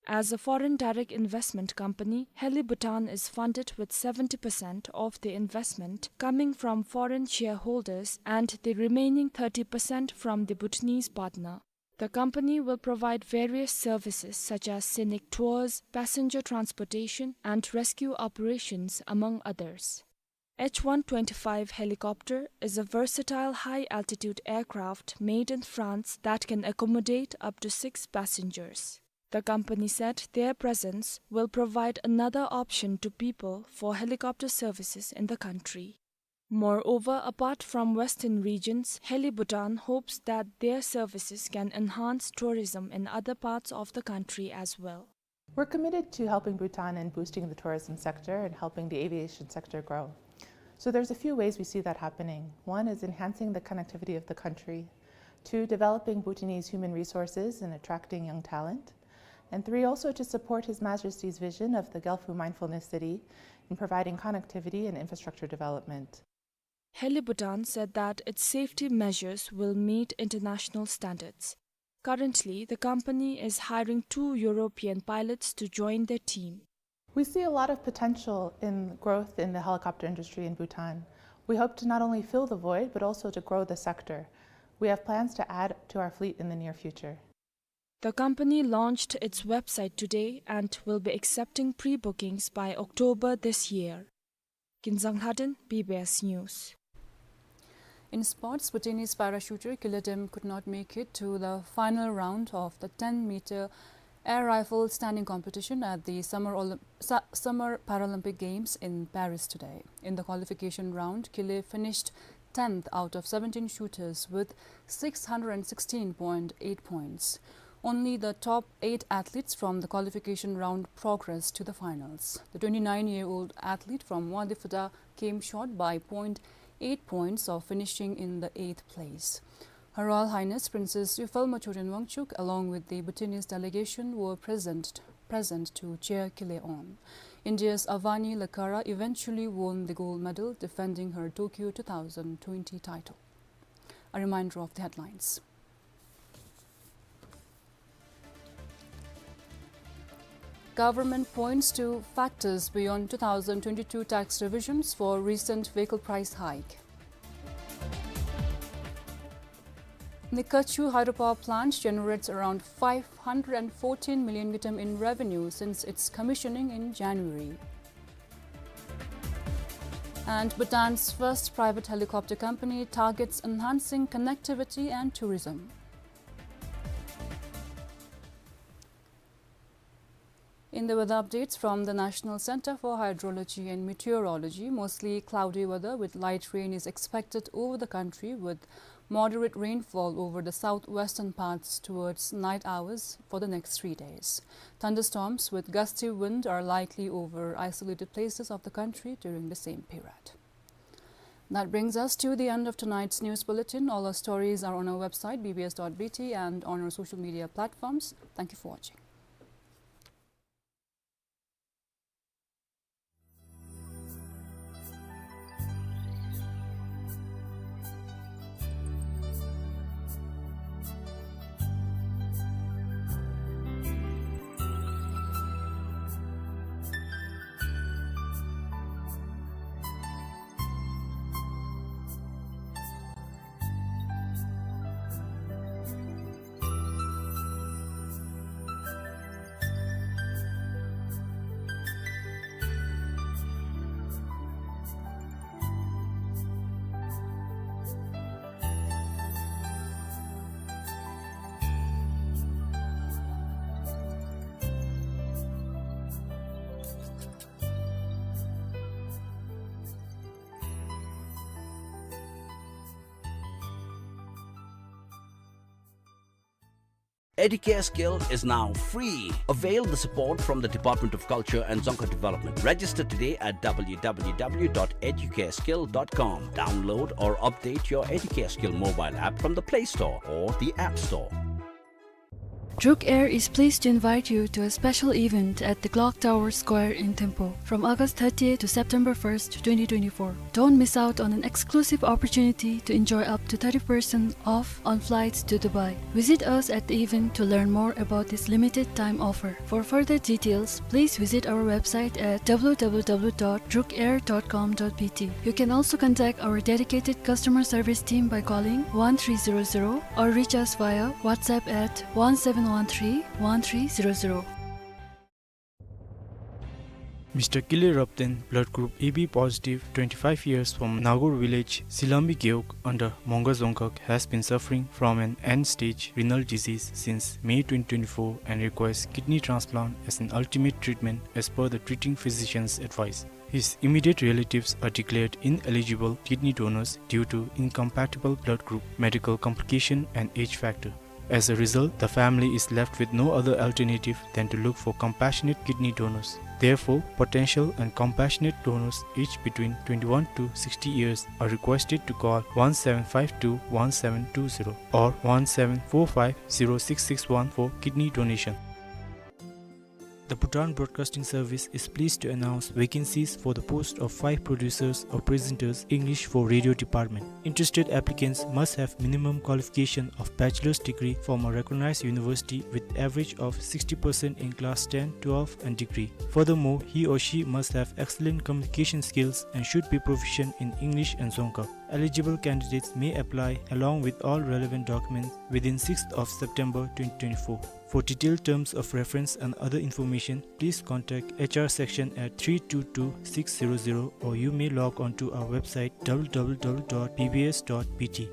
As a foreign direct investment company, Heli Bhutan is funded with seventy percent of the investment coming from foreign shareholders and the remaining thirty percent from the Bhutanese partner. The company will provide various services such as scenic tours, passenger transportation, and rescue operations, among others. H one twenty-five helicopter is a versatile high-altitude aircraft made in France that can accommodate up to six passengers. The company said their presence will provide another option to people for helicopter services in the country. Moreover, apart from Western regions, Heli Bhutan hopes that their services can enhance tourism in other parts of the country as well. We're committed to helping Bhutan and boosting the tourism sector and helping the aviation sector grow. So there's a few ways we see that happening. One is enhancing the connectivity of the country. Two, developing Bhutanese human resources and attracting young talent. And three, also to support His Majesty's vision of the Gelphu Mindfulness City in providing connectivity and infrastructure development. Heli Bhutan said that its safety measures will meet international standards. Currently, the company is hiring two European pilots to join their team. We see a lot of potential in growth in the helicopter industry in Bhutan. We hope to not only fill the void, but also to grow the sector. We have plans to add to our fleet in the near future. The company launched its website today and will be accepting pre-bookings by October this year. Kinzang Lhaden, B B S News. In sports, Bhutanese parachuter Kile Dem could not make it to the final round of the ten meter air rifle standing competition at the Summer Olymp-, Sa-, Summer Paralympic Games in Paris today. In the qualification round, Kile finished tenth out of seventeen shooters with six hundred sixteen point eight points. Only the top eight athletes from the qualification round progressed to the finals. The twenty-nine-year-old athlete from Wangdue Phodrang came short by point eight points of finishing in the eighth place. Her Royal Highness Princess Yugphalma Chökten Wangchuck, along with the Bhutanese delegation, were present, present to cheer Kile on. India's Avani Lakhara eventually won the gold medal, defending her Tokyo two thousand twenty title. A reminder of the headlines. Government points to factors beyond two thousand twenty-two tax revisions for recent vehicle price hike. Nikachu hydropower plant generates around five hundred and fourteen million ngultrum in revenue since its commissioning in January. And Bhutan's first private helicopter company targets enhancing connectivity and tourism. In the weather updates from the National Center for Hydrology and Meteorology, mostly cloudy weather with light rain is expected over the country, with moderate rainfall over the southwestern parts towards night hours for the next three days. Thunderstorms with gusty wind are likely over isolated places of the country during the same period. That brings us to the end of tonight's news bulletin. All our stories are on our website, B B S dot B T, and on our social media platforms. Thank you for watching. Educare Skill is now free. Avail the support from the Department of Culture and Dzongkha Development. Register today at w w w dot educare skill dot com. Download or update your Educare Skill mobile app from the Play Store or the App Store. Druk Air is pleased to invite you to a special event at the Clock Tower Square in Thimphu from August thirtieth to September first, twenty twenty-four. Don't miss out on an exclusive opportunity to enjoy up to thirty percent off on flights to Dubai. Visit us at the event to learn more about this limited time offer. For further details, please visit our website at w w w dot druk air dot com dot b t. You can also contact our dedicated customer service team by calling one three zero zero or reach us via WhatsApp at one seven one three one three zero zero. Mister Kile Rapten, blood group A B positive, twenty-five years, from Nagur village, Silambi Gewog, under Monga Dzongkhag, has been suffering from an end-stage renal disease since May twenty twenty-four and requires kidney transplant as an ultimate treatment as per the treating physician's advice. His immediate relatives are declared ineligible kidney donors due to incompatible blood group, medical complication, and age factor. As a result, the family is left with no other alternative than to look for compassionate kidney donors. Therefore, potential and compassionate donors aged between twenty-one to sixty years are requested to call one seven five two one seven two zero or one seven four five zero six six one for kidney donation. The Bhutan Broadcasting Service is pleased to announce vacancies for the post of five producers or presenters, English for radio department. Interested applicants must have minimum qualification of bachelor's degree from a recognized university with average of sixty percent in class ten, twelve and degree. Furthermore, he or she must have excellent communication skills and should be proficient in English and Dzongkha. Eligible candidates may apply along with all relevant documents within sixth of September twenty twenty-four. For detailed terms of reference and other information, please contact H R section at three two two six zero zero, or you may log on to our website w w w dot b b s dot b t.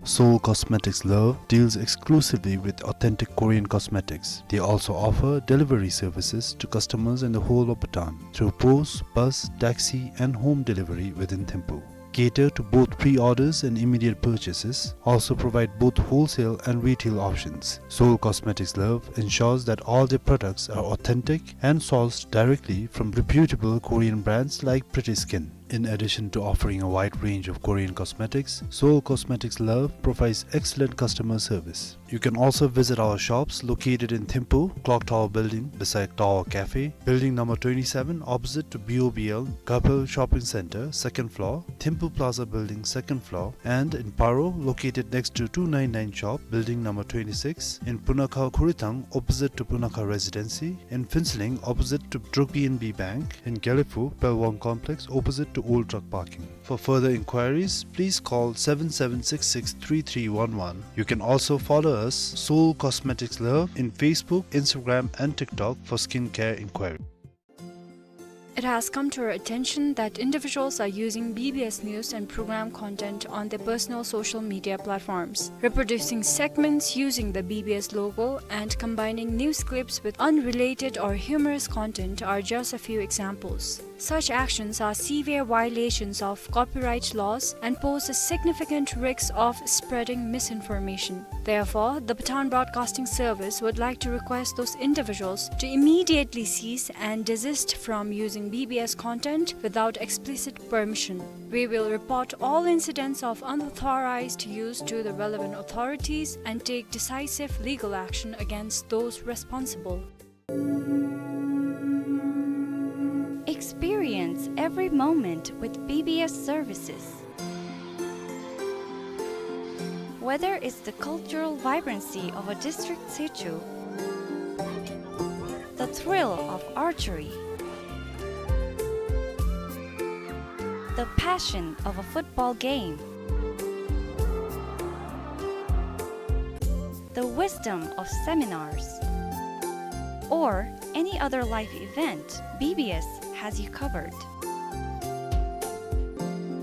Seoul Cosmetics Love deals exclusively with authentic Korean cosmetics. They also offer delivery services to customers in the whole of Bhutan through post, bus, taxi, and home delivery within Thimphu. Cater to both pre-orders and immediate purchases, also provide both wholesale and retail options. Seoul Cosmetics Love ensures that all their products are authentic and sourced directly from reputable Korean brands like Pretty Skin. In addition to offering a wide range of Korean cosmetics, Seoul Cosmetics Love provides excellent customer service. You can also visit our shops located in Thimphu, Clock Tower Building, beside Tower Cafe, Building number twenty-seven, opposite to B O B L, Gapel Shopping Center, second floor, Thimphu Plaza Building, second floor, and in Paro, located next to two nine nine shop, Building number twenty-six, in Punakha Khurithang, opposite to Punakha Residency, in Phuentsholing, opposite to Druk P N B Bank, in Gelephu, Pelwang Complex, opposite to Old Truck Parking. For further inquiries, please call seven seven six six three three one one. You can also follow us, Seoul Cosmetics Love, in Facebook, Instagram, and TikTok for skincare inquiry. It has come to our attention that individuals are using B B S news and program content on their personal social media platforms, reproducing segments using the B B S logo and combining news clips with unrelated or humorous content are just a few examples. Such actions are severe violations of copyright laws and pose a significant risk of spreading misinformation. Therefore, the Bhutan Broadcasting Service would like to request those individuals to immediately cease and desist from using B B S content without explicit permission. We will report all incidents of unauthorized use to the relevant authorities and take decisive legal action against those responsible. Experience every moment with B B S services. Whether it's the cultural vibrancy of a district situ, the thrill of archery, the passion of a football game, the wisdom of seminars, or any other life event, B B S has you covered.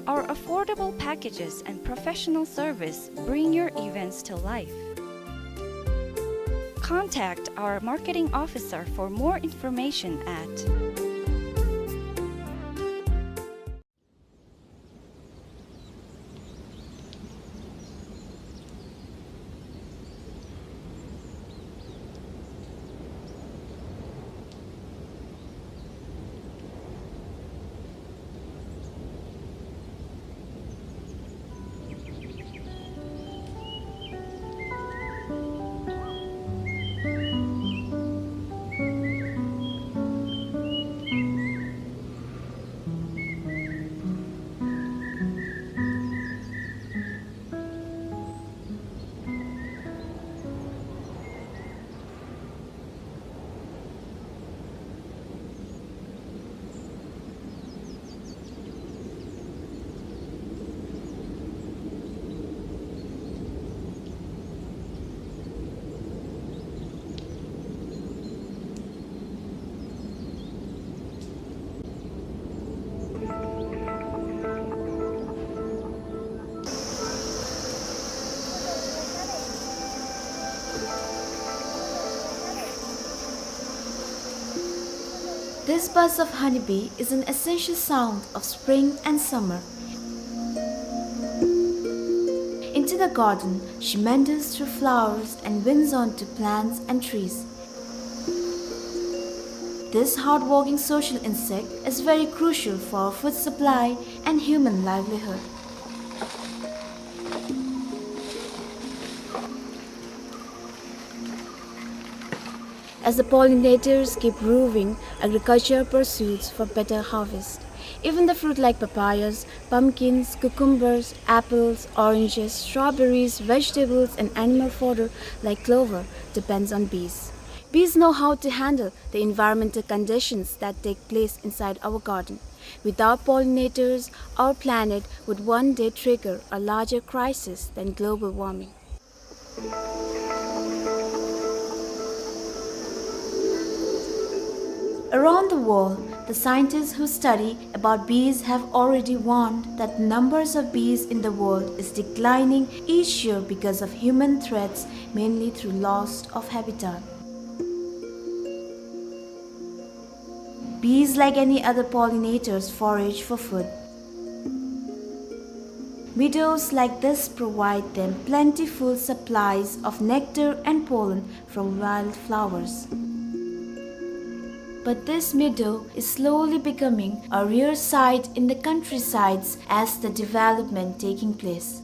Our affordable packages and professional service bring your events to life. Contact our marketing officer for more information at This buzz of honeybee is an essential sound of spring and summer. Into the garden, she meanders through flowers and winds onto plants and trees. This hardworking social insect is very crucial for food supply and human livelihood. As the pollinators keep roving, agriculture pursues for better harvest. Even the fruit like papayas, pumpkins, cucumbers, apples, oranges, strawberries, vegetables, and animal fodder like clover depends on bees. Bees know how to handle the environmental conditions that take place inside our garden. Without pollinators, our planet would one day trigger a larger crisis than global warming. Around the world, the scientists who study about bees have already warned that the numbers of bees in the world is declining each year because of human threats, mainly through loss of habitat. Bees, like any other pollinators, forage for food. Meadows like this provide them plentiful supplies of nectar and pollen from wildflowers. But this meadow is slowly becoming a rare sight in the countrysides as the development taking place.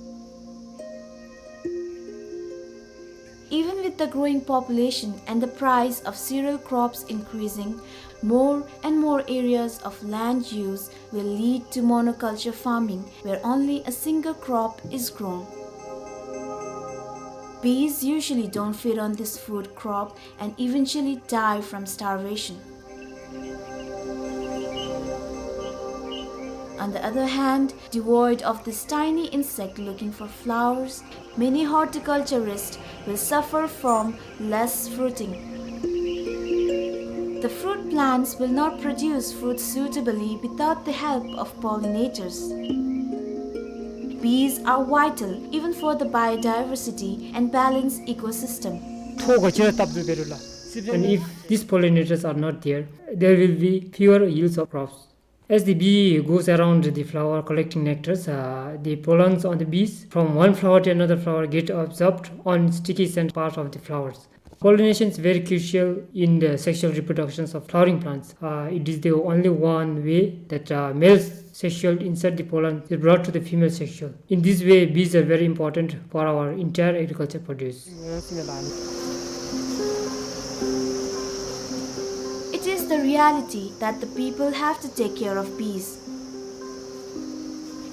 Even with the growing population and the price of cereal crops increasing, more and more areas of land use will lead to monoculture farming, where only a single crop is grown. Bees usually don't feed on this food crop and eventually die from starvation. On the other hand, devoid of this tiny insect looking for flowers, many horticulturists will suffer from less fruiting. The fruit plants will not produce fruit suitably without the help of pollinators. Bees are vital even for the biodiversity and balanced ecosystem. ཐོག་ག་ཅི་ར་བཏབ་དུ་བེ་རུ་ལ། And if these pollinators are not there, there will be fewer yields of crops. As the bee goes around the flower collecting nectars, uh, the pollens on the bees from one flower to another flower get absorbed on sticky scent part of the flowers. Pollination is very crucial in the sexual reproductions of flowering plants. Uh, it is the only one way that, uh, male sexual insert, the pollen, is brought to the female sexual. In this way, bees are very important for our entire agriculture produce. It is the reality that the people have to take care of bees.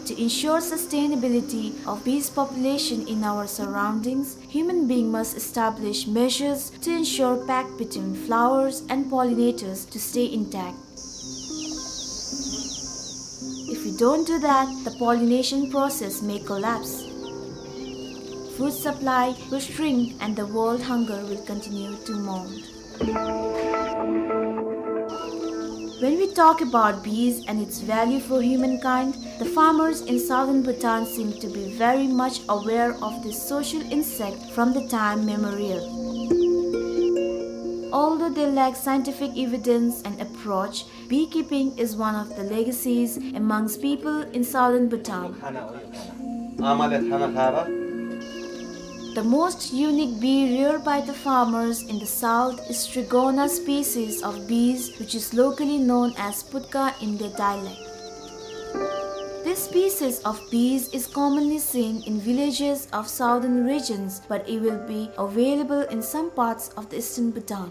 To ensure sustainability of bees population in our surroundings, human being must establish measures to ensure pact between flowers and pollinators to stay intact. If we don't do that, the pollination process may collapse. Food supply will shrink and the world hunger will continue to mount. When we talk about bees and its value for humankind, the farmers in southern Bhutan seem to be very much aware of this social insect from the time memorial. Although they lack scientific evidence and approach, beekeeping is one of the legacies amongst people in southern Bhutan. The most unique bee reared by the farmers in the south is Trigona species of bees, which is locally known as putka in their dialect. This species of bees is commonly seen in villages of southern regions, but it will be available in some parts of the eastern Bhutan.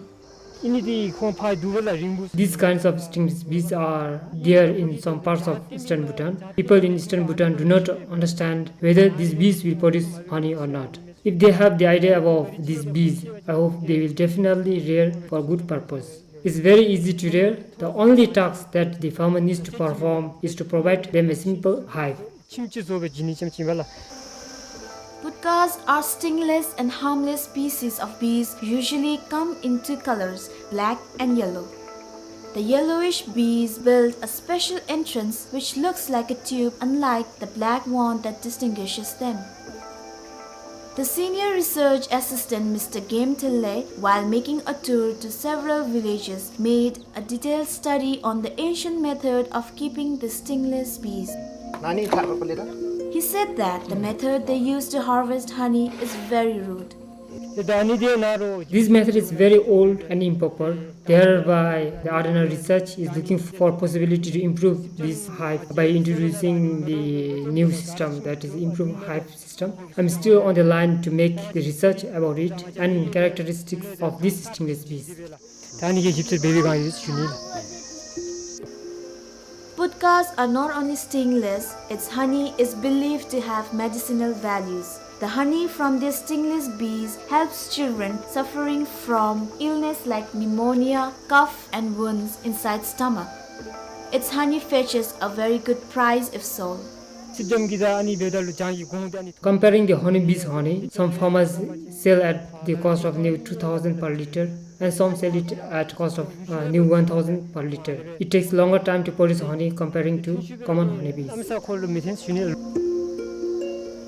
These kinds of stingless bees are there in some parts of eastern Bhutan. People in eastern Bhutan do not understand whether these bees will produce honey or not. If they have the idea about these bees, I hope they will definitely rear for good purpose. It's very easy to rear. The only task that the farmer needs to perform is to provide them a simple hive. Putkas are stingless and harmless species of bees, usually come in two colors, black and yellow. The yellowish bees build a special entrance which looks like a tube, unlike the black one that distinguishes them. The senior research assistant, Mister Game Thille, while making a tour to several villages, made a detailed study on the ancient method of keeping the stingless bees. He said that the method they use to harvest honey is very rude. This method is very old and improper. Thereby, the R N R research is looking for possibility to improve this hive by introducing the new system, that is, improved hive system. I'm still on the line to make the research about it and characteristics of these stingless bees. Podkas are not only stingless, its honey is believed to have medicinal values. The honey from these stingless bees helps children suffering from illness like pneumonia, cough, and wounds inside stomach. Its honey fetches a very good price if sold. Comparing the honeybee's honey, some farmers sell at the cost of new two thousand per liter and some sell it at cost of uh, new one thousand per liter. It takes longer time to produce honey comparing to common honeybees.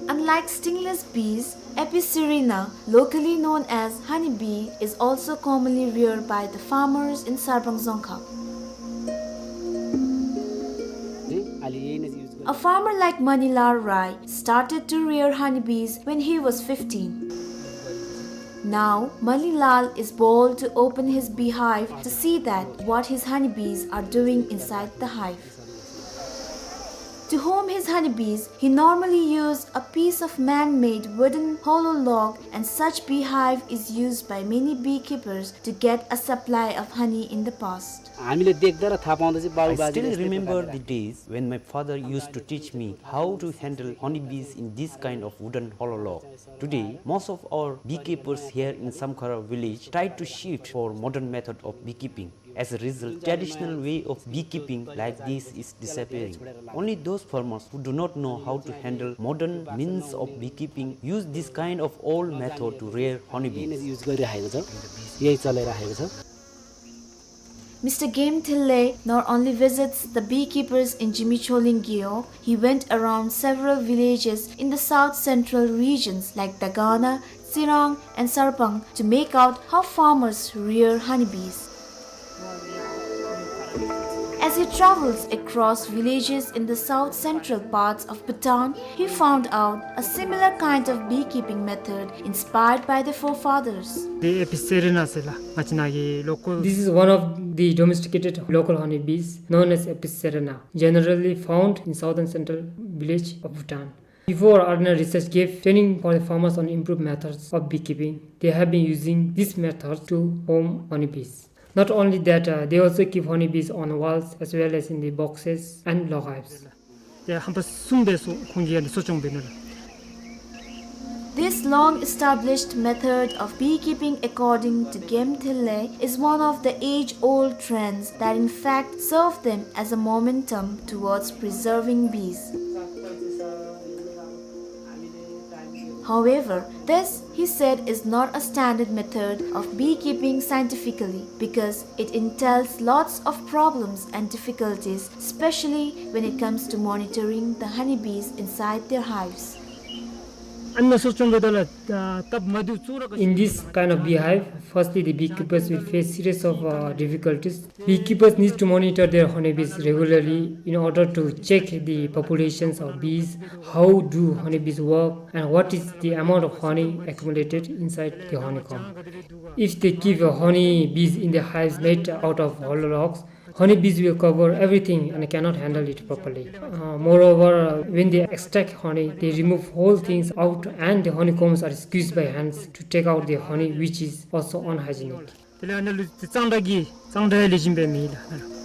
Unlike stingless bees, Apis cerana, locally known as honeybee, is also commonly reared by the farmers in Sarpang Dzongkhag. A farmer like Manilal Rai started to rear honeybees when he was fifteen. Now, Manilal is bold to open his beehive to see that what his honeybees are doing inside the hive. To home his honeybees, he normally used a piece of man-made wooden hollow log, and such beehive is used by many beekeepers to get a supply of honey in the past. I still remember the days when my father used to teach me how to handle honeybees in this kind of wooden hollow log. Today, most of our beekeepers here in Samkhara village tried to shift for modern method of beekeeping. As a result, traditional way of beekeeping like this is disappearing. Only those farmers who do not know how to handle modern means of beekeeping use this kind of old method to rear honeybees. Mister Game Thille not only visits the beekeepers in Jimicholing Geo, he went around several villages in the south central regions like Dagana, Tsirang, and Sarpang to make out how farmers rear honeybees. As he travels across villages in the south central parts of Bhutan, he found out a similar kind of beekeeping method inspired by the forefathers. This is one of the domesticated local honeybees known as Apis cerana, generally found in southern central village of Bhutan. Before, R N R research gave training for the farmers on improved methods of beekeeping. They have been using this method to home honeybees. Not only that, uh, they also keep honeybees on walls as well as in the boxes and log hives. This long-established method of beekeeping, according to Game Thille, is one of the age-old trends that in fact serve them as a momentum towards preserving bees. However, this, he said, is not a standard method of beekeeping scientifically because it entails lots of problems and difficulties, especially when it comes to monitoring the honeybees inside their hives. In this kind of beehive, firstly the beekeepers will face series of uh, difficulties. Beekeepers need to monitor their honeybees regularly in order to check the populations of bees, how do honeybees work, and what is the amount of honey accumulated inside the honeycomb. If they keep uh, honeybees in the hives made out of hollow logs, honeybees will cover everything and cannot handle it properly. Uh, moreover, uh, when they extract honey, they remove whole things out and the honeycombs are squeezed by hands to take out the honey, which is also unhygienic. དེ་ལས་ཨ་ནི་ལུ་གཙང་སྦྲ་གི་གཙང་སྦྲ་ལེགས་ཤོམ་སྦེ་མེད་ལགས།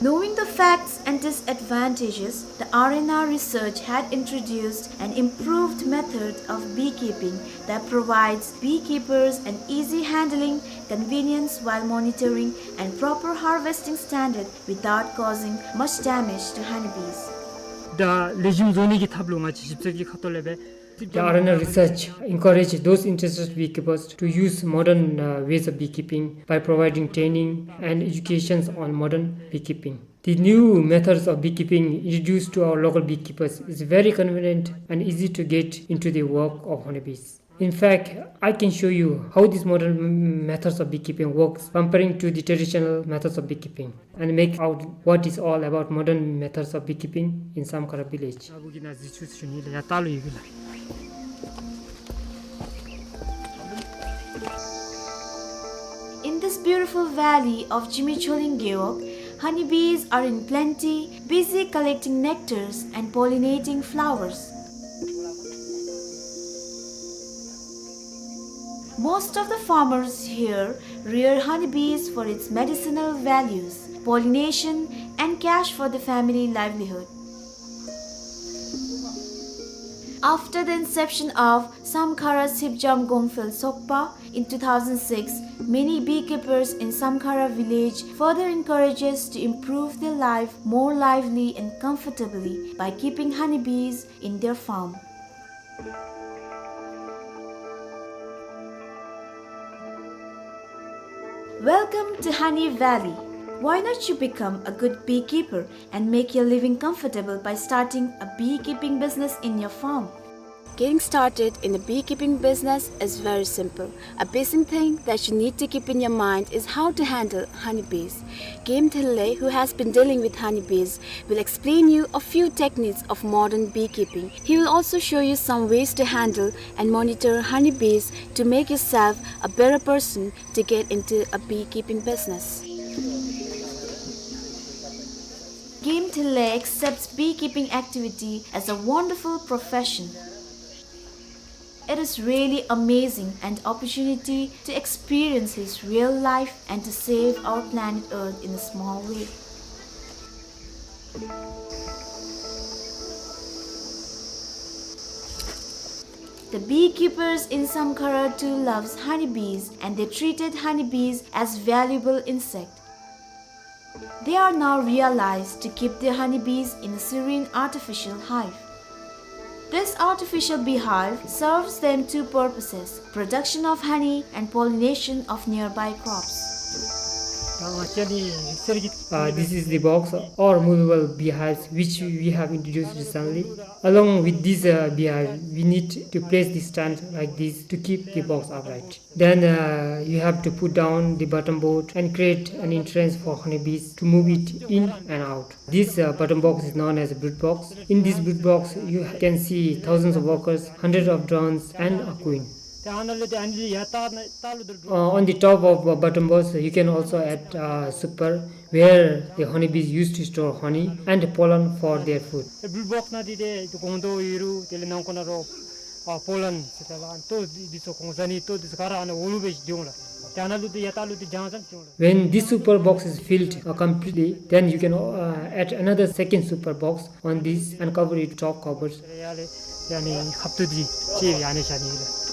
Knowing the facts and disadvantages, the R N R research had introduced an improved method of beekeeping that provides beekeepers an easy handling, convenience while monitoring, and proper harvesting standard without causing much damage to honeybees. ད་ལེགས་ཤོམ་བཟོ་ནི་གི་ཐབས་ལུ་ང་བཅས་ཞིབ་འཚོལ་གྱི་ཁ་ཐུག་ལས་སྦེ། The R N R research encouraged those interested beekeepers to use modern uh, ways of beekeeping by providing training and educations on modern beekeeping. The new methods of beekeeping introduced to our local beekeepers is very convenient and easy to get into the work of honeybees. In fact, I can show you how these modern m-, methods of beekeeping works comparing to the traditional methods of beekeeping and make out what is all about modern methods of beekeeping in Samkhara village. In this beautiful valley of Jimi Choling Gewog, honeybees are in plenty, busy collecting nectars and pollinating flowers. Most of the farmers here rear honeybees for its medicinal values, pollination, and cash for the family livelihood. After the inception of Samkhara Sipjam Gongphel Sokpa in two thousand six, many beekeepers in Samkhara village further encourages to improve their life more lively and comfortably by keeping honeybees in their farm. Welcome to Honey Valley. Why not you become a good beekeeper and make your living comfortable by starting a beekeeping business in your farm? Getting started in a beekeeping business is very simple. A basic thing that you need to keep in your mind is how to handle honeybees. Game Thinley, who has been dealing with honeybees, will explain you a few techniques of modern beekeeping. He will also show you some ways to handle and monitor honeybees to make yourself a better person to get into a beekeeping business. Game Thinley accepts beekeeping activity as a wonderful profession. It is really amazing an opportunity to experience his real life and to save our planet Earth in a small way. The beekeepers in Samkhara too loves honeybees and they treated honeybees as valuable insect. They are now realized to keep their honeybees in a serene artificial hive. This artificial beehive serves them two purposes, production of honey and pollination of nearby crops. Uh, this is the box or movable beehives which we have introduced recently. Along with this, uh, beehive, we need to place the stand like this to keep the box upright. Then, uh, you have to put down the bottom board and create an entrance for honeybees to move it in and out. This, uh, bottom box is known as a brood box. In this brood box, you can see thousands of workers, hundreds of drones, and a queen. Uh, on the top of, uh, bottom box, you can also add, uh, super, where the honeybees used to store honey and pollen for their food. ཨེ་བུལ་བོགས་ནང་འདི་ཏེ་ཏེ་སྒོང་རྡོག་ཡོད་རུང་དེ་ལས་ནང་ཁོག་ནང་རོ་ཨ་པོ་ལན་ཟེར་ཏེ་ལགས། ལྟོ་འདི་ཚུ་གོང་ས་ནི་ལྟོ་འདི་ཚུ་ག་ར་ཨ་ནི་འོག་ལུ་སྦེ་སྡོད་འོང་ལགས། ཏེ་ཨ་ནཱ་ལུ་ཏེ་ཡར་ལྟག་ལུ་ཏེ་རྒྱང་ཙམ་སྡོད་འོང་ལགས། When this super box is filled, uh, completely, then you can, uh, add another second super box on this and cover it top covers. ཡ་ལས་ཡ་ནི་ཁབ་ཏོ་འདི་ཅིག་ཡ་ནི་བཞག་ནི་ལགས།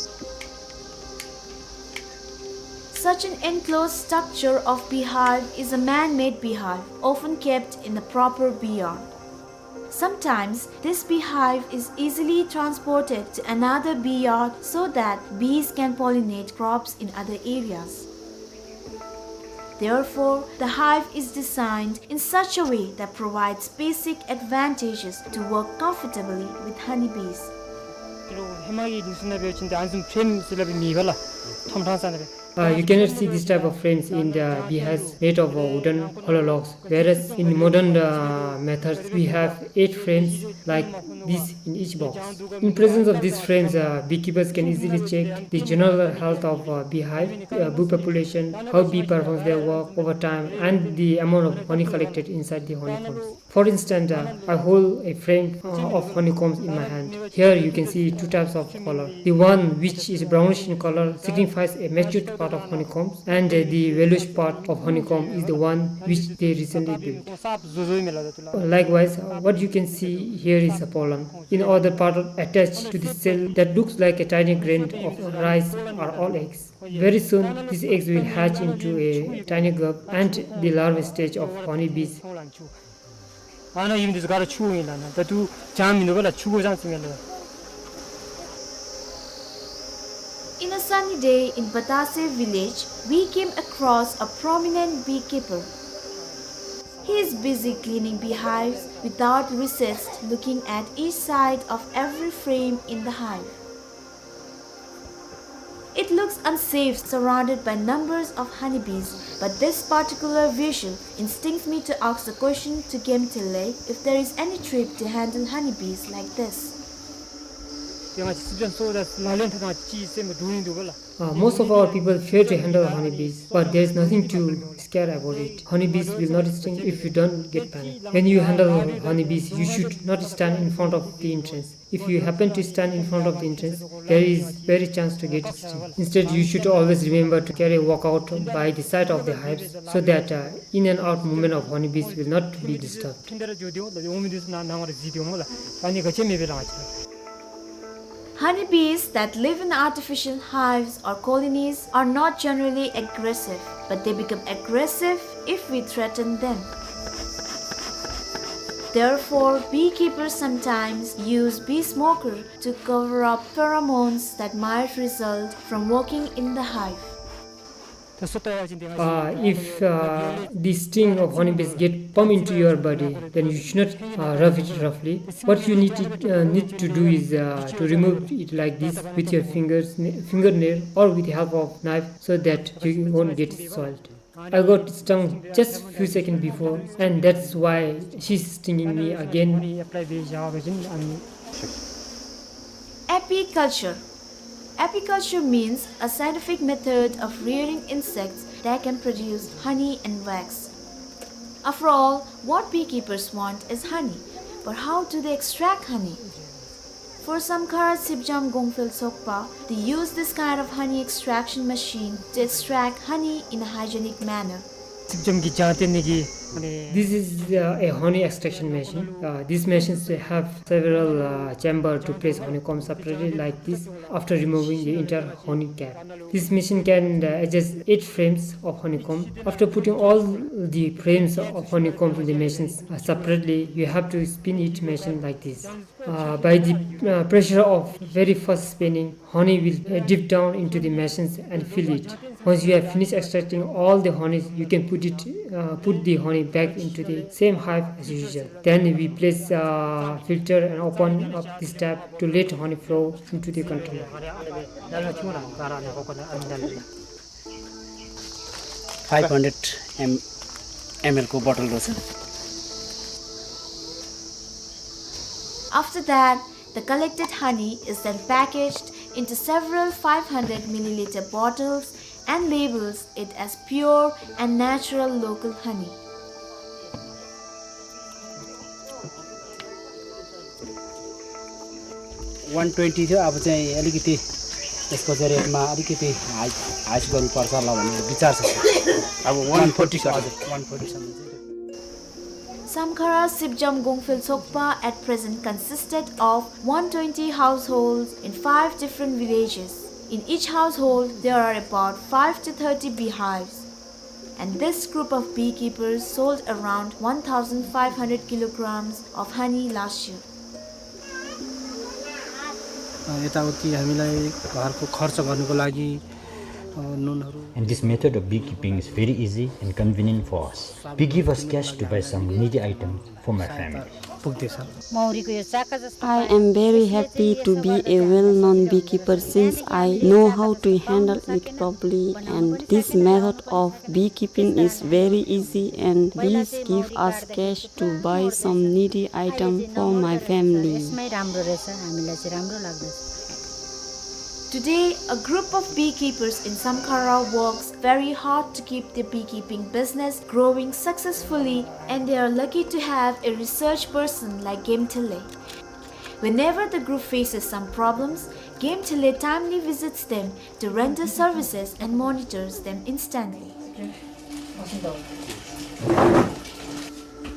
Such an enclosed structure of beehive is a man-made beehive, often kept in a proper bee yard. Sometimes, this beehive is easily transported to another bee yard so that bees can pollinate crops in other areas. Therefore, the hive is designed in such a way that provides basic advantages to work comfortably with honeybees. ཧེ་མ་གི་ལུགས་སྲོལ་ནང་འབད་བ་ཅིན་ཏེ་ཨ་ནི་བཟུམ་ཕྲེམ་ཟེར་སླབ་མེད་པ་ལགས། ཁྲོམ་ཁྲང་ས་ནང་སྦེ། Uh, you cannot see this type of frames in the beehives made of, uh, wooden hollow logs, whereas in modern, uh, methods we have eight frames like this in each box. In presence of these frames, uh, beekeepers can easily check the general health of, uh, beehive, uh, bee population, how bee performs their work over time, and the amount of honey collected inside the honeycombs. For instance, uh, I hold a frame, uh, of honeycombs in my hand. Here you can see two types of color. The one which is brownish in color signifies a matured part of honeycombs, and, uh, the yellowish part of honeycomb is the one which they recently built. Likewise, uh, what you can see here is a pollen. In other part attached to the cell that looks like a tiny grain of rice are all eggs. Very soon, these eggs will hatch into a tiny grub and the larva stage of honeybees. ཨ་ནཱ་ཨིན་འདི་ཚུ་ག་ར་ཆུ་ཨིན་ལགས། ད་ལྟོ་ལྗང་མིན་འདུག་པ་ལགས། ཆུ་གོ་ལྗང་ཅིག་ཨིན་ལགས། In a sunny day in Batase village, we came across a prominent beekeeper. He is busy cleaning beehives without recess, looking at each side of every frame in the hive. It looks unsafe surrounded by numbers of honeybees, but this particular visual instincts me to ask the question to Gemtele if there is any trick to handle honeybees like this. ཡང་སྲིད་འཛིན་སོགས་ལ་ལག་ལེན་འཐབ་སྟངས་ཅིག་སེམས་ལུ་འདུག་ཡིན་འདུག་ག་ལགས། Uh, most of our people fear to handle honeybees, but there is nothing to scare about it. Honeybees will not sting if you don't get panic. When you handle honeybees, you should not stand in front of the entrance. If you happen to stand in front of the entrance, there is very chance to get sting. Instead, you should always remember to carry a walkout by the side of the hives so that uh, in and out movement of honeybees will not be disturbed. Honeybees that live in artificial hives or colonies are not generally aggressive, but they become aggressive if we threaten them. Therefore, beekeepers sometimes use bee smoker to cover up pheromones that might result from working in the hive. Uh, if uh, the sting of honeybees get pump into your body, then you should not uh, rub it roughly. What you need to, uh, need to do is uh, to remove it like this with your fingers, fingernail, or with the help of knife, so that you won't get soiled. I got stung just few seconds before, and that's why she's stinging me again. Apiculture. Apiculture means a scientific method of rearing insects that can produce honey and wax. After all, what beekeepers want is honey. But how do they extract honey? For Samkhara Sipjam Gongphel Sokpa, they use this kind of honey extraction machine to extract honey in a hygienic manner. སིབ་ཇམ་གྱི་ལྗང་ཏེ་ནི་གི། This is uh, a honey extraction machine. Uh, these machines have several uh, chamber to place honeycomb separately like this after removing the entire honey cap. This machine can uh, adjust eight frames of honeycomb. After putting all the frames of honeycomb in the machines uh, separately, you have to spin each machine like this. Uh, by the uh, pressure of very fast spinning, honey will uh, dip down into the machines and fill it. Once you have finished extracting all the honey, you can put it, uh, put the honey back into the same hive as usual. Then we place uh, filter and open up this tap to let honey flow into the container. Five hundred M L को बोतल रहेछ। After that, the collected honey is then packaged into several five hundred milliliter bottles and labels it as pure and natural local honey. One twenty थियो, अब चाहिँ अलिकति यसको चाहिँ रेटमा अलिकति हाई, हाई गर्नुपर्छ होला भन्ने विचार छ। अब one forty सर। हजुर, one forty सम्म चाहिँ। Samkhara Sipjam Gongphel Sokpa at present consisted of one twenty households in five different villages. In each household, there are about five to thirty beehives. And this group of beekeepers sold around one thousand five hundred kilograms of honey last year. अ, यताउति हामीलाई घरको खर्च गर्नको लागि, अ, नुनहरू। And this method of beekeeping is very easy and convenient for us. We give us cash to buy some needy items for my family. पुग्दैछ। मौरीको यो चाका जस्तो I am very happy to be a well-known beekeeper since I know how to handle it properly, and this method of beekeeping is very easy and this give us cash to buy some needy item for my family. यसमै राम्रो रहेछ, हामीलाई चाहिँ राम्रो लाग्दछ। Today, a group of beekeepers in Samkhara works very hard to keep their beekeeping business growing successfully, and they are lucky to have a research person like Gemtele. Whenever the group faces some problems, Gemtele timely visits them to render services and monitors them instantly.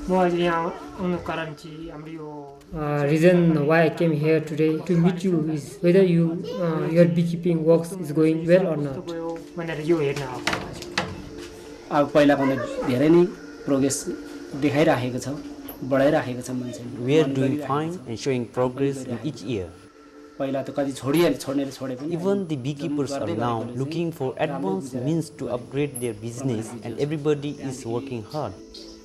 म आज यहाँ आउनुको कारण चाहिँ हाम्रो यो Uh, reason why I came here today to meet you is whether you, uh, your beekeeping works is going well or not. भनेर यो हेर्न आएको। अब पहिलाभन्दा धेरै नै प्रोग्रेस देखाइराखेको छ, बढाइराखेको छ मान्छेले। We are doing fine and showing progress in each year. पहिला त कति छोडिहाले, छोड्नेले छोडे पनि। Even the beekeepers are now looking for advanced means to upgrade their business and everybody is working hard.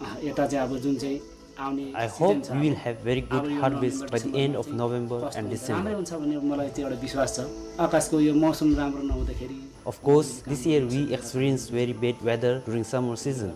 अँ, यता चाहिँ अब जुन चाहिँ आउने I hope season छ, we will अब, have very good अब यो harvest by the November end of November and December। कस्तो हुन्छ, राम्रै हुन्छ भन्ने मलाई त्यो एउटा विश्वास छ। आकाशको यो मौसम राम्रो नहुँदाखेरि। Of course, this year we experienced very bad weather during summer season।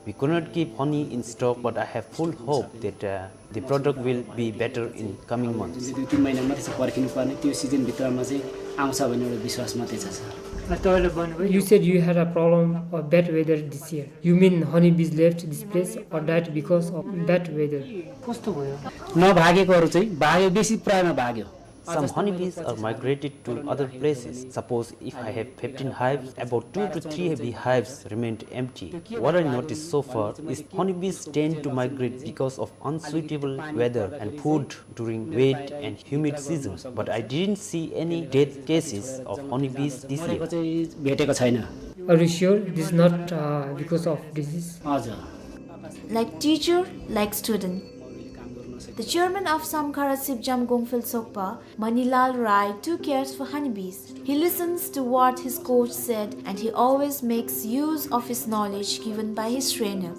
We could not keep honey in stock, but I have full hope that, uh, the product will be better in coming months। जुन चाहिँ दुई तिन महिना मात्रै छ पर्खिनु पर्ने, त्यो सिजनभित्रमा चाहिँ आउँछ भन्ने एउटा विश्वास मात्रै छ, सर। अँ, तपाईँले भन्नुभयो। You said you had a problem of bad weather this year। You mean honeybees left this place or died because of bad weather? कस्तो भयो? नभागेकोहरू चाहिँ भाग्यो, बेसी प्रायमा भाग्यो। Some honeybees are migrated to other places। Suppose if I have fifteen hives, about two to three beehives remained empty। What I noticed so far is honeybees tend to migrate because of unsuitable weather and food during wet and humid season, but I didn't see any death cases of honeybees this year। मरेको चाहिँ भेटेको छैन। Are you sure this is not, uh, because of disease? हजुर। Like teacher, like student। The chairman of Samkhara Sipjam Gongphel Sokpa, Manilal Rai, too cares for honeybees। He listens to what his coach said and he always makes use of his knowledge given by his trainer।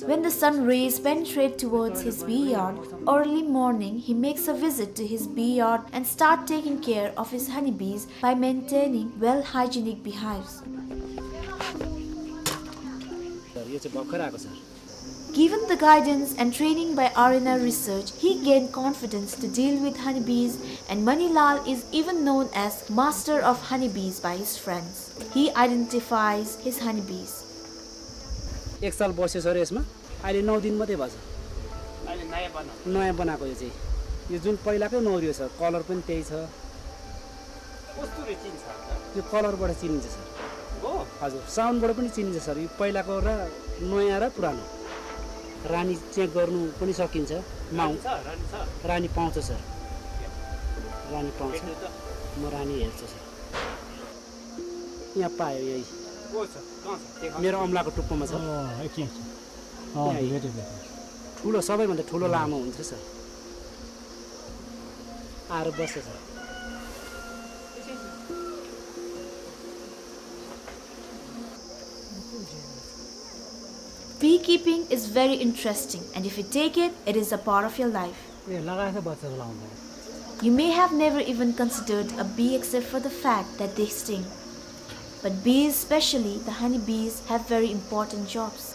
When the sun rays penetrate towards his bee yard early morning, he makes a visit to his bee yard and start taking care of his honeybees by maintaining well hygienic beehives। Sir, यो चाहिँ भर्खर आएको, sir. Given the guidance and training by R N R Research, he gained confidence to deal with honeybees, and Manilal is even known as master of honeybees by his friends। He identifies his honeybees। एक साल बस्यो सर यसमा, अहिले नौ दिन मात्रै भएको छ। अहिले नयाँ बनाएको। नयाँ बनाएको यो चाहिँ। यो जुन पहिलाकै नौ रियो सर, कलर पनि त्यही छ। कस्तुरी चिन्छ अन्त? यो कलरबाट चिनिन्छ सर। हो? हजुर, साउन्डबाट पनि चिनिन्छ सर। यो पहिलाको र नयाँ र पुरानो। रानी चेक गर्नु पनि सकिन्छ। माउ- रानी छ, रानी छ। रानी पाउँछ सर। रानी पाउँछ। भेट्नु त। म रानी हेर्छु सर। यहाँ पायो यही। को छ? कहाँ छ? देखा। मेरो औँलाको टुप्पोमा छ। अँ, एकछिन, एकछिन। अँ, यहाँ भेटेँ, भेटेँ। ठुलो, सबैभन्दा ठुलो लामो हुन्छ सर। आएर बस्छ sir. Beekeeping is very interesting, and if you take it, it is a part of your life। ए, लगाएछ बच्चाको लाउँदा। You may have never even considered a bee except for the fact that they sting। But bees, especially the honey bees, have very important jobs।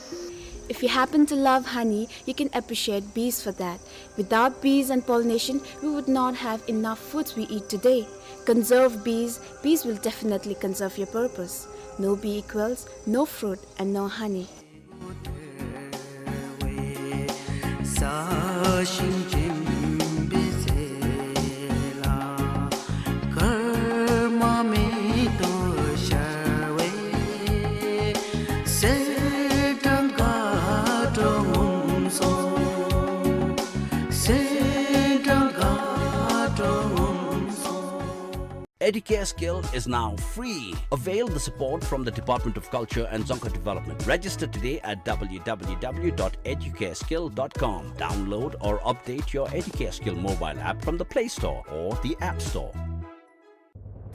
If you happen to love honey, you can appreciate bees for that। Without bees and pollination, we would not have enough foods we eat today। Conserve bees, bees will definitely conserve your purpose। No bee equals no fruit and no honey। Educare Skill is now free. Avail the support from the Department of Culture and Dzongkha Development. Register today at W W W dot educare skill dot com. Download or update your Educare Skill mobile app from the Play Store or the App Store.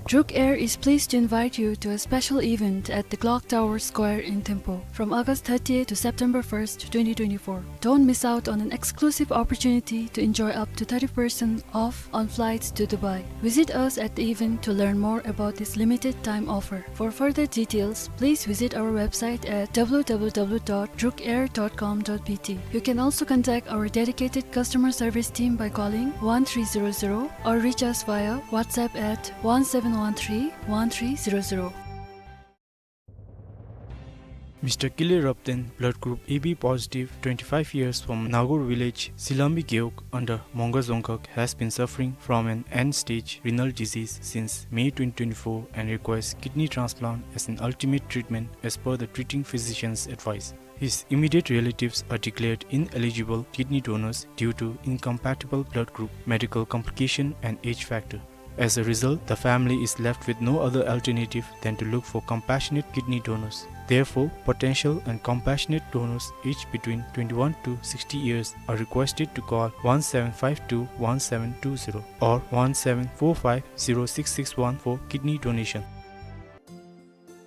Druk Air is pleased to invite you to a special event at the Clock Tower Square in Thimphu from August thirtieth to September first, twenty twenty-four. Don't miss out on an exclusive opportunity to enjoy up to thirty percent off on flights to Dubai. Visit us at the event to learn more about this limited time offer. For further details, please visit our website at W W W dot druk air dot com dot B T. You can also contact our dedicated customer service team by calling one three zero zero or reach us via WhatsApp at one seven one three one three zero zero. Mister Kile Rapten, blood group A B positive, twenty-five years, from Nagur village, Silambi Gewog, under Monga Dzongkhag, has been suffering from an end-stage renal disease since May twenty twenty-four and requires kidney transplant as an ultimate treatment as per the treating physician's advice. His immediate relatives are declared ineligible kidney donors due to incompatible blood group, medical complication and age factor. As a result, the family is left with no other alternative than to look for compassionate kidney donors. Therefore, potential and compassionate donors aged between twenty-one to sixty years are requested to call one seven five two one seven two zero or one seven four five zero six six one for kidney donation.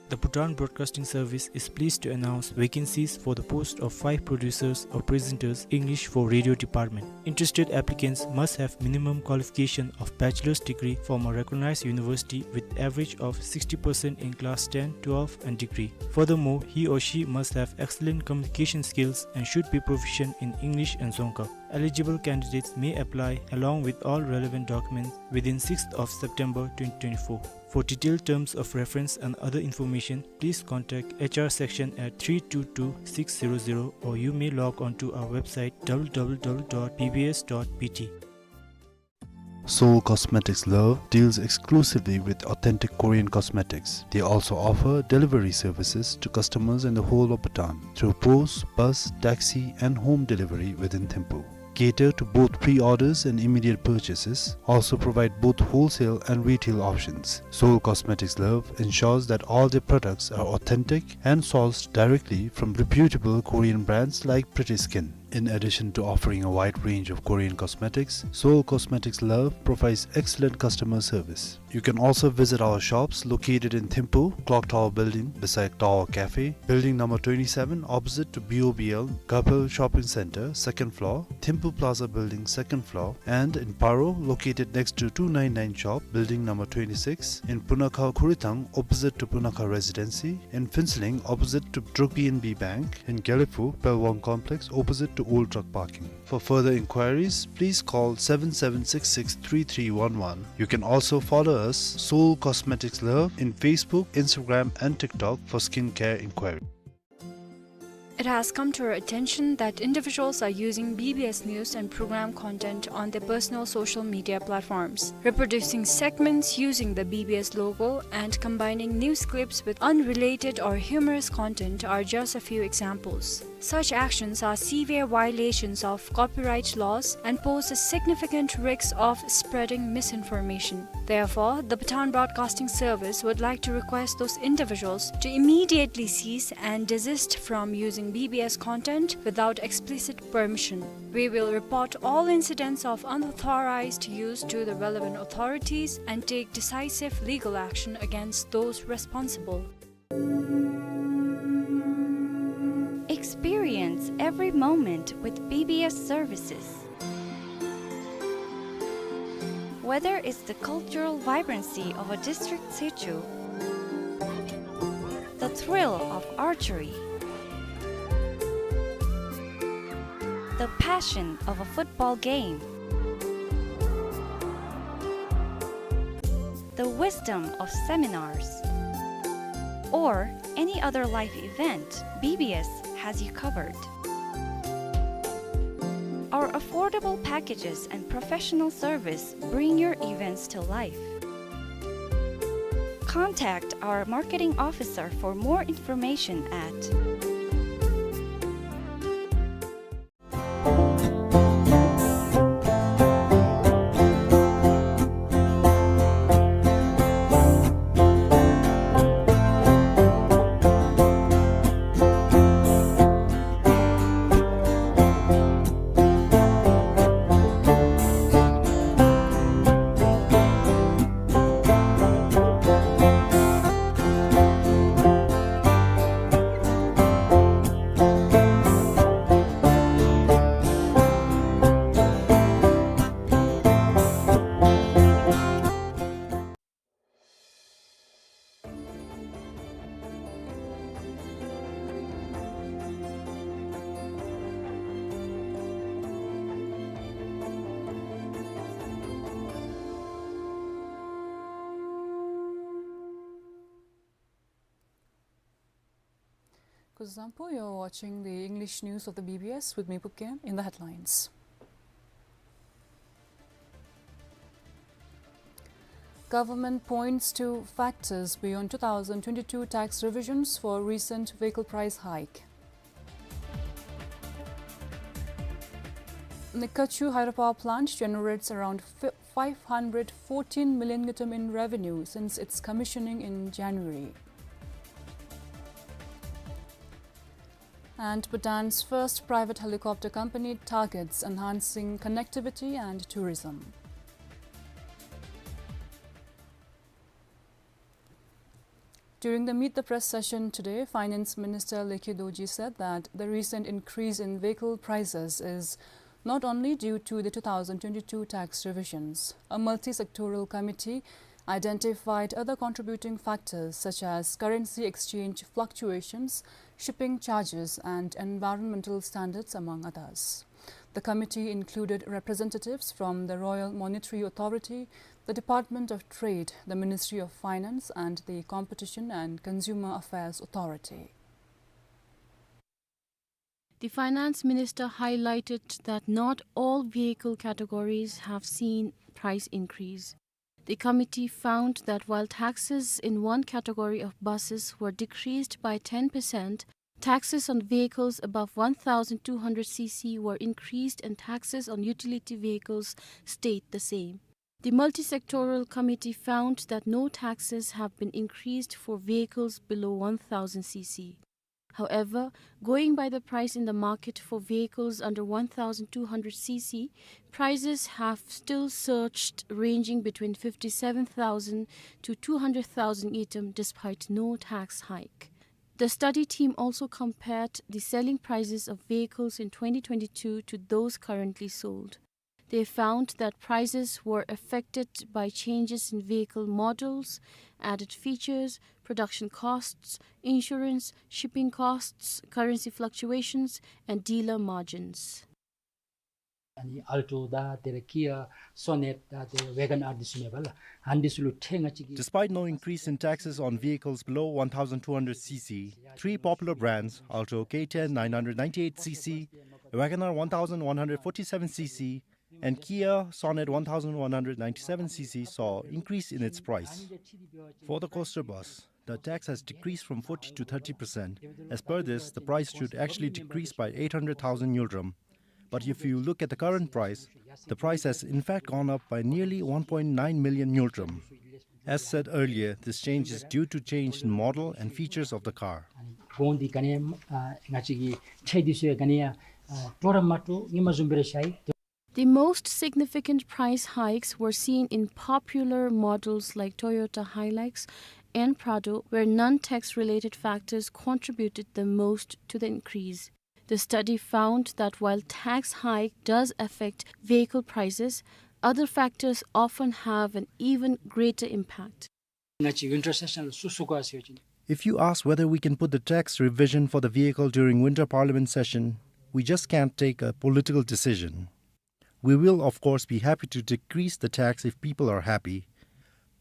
The Bhutan Broadcasting Service is pleased to announce vacancies for the post of five producers or presenters, English for radio department. Interested applicants must have minimum qualification of bachelor's degree from a recognized university with average of sixty percent in class ten, twelve and degree. Furthermore, he or she must have excellent communication skills and should be proficient in English and Dzongkha. Eligible candidates may apply along with all relevant documents within sixth of September twenty twenty-four. For detailed terms of reference and other information, please contact H R section at three two two six zero zero, or you may log on to our website, W W W dot B B S dot B T. Seoul Cosmetics Love deals exclusively with authentic Korean cosmetics. They also offer delivery services to customers in the whole of Bhutan through post, bus, taxi, and home delivery within Thimphu. Cater to both pre-orders and immediate purchases, also provide both wholesale and retail options. Seoul Cosmetics Love ensures that all their products are authentic and sourced directly from reputable Korean brands like Pretty Skin. In addition to offering a wide range of Korean cosmetics, Seoul Cosmetics Love provides excellent customer service. You can also visit our shops located in Thimphu, Clock Tower Building, beside Tower Cafe, Building number twenty-seven, opposite to B O B L, Gapel Shopping Center, second floor, Thimphu Plaza Building, second floor, and in Paro, located next to two nine nine shop, Building number twenty-six, in Punakha Khurithang, opposite to Punakha Residency, in Phuentsholing, opposite to Druk B N B Bank, in Gelephu, Pelwang Complex, opposite to old truck parking. For further inquiries, please call seven seven six six three three one one. You can also follow us, Seoul Cosmetics Love, in Facebook, Instagram, and TikTok for skincare inquiry. It has come to our attention that individuals are using B B S news and program content on their personal social media platforms. Reproducing segments using the B B S logo and combining news clips with unrelated or humorous content are just a few examples. Such actions are severe violations of copyright laws and pose a significant risk of spreading misinformation. Therefore, the Bhutan Broadcasting Service would like to request those individuals to immediately cease and desist from using B B S content without explicit permission. We will report all incidents of unauthorized use to the relevant authorities and take decisive legal action against those responsible. Experience every moment with B B S services. Whether it's the cultural vibrancy of a district sichu, the thrill of archery, the passion of a football game, the wisdom of seminars, or any other life event, B B S has you covered. Our affordable packages and professional service bring your events to life. Contact our marketing officer for more information at Kuzuzangpo, you're watching the English news of the B B S with me, Pupkem. In the headlines. Government points to factors beyond two thousand twenty-two tax revisions for recent vehicle price hike. Nikachu hydropower plant generates around fi-, five hundred fourteen million ngultrum in revenue since its commissioning in January. And Bhutan's first private helicopter company targets enhancing connectivity and tourism. During the Meet the Press session today, Finance Minister Lekhi Dorji said that the recent increase in vehicle prices is not only due to the two thousand twenty-two tax revisions. A multi-sectoral committee identified other contributing factors such as currency exchange fluctuations, shipping charges, and environmental standards, among others. The committee included representatives from the Royal Monetary Authority, the Department of Trade, the Ministry of Finance, and the Competition and Consumer Affairs Authority. The finance minister highlighted that not all vehicle categories have seen price increase. The committee found that while taxes in one category of buses were decreased by ten percent, taxes on vehicles above one thousand two hundred C C were increased and taxes on utility vehicles stayed the same. The multi-sectoral committee found that no taxes have been increased for vehicles below one thousand C C. However, going by the price in the market for vehicles under one thousand two hundred C C, prices have still surged, ranging between fifty-seven thousand to two hundred thousand ngultrum despite no tax hike. The study team also compared the selling prices of vehicles in twenty twenty-two to those currently sold. They found that prices were affected by changes in vehicle models, added features, production costs, insurance, shipping costs, currency fluctuations, and dealer margins. ཨ་ནི་ཨལ་ཊོ་དང་དེ་ལས་ཀི་ཡ་སོ་ནེཊ་དང་དེ་ལས་ཝེ་གཱན་ཨར་འདི་ཚུ་མེན་པ་ལགས། ཨ་ནི་འདི་ཚུ་ལུ་ཁྲལ་ང་བཅས་ཀྱིས། Despite no increase in taxes on vehicles below one thousand two hundred C C, three popular brands, Alto K ten nine hundred ninety-eight C C, WagonR one thousand one hundred forty-seven C C, and Kia Sonet one thousand one hundred ninety-seven C C saw increase in its price. For the coaster bus, the tax has decreased from forty to thirty percent. As per this, the price should actually decrease by eight hundred thousand ngultrum. But if you look at the current price, the price has in fact gone up by nearly one point nine million ngultrum. As said earlier, this change is due to change in model and features of the car. གོང་འདི་ག་ནི་ཡང་ཨ་ང་བཅས་ཀྱི་ཁྲལ་འདི་ཚུ་ཡང་ག་ནི་ཡང་ཨ་སྤྲོ་ར་མ་སྤྲོ་སྔོན་མ་བཟུམ་སྦེ་ར་ཆགས་ཡི། The most significant price hikes were seen in popular models like Toyota Hilux and Prado, where non-tax related factors contributed the most to the increase. The study found that while tax hike does affect vehicle prices, other factors often have an even greater impact. ང་བཅས་ཝིན་ཊར་སེ་ཤཱན་ལུ་བཙུགས་བཙུགས་དགོ་ཟེར་བ་ཅིན། If you ask whether we can put the tax revision for the vehicle during winter parliament session, we just can't take a political decision. We will, of course, be happy to decrease the tax if people are happy,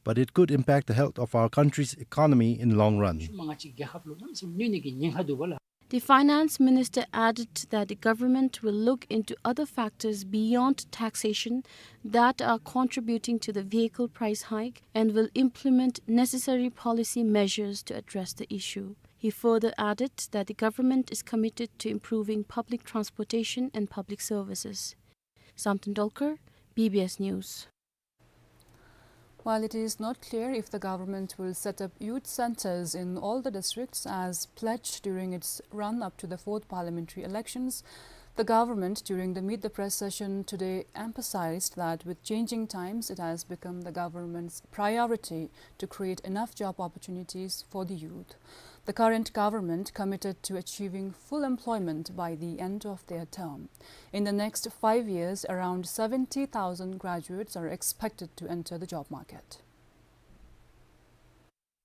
but it could impact the health of our country's economy in long run. ཤུལ་མ་ང་བཅས་རྒྱལ་ཁབ་ལུ་གནམ་མེད་ས་མེད་གནོད་ནི་གི་ཉེན་ཁ་འདུག་པ་ལགས། The finance minister added that the government will look into other factors beyond taxation that are contributing to the vehicle price hike and will implement necessary policy measures to address the issue. He further added that the government is committed to improving public transportation and public services. Samten Dolkar, B B S News. While it is not clear if the government will set up youth centers in all the districts as pledged during its run up to the fourth parliamentary elections, the government, during the Meet the Press session today, emphasized that with changing times, it has become the government's priority to create enough job opportunities for the youth. The current government committed to achieving full employment by the end of their term. In the next five years, around seventy thousand graduates are expected to enter the job market.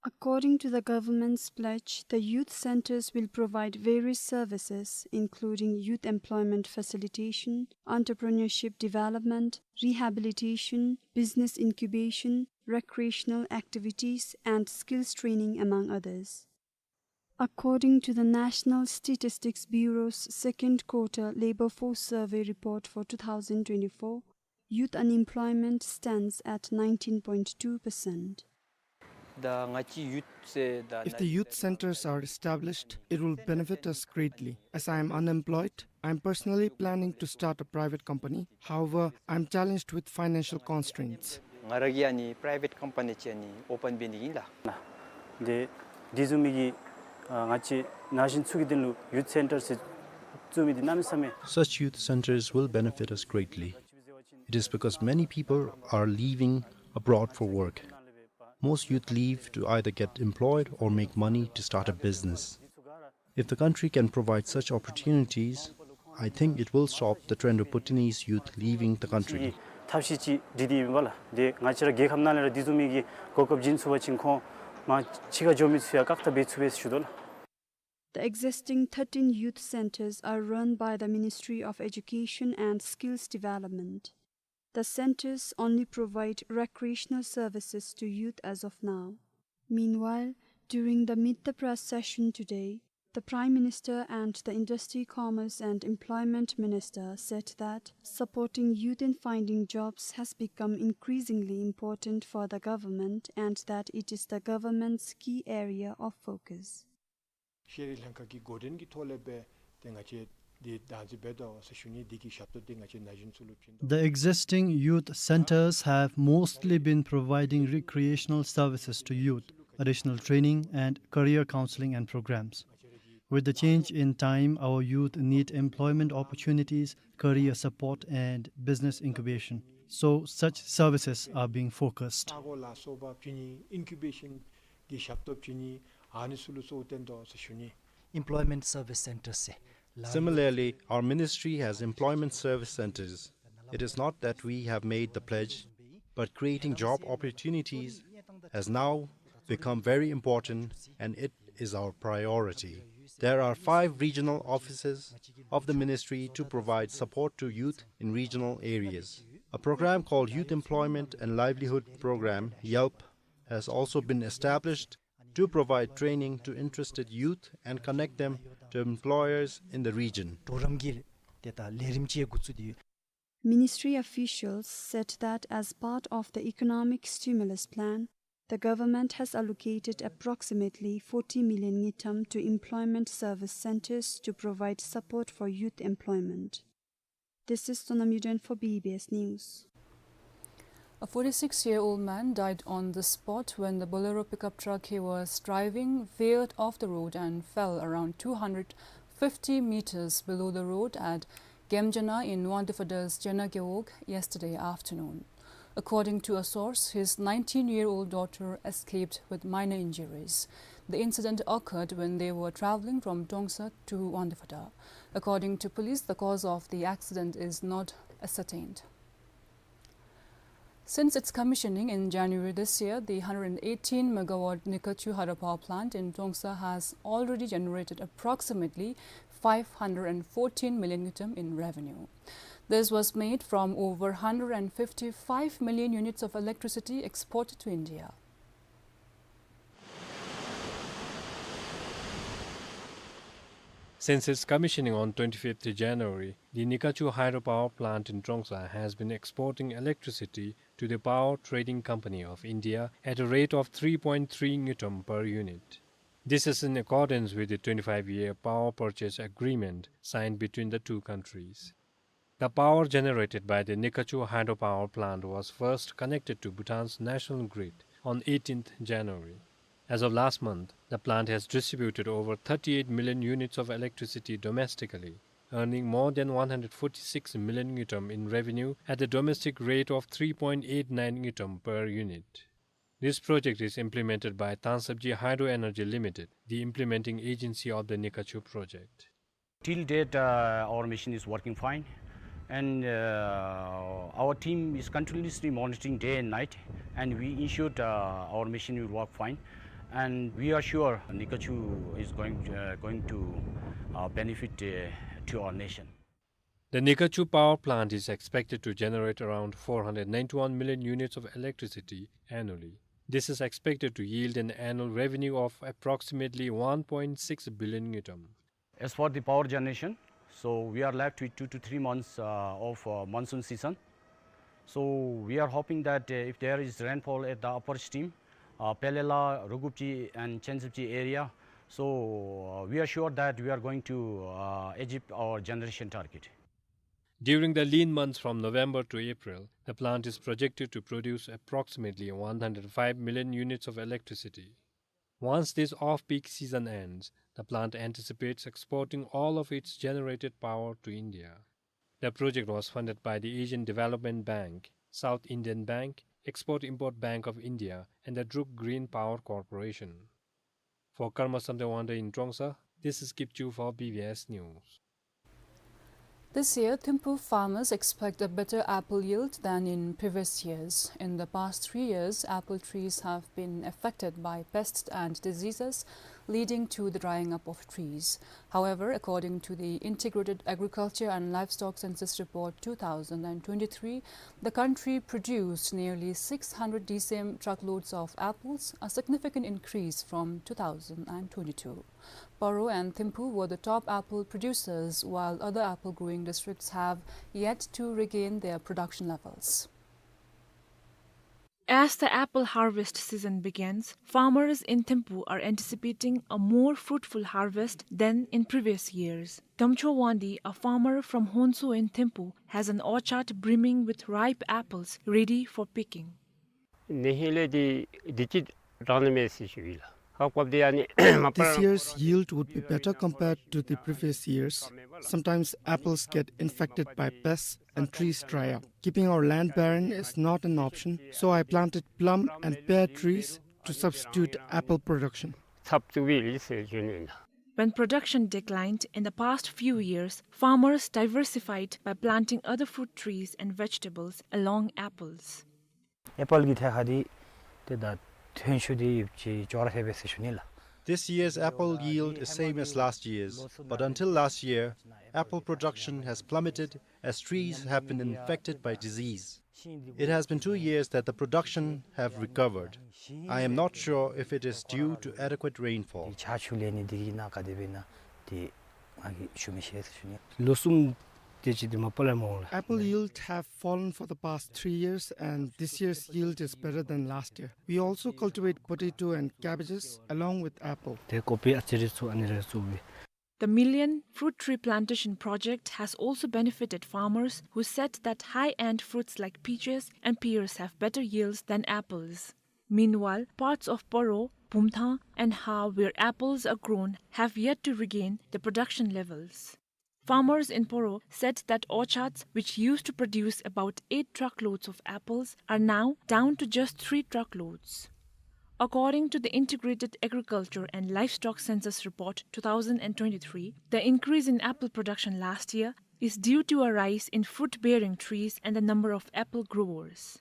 According to the government's pledge, the youth centers will provide various services, including youth employment facilitation, entrepreneurship development, rehabilitation, business incubation, recreational activities, and skills training, among others. According to the National Statistics Bureau's second quarter labor force survey report for two thousand twenty-four, youth unemployment stands at nineteen point two percent. If the youth centers are established, it will benefit us greatly. As I am unemployed, I am personally planning to start a private company. However, I am challenged with financial constraints. ང་ར་གིས་ཨ་ནི་པ་རའི་ཝེཊ་ཀམ་པ་ནི་ཅིག་ཨ་ནི་ཨོ་པཱན་འབད་ནི་ཨིན་ལགས། ཏེ་འདི་བཟུམ་མའི་གི་ཨ་ང་བཅས་ན་གཞོན་ཚུ་གི་དོན་ལུ་ཡུཐ་སེན་ཊར་ཟེར་བཙུགས་མི་འདི་གནམ་མེད་ས་མེད། Such youth centers will benefit us greatly. It is because many people are leaving abroad for work. Most youth leave to either get employed or make money to start a business. If the country can provide such opportunities, I think it will stop the trend of Bhutanese youth leaving the country. ཐབས་ཤེས་ཅིག་སྒྲིག་སྟེ་ཨིན་པས་ལགས། དེ་ང་བཅས་ར་རྒྱལ་ཁབ་ནང་ལས་ར་དེ་བཟུམ་མའི་གི་གོ་སྐབས་བྱིན་ཚུགས་པ་ཅིན་ཁོང་མར་ཕྱི་ཁར་འགྱོ་མི་ཚུ་ཡང་བཀག་ཐབས་འབད་ཚུགས་པས་ཞུ་དོ་ལགས། The existing thirteen youth centers are run by the Ministry of Education and Skills Development. The centers only provide recreational services to youth as of now. Meanwhile, during the Meet the Press session today, the Prime Minister and the Industry, Commerce and Employment Minister said that supporting youth in finding jobs has become increasingly important for the government and that it is the government's key area of focus. ཤེས་རིག་ལྷན་ཁག་གི་འགོ་འདྲེན་གྱི་ཐོག་ལས་སྦེ་ཏེ་ང་བཅས་འདི་བདག་འཛིན་འབད་དོ་ཟེར་ཞུ་ནི། འདི་གི་ཞབས་ཏོག་འདི་ང་བཅས་ན་གཞོན་ཚུ་ལུ་བྱིན་དོ། The existing youth centers have mostly been providing recreational services to youth, additional training and career counseling and programs. With the change in time, our youth need employment opportunities, career support and business incubation. So such services are being focused. ལྟ་སྐོར་ལ་སོགས་པ་བྱིན་ནི། ཨིན་ཀུ་བེ་ཤཱན་གྱི་ཞབས་ཏོག་བྱིན་ནི། ཨ་ནི་ཚུ་ལུ་གཙོ་བོ་བཏོན་དོ་ཟེར་ཞུ་ནི། Employment service centers ཟེར། Similarly, our ministry has employment service centers. It is not that we have made the pledge, but creating job opportunities has now become very important, and it is our priority. There are five regional offices of the ministry to provide support to youth in regional areas. A program called Youth Employment and Livelihood Program, YELP, has also been established to provide training to interested youth and connect them to employers in the region. གྲོགས་རམ་གྱི་ཏེ་ད་ལས་རིམ་ཅིག་འགོ་བཙུགས་ཏེ་ཡོད། Ministry officials said that as part of the economic stimulus plan, the government has allocated approximately forty million ngultrum to employment service centers to provide support for youth employment. This is Sonam Yuden for B B S News. A forty-six-year-old man died on the spot when the Bolero pickup truck he was driving veered off the road and fell around two hundred fifty meters below the road at Gemjana in Wangdue Phodra's Jana Gewog yesterday afternoon. According to a source, his nineteen-year-old daughter escaped with minor injuries. The incident occurred when they were traveling from Trongsa to Wangdue Phodra. According to police, the cause of the accident is not ascertained. Since its commissioning in January this year, the hundred eighteen megawatt Nikachu hydropower plant in Trongsa has already generated approximately five hundred and fourteen million ngultrum in revenue. This was made from over hundred and fifty-five million units of electricity exported to India. Since its commissioning on twenty-fifth January, the Nikachu hydropower plant in Trongsa has been exporting electricity to the Power Trading Company of India at a rate of three point three ngultrum per unit. This is in accordance with the twenty-five-year power purchase agreement signed between the two countries. The power generated by the Nikachu hydropower plant was first connected to Bhutan's national grid on eighteenth January. As of last month, the plant has distributed over thirty-eight million units of electricity domestically, earning more than one hundred forty-six million ngultrum in revenue at the domestic rate of three point eight nine ngultrum per unit. This project is implemented by Tangsabji Hydro Energy Limited, the implementing agency of the Nikachu project. Till date, uh, our machine is working fine, and, uh, our team is continuously monitoring day and night, and we ensured, uh, our machine will work fine, and we are sure Nikachu is going, uh, going to, uh, benefit, uh, to our nation. The Nikachu power plant is expected to generate around four hundred ninety-one million units of electricity annually. This is expected to yield an annual revenue of approximately one point six billion ngultrum. As for the power generation, so we are left with two to three months, uh, of, uh, monsoon season. So we are hoping that, uh, if there is rainfall at the upper stream, uh, Pelela, Rugupji and Chensipji area, so, uh, we are sure that we are going to, uh, achieve our generation target. During the lean months from November to April, the plant is projected to produce approximately one hundred five million units of electricity. Once this off-peak season ends, the plant anticipates exporting all of its generated power to India. The project was funded by the Asian Development Bank, South Indian Bank, Export-Import Bank of India, and the Druk Green Power Corporation. For Karma Samten Wangda in Trongsa, this is Kipchu for B B S News. This year, Thimphu farmers expect a better apple yield than in previous years. In the past three years, apple trees have been affected by pests and diseases, leading to the drying up of trees. However, according to the Integrated Agriculture and Livestock Census Report two thousand and twenty-three, the country produced nearly six hundred decem truckloads of apples, a significant increase from two thousand and twenty-two. Paro and Thimphu were the top apple producers, while other apple growing districts have yet to regain their production levels. As the apple harvest season begins, farmers in Thimphu are anticipating a more fruitful harvest than in previous years. Damcho Wangdi, a farmer from Honsu in Thimphu, has an orchard brimming with ripe apples ready for picking. ཨ་ནི་ཧེ་ལས་འདི་འདི་ཅིག་དྲག་ནི་མས་ཟེར་ཞུ་ཡི་ལགས། ཧ་ཀོབ་དེ་ཨ་ནི་མ་པ། This year's yield would be better compared to the previous years. Sometimes apples get infected by pests and trees dry up. Keeping our land barren is not an option, so I planted plum and pear trees to substitute apple production. ཚབ་ཏུ་བིལ་ཟེར་ཞུ་ནི་ལགས། When production declined in the past few years, farmers diversified by planting other fruit trees and vegetables along apples. ཨེ་པཱལ་གྱི་ཐད་ཁར་འདི་ཏེ་ད་ཐོན་ཤུགས་འདི་ཅིག་ཅོག་ར་འཐདཔ་སྦེ་ཟེར་ཞུ་ནི་ལགས། This year's apple yield is same as last year's, but until last year, apple production has plummeted as trees have been infected by disease. It has been two years that the production have recovered. I am not sure if it is due to adequate rainfall. འདི་ཆར་ཆུ་ལས་ནི་འདི་གིས་ན་ག་དེ་སྦེ་ན་འདི་ང་གིས་ཞུ་མི་ཤེས་ཟེར་ཞུ་ནི། ལོ་གསུམ་དེ་ཅིག་འདི་མ་པ་ལས་མ་འོང་ལགས། Apple yield have fallen for the past three years, and this year's yield is better than last year. We also cultivate potato and cabbages along with apple. ཏེ་ཀོ་པི་ཨ་ཙི་རེ་ཚུ་ཨ་ནི་རེ་ཚུ་སྦེ། The Million Fruit Tree Plantation Project has also benefited farmers who said that high-end fruits like peaches and pears have better yields than apples. Meanwhile, parts of Paro, Bumthang, and Ha, where apples are grown, have yet to regain the production levels. Farmers in Paro said that orchards, which used to produce about eight truckloads of apples, are now down to just three truckloads. According to the Integrated Agriculture and Livestock Census Report two thousand and twenty-three, the increase in apple production last year is due to a rise in fruit-bearing trees and the number of apple growers.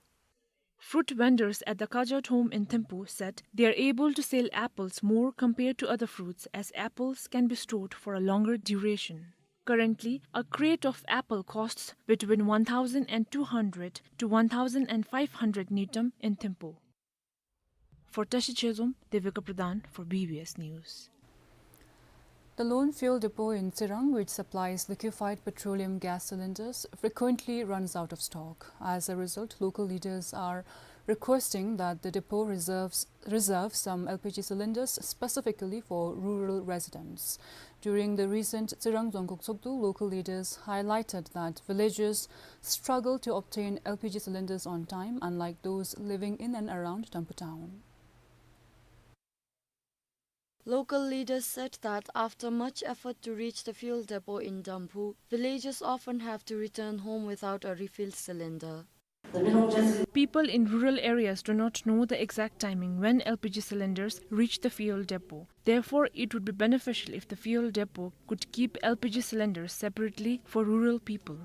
Fruit vendors at the Kajat home in Thimphu said they are able to sell apples more compared to other fruits, as apples can be stored for a longer duration. Currently, a crate of apple costs between one thousand and two hundred to one thousand and five hundred ngultrum in Thimphu. For Tashi Chezom, Devika Pradhan for B B S News. The lone fuel depot in Tsirang, which supplies liquefied petroleum gas cylinders, frequently runs out of stock. As a result, local leaders are requesting that the depot reserves, reserve some L P G cylinders specifically for rural residents. During the recent Tsirang Dzongkhag Tshogdu, local leaders highlighted that villagers struggle to obtain L P G cylinders on time, unlike those living in and around Damphu town. Local leaders said that after much effort to reach the fuel depot in Damphu, villagers often have to return home without a refill cylinder. People in rural areas do not know the exact timing when L P G cylinders reach the fuel depot. Therefore, it would be beneficial if the fuel depot could keep L P G cylinders separately for rural people.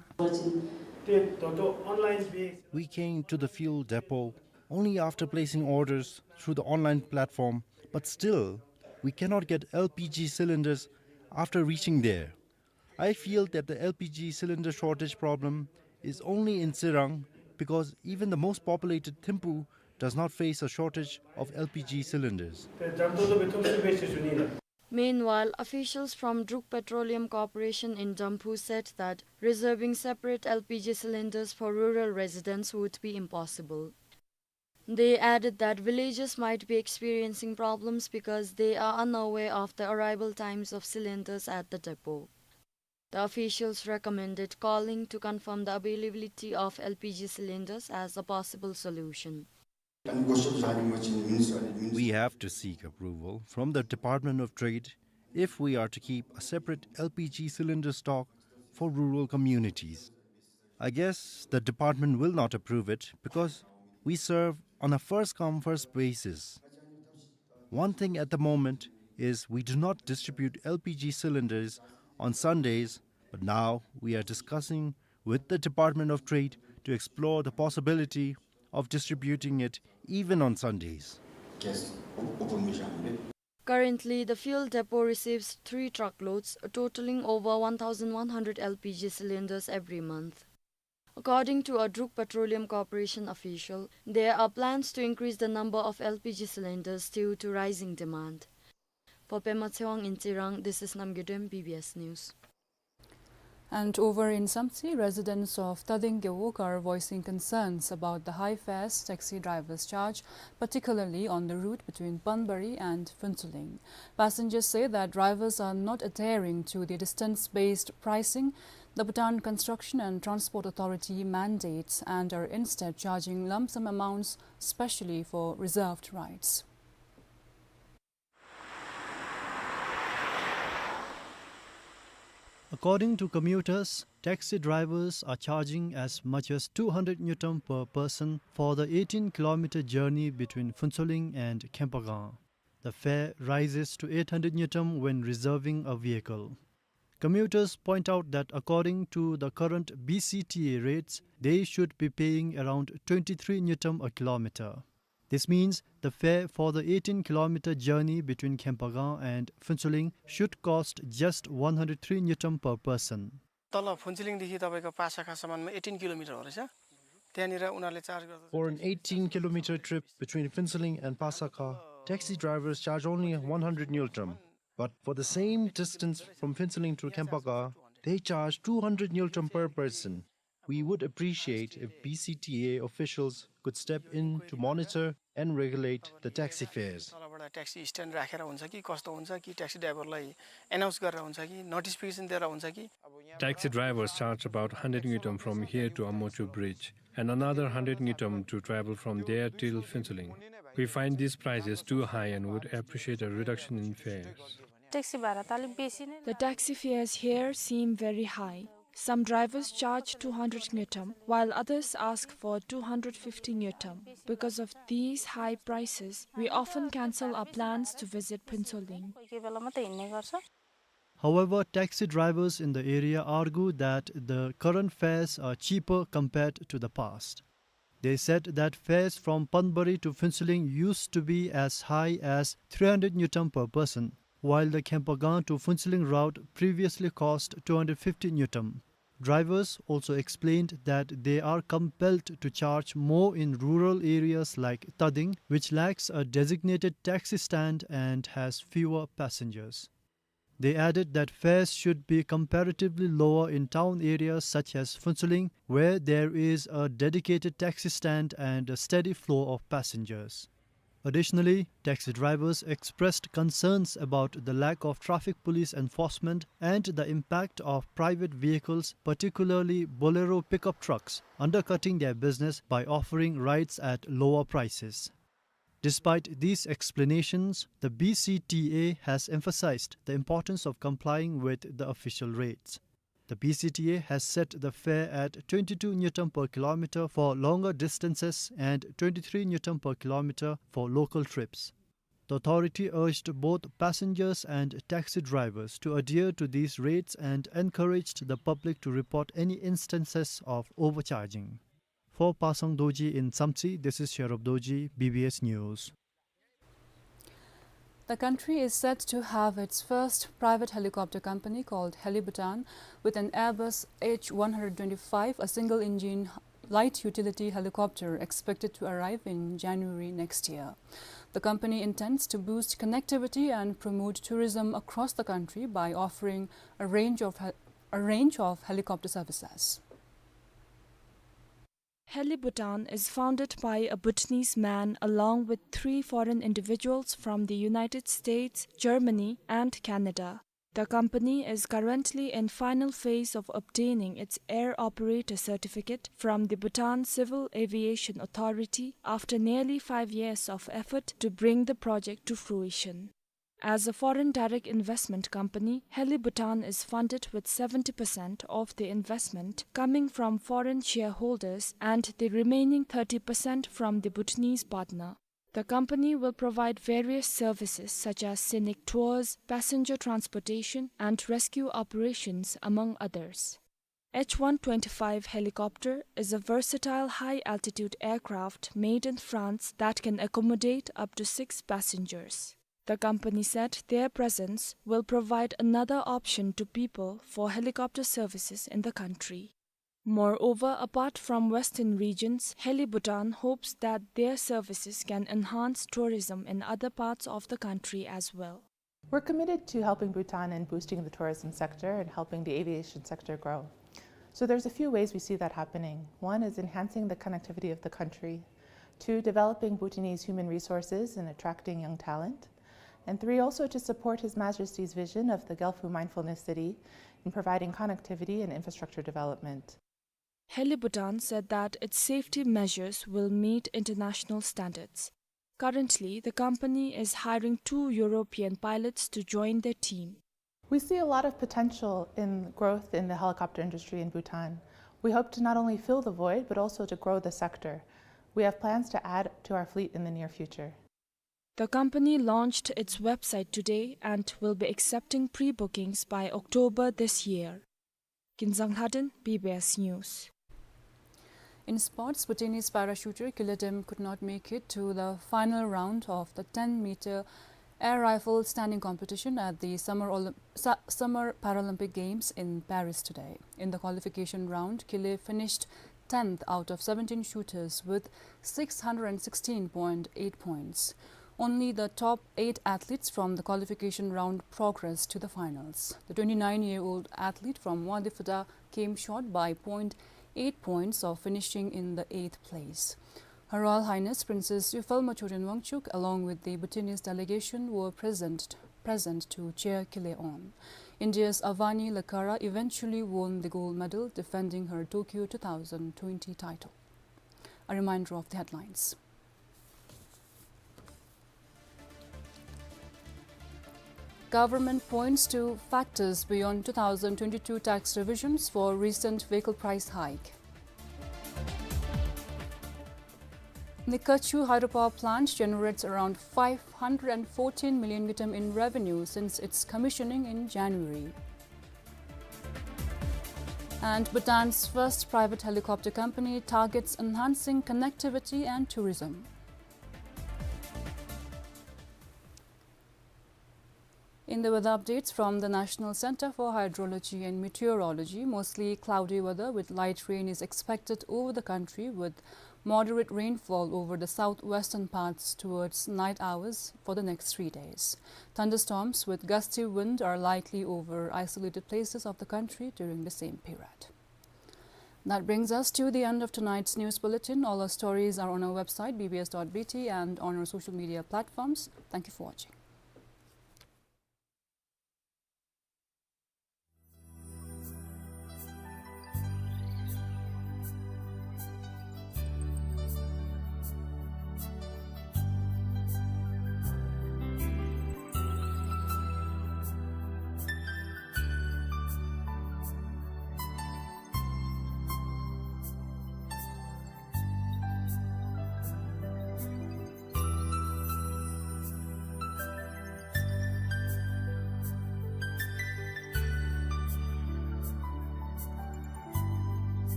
We came to the fuel depot only after placing orders through the online platform, but still, we cannot get L P G cylinders after reaching there. I feel that the L P G cylinder shortage problem is only in Tsirang, because even the most populated Thimphu does not face a shortage of L P G cylinders. Meanwhile, officials from Druk Petroleum Corporation in Damphu said that reserving separate L P G cylinders for rural residents would be impossible. They added that villagers might be experiencing problems because they are unaware of the arrival times of cylinders at the depot. The officials recommended calling to confirm the availability of L P G cylinders as a possible solution. We have to seek approval from the Department of Trade if we are to keep a separate L P G cylinder stock for rural communities. I guess the department will not approve it because we serve on a first-come, first basis. One thing at the moment is we do not distribute L P G cylinders on Sundays, but now we are discussing with the Department of Trade to explore the possibility of distributing it even on Sundays. Currently, the fuel depot receives three truckloads, totaling over one thousand one hundred L P G cylinders every month. According to a Druk Petroleum Corporation official, there are plans to increase the number of L P G cylinders due to rising demand. For Pema Tshewang in Tsirang, this is Namgay Dem, B B S News. And over in Samtse, residents of Tading Gewog are voicing concerns about the high fares taxi drivers charge, particularly on the route between Panbari and Phuentsholing. Passengers say that drivers are not adhering to the distance-based pricing the Bhutan Construction and Transport Authority mandates and are instead charging lump sum amounts, especially for reserved rides. According to commuters, taxi drivers are charging as much as two hundred ngultrum per person for the eighteen kilometer journey between Phuentsholing and Khenpakang. The fare rises to eight hundred ngultrum when reserving a vehicle. Commuters point out that according to the current B C T A rates, they should be paying around twenty-three ngultrum a kilometer. This means the fare for the eighteen kilometer journey between Khenpakang and Phuentsholing should cost just one hundred three ngultrum per person. तल फुन्चुलिङदेखि तपाईँको पासाखासम्ममा एटिन किलोमिटर हो रहेछ। त्यहाँनिर उनीहरूले चार्ज गर्छ। For an eighteen kilometer trip between Phuentsholing and Pasakha, taxi drivers charge only one hundred ngultrum. But for the same distance from Phuentsholing to Khenpakang, they charge two hundred ngultrum per person. We would appreciate if B C T A officials could step in to monitor and regulate the taxi fares. तलबाट taxi stand राखेर हुन्छ कि कस्तो हुन्छ कि ट्याक्सी ड्राइभरलाई एनाउन्स गरेर हुन्छ कि नोटिफिकेसन दिएर हुन्छ कि? Taxi drivers charge about hundred ngultrum from here to Amochu Bridge and another hundred ngultrum to travel from there till Phuentsholing. We find these prices too high and would appreciate a reduction in fares. Taxi भाडा त अलिक बेसी नै The taxi fares here seem very high. Some drivers charge two hundred ngultrum, while others ask for two hundred fifty ngultrum. Because of these high prices, we often cancel our plans to visit Phuentsholing. कोही कोही बेला मात्रै हिँड्ने गर्छ। However, taxi drivers in the area argue that the current fares are cheaper compared to the past. They said that fares from Panbari to Phuentsholing used to be as high as three hundred ngultrum per person, while the Khenpakang to Phuentsholing route previously cost two hundred fifty ngultrum. Drivers also explained that they are compelled to charge more in rural areas like Tading, which lacks a designated taxi stand and has fewer passengers. They added that fares should be comparatively lower in town areas such as Phuentsholing, where there is a dedicated taxi stand and a steady flow of passengers. Additionally, taxi drivers expressed concerns about the lack of traffic police enforcement and the impact of private vehicles, particularly Bolero pickup trucks, undercutting their business by offering rides at lower prices. Despite these explanations, the B C T A has emphasized the importance of complying with the official rates. The B C T A has set the fare at twenty-two ngultrum per kilometer for longer distances and twenty-three ngultrum per kilometer for local trips. The authority urged both passengers and taxi drivers to adhere to these rates and encouraged the public to report any instances of overcharging. For Pasang Dorji in Samtse, this is Sherub Dorji, B B S News. The country is set to have its first private helicopter company called Heli Bhutan, with an Airbus H one hundred twenty-five, a single-engine light utility helicopter, expected to arrive in January next year. The company intends to boost connectivity and promote tourism across the country by offering a range of he-, a range of helicopter services. Heli Bhutan is founded by a Bhutanese man along with three foreign individuals from the United States, Germany, and Canada. The company is currently in final phase of obtaining its air operator certificate from the Bhutan Civil Aviation Authority after nearly five years of effort to bring the project to fruition. As a foreign direct investment company, Heli Bhutan is funded with seventy percent of the investment coming from foreign shareholders and the remaining thirty percent from the Bhutanese partner. The company will provide various services such as scenic tours, passenger transportation, and rescue operations, among others. H one twenty-five helicopter is a versatile high-altitude aircraft made in France that can accommodate up to six passengers. The company said their presence will provide another option to people for helicopter services in the country. Moreover, apart from western regions, Heli Bhutan hopes that their services can enhance tourism in other parts of the country as well. We're committed to helping Bhutan and boosting the tourism sector and helping the aviation sector grow. So there's a few ways we see that happening. One is enhancing the connectivity of the country. Two, developing Bhutanese human resources and attracting young talent. And three, also to support His Majesty's vision of the Gelfu Mindfulness City in providing connectivity and infrastructure development. Heli Bhutan said that its safety measures will meet international standards. Currently, the company is hiring two European pilots to join their team. We see a lot of potential in growth in the helicopter industry in Bhutan. We hope to not only fill the void, but also to grow the sector. We have plans to add to our fleet in the near future. The company launched its website today and will be accepting pre-bookings by October this year. Kinzang Lhaden, B B S News. In sports, Bhutanese parachuter Kile Dem could not make it to the final round of the ten meter air rifle standing competition at the Summer Olymp-, Sa-, Summer Paralympic Games in Paris today. In the qualification round, Kile finished tenth out of seventeen shooters with six hundred sixteen point eight points. Only the top eight athletes from the qualification round progressed to the finals. The twenty-nine-year-old athlete from Wangdue Phodrang came short by point eight points of finishing in the eighth place. Her Royal Highness Princess Yufalma Chökten Wangchuck, along with the Bhutanese delegation, were present, present to cheer Kile on. India's Avani Lakhara eventually won the gold medal, defending her Tokyo two thousand twenty title. A reminder of the headlines. Government points to factors beyond two thousand twenty-two tax revisions for recent vehicle price hike. Nikachu hydropower plant generates around five hundred and fourteen million ngultrum in revenue since its commissioning in January. And Bhutan's first private helicopter company targets enhancing connectivity and tourism. In the weather updates from the National Center for Hydrology and Meteorology, mostly cloudy weather with light rain is expected over the country, with moderate rainfall over the southwestern parts towards night hours for the next three days. Thunderstorms with gusty wind are likely over isolated places of the country during the same period. That brings us to the end of tonight's news bulletin. All our stories are on our website, B B S dot B T, and on our social media platforms. Thank you for watching.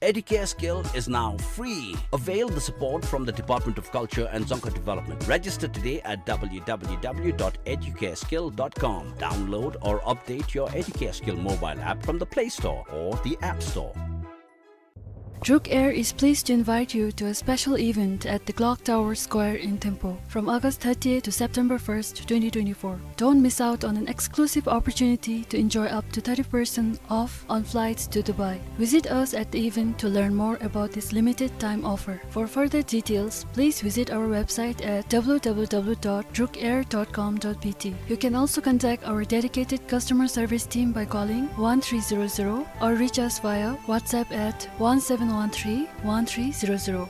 Educare Skill is now free. Avail the support from the Department of Culture and Dzongkha Development. Register today at W W W dot educare skill dot com. Download or update your Educare Skill mobile app from the Play Store or the App Store. Druk Air is pleased to invite you to a special event at the Clock Tower Square in Thimphu from August thirtieth to September first, twenty twenty-four. Don't miss out on an exclusive opportunity to enjoy up to thirty percent off on flights to Dubai. Visit us at the event to learn more about this limited time offer. For further details, please visit our website at w w w dot druk air dot com dot b t. You can also contact our dedicated customer service team by calling one three zero zero or reach us via WhatsApp at one seven one three one three zero zero.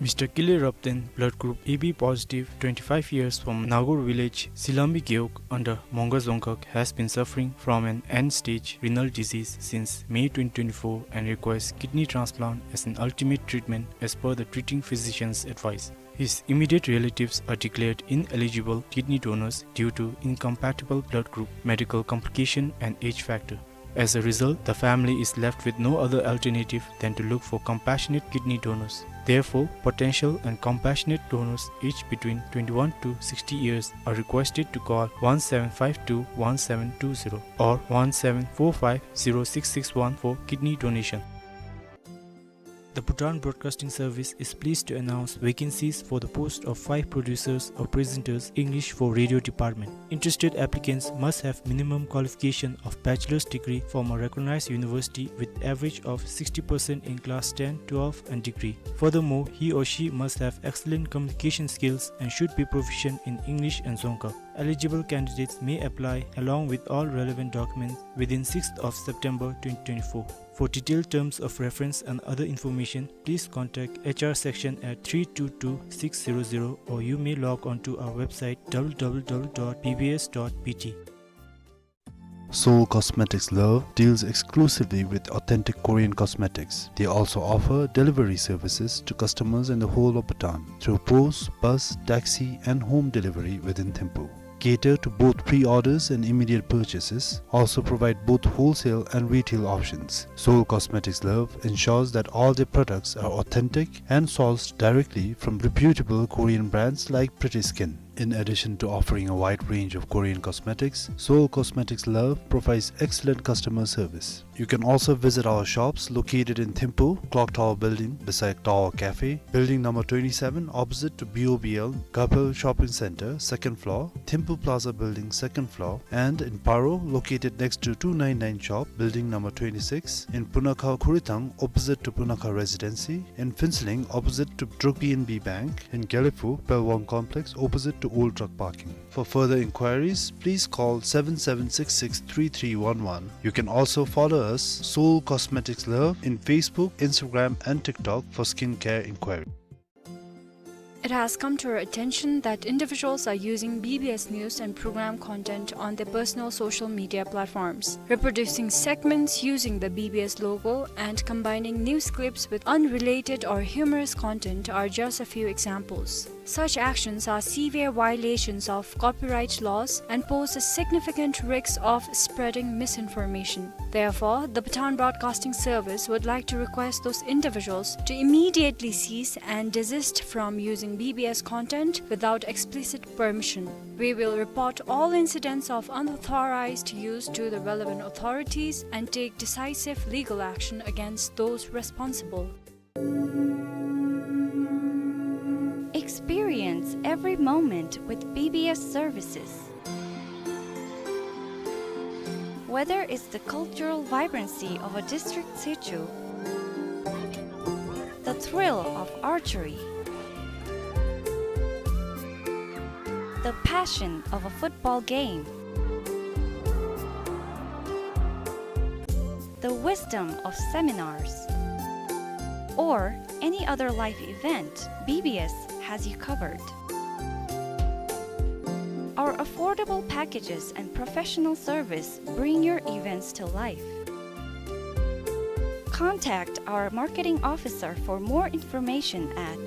Mister Kile Rapten, blood group A B positive, twenty-five years, from Nagur village, Silambi Gewog under Monga Dzongkhag, has been suffering from an end-stage renal disease since May twenty twenty-four and requires kidney transplant as an ultimate treatment as per the treating physician's advice. His immediate relatives are declared ineligible kidney donors due to incompatible blood group, medical complication and age factor. As a result, the family is left with no other alternative than to look for compassionate kidney donors. Therefore, potential and compassionate donors aged between twenty-one to sixty years are requested to call one seven five two one seven two zero or one seven four five zero six six one for kidney donation. The Bhutan Broadcasting Service is pleased to announce vacancies for the post of five producers or presenters, English for radio department. Interested applicants must have minimum qualification of bachelor's degree from a recognized university with average of sixty percent in class ten, twelve and degree. Furthermore, he or she must have excellent communication skills and should be proficient in English and Dzongkha. Eligible candidates may apply along with all relevant documents within sixth of September twenty twenty-four. For detailed terms of reference and other information, please contact H R section at three two two six zero zero, or you may log on to our website w w w dot b b s dot b t. Soul Cosmetics Love deals exclusively with authentic Korean cosmetics. They also offer delivery services to customers in the whole of Bhutan through post, bus, taxi, and home delivery within Thimphu. Cater to both pre-orders and immediate purchases, also provide both wholesale and retail options. Soul Cosmetics Love ensures that all their products are authentic and sourced directly from reputable Korean brands like Pretty Skin. In addition to offering a wide range of Korean cosmetics, Soul Cosmetics Love provides excellent customer service. You can also visit our shops located in Thimphu, Clock Tower Building beside Tower Cafe, Building number twenty-seven opposite to B O B L, Gabhel Shopping Center, second floor, Thimphu Plaza Building, second floor, and in Paro, located next to two nine nine shop, Building number twenty-six, in Punakha Khurithang, opposite to Punakha Residency, in Phuentsholing, opposite to Druk P N B Bank, in Gelephu, Pelwang Complex, opposite to old truck parking. For further inquiries, please call seven seven six six three three one one. You can also follow us, Soul Cosmetics Love, in Facebook, Instagram, and TikTok for skincare inquiry. It has come to our attention that individuals are using B B S news and program content on their personal social media platforms. Reproducing segments using the B B S logo and combining news clips with unrelated or humorous content are just a few examples. Such actions are severe violations of copyright laws and pose a significant risk of spreading misinformation. Therefore, the Bhutan Broadcasting Service would like to request those individuals to immediately cease and desist from using B B S content without explicit permission. We will report all incidents of unauthorized use to the relevant authorities and take decisive legal action against those responsible. Experience every moment with B B S services. Whether it's the cultural vibrancy of a district sichu, the thrill of archery, the passion of a football game, the wisdom of seminars, or any other life event, B B S has you covered. Our affordable packages and professional service bring your events to life. Contact our marketing officer for more information at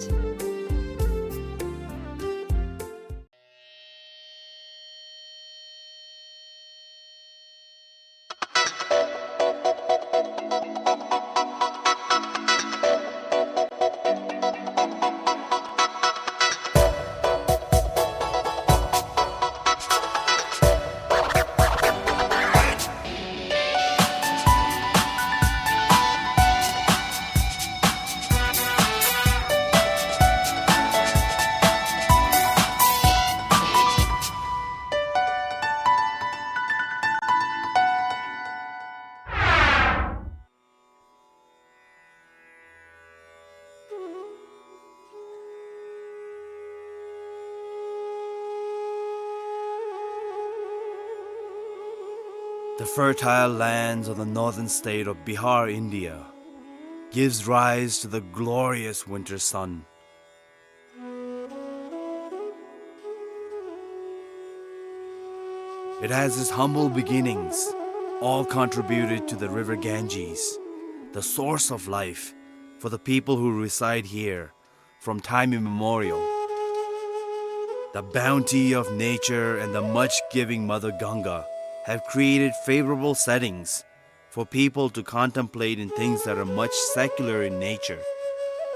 The fertile lands of the northern state of Bihar, India, gives rise to the glorious winter sun. It has its humble beginnings, all contributed to the river Ganges, the source of life for the people who reside here from time immemorial. The bounty of nature and the much-giving Mother Ganga have created favorable settings for people to contemplate in things that are much secular in nature,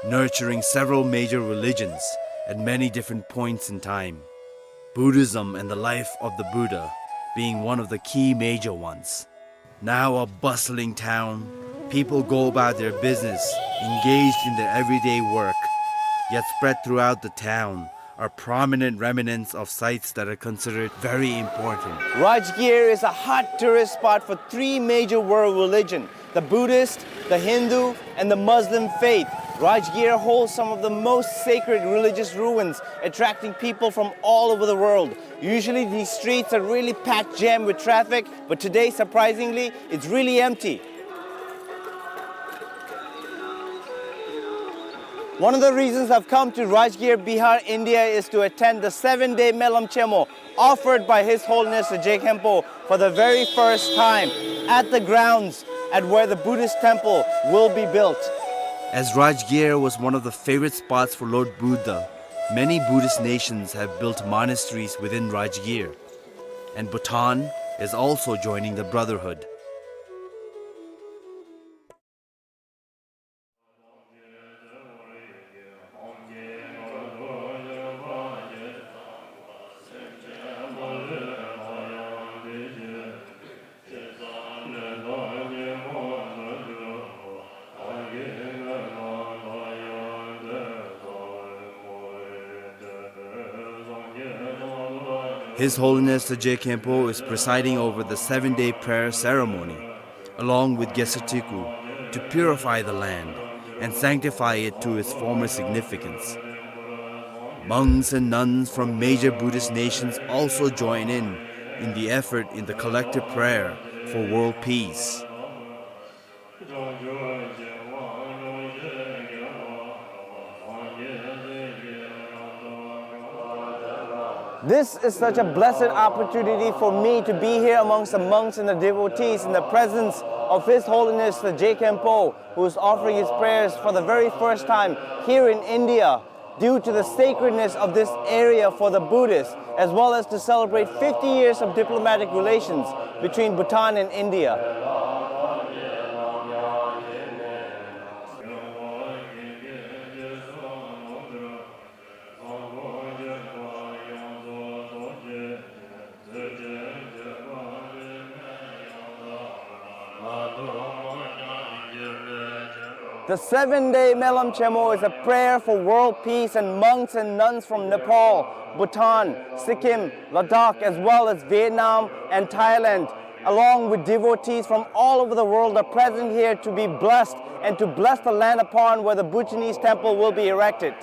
nurturing several major religions at many different points in time, Buddhism and the life of the Buddha being one of the key major ones. Now a bustling town, people go about their business, engaged in their everyday work, yet spread throughout the town are prominent remnants of sites that are considered very important. Rajgir is a hot tourist spot for three major world religion, the Buddhist, the Hindu, and the Muslim faith. Rajgir holds some of the most sacred religious ruins, attracting people from all over the world. Usually these streets are really packed jam with traffic, but today, surprisingly, it's really empty. One of the reasons I've come to Rajgir, Bihar, India is to attend the seven-day Melam Chemo offered by His Holiness the Je Khenpo for the very first time at the grounds at where the Buddhist temple will be built. As Rajgir was one of the favorite spots for Lord Buddha, many Buddhist nations have built monasteries within Rajgir, and Bhutan is also joining the brotherhood. His Holiness the Je Khenpo is presiding over the seven-day prayer ceremony, along with Gesar Teku, to purify the land and sanctify it to its former significance. Monks and nuns from major Buddhist nations also join in, in the effort in the collective prayer for world peace. This is such a blessed opportunity for me to be here amongst the monks and the devotees in the presence of His Holiness the Je Khenpo, who is offering his prayers for the very first time here in India, due to the sacredness of this area for the Buddhists, as well as to celebrate fifty years of diplomatic relations between Bhutan and India. The seven-day Melam Chemo is a prayer for world peace, and monks and nuns from Nepal, Bhutan, Sikkim, Ladakh, as well as Vietnam and Thailand, along with devotees from all over the world, are present here to be blessed and to bless the land upon where the Bhutanese temple will be erected.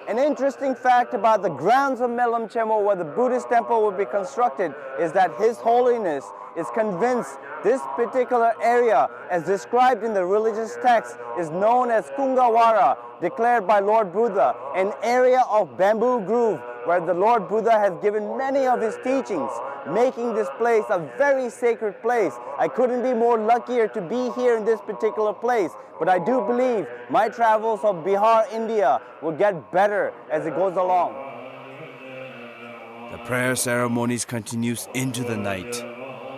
An interesting fact about the grounds of Melam Chemo, where the Buddhist temple will be constructed, is that His Holiness is convinced this particular area, as described in the religious text, is known as Kungavara, declared by Lord Buddha, an area of bamboo grove where the Lord Buddha has given many of his teachings, making this place a very sacred place. I couldn't be more luckier to be here in this particular place, but I do believe my travels of Bihar, India will get better as it goes along. The prayer ceremonies continues into the night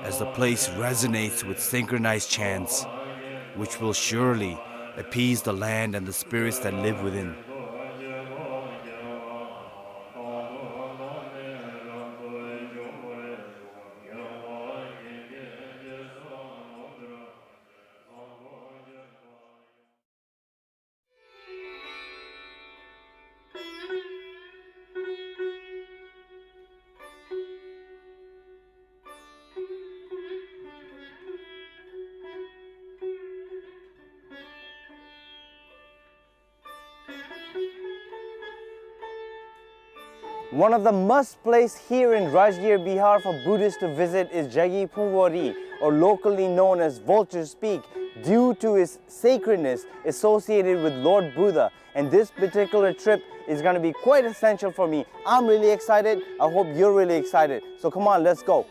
as the place resonates with synchronized chants, which will surely appease the land and the spirits that live within. One of the must place here in Rajgir Bihar for Buddhists to visit is Jagi Phungwari, or locally known as Vulture's Peak, due to its sacredness associated with Lord Buddha. And this particular trip is gonna be quite essential for me. I'm really excited. I hope you're really excited. So come on, let's go.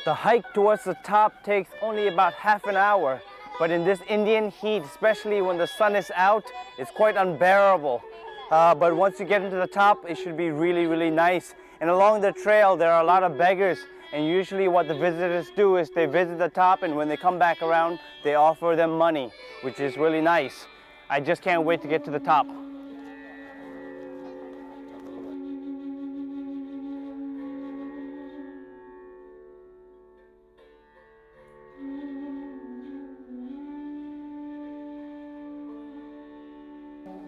The hike towards the top takes only about half an hour, but in this Indian heat, especially when the sun is out, it's quite unbearable. Uh, but once you get into the top, it should be really, really nice. And along the trail, there are a lot of beggars, and usually what the visitors do is they visit the top, and when they come back around, they offer them money, which is really nice. I just can't wait to get to the top.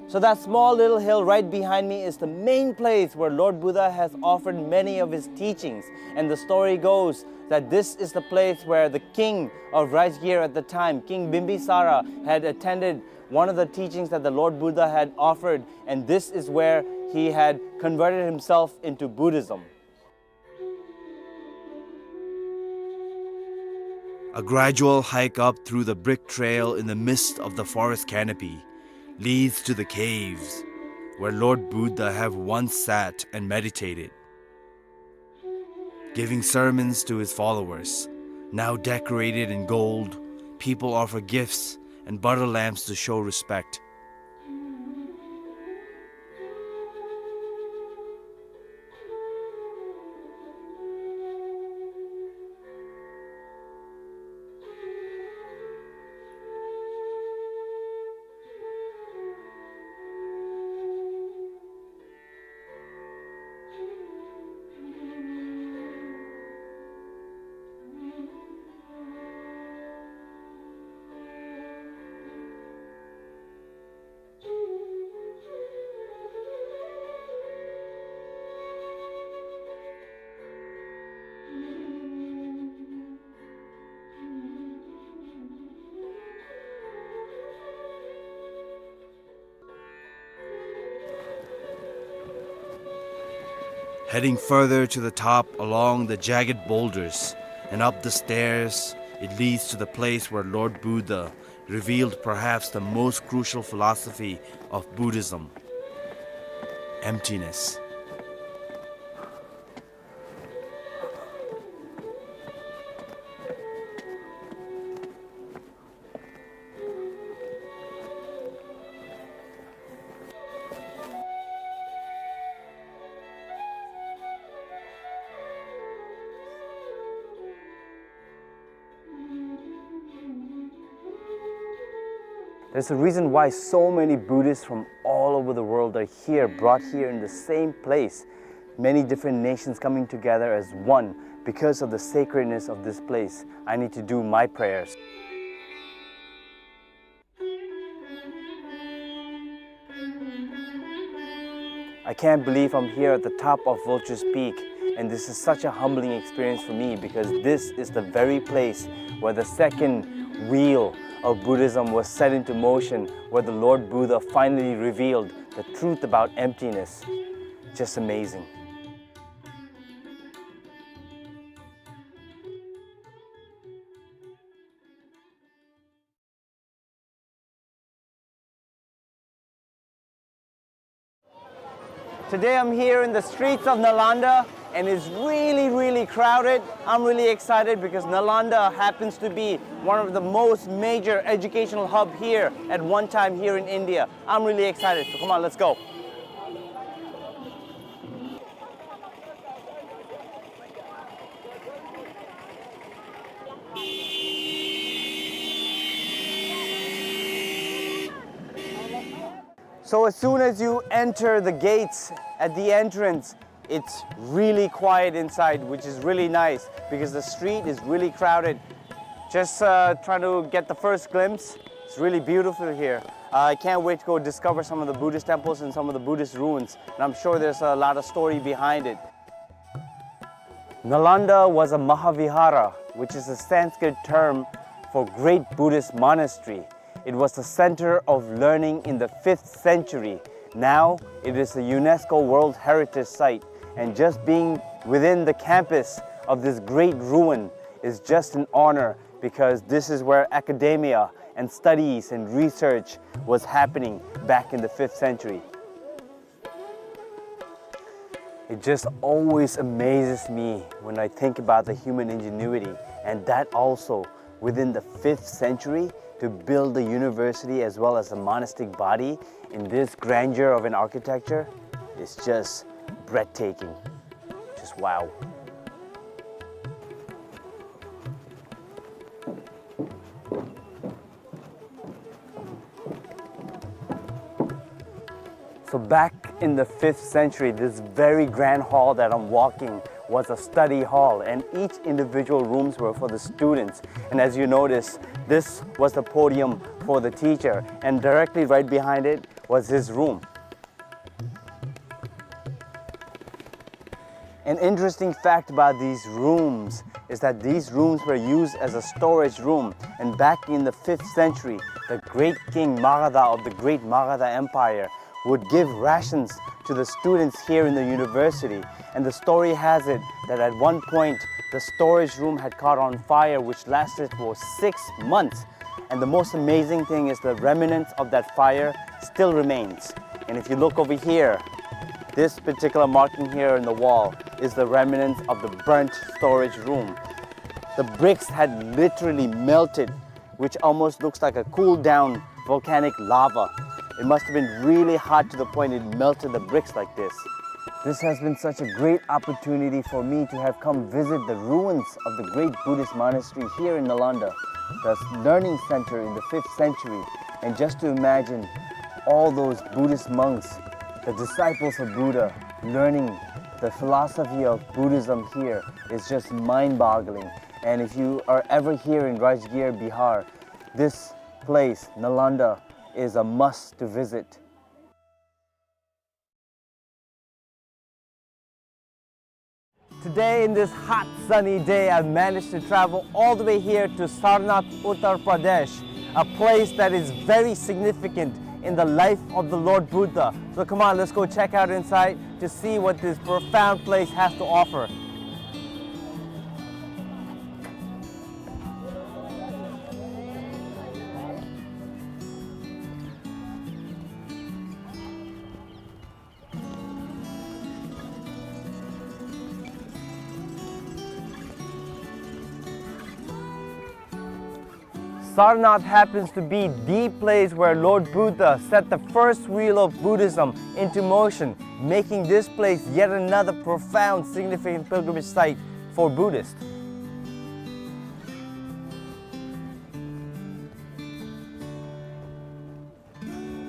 So that small little hill right behind me is the main place where Lord Buddha has offered many of his teachings. And the story goes that this is the place where the king of Rajgir at the time, King Bimbisara, had attended one of the teachings that the Lord Buddha had offered, and this is where he had converted himself into Buddhism. A gradual hike up through the brick trail in the midst of the forest canopy leads to the caves where Lord Buddha have once sat and meditated, giving sermons to his followers. Now decorated in gold, people offer gifts and butter lamps to show respect. Heading further to the top along the jagged boulders and up the stairs, it leads to the place where Lord Buddha revealed perhaps the most crucial philosophy of Buddhism: emptiness. There's a reason why so many Buddhists from all over the world are here, brought here in the same place. Many different nations coming together as one because of the sacredness of this place. I need to do my prayers. I can't believe I'm here at the top of Vulture's Peak, and this is such a humbling experience for me because this is the very place where the second wheel of Buddhism was set into motion, where the Lord Buddha finally revealed the truth about emptiness. Just amazing. Today I'm here in the streets of Nalanda, and it's really, really crowded. I'm really excited because Nalanda happens to be one of the most major educational hub here at one time here in India. I'm really excited, so come on, let's go. So as soon as you enter the gates at the entrance, it's really quiet inside, which is really nice because the street is really crowded. Just, uh, trying to get the first glimpse. It's really beautiful here. Uh, I can't wait to go discover some of the Buddhist temples and some of the Buddhist ruins. And I'm sure there's a lot of story behind it. Nalanda was a Mahavihara, which is a Sanskrit term for great Buddhist monastery. It was the center of learning in the fifth century. Now it is a UNESCO World Heritage Site, and just being within the campus of this great ruin is just an honor, because this is where academia and studies and research was happening back in the fifth century. It just always amazes me when I think about the human ingenuity, and that also within the fifth century, to build the university as well as the monastic body in this grandeur of an architecture is just breathtaking. Just wow. So back in the fifth century, this very grand hall that I'm walking was a study hall, and each individual rooms were for the students. And as you notice, this was the podium for the teacher, and directly right behind it was his room. An interesting fact about these rooms is that these rooms were used as a storage room, and back in the fifth century, the great king Magadha of the great Magadha Empire would give rations to the students here in the university. And the story has it that at one point, the storage room had caught on fire, which lasted for six months. And the most amazing thing is the remnants of that fire still remains. And if you look over here, this particular marking here in the wall is the remnants of the burnt storage room. The bricks had literally melted, which almost looks like a cooled down volcanic lava. It must have been really hot to the point it melted the bricks like this. This has been such a great opportunity for me to have come visit the ruins of the great Buddhist monastery here in Nalanda, the learning center in the fifth century, and just to imagine all those Buddhist monks, the disciples of Buddha, learning the philosophy of Buddhism here is just mind-boggling. And if you are ever here in Rajgir, Bihar, this place, Nalanda, is a must to visit. Today, in this hot, sunny day, I managed to travel all the way here to Sarnath, Uttar Pradesh, a place that is very significant in the life of the Lord Buddha. So come on, let's go check out inside to see what this profound place has to offer. Sarnath happens to be the place where Lord Buddha set the first wheel of Buddhism into motion, making this place yet another profound, significant pilgrimage site for Buddhists.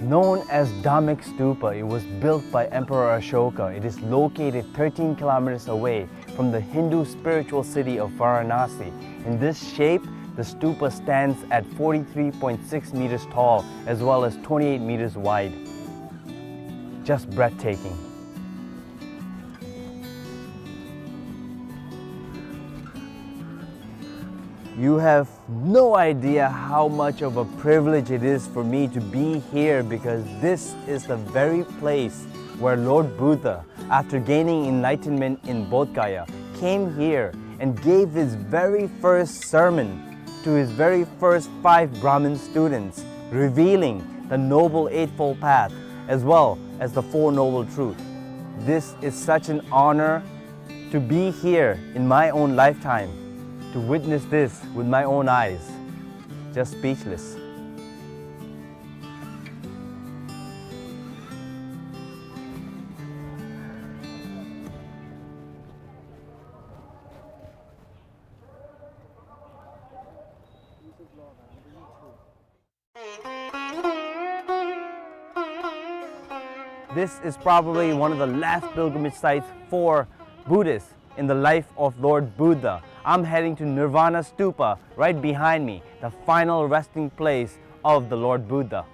Known as Dhammek Stupa, it was built by Emperor Ashoka. It is located thirteen kilometers away from the Hindu spiritual city of Varanasi. In this shape, the stupa stands at forty-three point six meters tall as well as twenty-eight meters wide. Just breathtaking. You have no idea how much of a privilege it is for me to be here, because this is the very place where Lord Buddha, after gaining enlightenment in Bodh Gaya, came here and gave his very first sermon to his very first five Brahmin students, revealing the Noble Eightfold Path as well as the Four Noble Truths. This is such an honor to be here in my own lifetime, to witness this with my own eyes. Just speechless. This is probably one of the last pilgrimage sites for Buddhists in the life of Lord Buddha. I'm heading to Nirvana Stupa right behind me, the final resting place of the Lord Buddha.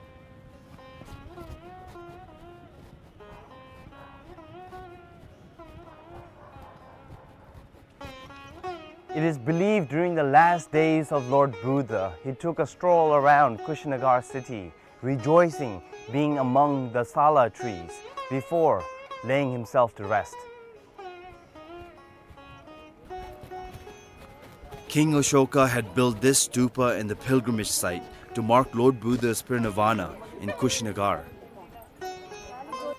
It is believed during the last days of Lord Buddha, he took a stroll around Kushinagar city, rejoicing being among the sala trees before laying himself to rest. King Ashoka had built this stupa in the pilgrimage site to mark Lord Buddha's parinirvana in Kushinagar.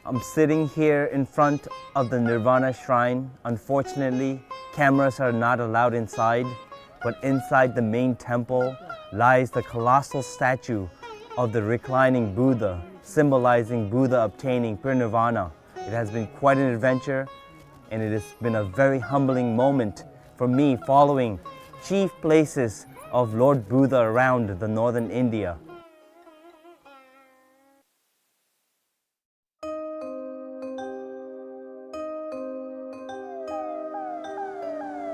I'm sitting here in front of the Nirvana Shrine. Unfortunately, cameras are not allowed inside, but inside the main temple lies the colossal statue of the reclining Buddha, symbolizing Buddha obtaining parinirvana. It has been quite an adventure, and it has been a very humbling moment for me following chief places of Lord Buddha around the northern India.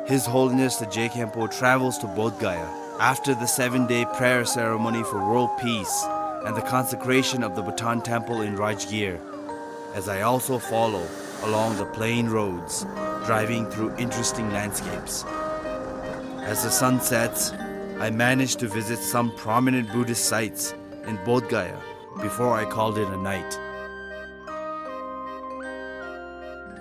His Holiness the Je Khenpo travels to Bodh Gaya after the seven-day prayer ceremony for world peace and the consecration of the Bhutan temple in Rajgir, as I also follow along the plain roads, driving through interesting landscapes. As the sun sets, I manage to visit some prominent Buddhist sites in Bodh Gaya before I called it a night.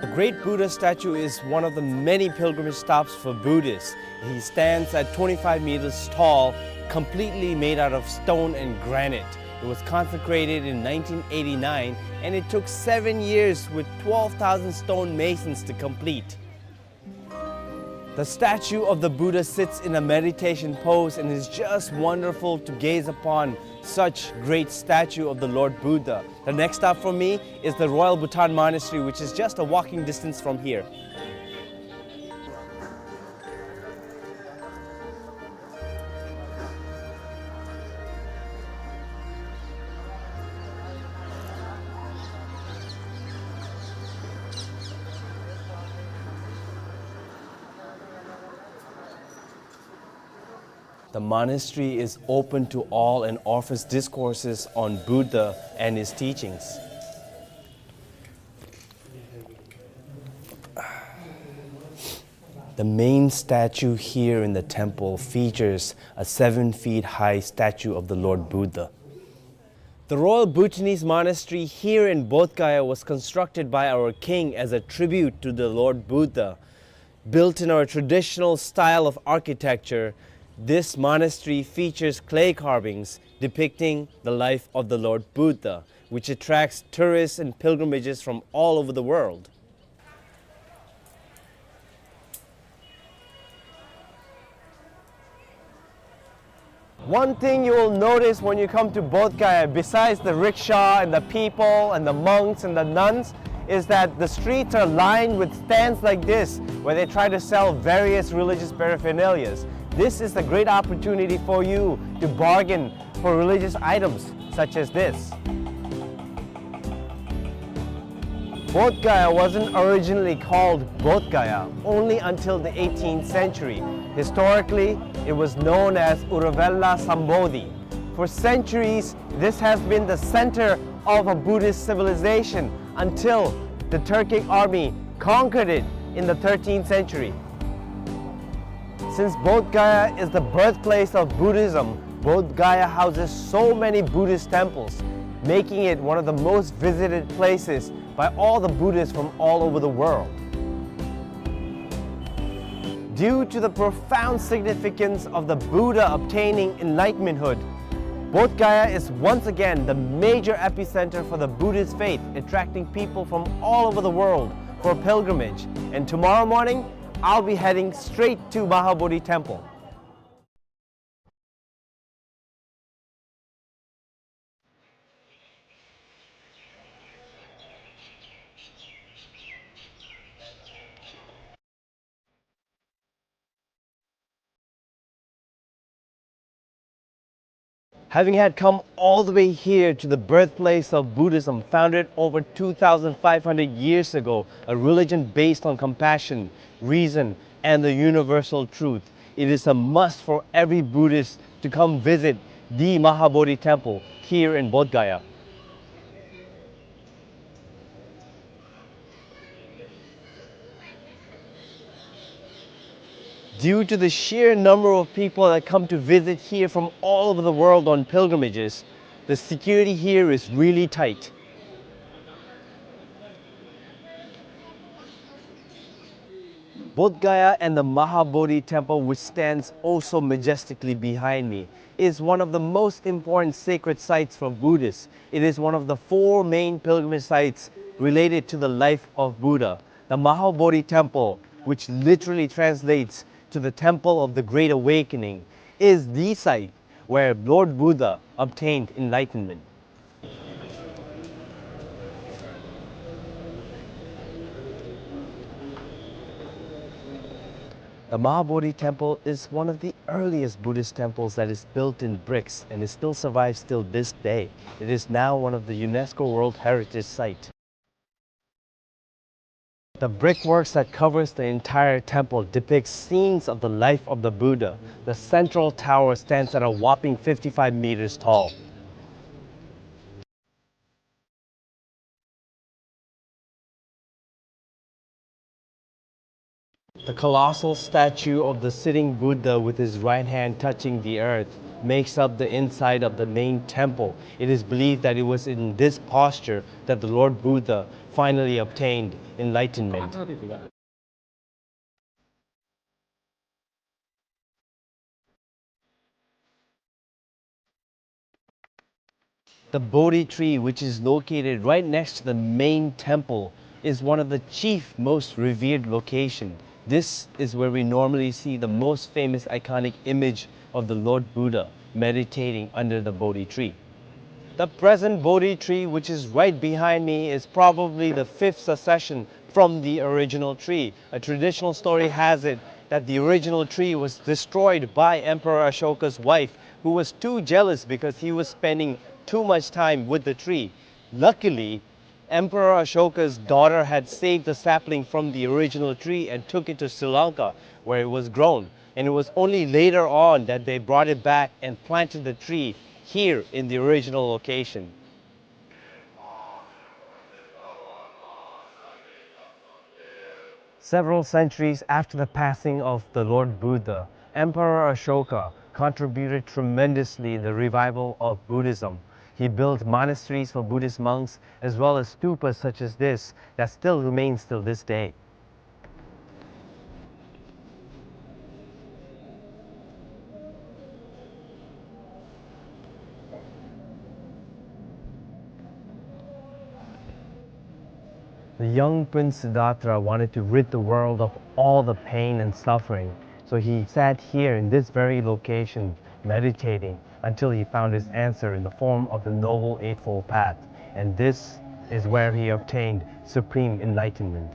The great Buddha statue is one of the many pilgrimage stops for Buddhists. He stands at twenty-five meters tall, completely made out of stone and granite. It was consecrated in nineteen eighty-nine, and it took seven years with twelve thousand stone masons to complete. The statue of the Buddha sits in a meditation pose, and it's just wonderful to gaze upon such great statue of the Lord Buddha. The next stop for me is the Royal Bhutan Monastery, which is just a walking distance from here. The monastery is open to all and offers discourses on Buddha and his teachings. The main statue here in the temple features a seven feet high statue of the Lord Buddha. The Royal Bhutanese Monastery here in Bodh Gaya was constructed by our king as a tribute to the Lord Buddha. Built in our traditional style of architecture, this monastery features clay carvings depicting the life of the Lord Buddha, which attracts tourists and pilgrimages from all over the world. One thing you will notice when you come to Bodh Gaya, besides the rickshaw and the people and the monks and the nuns, is that the streets are lined with stands like this, where they try to sell various religious paraphernalias. This is a great opportunity for you to bargain for religious items such as this. Bodh Gaya wasn't originally called Bodh Gaya only until the eighteenth century. Historically, it was known as Uruvela Sambodhi. For centuries, this has been the center of a Buddhist civilization until the Turkic army conquered it in the thirteenth century. Since Bodh Gaya is the birthplace of Buddhism, Bodh Gaya houses so many Buddhist temples, making it one of the most visited places by all the Buddhists from all over the world. Due to the profound significance of the Buddha obtaining enlightenmenthood, Bodh Gaya is once again the major epicenter for the Buddhist faith, attracting people from all over the world for pilgrimage. And tomorrow morning, I'll be heading straight to Mahabodhi Temple. Having had come all the way here to the birthplace of Buddhism, founded over two thousand five hundred years ago, a religion based on compassion, reason, and the universal truth, it is a must for every Buddhist to come visit the Mahabodhi Temple here in Bodh Gaya. Due to the sheer number of people that come to visit here from all over the world on pilgrimages, the security here is really tight. Bodh Gaya and the Mahabodhi temple, which stands also majestically behind me, is one of the most important sacred sites for Buddhists. It is one of the four main pilgrimage sites related to the life of Buddha. The Mahabodhi temple, which literally translates to the temple of the great awakening, is the site where Lord Buddha obtained enlightenment. The Mahabodhi temple is one of the earliest Buddhist temples that is built in bricks, and it still survives till this day. It is now one of the UNESCO World Heritage Site. The brickworks that covers the entire temple depicts scenes of the life of the Buddha. The central tower stands at a whopping fifty-five meters tall. The colossal statue of the sitting Buddha with his right hand touching the earth makes up the inside of the main temple. It is believed that it was in this posture that the Lord Buddha finally obtained enlightenment. The Bodhi tree, which is located right next to the main temple, is one of the chief, most revered location. This is where we normally see the most famous iconic image of the Lord Buddha meditating under the Bodhi tree. The present Bodhi tree, which is right behind me, is probably the fifth succession from the original tree. A traditional story has it that the original tree was destroyed by Emperor Ashoka's wife, who was too jealous because he was spending too much time with the tree. Luckily, Emperor Ashoka's daughter had saved the sapling from the original tree and took it to Sri Lanka, where it was grown. And it was only later on that they brought it back and planted the tree here in the original location. Several centuries after the passing of the Lord Buddha, Emperor Ashoka contributed tremendously in the revival of Buddhism. He built monasteries for Buddhist monks, as well as stupas such as this that still remains till this day. The young prince Siddhartha wanted to rid the world of all the pain and suffering, so he sat here in this very location, meditating until he found his answer in the form of the Noble Eightfold Path, and this is where he obtained supreme enlightenment.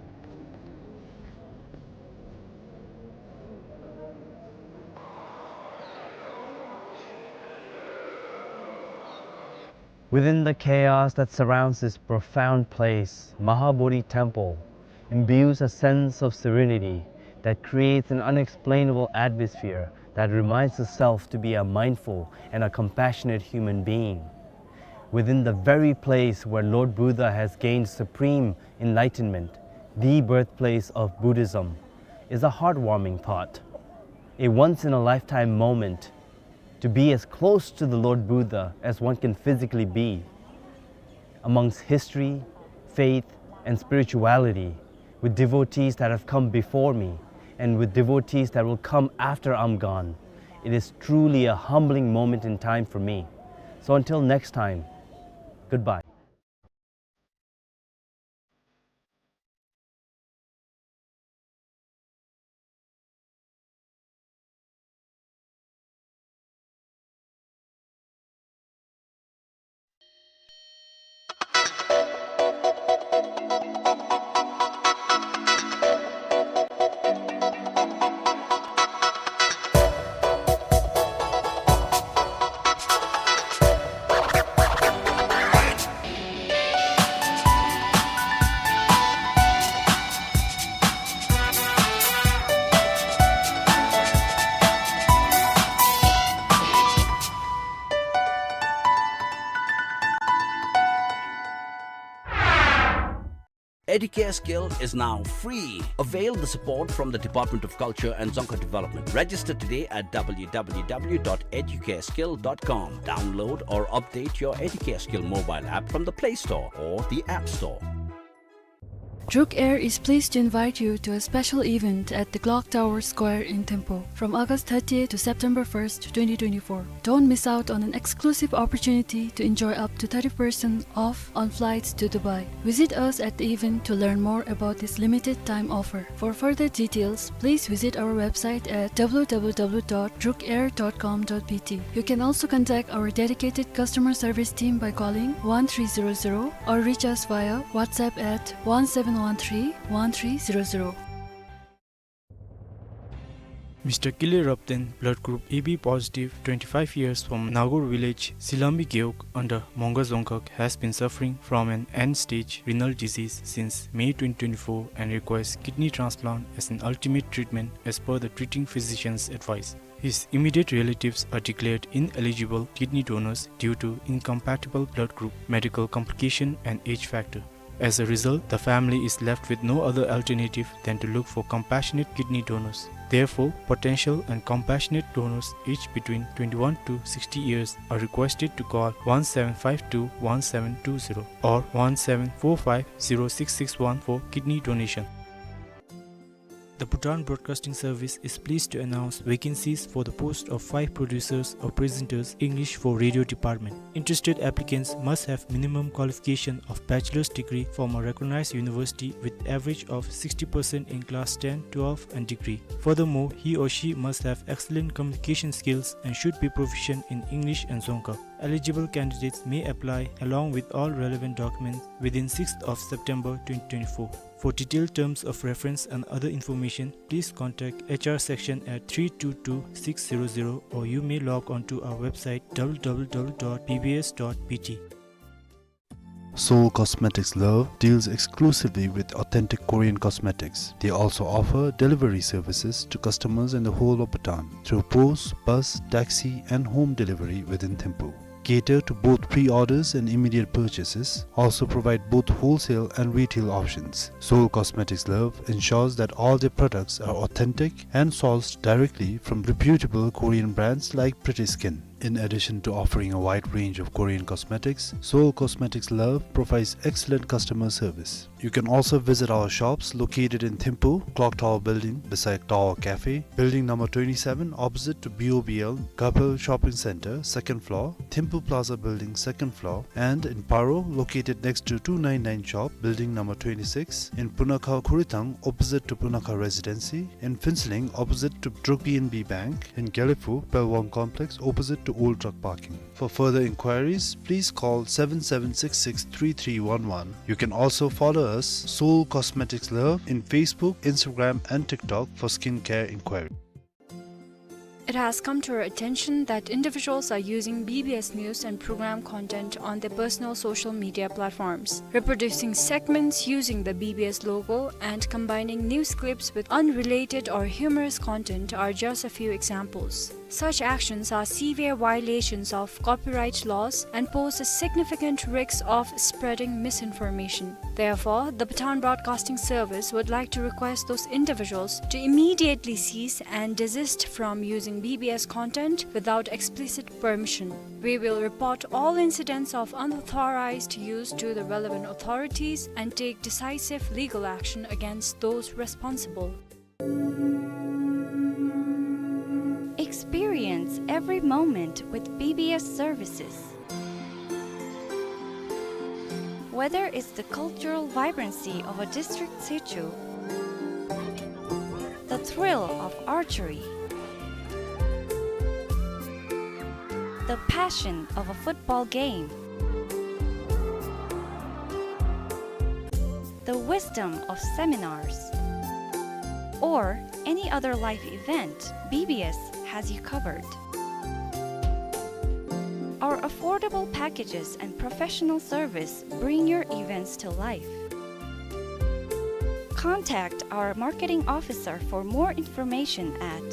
Within the chaos that surrounds this profound place, Mahabodhi Temple imbues a sense of serenity that creates an unexplainable atmosphere that reminds the self to be a mindful and a compassionate human being. Within the very place where Lord Buddha has gained supreme enlightenment, the birthplace of Buddhism, is a heartwarming thought, a once-in-a-lifetime moment to be as close to the Lord Buddha as one can physically be. Amongst history, faith, and spirituality, with devotees that have come before me, and with devotees that will come after I'm gone, it is truly a humbling moment in time for me. So until next time, goodbye. Educare Skill is now free. Avail the support from the Department of Culture and Dzongkha Development. Register today at w w w dot educare skill dot com. Download or update your Educare Skill mobile app from the Play Store or the App Store. Druk Air is pleased to invite you to a special event at the Clock Tower Square in Thimphu from August thirtieth to September first, twenty twenty-four. Don't miss out on an exclusive opportunity to enjoy up to thirty percent off on flights to Dubai. Visit us at the event to learn more about this limited time offer. For further details, please visit our website at w w w dot druk air dot com dot b t. You can also contact our dedicated customer service team by calling one three zero zero or reach us via WhatsApp at one seven one three one three zero zero. Mister Kile Rapten, blood group A B positive, twenty-five years, from Nagur village, Silambi Gewog, under Monga Dzongkhag, has been suffering from an end-stage renal disease since May twenty twenty-four and requires kidney transplant as an ultimate treatment as per the treating physician's advice. His immediate relatives are declared ineligible kidney donors due to incompatible blood group, medical complication, and age factor. As a result, the family is left with no other alternative than to look for compassionate kidney donors. Therefore, potential and compassionate donors aged between twenty-one to sixty years are requested to call one seven five two one seven two zero or one seven four five zero six six one for kidney donation. The Bhutan Broadcasting Service is pleased to announce vacancies for the post of five producers or presenters, English for radio department. Interested applicants must have minimum qualification of bachelor's degree from a recognized university with average of sixty percent in class ten, twelve and degree. Furthermore, he or she must have excellent communication skills and should be proficient in English and Dzongkha. Eligible candidates may apply along with all relevant documents within sixth of September twenty twenty-four. For detailed terms of reference and other information, please contact H R section at three two two six zero zero, or you may log on to our website w w w dot b b s dot b t. Seoul Cosmetics Love deals exclusively with authentic Korean cosmetics. They also offer delivery services to customers in the whole of Bhutan through post, bus, taxi, and home delivery within Thimphu. Cater to both pre-orders and immediate purchases, also provide both wholesale and retail options. Seoul Cosmetics Love ensures that all their products are authentic and sourced directly from reputable Korean brands like Pretty Skin. In addition to offering a wide range of Korean cosmetics, Seoul Cosmetics Love provides excellent customer service. You can also visit our shops located in Thimphu, Clock Tower Building beside Tower Cafe, Building number twenty-seven opposite to B O B L, Gapel Shopping Center, second floor, Thimphu Plaza Building, second floor, and in Paro, located next to two nine nine shop, Building number twenty-six, in Punakha Khurithang, opposite to Punakha Residency, in Phuentsholing, opposite to Druk P N B Bank, in Gelephu, Pelwang Complex, opposite to Old Truck Parking. For further inquiries, please call seven seven six six three three one one. You can also follow us, Seoul Cosmetics Love, in Facebook, Instagram, and TikTok for skincare inquiry. It has come to our attention that individuals are using B B S news and program content on their personal social media platforms, reproducing segments using the B B S logo and combining news clips with unrelated or humorous content are just a few examples. Such actions are severe violations of copyright laws and pose a significant risk of spreading misinformation. Therefore, the Bhutan Broadcasting Service would like to request those individuals to immediately cease and desist from using B B S content without explicit permission. We will report all incidents of unauthorized use to the relevant authorities and take decisive legal action against those responsible. Experience every moment with B B S services. Whether it's the cultural vibrancy of a district sichu, the thrill of archery, the passion of a football game, the wisdom of seminars, or any other life event, B B S has you covered. Our affordable packages and professional service bring your events to life. Contact our marketing officer for more information at